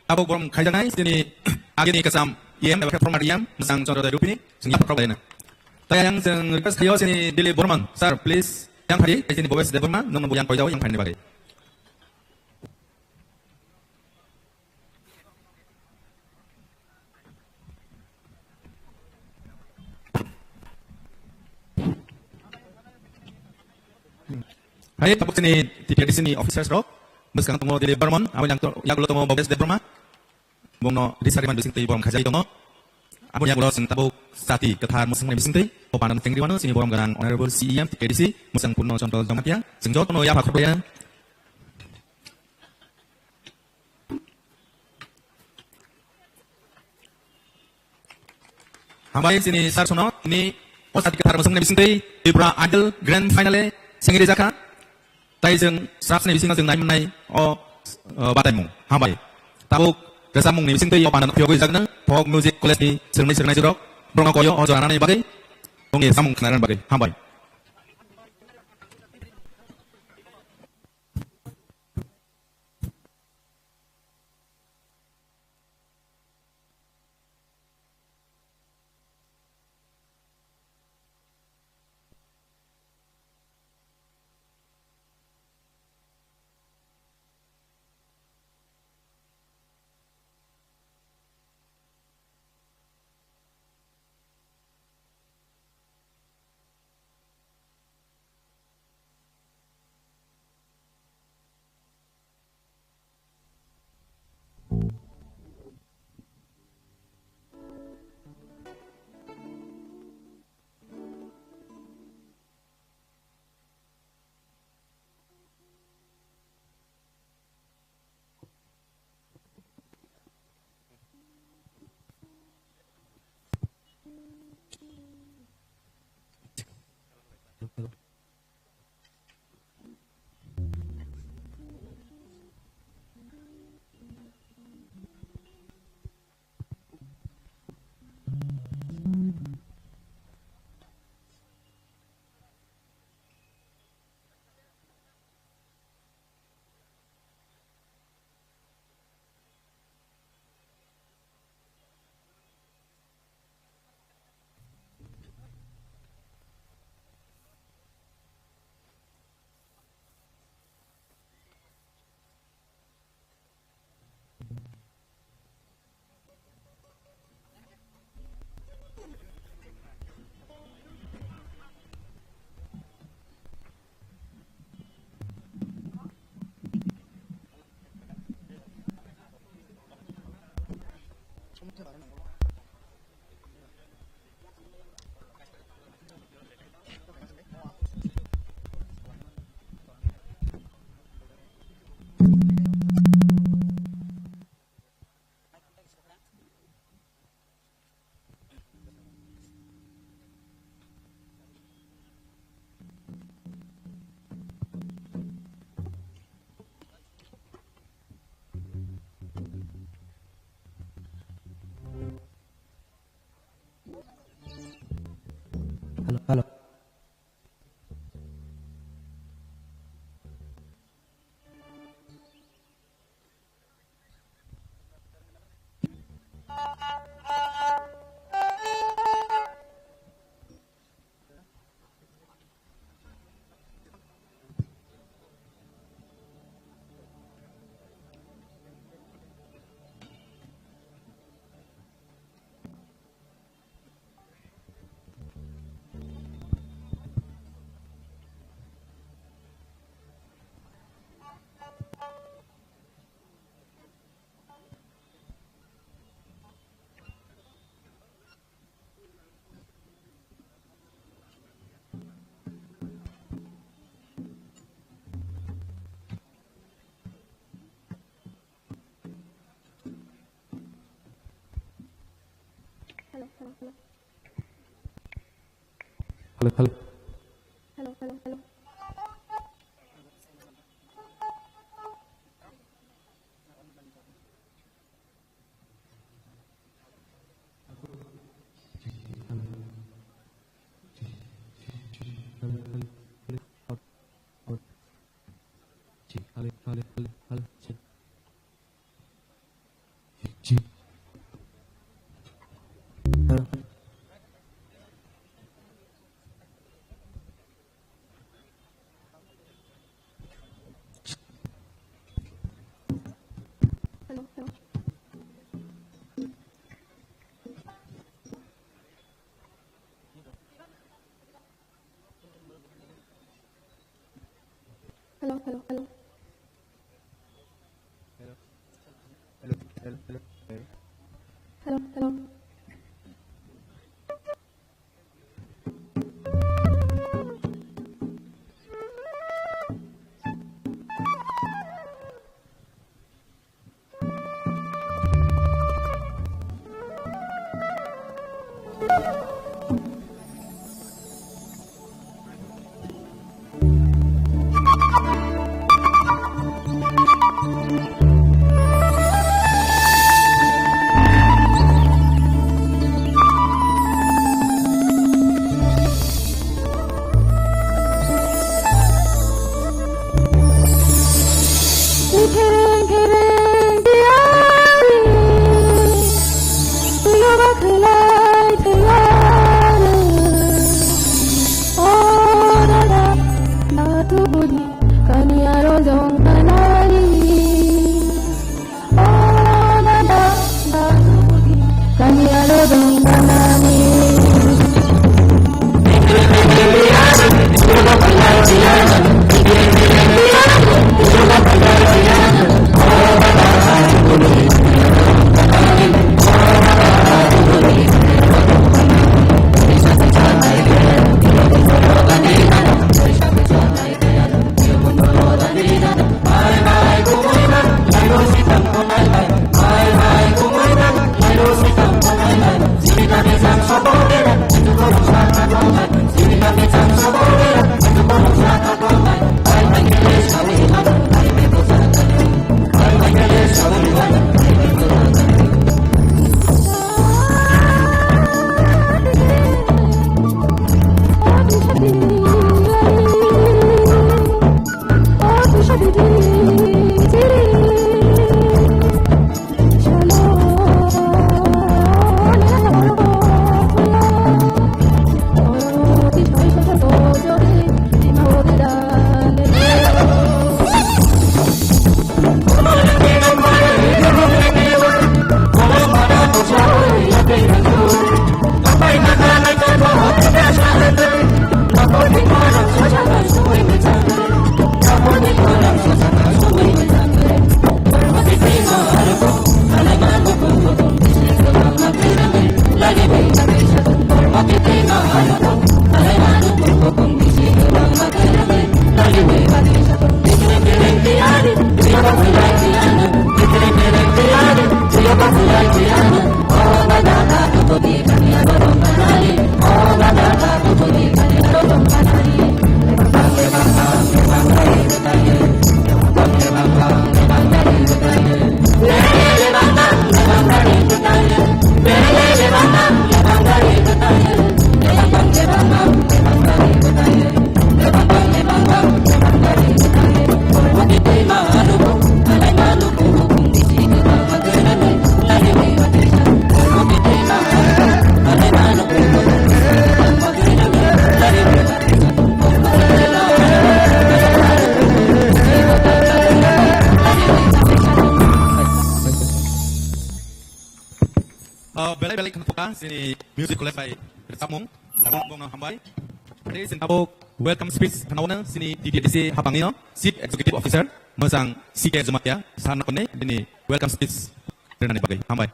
Tabuk borom khaijaknai chini agini kwcham E M eba khe former E M, Mwsang Chandra Dai Rupini, chwng yaphak rok laina. Tai ayang chwng request khaio chini Dilip Borman, sir, please, yang phari, tai chini Bhobesh Debbarma, nungno bo yang koijao, yang phaini bagwi. Hai, tabuk chini T P R D C ni officers rok, bwskang tongo Dilip Barman, abo yang to-, yagulo tongo Bhobesh Debbarma, bongno risa riman bising twi borom khajai tongo. Abo yagulo chwng tabuk jati kwthar mwswkmani bising twi, o panano tengri wano chini borom gwnang Honorable C E M T P R D C, Mwsang Purno Chondro Jamatia, chwng jotono yapha khobaya. Hambai chini sir sono, tini o sati kwthar mwswkmani bisingtwi Tripura Idol Grand Finale sengri jakha. Tai chwng srapsni bisingo chwng naimannai o, o, bataimung. Hambai. Tabuk rwchapmungni bisingtwi o panano phiyogwi jaknang Folk Music College ni swrwngni swrwngnai jorok. Borokno koyo o jora nanani bagwi, bongni samung khnarani bagwi. Hambai. Hello, hello. Hello, hello, hello. Hello, hello. Hello, hello, hello. Hello, hello. Hello, hello, hello. Hello, hello, hello, hello. Hello, hello. Ah, belai belai kheno phuka chini music college bai rwchapmung, tabuk bongno hambai. Tei chwng tabuk welcome speech khwnao no chini T T A D C haphangni no Chief Executive Officer mwchang C K Jamatia sir no kwnwi bini welcome speech rwnani bagwi hambai.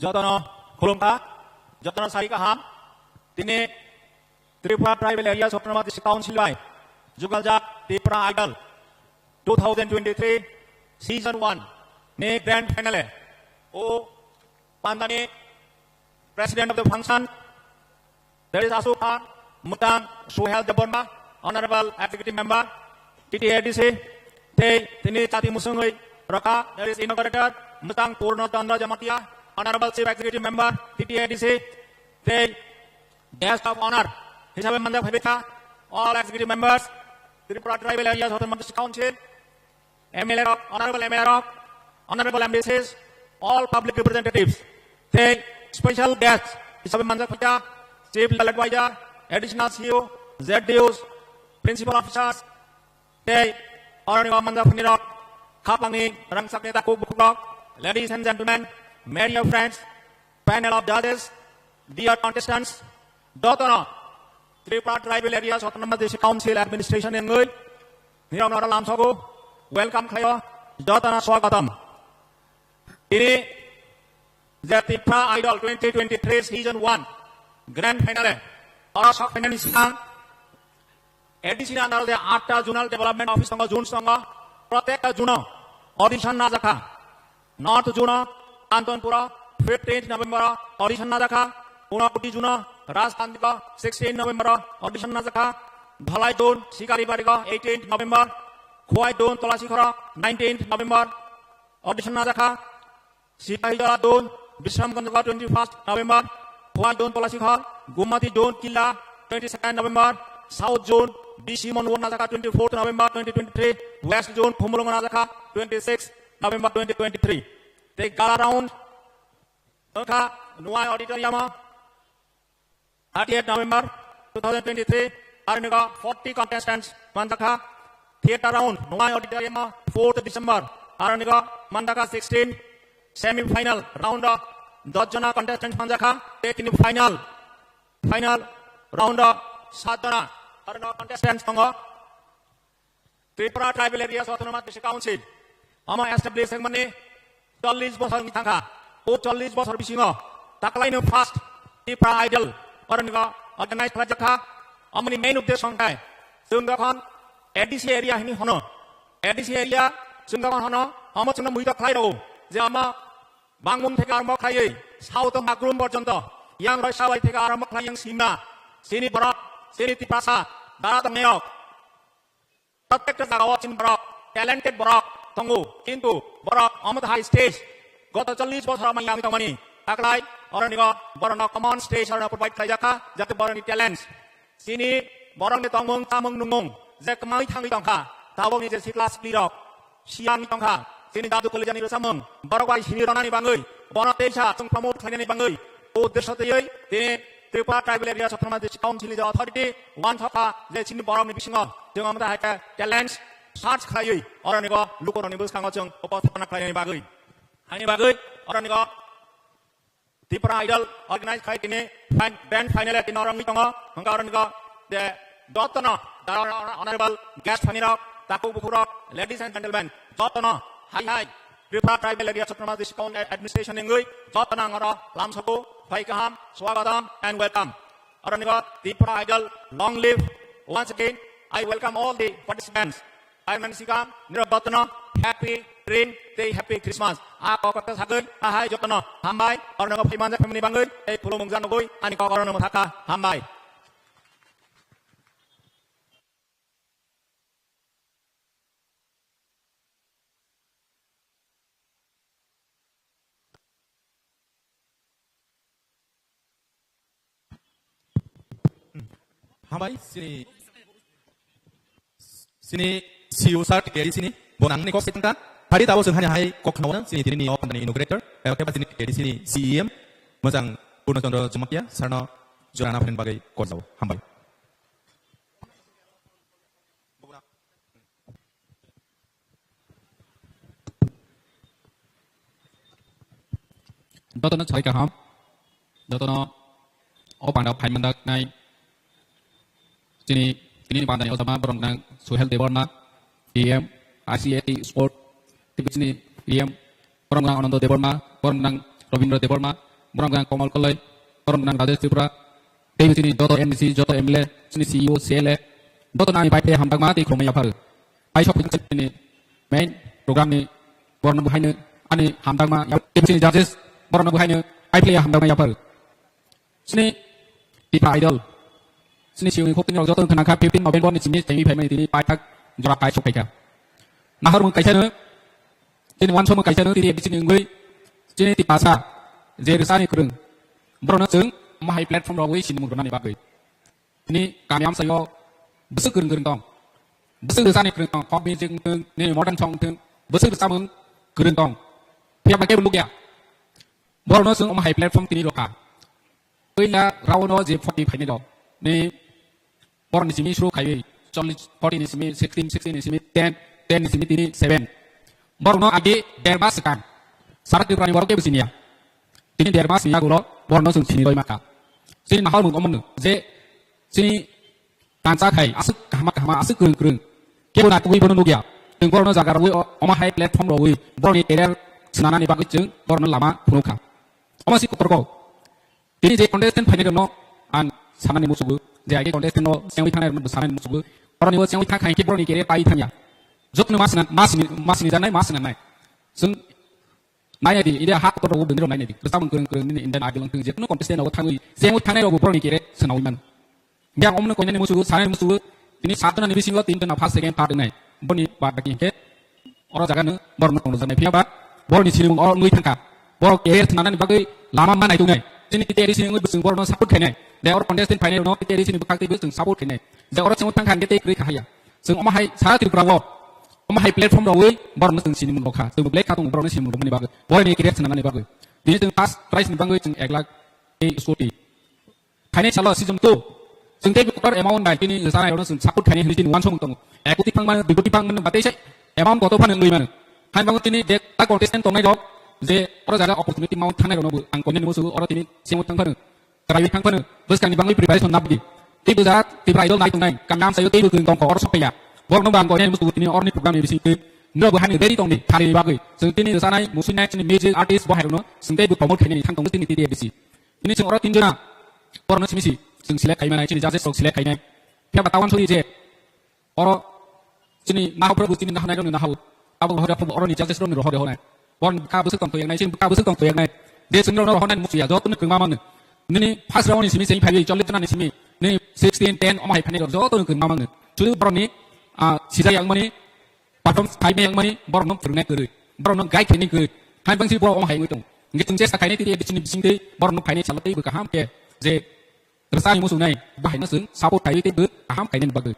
Jotono Khulumkha, jotono sari kaham. Tini Tripura Tribal Areas Autonomous District Council bai jugaljak Tripura Idol two thousand twenty-three season one ni grand finale o pandani president of the function, that is Ashok Khan, mwtang Suhel Debbarma, Honorable Executive Member, T T A D C, tei tini chati musungwi rokha, that is inaugurator, mwtang Purno Chandra Jamatia, Honorable Chief Executive Member, T T A D C, tei Guest of Honor hisabe manjak phaibaikha all Executive Members, Tripura Tribal Areas Autonomous Council, M L A rok, Honorable M L A rok, Honorable M D Cs, all public representatives, tei special guest hisabe manjak phaikha Chief Legal Advisor, Additional C E O, Z D Os, Principal Officers, tei oroni o manjak phani rok, khapangni rangchakni takhuk bukhukrok, ladies and gentlemen, media friends, panel of judges, dear contestants, jotono Tripura Tribal Areas Autonomous District Council Administration wngwi nirokno oro lamsogo welcome khlaio, jotono swagatam. Tini je Tripura Idol twenty twenty-three season one grand finale oro sok phainani swkang A D C ni under o je atta zonal development office tongo, zones tongo, protekta zone o audition najakha. North zone o Kantonpur o fifteenth November o audition najakha. Unakoti zone o Rajkandiki o sixteenth November o audition najakha. Dhalai zone Sikaribari o eighteenth November. Khowai zone Tolasikhor o nineteenth November audition najakha. Sipahijala zone, Bishramganj twenty-first November, Khowai zone Tolasikhor, Gumati zone Killa twenty-second November, South zone B C Mon Road najakha twenty-fourth November twenty twenty-three, West zone Phumulung najakha twenty-sixth November twenty twenty-three. Tei gala round wngkha Nuai Auditorium o thirtieth November two thousand twenty-three, aronigo forty contestants manjakha. Theatre round, Nuai Auditorium o fourth December, aronigo manjakha sixteen. Semi final round o dos jona contestants manjakha, tei tini final, final round o sat jona aronigo contestants tongo. Tripura Tribal Areas Autonomous District Council, omo establish wngmani chollish bosor wngwi thangkha. O chollish bosor bisingo taklaino first Tripura Idol oronigo organize khlaijakha. Omoni main uddesho hwnkhe chwng jokhon A D C area hwnwi hwno, A D C area chwng jokhon hwno, omo chwngno muito khlai rwo je omo Bangmung theke arombo khlaiwi South Magrum porjonto, yang Roisawai theke arombo khlai yang Simna, chini borok, chini Tiprasa dara tongnai rok. Prottekta jagao chini borok, talented borok tongo, kintu borok omo hai stage goto chollish bosor manya wngwi tongmani taklai oronigo borokno common stage oroni provide khlaijakha, jate borokni talents, chini borokni tongmung chamung nungmung je kwmawi thangwi tongkha, tabokni je sikla siklirok siyangwi tongkha, chini dadu koloijani rwchapmung borok bai sini rwnani bangwi, bono teisa chwng promote khlainani bangwi, o uddesho twiwi tini Tripura Tribal Areas Autonomous District Council ni je authority uansukha je chini borokni bisingo chwng omo hai khe talents search khlaiwi oronigo lukurokni bwskango chwng upothapna khlainani bagwi. Haini bagwi oronigo Tripura Idol organize khai tini fin-, grand final tini orongwi tongo. Hwnkha oronigo je jotono dara honorable guest phanirok, takhuk bukhukrok, ladies and gentlemen, jotono hai hai Tripura Tribal Areas Autonomous District Administration wngwi jotono ang oro lamsogo phai kaham, swagatam and welcome. Oronigo Tripura Idol, long live. Once again, I welcome all the participants. Paimani sikang nirok jotono happy Spring tei happy Christmas. A kok kok sagwi ahai jotono hambai, oronigo phaimanjak phaimani bangwi tei khulumung janogwi ani kok orono mwthakha, hambai. Hambai, chini, chini C E O sir, T K D C ni, bo nangni kok sai thangkha. Hari tabo chwng hani hai kok khnawana, chini tini ni o pandani inaugurator, eh, khe ba chini T K D C ni C E M, mwchang Purno Chandra Jamatia, sir no jora na phaini bagwi kok jao. Hambai. Jotono chai kaham, jotono o panda phai mandak nai. Chini, tini ni panda ni osama borok nang Suhel Debbarma, P M, I C A T Sport, tei chini P M borok nang Anando Debbarma, borok nang Rabindra Debbarma, Borok gwnang Komal Koloi, borok gwnang Rajesh Tripura, tei chini joto M D C, joto M L A, chini C E O, C L A, joto nani pai pe hamjakma tei khulumya pharo. Pai sok phai chini main program ni borno buhaino ani hamjakma ya, tei chini judges borno buhaino pai pe hamjakma ya pharo. Chini Tipra Idol. Chini siyoni khok tini rok joto khna kha fifteen November ni simi semi phaimani tini paithak jora pai sok phaikha. Nahar mung kaisa no, chini wanso mung kaisa no, tini chini wngwi, chini Tiprasa, je rwsani kwrwng. Borokno chwng omo hai platform rogwi sini mung rwnani bagwi. Tini kami amsaio bwswk kwrwng kwrwng tong. Bwswk rwsani kwrwng tong, folk music wngthwng, nini modern song wngthwng, bwswk rwsamung kwrwng tong. Phiya ba kebo nukya. Borokno chwng omo hai platform tini rokha. Puila round o je forty phainai rok. Ni borok ni simi suru khaiwi, chollish, forty ni simi sixteen, sixteen ni simi ten, ten ni simi tini seven. Borokno agi der mas swkang. Sara Tripura ni borok kebo siniya. Tini der mas ni yagulo borokno chwng sini roi makha. Chini nahor mung omono je chini Tansa khai, aswk kahama kahama, aswk kwrwng kwrwng. Kebo na tugwi bono nukya. Chwng borokno jaga rogwi o-, omo hai platform rogwi borokni career swnanani bagwi chwng borokno lama phunukha. Omo si kotor kok. Tini je contestant phainai rokno ang sanani musugo, je age contestant no sengwi thangnai rokno bo sanani musugo. Borokni bo sengwi thang khai khe borokni career pai thangya. Jotno mas na, mas ni, mas ni janai, mas na nai. Chwng Naina di, India ha kotor rogo bini rok naina di. Bwsa mung kwrwng kwrwng nini Indian Idol wngthung je, kuno contestant rogo thangwi, je wng thangnai rogo borokni career swnawi mano. India omno koinani musugo, sanani musugo, tini sat jona ni bisingo tin jona first, second, third wngnai. Boni bad baki hinkhe oro jaga no borokno tongthokjaknai. Phiya ba borokni sinimung oro wngwi thangkha. Borok career thwnanani bagwi lama ma naituknai. Chini T T A D C ni wngwi bwswng borokno support khainai. De oro contestant phainai rokno T T A D C ni bwkhak tei bwswng support khainai. De oro chwng thangkha hinkhe tei kwrwi kha haya. Chwng omo hai sara Tripura o, omo hai platform rogwi borokno chwng sinimung rokha. Chwng bo belai kha tongo borokno sinimung rokmani bagwi. Borokni career swnamnani bagwi. Tini chwng first prize ni bagwi chwng ek lakh tei scooty. Khainai salo season two. Chwng tei kotor amount bai tini rwchanai rokno chwng support khainai hwnwi chini uansukmung tongo. Ek koti phang mano, dui koti phang mano, batei se amount kotor phano wngwi mano. Hai bango tini je ta contestant tongnai rok je oro jaga opportunity mount thangnai rokno bo ang koinani musugo oro tini siyamo thang phano. Kwraiwi thang phano bwskangni bangwi preparation nabdi. Tei bwsa Tripura Idol nai tongnai, kamnam sayo tei bwkung tongkho oro sokpaiya. Borokno bang koinani musugo tini oroni program ni bisingtwi norok bo hani ready tongdi tharini bagwi. Chwng tini rwchanai, musuinai chini music artist bo hairokno chwng tei bo promote khainani thang tongo chini T T A D C. Tini chwng oro tin jona borokno simi si chwng select khaimanai, chini judges rok select khainai. Phiya ba ta uansukdi je Oro chini nahokrok bo chini nahanai rokni nahao. Tabuk rohor rok oroni judges rokni rohor rehonai. Borokni bwkha bwswk tong toyaknai, chini bwkha bwswk tong toyaknai. Je chwngno rohornai musuya, jotono kwrwngma mano. Nini first round ni simi chwng phaiwi chollish jona ni simi. Nini sixteen, ten omo hai phainai rok jotono kwrwngma mano. Sudu borokni, ah, sijak yakmani, perform khaimai yakmani, borokno phwrwngnai kwrwi. Borokno guide khainai kwrwi. Hai bangsi borok omo hai wngwi tong. Hwnkhe chwng chesta khainai tiri bisingni bisingtwi borokno phainai salo tei bwkha ham khe je Rwchapni muchungnai bahaino chwng support khaiwi teibo kaham khainani bagwi.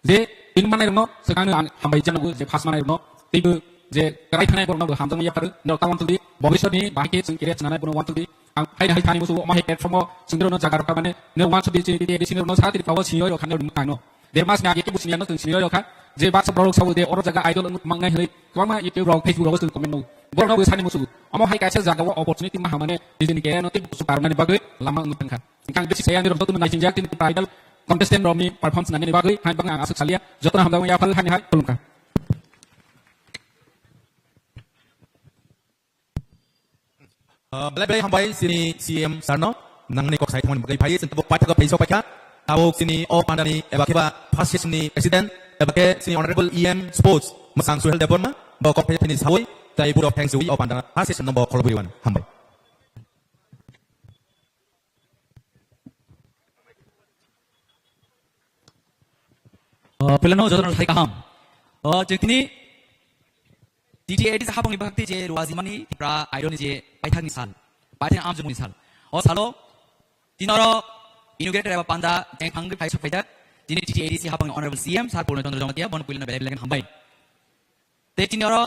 Je pin mannairokno swkangno ang hambai janago, je pass mannairokno teibo je kwrai thangnai borokno bo hamjakma yapharo. Norok ta uansukdi, bobisotni bahai khe chwng career swnanai bono uansukdi. Ang haino hai thani muchungo, omo hai platform o chwng norokno jaga rwkha mane, norok uansukdi chini tei additional rokno sara tiri pao sinoi rwkha norok mwkhangno. Dermasni age khe bo siniya no chwng sinoi rwkha. Je baksa borok sabo de oro jaga idol wngwi mangnai hwnwi kwbangma YouTube rok, Facebook rogo chwng comment no. Borokno bo sani muchungo. Omo hai kaisa jaga o opportunity maha mane nijini career no tei busu karwnani bagwi lama wngwi thangkha. Hwnkhe ang bisi saya nirok jotono naisingya tini Tribal contestant rokni performance nanini bagwi hai bangni ang aswk salia jotono hamjakmani yaphal hani hai khulumkha. Ah, belai belai hambai chini C M sir no nangni kok sai thangmani bagwi phai chwng tabuk paithak phai sok paikha tabuk chini o pandani eba kheba first session ni president eba khe chini honorable E M sports Mwsang Suhel Debbarma bo kok phai thani sawi tai buro thanks wi o pandana first session no bo kholobwi wan hambai. O, puilano jotono sai kaham. O, chwng tini T T A D C hapangni bhakti je ruajimani Tipra Idol ni je paithakni sal, paithakni amjumuni sal. O salo tini oro inaugurator eba panda jeng thangwi phai sok phaijak. Tini T T A D C hapangni Honorable C M Sir Purno Chandra Jamatia bono puilano belai belai hambai. Tei chini oro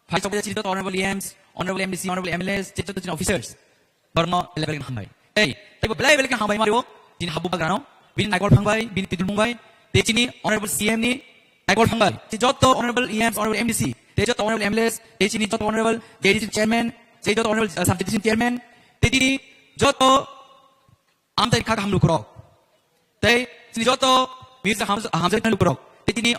phai sok chini joto honorable E Ms, honorable M D C, honorable M L As, tei joto chini officers. Borno belai belai hambai. Tei, tei bo belai belai hambai mario, chini habu bagrano, bini naikol phangbai, bini tidul mungbai, tei chini honorable C M ni naikol phangbai. Tei joto honorable E Ms, honorable M D C, tei joto honorable M L As, tei chini joto honorable J D C chairman, tei joto honorable, uh, sub division chairman, tei chini joto Amtwi kha kaham lukurok. Tei chini joto mirsa ham-, hamjak nai lukurok. Tei tini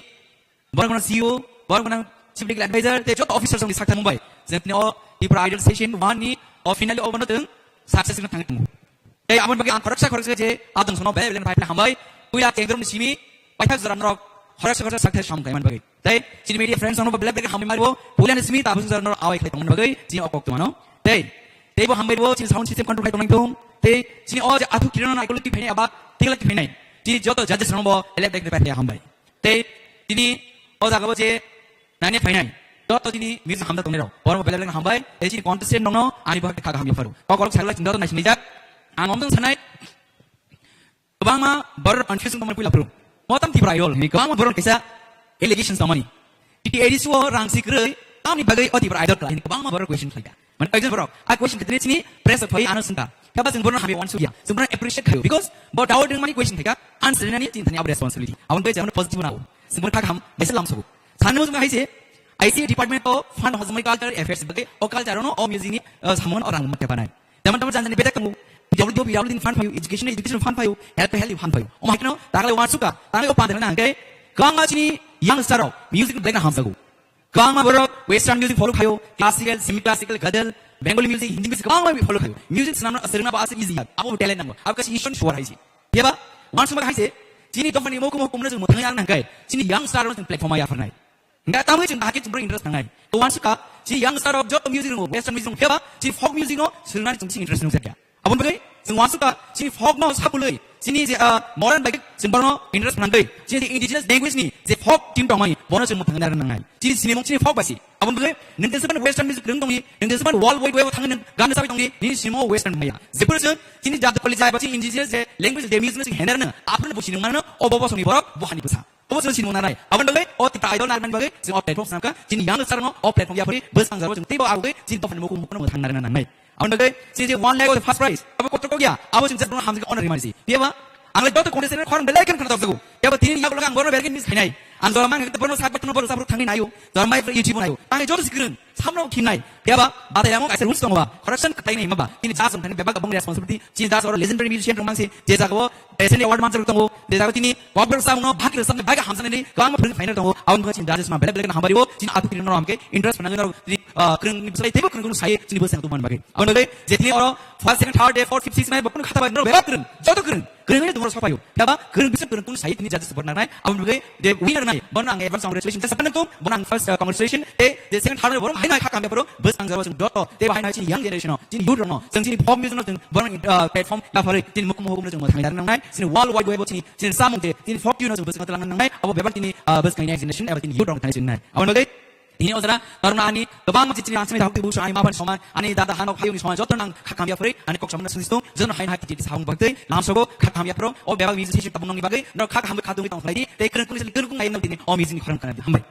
borok gwnang C E O, borok gwnang Chief Legal Advisor, tei joto officer songni sakthang mungbai. Jeng tini o Tripura Idol Session one ni o finale o bono tong. success no thangwi tongo. Tei aboni bagwi ang khoroksa khoroksa je adong sono belai belai phai hambai. Puila Kendro ni simi paithak jora norok khoroksa khoroksa success ham kaiman bagwi. Tei chini media friends sono belai belai hambai maribo. Puila ni simi tabuk jora norok awai khlai tongmani bagwi chini okok tumano. Tei tei bo hambai bo chini sound system control khlai tongnai tong. Tei chini o je athu kirano na ekolog ki phainai aba tikla ki phainai. Chini joto judges rok bo belai belai phai hambai. Tei tini o jaga bo je nani phainai. Joto tini music hamda tongnai rok. Borok belai belai hambai. Tei chini contestant nongno ani bahai kha hamya pharu. Kok korok salai chini joto nai sinijak. Ang omtong sanai. Kwbangma borok confusion tongmani puila phuru. Motam Tipra Idol hini kwbangma borok kaisa allegations tongmani. T T A D C o rang si kwrwi tamni bagwi o Tipra Idol khlai hini kwbangma borok question khlaika. Mane kaisa borok a question kitni chini press of ano sungka. Kaba sung borok hamya wan suya. Sung borok appreciate khayo because bo doubt mani question khaika answer nani chini thani abo responsibility. Abon bai jaman positive na. Sung borok khak ham message lam subu. Sanu sung hai se I C A department o fund hojmai culture affairs bagwi o culture no o music ni samon orang mate banai. Teman teman janjani bedak kamu. P W D, P W D ni fund payu, education, education fund payu, health, health fund payu. O mahikno, tagalai wan suka, tagalai o pandra na angke. Kwbangma chini youngster rok music black na hamsago. Kwbangma borok western music follow khayo, classical, semi classical, ghazal, Bengali music, Hindi music kwbangma follow khayo. Music swnamna aswrwngna ba asa easy. Abo talent nango. Abo kasi mission shuar haisi. Yaba, wan suma haise. Chini dophani mokum mokum na jeng mothangai ang nangkai. Chini youngster rok platform ya pharnai. Hingke tamni chwng bahai khe chwng borok interest nangnai. To wansukha, chini youngster rok joto music rwngo, western music rwngo, phiyaba chini folk music no swrwngnani chwng bisi interest nukjakya. Aboni bagwi chwng wansukha, chini folk no sapulwi, chini je, ah, modern bai chwng bono interest phnangwi, chini je indigenous language ni je folk tune tongmani, bono chwng mwthangwi narwk nangnai. Chini sinimung chini folk bai si. Aboni bagwi nwng jeswk phano western music rwng tongni, nwng jeswk phano world wide web o thangwi nwng gan rwchapwi tongni, nini sinimung western maya. Jephuru chwng chini jat koli jai ba chini indigenous je language je music no chwng henar rwno, aphuru bo sinimung mano, o bo bosongni borok, bo hani bwsa. Obo chwng sinimung nangnai. Aboni bagwi o Tipra Idol narwknani bagwi chwng o platform swnamkha. Chini youngster no o platform yapharwi bwskangjalo chwng teibo agwi chini dophani mukhung mukhungno mwthang narwkna nangnai. Aboni bagwi chini je one lakh o first prize, abo kotor kokya, abo chwng just bono hamjak honor rimani si. Phiyaba ang le joto contestant khorang belai khe khna tokjago. Phiyaba tini yago ang bono belai khe miss khainai. Ang jora mang hekte bono sak bono bono sabruk thangwi nayo. Jora mai YouTube nayo. Ang joto sikrung. Samno khinai. Phiyaba batai amo kaisa rules tongo ba. Correction katai nai ma ba. Tini judge wngthani bebak abong responsibility. Chini judge oro legendary musician rok mangsi. Je jaga o S N A award manjak tongo. Je jaga tini kokborok samno bhakir samne baga hamsani ni kwbangma phwrwng final tongo. Aboni bagwi chini judges ma belai belai hambario. Chini athu kiri norok hamke interest phanang norok tini, ah, kwrwng ni bwsai teibo kwrwng kwrwng sai chini bwsai tongmani bagwi. Aboni bagwi je tini oro first, second, third, day, fourth, fifth, sixth nai bo kunu khata bai norok bebak kwrwng. Joto kwrwng. Kwrwngwi tongmani sokphaio. Phiya ba kwrwng bising kwrwng kunu sai tini judges support nangnai. Aboni bagwi je winner nai bono ang advance congratulations. Japan tong bono ang first, uh, congratulations. Te je second third nai bono hai nai kha kamya phuru bwsang jaro chwng joto. Te bahai nai chini young generation no, chini youth rok no, chwng chini folk music no chwng bono, uh, platform yapharwi chini mukum hukum no chwng mwthangwi narwk nangnai. Chini world wide web o chini, chini samung te, chini folk tune no chwng bwsang twlang nangnai. Abo bebak chini, uh, bwsang next generation eba chini youth rok thani chwng nai. Aboni bagwi Tini o jora norokno ani kwbangma chini rang simi dahok twi busu ani ma bani soman, ani dada hanok hayungni soman, jotono ang kha kamya phwrwi ani kok samano swngsi tung, jotono haino hai titi samung bagwi twi lamsogo kha kamya phwrw o bebak music session tabuk nongni bagwi norok kha hambai kha tongwi tong khlai di tei kwrwng kung kwrwng kung hai nokni o music ni khorang kana di. Hambai.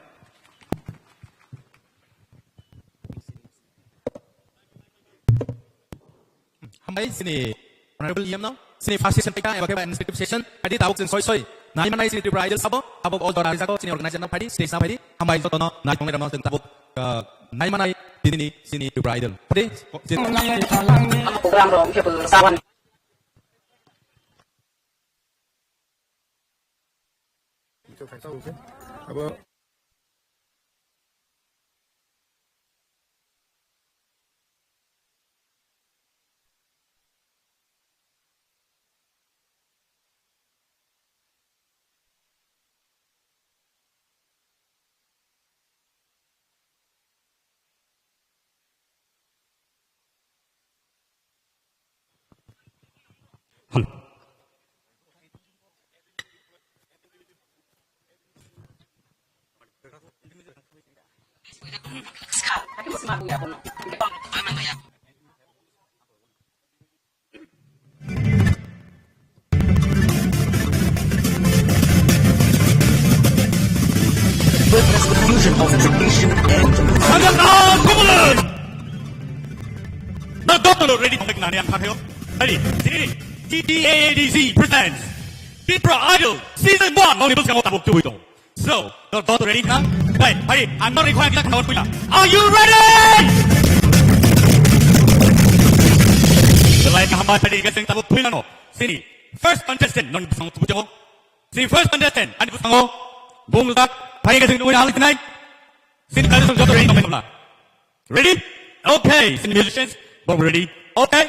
Hambai chini Honorable E M no, chini first session paikha, eba khe ba inspective session, phaidi tabuk chwng soi soi. Nai manai chini Tripura Idol sabo, tabuk o jora rijak o chini organizer no phaidi, stage no phaidi, hambai jotono nai tongnai rokno chwng tabuk, ah, nai manai tini ni chini Tripura Idol. Phaidi, chini Program rok khe bo saban. Hello. With the fusion of tradition and Sagang Kumulun! Na doktor ready thangwi nani ang khakheo. Ready, ready. T T A A D C presents Tipra Idol Season one. Nokni bwskango tabuk tubui tongo. So, the daughter ready na? Hey, hey, I'm not requiring that. Are you ready? Belai kaham bai tadi gasing tabuk tubui nano. Sini, first contestant non bisang tubui jabo. Sini first contestant ani bisango bung tak pai gasing tubui hal kinai. Sini contestant joto ready na? Ready? Okay, sini musicians, both ready. Okay.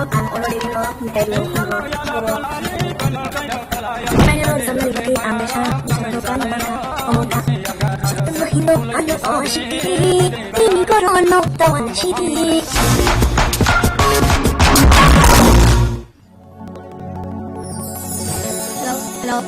ang already no, mitai rw, oro. Final exam ni bagwi ang besa, besa dokan bana, omo ta. Hino ano o shiri, ini koro no tawan shiri. Hello, hello.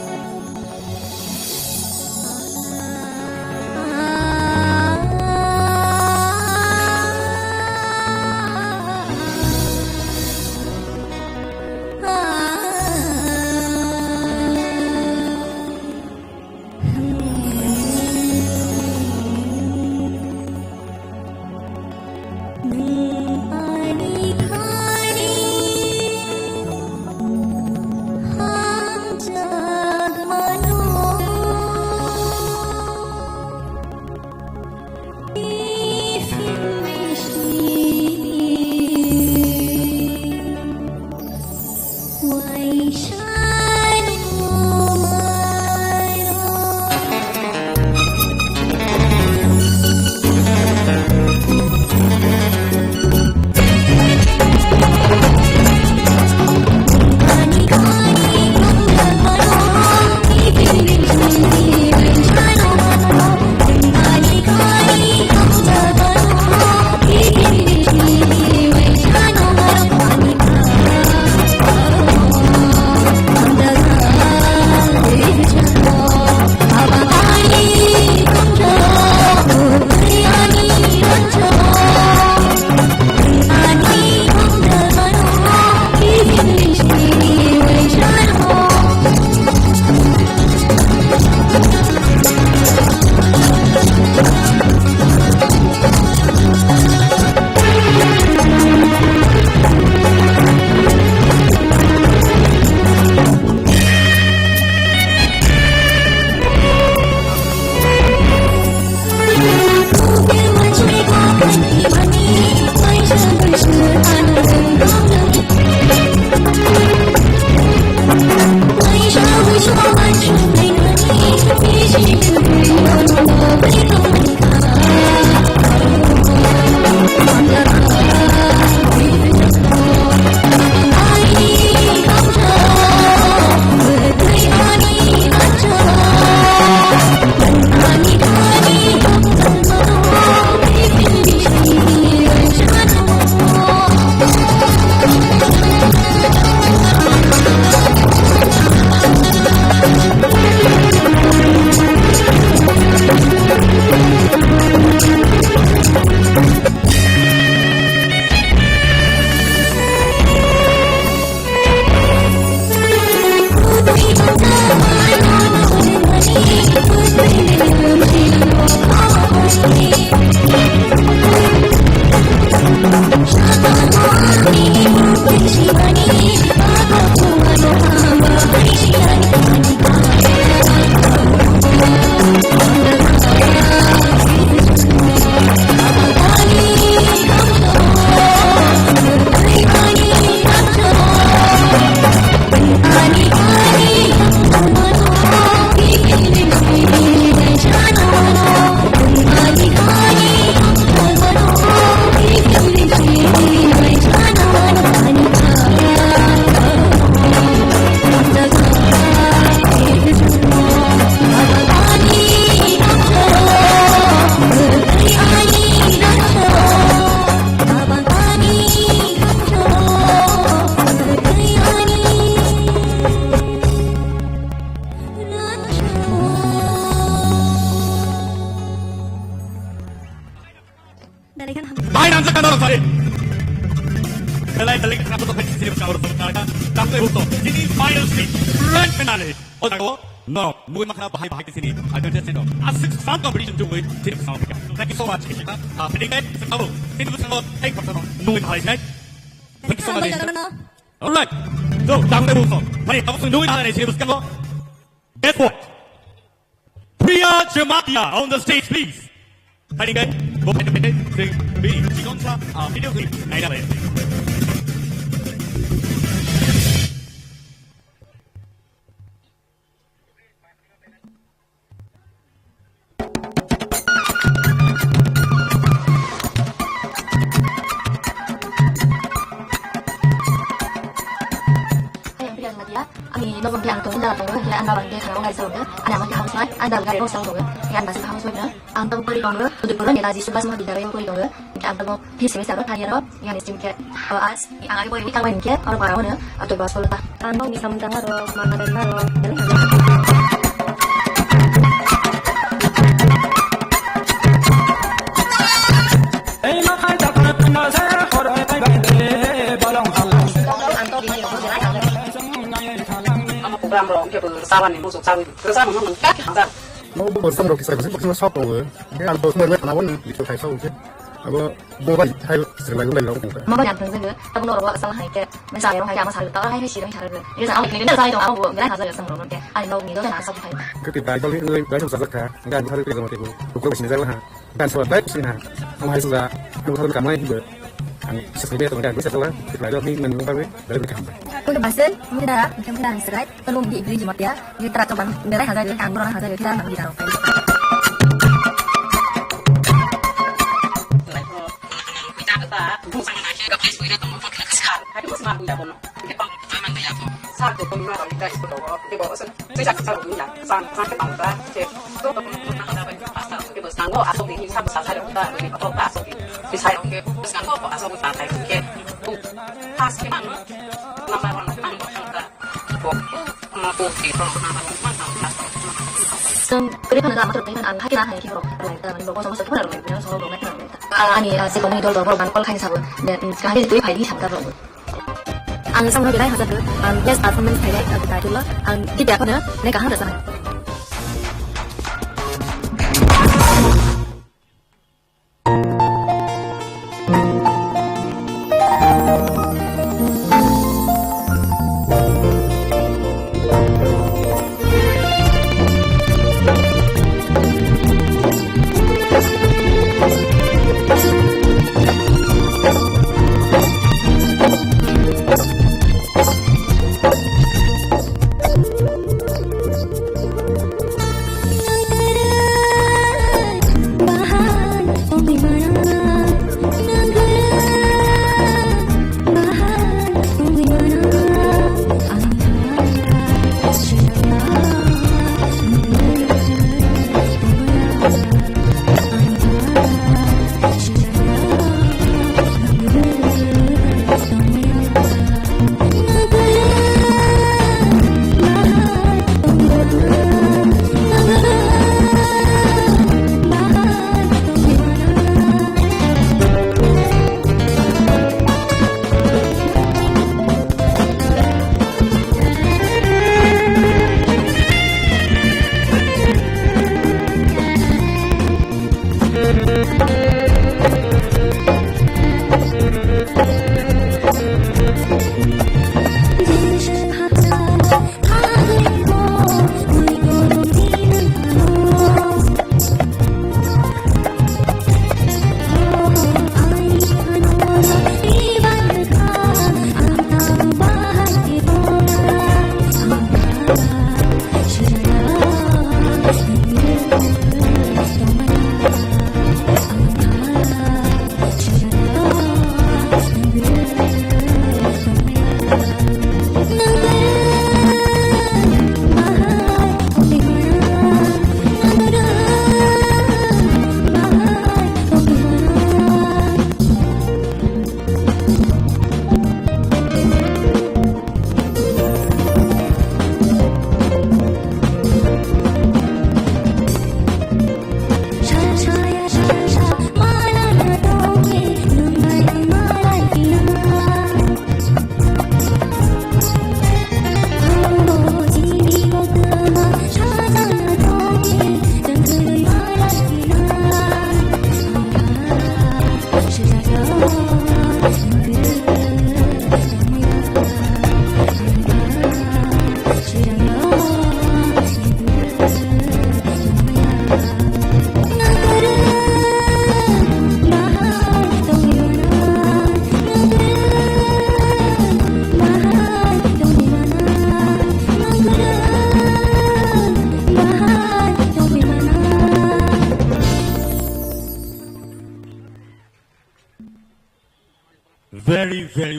Khna kotor khe chini bwskango rwchapna kha. Tamni bukto chini final scene, grand finale. O jaga o norok nugwi mankha bahai bahai khe chini advantage no. A six round competition chugwi chini bwskango phaikha. Thank you so much. Ah, fitting time, sabo chini bwskango ek bosor nugwi bahai jai. Thank you so much. Alright. So, tamni bukto. Bhai, abo chwng nugwi bahai chini bwskango. Guess what? Priya Jamatia on the stage, please. Fighting back, go fight, fight, fight, three, three, Chikonsa, uh, video clip, naina bai. Hai, ang Priya Jamatia. Ani nokong khe ang tongwi jaga tongo, khe ang babang khe khana wngkha, ani ama khe house wife, ani dal gari rok sa tongo, khe ani basi house wife no. Ang tabuk pori tongo, Udaipur ni Raji Subhash Mahavidyalaya pori tongo, khe ang tabuk fifth semester o third year o, yani stream khe, o, arts, ang age pori thang bai khe, oro para ono, October solo ta. Ang nokni samung tangma rok, mama tangma rok, belai hamya. Tei ma khai ta khna khna sa khoro tai bai de bolong hala. Ang to bini rok belai hamya. Ama program rok khe bo sabani muchuk sabwi. Rwchapmung no nung kha khe hamjak. Mo bo sam rok kisa kisa baksa sok tongo. Nge ang to sumar me khana wani bicho khai sok khe. Abo bo bai hai sir lai lai rok tongkha. Mobile ang thang jago, tabuk norok wa sal hai khe. Mesa rok hai khe ama sal ta hai hai sir hai sar. Ye sa ang ni na sai tong abo bo ngai hajar sam rok khe. Ai no ni do na sok hai. Kati bai dol ni bai sok sajak kha. Nge ang sar khe jama te bo. Ko ko sini jala ha. Dan so dai sini ha. Ang hai sudah. Ang sar kamai bo. Ang sesai be to ngai bisa to. Kati bai dol ni men nang bai. Dari kambal. Ko ba sen, mira, mungkin mira ang serai. Tolong di ibri jimat ya, ini tera coba berai hajar ya, anggur orang hajar ya, kita nang di dalam. Seng, kiri kana da motor tingkan ang hakina hai ki borok lai ta mani borok sama sama kena lai yang sama borok kena lai ta. Ani, ah, si komuni dol dol borok ban kol khain sabo. Dan, mm, kahari tui phai di sabo ta borok. Ang sama kena hajar tu, ang best performance khai dai, aku tak dulu, ang di dia kena, ne kahang da sana.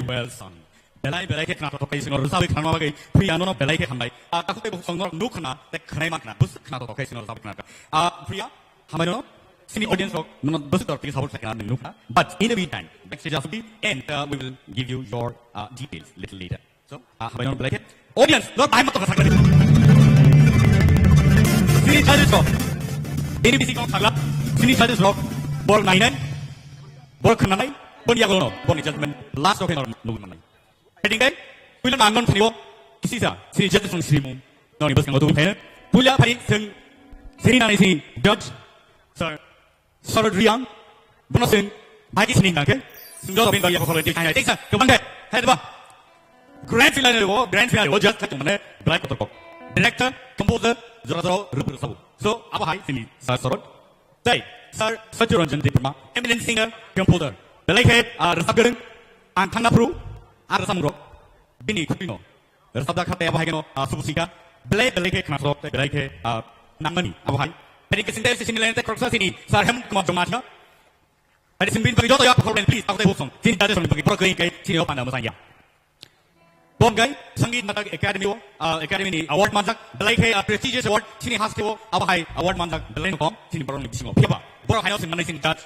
well sung. Belai belai khe khna thothok khe sino rwchabwi khnama bagwi Priya nono belai khe hambai. Ah, takhuk tei bukhuk song norok nuk khna tei khwnai man khna, bwswk khna thothok khe sino rwchabwi khna. Ah, Priya, hambai nono, sini audience rok nono bwswk tor tini support khlai khna nuk khna. But in the meantime, backstage aswk di and, uh, we will give you your, uh, details little later. So, ah, hambai nono belai khe. Audience, norok bahai ma tongkha sakha. Sini judges rok. Ini bisi kong sakla. Sini judges rok. Bor nainai. Bor khnanai. Bor yagono. Bor ni judgment. Last rok khe norok nuk manai. Heading kai. Puila nangon thani o. Sisa. Sini judges rok sini mung. Noni bwskango tubun khaina. Puila phari sing. Sini nani sini judge. Sir. Sarod Riang, bono sing, bagi sining nangke, sing jolo bin bagi apa kalau dia tanya, teksa, kemana? Hai, ba. Grand finale wo, grand finale wo, just khatung mane, belai kotor kok. Director, composer, jora jora, rup rup sabu. So, abo hai sini, Sir Sarod. Tai, Sir Satyaranjan Debbarma, eminent singer, composer. Belai khe, ah, resap gereng, ang thangna phru, ang resap murok. Bini khutino. Rwchapjak kha tei abo hai kheno, ah, subu singkha. Belai belai khe khnathok tei belai khe, ah, nangmani abo hai. Tei khe singtai sini line tei khoroksa sini Sir Hem Kumar Jamatia. Tei sini bini bagwi joto yak khoroklen please, tei bosong. Sini judges ni bagwi borok khe khe sini o panda mwsang ya. Bongkai Sangeet Natak Academy o, ah, Academy ni award manjak. Belai khe, ah, prestigious award sini haste o abo hai award manjak belai no kom sini borok ni bisingo. Phiya ba borok haino sini manai sini judge.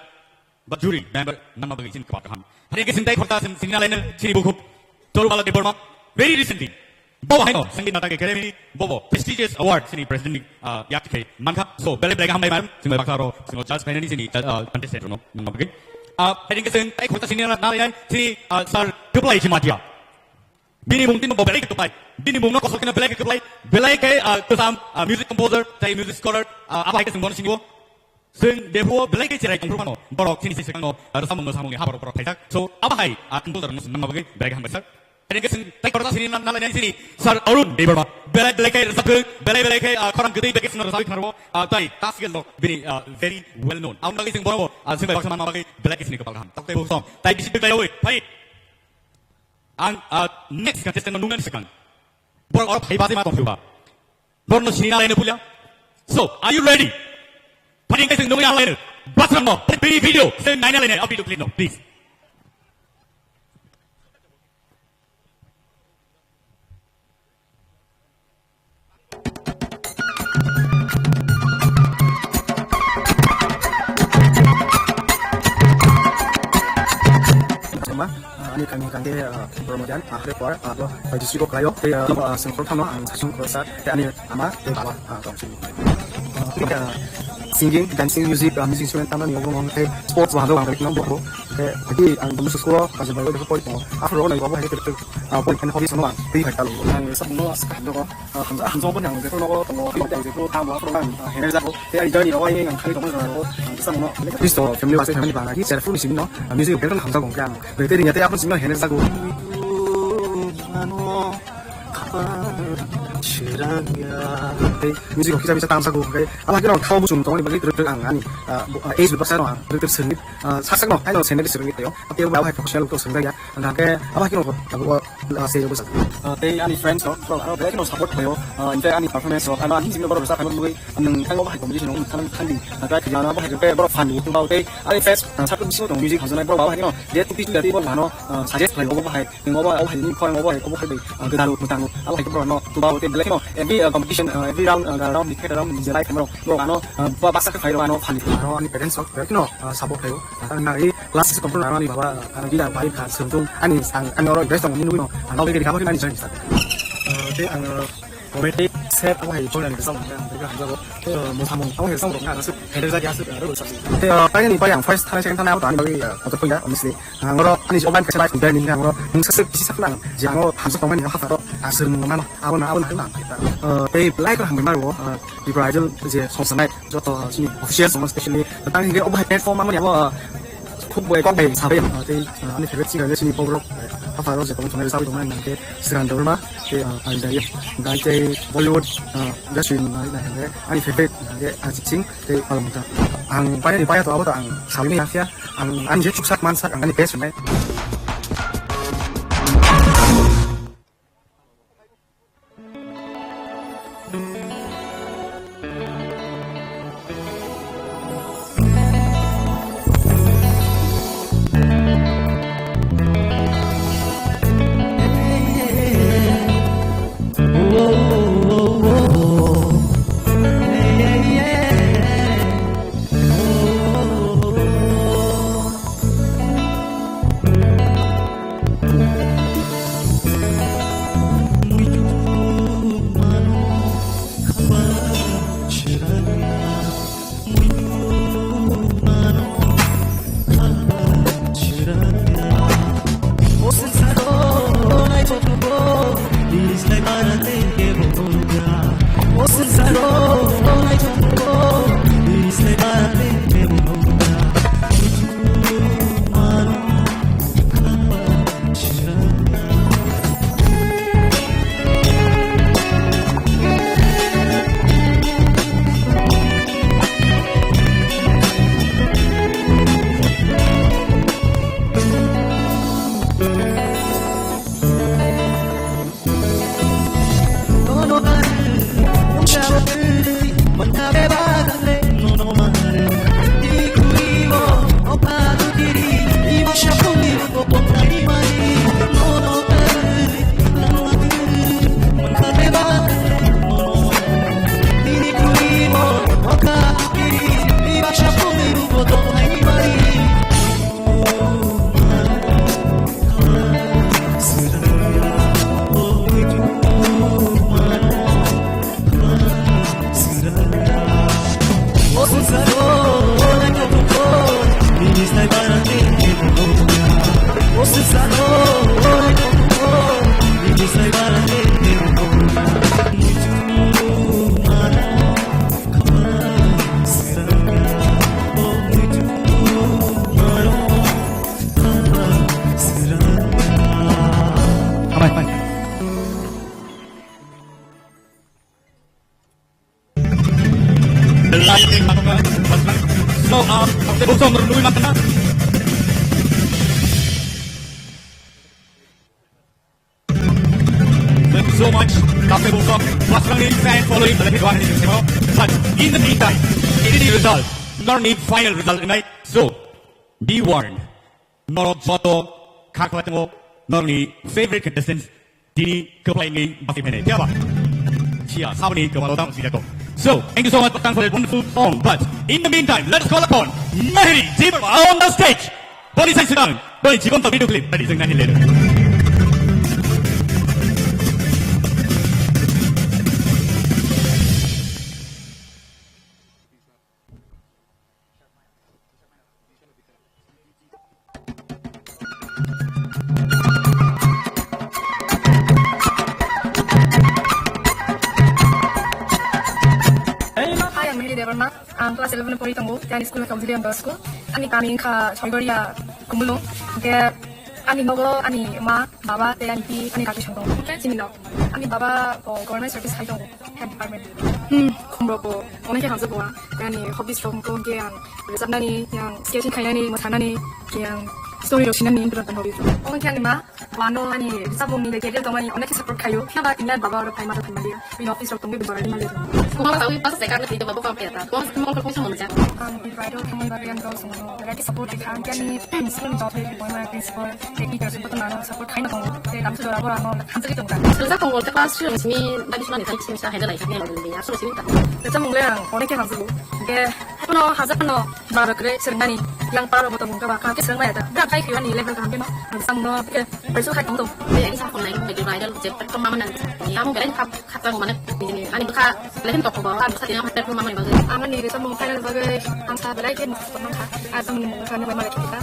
But jury member nangma bagwi sini kwbang kaham. Hari khe sini tai khorta sini, sini nalaino sini bukhuk Toru Bala Debbarma. Very recently, bobo haino Sangeet Natak Academy ni bobo prestigious award sini president ni, ah, yak khe mankha. So, belai belai kaham bai marum, sini baksa ro, sini judge khainani sini, ah, contestant no nangma bagwi. Ah, hari khe sini tai khorta sini nalainai sini, ah, Sir Kublai Jamatia. Bini mung tini bo belai khe kwplai. Bini mung no kosok khe belai khe kwplai. Belai khe, ah, kwcham, ah, music composer, tei music scholar, ah, abo hai khe chwng bono sini bo. Chwng Debhu o belai khe cherai tongphuru mano. Borok chini se swkang no, ah, rwchapmung mwsamung ni haborok borok thaijak. So, abo hai, ah, composer no swngna bagwi belai khe hambai sir. Ani khe chwng tai korta sini na, nalainai sini Sir Arun Debbarma. Belai belai khe rwchapgwng, belai belai khe, ah, khorang kwtwi beke sino rwchapwi khnarwo, ah, tai classical rok bini, ah, very well known. Ang bagwi chwng borok, ah, chwng bai baksa manma bagwi belai khe sini kwpal kaham. Tok tei bo song. Tai bisi belai oi, phai. Ang, ah, next contestant no nungnani swkang. Borok oro phai basi ma tongphio ba. Borok no sini nalaino pulia. So, are you ready? Pharing kaising nungwi ang laino. Basram no, bini video, se naina laino, a video clip no, please. Ani kami kangke, ah, Boromodian, ah, hare por, ah, bo, ah, district o khlaio, tei, ah, bo, ah, sengkol thangno ang sasung khlai sa, tei ani ama, tei baba, ah, tong sini. Ah, singing, dancing, music, ah, music instrument tangmani obo mong tei sports bo hado ang rekno bo, tei, tei ang domu school o, ah, jemai bo pori tongo. After all, ang bo hai tei, ah, pori khen hobby sono ang, tei hai talo. Ang sabno aska dogo. Ah, hamjak, hamjak bo nang jefuru nogo tongo, hamjak jefuru tamo, aphuru nang, ah, hene jago. Tei ani journey rogo, ang khali tongmani jora rogo, ang kisa mono. Bisto family wase family bana, ki chera phuru simi no, ah, music bel hamjak gong khe ang. Bete ring ate aphuru simi no hene jago. Tei music kisa bisa tam sago, okay. Ama kira thau busum tongmani bagwi truk truk ang ani, ah, bu-, ah, age bwsa no ang, truk truk sengni, ah, sak sak no, ai no sengni sengni tayo. Ate ba hai professional to sengda ya. Ang khe ama kira ko, ah, se jogo sa. Ah, tei ani friends rok, bro, aro belai kheno support khlaio. Ah, in fact, ani performance rok, ano ani singno borok rwchap khaima nugwi, ang thango bahai competition rok thang thangdi. Natai khijana bahai khe borok fan ni tubao tei ani fans, ah, sakni bisingo tong music hamjaknai borok bahai kheno je tupi tupi ati borok lano, ah, suggest khlai obo bahai, tei obo, obo hai ni phone obo hai, obo hai, ah, gwdalo mwtango. Abo hai khe borok no tubao tei belai kheno every, ah, competition, ah, every round, ah, round ni khe round ni je lai khemo borok ano, ah, ba baksa khe phai rok ano fan ni. Aro ani parents rok belai kheno, ah, support khlaio. Ang nai last season tong ani baba, ah, gila bai kha sengtung ani sang ani oro dress tong ni nugwi no ang nai kama khe ani join sa. Ah, tei ang, ah, comedy set abo hai tong ani sam ang tei hamjago. Tei, ah, mosamung abo hai sam rok na asuk hede jagi asuk aro sa. Tei, ah, tei ni pai ang first thani second thani abo ani bagwi, ah, kotor punya honestly. Ang oro ani job line kasa bai tong ni ang oro nung sa se bisi sa nang je ang oro hamsa tong ani ha aro asur mung mano abo na abo na. Ah, tei belai kor hambai maro, ah, Tripura Idol je song sanai joto chini official song specially tang hingke obo hai platform amoni abo, ah, khub bai kok bai sabai, ah, tei, ah, ani favorite singer le chini pop rock, ah, apa rock je tong thangna sabai tong nang ke Sriram Debbarma tei, ah, ani dai dai tei Bollywood, ah, industry ni nai nai hingke ani favorite hingke Arjit Singh tei Pawan Newton. Ang pai ni pai to abo to ang sabai ni ya ang ani je chuksak mansak ang ani best friend. So much. Tapte buka, Pasrangni fan following, but in the meantime, ini result, norni final result, right? So, be warned. Norok joto khakla tongo, norni favorite contestants, tini kwplai wngwi basi phainai. Phiya ba? Siya, saboni kwmalo tamo sijako. So, thank you so much, Patang, for that wonderful song. But in the meantime, let us call upon Mehri Zimmer on the stage. Boni sai sidang, boni jibon to video clip, tadi jeng nani lero. Hi, I'm Mary Debbarma. Ang class eleven pori tongo, tei ani school wngkha Auxiliary Girls School. Ani kami wngkha Soigoria, Kumulung. Hingke ani nogo ani ma, baba, tei ani pi, ani kaki song tongo. Hingke chini nok, ani baba bo government service khai tongo, head department. Hmm, khumrok bo onek khe hamjak bo ang. Tei ani hobbies rok wngkha hingke ang rwchapnani, yang sketching khainani, mwsanani, yang story rok sinani, berat hobby rok. Onek khe ani ma, Wano ani rwchapmung ni career tongmani onek khe support khaio. Phiya ba tini ani baba oro phaima rok phaima liya. Bini office rok tongwi bo borai ma liya. Kuma ba sawi pas se karne twi ba bokam peta. Kuma se mol ko poisa mo ja. Ang bi bai do thangwi ba yang do song no. Lagi support kha ang kani school job le bo ma principal, tei teacher se botong ano support khaina tongo. Tei dam se dora bo ano hamsa ki tongka. Sejak tongol te class three ni simi ba bismani thai simi sa hai da lai ne lo ni ya so simi ta. Rwchapmung le ang onek khe hamsa bo. Ge Hapno hajakno baro kre sernani yang paro boto mungka ba kake sermaya ta. Bra kai kyo ani level kam keno. Samno ke peso khai tong tong. Be ani sa phone line be viral je platform mama nang. Amo belai khap khata mane ani bkha lehen tok ba ha bkha tina platform mama nang. Amani resa mung final bagai ang sa belai ke mung kha. Asam ni mung kha ne ba mara kita.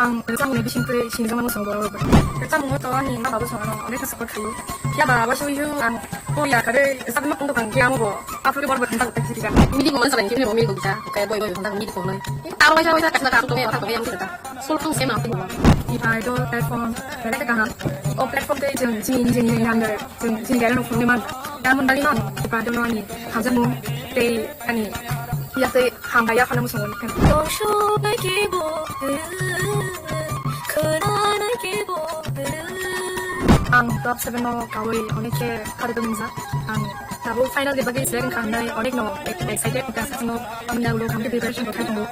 Ang resa mung ne bising kre sing jama song boro. Resa mung to ani ma babu song ano onek support khayo. Ya ba wa shu yu ang Ko ya kare, sa ma kung kang kya mo bo. Apro ke bor bor thang tak thik ka. Midi ko man sa ni mo mil ko ta. Kaya boy boy thang midi ko nai. Taro bai sa bai sa kasna ka to me ta to yang ta. Sul thang se ma ti mo. Ipai do platform, kare ka ha. O platform te jeng jing jing jing yang de. Jeng jing de no phone man. Ya mun dali non. Ipai do no ani. Hajar mo. Te ani. Ya te Hambai ya khana muchungo nukha. Ang top seven no kawi onek khe kharwi tongmung jak. Ang tabuk final ni bagwi select wngkha hnai onek no excited wngkha, sakno ang nang ulo hamkhe preparation rok khai tongo.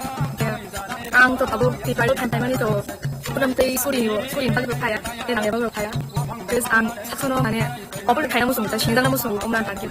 Ang to tabuk preparation time ani to kunam tei suri ni suri ni bagwi phaya, tei nang bagwi phaya. Please ang sakno mane open khaina muchungo, sinijak na muchungo, umran tangkhe.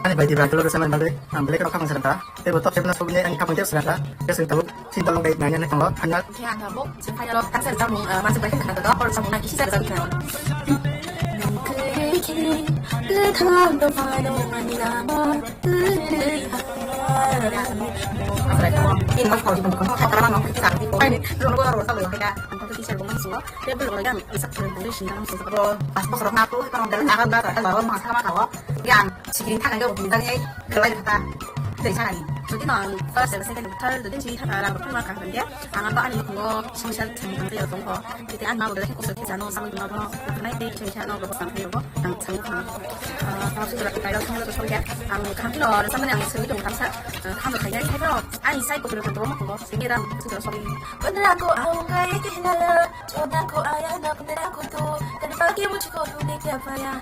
Ani bai di bai, tolo resa man bade, ang belai khe rok khamang serang ta. Tei bo top seven na sobni ani khamang tei serang ta. Tei sing tabuk, sing tabuk bai nanya ne tongo, hanya. Khe ang tabuk, sing kaya rok, tak serang tabuk, ah, masuk bai khe khana tabuk, por tabuk na kisi serang tabuk. Ini mas kau di bengkong, kau kau mau kita. Ang tuh kisah bengkong semua. Tei borok rok yang isak phwrwng tongwi sini tamo sujak bo. Pas bosor na tu tong dal na ba ta ba ma sama ka bo. Yang sikring thang ga bo jang ei belai kha ta. Tei sana ni. Jodi no ang first and second third din si thang ara bo thang ka kan dia. Ang ba ani ko sisa thang thang ya tong ko. Tei ang ma bo da ko se jano sang ma bo. Nai tei sisa no bo sang ko. Ang sang ko. Ah, sa su ra kai lo sang lo so ya. Ang kham lo sa ma ang sui dong kham sa. Kham lo khai dai khai lo. Ai sai ko ko to mo ko. Sini ram su so. Ko dra ko au kai ke na. Chodako aya nak mera kutu, tadi pagi mujhko tune kya paya?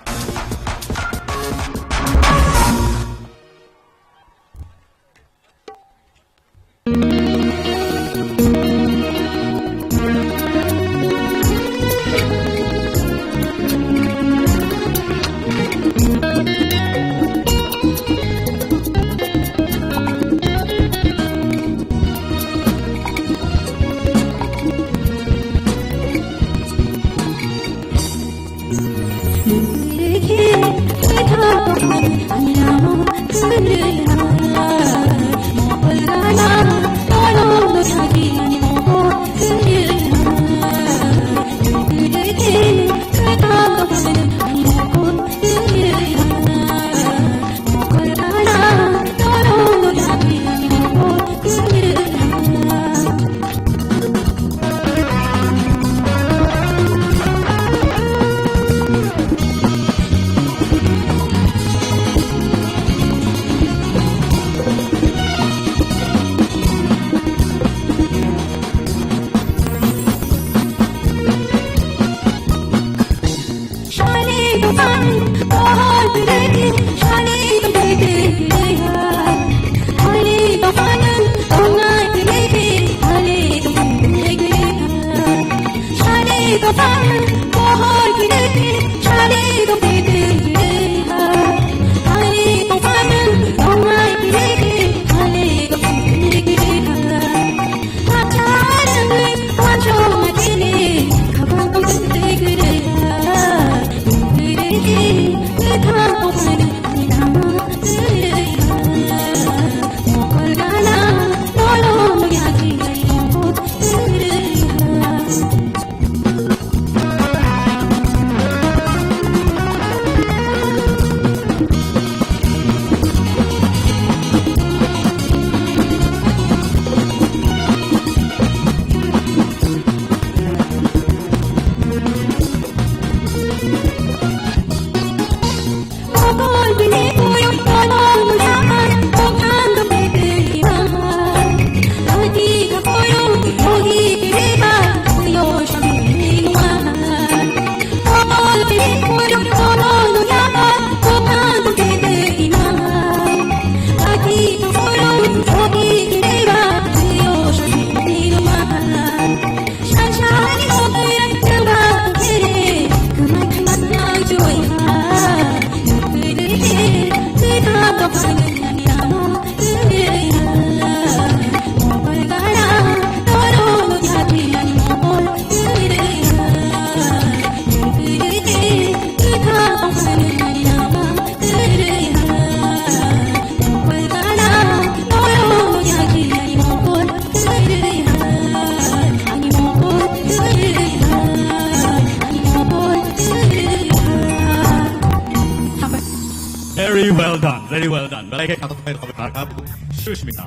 Well done, very well done. Belai khe khatok pai rokha kha Sushmita.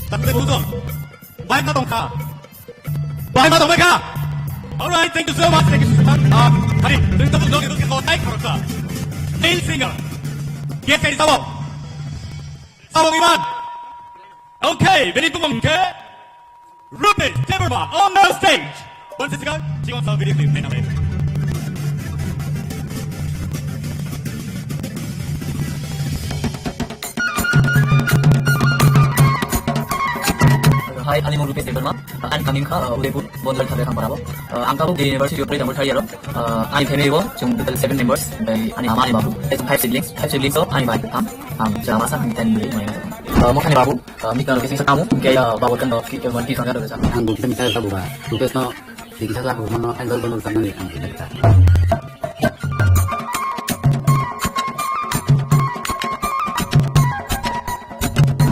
Tamni bujo. Bai ma tongkha. Bai ma tongkha. All right, thank you so much, thank you so much. Ah, hari, thank you so much. Male singer. Yes, sir, sabo. Sabo iman. Okay, very good. Rupesh Debbarma on the stage. One second, she wants a video clip. Wait a minute. Hi, ani mung Rupesh Debbarma. Ani kaming kha, uh, Udaipur, Bonjal Thadra Khampara bo. Uh, ang tabuk the University of Trade and Third year. Uh, ani family bo, chung total seven members. Bai ani ama, ani babu. Five siblings, five siblings of ani bai. Ang, ang, jama sa, ang ten bri, mai. Uh, mo khani babu. Ah, mita no kisa kamu, kaya bawa kan dok, kaya mati sana dok sa. Ang bukan mita sa buka, tugas no, di kisa sa buka, no, ang dok dok sa nani ang kita.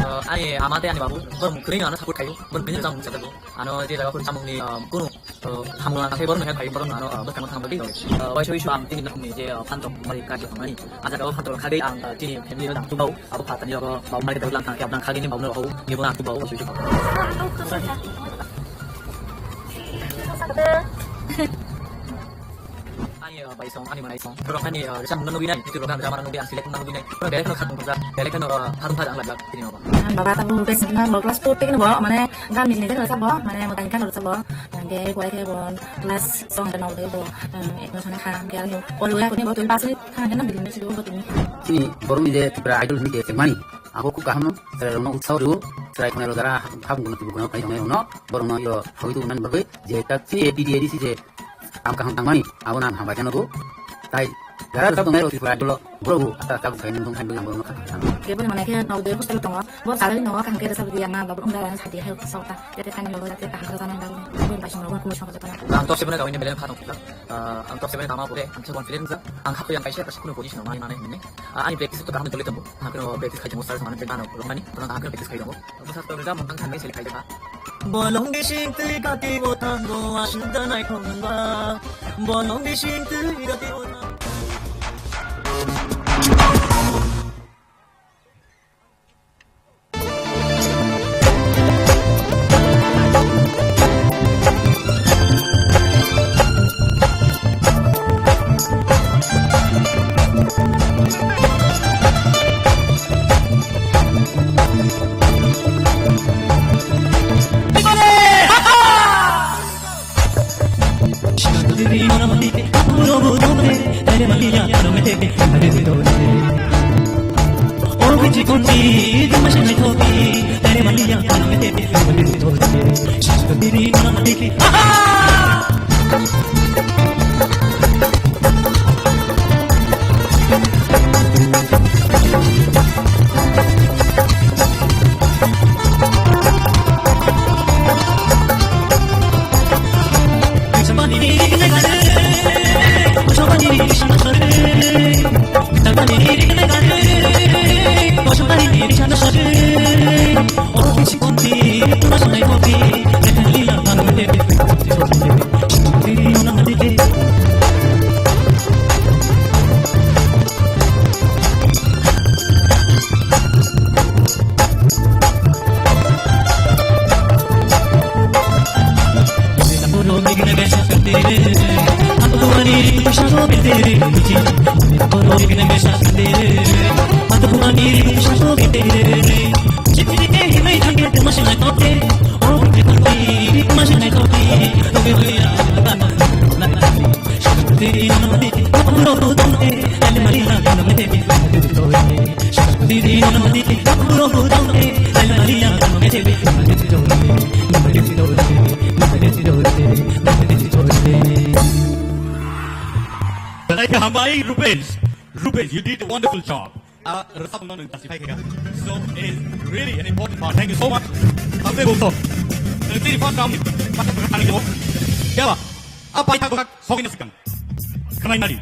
Ah, ani ama tei ani babu, bor mukri ano support kayu, bor bini jam sa dok. Ano je jaga kur samung ni, ah, kunu, ah, hamla na khe bor no hai bai bor no ano, ah, bor kamo thang bagi dok. Ah, wai sui sui ang tini nak ni je, ah, phantok mari kaju hamani. Aja dok phantok khadi ang, ah, tini family no dang tu bau. Abo phatani rogo bau market lang thang khe abdang khagini bau no rogo ni bo ang bau sui sui. Ani, uh, bai song, ani manai song. Borok ani, uh, resa mungno nugwi nai, itu program resa mungno nugwi ang select mungno nugwi nai. Borok belek no khatung kha, belek no, uh, harung kha ang lajak tini rogo. Baba tabu bes na bo class four tei no bo mane gam ni ni resa bo mane mo tangka no resa bo. Ang ge kwai khe bo class song no bo. Ek no sana kha ang ge ani. Olu ya ko ni bo tu pas ni kha ang ge na bilin ni si bo tu ni. Chini borokni je Tripura Idol hinwi tongmani, abo khub kaham no, chwrairokno utsaho rwo, chwrai khonai rok jara habung gwnang tubui gwnang phai tongnai rokno, borokno iro thangwi tubunani bagwi je tak chini A P D A D C je kam kaham tangmani, abo nang hambai kheno rwo. Tai jara rwchap tongnai rok Tripura Idol o borok bo asta tabuk khai nung tong khai nung borokno kha kha. Kebo mane khe nok de hostel tongo, bo salai tongo, kaham khe rwchap rwya ma, bo wngda rani sadi hai sok ta, tete thani logo jate kaham khe rwchapnai bagwi, bo bai song rok kumui song jotona. Ang tok sebena kawini beleng pha tong kha. Ah, ang top seven tama pore, ang khe confident jak. Ang hakhe ang kaisa kaisa kuno position mani mane hinne. Ah, ani practice to kaham choli tongo. Hakhe no practice khai tongo, sir mane je gano rok mani, kono hakhe practice khai tongo. Bwsa to rwjak mung tang thangwi seli khai jaka. Bolong bising twi gati bo thango, aswk da nai thong ba. Bolong bising twi gati bo thango. Belai khe hambai, Rupesh. Rupesh, you did a wonderful job. Ah, rwchapmung no nwng justify khe kha. So, it is really an important part. Thank you so much. Tamsai bo to. Nwng chini first round ni pathak pathak thangwi tongo. Phiya ba, a paithak pathak sogwi na swkang. Khwnai nadi.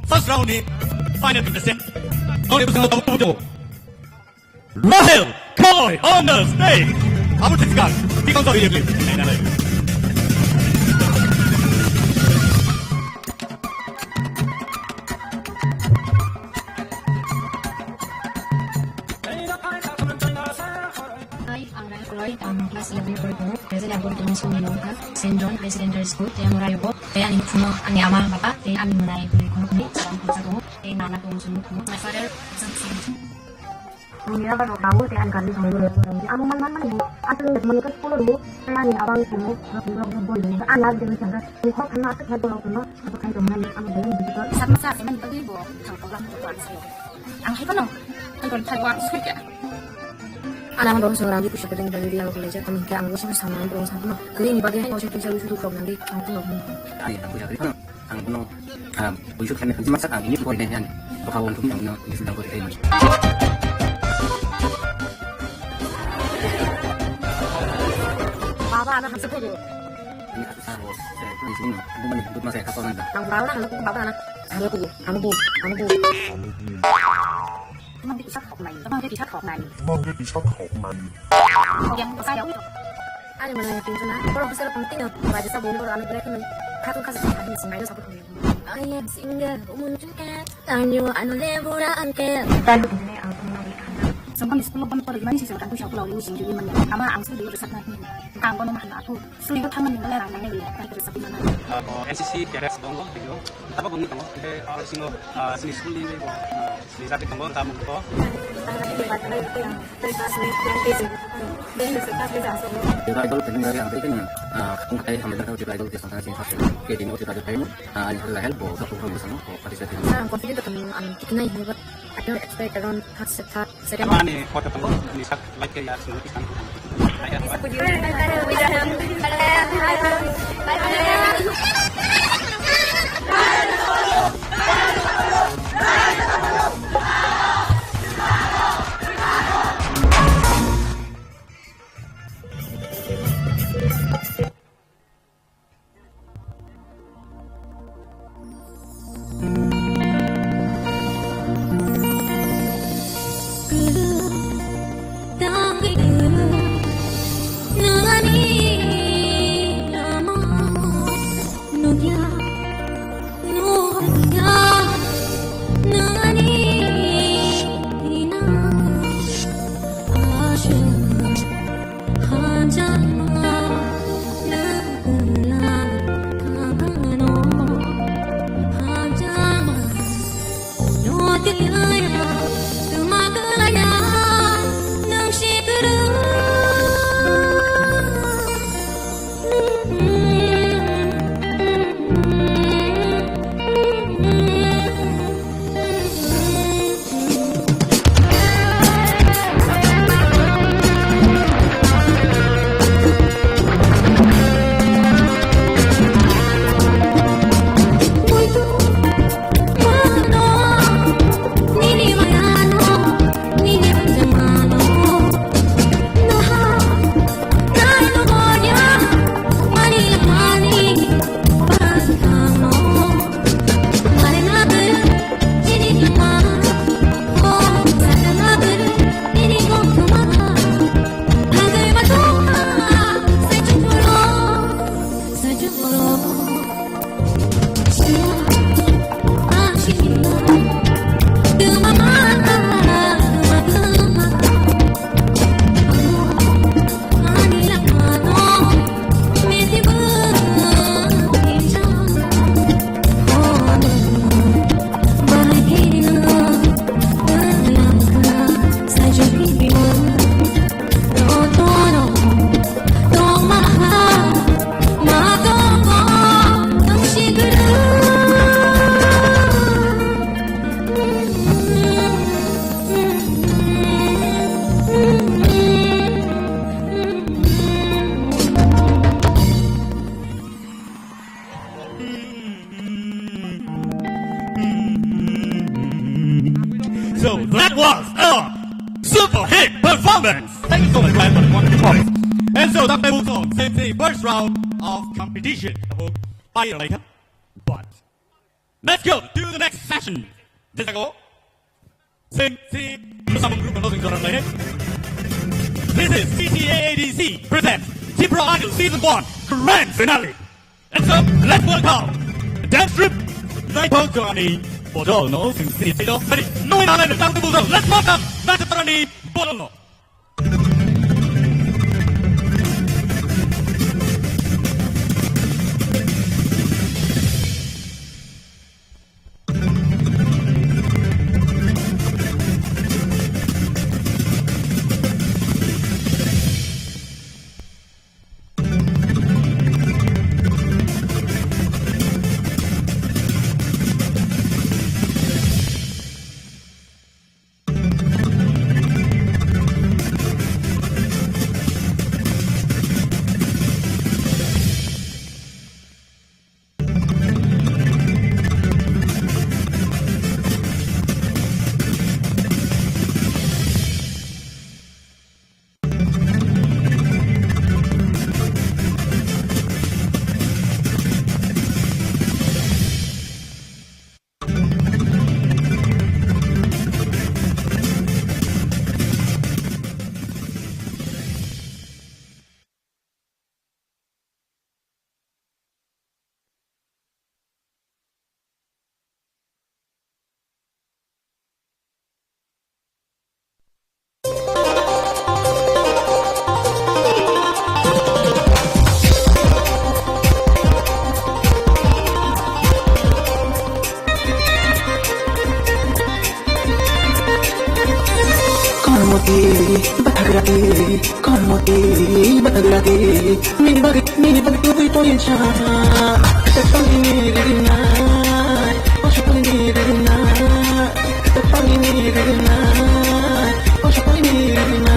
First round ni final contestant. Nokni bwskango tabuk tabuk tongo. Rahel Khoi on the stage. Abo thik kha. Tikon sa video clip. Nai nai. Class eleven pori tongo, present ang pori tongo Songni Nongkha, Saint John Higher Secondary School, tei amo Rayoko, tei ani buphuno ani ama baba, tei ani mwnai bwrwi khoroknwi, chwla bwsa tongo, tei nana tongo chwng bukhuno. My father is a Saint John. Ang ni aba rok dawo tei ani karwi songwi rw rw rw. Amo man man mani, aswk ni mani khe school rw, tei ani aba ang tongo, rok rok rok bol rw. Ani aba dewi sangha, ni khok thangma aswk khe borok rwno, aswk khai tongmani, amo belai ni bisikor. Sakma sa se mani bagwi bo thang tongla mo ko ang sayo. Ang hai bono, hai bono thai bo ang sui kha. Ana ang dong song randi pusa kajang bali dia ko leja kami ke ang song sama ang dong sama. Kali ni bagi hai song tuja lusu duk rok nandi ang tuno. Ai, aku jadi kan, ang bono, ah, bujuk kami kan masak ang ini ko ini kan. Baka wong kami ang bono ini sedang ko ini. Baba, anak hamsa ko. Ini aku sabo, saya itu di sini. Aku mana hidup masa ya, kapan anda? Ang baba, anak aku baba, anak. Anak aku, anak aku, anak aku. Mangke tisa thok nai, mangke tisa thok nai. Mangke tisa thok nai. Yang saya itu. Ani mana yang pintu na, kalau bisa penting ya, baca sabun kalau anak berat kan, katu kasih sabun sih, main sabun. I am single, umun juga, tanyo anu lebura angke. Tadi ini aku mau ikan. Sampai sekolah pun pergi main sih, sampai aku lalu sih jadi mana, ama angsu dulu besar nanti. Kang kono mahal aku, sulit utang mana yang lain lain lagi, kan terus aku mana. N C C cadet bongo, gitu. Apa bongo bongo, kita harus singo, sini sekolah ini, sini tapi bongo, tamu ko. Idol tadi dari ambil kan, ah, kung katai sampai dah uji idol di sana sini satu, ke di uji idol kayu, ah, ini adalah help, satu program di sana, oh, pada saat ini. Ang confident to kami ang tikna ini, but I don't expect around third, third, second. Mani kota tamo ni sak like ya sunu kan. So that was a super hit performance. Thank you so much, guys, for the wonderful voice. And so that moves on since the first round of competition. But let's go to the next session. This is Sing, sing, samung group no sing joran lai. This is C T A A D C presents Tipra Idol Season one Grand Finale. And so, let's welcome dance troupe Naithok Jorani Bodol no sing sing sing. Ready? No, no, no, no, no, no, let's welcome Naithok Jorani Bodol no. Moti, batagrati, kormoti, batagrati, nini bagwi, nini bagwi tubui tongwi cha. Tepali nini rigina, oshapali nini rigina, tepali nini rigina, oshapali nini rigina.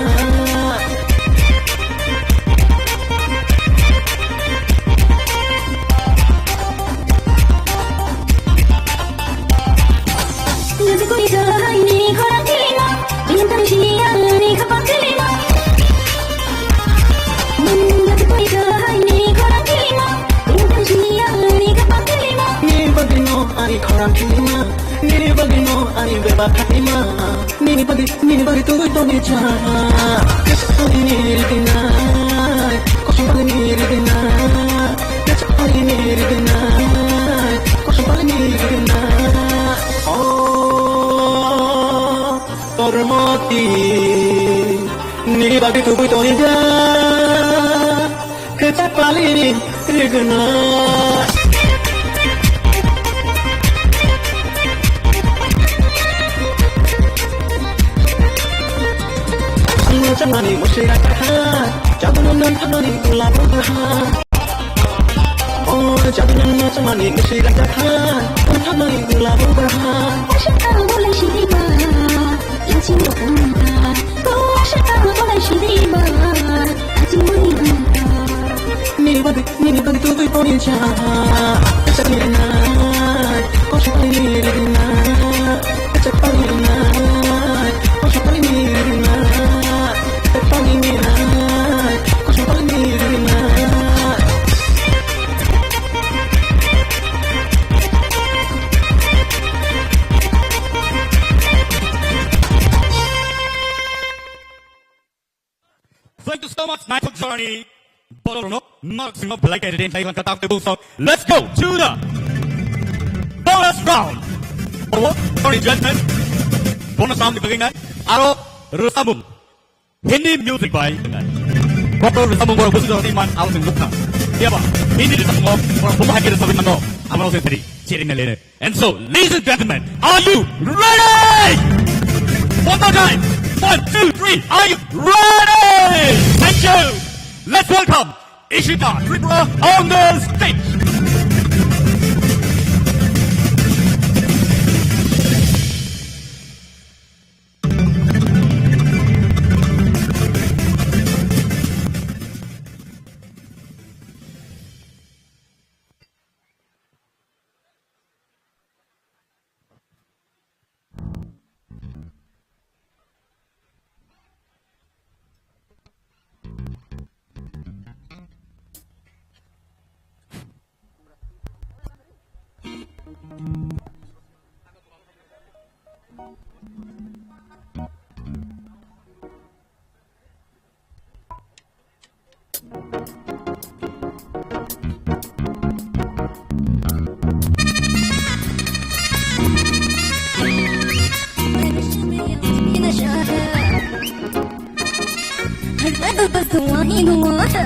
Ni bagwi no ani khorang khilima, ni bagwi no ani beba khatima. Nini bagwi, nini bagwi tubui tongwi cha. Kesa pali nini ridinai, kosom pali nini ridinai. Kesa pali nini ridinai, kosom pali nini ridinai. Oh, kormoti, nini bagwi tubui tongwi cha. Kechak pali ni rigna. Ang chamani musi raka ha, jabu nan nan thamani kula buka ha. Oh, jabu nan nan chamani musi raka ha, thamani kula buka ha. Ashik ang boleh sini ma, yang sini ma. Nini bagwi, nini bagwi tubui tongwi cha. Kachak nini nai, kosom pali nini nai. Kachak pali nini nai, kosom pali nini nai. Kachak pali nini nai, kosom pali nini nai. Thank you so much, Naithok Jorani. Borok no, Mark Singh of Black Identity, Thailand, Katak, Tebu, so let's go to the bonus round. Borok, sorry, judgment. Bonus round ni bagwi nai. Aro, rwchapmung. Hindi music by. Kotor rwchapmung borok busu jorani man, aro sing lukha. Yaba, Hindi rwchapmung borok bumu hai rwchapwi mano. Amaro se thari, cheering na lene. And so, ladies and gentlemen, are you ready? One more time. One, two, three. Are you ready? Thank you. Let's welcome Ishita Tripura on the stage. हर तरफ बस धुआं ही धुआं है।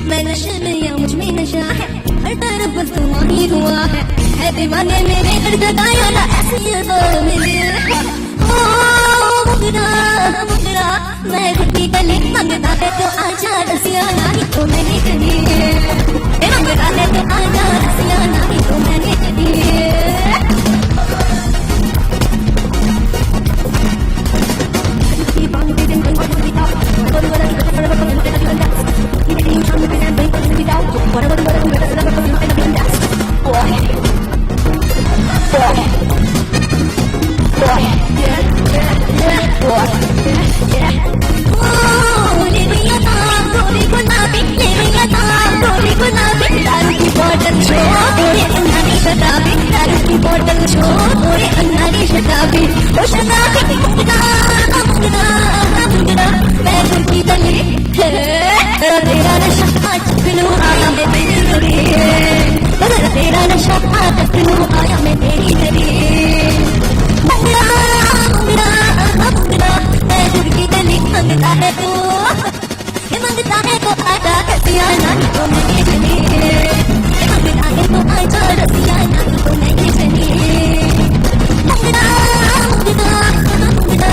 मैं नशे में या मुझ में नशा है। हर तरफ बस धुआं ही धुआं है। है दीवाने मेरे हर जगह या ना ऐसी ये दो मिले। ओ मुगरा, मुगरा, मैं खुद की गली मंगता है तो आजा रसिया, नहीं तो मैंने कभी। ए मंगता है तो आजा रसिया, नहीं तो मैंने कभी। तेरा नशा आज तक नो आया मैं तेरे लिए। तेरा नशा आज तक नो आया मैं तेरी लिए। मंगना, मंगना, मंगना, मैं दिल की गली मंगता है तू। ये मंगता है तो आजा रसिया, नहीं तो मैं ये चली। ये मंगता है तो आजा रसिया, नहीं तो मैं ये चली। मंगना, मंगना, मंगना,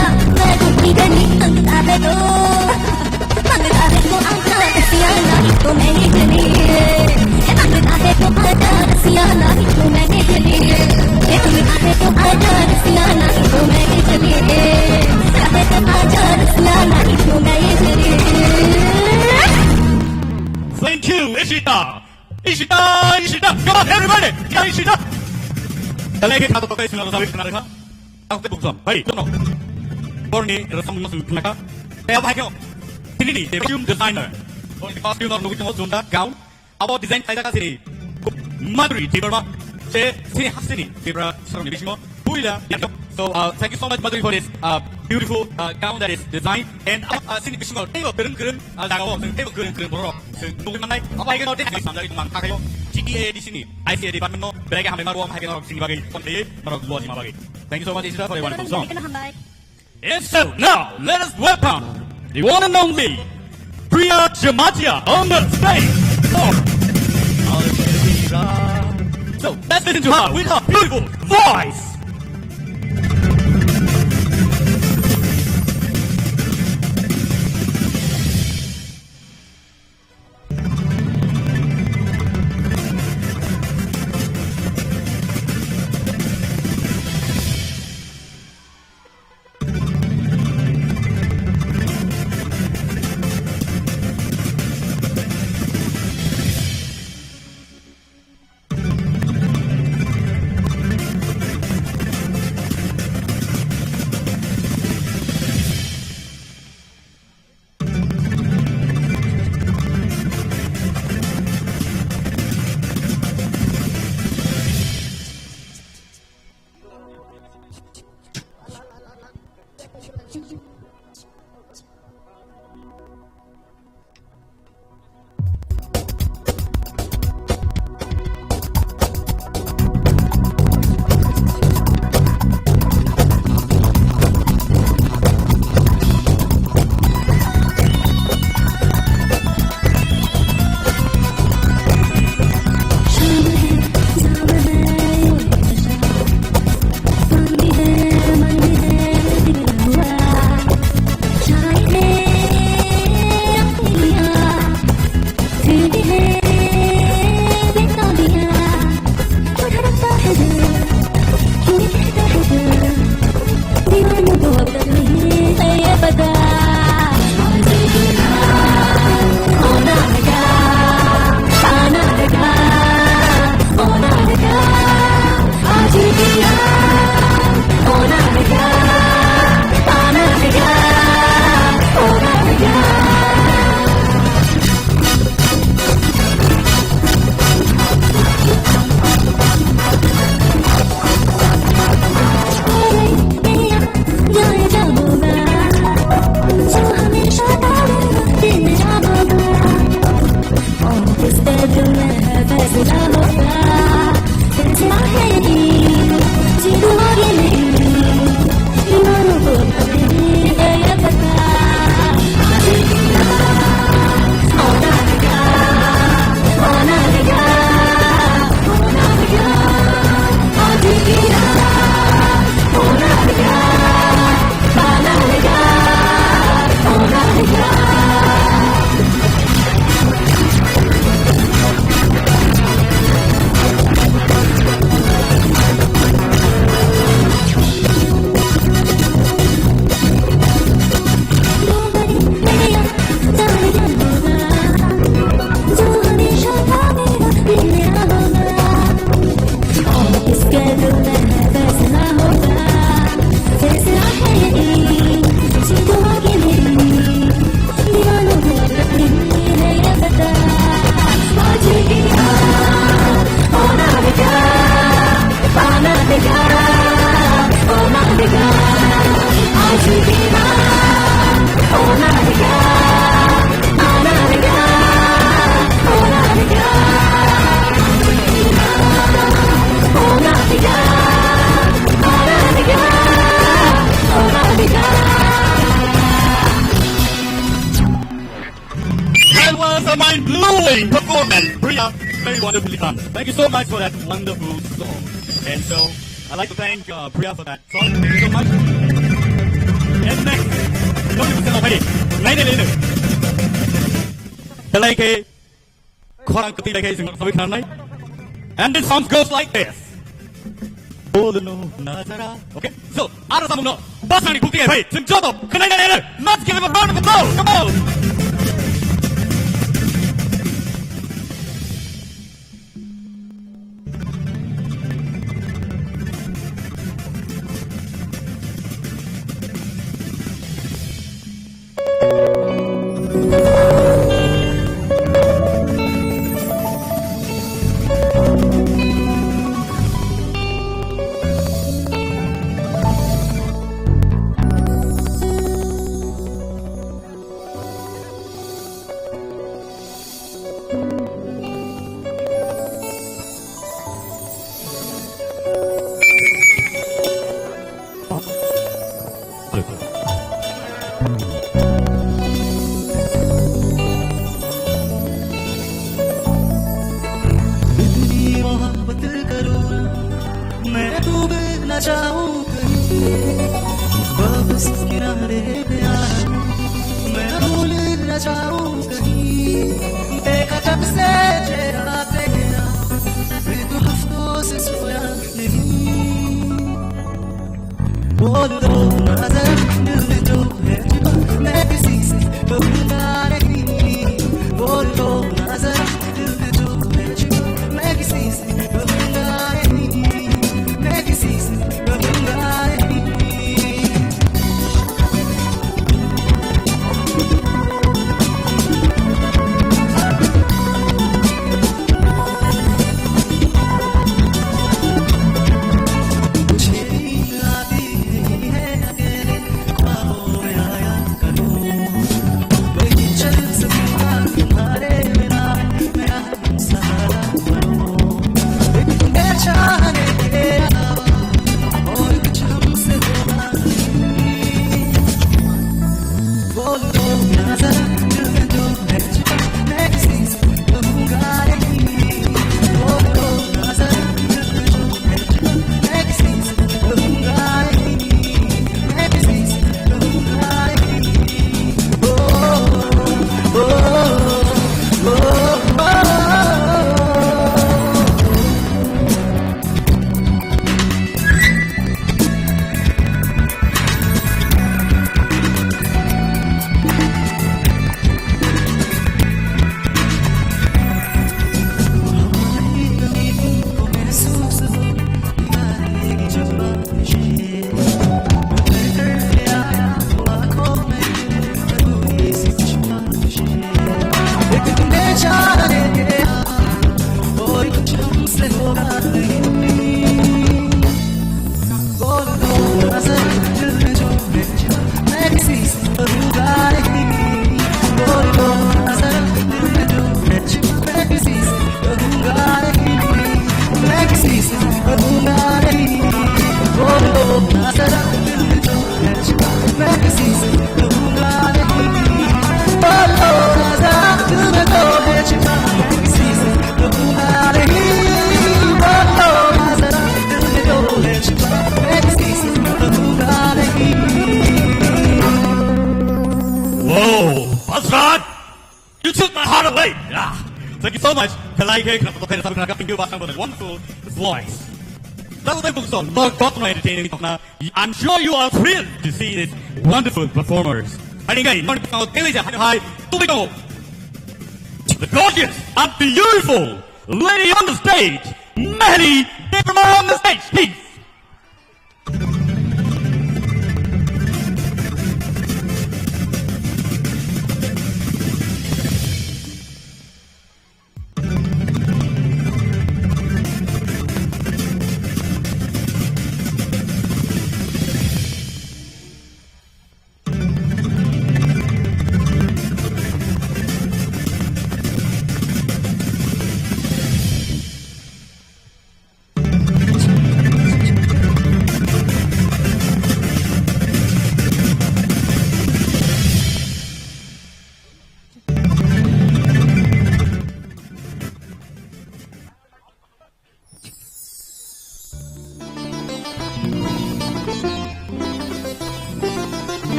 Ishita, Ishita, come on, everybody! Ishita, Ishita! Dalai ke khato tokai suna rosawi khna rekha. Ang te buksam, hai, tono. Borni rosawi suna khna kha. Te abai kyo. Tini ni, the costume designer. Borni costume of Nugui Tamo Zunda, gown. Abo design khlaijak sini Madhuri Debbarma, se sini hasini Tripura saroni bisingo puila. So, uh, thank you so much, Madhuri, for this, uh, beautiful, uh, gown that is designed. And, uh, uh, sini bisingo teibo kwrwng kwrwng, uh, jagao, teibo kwrwng kwrwng borok, nugui mannai. Abo hai khe no tei samjak tongmang kha khayo. G T A D C ni, I C A department no, berai khe hambai ma rwo, hai khe no sini bagwi, kon tei, norok luo sima bagwi. Thank you so much, Ishita, for a wonderful song. And so now, let us welcome the one and only Priya Jamatia on the stage. Oh. So let's listen to her with her beautiful voice. That was a mind-blowing performance. Priya, very wonderfully done. Thank you so much for that wonderful song. And so, I'd like to thank, uh, Priya for that song. Thank you so much. And next, don't you tell nobody. Nai, nai, nai, nai. Belai khe khorang kwtwi bai khe chwng sawi khnanai. And this song goes like this. Bolno nazara. Okay? So, aro samungno basani bukti hai bhai, chwng joto khwnai nai nai. Let's give him a round of applause. Come on. किनारे पे आया हूँ, मैं भूल न जाऊँ कहीं, देखा जब से चेहरा तेरा, मैं तो हफ्तों से सोया नहीं। बोल दो ना जरा, दिल में जो है जुबां, मैं किसी से कहूँगा नहीं। बोल दो ना जरा, दिल में जो है जुबां, मैं किसी से कहूँगा नहीं, मैं किसी से कहूँगा नहीं। Whoa, Basrat! You took my heart away! Ah, thank you so much. Kalai ke kena pakai satu kena kaping juga pasang pada wonderful voice. Lagu tadi bagus, no, kau pernah entertaining itu, nah. I'm sure you are thrilled to see these wonderful performers. Hari ini, mau kita tahu, Dewi Jah, hai, hai, tu betul. The gorgeous and beautiful lady on the stage, Mehdi Debbarma on the stage, please.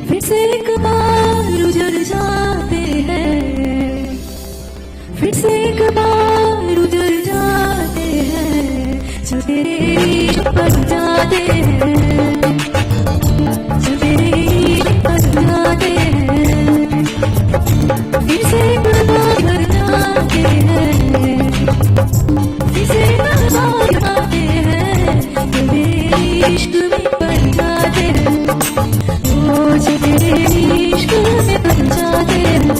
फिर से एक बार उजड़ जाते हैं, फिर से एक बार उजड़ जाते हैं, जो तेरे इश्क पर जाते हैं, जो तेरे इश्क पर जाते हैं। फिर से एक बार उजड़ जाते हैं, फिर से एक बार उजड़ जाते हैं, जो तेरे इश्क में पड़ जाते हैं, वो जो तेरे इश्क में पड़ जाते हैं।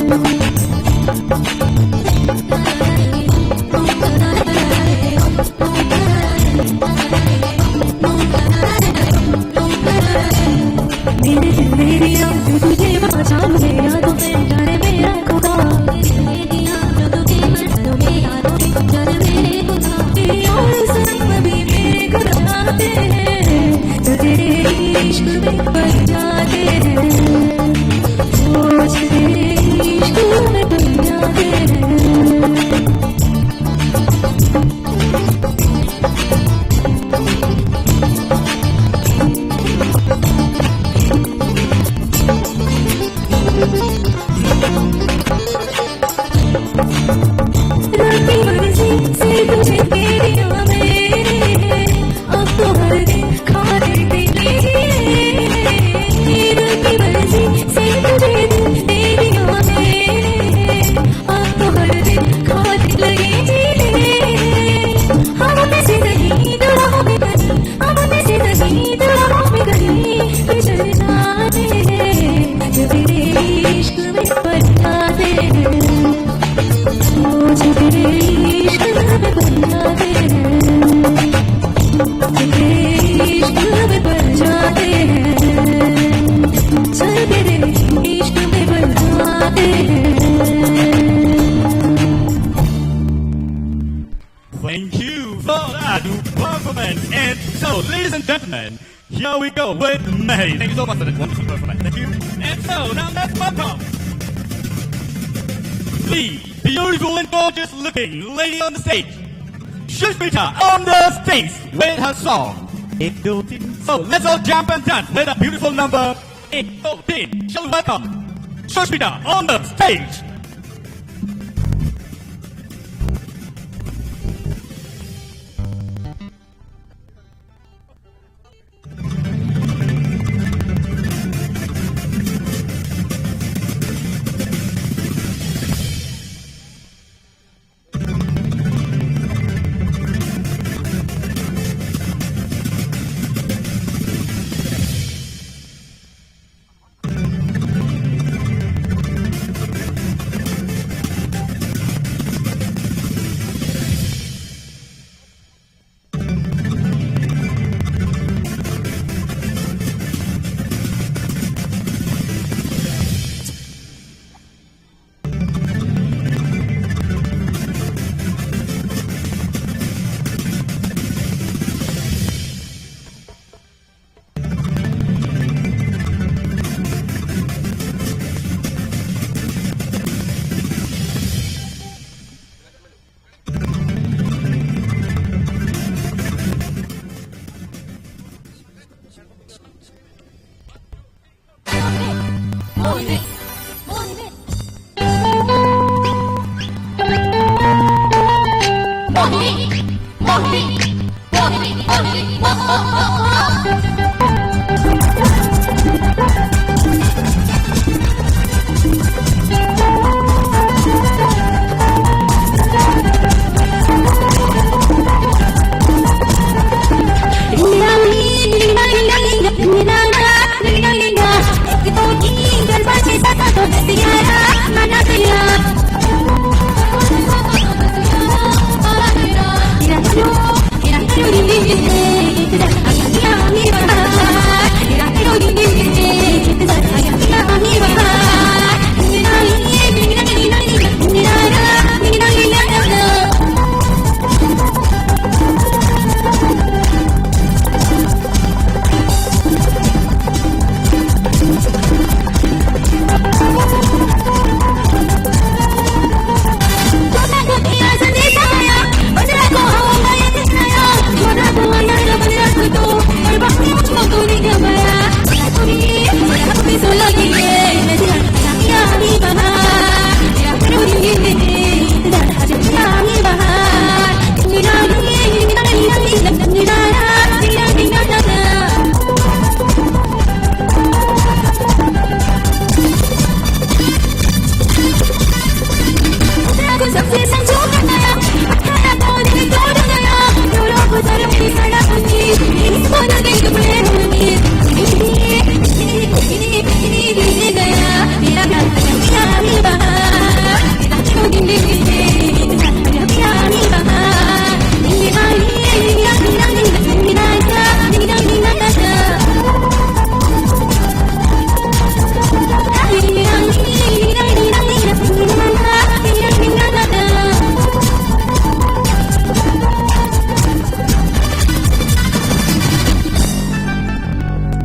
Gentlemen, here we go with May. Thank you so much for that wonderful performance. Thank you. And so, now let's welcome the beautiful and gorgeous looking lady on the stage, Sushmita, on the stage with her song. Ek, do, teen. So, let's all jump and dance with a beautiful number. Ek, do, teen. Shall we welcome Sushmita on the stage?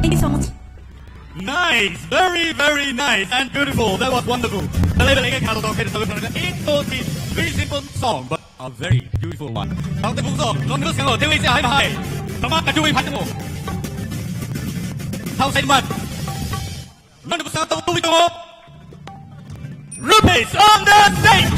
Thank you so much. Nice, very, very nice and beautiful. That was wonderful. The level again, Carlos, okay, so it's a very simple song, but a very beautiful one. Tang te bukso, nong nus kango, dewi se hai bahai. Tama kaju wi phatmo. Thau sen mat. Nong nus kango, tu wi tongo. Rupees on the stage.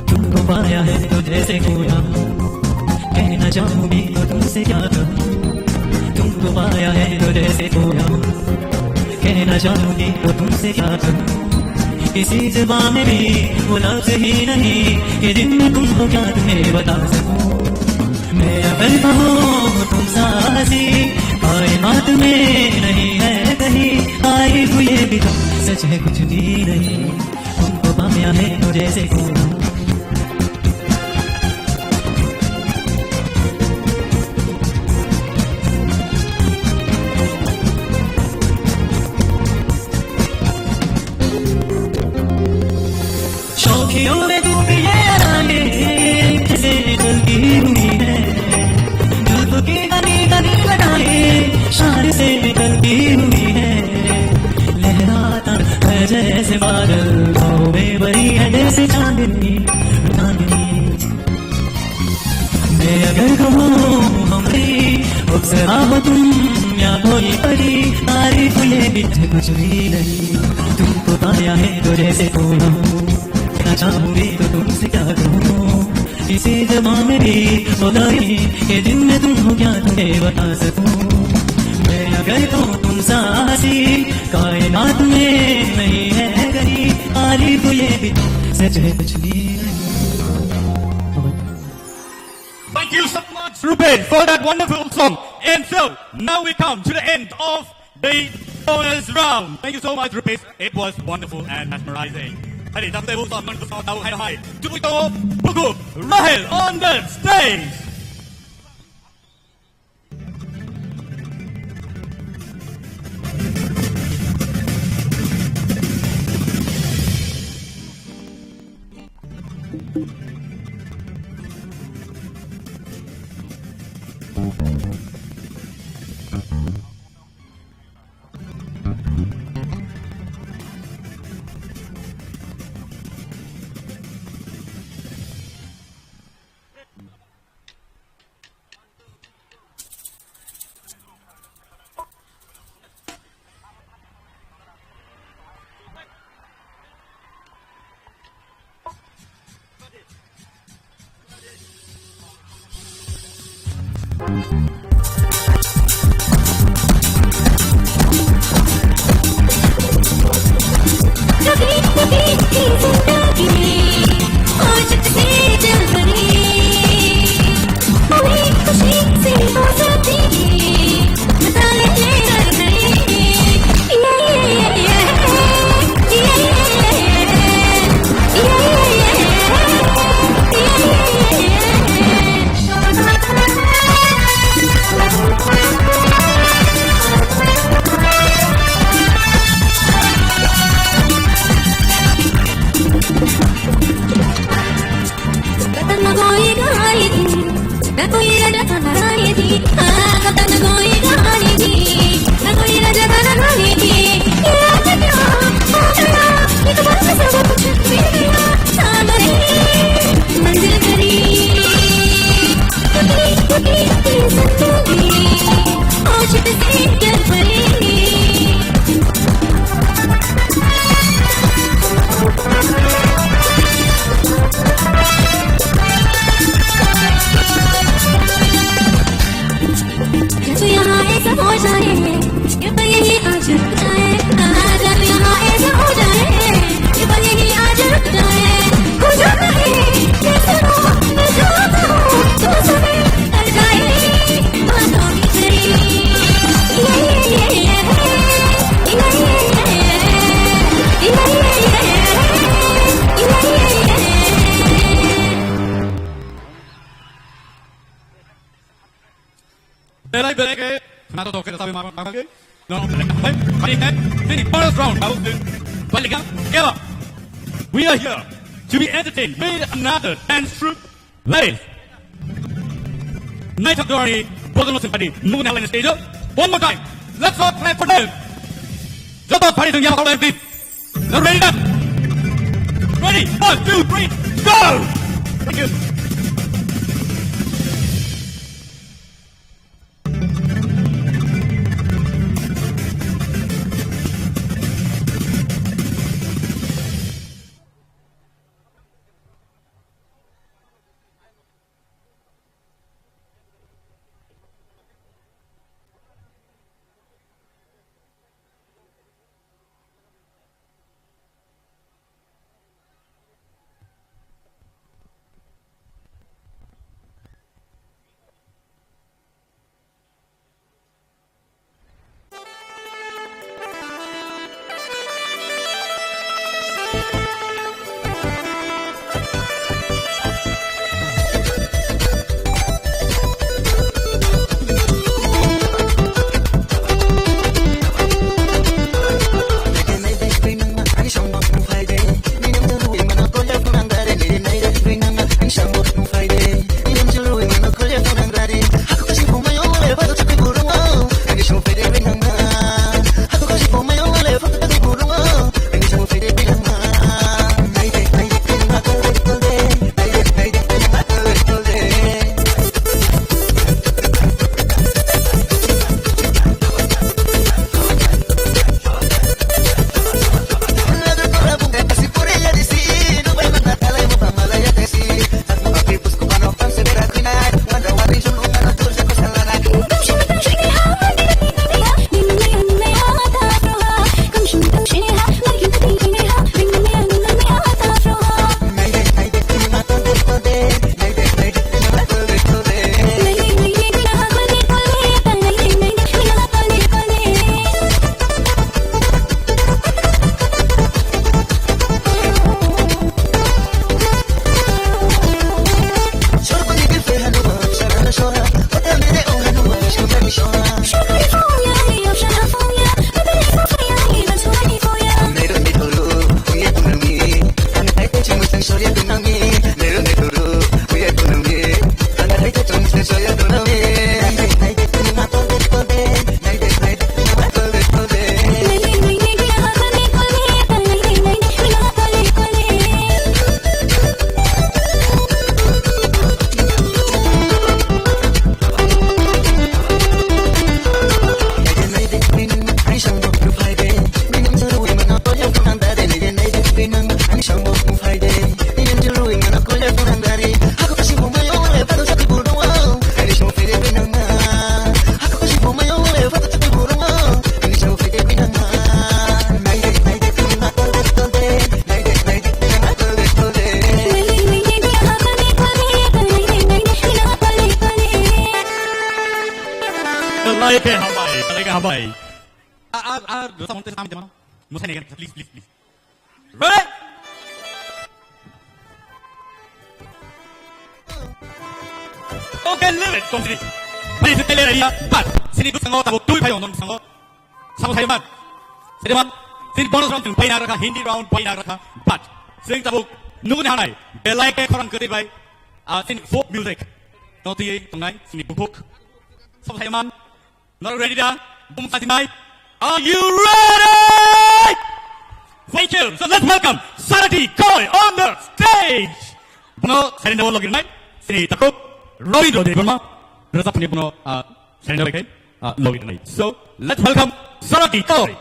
तुमको पाया है तो जैसे खुदा, कहना चाहूँ भी तो तुमसे क्या कहूँ। तुम पाया है तो जैसे खोया हूँ। कहना चाहूंगी तो तुमसे क्या कहूँ, किसी जुबान में भी वो लफ्ज ही नहीं कि दिन में तुम हो क्या तुम्हें बता सकूं। मैं अगर कहूँ तुम सा आशिक कायनात में नहीं है कहीं, तारीफ ये भी तो सच है कुछ भी नहीं। तुमको पाया है तो जैसे खोया हूँ। शौखियों में तू भी ये अदाएं जैसे चलती हुई है, जुल्फ की तनी तनी अदाएं शान से निकलती हुई है। लहराता है जैसे बादल, हवाओं में बड़ी है जैसे चांदनी, चांदनी। मैं अगर कहूँ हमरी, अप्सरा हो तुम या कोई परी, तारीफ ये भी कुछ भी नहीं। तुमको पाया है तो जैसे खोया हूँ, कहना चाहूंगी तो तुमसे क्या कहूँ, किसी जुबान में भी वो नहीं कि दिन में तुम हो क्या तुम्हें बता सकूं। मैं अगर कहूँ तुम सा आशिक कायनात में नहीं है कहीं, तारीफ ये भी तो सच है कुछ भी नहीं। Thank you so much, Rupesh, for that wonderful song. And so, now we come to the end of the bonus round. Thank you so much, Rupesh. It was wonderful and mesmerizing. Hadi, tamte bu samman ko sa tau hai hai. Tubui to buku Rahel on the stage. Belai belai ke, khna to toke tabi ma ma ke. No, belai ke. Bani ke, ini bonus round, baru ke. Balik ke, kela. We are here to be entertained with another dance troupe. Ladies, Night of Glory, Bodono Symphony, Nugu Nalani Stage. One more time, let's all clap for them. Joto phari thung yaba kolo, please. Now ready, done. Ready, one, two, three, go! Thank you. Oke, hambai, hambai. A, a, a, rasa monte sam jama. Musai negan, please, please, please. Ready? Okay, leave it, Komsri. Please, tell area, but sini bwskango tabuk twi phaio, non bwskango. Sabo sai man. Sini man. Sini bonus round twi phaina rakha, Hindi round phaina rakha, but sini tabuk nuguni hanai. Belai ke khorang kwtwi bai. Ah, sini folk music. Noti tongnai, sini bukuk. Sabo sai man. Not ready da? Bum kati mai? Are you ready? Thank you. So let's welcome Sarati Koi on the stage. Bono sari no login mai. Sini takuk Ravindra Debbarma. Rasa punya bono, ah, sari no kai, ah, login mai. So let's welcome Sarati Koi.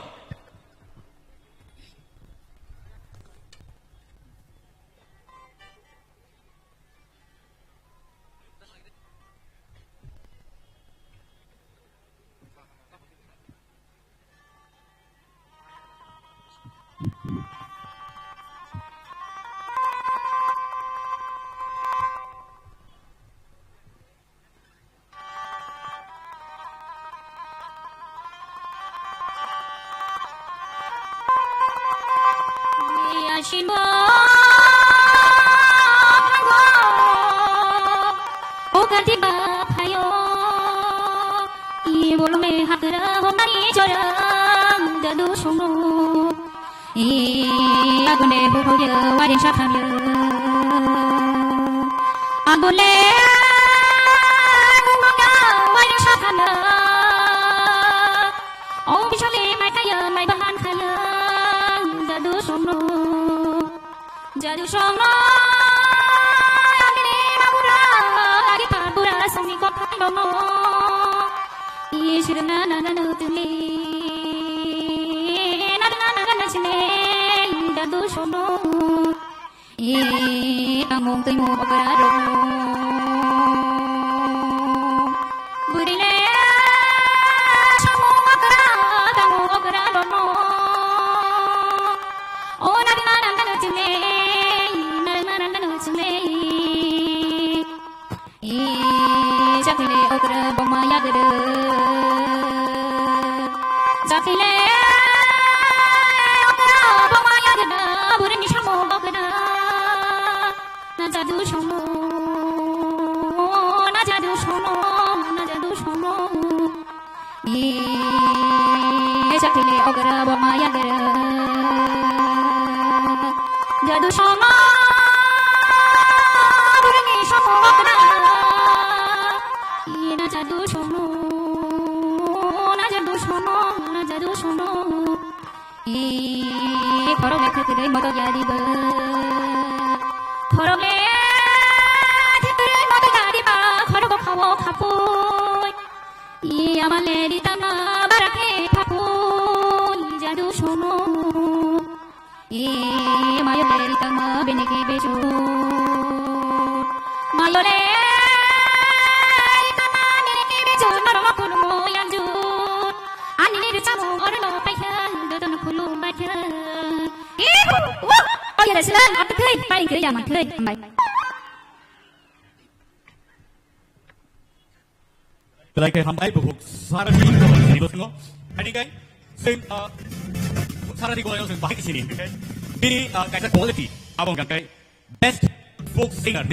Agune huhuya waring sakhamya. Agule huhuya waring sakhamya. O bisali mai khaya, mai bahan khaya. Jadu songno. Jadu songno. Amini mabura, agi pabura, sami kothai bono. Isirna nana nutuli. Nana nana nana chile. Jadu songno. E, tamung tuimung okra rokno. Burile, samung okra, tamung okra rokno. O, narima nanda no chile, narima nanda no chile. E, jakile okra boma yagre. Jakile okra boma yagre, burini samung okra. Na jadu sono, na jadu sono, na jadu sono. Ye jakile ogra boma yagra. Jadu sono, burni sono ogra. Ye na jadu sono, na jadu sono, na jadu sono. E, khorok le khatirwi moto yari bo. Khorok le khatirwi moto yari ba, khorok bo khawo khapui. E, ama le ritama bara khe khapui, jadu sono. E, mayo le ritama bini ki beju. Mayo le ritama bini ki beju, noro kurumo yanju. Ani ni richamo oro no paikha, dodo no khulum baikha. Ihu, wo, oya da silang, atu khlai, paling khlai, ya man khlai, hambai. Belai khe hambai, bukhuk Sarati Golai ni bosongo. Ani kai, sing, uh, Sarati Golai no sing bahai sini. Bini, uh, kaisa quality, abang kai best folk singer.